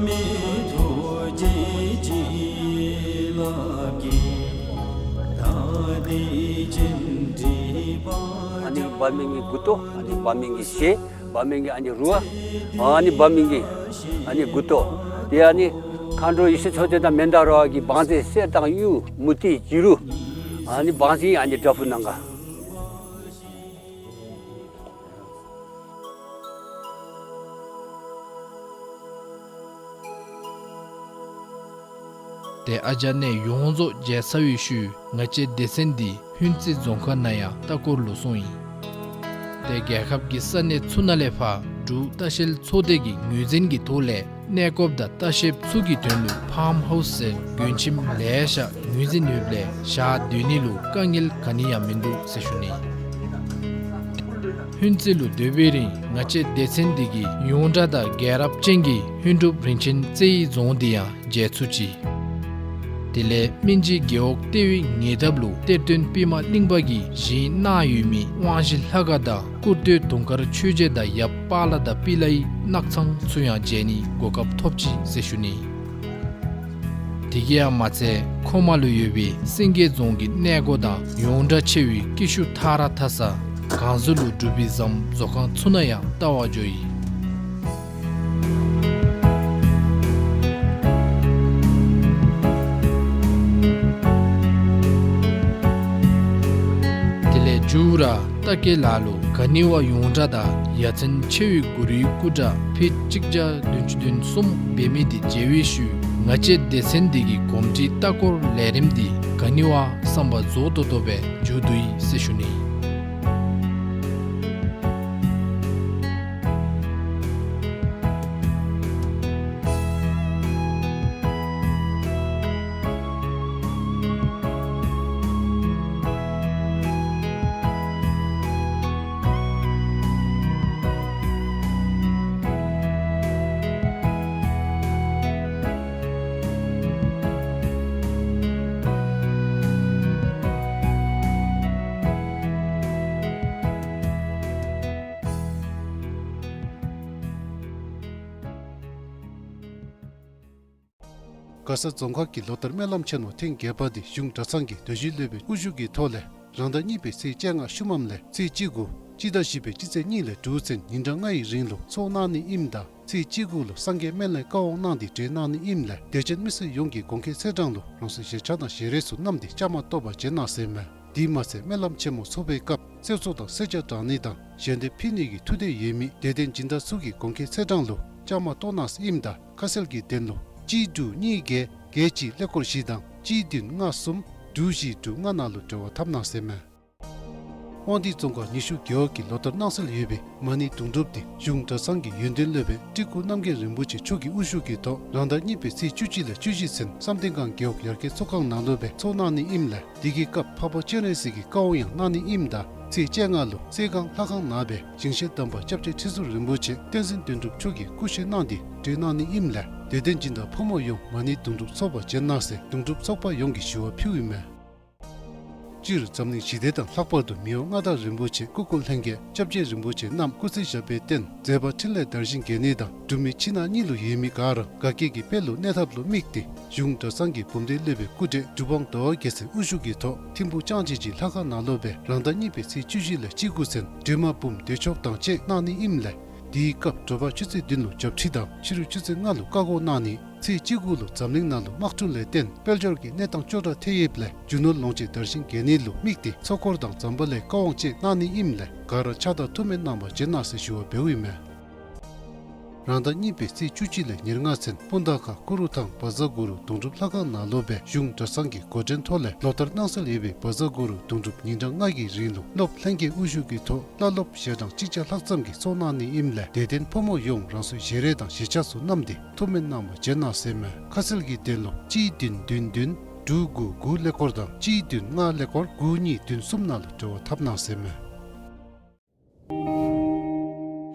མའི་ཐུགས་རྗེ་བྱིན་རླབས་ཀྱིས། ད་དེ་ཅིན་དྲི་བ། ཨ་ནི་འབད་མི་གི་མགུ་ཏོ། ཨ་ནི་འབད་མི་གི་ཞལ། འབད་མི་གི་ཨ་ནི་རུ་བ། ཨ་ནི་འབད་མི་གི་ཨ་ནི་མགུ་ཏོ། ཏེ་ཨ་ནི་མཁའ་འགྲོ་ཡེ་ཤེས་མཚོ་རྒྱལ་དང་མནྡ་ར་བ་གི་བང་རྩལ་གསེར་དང་གཡུ་མུ་ཏིག་བྱུ་རུ། ཨ་ནི་བང་རྩལ་ཨ་ནི་བྲག་ཕུག་ནང་ག། ཏེ་ཨ་ཅག་གནས་ཡོངས་རྫོགས་མཇལ་ཚར་བའི་ཤུལ་ང་བཅས་སྡེ་ཚན་འདི་ཧུན་རྩེ་རྫོང་ཁག་ནང་ཡང་ལྟ་སྐོར་ལུ་སོང་ཡི། ཏེ་རྒྱལ་ཁབ་ཀྱི་ས་གནས་ཚུ་ནང་ལས་ཕར་འབྲུག་ལྟ་བཤལ་ཚོགས་སྡེ་གི་ངོས་འཛིན་གྱི་ཐོག་ལས་གནས་སྐོརཔ་དང་ལྟ་བཤལཔ་ཚུ་གི་དོན་ལུ་ཕཱམ་ཧའུསི་ཟེར་མགྱོན་ཁྱིམ་ལེ་ཤ་ངོས་འཛིན་ཡོདཔ་ལས་ཞག་སྡོད་ནི་ལུ་དཀའ་ངལ་ག་ནི་ཡང་མིན་འདུག་ཟེར་ཞུ་ནི། ཧུན་རྩེ་ལུ་སྡོད་པའི་རིང་ང་བཅས་སྡེ་ཚན་འདི་གི་ཡོངས་གྲགས་དང་རྒྱལ་རབས་ཅན་གྱི་ཧུན་སྒྲུབ་རིན་ཆེན་རྩེ་ཡི་རྫོང་འདི་ཡང་མཇལ་ཚུགས་ཅི། དེ་ལས་སྨིན་བྱེད་རྒེད་འོག་ལྟེ་བའི་ཉེ་འདབས་ལུ་གཏེར་སྟོན་པདྨ་གླིང་པ་གིས་བཞེངས་གནང་ཡོད་མི་དབང་བཞི་ལྷ་ཁང་དང་སྐུར་སྟོད་དུང་དཀར་ཆོས་རྗེ་དང་ཡབ་པཱ་ལ་དང་པི་ལའི་ནགས་ཚང་ཚུ་ཡང་མཇལ་ནི་གོ་སྐབས་ཐོབ་ཅི་ཟེར་ཞུ་ནི། དེ་གིས་ཡང་མ་ཚད་ཁོ་མ་ལུ་ཡོད་པའི་སེང་གེ་རྫོང་གི་གནས་སྒོ་དང་ཡོངས་གྲགས་ཆེ་བའི་ཀེ་ཤུ་ཐ་ར་མཐའ་ས་གངས་ཟུར་ལུ་གྲུབ་པའི་ཟམ་བཟོ་ཁང་ཚུ་ནང་ཡང་ལྟ་བར་འགྱོ་ཡི། དེ་ལས་མཇུག་ར་རྟ་སྐད་ལ་ལུ་ག་ནི་བ་ཡོངས་གྲགས་དང་ཡ་མཚན་ཆེ་བའི་གུ་རུའི་སྐུ་འདྲ་ཕིཊ་གཅིག་བརྒྱ་བདུན་ཅུ་དོན་གསུམ་འབད་མི་འདི་མཇལ་བའི་ཤུལ་ང་བཅས་སྡེ་ཚན་འདི་གི་གོམས་འདྲིས་ལྟ་སྐོར་ལས་རིམ་འདི་ག་ནི་བ་བསམ་པ་རྫོགས་ཏོག་ཏོ་སྦེ་མཇུག་བསྡུ་ཡི་ཟེར་ཞུ་ནི། མགར་ས་རྫོང་ཁག་གི་ལོ་ལྟར་སྨོན་ལམ་ཆེན་མོ་ཐེངས་བརྒྱད་པ་འདི་གཞུང་གྲྭ་ཚང་གི་རྡོ་རྗེ་སློབ་དཔོན་དབུ་བཞུགས་ཀྱི་ཐོག་ལས་རང་ཟླ་གཉིས་པའི་ཚེས་བཅོ་ལྔ་ཤུལ་མམ་ལས་ཚེས་བཅུ་དགུ་སྤྱི་ཟླ་བཞི་པའི་སྤྱི་ཚེས་གཉིས་ལས་དྲུག་ཚུན་ཉིན་གྲངས་ལྔ་ཡི་རིང་ལུ་ཚོགས་གནང་ནི་ཨིནམ་ད་ཚེས་བཅུ་དགུ་ལུ་སངས་རྒྱས་སྨན་བླའི་བཀའ་དབང་གནང་སྟེ་གྲོལ་གནང་ནི་ཨིནམ་ལས་དད་ཅན་མི་སེར་ཡོངས་ཀྱིས་གོང་འཁོད་ཚེས་གྲངས་ལུ་རང་སོའི་ཞལ་ཆས་དང་ཞལ་རས་ཚུ་བསྣམས་ཏེ་བཅའ་མར་གཏོགས་པར་བྱོན་གནང་ཟེར་མས། དེ་མ་ཚད་སྨོན་ལམ་ཆེན་མོ་ཚོགས་པའི་སྐབས་གསེར་མཚོ་དང་གསེར་ཇ་དྲང་ནི་དང་ཞལ་འདེབས་ཕུལ་ནི་གི་ཐུགས་འདོད་ཡོད་མི་དད་ལྡན་སྦྱིན་བདག་ཚུ་གིས་གོང་འཁོད་ཚེས་གྲངས་ལུ་བཅའ་མར་གཏོགས་གནང་ཟེར་ཨིནམ་ད་ཁ་གསལ་གྱི་དོན་ལུ་གཅིག་དྲུག་གཉིས་བརྒྱད་བརྒྱད་གཅིག་ཀླད་ཀོར་བཞི་དང་གཅིག་བདུན་ལྔ་གསུམ་དྲུག་བཞི་དྲུག་ལྔ་ནང་ལུ་འབྲེལ་བ་འཐབ་གནང་ཟེར་མས། དབང་འདུས་རྫོང་ཁག་ཉི་ཤུ་རྒེད་འོག་གི་ལོ་ལྟར་གནང་སྲོལ་ཡོད་པའི་མ་ཎི་དུང་སྒྲུབ་འདི་གཞུང་གྲྭ་ཚང་གི་ཡོན་ཏན་སློབ་དཔོན་སྤྲུལ་སྐུ་རྣམ་རྒྱལ་རིན་པོ་ཆེ་མཆོག་གི་དབུ་བཞུགས་ཀྱི་ཐོག་རང་ཟླ་གཉིས་པའི་ཚེས་བཅུ་གཅིག་ལས་བཅུ་བཞི་ཚུན་བསམ་གཏན་སྒང་རྒེད་འོག་ཡར་རྒྱས་ཚོགས་ཁང་ནང་ལུ་སྦེ་ཚོགས་གནང་ནི་ཨིནམ་ལས་དེ་གི་སྐབས་འཕགས་པ་སྤྱན་རས་གཟིགས་ཀྱི་བཀའ་དབང་ཡང་གནང་ནི་ཨིནམ་ད་ཚེས་བཅོ་ལྔ་ལུ་རྩེ་སྒང་ལྷ་ཁང་ནང་སྦེ་ཞིང་གཤེགས་དམ་པ་སྐྱབས་རྗེ་ཁྲི་ཟུར་རིན་པོ་ཆེ་བསྟན་འཛིན་དོན་གྲུབ་མཆོག་གིས་སྐུ་གཤེགས་གནང་སྟེ་གྲོལ་གནང་ནི་ཨིནམ་ལས་དད་ལྡན་སྦྱིན་བདག་ཕོ་མོ་ཡོངས་མ་ཎི་དུང་སྒྲུབ་ཚོགས་པར་བྱོན་གནང་ཟེར་དུང་སྒྲུབ་ཚོགས་པ་ཡོངས་ཀྱིས་ཞུ་བ་ཕུལཝ་ཨིན་མས། སྤྱིར་འཛམ་གླིང་ཞི་བདེ་དང་ལྷག་པར་དུ་མི་དབང་མངའ་བདག་རིན་པོ་ཆེ་སྐུ་འཁོར་ལྷན་རྒྱས་སྐྱབས་རྗེ་རིན་པོ་ཆེ་རྣམས་སྐུ་ཚེ་ཞབས་པད་བརྟན་མཛད་པ་འཕྲིན་ལས་དར་ཞིང་རྒྱས་ནི་དང་འབྲུག་མི་ཕྱི་ནང་གཉིས་ལུ་ཡོད་མི་ག་ར་དགའ་སྐྱིད་ཀྱི་དཔལ་ལུ་གནས་ཐབས་ལུ་དམིགས་ཏེ་གཞུང་གྲྭ་ཚང་གི་འབུམ་སྡེ་སློབ་དཔོན་སྐུ་བགྲེས་གྲུབ་དབང་ཟླ་བ་རྒྱལ་མཚན་དབུ་བཞུགས་ཀྱི་ཐོག་ཐིམ་ཕུག་ལྕང་སྦྱིས་ཀྱི་ལྷ་ཁང་ནང་ལུ་སྦེ་རང་ཟླ་གཉིས་པའི་ཚེས་བཅུ་བཞི་ལས་བཅུ་དགུ་ཚུན་སྒྲོལ་མ་འབུམ་བདེ་མཆོག་དང་བཅས་གནང་ནི་ཨིནམ་ལས་དེའི་སྐབས་དྲོ་པ་ཆུ་ཚོད་བདུན་ལུ་བྱབས་ཁྲི་དང་ཕྱི་རུ་ཆུ་ཚོད་ལྔ་ལུ་བཀའ་བསྒོ་གནང་ནི། ཚེས་བཅུ་དགུ་ལུ་འཛམ་གླིང་ནང་ལུ་དམག་འཁྲུག་ལས་བརྟེན་དཔལ་འབྱོར་གྱི་གནས་སྟངས་སྐྱོ་དྲགས་ཐལ་ཡོདཔ་ལས་རྒྱུ་ནོར་ལོངས་སྤྱོད་དར་ཞིང་རྒྱས་ནི་ལུ་དམིགས་ཏེ་ཚོགས་འཁོར་དང་ཛམ་བྷ་ལའི་བཀའ་དབང་བཅས་གནང་ནི་ཨིནམ་ལས་ག་ར་ཕྱག་དང་ཐུགས་སྨོན་གནང་བར་བྱོན་གནང་ཟེར་ཞུ་བ་འབདཝ་ཨིན་མས། རང་ཟླ་གཉིས་པའི་ཚེས་བཅུ་གཅིག་ལས་ཉེར་ལྔ་ཚུན་སྤུངས་ཐང་ཁ་ཀུ་རུ་ཐང་བཛྲ་གུ་རུ་དུང་སྒྲུབ་ལྷ་ཁང་ནང་ལུ་སྦེ་གཞུང་གྲྭ་ཚང་གི་འགོ་འདྲེན་ཐོག་ལས་ལོ་ལྟར་གནང་སྲོལ་ཡོད་པའི་བཛྲ་གུ་རུ་དུང་སྒྲུབ་ཉིན་གྲངས་ལྔ་གི་རིང་ལུ་སློབ་ལྷན་རྒྱས་དབུ་བཞུགས་ཀྱི་ཐོག་བླ་སློབ་ཞལ་གྲངས་གཅིག་བརྒྱ་ལྷག་ཙམ་གྱིས་ཚོགས་གནང་ནི་ཨིནམ་ལས་དད་ལྡན་ཕོ་མོ་ཡོངས་རང་སོའི་ཞལ་རས་དང་ཞལ་ཆས་ཚུ་བསྣམས་ཏེ་ཐུགས་སྨོན་གནང་བར་བྱོན་གནང་ཟེར་མས། ཁ་གསལ་གྱི་དོན་ལུ་གཅིག་བདུན་བདུན་བདུན་དྲུག་དགུ་དགུ་ཀླད་ཀོར་དང་གཅིག་བདུན་ལྔ་ཀླད་ཀོར་དགུ་གཉིས་བདུན་གསུམ་ནང་ལུ་འབྲེལ་བ་འཐབ་གནང་ཟེར་མས།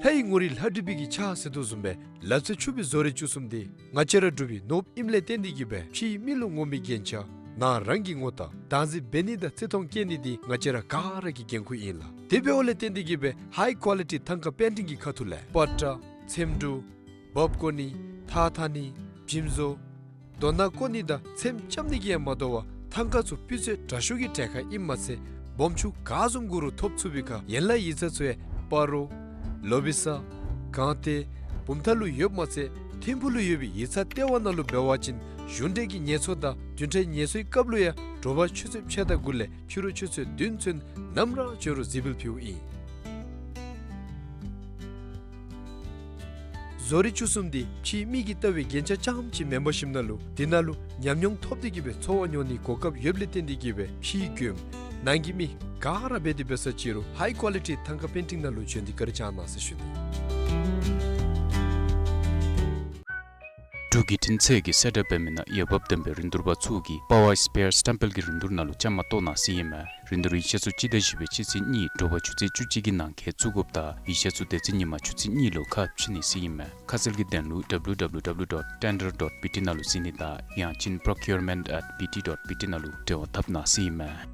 ལྷའི་ ངོ་རིས་ལྷ་བྲིས་པའི་གི་ཕྱག་ཟེར་དོ་བཟུམ་སྦེ་ལབ་ཚད་ཆུབ་པའི་བཟོ་རིག་བཅུ་གསུམ་འདི་ང་བཅས་ར་འབྲུག་པའི་ནོར་བུ་ཨིནམ་ལས་བརྟེན་ཏེ་གིས་སྦེ་ཕྱིའི་མི་ལུ་ངོམ་པའི་རྒྱན་ཆ་ནང་རང་གི་ངོ་རྟགས་བདག་འཛིན་འབད་ནི་དང་བརྩི་མཐོང་བསྐྱེད་ནི་འདི་ང་བཅས་ར་ག་ར་གི་འགན་ཁུར་ཨིན་ལགས། དེ་འབདཝ་ལས་བརྟེན་ཏེ་གིས་སྦེ་ཧའི་ཀོ་ལི་ཊི་ཐང་ཀ་པེན་ཊིང་གི་ཁ་ཐུག་ལས་པ་ཏྲ་ཚེམ་དྲུབ་འབག་བརྐོ་ནི་ཐགས་འཐག་ནི་འཇིམ་བཟོ་རྡོ་ནང་བརྐོ་ནི་དང་ཚེམ་རྐྱབ་ནི་གིས་ཡང་མ་དོ་བར་ཐང་ཀ་ཚུ་སྤུས་ཚད་དྲག་ཤོས་ཀྱི་གྲལ་ཁར་ཨིནམ་མ་ཚད་སྦོམ་ཆུང་ག་བཟུམ་དགོ་རུང་ཐོབ་ཚུགས་པའི་ཁར་ཡན་ལག་ཡིག་ཚང་ཚུ་ཡང་སྤ་རོ་ལོ་བི་ས་སྒང་སྟེང་བུམ་ཐང་ལུ་ཡོདཔ་མ་ཚད་ཐིམ་ཕུག་ལུ་ཡོད་པའི་ཡིག་ཚང་ལྟེ་བ་ནང་ལུ་འབད་བ་ཅིན་གཞུང་འབྲེལ་གྱི་ངལ་འཚོ་དང་བདུན་ཕྲག་ངལ་འཚོའི་སྐབས་ལུ་ཡང་དྲོ་པ་ཆུ་ཚོད་ཕྱེད་དང་དགུ་ལས་ཕྱི་རུ་ཆུ་ཚོད་བདུན་ཚུན་ནམ་ར་འབྱོན་རུང་གཟིགས་འབུལ་ཕུལཝ་ཨིན། བཟོ་རིག་བཅུ་གསུམ་འདི་ཕྱིའི་མི་གིས་ལྟ་བའི་རྒྱན་ཆ་རྐྱངམ་ཅིག་མེན་པར་ཞིནམ་ལས་འདི་ནང་ལུ་ཉམས་མྱོང་ཐོབ་སྟེ་གིས་སྦེ་འཚོ་བ་འཁྱོལ་ནིའི་གོ་སྐབས་ཡོདཔ་ལས་བརྟེན་ཏེ་གིས་སྦེ་ཕྱིའི་མགྱོནམ་ནང་གི་མི་ག་ར་འབད་དེ་འབད་ས་ཅི་རུང་ཧའི་ཀོ་ལི་ཊི་ཐང་ཀ་པེན་ཊིང་ནང་ལུ་བྱོན་ཏེ་བཀའ་དྲིན་བསྐྱང་གནང་ཟེར་ཞུ་ནི། འབྲུག་གི་འཕྲིན་ཚད་ཀྱི་གསལ་བསྒྲགས་འབད་མི་ནང་འོས་འབབ་ལྡན་པའི་རིན་བསྡུར་པ་ཚུ་གིས་པ་ཝར་སི་པེར་སི་ཊམ་པེལ་གྱི་རིན་བསྡུར་ནང་ལུ་བཅའ་མར་གཏོགས་གནང་ཟེར་ཨིན་མས། རིན་བསྡུར་ཡིག་ཆ་ཚུ་སྤྱི་ཟླ་བཞི་པའི་སྤྱི་ཚེས་གཉིས་དྲོ་པ་ཆུ་ཚོད་བཅུ་གཅིག་གི་ནང་འཁོད་བཙུགས་དགོཔ་དང་ཡིག་ཆ་ཚུ་དེ་ཚེ་ཉིན་མ་ཆུ་ཚོད་གཉིས་ལུ་ཁ་ཕྱེ་ནི་ཟེར་ཨིན་མས། ཁ་གསལ་གྱི་དོན་ལུ་W W W dot tender dot B T ནང་ལུ་གཟིགས་ནི་དང་ཡང་ཅིན་procurement at B T dot B T ནང་ལུ་འབྲེལ་བ་འཐབ་གནང་ཟེར་ཨིན་མས།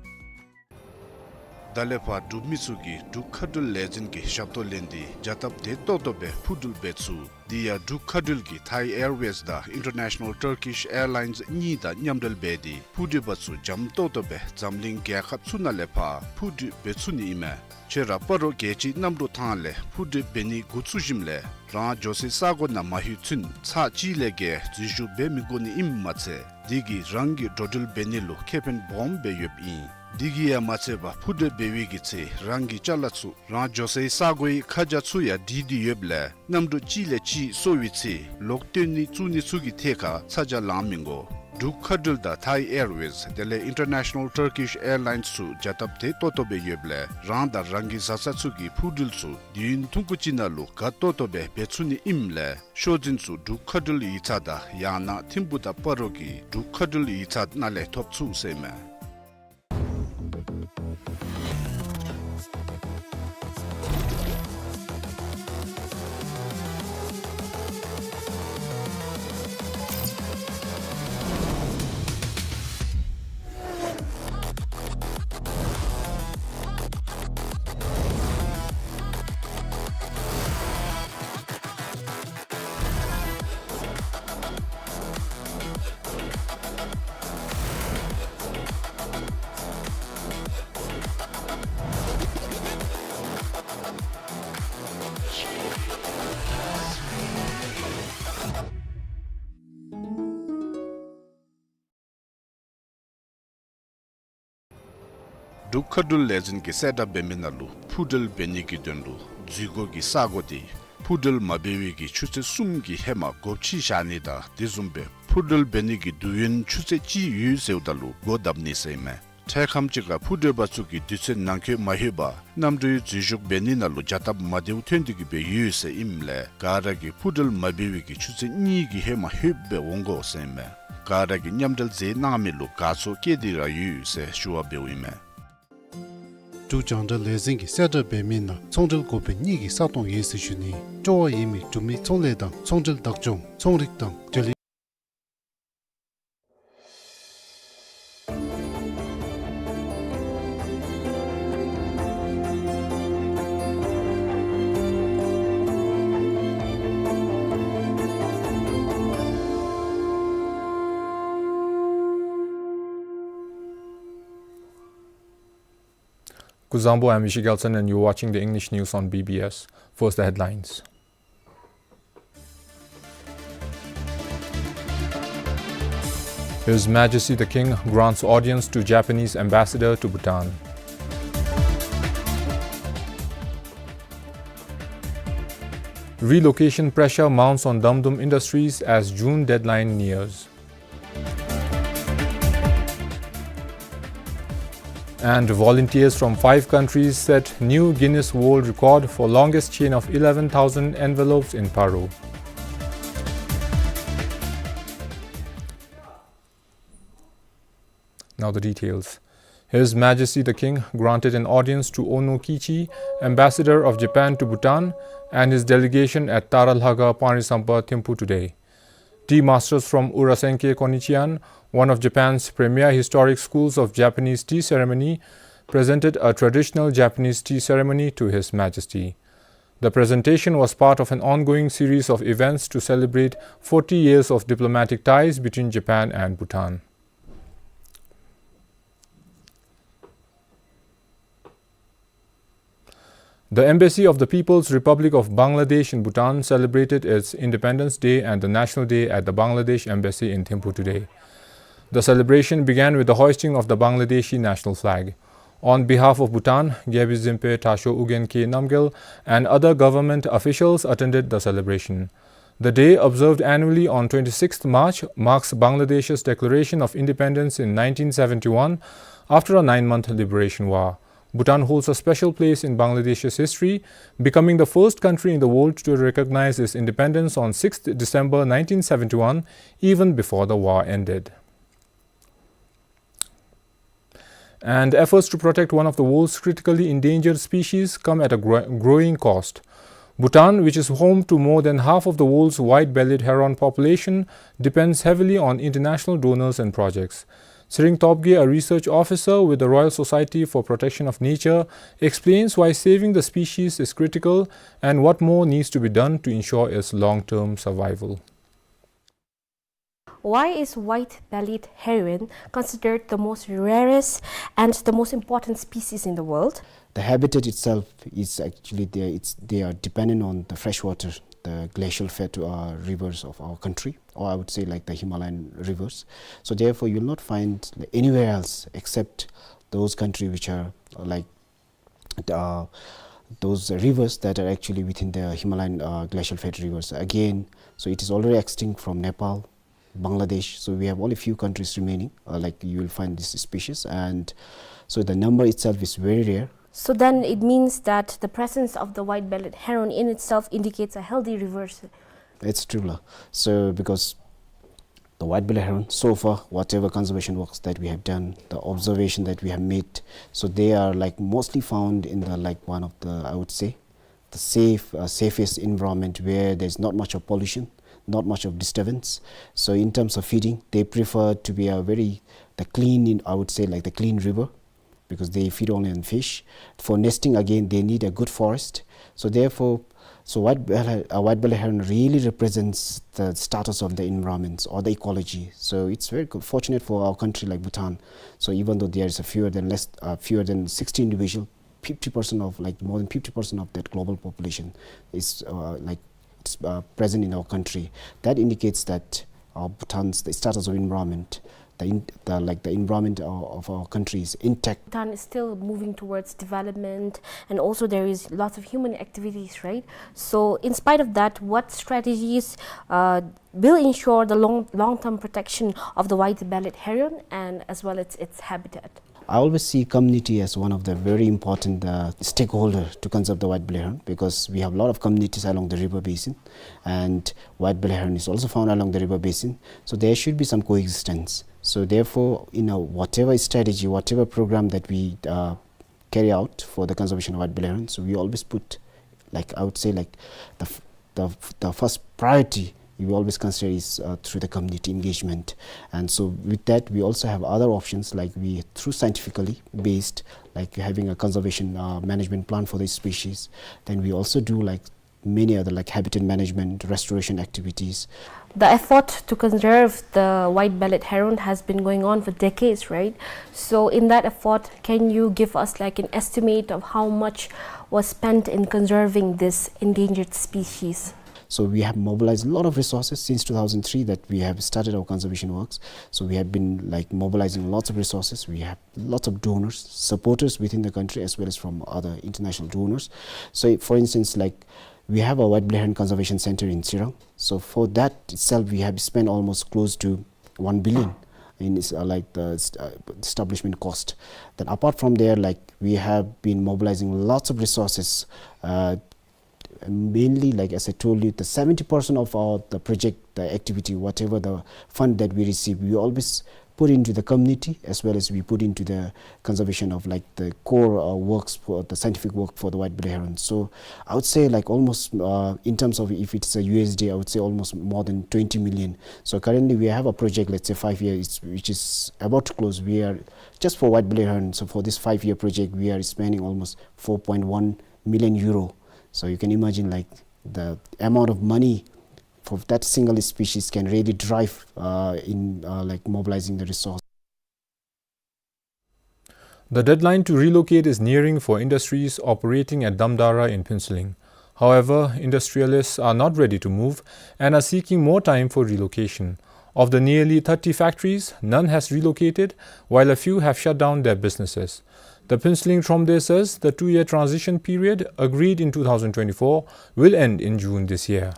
ད་ལས་ཕར་འབྲུག་མི་ཚུ་གིས་འབྲུག་མཁའ་འགྲུལ་ལས་འཛིན་གྱི་ཞབས་ཏོག་ལེན་ཏེ་བྱ་སྟབས་བདེ་ཏོག་ཏོ་སྦེ་འཕུར་འགྲུལ་འབད་ཚུགས། དེ་ཡང་འབྲུག་མཁའ་འགྲུལ་གྱིས་Thai Airways དང་International Turkish Airlines གཉིས་དང་མཉམ་འབྲེལ་འབད་དེ་འཕུར་འགྲུལ་པ་ཚུ་འཇམ་ཏོག་ཏོ་སྦེ་འཛམ་གླིང་རྒྱལ་ཁབ་ཚུ་ནང་ལས་ཕར་འཕུར་འགྲུལ་འབད་ཚུགས་ནི་ཨིན་མས། ཁྱོད་ར་སྤ་རོ་རྒྱལ་སྤྱིའི་གནམ་གྲུ་ཐང་ལས་འཕུར་འགྲུལ་འབད་ནི་འགོ་བཙུགས་ཞིནམ་ལས་རང་འགྱོ་སའི་ས་གོ་ནང་མ་ལྷོད་ཚུན་ཚར་གཅིག་ལས་བརྒལ་འཛུལ་ཞུགས་འབད་མི་དགོ་ནི་ཨིནམ་མ་ཚད་དེ་གིས་རང་གི་འགྲོ་འགྲུལ་འབད་ནི་ལུ་ཁེ་ཕན་སྦོམ་སྦེ་ཡོདཔ་ཨིན། དེ་གིས་ཡང་མ་ཚད་པར་འཕུར་འགྲུལ་འབད་བའི་གི་ཚེ་རང་གི་ཅ་ལ་ཚུ་རང་འགྱོ་སའི་ས་གོའི་ཁ་བྱང་ཚུ་ཡང་བྲིས་ཏེ་ཡོདཔ་ལས་གནམ་གྲུ་གཅིག་ལས་གཅིག་སོར་བའི་ཚེ་ལོག་སྟོན་ནི་བཙུགས་ནི་ཚུ་གི་ཐད་ཁར་ཚ་གྱང་ལང་མི་དགོ། འབྲུག་མཁའ་འགྲུལ་དང་Thai Airways དེ་ལས་International Turkish Airlines ཚུ་བྱ་སྟབས་བདེ་ཏོག་ཏོ་སྦེ་ཡོདཔ་ལས་རང་དང་རང་གི་བཟའ་ཚང་ཚུ་གི་འཕུར་འགྲུལ་ཚུ་དུས་ཡུན་ཐུང་ཀུ་ཅིག་ནང་ལུ་དགའ་ཏོག་ཏོ་སྦེ་འབད་ཚུགས་ནི་ཨིནམ་ལས་ཤོག་འཛིན་ཚུ་འབྲུག་མཁའ་འགྲུལ་ཡིག་ཚང་དང་ཡང་ན་ཐིམ་ཕུག་དང་སྤ་རོ་གི་འབྲུག་མཁའ་འགྲུལ་ཡིག་ཚང་ནང་ལས་ཐོབ་ཚུགས་ཟེར་ཨིན་མས། འབྲུག་མཁའ་འགྲུལ་ལས་འཛིན་གྱིས་གསལ་བསྒྲགས་འབད་མི་ནང་ལུ་འཕུར་འགྲུལ་འབད་ནི་གི་དོན་ལུ་འཛུལ་སྒོ་གི་ས་གོ་དེ་འཕུར་འགྲུལ་མ་འབད་བའི་གི་ཆུ་ཚོད་གསུམ་གྱི་ཧེ་མ་སྒོ་ཕྱེ་བཞག་ནི་དང་དེ་བཟུམ་སྦེ་འཕུར་འགྲུལ་འབད་ནི་གི་དུས་ཡུན་ཆུ་ཚོད་གཅིག་ཡོད་ཟེརཝ་ད་ལུ་སྒོ་བརྡབ་ནི་ཟེར་ཨིན་མས། འཕྲལ་ཁམས་ཅིག་ཁར་འཕུར་འགྲུལ་པ་ཚུ་གིས་དུས་ཚོད་ནང་འཁོད་མ་ལྷོད་པར་གནམ་གྲུའི་འཛུལ་ཞུགས་འབད་ནི་ནང་ལུ་བྱ་སྟབས་མ་བདེཝ་ཐོན་ཏེ་གི་སྦེ་ཡོད་ཟེར་ཨིནམ་ལས་ག་ར་གིས་འཕུར་འགྲུལ་མ་འབད་བའི་གི་ཆུ་ཚོད་གཉིས་ཀྱི་ཧེ་མ་ལྷོདཔ་སྦེ་འོང་དགོ་ཟེར་ཨིན་མས། ག་ར་གིས་མཉམ་འབྲེལ་མཛད་གནང་མི་ལུ་དགའ་ཚོར་བསྐྱེད་དེ་ར་ཡོད་ཟེར་ཞུ་བ་འབདཝ་ཨིན་མས། འབྲུག་རྒྱང་བསྒྲགས་ལས་འཛིན་གྱིས་གསལ་བསྒྲགས་འབད་མི་ནང་ཚོང་འབྲེལ་འགོ་དཔོན་གཉིས་ཀྱི་ས་སྟོང་ཡོད་ཟེར་ཞུ་ནི། སྤྲོ་བ་ཡོད་མི་འབྲུག་མི་ཚོང་ལས་དང་ཚོང་འབྲེལ་བདག་སྐྱོང་ཚོང་རིག་དང་འབྲེལ་ཡོད། Kuzuzangpo, I'm Vishy Gyaltshen and you're watching the English news on B B S. First, the headlines. His Majesty the King grants audience to Japanese ambassador to Bhutan. Relocation pressure mounts on Damdum Industries as June deadline nears. And volunteers from five countries set new Guinness World Record for longest chain of eleven thousand envelopes in Paro. Now the details. His Majesty the King granted an audience to Ono Kiichi, Ambassador of Japan to Bhutan, and his delegation at Taralhaga Panrisampa Thimphu today. Tea masters from Urasenke Konichian, one of Japan's premier historic schools of Japanese tea ceremony, presented a traditional Japanese tea ceremony to His Majesty. The presentation was part of an ongoing series of events to celebrate forty years of diplomatic ties between Japan and Bhutan. The Embassy of the People's Republic of Bangladesh in Bhutan celebrated its Independence Day and the National Day at the Bangladesh Embassy in Thimphu today. The celebration began with the hoisting of the Bangladeshi national flag. On behalf of Bhutan, Gyalpi Zempe, Thasho Ugyen Khe Namgyel, and other government officials attended the celebration. The day, observed annually on twenty-sixth March, marks Bangladesh's declaration of independence in nineteen seventy-one after a nine-month liberation war. Bhutan holds a special place in Bangladesh's history, becoming the first country in the world to recognize its independence on sixth December nineteen seventy-one, even before the war ended. And efforts to protect one of the world's critically endangered species come at a gro-, growing cost. Bhutan, which is home to more than half of the world's white-bellied heron population, depends heavily on international donors and projects. Tshering Topgay, a research officer with the Royal Society for Protection of Nature, explains why saving the species is critical and what more needs to be done to ensure its long-term survival. Why is white-bellied heron considered the most rarest and the most important species in the world? The habitat itself is actually there, it's, they are dependent on the fresh water, the glacial fed, uh, rivers of our country, or I would say, like, the Himalayan rivers. So therefore, you'll not find, like, anywhere else except those countries which are, uh, like, uh, those rivers that are actually within the Himalayan, uh, glacial fed rivers. Again, so it is already extinct from Nepal, Bangladesh. So we have only few countries remaining, uh, like, you will find this species, and so the number itself is very rare. So then it means that the presence of the white-bellied heron in itself indicates a healthy rivers. It's true, la. So because the white-bellied heron, so far, whatever conservation works that we have done, the observation that we have made, so they are, like, mostly found in the, like, one of the, I would say, the safe, uh, safest environment where there's not much of pollution, not much of disturbance. So in terms of feeding, they prefer to be a very, the clean, in, I would say, like, the clean river, because they feed only on fish. For nesting, again, they need a good forest. So therefore, so white belly, uh, white belly heron really represents the status of the environment or the ecology. So it's very good, fortunate for our country like Bhutan. So even though there is a fewer than less, uh, fewer than sixty individual, fifty percent of, like, more than fifty percent of that global population is, uh, like, it's, uh, present in our country. That indicates that our Bhutan's, the status of environment, the, in, the, like, the environment of, of our country is intact. Bhutan is still moving towards development, and also there is lots of human activities, right? So in spite of that, what strategies, uh, will ensure the long, long-term protection of the white-bellied heron and as well its, its habitat? I always see community as one of the very important, uh, stakeholder to conserve the white belly heron, because we have a lot of communities along the river basin, and white belly heron is also found along the river basin. So there should be some coexistence. So therefore, in a whatever strategy, whatever program that we, uh, carry out for the conservation of white belly heron, so we always put, like, I would say, like, the f-, the f-, the first priority we always consider is, uh, through the community engagement. And so with that, we also have other options, like, we, through scientifically based, like, having a conservation, uh, management plan for this species. Then we also do, like, many other, like, habitat management, restoration activities. The effort to conserve the white-bellied heron has been going on for decades, right? So in that effort, can you give us, like, an estimate of how much was spent in conserving this endangered species? So we have mobilized a lot of resources since two thousand three that we have started our conservation works. So we have been, like, mobilizing lots of resources. We have lots of donors, supporters within the country as well as from other international donors. So for instance, like, we have a white belly heron conservation center in Tsirang. So for that itself, we have spent almost close to one billion in this, uh, like, the st-, uh, establishment cost. Then apart from there, like, we have been mobilizing lots of resources, uh, mainly, like, as I told you, the seventy percent of our, the project, the activity, whatever the fund that we receive, we always put into the community, as well as we put into the conservation of, like, the core, uh, works for the scientific work for the white-belly heron. So I would say, like, almost, uh, in terms of if it's a U S D, I would say almost more than twenty million. So currently we have a project, let's say five years, which is about to close. We are just for white-belly heron. So for this five-year project, we are spending almost four point one million euro. So you can imagine, like, the amount of money for that single species can really drive, uh, in, uh, like, mobilizing the resource. The deadline to relocate is nearing for industries operating at Damdara in Phuentsholing. However, industrialists are not ready to move and are seeking more time for relocation. Of the nearly thirty factories, none has relocated, while a few have shut down their businesses. The Phuentsholing Thromde says the two-year transition period, agreed in two thousand twenty-four, will end in June this year.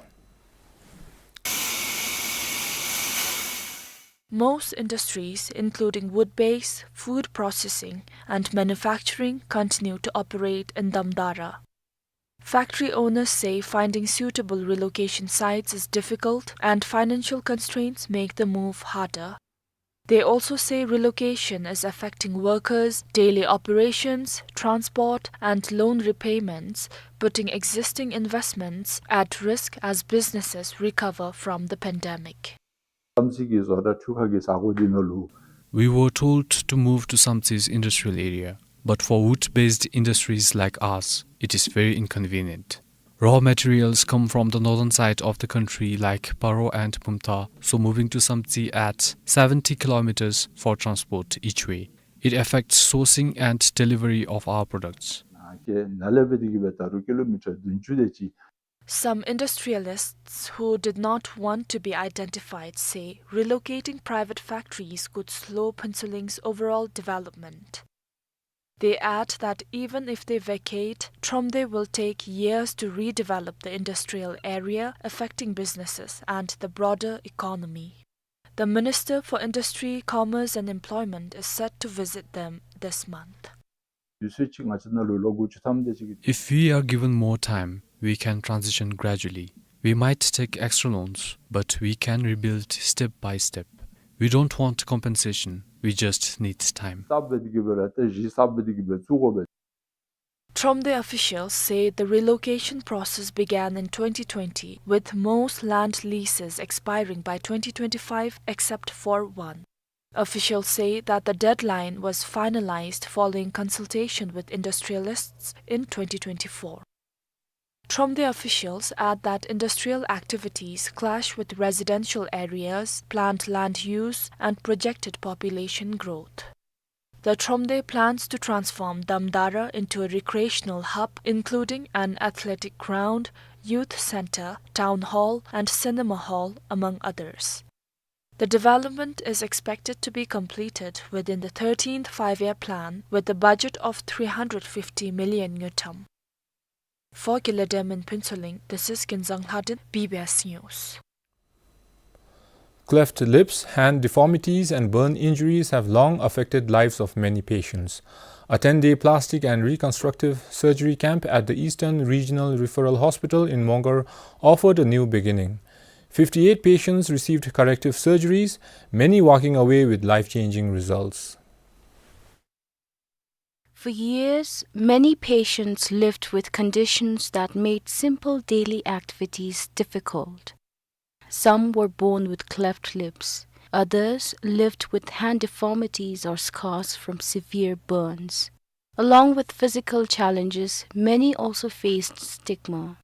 Most industries, including wood-based, food processing, and manufacturing, continue to operate in Damdara. Factory owners say finding suitable relocation sites is difficult and financial constraints make the move harder. They also say relocation is affecting workers, daily operations, transport, and loan repayments, putting existing investments at risk as businesses recover from the pandemic. ས་གོ་འདི་ནང་ལུ། We were told to move to Samtsi's industrial area, but for wood-based industries like ours, it is very inconvenient. Raw materials come from the northern side of the country like Paro and Bumthang, so moving to Samtsi adds seventy kilometers for transport each way. It affects sourcing and delivery of our products. ནཱ་ལས་འབད་དེ་གི་སྦེ་ད་རུང་ཀི་ལོ་མི་ཊར་བདུན་ཅུ་དེ་ཅིག Some industrialists who did not want to be identified say relocating private factories could slow Phuentsholing's overall development. They add that even if they vacate, Thromde will take years to redevelop the industrial area, affecting businesses and the broader economy. The Minister for Industry, Commerce and Employment is set to visit them this month. ཡུན་ཚད་ཅིག་ང་བཅས་ནང་ལུ་ལོ་དགུ་བཅུ་ཐམ་དེ་ཅིག If we are given more time, we can transition gradually. We might take extra loans, but we can rebuild step by step. We don't want compensation, we just need time. སྟབས་འབད་དེ་གི་སྦེ་ར་ཏེ་གཞི་སྟབས་འབད་དེ་གི་སྦེ་བཙུགས་དགོ་པས། Thromde officials say the relocation process began in twenty twenty, with most land leases expiring by twenty twenty-five except for one. Officials say that the deadline was finalized following consultation with industrialists in twenty twenty-four. Thromde officials add that industrial activities clash with residential areas, planned land use, and projected population growth. The Thromde plans to transform Damdara into a recreational hub, including an athletic ground, youth center, town hall, and cinema hall, among others. The development is expected to be completed within the thirteenth Five-Year Plan, with a budget of three hundred fifty million ngultrum. For Gilad Air in Phuentsholing, this is Kinzang Lhadin, B B S News. Cleft lips, hand deformities, and burn injuries have long affected lives of many patients. A ten-day plastic and reconstructive surgery camp at the Eastern Regional Referral Hospital in Mongar offered a new beginning. Fifty-eight patients received corrective surgeries, many walking away with life-changing results. For years, many patients lived with conditions that made simple daily activities difficult. Some were born with cleft lips. Others lived with hand deformities or scars from severe burns. Along with physical challenges, many also faced stigma.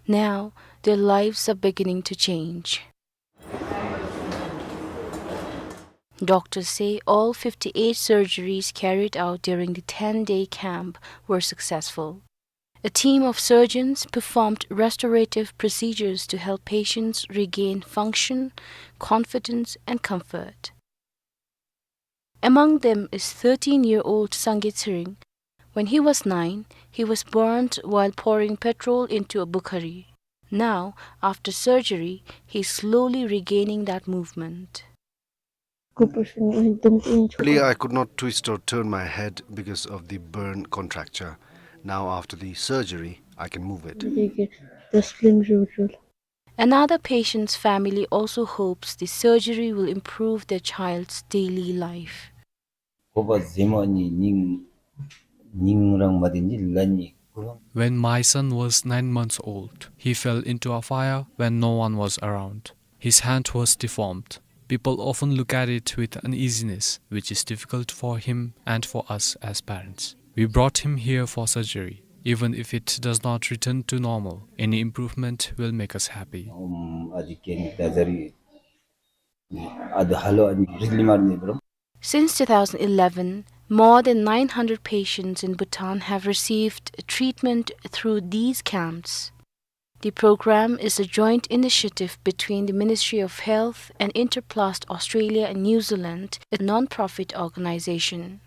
Now, their lives are beginning to change. Doctors say all fifty-eight surgeries carried out during the ten-day camp were successful. A team of surgeons performed restorative procedures to help patients regain function, confidence, and comfort. Among them is thirteen-year-old Sangay Tshering. When he was nine, he was burned while pouring petrol into a bukhari. Now, after surgery, he is slowly regaining that movement. Earlier, I could not twist or turn my head because of the burn contracture. Now, after the surgery, I can move it. This film, Jujul. Another patient's family also hopes the surgery will improve their child's daily life. དགོ་པ་ཟེ་མོ་ཨ་ནི་ཉིང་ཉིང་རང་མ་དེ་ནི་ལ་ནི་ཁོ་རང་། When my son was nine months old, he fell into a fire when no one was around. His hand was deformed. People often look at it with uneasiness, which is difficult for him and for us as parents. We brought him here for surgery. Even if it does not return to normal, any improvement will make us happy. ཨམ་ཨ་ཇི་ཀེན་ད་ཟ་རི་ཨ་དུ་ཧ་ལོ་ཨ་ནི་རི་ལི་མར་ནི་བྲོ། Since two thousand eleven, more than nine hundred patients in Bhutan have received treatment through these camps. The program is a joint initiative between the Ministry of Health and Interplast Australia and New Zealand, a non-profit organization.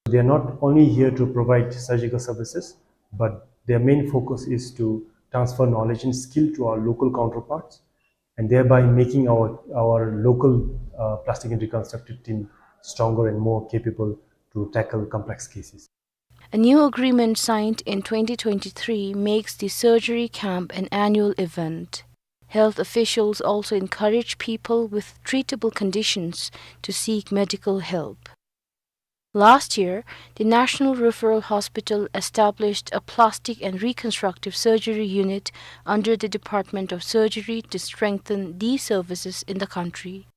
They are not only here to provide surgical services, but their main focus is to transfer knowledge and skill to our local counterparts, and thereby making our, our local, uh, plastic and reconstructive team stronger and more capable to tackle complex cases. A new agreement signed in twenty twenty-three makes the surgery camp an annual event. Health officials also encourage people with treatable conditions to seek medical help. Last year, the National Referral Hospital established a plastic and reconstructive surgery unit under the Department of Surgery to strengthen these services in the country.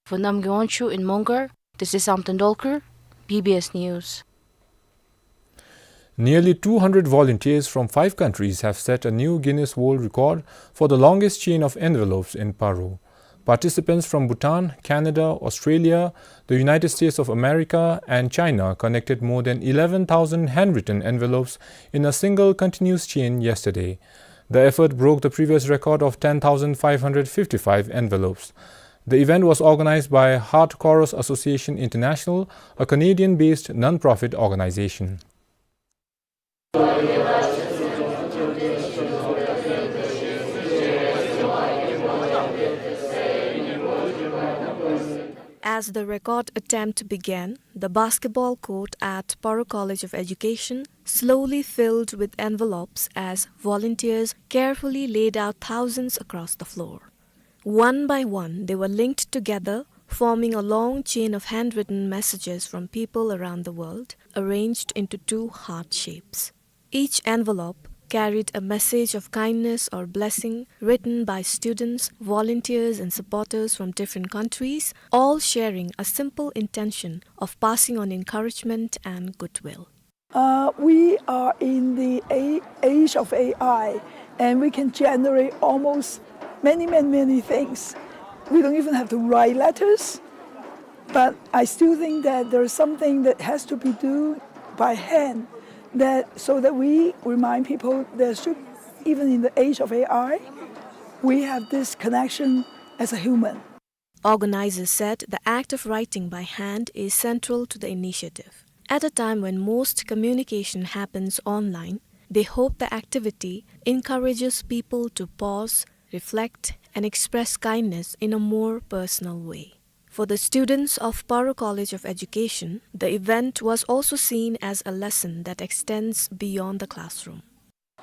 For Namgay Wangchuk in Mongar, this is Samten Dolkar, B B S News. Nearly two hundred volunteers from five countries have set a new Guinness World Record for the longest chain of envelopes in Paro. Participants from Bhutan, Canada, Australia, the United States of America, and China connected more than eleven thousand handwritten envelopes in a single continuous chain yesterday. The effort broke the previous record of ten thousand five hundred fifty-five envelopes. The event was organized by Heart Chorus Association International, a Canadian-based non-profit organization. As the record attempt began, the basketball court at Paro College of Education slowly filled with envelopes as volunteers carefully laid out thousands across the floor. One by one, they were linked together, forming a long chain of handwritten messages from people around the world, arranged into two heart shapes. Each envelope carried a message of kindness or blessing written by students, volunteers, and supporters from different countries, all sharing a simple intention of passing on encouragement and goodwill. Uh, we are in the a-, age of A I, and we can generate almost many, many, many things. We don't even have to write letters, but I still think that there is something that has to be done by hand, that, so that we remind people there should, even in the age of A I, we have this connection as a human. Organizers said the act of writing by hand is central to the initiative. At a time when most communication happens online, they hope the activity encourages people to pause, reflect, and express kindness in a more personal way. For the students of Paro College of Education, the event was also seen as a lesson that extends beyond the classroom.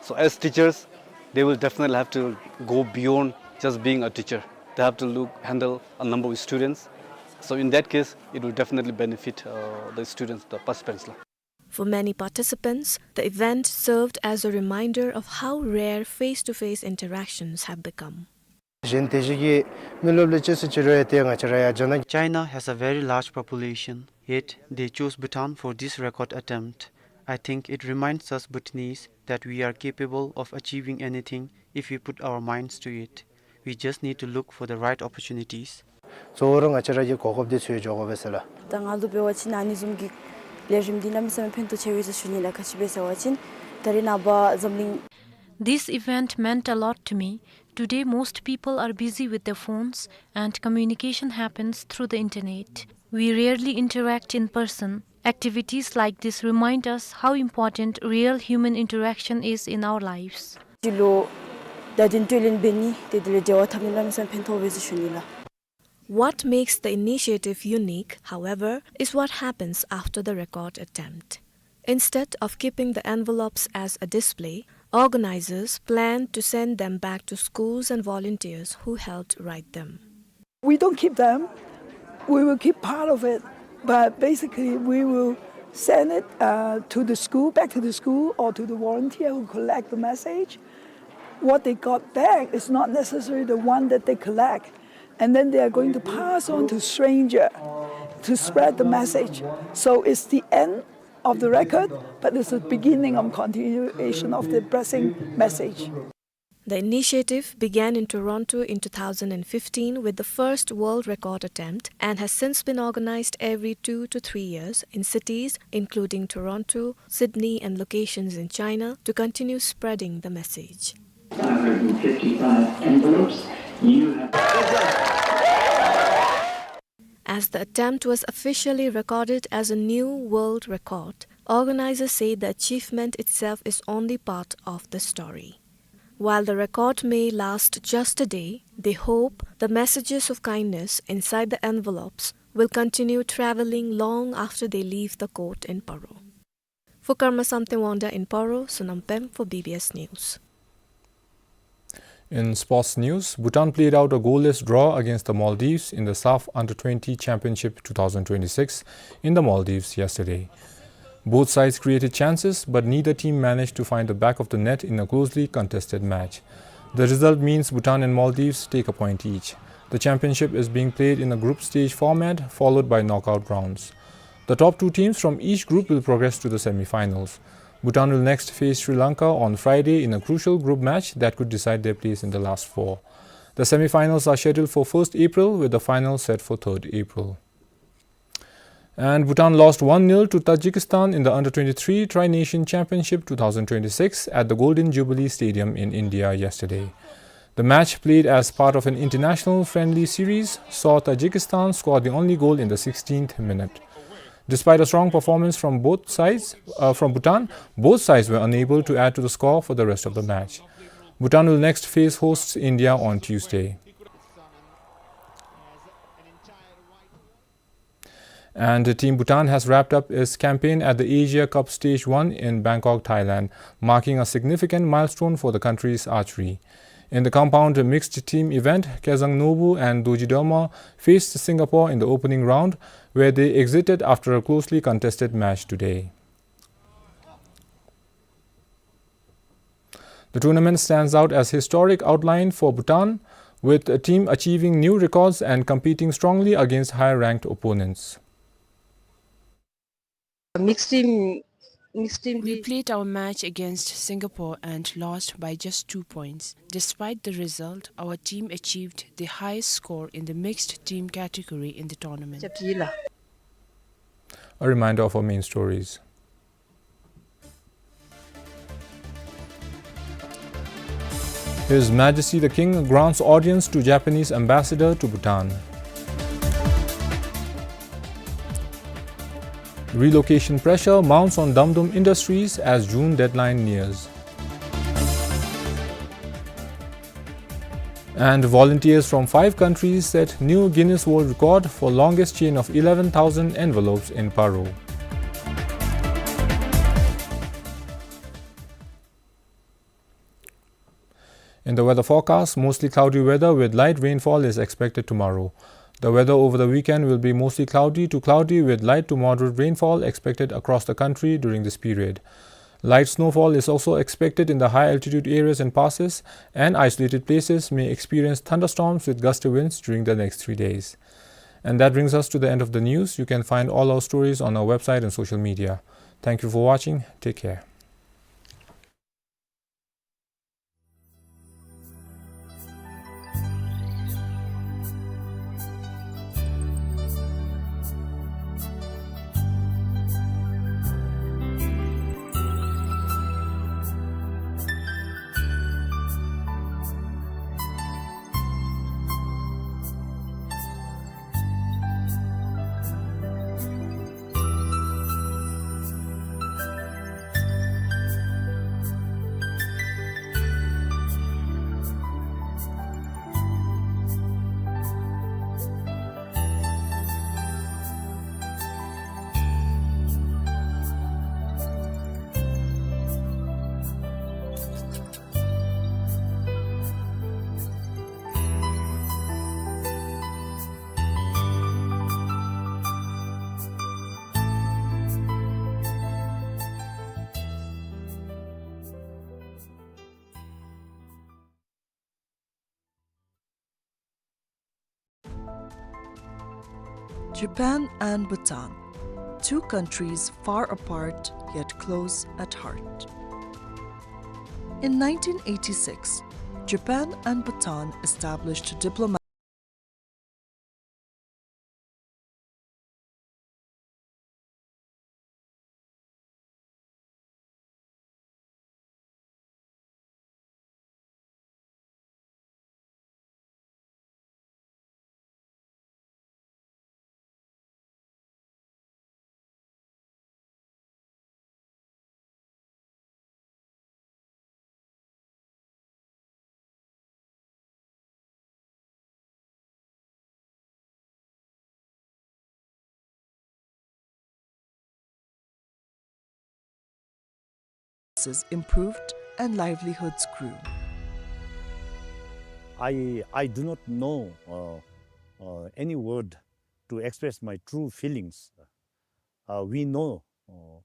So as teachers, they will definitely have to go beyond just being a teacher. They have to look, handle a number of students. So in that case, it will definitely benefit, uh, the students, the participants la. For many participants, the event served as a reminder of how rare face-to-face interactions have become. གཞན་དེ་བཞིན་གྱི་མི་རློབས་ལས་ཅི་སུ་ཅི་རུང་ཡང་དེ་ང་བཅས་ར་ཡང་ཇོ་ནང་། China has a very large population, yet they chose Bhutan for this record attempt. I think it reminds us Bhutanese that we are capable of achieving anything if we put our minds to it. We just need to look for the right opportunities. གཙོ་བོ་ར་ང་བཅས་ར་གི་གོ་སྐབས་འདི་འཚོལ་འགྱོ་དགོ་པས་ཟེར་ལགས། ད་ང་ལུ་འབད་བ་ཅིན་ཨ་ནི་བཟུམ་གྱི་ལས་རིམ་འདི་གནམ་མེད་ས་མེད་ཕན་ཐོགས་ཆེ་བས་ཟེར་ཞུ་ནི་ལགས། ག་ཅི་སྦེ་ཟེར་བ་ཅིན་ད་རེས་ནངས་པ་འཛམ་གླིང། This event meant a lot to me. Today, most people are busy with their phones, and communication happens through the internet. We rarely interact in person. Activities like this remind us how important real human interaction is in our lives. འདི་ལུ་བརྡ་དོན་སྤྲོད་ལེན་འབད་ནི་དེ་འདི་ལུ་འབྲེལ་བ་འཐབ་ནི་གནམ་མེད་ས་མེད་ཕན་ཐོགས་པས་ཟེར་ཞུ་ནི་ལགས། What makes the initiative unique, however, is what happens after the record attempt. Instead of keeping the envelopes as a display, Organizers plan to send them back to schools and volunteers who helped write them. We don't keep them. We will keep part of it. But basically, we will send it, uh, to the school, back to the school, or to the volunteer who collect the message. What they got back is not necessarily the one that they collect. And then they are going to pass on to stranger to spread the message. So it's the end of the record, but it's the beginning of continuation of the pressing message. The initiative began in Toronto in two thousand fifteen with the first world record attempt and has since been organized every two to three years in cities including Toronto, Sydney, and locations in China to continue spreading the message. Five hundred fifty-five envelopes. You have As the attempt was officially recorded as a new world record, organizers say the achievement itself is only part of the story. While the record may last just a day, they hope the messages of kindness inside the envelopes will continue traveling long after they leave the court in Paro. For Karma Samten Wangda in Paro, Sonam Pem for B B S News. In sports news, Bhutan played out a goalless draw against the Maldives in the SAFF Under twenty Championship two thousand twenty-six in the Maldives yesterday. Both sides created chances, but neither team managed to find the back of the net in a closely contested match. The result means Bhutan and Maldives take a point each. The championship is being played in a group stage format, followed by knockout rounds. The top two teams from each group will progress to the semi-finals. Bhutan will next face Sri Lanka on Friday in a crucial group match that could decide their place in the last four. The semi-finals are scheduled for first April, with the final set for third April. And Bhutan lost one nil to Tajikistan in the Under twenty-three Tri-Nation Championship two thousand twenty-six at the Golden Jubilee Stadium in India yesterday. The match, played as part of an international friendly series, saw Tajikistan score the only goal in the sixteenth minute. Despite a strong performance from both sides, uh, from Bhutan, both sides were unable to add to the score for the rest of the match. Bhutan will next face hosts India on Tuesday. And Team Bhutan has wrapped up its campaign at the Asia Cup Stage one in Bangkok, Thailand, marking a significant milestone for the country's archery. In the compound mixed team event, Kezang Nobu and Dorji Dorma faced Singapore in the opening round, where they exited after a closely contested match today. The tournament stands out as historic outline for Bhutan, with a team achieving new records and competing strongly against higher-ranked opponents. Mixed team, mixed team We played our match against Singapore and lost by just two points. Despite the result, our team achieved the highest score in the mixed team category in the tournament. A reminder of our main stories. His Majesty the King grants audience to Japanese ambassador to Bhutan. Relocation pressure mounts on Damdum Industries as June deadline nears. And volunteers from five countries set new Guinness World Record for longest chain of eleven thousand envelopes in Paro. In the weather forecast, mostly cloudy weather with light rainfall is expected tomorrow. The weather over the weekend will be mostly cloudy to cloudy with light to moderate rainfall expected across the country during this period. Light snowfall is also expected in the high altitude areas and passes, and isolated places may experience thunderstorms with gusty winds during the next three days. And that brings us to the end of the news. You can find all our stories on our website and social media. Thank you for watching. Take care. Japan and Bhutan, two countries far apart yet close at heart. In nineteen eighty-six, Japan and Bhutan established diplomatic improved and livelihoods grew. I, I do not know, uh, uh, any word to express my true feelings. Uh, we know, uh,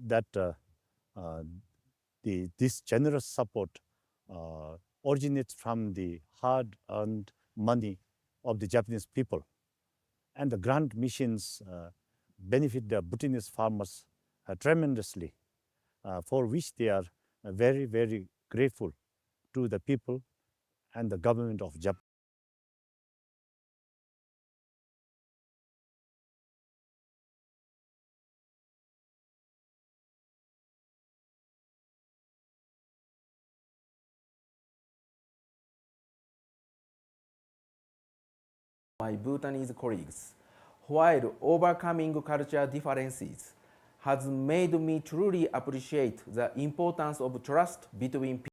that, uh, uh, the, this generous support, uh, originates from the hard-earned money of the Japanese people. And the grant missions, uh, benefit the Bhutanese farmers, uh, tremendously, uh, for which they are, uh, very, very grateful to the people and the government of Japan. My Bhutanese colleagues, while overcoming culture differences has made me truly appreciate the importance of trust between people.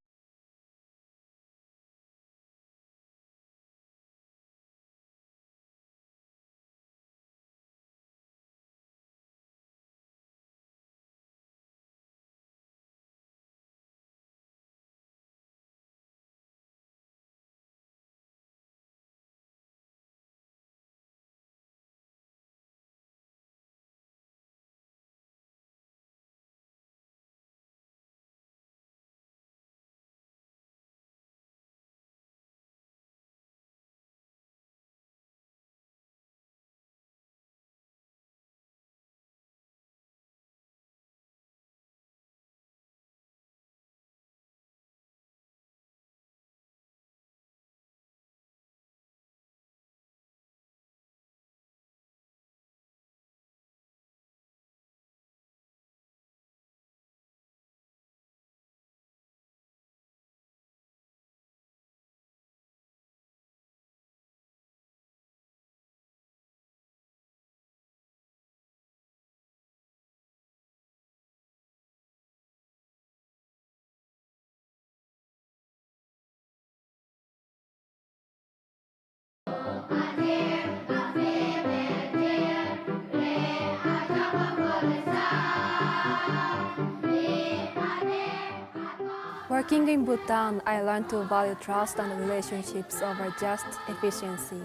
Working in Bhutan, I learned to value trust and relationships over just efficiency,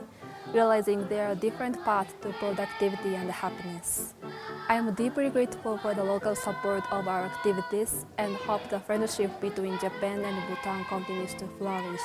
realizing there are different paths to productivity and happiness. I am deeply grateful for the local support of our activities and hope the friendship between Japan and Bhutan continues to flourish.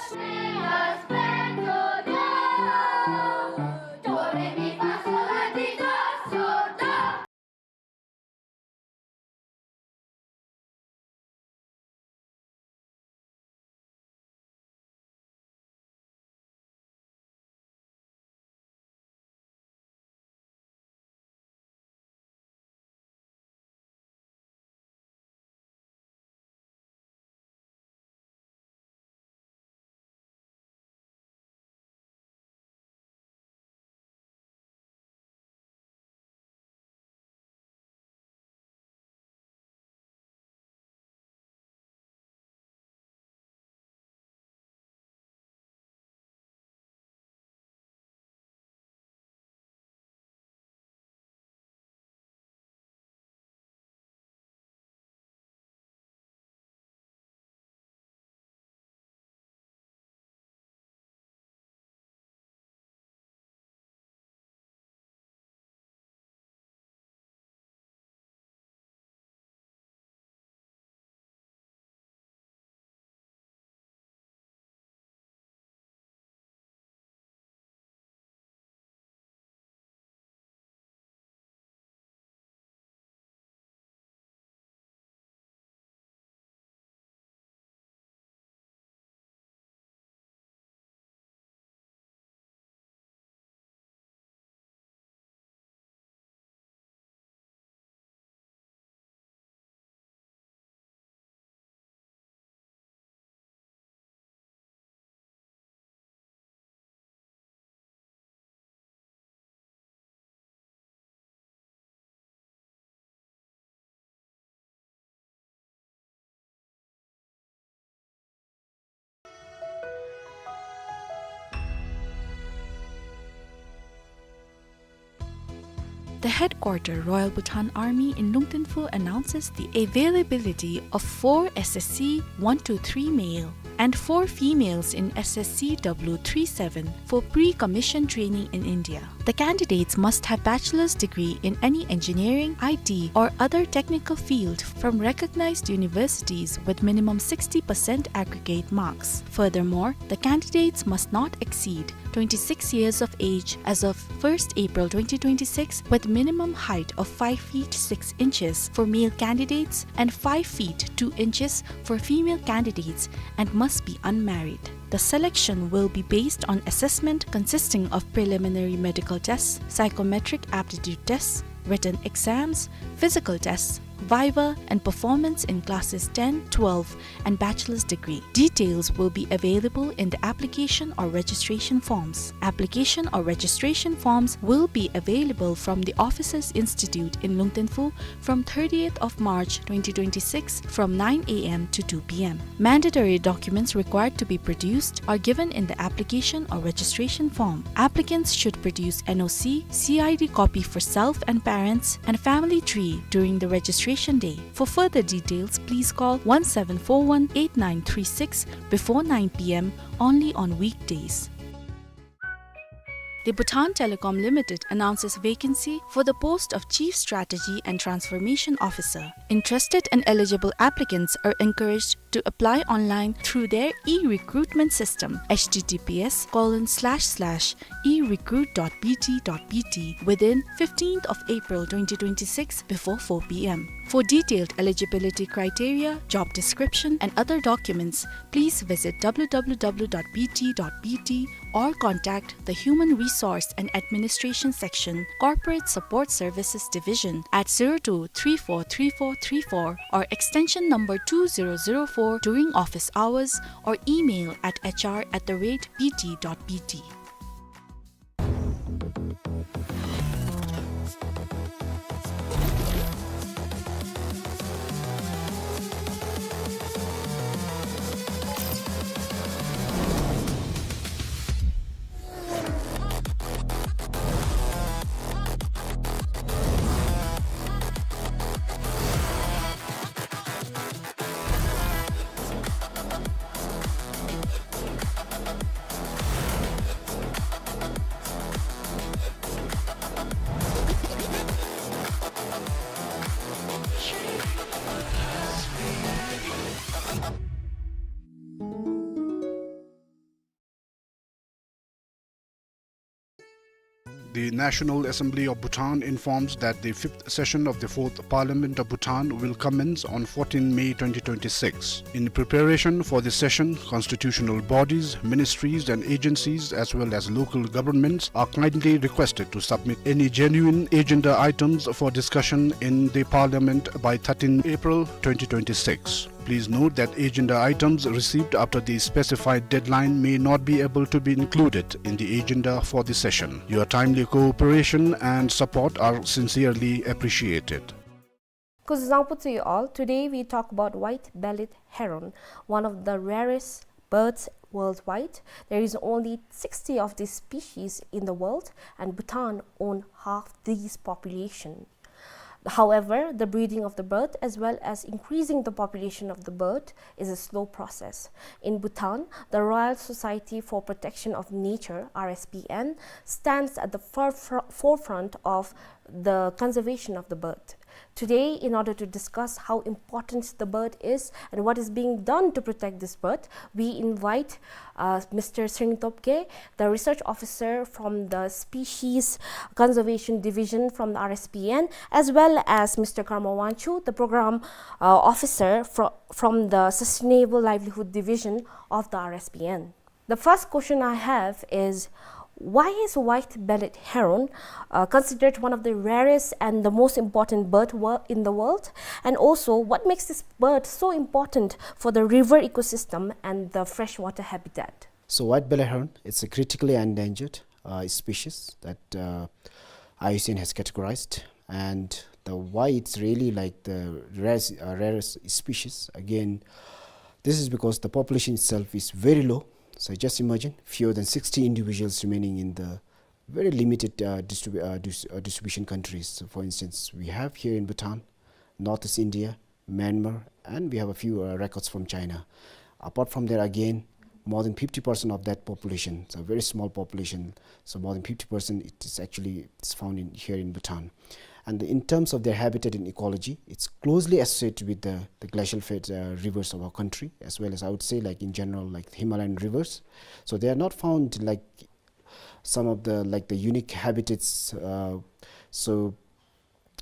The headquarter Royal Bhutan Army in Lungtinfu announces the availability of four S S C one two three male and four females in S S C W three seven for pre-commission training in India. The candidates must have bachelor's degree in any engineering, I T, or other technical field from recognized universities with minimum sixty percent aggregate marks. Furthermore, the candidates must not exceed twenty-six years of age as of first April twenty twenty-six, with minimum height of five feet six inches for male candidates and five feet two inches for female candidates, and must be unmarried. The selection will be based on assessment consisting of preliminary medical tests, psychometric aptitude tests, written exams, physical tests, viva, and performance in classes ten, twelve, and bachelor's degree. Details will be available in the application or registration forms. Application or registration forms will be available from the Officers Institute in Lungtinfu from thirtieth of March twenty twenty-six, from nine A M to two P M. Mandatory documents required to be produced are given in the application or registration form. Applicants should produce N O C, C I D copy for self and parents, and family tree during the registration day. For further details, please call one seven four one eight nine three six before nine P M, only on weekdays. The Bhutan Telecom Limited announces vacancy for the post of Chief Strategy and Transformation Officer. Interested and eligible applicants are encouraged to apply online through their e-recruitment system, H T T P S colon slash slash e recruit dot B T dot B T, within fifteenth of April twenty twenty-six before four P M. For detailed eligibility criteria, job description, and other documents, please visit W W W dot B T dot B T or contact the Human Resource and Administration Section, Corporate Support Services Division at zero two three four three four three four or extension number two zero zero four during office hours, or email at H R at the rate B T dot B T. The National Assembly of Bhutan informs that the fifth session of the fourth Parliament of Bhutan will commence on fourteenth May twenty twenty-six. In preparation for the session, constitutional bodies, ministries and agencies, as well as local governments, are kindly requested to submit any genuine agenda items for discussion in the Parliament by thirteenth April twenty twenty-six. Please note that agenda items received after the specified deadline may not be able to be included in the agenda for the session. Your timely cooperation and support are sincerely appreciated. Kuzuzangpo to you all. Today we talk about white-bellied heron, one of the rarest birds worldwide. There is only sixty of this species in the world, and Bhutan own half these population. However, the breeding of the bird as well as increasing the population of the bird is a slow process. In Bhutan, the Royal Society for Protection of Nature, R S P N, stands at the forefr-, forefront of the conservation of the bird. Today, in order to discuss how important the bird is and what is being done to protect this bird, we invite uh, Mister Sring Topge, the research officer from the Species Conservation Division from the R S P N, as well as Mister Karma Wangchuk, the program uh, officer fro-, from the Sustainable Livelihood Division of the R S P N. The first question I have is, why is white-bellied heron uh, considered one of the rarest and the most important bird wo-, in the world? And also, what makes this bird so important for the river ecosystem and the freshwater habitat? So white-bellied heron, it's a critically endangered uh, species that uh, I U C N has categorized, and the why it's really, like, the rarest, uh, rarest species. Again, this is because the population itself is very low. So just imagine, fewer than sixty individuals remaining in the very limited, uh, distribu-, uh, dis-, uh, distribution countries. So for instance, we have here in Bhutan, Northeast India, Myanmar, and we have a few, uh, records from China. Apart from that, again, more than fifty percent of that population, it's a very small population, so more than fifty percent it is actually, it's found in, here in Bhutan. And in terms of their habitat and ecology, it's closely associated with the, the glacial fed, uh, rivers of our country, as well as, I would say, like, in general, like, the Himalayan rivers. So they are not found, like, some of the, like, the unique habitats, uh, so,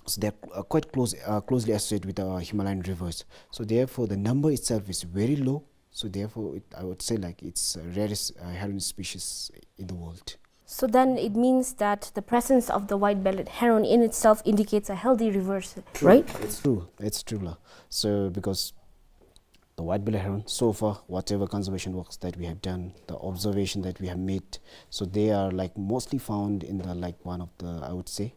so they're, uh, quite close, uh, closely associated with the Himalayan rivers. So therefore, the number itself is very low. So therefore, it, I would say, like, it's the rarest, uh, heron species in the world. So then it means that the presence of the white-bellied heron in itself indicates a healthy rivers, right? It's true. It's true, la. So because the white-bellied heron, so far, whatever conservation works that we have done, the observation that we have made, so they are, like, mostly found in the, like, one of the, I would say,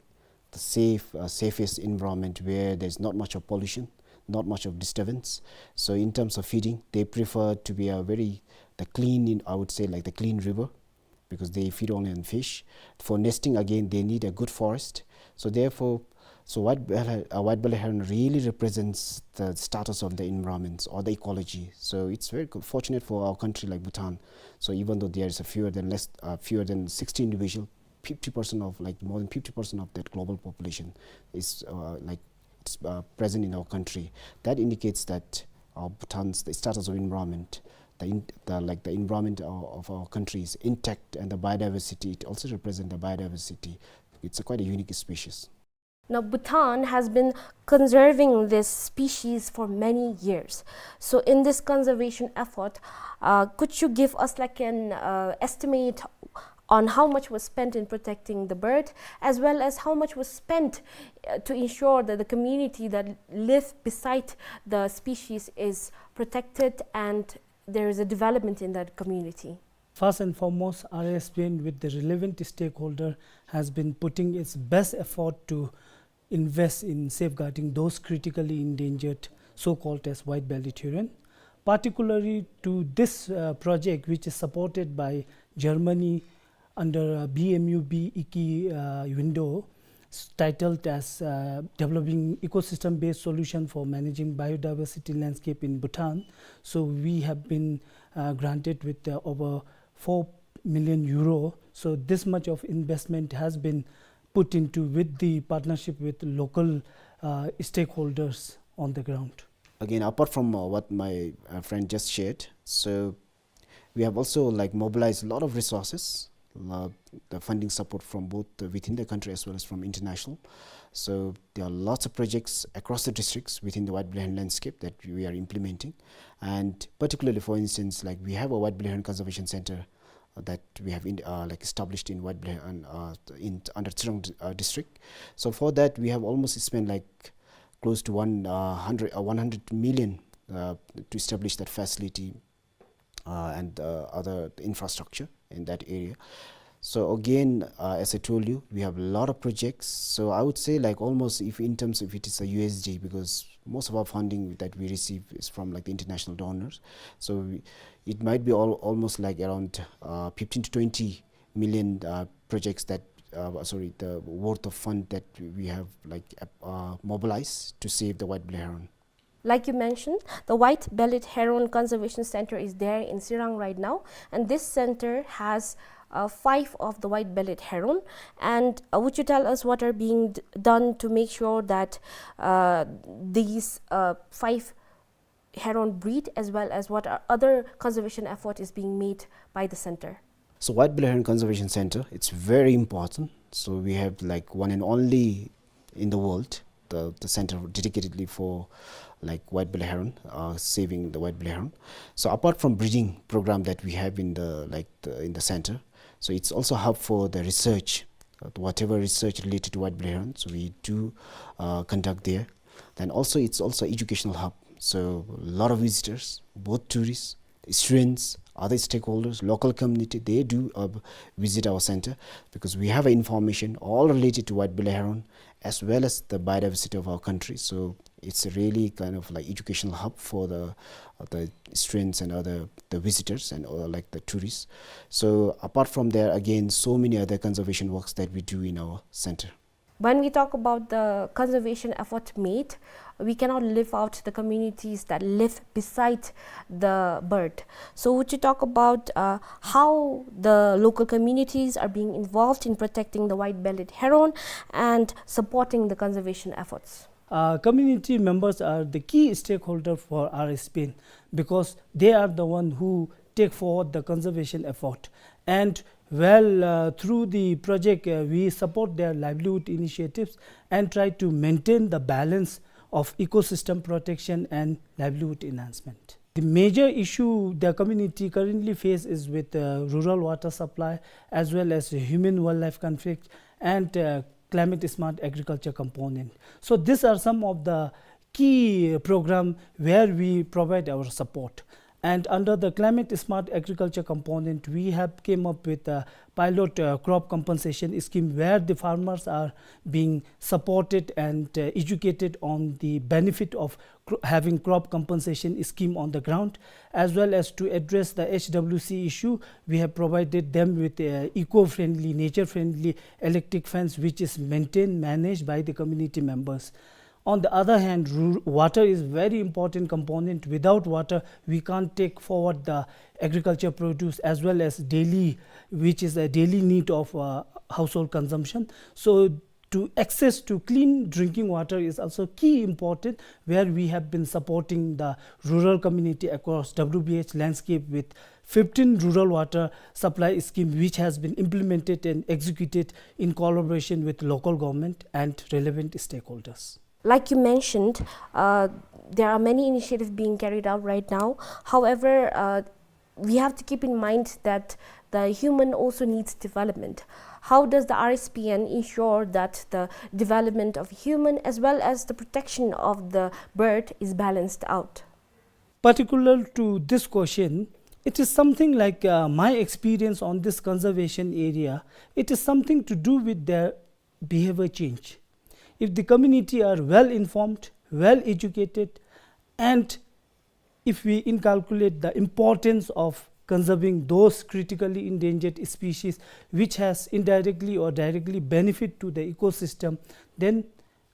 the safe, uh, safest environment where there's not much of pollution, not much of disturbance. So in terms of feeding, they prefer to be a very, the clean, in, I would say, like, the clean river, because they feed only on fish. For nesting, again, they need a good forest. So therefore, so white belly, uh, white-bellied heron really represents the status of the environment or the ecology. So it's very co-, fortunate for our country like Bhutan. So even though there is a fewer than less, uh, fewer than sixty individual, fifty percent of, like, more than fifty percent of that global population is, uh, like, it's, uh, present in our country. That indicates that our Bhutan's, the status of environment, the, in, the, like, the environment of, of our country is intact, and the biodiversity, it also represents the biodiversity. It's a quite a unique species. Now, Bhutan has been conserving this species for many years. So in this conservation effort, uh, could you give us, like, an, uh, estimate on how much was spent in protecting the bird, as well as how much was spent, uh, to ensure that the community that live beside the species is protected and there is a development in that community? First and foremost, R S B N with the relevant stakeholder has been putting its best effort to invest in safeguarding those critically endangered, so-called as white-bellied heron. Particularly to this, uh, project, which is supported by Germany under, uh, B M U B IKI, uh, window, s-, titled as, uh, Developing Ecosystem-Based Solution for Managing Biodiversity Landscape in Bhutan. So we have been, uh, granted with, uh, over four million euro. So this much of investment has been put into with the partnership with local, uh, stakeholders on the ground. Again, apart from, uh, what my, uh, friend just shared, so we have also, like, mobilized a lot of resources, uh, the funding support from both, uh, within the country as well as from international. So there are lots of projects across the districts within the white-bellied heron landscape that we are implementing. And particularly, for instance, like, we have a white-bellied heron conservation center, uh, that we have in, uh, like, established in white-bellied heron, uh, in, under Tsirang, uh, district. So for that, we have almost spent, like, close to one, uh, hundred, uh, one hundred million, uh, to establish that facility, uh, and, uh, other infrastructure in that area. So again, uh, as I told you, we have a lot of projects. So I would say, like, almost, if in terms of, it is a U S D, because most of our funding that we receive is from, like, the international donors. So we, it might be al-, almost, like, around, uh, fifteen to twenty million, uh, projects that, uh, sorry, the worth of fund that we have, like, uh, mobilized to save the white-bellied heron. Like you mentioned, the White-Bellied Heron Conservation Center is there in Tsirang right now, and this center has, uh, five of the white-bellied heron. And, uh, would you tell us what are being d-, done to make sure that, uh, these, uh, five heron breed, as well as what are other conservation effort is being made by the center? So White-Bellied Heron Conservation Center, it's very important. So we have, like, one and only in the world, the, the center dedicatedly for, like, white-bellied heron, uh, saving the white-bellied heron. So apart from breeding program that we have in the, like, the, in the center, so it's also hub for the research, uh, whatever research related to white-bellied heron, so we do, uh, conduct there. Then also, it's also educational hub. So a lot of visitors, both tourists, students, other stakeholders, local community, they do, uh, visit our center because we have information all related to white-bellied heron as well as the biodiversity of our country. So It's a really kind of like educational hub for the, uh, the students and other, the visitors and, uh, like, the tourists. So apart from there, again, so many other conservation works that we do in our center. When we talk about the conservation effort made, we cannot leave out the communities that live beside the bird. So would you talk about, uh, how the local communities are being involved in protecting the white-bellied heron and supporting the conservation efforts? Uh, community members are the key stakeholder for R S P N because they are the one who take forward the conservation effort. And well, uh, through the project, uh, we support their livelihood initiatives and try to maintain the balance of ecosystem protection and livelihood enhancement. The major issue the community currently face is with, uh, rural water supply as well as human-wildlife conflict and, uh, climate-smart agriculture component. So these are some of the key program where we provide our support. And under the climate-smart agriculture component, we have came up with a pilot, uh, crop compensation scheme where the farmers are being supported and, uh, educated on the benefit of cr-, having crop compensation scheme on the ground, as well as to address the H W C issue, we have provided them with, uh, eco-friendly, nature-friendly electric fence, which is maintained, managed by the community members. On the other hand, ru-, water is very important component. Without water, we can't take forward the agriculture produce as well as daily, which is a daily need of, uh, household consumption. So to access to clean drinking water is also key important, where we have been supporting the rural community across W B H landscape with fifteen rural water supply scheme, which has been implemented and executed in collaboration with local government and relevant stakeholders. Like you mentioned, uh, there are many initiatives being carried out right now. However, uh, we have to keep in mind that the human also needs development. How does the R S P N ensure that the development of human as well as the protection of the bird is balanced out? Particular to this question, it is something like, uh, my experience on this conservation area. It is something to do with their behavior change. If the community are well informed, well educated, and if we inculcate the importance of conserving those critically endangered species which has indirectly or directly benefit to the ecosystem, then,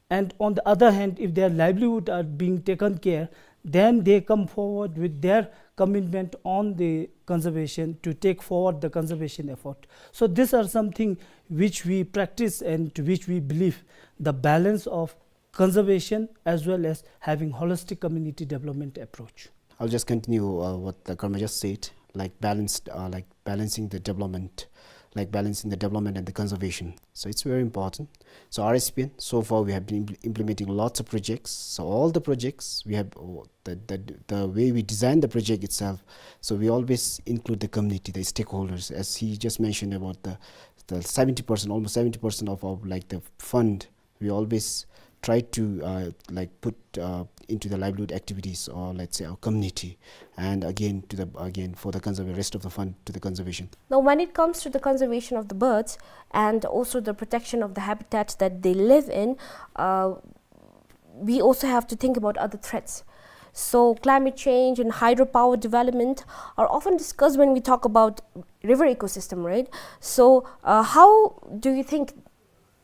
and on the other hand, if their livelihood are being taken care, then they come forward with their commitment on the conservation to take forward the conservation effort. So these are something which we practice and which we believe the balance of conservation as well as having holistic community development approach. I'll just continue, uh, what the Karma just said, like balanced, uh, like balancing the development, like balancing the development and the conservation. So it's very important. So R S P N, so far we have been impl-, implementing lots of projects. So all the projects we have, oh, the, the, the way we design the project itself, so we always include the community, the stakeholders, as he just mentioned about the, the seventy percent, almost seventy percent of our, like, the fund we always try to, uh, like, put, uh, into the livelihood activities, or let's say our community, and again to the, again for the conserva-, rest of the fund to the conservation. Now, when it comes to the conservation of the birds and also the protection of the habitat that they live in, uh, we also have to think about other threats. So climate change and hydropower development are often discussed when we talk about river ecosystem, right? So, uh, how do you think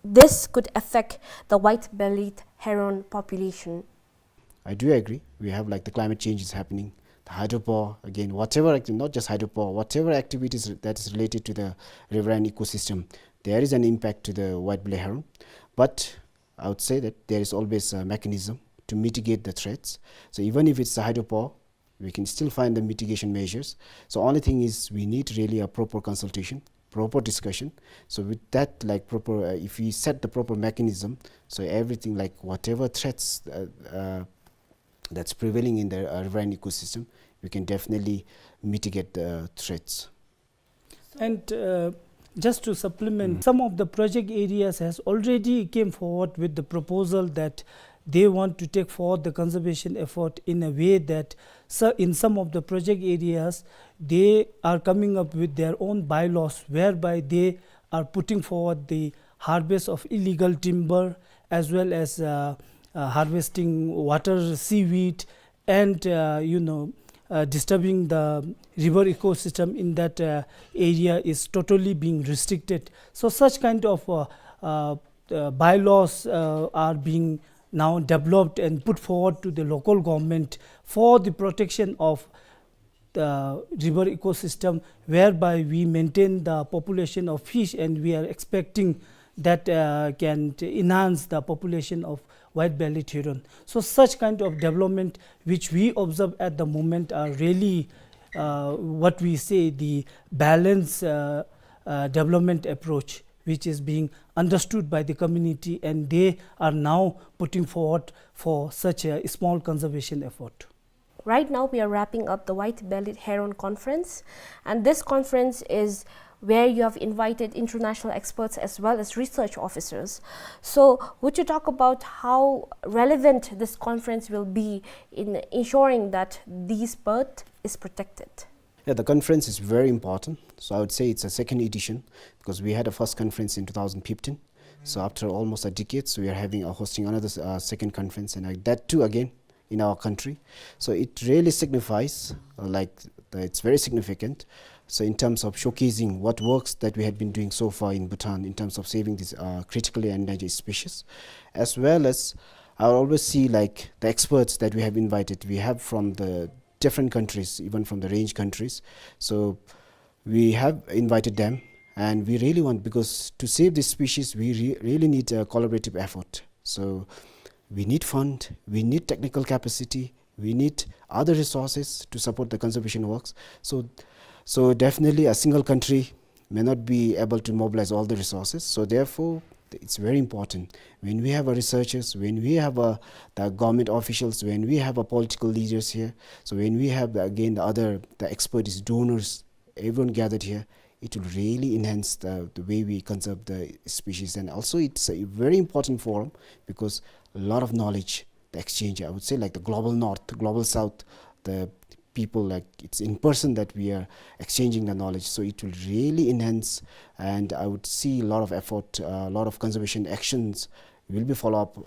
this could affect the white-bellied heron population? I do agree. We have, like, the climate change is happening. The hydropower, again, whatever acti-, not just hydropower, whatever activities that is related to the riverine ecosystem, there is an impact to the white-bellied heron. But I would say that there is always a mechanism to mitigate the threats. So even if it's a hydropower, we can still find the mitigation measures. So only thing is we need really a proper consultation, proper discussion. So with that, like, proper, uh, if we set the proper mechanism, so everything, like, whatever threats, uh, uh, that's prevailing in the, uh, riverine ecosystem, we can definitely mitigate the threats. And, uh, just to supplement, mm, some of the project areas has already came forward with the proposal that they want to take forward the conservation effort in a way that, so in some of the project areas, they are coming up with their own bylaws whereby they are putting forward the harvest of illegal timber as well as, uh, uh, harvesting water seaweed and, uh, you know, uh, disturbing the river ecosystem in that, uh, area is totally being restricted. So such kind of, uh, uh, uh, bylaws, uh, are being now developed and put forward to the local government for the protection of the river ecosystem, whereby we maintain the population of fish, and we are expecting that, uh, can t-, enhance the population of white-bellied heron. So such kind of development which we observe at the moment are really, uh, what we say, the balanced, uh, uh, development approach, which is being understood by the community, and they are now putting forward for such a small conservation effort. Right now, we are wrapping up the White-Bellied Heron Conference, and this conference is where you have invited international experts as well as research officers. So, would you talk about how relevant this conference will be in ensuring that this bird is protected? Yeah, the conference is very important. So I would say it's a second edition, because we had a first conference in two thousand fifteen. So after almost a decade, so we are having, uh, hosting another, uh, second conference, and, uh, that too again in our country. So it really signifies, uh, like, the, it's very significant. So in terms of showcasing what works that we had been doing so far in Bhutan in terms of saving these, uh, critically endangered species, as well as I always see, like, the experts that we have invited, we have from the different countries, even from the range countries. So we have invited them, and we really want, because to save this species, we re-, really need a collaborative effort. So we need fund, we need technical capacity, we need other resources to support the conservation works. So, so definitely a single country may not be able to mobilize all the resources. So therefore, it's very important when we have our researchers, when we have, uh, the government officials, when we have our political leaders here, so when we have, again, the other, the expertise donors, everyone gathered here, it will really enhance the, the way we conserve the species. And also, it's a very important forum because a lot of knowledge, the exchange, I would say, like, the global north, global south, the people, like, it's in person that we are exchanging the knowledge. So it will really enhance, and I would see a lot of effort, uh, a lot of conservation actions will be follow up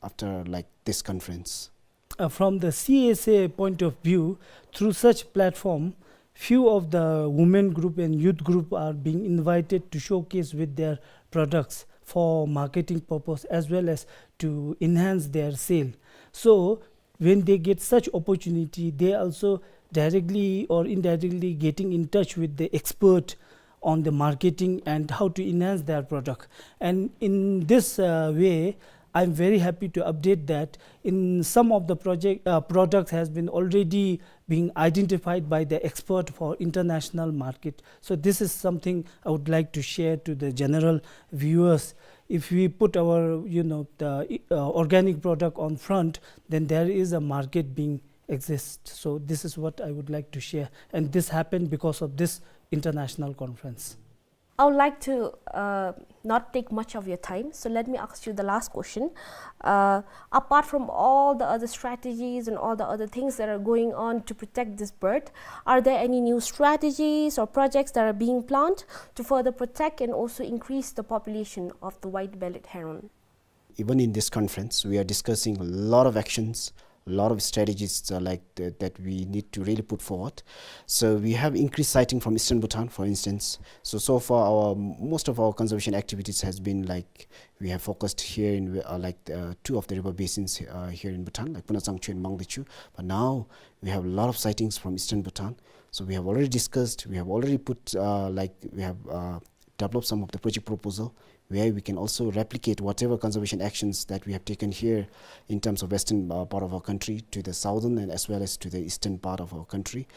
after, like, this conference. Uh, from the C S A point of view, through such platform, few of the women group and youth group are being invited to showcase with their products for marketing purpose as well as to enhance their sale. So when they get such opportunity, they also directly or indirectly getting in touch with the expert on the marketing and how to enhance their product. And in this, uh, way, I'm very happy to update that in some of the project, uh, products has been already being identified by the expert for international market. So this is something I would like to share to the general viewers. If we put our, you know, the, uh, organic product on front, then there is a market being exists. So this is what I would like to share. And this happened because of this international conference. I would like to, uh, not take much of your time, so let me ask you the last question. Uh, apart from all the other strategies and all the other things that are going on to protect this bird, are there any new strategies or projects that are being planned to further protect and also increase the population of the white-bellied heron? Even in this conference, we are discussing a lot of actions, a lot of strategies, uh, like, th-, that we need to really put forward. So we have increased sighting from eastern Bhutan, for instance. So, so far, our, most of our conservation activities has been, like, we have focused here in, uh, like, uh, two of the river basins, uh, here in Bhutan, like Puna Tsangchu and Mangdechu. But now we have a lot of sightings from eastern Bhutan. So we have already discussed, we have already put, uh, like, we have, uh, develop some of the project proposal where we can also replicate whatever conservation actions that we have taken here in terms of western, uh, part of our country to the southern and as well as to the eastern part of our country.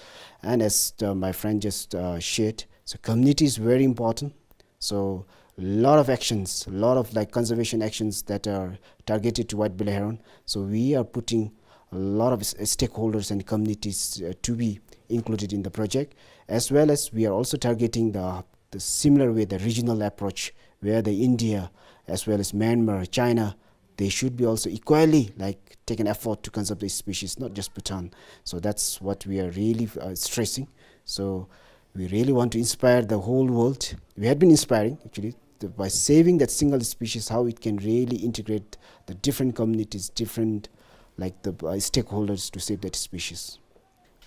And as, uh, my friend just, uh, shared, so community is very important. So a lot of actions, a lot of, like, conservation actions that are targeted to white-bellied heron. So we are putting a lot of s-, stakeholders and communities, uh, to be included in the project, as well as we are also targeting the the similar way, the regional approach, where the India as well as Myanmar, China, they should be also equally, like, take an effort to conserve the species, not just Bhutan. So that's what we are really, uh, stressing. So we really want to inspire the whole world. We had been inspiring, actually, The, by saving that single species, how it can really integrate the different communities, different, like, the, uh, stakeholders to save that species.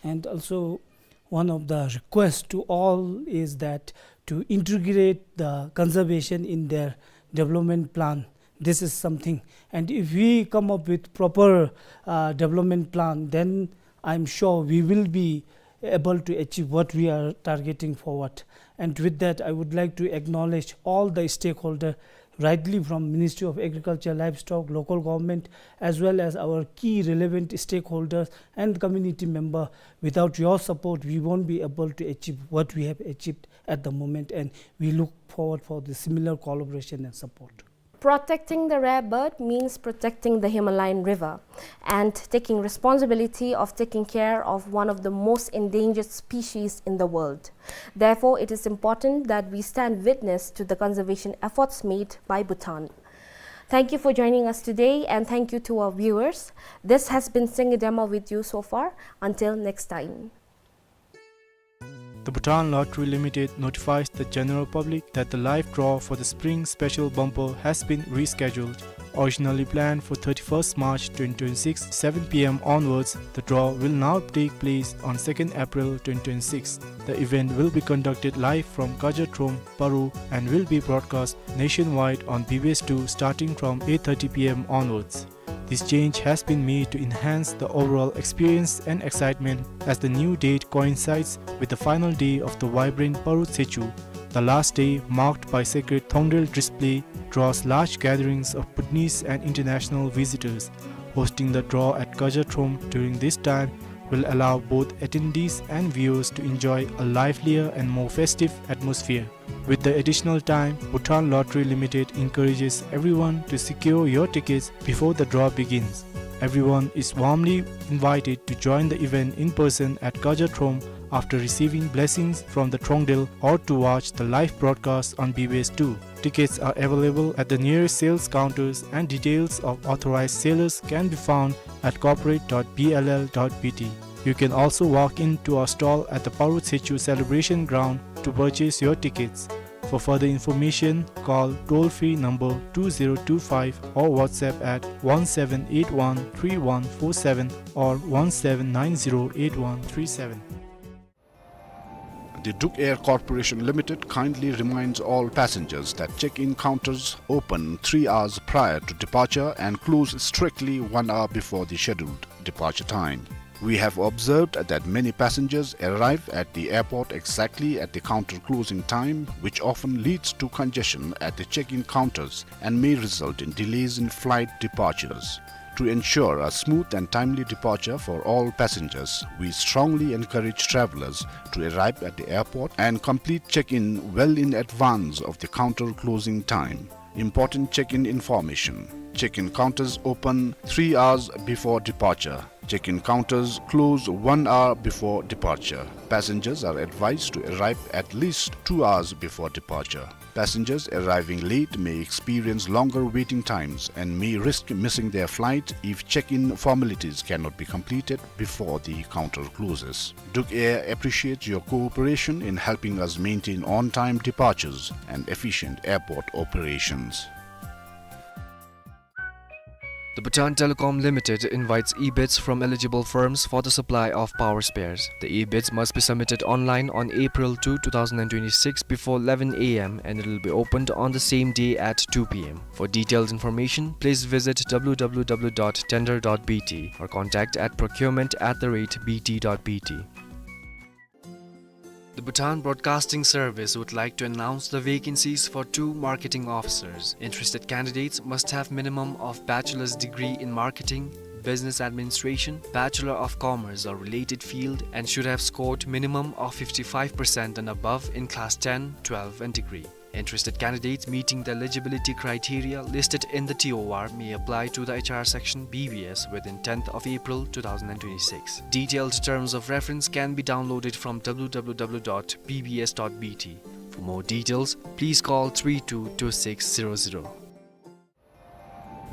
And also, one of the requests to all is that to integrate the conservation in their development plan. This is something, and if we come up with proper, uh, development plan, then I'm sure we will be able to achieve what we are targeting forward. And with that, I would like to acknowledge all the stakeholders, rightly from Ministry of Agriculture, Livestock, local government, as well as our key relevant stakeholders and community member. Without your support, we won't be able to achieve what we have achieved at the moment, and we look forward for the similar collaboration and support. Protecting the rare bird means protecting the Himalayan River and taking responsibility of taking care of one of the most endangered species in the world. Therefore, it is important that we stand witness to the conservation efforts made by Bhutan. Thank you for joining us today, and thank you to our viewers. This has been Sengye Dema with you so far. Until next time. The Bhutan Lottery Limited notifies the general public that the live draw for the Spring Special Bumper has been rescheduled. Originally planned for thirty-first March twenty twenty-six, seven p m onwards, the draw will now take place on second April twenty twenty-six. The event will be conducted live from Kaja Throm, Paro, and will be broadcast nationwide on B B S two starting from eight thirty p m onwards. This change has been made to enhance the overall experience and excitement, as the new date coincides with the final day of the vibrant Paro Tsechu. The last day, marked by sacred Thongdel display, draws large gatherings of Bhutanese and international visitors. Hosting the draw at Kaja Throm during this time will allow both attendees and viewers to enjoy a livelier and more festive atmosphere. With the additional time, Bhutan Lottery Limited encourages everyone to secure your tickets before the draw begins. Everyone is warmly invited to join the event in person at Kaja Throm after receiving blessings from the Thongdel, or to watch the live broadcast on B B S two. Tickets are available at the nearest sales counters, and details of authorized sellers can be found at corporate dot B L L dot B T. You can also walk into our stall at the Paro Tsechu Celebration Ground to purchase your tickets. For further information, call toll-free number two zero two five or WhatsApp at one seven eight one three one four seven or one seven nine zero eight one three seven. The Druk Air Corporation Limited kindly reminds all passengers that check-in counters open three hours prior to departure and close strictly one hour before the scheduled departure time. We have observed that many passengers arrive at the airport exactly at the counter closing time, which often leads to congestion at the check-in counters and may result in delays in flight departures. To ensure a smooth and timely departure for all passengers, we strongly encourage travelers to arrive at the airport and complete check-in well in advance of the counter closing time. Important check-in information. Check-in counters open three hours before departure. Check-in counters close one hour before departure. Passengers are advised to arrive at least two hours before departure. Passengers arriving late may experience longer waiting times and may risk missing their flight if check-in formalities cannot be completed before the counter closes. Druk Air appreciates your cooperation in helping us maintain on-time departures and efficient airport operations. The Bhutan Telecom Limited invites e-bids from eligible firms for the supply of power spares. The e-bids must be submitted online on April two, two thousand and twenty-six before eleven a m and it will be opened on the same day at two p m. For detailed information, please visit w w w dot tender dot b t or contact at procurement at the rate b t dot b t. The Bhutan Broadcasting Service would like to announce the vacancies for two marketing officers. Interested candidates must have minimum of bachelor's degree in marketing, business administration, bachelor of commerce or related field, and should have scored minimum of fifty-five percent and above in class ten, twelve and degree. Interested candidates meeting the eligibility criteria listed in the T O R may apply to the H R section B B S within tenth of April two thousand and twenty-six. Detailed terms of reference can be downloaded from w w w dot b b s dot b t. For more details, please call three two two six zero zero.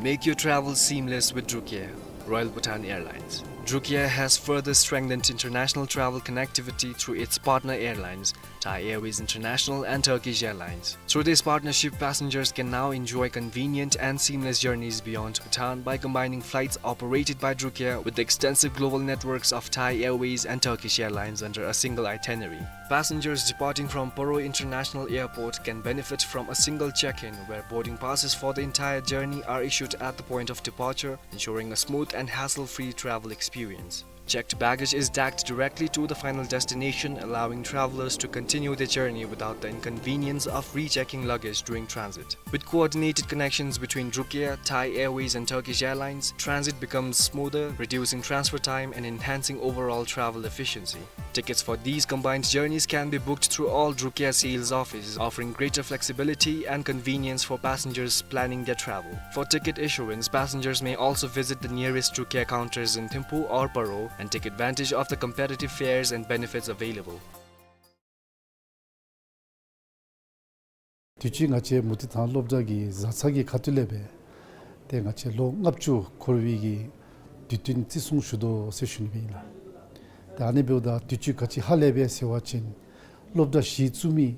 Make your travel seamless with Druk Air, Royal Bhutan Airlines. Druk Air has further strengthened international travel connectivity through its partner airlines, Thai Airways International and Turkish Airlines. Through this partnership, passengers can now enjoy convenient and seamless journeys beyond Bhutan by combining flights operated by Druk Air with the extensive global networks of Thai Airways and Turkish Airlines under a single itinerary. Passengers departing from Paro International Airport can benefit from a single check-in, where boarding passes for the entire journey are issued at the point of departure, ensuring a smooth and hassle-free travel experience. Checked baggage is tagged directly to the final destination, allowing travelers to continue their journey without the inconvenience of rechecking luggage during transit. With coordinated connections between Druk Air, Thai Airways, and Turkish Airlines, transit becomes smoother, reducing transfer time and enhancing overall travel efficiency. Tickets for these combined journeys can be booked through all Druk Air sales offices, offering greater flexibility and convenience for passengers planning their travel. For ticket issuance, passengers may also visit the nearest Druk Air counters in Thimphu or Paro and take advantage of the competitive fares and benefits available. དུས་ཅི་ང་བཅས་མུ་ཏིག་ཐང་སློབ་གྲྭ་གི་བཟའ་ཚང་གི་ཁ་ཐུག་ལས་སྦེ་ཏེ་ང་བཅས་ལོ་ལྔ་བཅུ་འཁོར་བའི་གི་དུས་སྟོན་བརྩི་སྲུང་ཞུ་དོ་ཟེར་ཞུ་ནི་སྦེ་ཨིན་ལགས། ཏེ་ཨ་ནི་འབདཝ་ད་དུས་ཅི་ག་ཅི་ཧ་ལས་པས་ཟེར་བ་ཅིན་སློབ་གྲྭ་གཞི་བཙུགས་མི་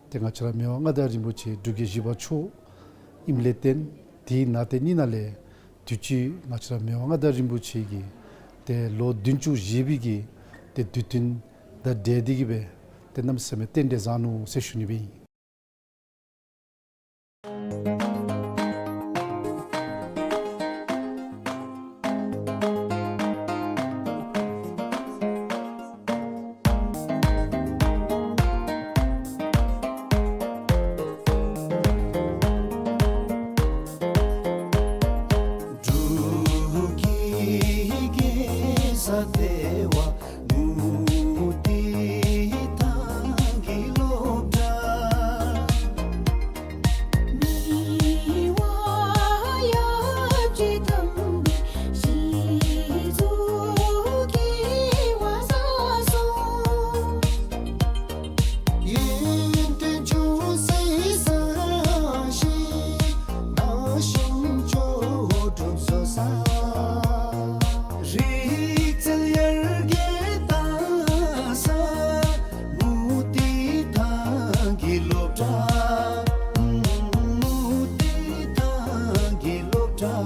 ཏེ་ང་བཅས་ར་མི་དབང་མངའ་བདག་རིན་པོ་ཆེ་འབྲུག་རྒྱལ་བཞི་པ་མཆོག་ཨིནམ་ལས་བརྟེན་དེའི་ནང་དེ་ཉིད་ནང་ལས་དུས་ཅི་ང་བཅས་ར་མི་དབང་མངའ་བདག་རིན་པོ་ཆེ་གིས་ཏེ་ལོ་བདུན་ཅུ་བཞེས་པའི་གི་ཏེ་དུས་སྟོན་དང་འབྲེལ་ཏེ་གི་སྦེ་ཏེ་གནམ་མེད་ས་མེད་རྟེན་འབྲེལ་བཟང་ནུག་ཟེར་ཞུ་ནི་སྦེ་ཨིན། འབྲུག་གི་རྒྱལ་ས་ལྟེ་བ་མུ་ཏིག་ཐང་གི་སློབ་གྲྭ། མི་དབང་ཡབ་རྗེ་དམ་པའི་གཞི་བཙུགས་ཀྱི་བ་ས་སོ། ཡོན་ཏན་ལྗོན་ཤིང་ས་གཞི་མ་གཞི་ལྕོགས་གྲུབ་བཟོ་ས། རིག་རྩལ་ཡར་རྒྱས་གཏང་ས་མུ་ཏིག་ཐང་གི་སློབ་གྲྭ། མུ་ཏིག་ཐང་གི་སློབ་གྲྭ།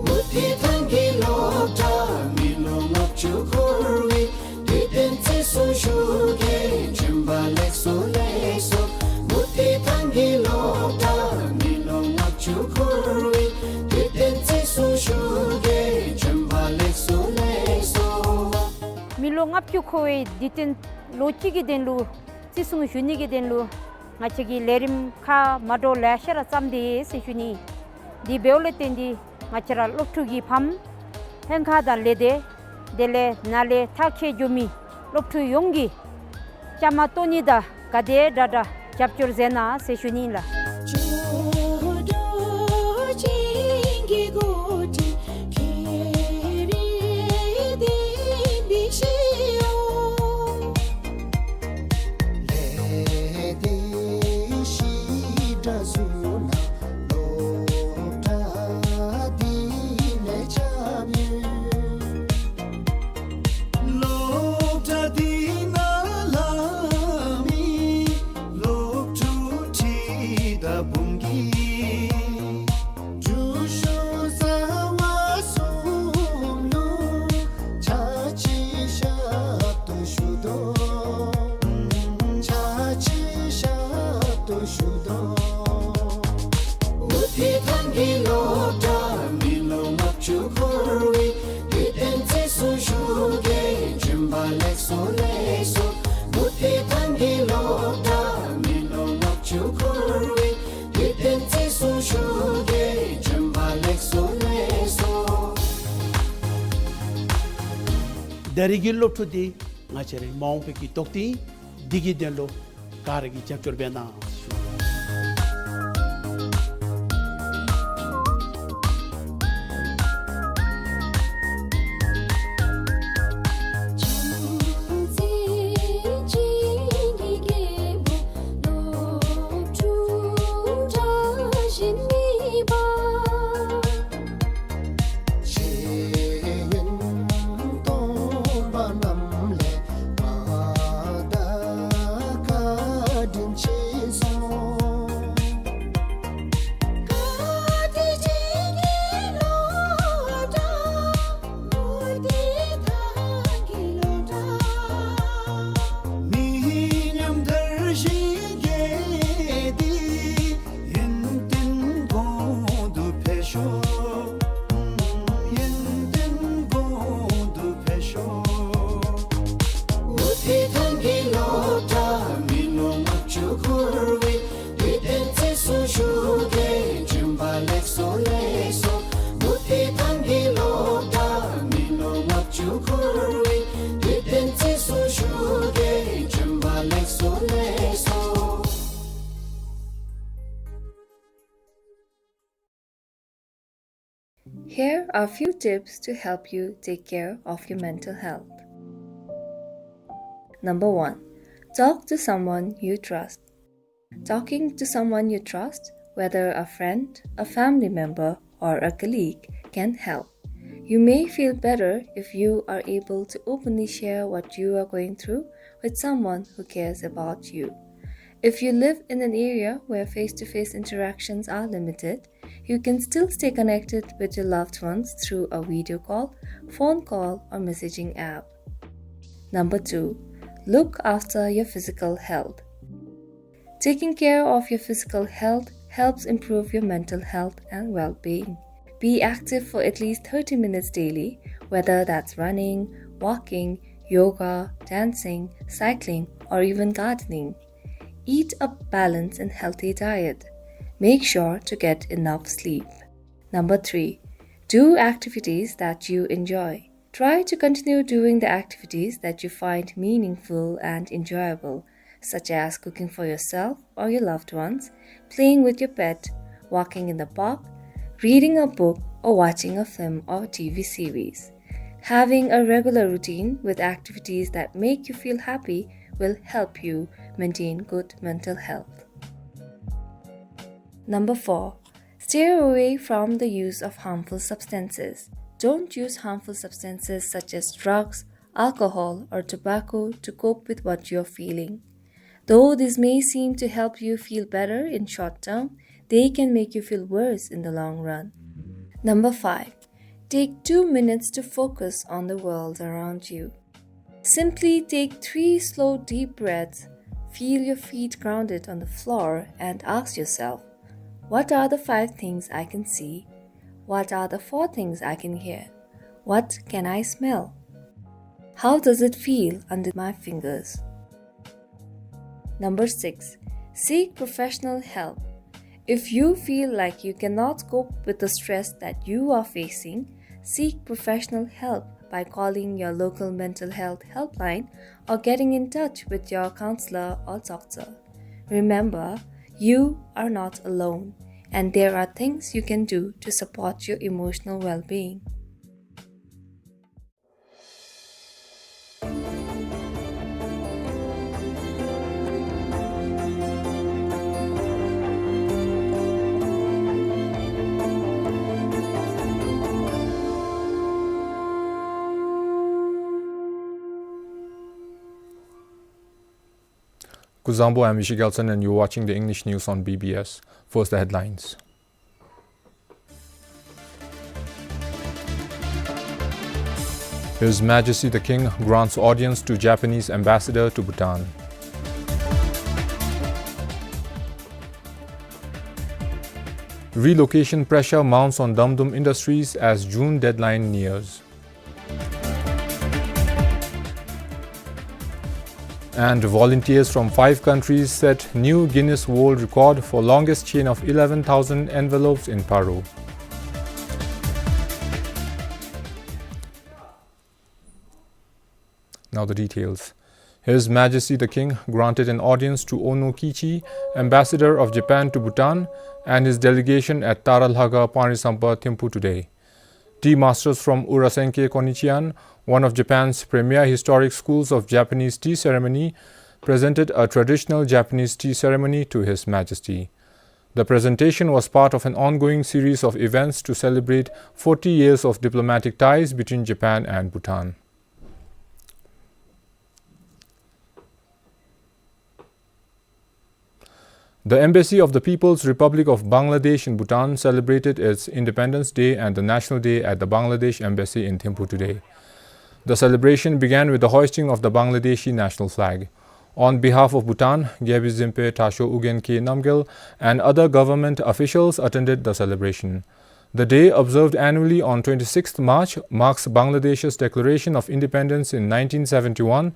མུ་ཏིག་ཐང་གི་སློབ་གྲྭ་མི་ལོ་ལྔ་བཅུ་འཁོར་བའི་དུས་སྟོན་བརྩི་སྲུང་ཞུ་གེ་བྱོན་པ་ལེགས་སོ་ལེགས་སོ། མུ་ཏིག་ཐང་གི་སློབ་གྲྭ་མི་ལོ་ལྔ་བཅུ་འཁོར་བའི་དུས་སྟོན་བརྩི་སྲུང་ཞུ་གེ་བྱོན་པ་ལེགས་སོ་ལེགས་སོ། མི་ལོ་ལྔ་བཅུ་འཁོར་བའི་དུས་སྟོན་ལོ་གཅིག་གི་དོན་ལུ་བརྩི་སྲུང་ཞུ་ནི་གི་དོན་ལུ་ང་བཅས་ཀྱིས་ལས་རིམ་ཁག་མ་འདྲཝ་ལེ་ཤ་ར་བརྩམས་ཏེ་ཡོད་ཟེར་ཞུ་ནི། དེ་འབདཝ་ལས་བརྟེན་ཏེ་ང་བཅས་ར་སློབ་ཕྲུག་གི་ཕམ་ལྷན་ཁག་དང་ལས་སྡེ་དེ་ལས་ནཱ་ལས་མཐར་འཁྱོལ་འགྱོ་མི་སློབ་ཕྲུག་ཡོངས་ཀྱིས་བཅའ་མར་གཏོགས་ནི་དང་ག་དེ་དྲག་དྲག་རྒྱབ་སྐྱོར་མཛད་གནང་ཟེར་ཞུ་ནི་ལགས། སློབ་གྲྭ་འདི་ནང་ལྷབ་མི་སློབ་ཕྲུག་ཁྲི་དང་འབུམ་གྱིས་འབྲུག་ཆོས་ཟླ་བ་གསུམ་ལུ་ཕྱག་ཕྱི་ཞབས་ཏོག་ཞུ་དོ། ཕྱག་ཕྱི་ཞབས་ཏོག་ཞུ་དོ། མུ་ཏིག་ཐང་གི་སློབ་གྲྭ་མི་ལོ་ལྔ་བཅུ་འཁོར་བའི་དུས་སྟོན་བརྩི་སྲུང་ཞུ་གེ་བྱོན་པ་ལེགས་སོ་ལེགས་སོ། མུ་ཏིག་ཐང་གི་སློབ་གྲྭ་མི་ལོ་ལྔ་བཅུ་འཁོར་བའི་དུས་སྟོན་བརྩི་སྲུང་ཞུ་གེ་བྱོན་པ་ལེགས་སོ་ལེགས་སོ། ད་རིས་ཀྱི་སློབ་ཕྲུག་འདི་ང་བཅས་རའི་མ་འོངས་པའི་གི་རྟོགས་ལྡན་འདི་གི་དོན་ལུ་ག་ར་གིས་རྒྱབ་སྐྱོར་འབད་གནང་ཞུ། Here are a few tips to help you take care of your mental health. Number one, talk to someone you trust. Talking to someone you trust, whether a friend, a family member, or a colleague, can help. You may feel better if you are able to openly share what you are going through with someone who cares about you. If you live in an area where face-to-face interactions are limited, you can still stay connected with your loved ones through a video call, phone call, or messaging app. Number two, look after your physical health. Taking care of your physical health helps improve your mental health and well-being. Be active for at least thirty minutes daily, whether that's running, walking, yoga, dancing, cycling, or even gardening. Eat a balanced and healthy diet. Make sure to get enough sleep. Number three, do activities that you enjoy. Try to continue doing the activities that you find meaningful and enjoyable, such as cooking for yourself or your loved ones, playing with your pet, walking in the park, reading a book, or watching a film or T V series. Having a regular routine with activities that make you feel happy will help you maintain good mental health. Number four, steer away from the use of harmful substances. Don't use harmful substances such as drugs, alcohol, or tobacco to cope with what you're feeling. Though this may seem to help you feel better in short term, they can make you feel worse in the long run. Number five, take two minutes to focus on the world around you. Simply take three slow, deep breaths, feel your feet grounded on the floor, and ask yourself, "What are the five things I can see? What are the four things I can hear? What can I smell? How does it feel under my fingers?" Number six, seek professional help. If you feel like you cannot cope with the stress that you are facing, seek professional help by calling your local mental health helpline or getting in touch with your counselor or doctor. Remember, you are not alone, and there are things you can do to support your emotional well-being. Kuzuzangpo, I'm Vishy Gelson, and you're watching the English news on B B S. First, the headlines. His Majesty the King grants audience to Japanese ambassador to Bhutan. Relocation pressure mounts on Dum Dum Industries as June deadline nears. And volunteers from five countries set new Guinness World Record for longest chain of eleven thousand envelopes in Paro. Now the details. His Majesty the King granted an audience to Ono Kiichi, Ambassador of Japan to Bhutan, and his delegation at Taralhaga Panisampa Thimphu today. Tea masters from Urasenke Konichian, one of Japan's premier historic schools of Japanese tea ceremony, presented a traditional Japanese tea ceremony to His Majesty. The presentation was part of an ongoing series of events to celebrate forty years of diplomatic ties between Japan and Bhutan. The Embassy of the People's Republic of Bangladesh in Bhutan celebrated its Independence Day and the National Day at the Bangladesh Embassy in Thimphu today. The celebration began with the hoisting of the Bangladeshi national flag. On behalf of Bhutan, Gyalpi Zempe, Thasho Ugyen Khe Namgyel, and other government officials attended the celebration. The day, observed annually on twenty-sixth March, marks Bangladesh's declaration of independence in nineteen seventy-one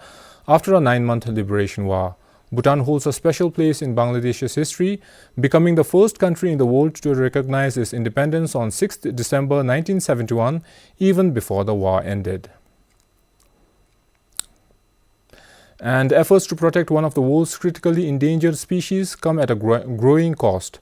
after a nine-month liberation war. Bhutan holds a special place in Bangladesh's history, becoming the first country in the world to recognize its independence on sixth December nineteen seventy-one, even before the war ended. And efforts to protect one of the world's critically endangered species come at a gro-, growing cost.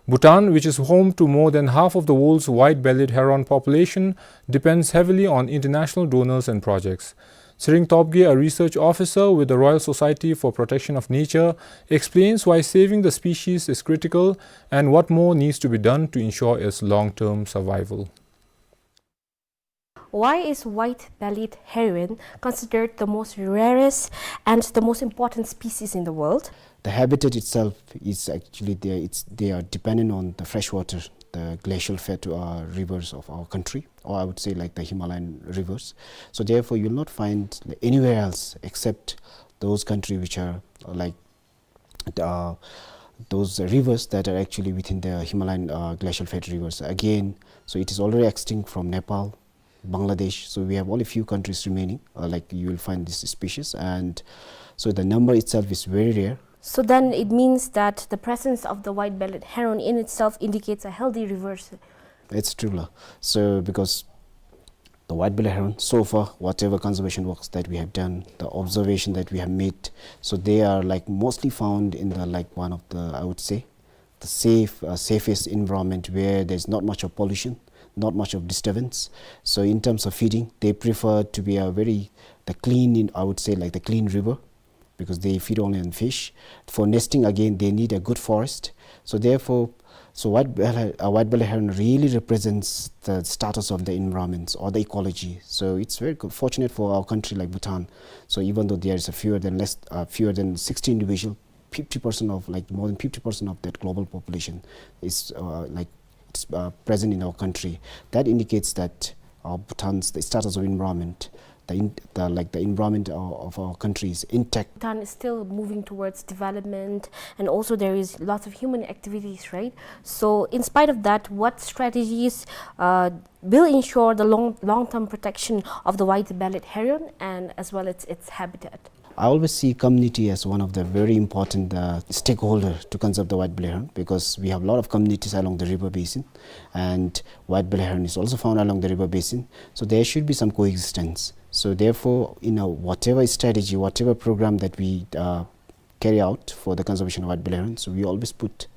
Bhutan, which is home to more than half of the world's white-bellied heron population, depends heavily on international donors and projects. Tshering Topgay, a research officer with the Royal Society for Protection of Nature, explains why saving the species is critical and what more needs to be done to ensure its long-term survival. Why is white-bellied heron considered the most rarest and the most important species in the world? The habitat itself is actually there, it's, they are dependent on the fresh water, the glacial fed, uh, rivers of our country, or I would say, like, the Himalayan rivers. So therefore, you'll not find anywhere else except those countries which are, uh, like, uh, those rivers that are actually within the Himalayan, uh, glacial fed rivers. Again, so it is already extinct from Nepal, Bangladesh. So we have only few countries remaining, uh, like, you will find this species, and so the number itself is very rare. So then it means that the presence of the white-bellied heron in itself indicates a healthy rivers. It's true, la. So because the white-bellied heron, so far, whatever conservation works that we have done, the observation that we have made, so they are, like, mostly found in the, like, one of the, I would say, the safe, uh, safest environment where there's not much of pollution, not much of disturbance. So in terms of feeding, they prefer to be a very, the clean, in, I would say, like, the clean river, because they feed only on fish. For nesting, again, they need a good forest. So therefore, so white belly, uh, white-bellied heron really represents the status of the environment or the ecology. So it's very good, fortunate for our country like Bhutan. So even though there is a fewer than less, uh, fewer than sixty individual, fifty percent of, like, more than fifty percent of that global population is, uh, like, it's, uh, present in our country. That indicates that our Bhutan's, the status of environment, the, in, the, like, the environment of, of our country is intact. Bhutan is still moving towards development, and also there is lots of human activities, right? So in spite of that, what strategies, uh, will ensure the long, long-term protection of the white-bellied heron and as well as its habitat? I always see community as one of the very important, uh, stakeholder to conserve the white-bellied heron, because we have a lot of communities along the river basin, and white-bellied heron is also found along the river basin. So there should be some coexistence. So therefore, you know, whatever strategy, whatever program that we, uh, carry out for the conservation of white-bellied heron, so we always put,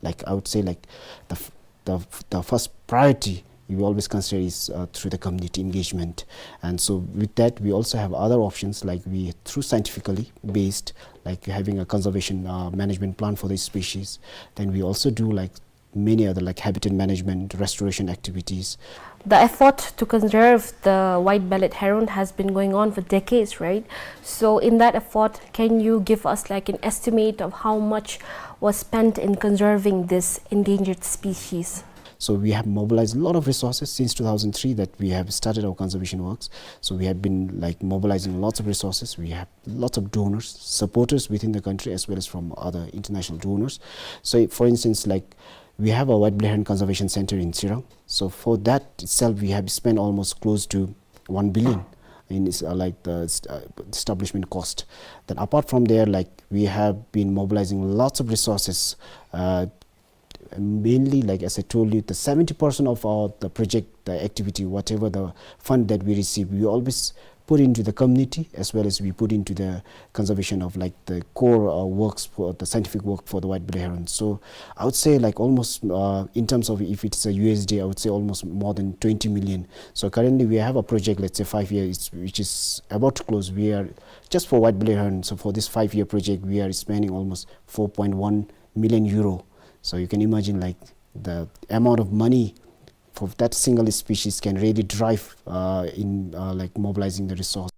like, I would say, like, the f-, the f-, the first priority we always consider is, uh, through the community engagement. And so with that, we also have other options, like, we, through scientifically based, like, having a conservation, uh, management plan for these species. Then we also do, like, many other, like, habitat management, restoration activities. The effort to conserve the white-bellied heron has been going on for decades, right? So in that effort, can you give us, like, an estimate of how much was spent in conserving this endangered species? So we have mobilized a lot of resources since two thousand three that we have started our conservation works. So we have been, like, mobilizing lots of resources. We have lots of donors, supporters within the country as well as from other international donors. So for instance, like, we have a white-bellied heron conservation center in Tshering. So for that itself, we have spent almost close to one billion in this, uh, like, the st-, uh, establishment cost. Then apart from there, like, we have been mobilizing lots of resources, uh, mainly, like, as I told you, the seventy percent of our, the project, the activity, whatever the fund that we receive, we always put into the community, as well as we put into the conservation of, like, the core, uh, works for the scientific work for the white-bellied heron. So I would say, like, almost, uh, in terms of if it's a U S D, I would say almost more than twenty million. So currently we have a project, let's say five years, which is about to close. We are just for white-bellied heron. So for this five-year project, we are spending almost four point one million euro. So you can imagine, like, the amount of money for that single species can really drive, uh, in, uh, like, mobilizing the resource.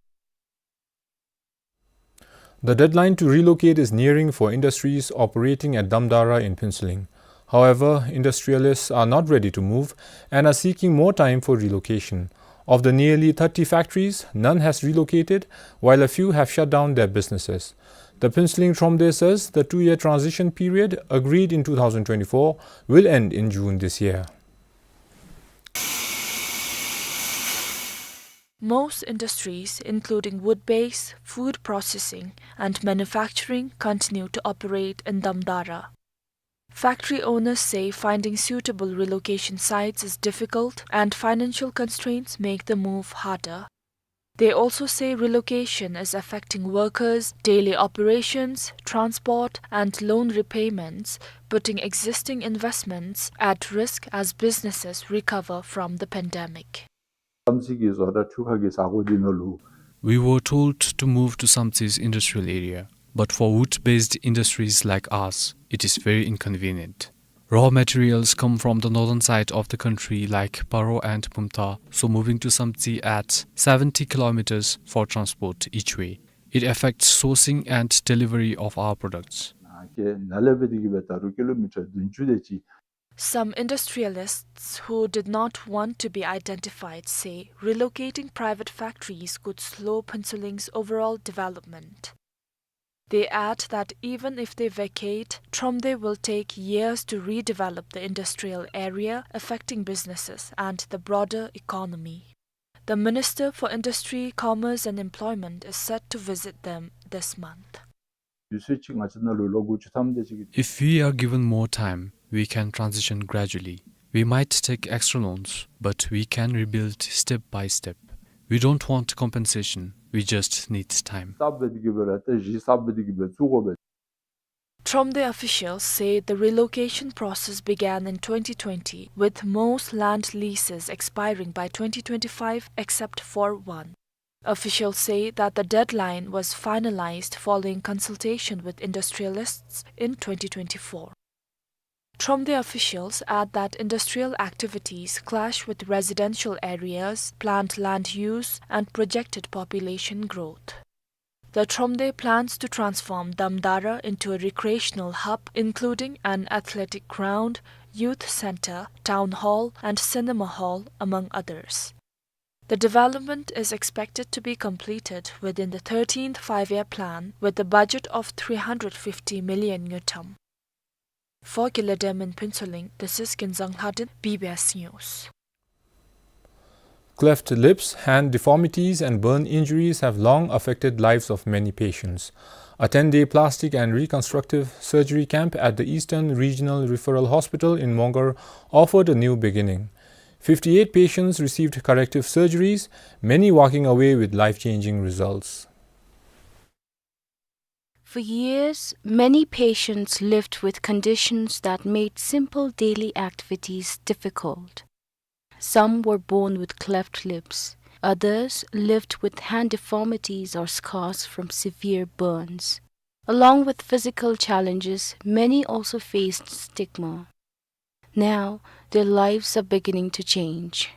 The deadline to relocate is nearing for industries operating at Damdara in Phuentsholing. However, industrialists are not ready to move and are seeking more time for relocation. Of the nearly thirty factories, none has relocated, while a few have shut down their businesses. The Phuentsholing Thromde says the two-year transition period agreed in two thousand twenty-four will end in June this year. Most industries, including wood-based, food processing, and manufacturing, continue to operate in Damdara. Factory owners say finding suitable relocation sites is difficult and financial constraints make the move harder. They also say relocation is affecting workers, daily operations, transport, and loan repayments, putting existing investments at risk as businesses recover from the pandemic. ས་མཚེ་གི་བཟོ་གྲྭ་འཕྲུལ་ཁང་གི་ས་གོ་འདི་ནང་ལུ། We were told to move to Samtse's industrial area, but for wood-based industries like ours, it is very inconvenient. Raw materials come from the northern side of the country like Paro and Bumthang, so moving to Samtse at seventy kilometers for transport each way, it affects sourcing and delivery of our products. ནཱ་གི་ནཱ་ལས་འབད་དེ་གིས་འབད་ད་རུང་ཀི་ལོ་མི་ཊར་བདུན་ཅུ་དེ་ཅིག། Some industrialists who did not want to be identified say relocating private factories could slow Phuentsholing's overall development. They add that even if they vacate, Thromde will take years to redevelop the industrial area, affecting businesses and the broader economy. The Minister for Industry, Commerce and Employment is set to visit them this month. དུས་ཚོད་ཅིག་ང་བཅས་ནཱ་ལུ་ལོ་དགུ་བཅུ་ཐམ་དེ་ཅིག་གི། If we are given more time, we can transition gradually. We might take extra loans, but we can rebuild step by step. We don't want compensation, we just need time. གསརཔ་འབད་དེ་གིས་འབད་ར་ཏེ་གཞི་གསརཔ་འབད་དེ་གིས་འབད་བཙུགས་དགོ་པས། Thromde officials say the relocation process began in twenty twenty, with most land leases expiring by twenty twenty-five except for one. Officials say that the deadline was finalized following consultation with industrialists in twenty twenty-four. Thromde officials add that industrial activities clash with residential areas, planned land use, and projected population growth. The Thromde plans to transform Damdara into a recreational hub, including an athletic ground, youth center, town hall, and cinema hall, among others. The development is expected to be completed within the thirteenth Five-Year Plan, with a budget of three hundred fifty million ngultrum. For Gilad Dem in Phuentsholing, this is Kinzang Lhadin, B B S News. Cleft lips, hand deformities, and burn injuries have long affected lives of many patients. A ten-day plastic and reconstructive surgery camp at the Eastern Regional Referral Hospital in Mongar offered a new beginning. Fifty-eight patients received corrective surgeries, many walking away with life-changing results. For years, many patients lived with conditions that made simple daily activities difficult. Some were born with cleft lips. Others lived with hand deformities or scars from severe burns. Along with physical challenges, many also faced stigma. Now, their lives are beginning to change.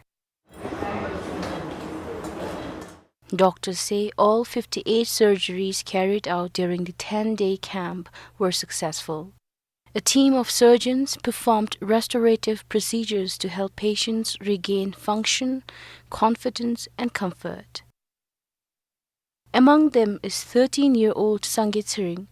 Doctors say all fifty-eight surgeries carried out during the ten-day camp were successful. A team of surgeons performed restorative procedures to help patients regain function, confidence, and comfort. Among them is thirteen-year-old Sangay Tshering.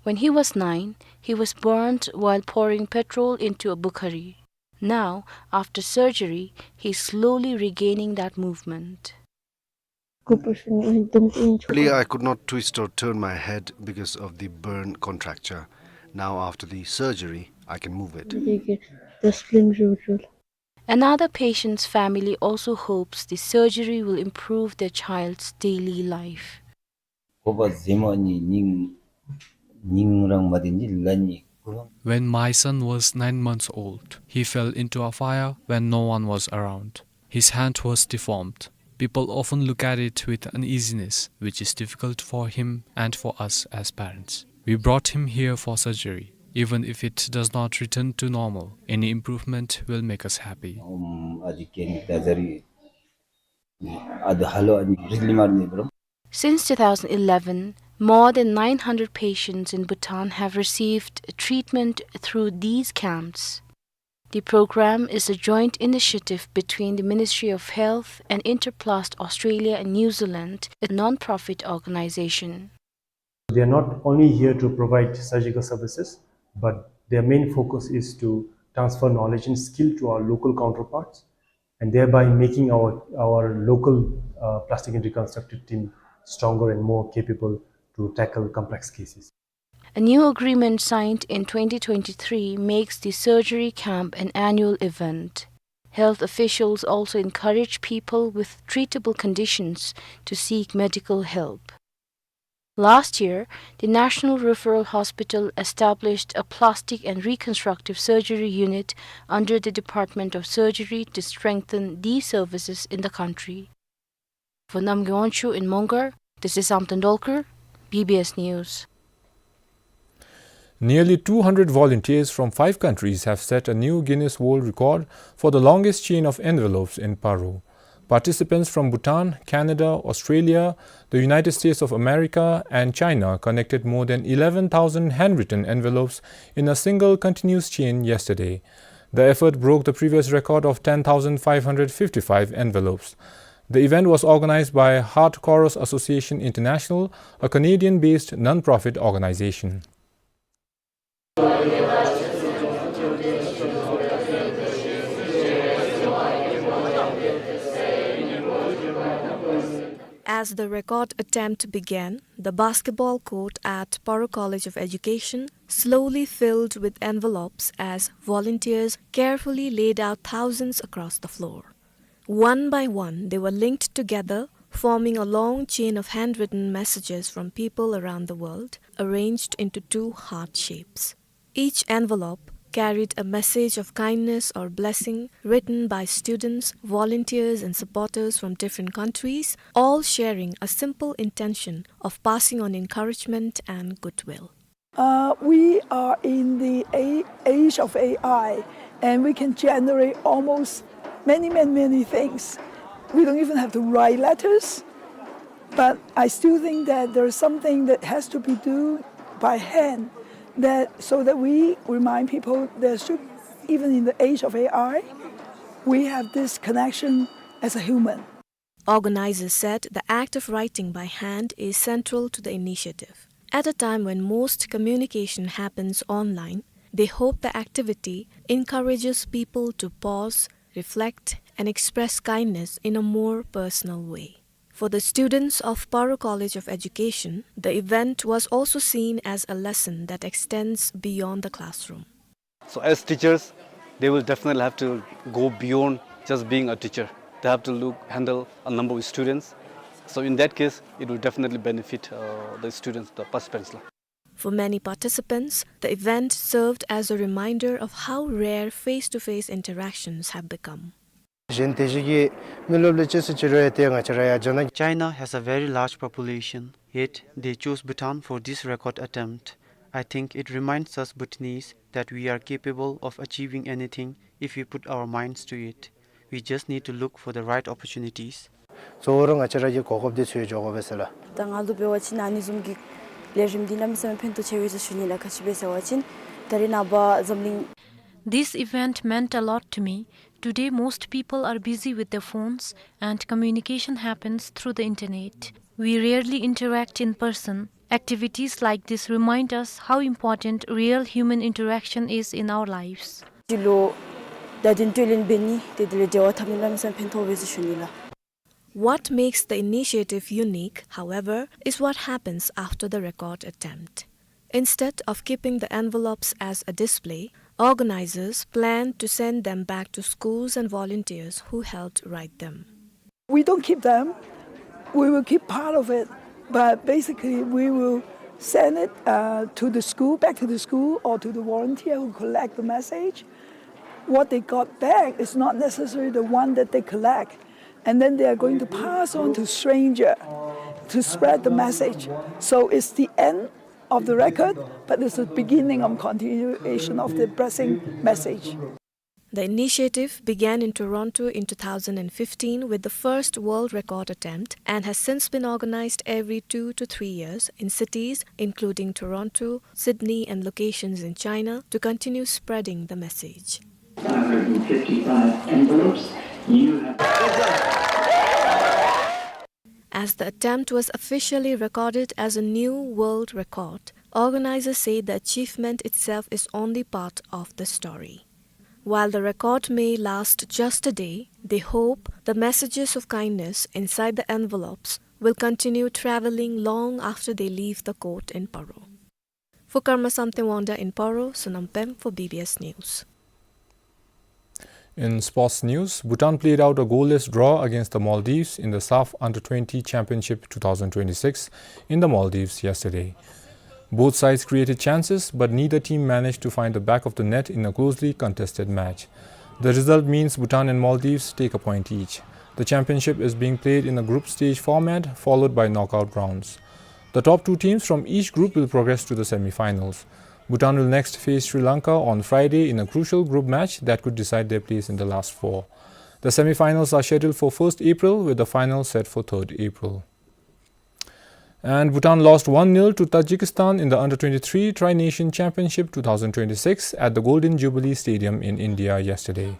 When he was nine, he was burned while pouring petrol into a bukhari. Now, after surgery, he is slowly regaining that movement. Earlier, I could not twist or turn my head because of the burn contracture. Now, after the surgery, I can move it. Another patient's family also hopes the surgery will improve their child's daily life. When my son was nine months old, he fell into a fire when no one was around. His hand was deformed. People often look at it with uneasiness, which is difficult for him and for us as parents. We brought him here for surgery. Even if it does not return to normal, any improvement will make us happy. Since two thousand eleven, more than nine hundred patients in Bhutan have received treatment through these camps. The program is a joint initiative between the Ministry of Health and Interplast Australia and New Zealand, a non-profit organization. They are not only here to provide surgical services, but their main focus is to transfer knowledge and skill to our local counterparts, and thereby making our, our local, uh, plastic and reconstructive team stronger and more capable to tackle complex cases. A new agreement signed in twenty twenty-three makes the surgery camp an annual event. Health officials also encourage people with treatable conditions to seek medical help. Last year, the National Referral Hospital established a plastic and reconstructive surgery unit under the Department of Surgery to strengthen these services in the country. For Namgay Wangchuk in Mongar, this is Samten Dolkar, B B S News. Nearly two hundred volunteers from five countries have set a new Guinness World Record for the longest chain of envelopes in Paro. Participants from Bhutan, Canada, Australia, the United States of America, and China connected more than eleven thousand handwritten envelopes in a single continuous chain yesterday. The effort broke the previous record of ten thousand five hundred fifty-five envelopes. The event was organized by Heart Chorus Association International, a Canadian-based non-profit organization. As the record attempt began, the basketball court at Paro College of Education slowly filled with envelopes as volunteers carefully laid out thousands across the floor. One by one, they were linked together, forming a long chain of handwritten messages from people around the world, arranged into two heart shapes. Each envelope carried a message of kindness or blessing written by students, volunteers, and supporters from different countries, all sharing a simple intention of passing on encouragement and goodwill. Uh, we are in the a-, age of A I, and we can generate almost many, many, many things. We don't even have to write letters, but I still think that there is something that has to be done by hand, that, so that we remind people there should, even in the age of A I, we have this connection as a human. Organizers said the act of writing by hand is central to the initiative. At a time when most communication happens online, they hope the activity encourages people to pause, reflect, and express kindness in a more personal way. For the students of Paro College of Education, the event was also seen as a lesson that extends beyond the classroom. So as teachers, they will definitely have to go beyond just being a teacher. They have to look, handle a number of students. So in that case, it will definitely benefit, uh, the students, the participants la. For many participants, the event served as a reminder of how rare face-to-face interactions have become. གཞན་དེ་བཞིན་གྱི་མི་རློབས་ལས་ཅི་སུ་ཅི་རུང་ཡང་དེ་ང་བཅས་ར་ཡང་ཇ་ན། China has a very large population, yet they chose Bhutan for this record attempt. I think it reminds us Bhutanese that we are capable of achieving anything if we put our minds to it. We just need to look for the right opportunities. གཙོ་བོ་ར་ང་བཅས་ར་གི་གོ་སྐབས་འདི་ཚུ་འགྱོ་དགོ་པས་ཟེར་ལགས། ད་ང་ལུ་འབད་བ་ཅིན་ཨ་ནི་བཟུམ་གྱི་ལས་རིམ་འདི་གནམ་མེད་ས་མེད་ཕན་ཐོགས་ཆེ་བས་ཟེར་ཞུ་ནི་ལགས། ག་ཅི་སྦེ་ཟེར་བ་ཅིན་ད་རེས་ནངས་པ་འཛམ་གླིང This event meant a lot to me. Today, most people are busy with their phones and communication happens through the internet. We rarely interact in person. Activities like this remind us how important real human interaction is in our lives. འདི་ལུ་བརྡ་དོན་སྤྲོད་ལེན་འབད་ནི་དེ་དེ་ལས་འབྲེལ་བ་འཐབ་ནི་གནམ་མེད་ས་མེད་ཕན་ཐོགས་པས་ཟེར་ཞུ་ནི་ལགས། What makes the initiative unique, however, is what happens after the record attempt. Instead of keeping the envelopes as a display, organizers plan to send them back to schools and volunteers who helped write them. We don't keep them. We will keep part of it, but basically we will send it, uh, to the school, back to the school, or to the volunteer who collect the message. What they got back is not necessarily the one that they collect. And then they are going to pass on to stranger to spread the message. So it's the end of the record, but it's the beginning of continuation of the blessing message. The initiative began in Toronto in two thousand and fifteen with the first world record attempt and has since been organized every two to three years in cities including Toronto, Sydney, and locations in China to continue spreading the message. Five hundred fifty-five envelopes. You have As the attempt was officially recorded as a new world record, organizers say the achievement itself is only part of the story. While the record may last just a day, they hope the messages of kindness inside the envelopes will continue traveling long after they leave the court in Paro. For Karma Samten Wangda in Paro, Sonam Pem for B B S News. In sports news, Bhutan played out a goalless draw against the Maldives in the SAFF Under twenty Championship two thousand twenty-six in the Maldives yesterday. Both sides created chances, but neither team managed to find the back of the net in a closely contested match. The result means Bhutan and Maldives take a point each. The championship is being played in a group stage format, followed by knockout rounds. The top two teams from each group will progress to the semi-finals. Bhutan will next face Sri Lanka on Friday in a crucial group match that could decide their place in the last four. The semi-finals are scheduled for first April, with the final set for third April. And Bhutan lost one nil to Tajikistan in the under twenty-three Tri-Nation Championship two thousand twenty-six at the Golden Jubilee Stadium in India yesterday.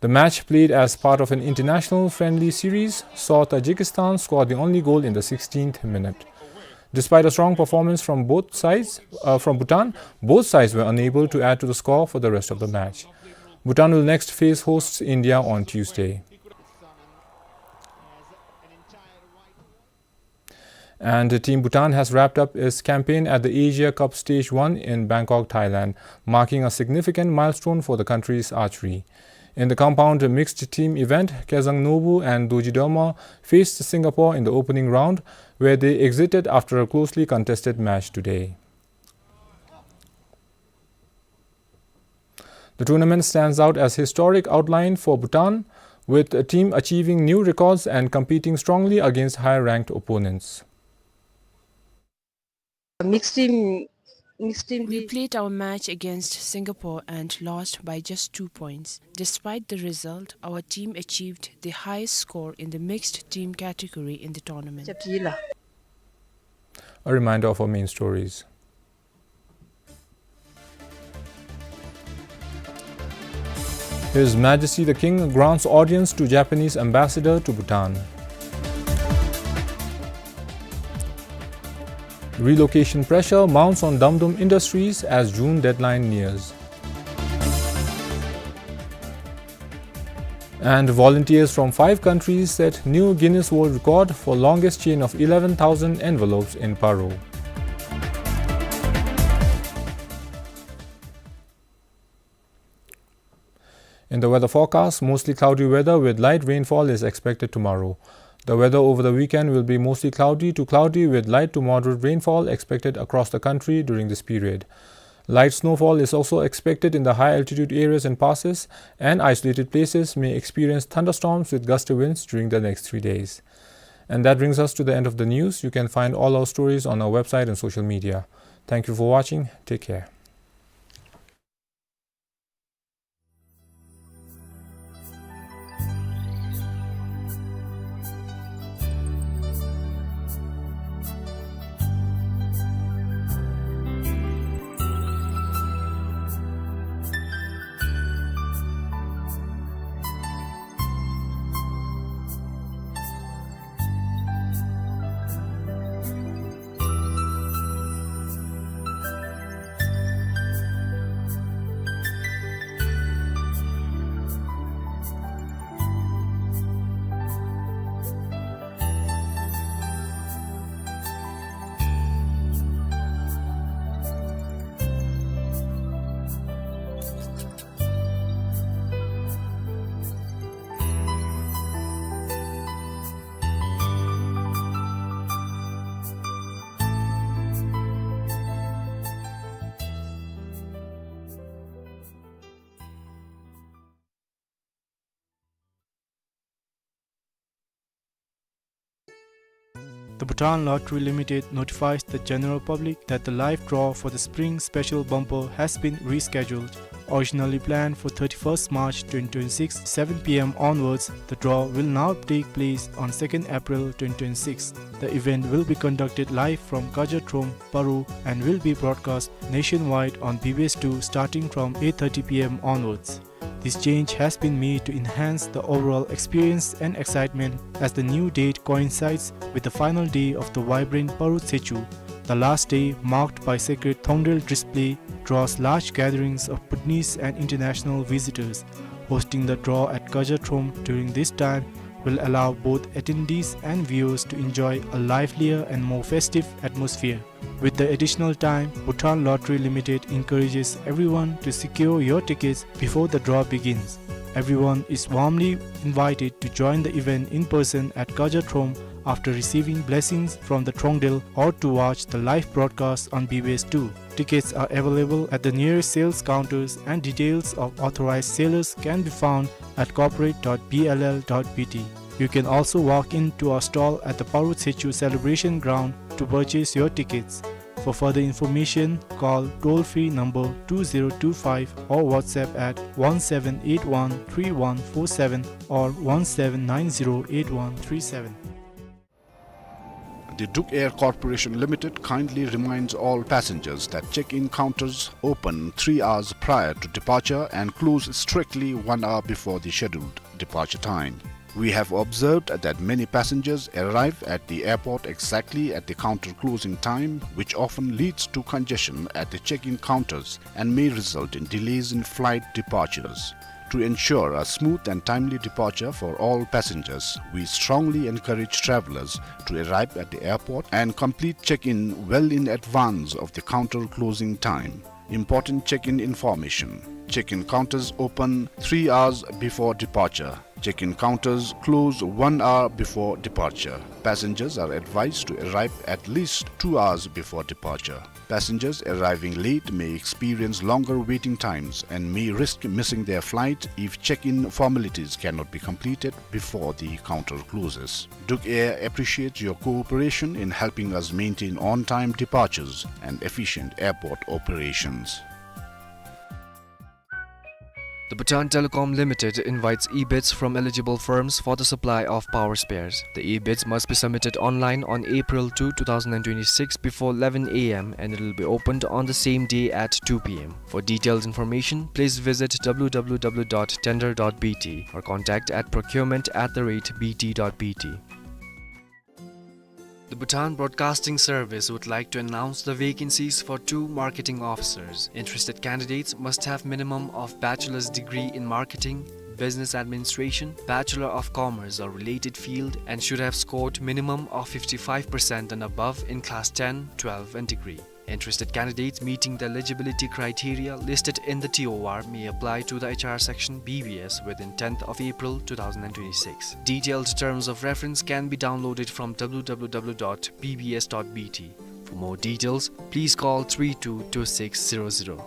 The match, played as part of an international friendly series, saw Tajikistan score the only goal in the sixteenth minute. Despite a strong performance from both sides, uh, from Bhutan, both sides were unable to add to the score for the rest of the match. Bhutan will next face hosts India on Tuesday. And Team Bhutan has wrapped up its campaign at the Asia Cup Stage one in Bangkok, Thailand, marking a significant milestone for the country's archery. In the compound mixed team event, Kezang Nobu and Dorji Dorma faced Singapore in the opening round, where they exited after a closely contested match today. The tournament stands out as historic outline for Bhutan, with a team achieving new records and competing strongly against higher-ranked opponents. Mixed team, mixed team. We played our match against Singapore and lost by just two points. Despite the result, our team achieved the highest score in the mixed team category in the tournament. A reminder of our main stories. His Majesty the King grants audience to Japanese ambassador to Bhutan. Relocation pressure mounts on Dum Dum Industries as June deadline nears. And volunteers from five countries set new Guinness World Record for longest chain of eleven thousand envelopes in Paro. In the weather forecast, mostly cloudy weather with light rainfall is expected tomorrow. The weather over the weekend will be mostly cloudy to cloudy with light to moderate rainfall expected across the country during this period. Light snowfall is also expected in the high altitude areas and passes, and isolated places may experience thunderstorms with gusty winds during the next three days. And that brings us to the end of the news. You can find all our stories on our website and social media. Thank you for watching. Take care. The Bhutan Lottery Limited notifies the general public that the live draw for the Spring Special Bumper has been rescheduled. Originally planned for thirty-first March twenty twenty-six, seven P M onwards, the draw will now take place on second April twenty twenty-six. The event will be conducted live from Kaja Throm, Paro, and will be broadcast nationwide on B B S two starting from eight thirty P M onwards. This change has been made to enhance the overall experience and excitement, as the new date coincides with the final day of the vibrant Paro Tsechu, the last day marked by sacred Thongdel display draws large gatherings of Bhutanese and international visitors. Hosting the draw at Kaja Throm during this time will allow both attendees and viewers to enjoy a livelier and more festive atmosphere. With the additional time, Bhutan Lottery Limited encourages everyone to secure your tickets before the draw begins. Everyone is warmly invited to join the event in person at Kaja Throng after receiving blessings from the Throngdel or to watch the live broadcast on B B S two. Tickets are available at the nearest sales counters and details of authorized sellers can be found at corporate dot B L L dot B T. You can also walk into our stall at the Paro Tshechu Celebration Ground to purchase your tickets. For further information, call toll-free number two zero two five or WhatsApp at one seven eight one three one four seven or one seven nine zero eight one three seven. The Druk Air Corporation Limited kindly reminds all passengers that check-in counters open three hours prior to departure and close strictly one hour before the scheduled departure time. We have observed that many passengers arrive at the airport exactly at the counter closing time, which often leads to congestion at the check-in counters and may result in delays in flight departures. To ensure a smooth and timely departure for all passengers, we strongly encourage travelers to arrive at the airport and complete check-in well in advance of the counter closing time. Important check-in information. Check-in counters open three hours before departure. Check-in counters close one hour before departure. Passengers are advised to arrive at least two hours before departure. Passengers arriving late may experience longer waiting times and may risk missing their flight if check-in formalities cannot be completed before the counter closes. Druk Air appreciates your cooperation in helping us maintain on-time departures and efficient airport operations. The Bhutan Telecom Limited invites e-bids from eligible firms for the supply of power spares. The e-bids must be submitted online on April two, two thousand and twenty-six before eleven A M and it will be opened on the same day at two P M. For detailed information, please visit W W W dot tender dot B T or contact at procurement at the rate B T dot B T. The Bhutan Broadcasting Service would like to announce the vacancies for two marketing officers. Interested candidates must have minimum of bachelor's degree in marketing, business administration, Bachelor of Commerce or related field, and should have scored minimum of fifty-five percent and above in class ten, twelve and degree. Interested candidates meeting the eligibility criteria listed in the T O R may apply to the H R section B B S within tenth of April two thousand and twenty-six. Detailed terms of reference can be downloaded from W W W dot B B S dot B T. For more details, please call three two two six zero zero.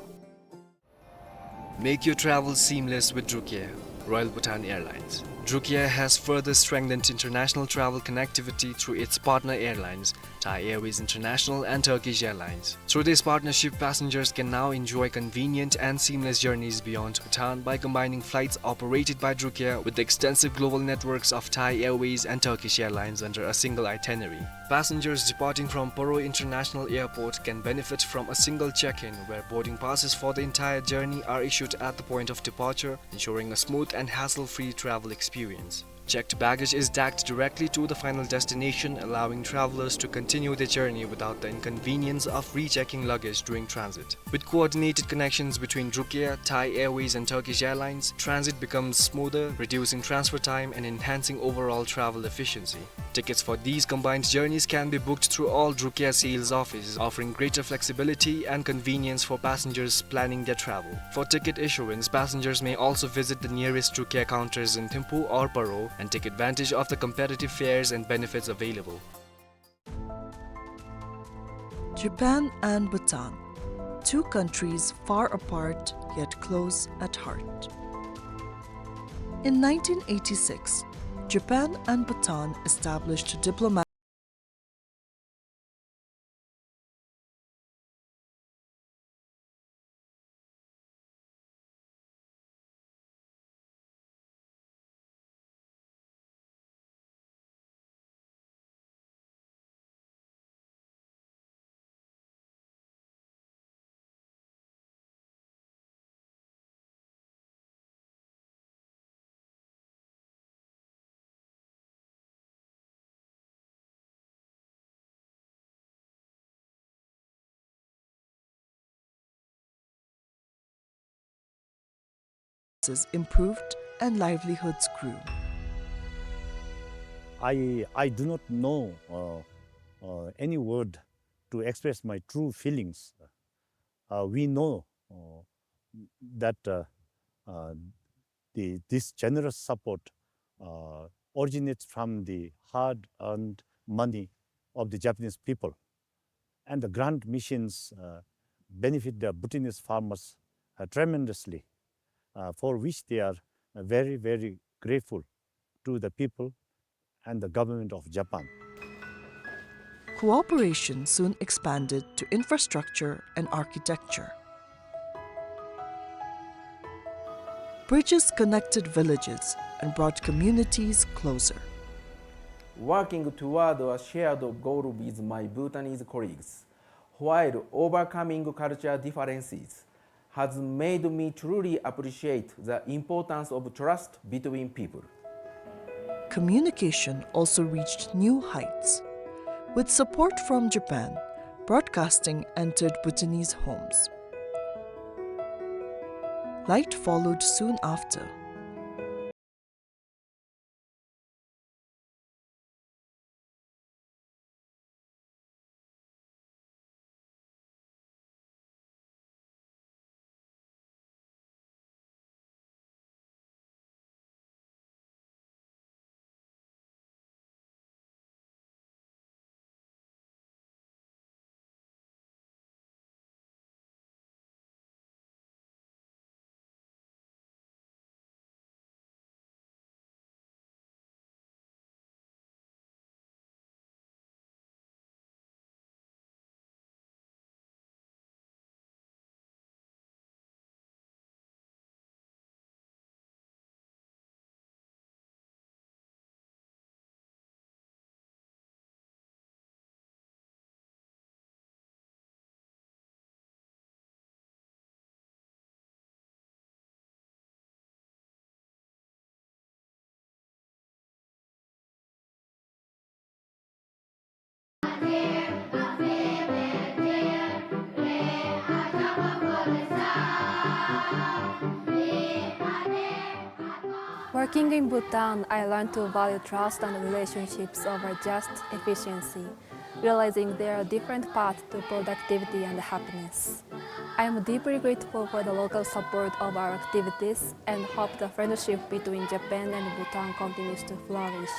Make your travel seamless with Druk Air, Royal Bhutan Airlines. Druk Air has further strengthened international travel connectivity through its partner airlines, Thai Airways International and Turkish Airlines. Through this partnership, passengers can now enjoy convenient and seamless journeys beyond Bhutan by combining flights operated by Druk Air with the extensive global networks of Thai Airways and Turkish Airlines under a single itinerary. Passengers departing from Paro International Airport can benefit from a single check-in, where boarding passes for the entire journey are issued at the point of departure, ensuring a smooth and hassle-free travel experience. Checked baggage is tagged directly to the final destination, allowing travelers to continue their journey without the inconvenience of rechecking luggage during transit. With coordinated connections between Druk Air, Thai Airways, and Turkish Airlines, transit becomes smoother, reducing transfer time and enhancing overall travel efficiency. Tickets for these combined journeys can be booked through all Druk Air sales offices, offering greater flexibility and convenience for passengers planning their travel. For ticket issuance, passengers may also visit the nearest Druk Air counters in Thimphu or Paro and take advantage of the competitive fares and benefits available. Japan and Bhutan, two countries far apart yet close at heart. In nineteen eighty-six, Japan and Bhutan established diplomatic improved and livelihoods grew. I, I do not know, uh, uh, any word to express my true feelings. Uh, we know, uh, that, uh, uh, the, this generous support, uh, originates from the hard-earned money of the Japanese people. And the grant missions, uh, benefit the Bhutanese farmers, uh, tremendously, uh, for which they are, uh, very, very grateful to the people and the government of Japan. Cooperation soon expanded to infrastructure and architecture. Bridges connected villages and brought communities closer. Working toward a shared goal with my Bhutanese colleagues, while overcoming cultural differences, has made me truly appreciate the importance of trust between people. Communication also reached new heights. With support from Japan, broadcasting entered Bhutanese homes. Light followed soon after. Working in Bhutan, I learned to value trust and relationships over just efficiency, realizing there are different paths to productivity and happiness. I am deeply grateful for the local support of our activities and hope the friendship between Japan and Bhutan continues to flourish.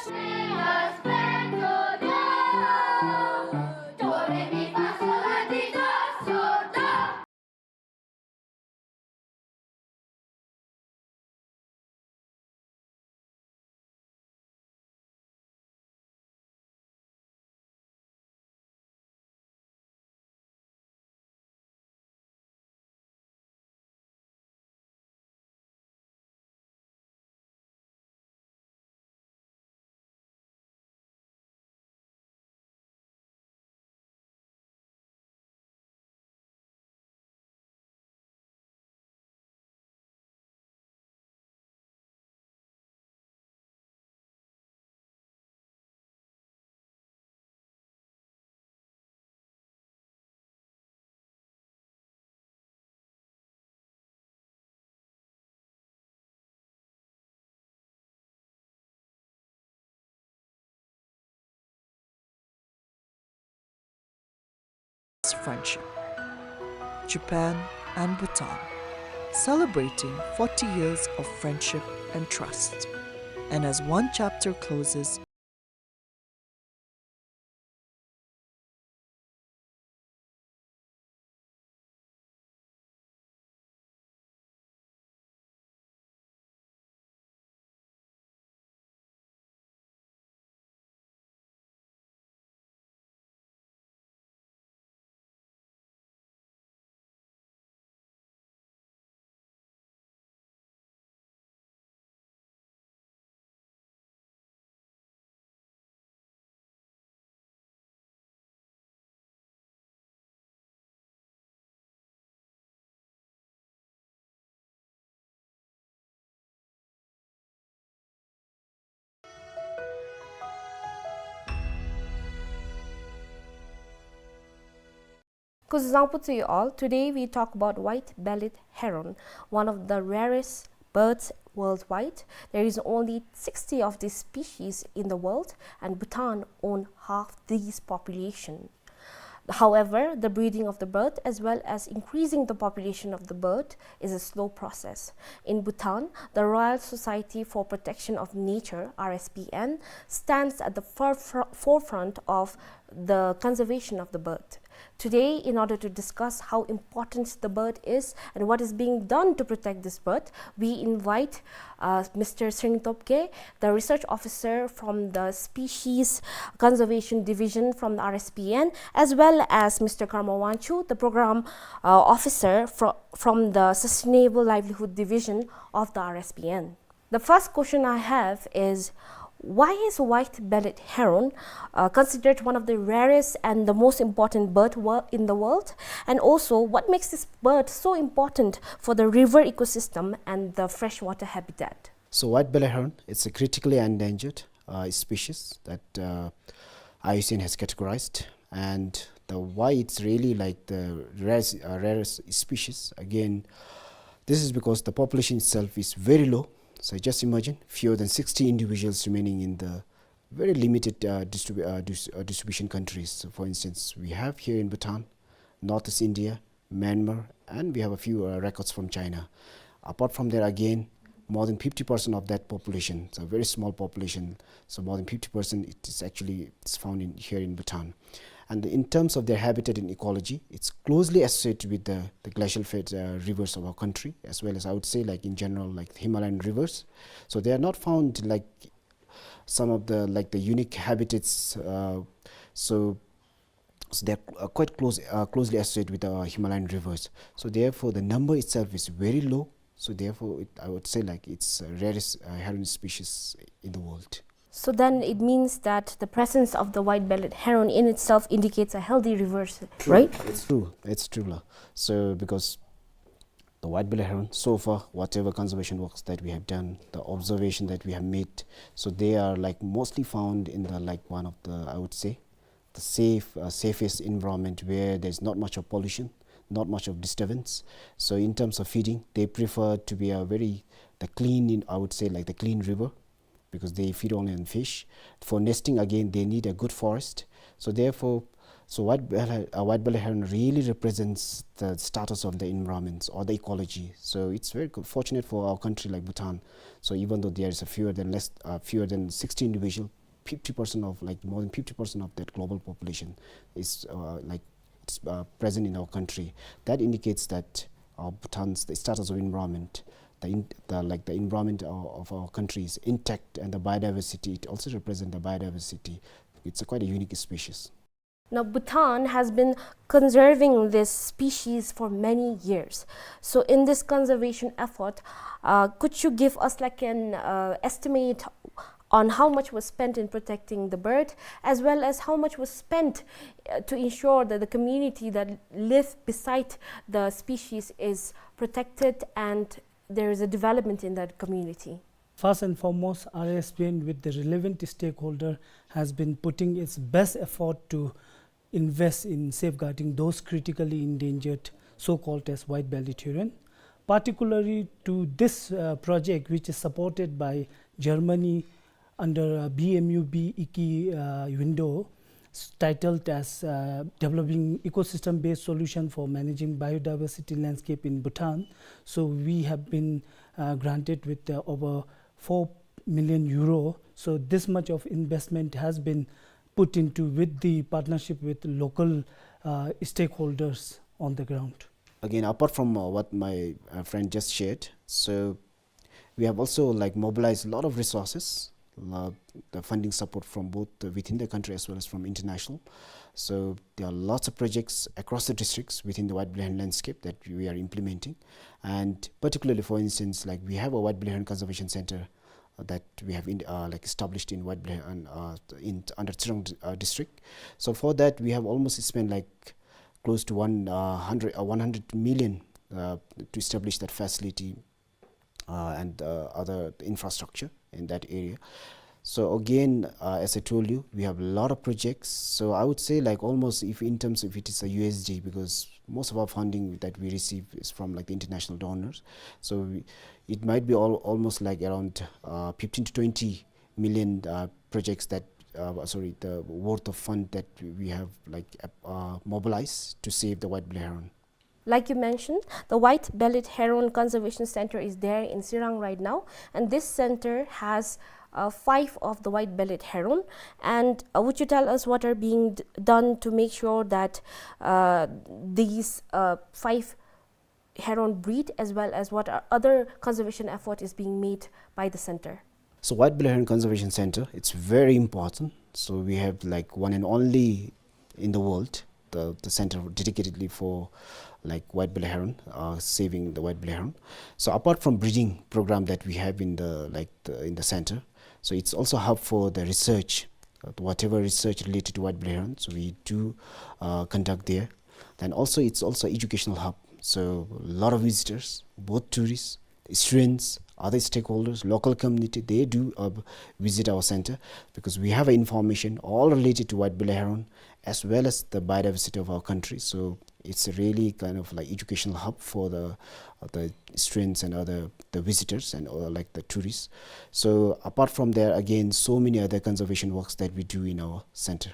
Friendship. Japan and Bhutan, celebrating forty years of friendship and trust. And as one chapter closes, Kuzuzangpo to you all. Today we talk about white-bellied heron, one of the rarest birds worldwide. There is only sixty of this species in the world, and Bhutan own half these population. However, the breeding of the bird as well as increasing the population of the bird is a slow process. In Bhutan, the Royal Society for Protection of Nature, R S P N, stands at the forefr-, forefront of the conservation of the bird. Today, in order to discuss how important the bird is and what is being done to protect this bird, we invite, uh, Mister Sring Topge, the research officer from the Species Conservation Division from the R S P N, as well as Mister Karma Wangchuk, the program, uh, officer fro-, from the Sustainable Livelihood Division of the R S P N. The first question I have is, why is white-bellied heron, uh, considered one of the rarest and the most important bird wo-, in the world? And also, what makes this bird so important for the river ecosystem and the freshwater habitat? So white-bellied heron, it's a critically endangered, uh, species that, uh, I U C N has categorized. And the, why it's really, like, the rarest, uh, rarest species, again, this is because the population itself is very low. So just imagine, fewer than sixty individuals remaining in the very limited, uh, distribu-, uh, dis-, uh, distribution countries. So for instance, we have here in Bhutan, Northeast India, Myanmar, and we have a few, uh, records from China. Apart from that, again, more than fifty percent of that population, it's a very small population, so more than fifty percent it is actually, it's found in, here in Bhutan. And in terms of their habitat and ecology, it's closely associated with the, the glacial fed, uh, rivers of our country, as well as, I would say, like, in general, like, the Himalayan rivers. So they are not found, like, some of the, like, the unique habitats, uh, so, so they're, uh, quite close, uh, closely associated with the Himalayan rivers. So therefore, the number itself is very low. So therefore, it, I would say, like, it's, uh, rarest, uh, heron species in the world. So then it means that the presence of the white-bellied heron in itself indicates a healthy rivers, right? It's true. It's true, la. So because the white-bellied heron, so far, whatever conservation works that we have done, the observation that we have made, so they are, like, mostly found in the, like, one of the, I would say, the safe, uh, safest environment where there's not much of pollution, not much of disturbance. So in terms of feeding, they prefer to be a very, the clean, in, I would say, like, the clean river, because they feed only on fish. For nesting, again, they need a good forest. So therefore, so white-bellied, a white-bellied heron really represents the status of the environment or the ecology. So it's very good, fortunate for our country like Bhutan. So even though there is a fewer than less, uh, fewer than sixty individual, fifty percent of, like, more than fifty percent of that global population is, uh, like, it's, uh, present in our country. That indicates that our Bhutan's, the status of environment, the, in, the, like, the environment of, of our country is intact, and the biodiversity, it also represents the biodiversity. It's a quite a unique species. Now, Bhutan has been conserving this species for many years. So in this conservation effort, uh, could you give us, like, an, uh, estimate on how much was spent in protecting the bird, as well as how much was spent, uh, to ensure that the community that live beside the species is protected and there is a development in that community? First and foremost, R S P N with the relevant stakeholder has been putting its best effort to invest in safeguarding those critically endangered, so-called as white-bellied heron. Particularly to this, uh, project, which is supported by Germany under, uh, B M U B IKI, uh, window, s-, titled as, uh, Developing Ecosystem-Based Solution for Managing Biodiversity Landscape in Bhutan. So we have been, uh, granted with, uh, over four million euro. So this much of investment has been put into with the partnership with local, uh, stakeholders on the ground. Again, apart from, uh, what my, uh, friend just shared, so we have also, like, mobilized a lot of resources, uh, the funding support from both, uh, within the country as well as from international. So there are lots of projects across the districts within the white-bellied heron landscape that we are implementing, and particularly, for instance, like, we have a white-bellied heron conservation center that we have in, uh, like, established in white-bellied heron, uh, in, under Tsirang, uh, district. So for that, we have almost spent, like, close to one, uh, hundred, uh, one hundred million, uh, to establish that facility, uh, and, uh, other infrastructure in that area. So again, uh, as I told you, we have a lot of projects. So I would say, like, almost, if in terms of, it is a U S D, because most of our funding that we receive is from, like, the international donors. So we, it might be al-, almost, like, around, uh, fifteen to twenty million, uh, projects that uh, sorry, the worth of fund that we have, like, uh, mobilized to save the white-bellied heron. Like you mentioned, the white-bellied heron conservation center is there in Tsirang right now, and this center has, uh, five of the white-bellied heron. And, uh, would you tell us what are being d-, done to make sure that, uh, these, uh, five heron breed, as well as what are other conservation effort is being made by the center? So, White-bellied Heron Conservation Center, it's very important. So we have, like, one and only in the world, the, the center dedicatedly for, like, white-bellied heron, uh, saving the white-bellied heron. So apart from breeding program that we have in the, like, the, in the center, so it's also hub for the research, uh, whatever research related to white-bellied heron, so we do, uh, conduct there. Then also, it's also educational hub. So a lot of visitors, both tourists, students, other stakeholders, local community, they do, uh, visit our center because we have information all related to white-bellied heron as well as the biodiversity of our country. So it's a really kind of, like, educational hub for the, uh, the students and other, the visitors and, uh, like, the tourists. So apart from there, again, so many other conservation works that we do in our center.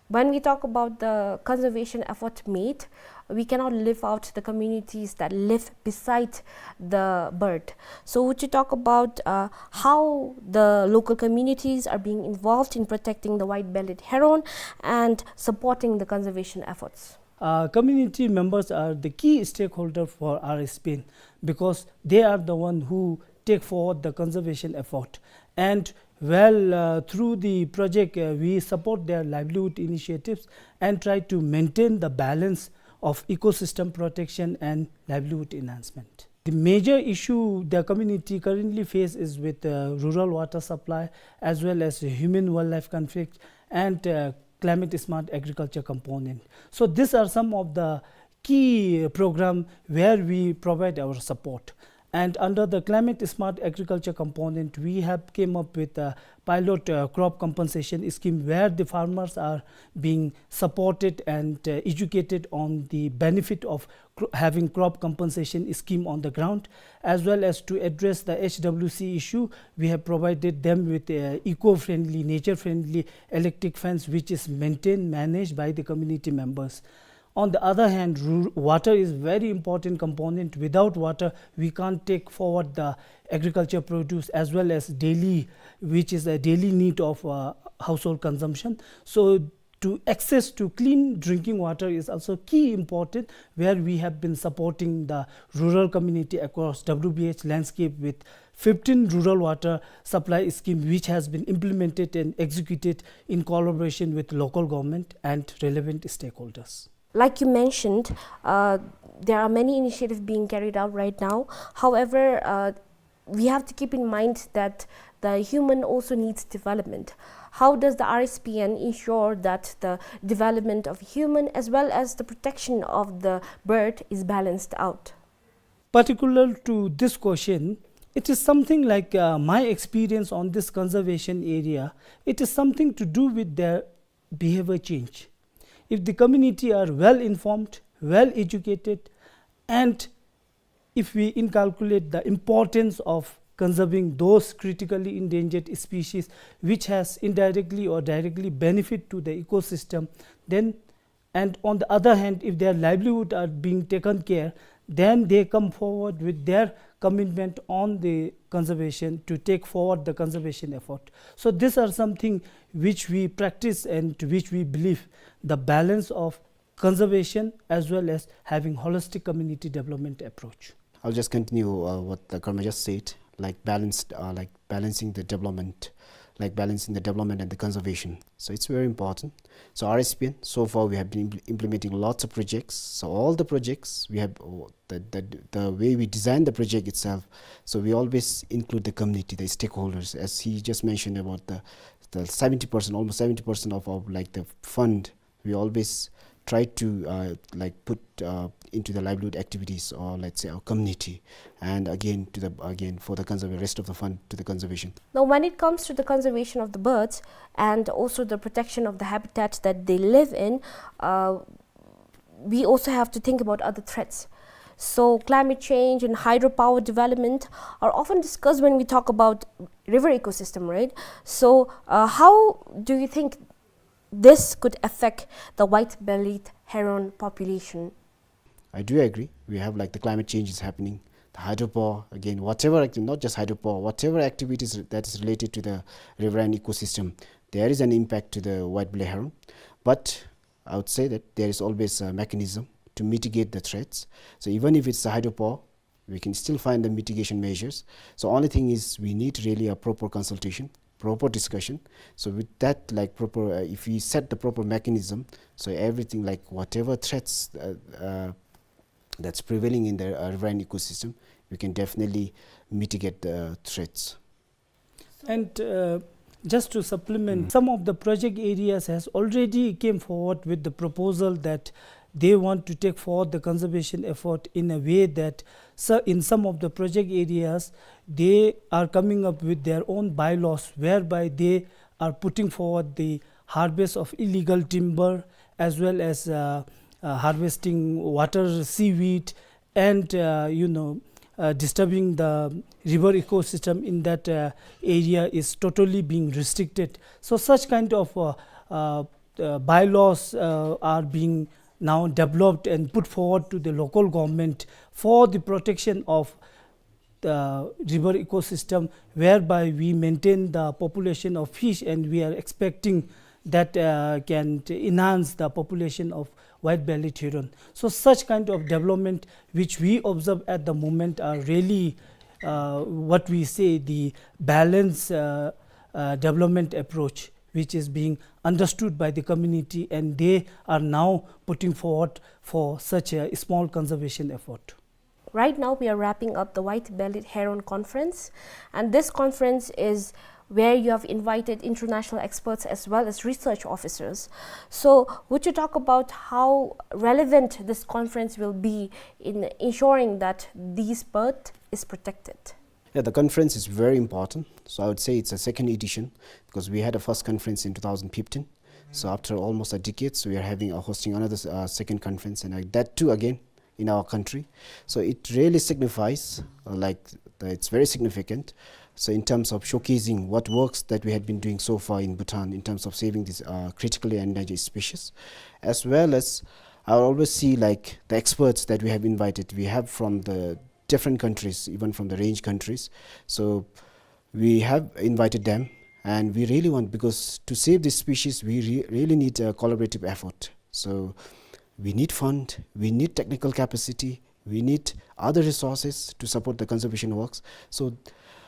When we talk about the conservation effort made, we cannot leave out the communities that live beside the bird. So would you talk about, uh, how the local communities are being involved in protecting the white-bellied heron and supporting the conservation efforts? Uh, community members are the key stakeholder for R S P N because they are the one who take forward the conservation effort. And well, uh, through the project, uh, we support their livelihood initiatives and try to maintain the balance of ecosystem protection and livelihood enhancement. The major issue the community currently face is with, uh, rural water supply as well as human-wildlife conflict and, uh, climate-smart agriculture component. So these are some of the key program where we provide our support. And under the climate smart agriculture component, we have came up with a pilot, uh, crop compensation scheme where the farmers are being supported and, uh, educated on the benefit of cr-, having crop compensation scheme on the ground, as well as to address the H W C issue. We have provided them with, uh, eco-friendly, nature-friendly electric fence, which is maintained, managed by the community members. On the other hand, ru-, water is very important component. Without water, we can't take forward the agriculture produce as well as daily, which is a daily need of, uh, household consumption. So to access to clean drinking water is also key important, where we have been supporting the rural community across W B H landscape with fifteen rural water supply scheme, which has been implemented and executed in collaboration with local government and relevant stakeholders. Like you mentioned, uh, there are many initiatives being carried out right now. However, uh, we have to keep in mind that the human also needs development. How does the R S P N ensure that the development of human as well as the protection of the bird is balanced out? Particular to this question, it is something like, uh, my experience on this conservation area. It is something to do with their behavior change. If the community are well informed, well educated, and if we inculcate the importance of conserving those critically endangered species which has indirectly or directly benefit to the ecosystem, then, and on the other hand, if their livelihood are being taken care, then they come forward with their commitment on the conservation to take forward the conservation effort. So these are something which we practice and which we believe the balance of conservation as well as having holistic community development approach. I'll just continue, uh, what the Karma just said, like balanced, uh, like balancing the development, like balancing the development and the conservation. So it's very important. So R S P N, so far we have been impl-, implementing lots of projects. So all the projects we have, oh, the, the, the way we design the project itself, so we always include the community, the stakeholders, as he just mentioned about the, the seventy percent, almost seventy percent of our, like, the fund we always try to, uh, like, put, uh, into the livelihood activities, or let's say our community, and again to the, again for the conserva-, rest of the fund to the conservation. Now, when it comes to the conservation of the birds and also the protection of the habitat that they live in, uh, we also have to think about other threats. So climate change and hydropower development are often discussed when we talk about river ecosystem, right? So, uh, how do you think this could affect the white-bellied heron population? I do agree. We have, like, the climate change is happening. The hydropower, again, whatever acti-, not just hydropower, whatever activities that is related to the riverine ecosystem, there is an impact to the white-bellied heron. But I would say that there is always a mechanism to mitigate the threats. So even if it's a hydropower, we can still find the mitigation measures. So only thing is we need really a proper consultation, proper discussion. So with that, like, proper, uh, if we set the proper mechanism, so everything, like, whatever threats, uh, uh, that's prevailing in the, uh, riverine ecosystem, we can definitely mitigate the threats. And, uh, just to supplement, some of the project areas has already came forward with the proposal that they want to take forward the conservation effort in a way that, so, in some of the project areas, they are coming up with their own bylaws whereby they are putting forward the harvest of illegal timber, as well as, uh, uh, harvesting water seaweed, and, uh, you know, uh, disturbing the river ecosystem in that, uh, area is totally being restricted. So such kind of, uh, uh, uh, bylaws, uh, are being now developed and put forward to the local government for the protection of the river ecosystem, whereby we maintain the population of fish, and we are expecting that, uh, can t-, enhance the population of white-bellied heron. So such kind of development which we observe at the moment are really, uh, what we say, the balance, uh, uh, development approach, which is being understood by the community, and they are now putting forward for such a small conservation effort. Right now, we are wrapping up the White-Bellied Heron Conference, and this conference is where you have invited international experts as well as research officers. So, would you talk about how relevant this conference will be in ensuring that these bird is protected? Yeah, the conference is very important. So I would say it's a second edition because we had a first conference in two thousand fifteen. So after almost a decade, so we are having, uh, hosting another, uh, second conference, and, uh, that too again in our country. So it really signifies, uh, like, the, it's very significant. So in terms of showcasing what works that we had been doing so far in Bhutan in terms of saving these, uh, critically endangered species, as well as I always see, like, the experts that we have invited, we have from the different countries, even from the range countries. So we have invited them, and we really want, because to save this species, we re-, really need a collaborative effort. So we need fund, we need technical capacity, we need other resources to support the conservation works. So,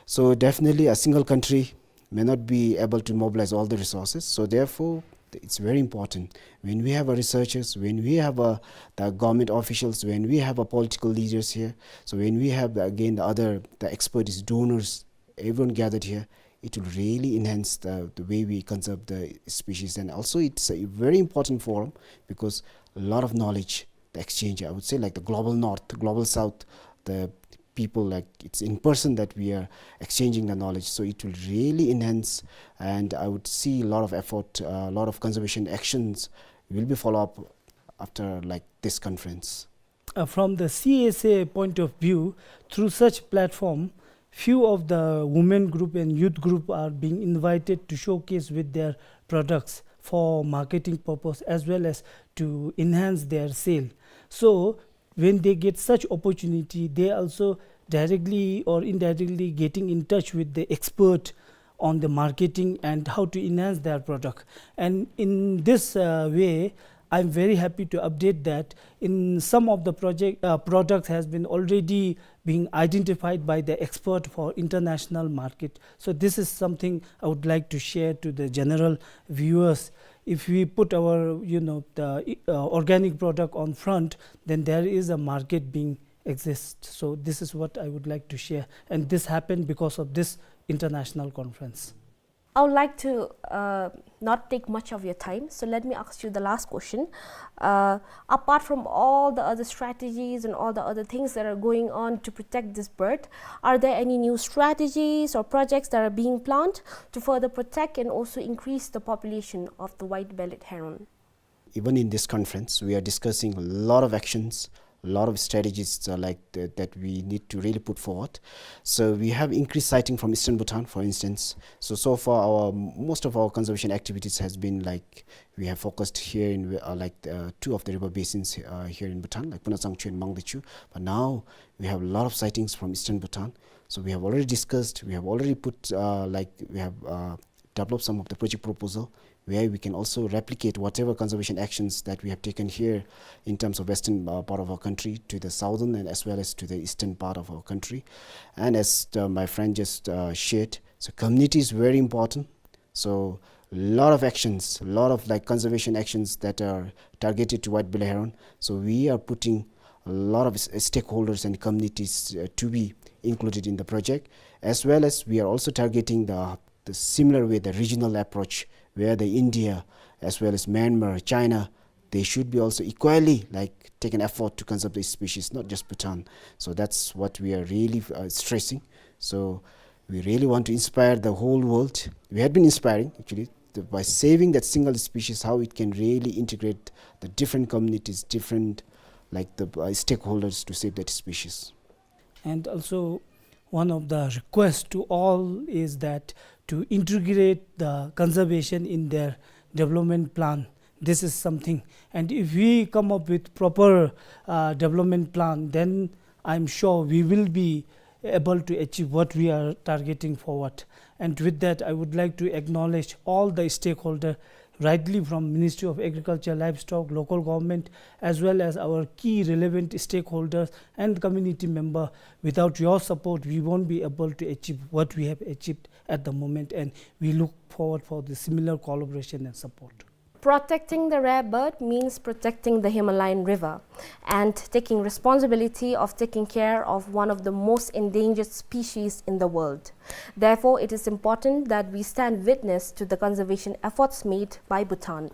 so definitely a single country may not be able to mobilize all the resources. So therefore, it's very important when we have our researchers, when we have, uh, the government officials, when we have our political leaders here, so when we have, again, the other, the expertise donors, everyone gathered here, it will really enhance the, the way we conserve the species. And also, it's a very important forum because a lot of knowledge, the exchange, I would say, like, the global north, global south, the people, like, it's in person that we are exchanging the knowledge. So it will really enhance, and I would see a lot of effort, uh, a lot of conservation actions will be follow up after, like, this conference. Uh, from the C S A point of view, through such platform, few of the women group and youth group are being invited to showcase with their products for marketing purpose as well as to enhance their sale. So when they get such opportunity, they also directly or indirectly getting in touch with the expert on the marketing and how to enhance their product. And in this, uh, way, I'm very happy to update that in some of the project, uh, products has been already being identified by the expert for international market. So this is something I would like to share to the general viewers. If we put our, you know, the, uh, organic product on front, then there is a market being exists. So this is what I would like to share. And this happened because of this international conference. I would like to, uh, not take much of your time, so let me ask you the last question. Uh, apart from all the other strategies and all the other things that are going on to protect this bird, are there any new strategies or projects that are being planned to further protect and also increase the population of the white-bellied heron? Even in this conference, we are discussing a lot of actions, lot of strategies, uh, like th-, that we need to really put forward. So we have increased sighting from eastern Bhutan, for instance. So, so far our, most of our conservation activities has been like, we have focused here in, uh, like, uh, two of the river basins, uh, here in Bhutan, like Punasangchu and Mangdechu. But now we have a lot of sightings from eastern Bhutan. So we have already discussed, we have already put, uh, like, we have, uh, developed some of the project proposal where we can also replicate whatever conservation actions that we have taken here in terms of western, uh, part of our country to the southern and as well as to the eastern part of our country. And as, uh, my friend just, uh, shared, so community is very important. So lot of actions, lot of, like, conservation actions that are targeted to white-belly heron. So we are putting a lot of s-, stakeholders and communities, uh, to be included in the project, as well as we are also targeting the, the similar way, the regional approach, where the India as well as Myanmar, China, they should be also equally, like, take an effort to conserve the species, not just Bhutan. So that's what we are really, uh, stressing. So we really want to inspire the whole world. We had been inspiring, actually, the, by saving that single species, how it can really integrate the different communities, different, like, the, uh, stakeholders to save that species. And also, one of the requests to all is that to integrate the conservation in their development plan. This is something. And if we come up with proper, uh, development plan, then I'm sure we will be able to achieve what we are targeting forward. And with that, I would like to acknowledge all the stakeholder, rightly from Ministry of Agriculture, Livestock, local government, as well as our key relevant stakeholders and community member. Without your support, we won't be able to achieve what we have achieved at the moment, and we look forward for the similar collaboration and support. Protecting the rare bird means protecting the Himalayan River and taking responsibility of taking care of one of the most endangered species in the world. Therefore, it is important that we stand witness to the conservation efforts made by Bhutan.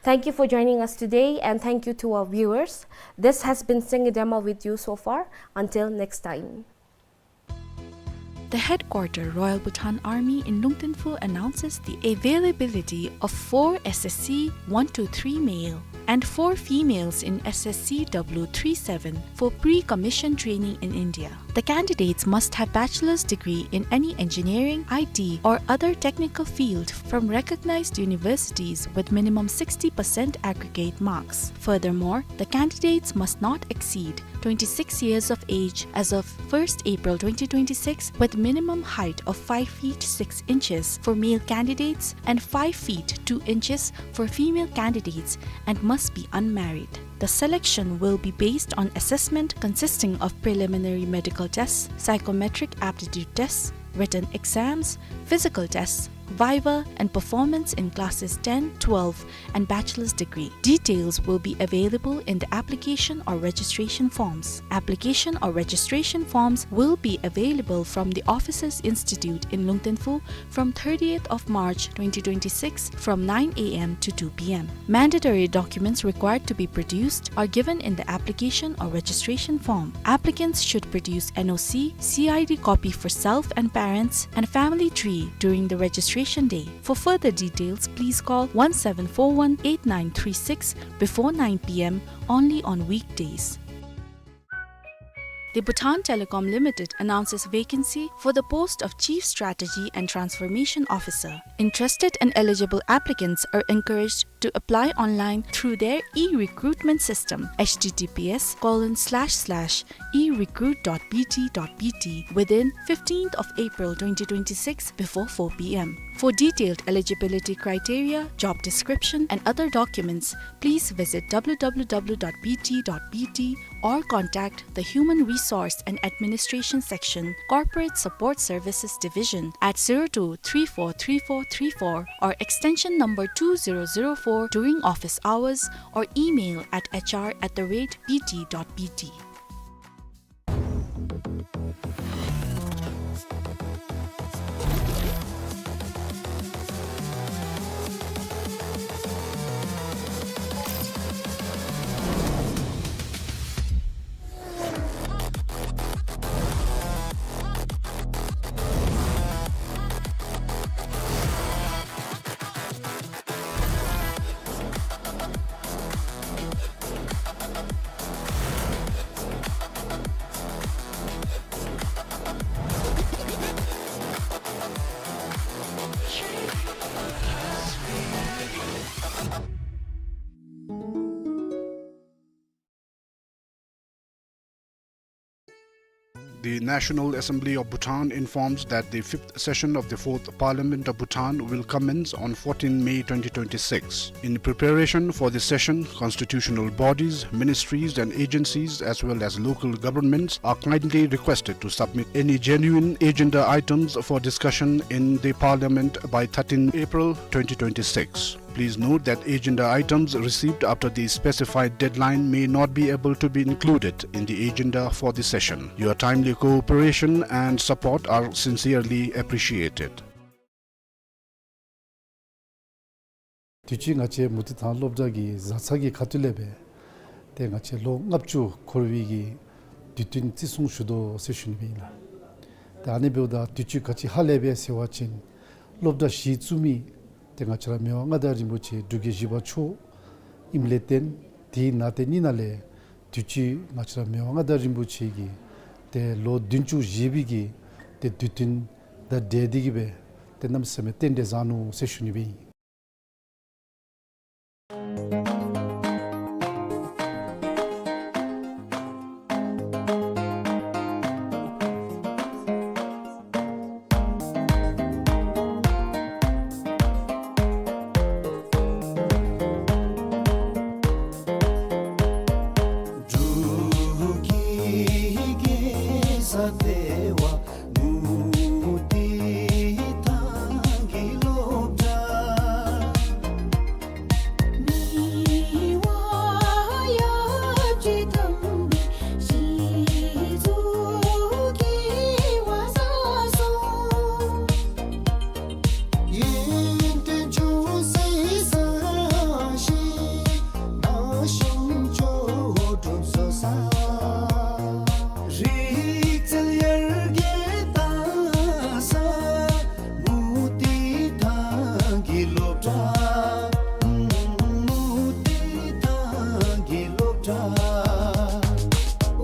Thank you for joining us today, and thank you to our viewers. This has been Senge Dema with you so far. Until next time. The headquarter Royal Bhutan Army in Lungtinfu announces the availability of four S S C one two three male and four females in S S C W three seven for pre-commission training in India. The candidates must have bachelor's degree in any engineering, I T, or other technical field from recognized universities with minimum sixty percent aggregate marks. Furthermore, the candidates must not exceed twenty-six years of age as of first April twenty twenty-six, with minimum height of five feet six inches for male candidates and five feet two inches for female candidates, and must be unmarried. The selection will be based on assessment consisting of preliminary medical tests, psychometric aptitude tests, written exams, physical tests, viva, and performance in classes ten, twelve, and bachelor's degree. Details will be available in the application or registration forms. Application or registration forms will be available from the Officers Institute in Lungtinfu from thirtieth of March twenty twenty-six from nine A M to two P M. Mandatory documents required to be produced are given in the application or registration form. Applicants should produce N O C, C I D copy for self and parents, and family tree during the registration day. For further details, please call one seven four one eight nine three six before nine P M only on weekdays. The Bhutan Telecom Limited announces vacancy for the post of Chief Strategy and Transformation Officer. Interested and eligible applicants are encouraged to apply online through their e-recruitment system, H T T P S colon slash slash e recruit dot B T dot B T, within fifteenth of April twenty twenty-six before four P M. For detailed eligibility criteria, job description, and other documents, please visit W W W dot B T dot B T or contact the Human Resource and Administration Section, Corporate Support Services Division at zero two three four three four three four or extension number two zero zero four during office hours, or email at H R at the rate B T dot B T. The National Assembly of Bhutan informs that the fifth session of the fourth Parliament of Bhutan will commence on fourteen May twenty twenty-six. In preparation for the session, constitutional bodies, ministries and agencies, as well as local governments, are kindly requested to submit any genuine agenda items for discussion in the Parliament by thirteen April twenty twenty-six. Please note that agenda items received after the specified deadline may not be able to be included in the agenda for the session. Your timely cooperation and support are sincerely appreciated. དུས་ཅི་ང་བཅས་མུ་ཏིག་ཐང་སློབ་གྲྭ་གི་བཟའ་ཚང་གི་ཁ་ཐུག་ལས་སྦེ་ཏེ་ང་བཅས་ལོ་ལྔ་བཅུ་འཁོར་བའི་གི་དུས་སྟོན་བརྩི་སྲུང་ཞུ་དོ་ཟེར་ཞུ་ནི་སྦེ་ཨིན་ལགས། ཏེ་ཨ་ནི་འབདཝ་ད་དུས་ཅི་ག་ཅི་ཧ་ལས་པས་ཟེར་བ་ཅིན་སློབ་གྲྭ་གཞི་བཙུགས་མི་ཏེ་ང་བཅས་ར་མི་དབང་མངའ་བདག་རིན་པོ་ཆེ་འབྲུག་རྒྱལ་བཞི་པ་མཆོག་ཨིནམ་ལས་བརྟེན་དེའི་ནང་དེ་ཉིད་ནང་ལས་དུས་ཅི་ང་བཅས་ར་མི་དབང་མངའ་བདག་རིན་པོ་ཆེ་གིས་ཏེ་ལོ་བདུན་ཅུ་བཞེས་པའི་གི་ཏེ་དུས་སྟོན་དང་འབྲེལ་ཏེ་གིས་སྦེ་ཏེ་གནམ་མེད་ས་མེད་རྟེན་འབྲེལ་བཟང་ནུག་ཟེར་ཞུ་ནི་སྦེ་ཨིན། འབྲུག་གི་རྒྱལ་ས་ལྟེ་བ་མུ་ཏིག་ཐང་གི་སློབ་གྲྭ། མི་དབང་ཡབ་རྗེ་དམ་པའི་གཞི་བཙུགས་ཀྱི་བ་ས་སོ། ཡོན་ཏན་ལྗོན་ཤིང་བསིལ་ཞིང་ནགས་ཤིང་ལྕོགས་གྲུབ་བཟོ་ས། རིག་རྩལ་ཡར་རྒྱས་གཏང་ས་མུ་ཏིག་ཐང་གི་སློབ་གྲྭ། མུ་ཏིག་ཐང་གི་སློབ་གྲྭ།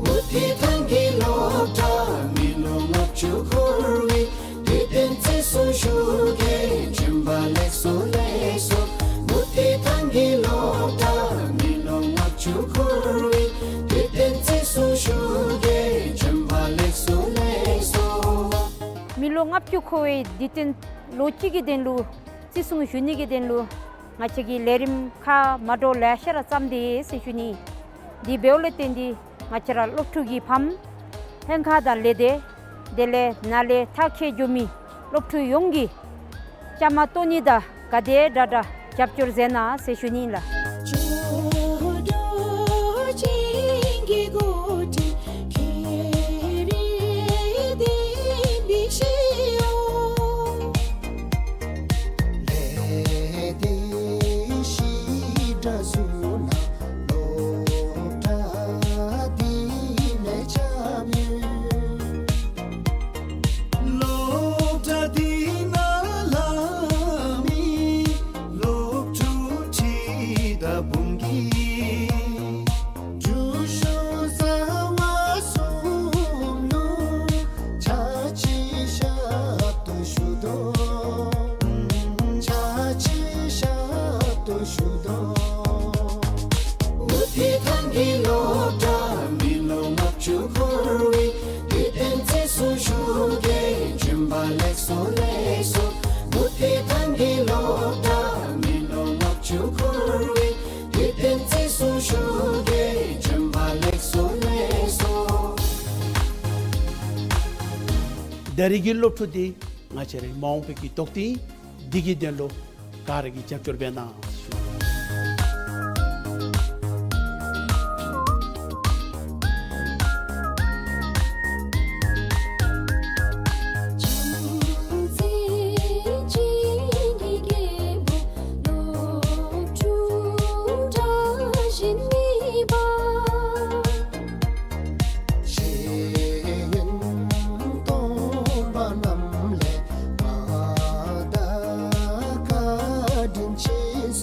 མུ་ཏིག་ཐང་གི་སློབ་གྲྭ་མི་ལོ་ལྔ་བཅུ་འཁོར་བའི་དུས་སྟོན་བརྩི་སྲུང་ཞུ་གེ་བྱོན་པ་ལེགས་སོ་ལེགས་སོ། མུ་ཏིག་ཐང་གི་སློབ་གྲྭ་མི་ལོ་ལྔ་བཅུ་འཁོར་བའི་དུས་སྟོན་བརྩི་སྲུང་ཞུ་གེ་བྱོན་པ་ལེགས་སོ་ལེགས་སོ། མི་ལོ་ལྔ་བཅུ་འཁོར་བའི་དུས་སྟོན་ལོ་གཅིག་གི་དོན་ལུ་བརྩི་སྲུང་ཞུ་ནི་གི་དོན་ལུ་ང་བཅས་ཀྱིས་ལས་རིམ་ཁག་མ་འདྲཝ་ལེ་ཤ་ར་བརྩམས་ཏེ་ཟེར་ཞུ་ནི། དེ་འབདཝ་ལས་བརྟེན་ཏེ་ང་བཅས་ར་སློབ་ཕྲུག་གི་ཕམ་ལྷན་ཁག་དང་ལས་སྡེ་དེ་ལས་ནཱ་ལས་མཐར་འཁྱོལ་འགྱོ་མི་སློབ་ཕྲུག་ཡོངས་ཀྱིས་བཅའ་མར་གཏོགས་ནི་དང་ག་དེ་དྲག་དྲག་རྒྱབ་སྐྱོར་མཛད་གནང་ཟེར་ཞུ་ནི་ལགས། སློབ་གྲྭ་འདི་ནང་ལྷབ་མི་སློབ་ཕྲུག་ཁྲི་དང་འབུམ་གྱིས་རྒྱུགས་ཞུགས་བཟའ་བ་གསུམ་ལུ་ཕྱག་ཕྱི་ཞབས་ཏོག་ཞུ་དོ། ཕྱག་ཕྱི་ཞབས་ཏོག་ཞུ་དོ། མུ་ཏིག་ཐང་གི་སློབ་གྲྭ་མི་ལོ་ལྔ་བཅུ་འཁོར་བའི་དུས་སྟོན་བརྩི་སྲུང་ཞུ་གེ་བྱོན་པ་ལེགས་སོ་ལེགས་སོ། མུ་ཏིག་ཐང་གི་སློབ་གྲྭ་མི་ལོ་ལྔ་བཅུ་འཁོར་བའི་དུས་སྟོན་བརྩི་སྲུང་ཞུ་གེ་བྱོན་པ་ལེགས་སོ་ལེགས་སོ། ད་རིས་ཀྱི་སློབ་ཕྲུག་འདི་ང་བཅས་རའི་མ་འོངས་པའི་གི་རྡོག་ཏིང་འདི་གི་དོན་ལུ་ག་ར་གིས་རྒྱབ་སྐྱོར་འབད་གནང་ཞུ། ཤེས་ཡོན་སྟོང་པ་རྣམས་ལས་མ་དག་བཀའ་དྲིན་ཆེ་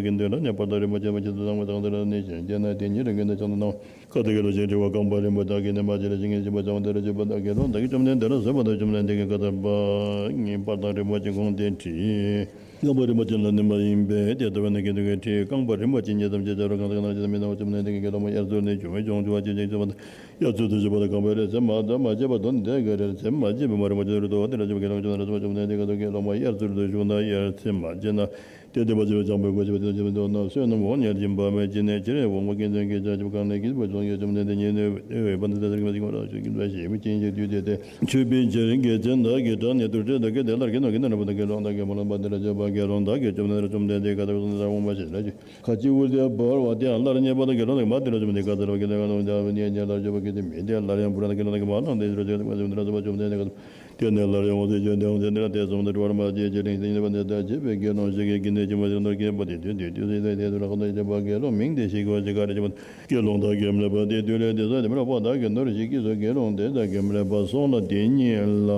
བདག་གི་མདུན་ལ་གནས་པར་དང་རིན་པོ་ཆེ་མ་ཆེན་དུ་བཟང་པོ་དང་དེ་ལ་གནས་ཤིང་བྱོན་ནས་དེ་ཉིད་རང་གི་གནས་ཆེན་དུ་སྣང་བ། བཀའ་དང་དགེ་སློང་ཆེན་དྲི་བ། རྐང་པ་རིམ་པ་བདག་གིས་མནན་པ་ཅི་ལ་བྱིན་གྱིས་བརླབས་པ་བྱང་བ་དེ་ལ་བརྗོད་པ་དང་དགེ་སློང་བདག་གིས་བཅོམ་ལྡན་འདས་ལ་གསོལ་བ་དང་བཅོམ་ལྡན་འདས་ཀྱིས་བཀའ་སྩལ་པ། ངེས་པར་དང་རིན་པོ་ཆེ་དགོངས་ཏེ་དྲིས། རྐང་པ་རིམ་པ་ཅི་ལ་མནན་པ་ཡིན་པས་དེ་ལྟ་བས་ན་དགེ་འདུན་གྱིས་དྲིས། རྐང་པ་རིམ་པ་ཅི་ཉིད་ཙམ་ཅིག་བྱ་རུང་གང་དག་གནང་ཅི་ལ་མི་གནང་བ། བཅོམ་ལྡན་འདས་ཀྱིས་དགེ་སློང་མ་དབྱར་རྩྭ་ནས་བྱུང་བའི་ལྗོངས་རྒྱུ་བ་ཅི་ཞིག་བྱ་བ་དང་། དབྱར་རྩྭ་དུ་བྱེད་པ་དང་རྐང་པའི་རིགས་ཚད་མ་དང་མ་བྱེད་པ་དོན་དེ་ག་རེ་ཚད་མ་བྱེད་པའི་མ་རིམ་པ་ཅི་རུང་དོ་དེ་ལ་བྱེད་པ་དགེ་སློང་བཅོམ་ལྡན་འདས་ལ་གསོལ་བ། བཅོམ་ལྡན་འདས་ཀྱིས་དགེ་སློང་མ་དབྱར་རྩྭ་དུ་བྱུང་ན་དབྱར་ཚད་མ་བྱེད་ན། དེ་འདོད་པ་བྱེད་པ་བྱང་པོའི་སྒོ་ཕྱེ་བ་དེ་ལ་བྱེད་པ་མདོར་ན་བསོད་ནམས་འོག་ཉལ་གྱིན་པ་མེད་ཅི་ནས་ཅི་རེ་འོང་བ་ཀུན་བཙན་གྱི་ཆ་ཁྱབ་གང་ལས་སྐྱེས་པ་བྱུང་ཡང་བཅོམ་ལྡན་འདས་ཉིད་ནི་འོད་དཔག་ཏུ་མེད་ཟེར་གྱི་མ་ཞིག་མ་རང་བཞིན་གྱིས་འདུ་ཞེས་མི་ཅན་གྱི་དུས་དེ་སྟེ། མཆོད་པའི་ཕྱིར་དགེ་ཚན་དག་གིས་གྲངས་ནི་དུར་ཁྲོད་དག་གི་དེ་སླར་གྱི་ནོར་གྱི་ནང་ན་བུ་དང་དགེ་སློང་དག་གིས་མ་ལོངས་པ་དེ་ལ་བྱེད་པ་དགེ་སློང་དག་གིས་བཅོམ་ལྡན་འདས་བཅོམ་ལྡན་འདས་ཀྱིས་ག་དག་གསུངས་ཏེ་ཟ་འོངས་པ་ཞེས་བྱ་རྒྱུ། ཁ་ཅིག་དབུལ་ཏེ་བོར་བ་དེའང་སླར་རྙེད་པ་དང་དགེ་སློང་དག་མ་དེ་ལ་བཅོམ་ལྡན་འདས་ཀྱིས་ག་དག་གསུངས་ཏེ་ག་དག་གསུངས་ཏེ་སླར་བྱེད་པ་གལ་ཏེ་མེད་དེ་སླར་ཡང་བོར་ན་དགེ་སློང་དག་གིས་མ་ལོངས་ཏེ་ཟ་རྒྱུ་དེ་ལ་བཅོམ་ལྡན་འདས་ཀྱིས་ག་དག་གསུངས་ཏེ་ཟ་བཅོམ་ལྡན་འདས་ཀྱིས་དེ་ནས་སླར་ཡང་འོང་ཟེར་ཞུ་སྟེ་འོངས་ཟེར་ནི་ལ་དེ་གསུངས་ཏེ་དྲི་བར་མ་དེས་ཅི་ལན་ཞིག་ཉེས་པ་འདི་ལྟར་བྱེད་པས་དགེ་སློང་ཞིག་གིས་གི་ནི་ཁྱིམ་པ་ཞིག་ལ་ནོར་སྐྱེས་པ་དེ་དུས་དེ་དུས་དེ་དུས་ལ་ཁོ་ན་བྱེད་པ་དགེ་སློང་མིང་དེ་ཞིག་གོ་ཞེས་ག་རེ་བྱེད་པ། དགེ་སློང་དག་གིས་སྨྲས་པ། དེ་དུས་ལས་དེ་ས་དེ་མི་ར་པོ་དག་གི་ནོར་ཞིག་སྐྱེས་སོ། དགེ་སློང་དེ་དག་གིས་སྨྲས་པ། སོང་ལ་དེ་ཉིད་ལ།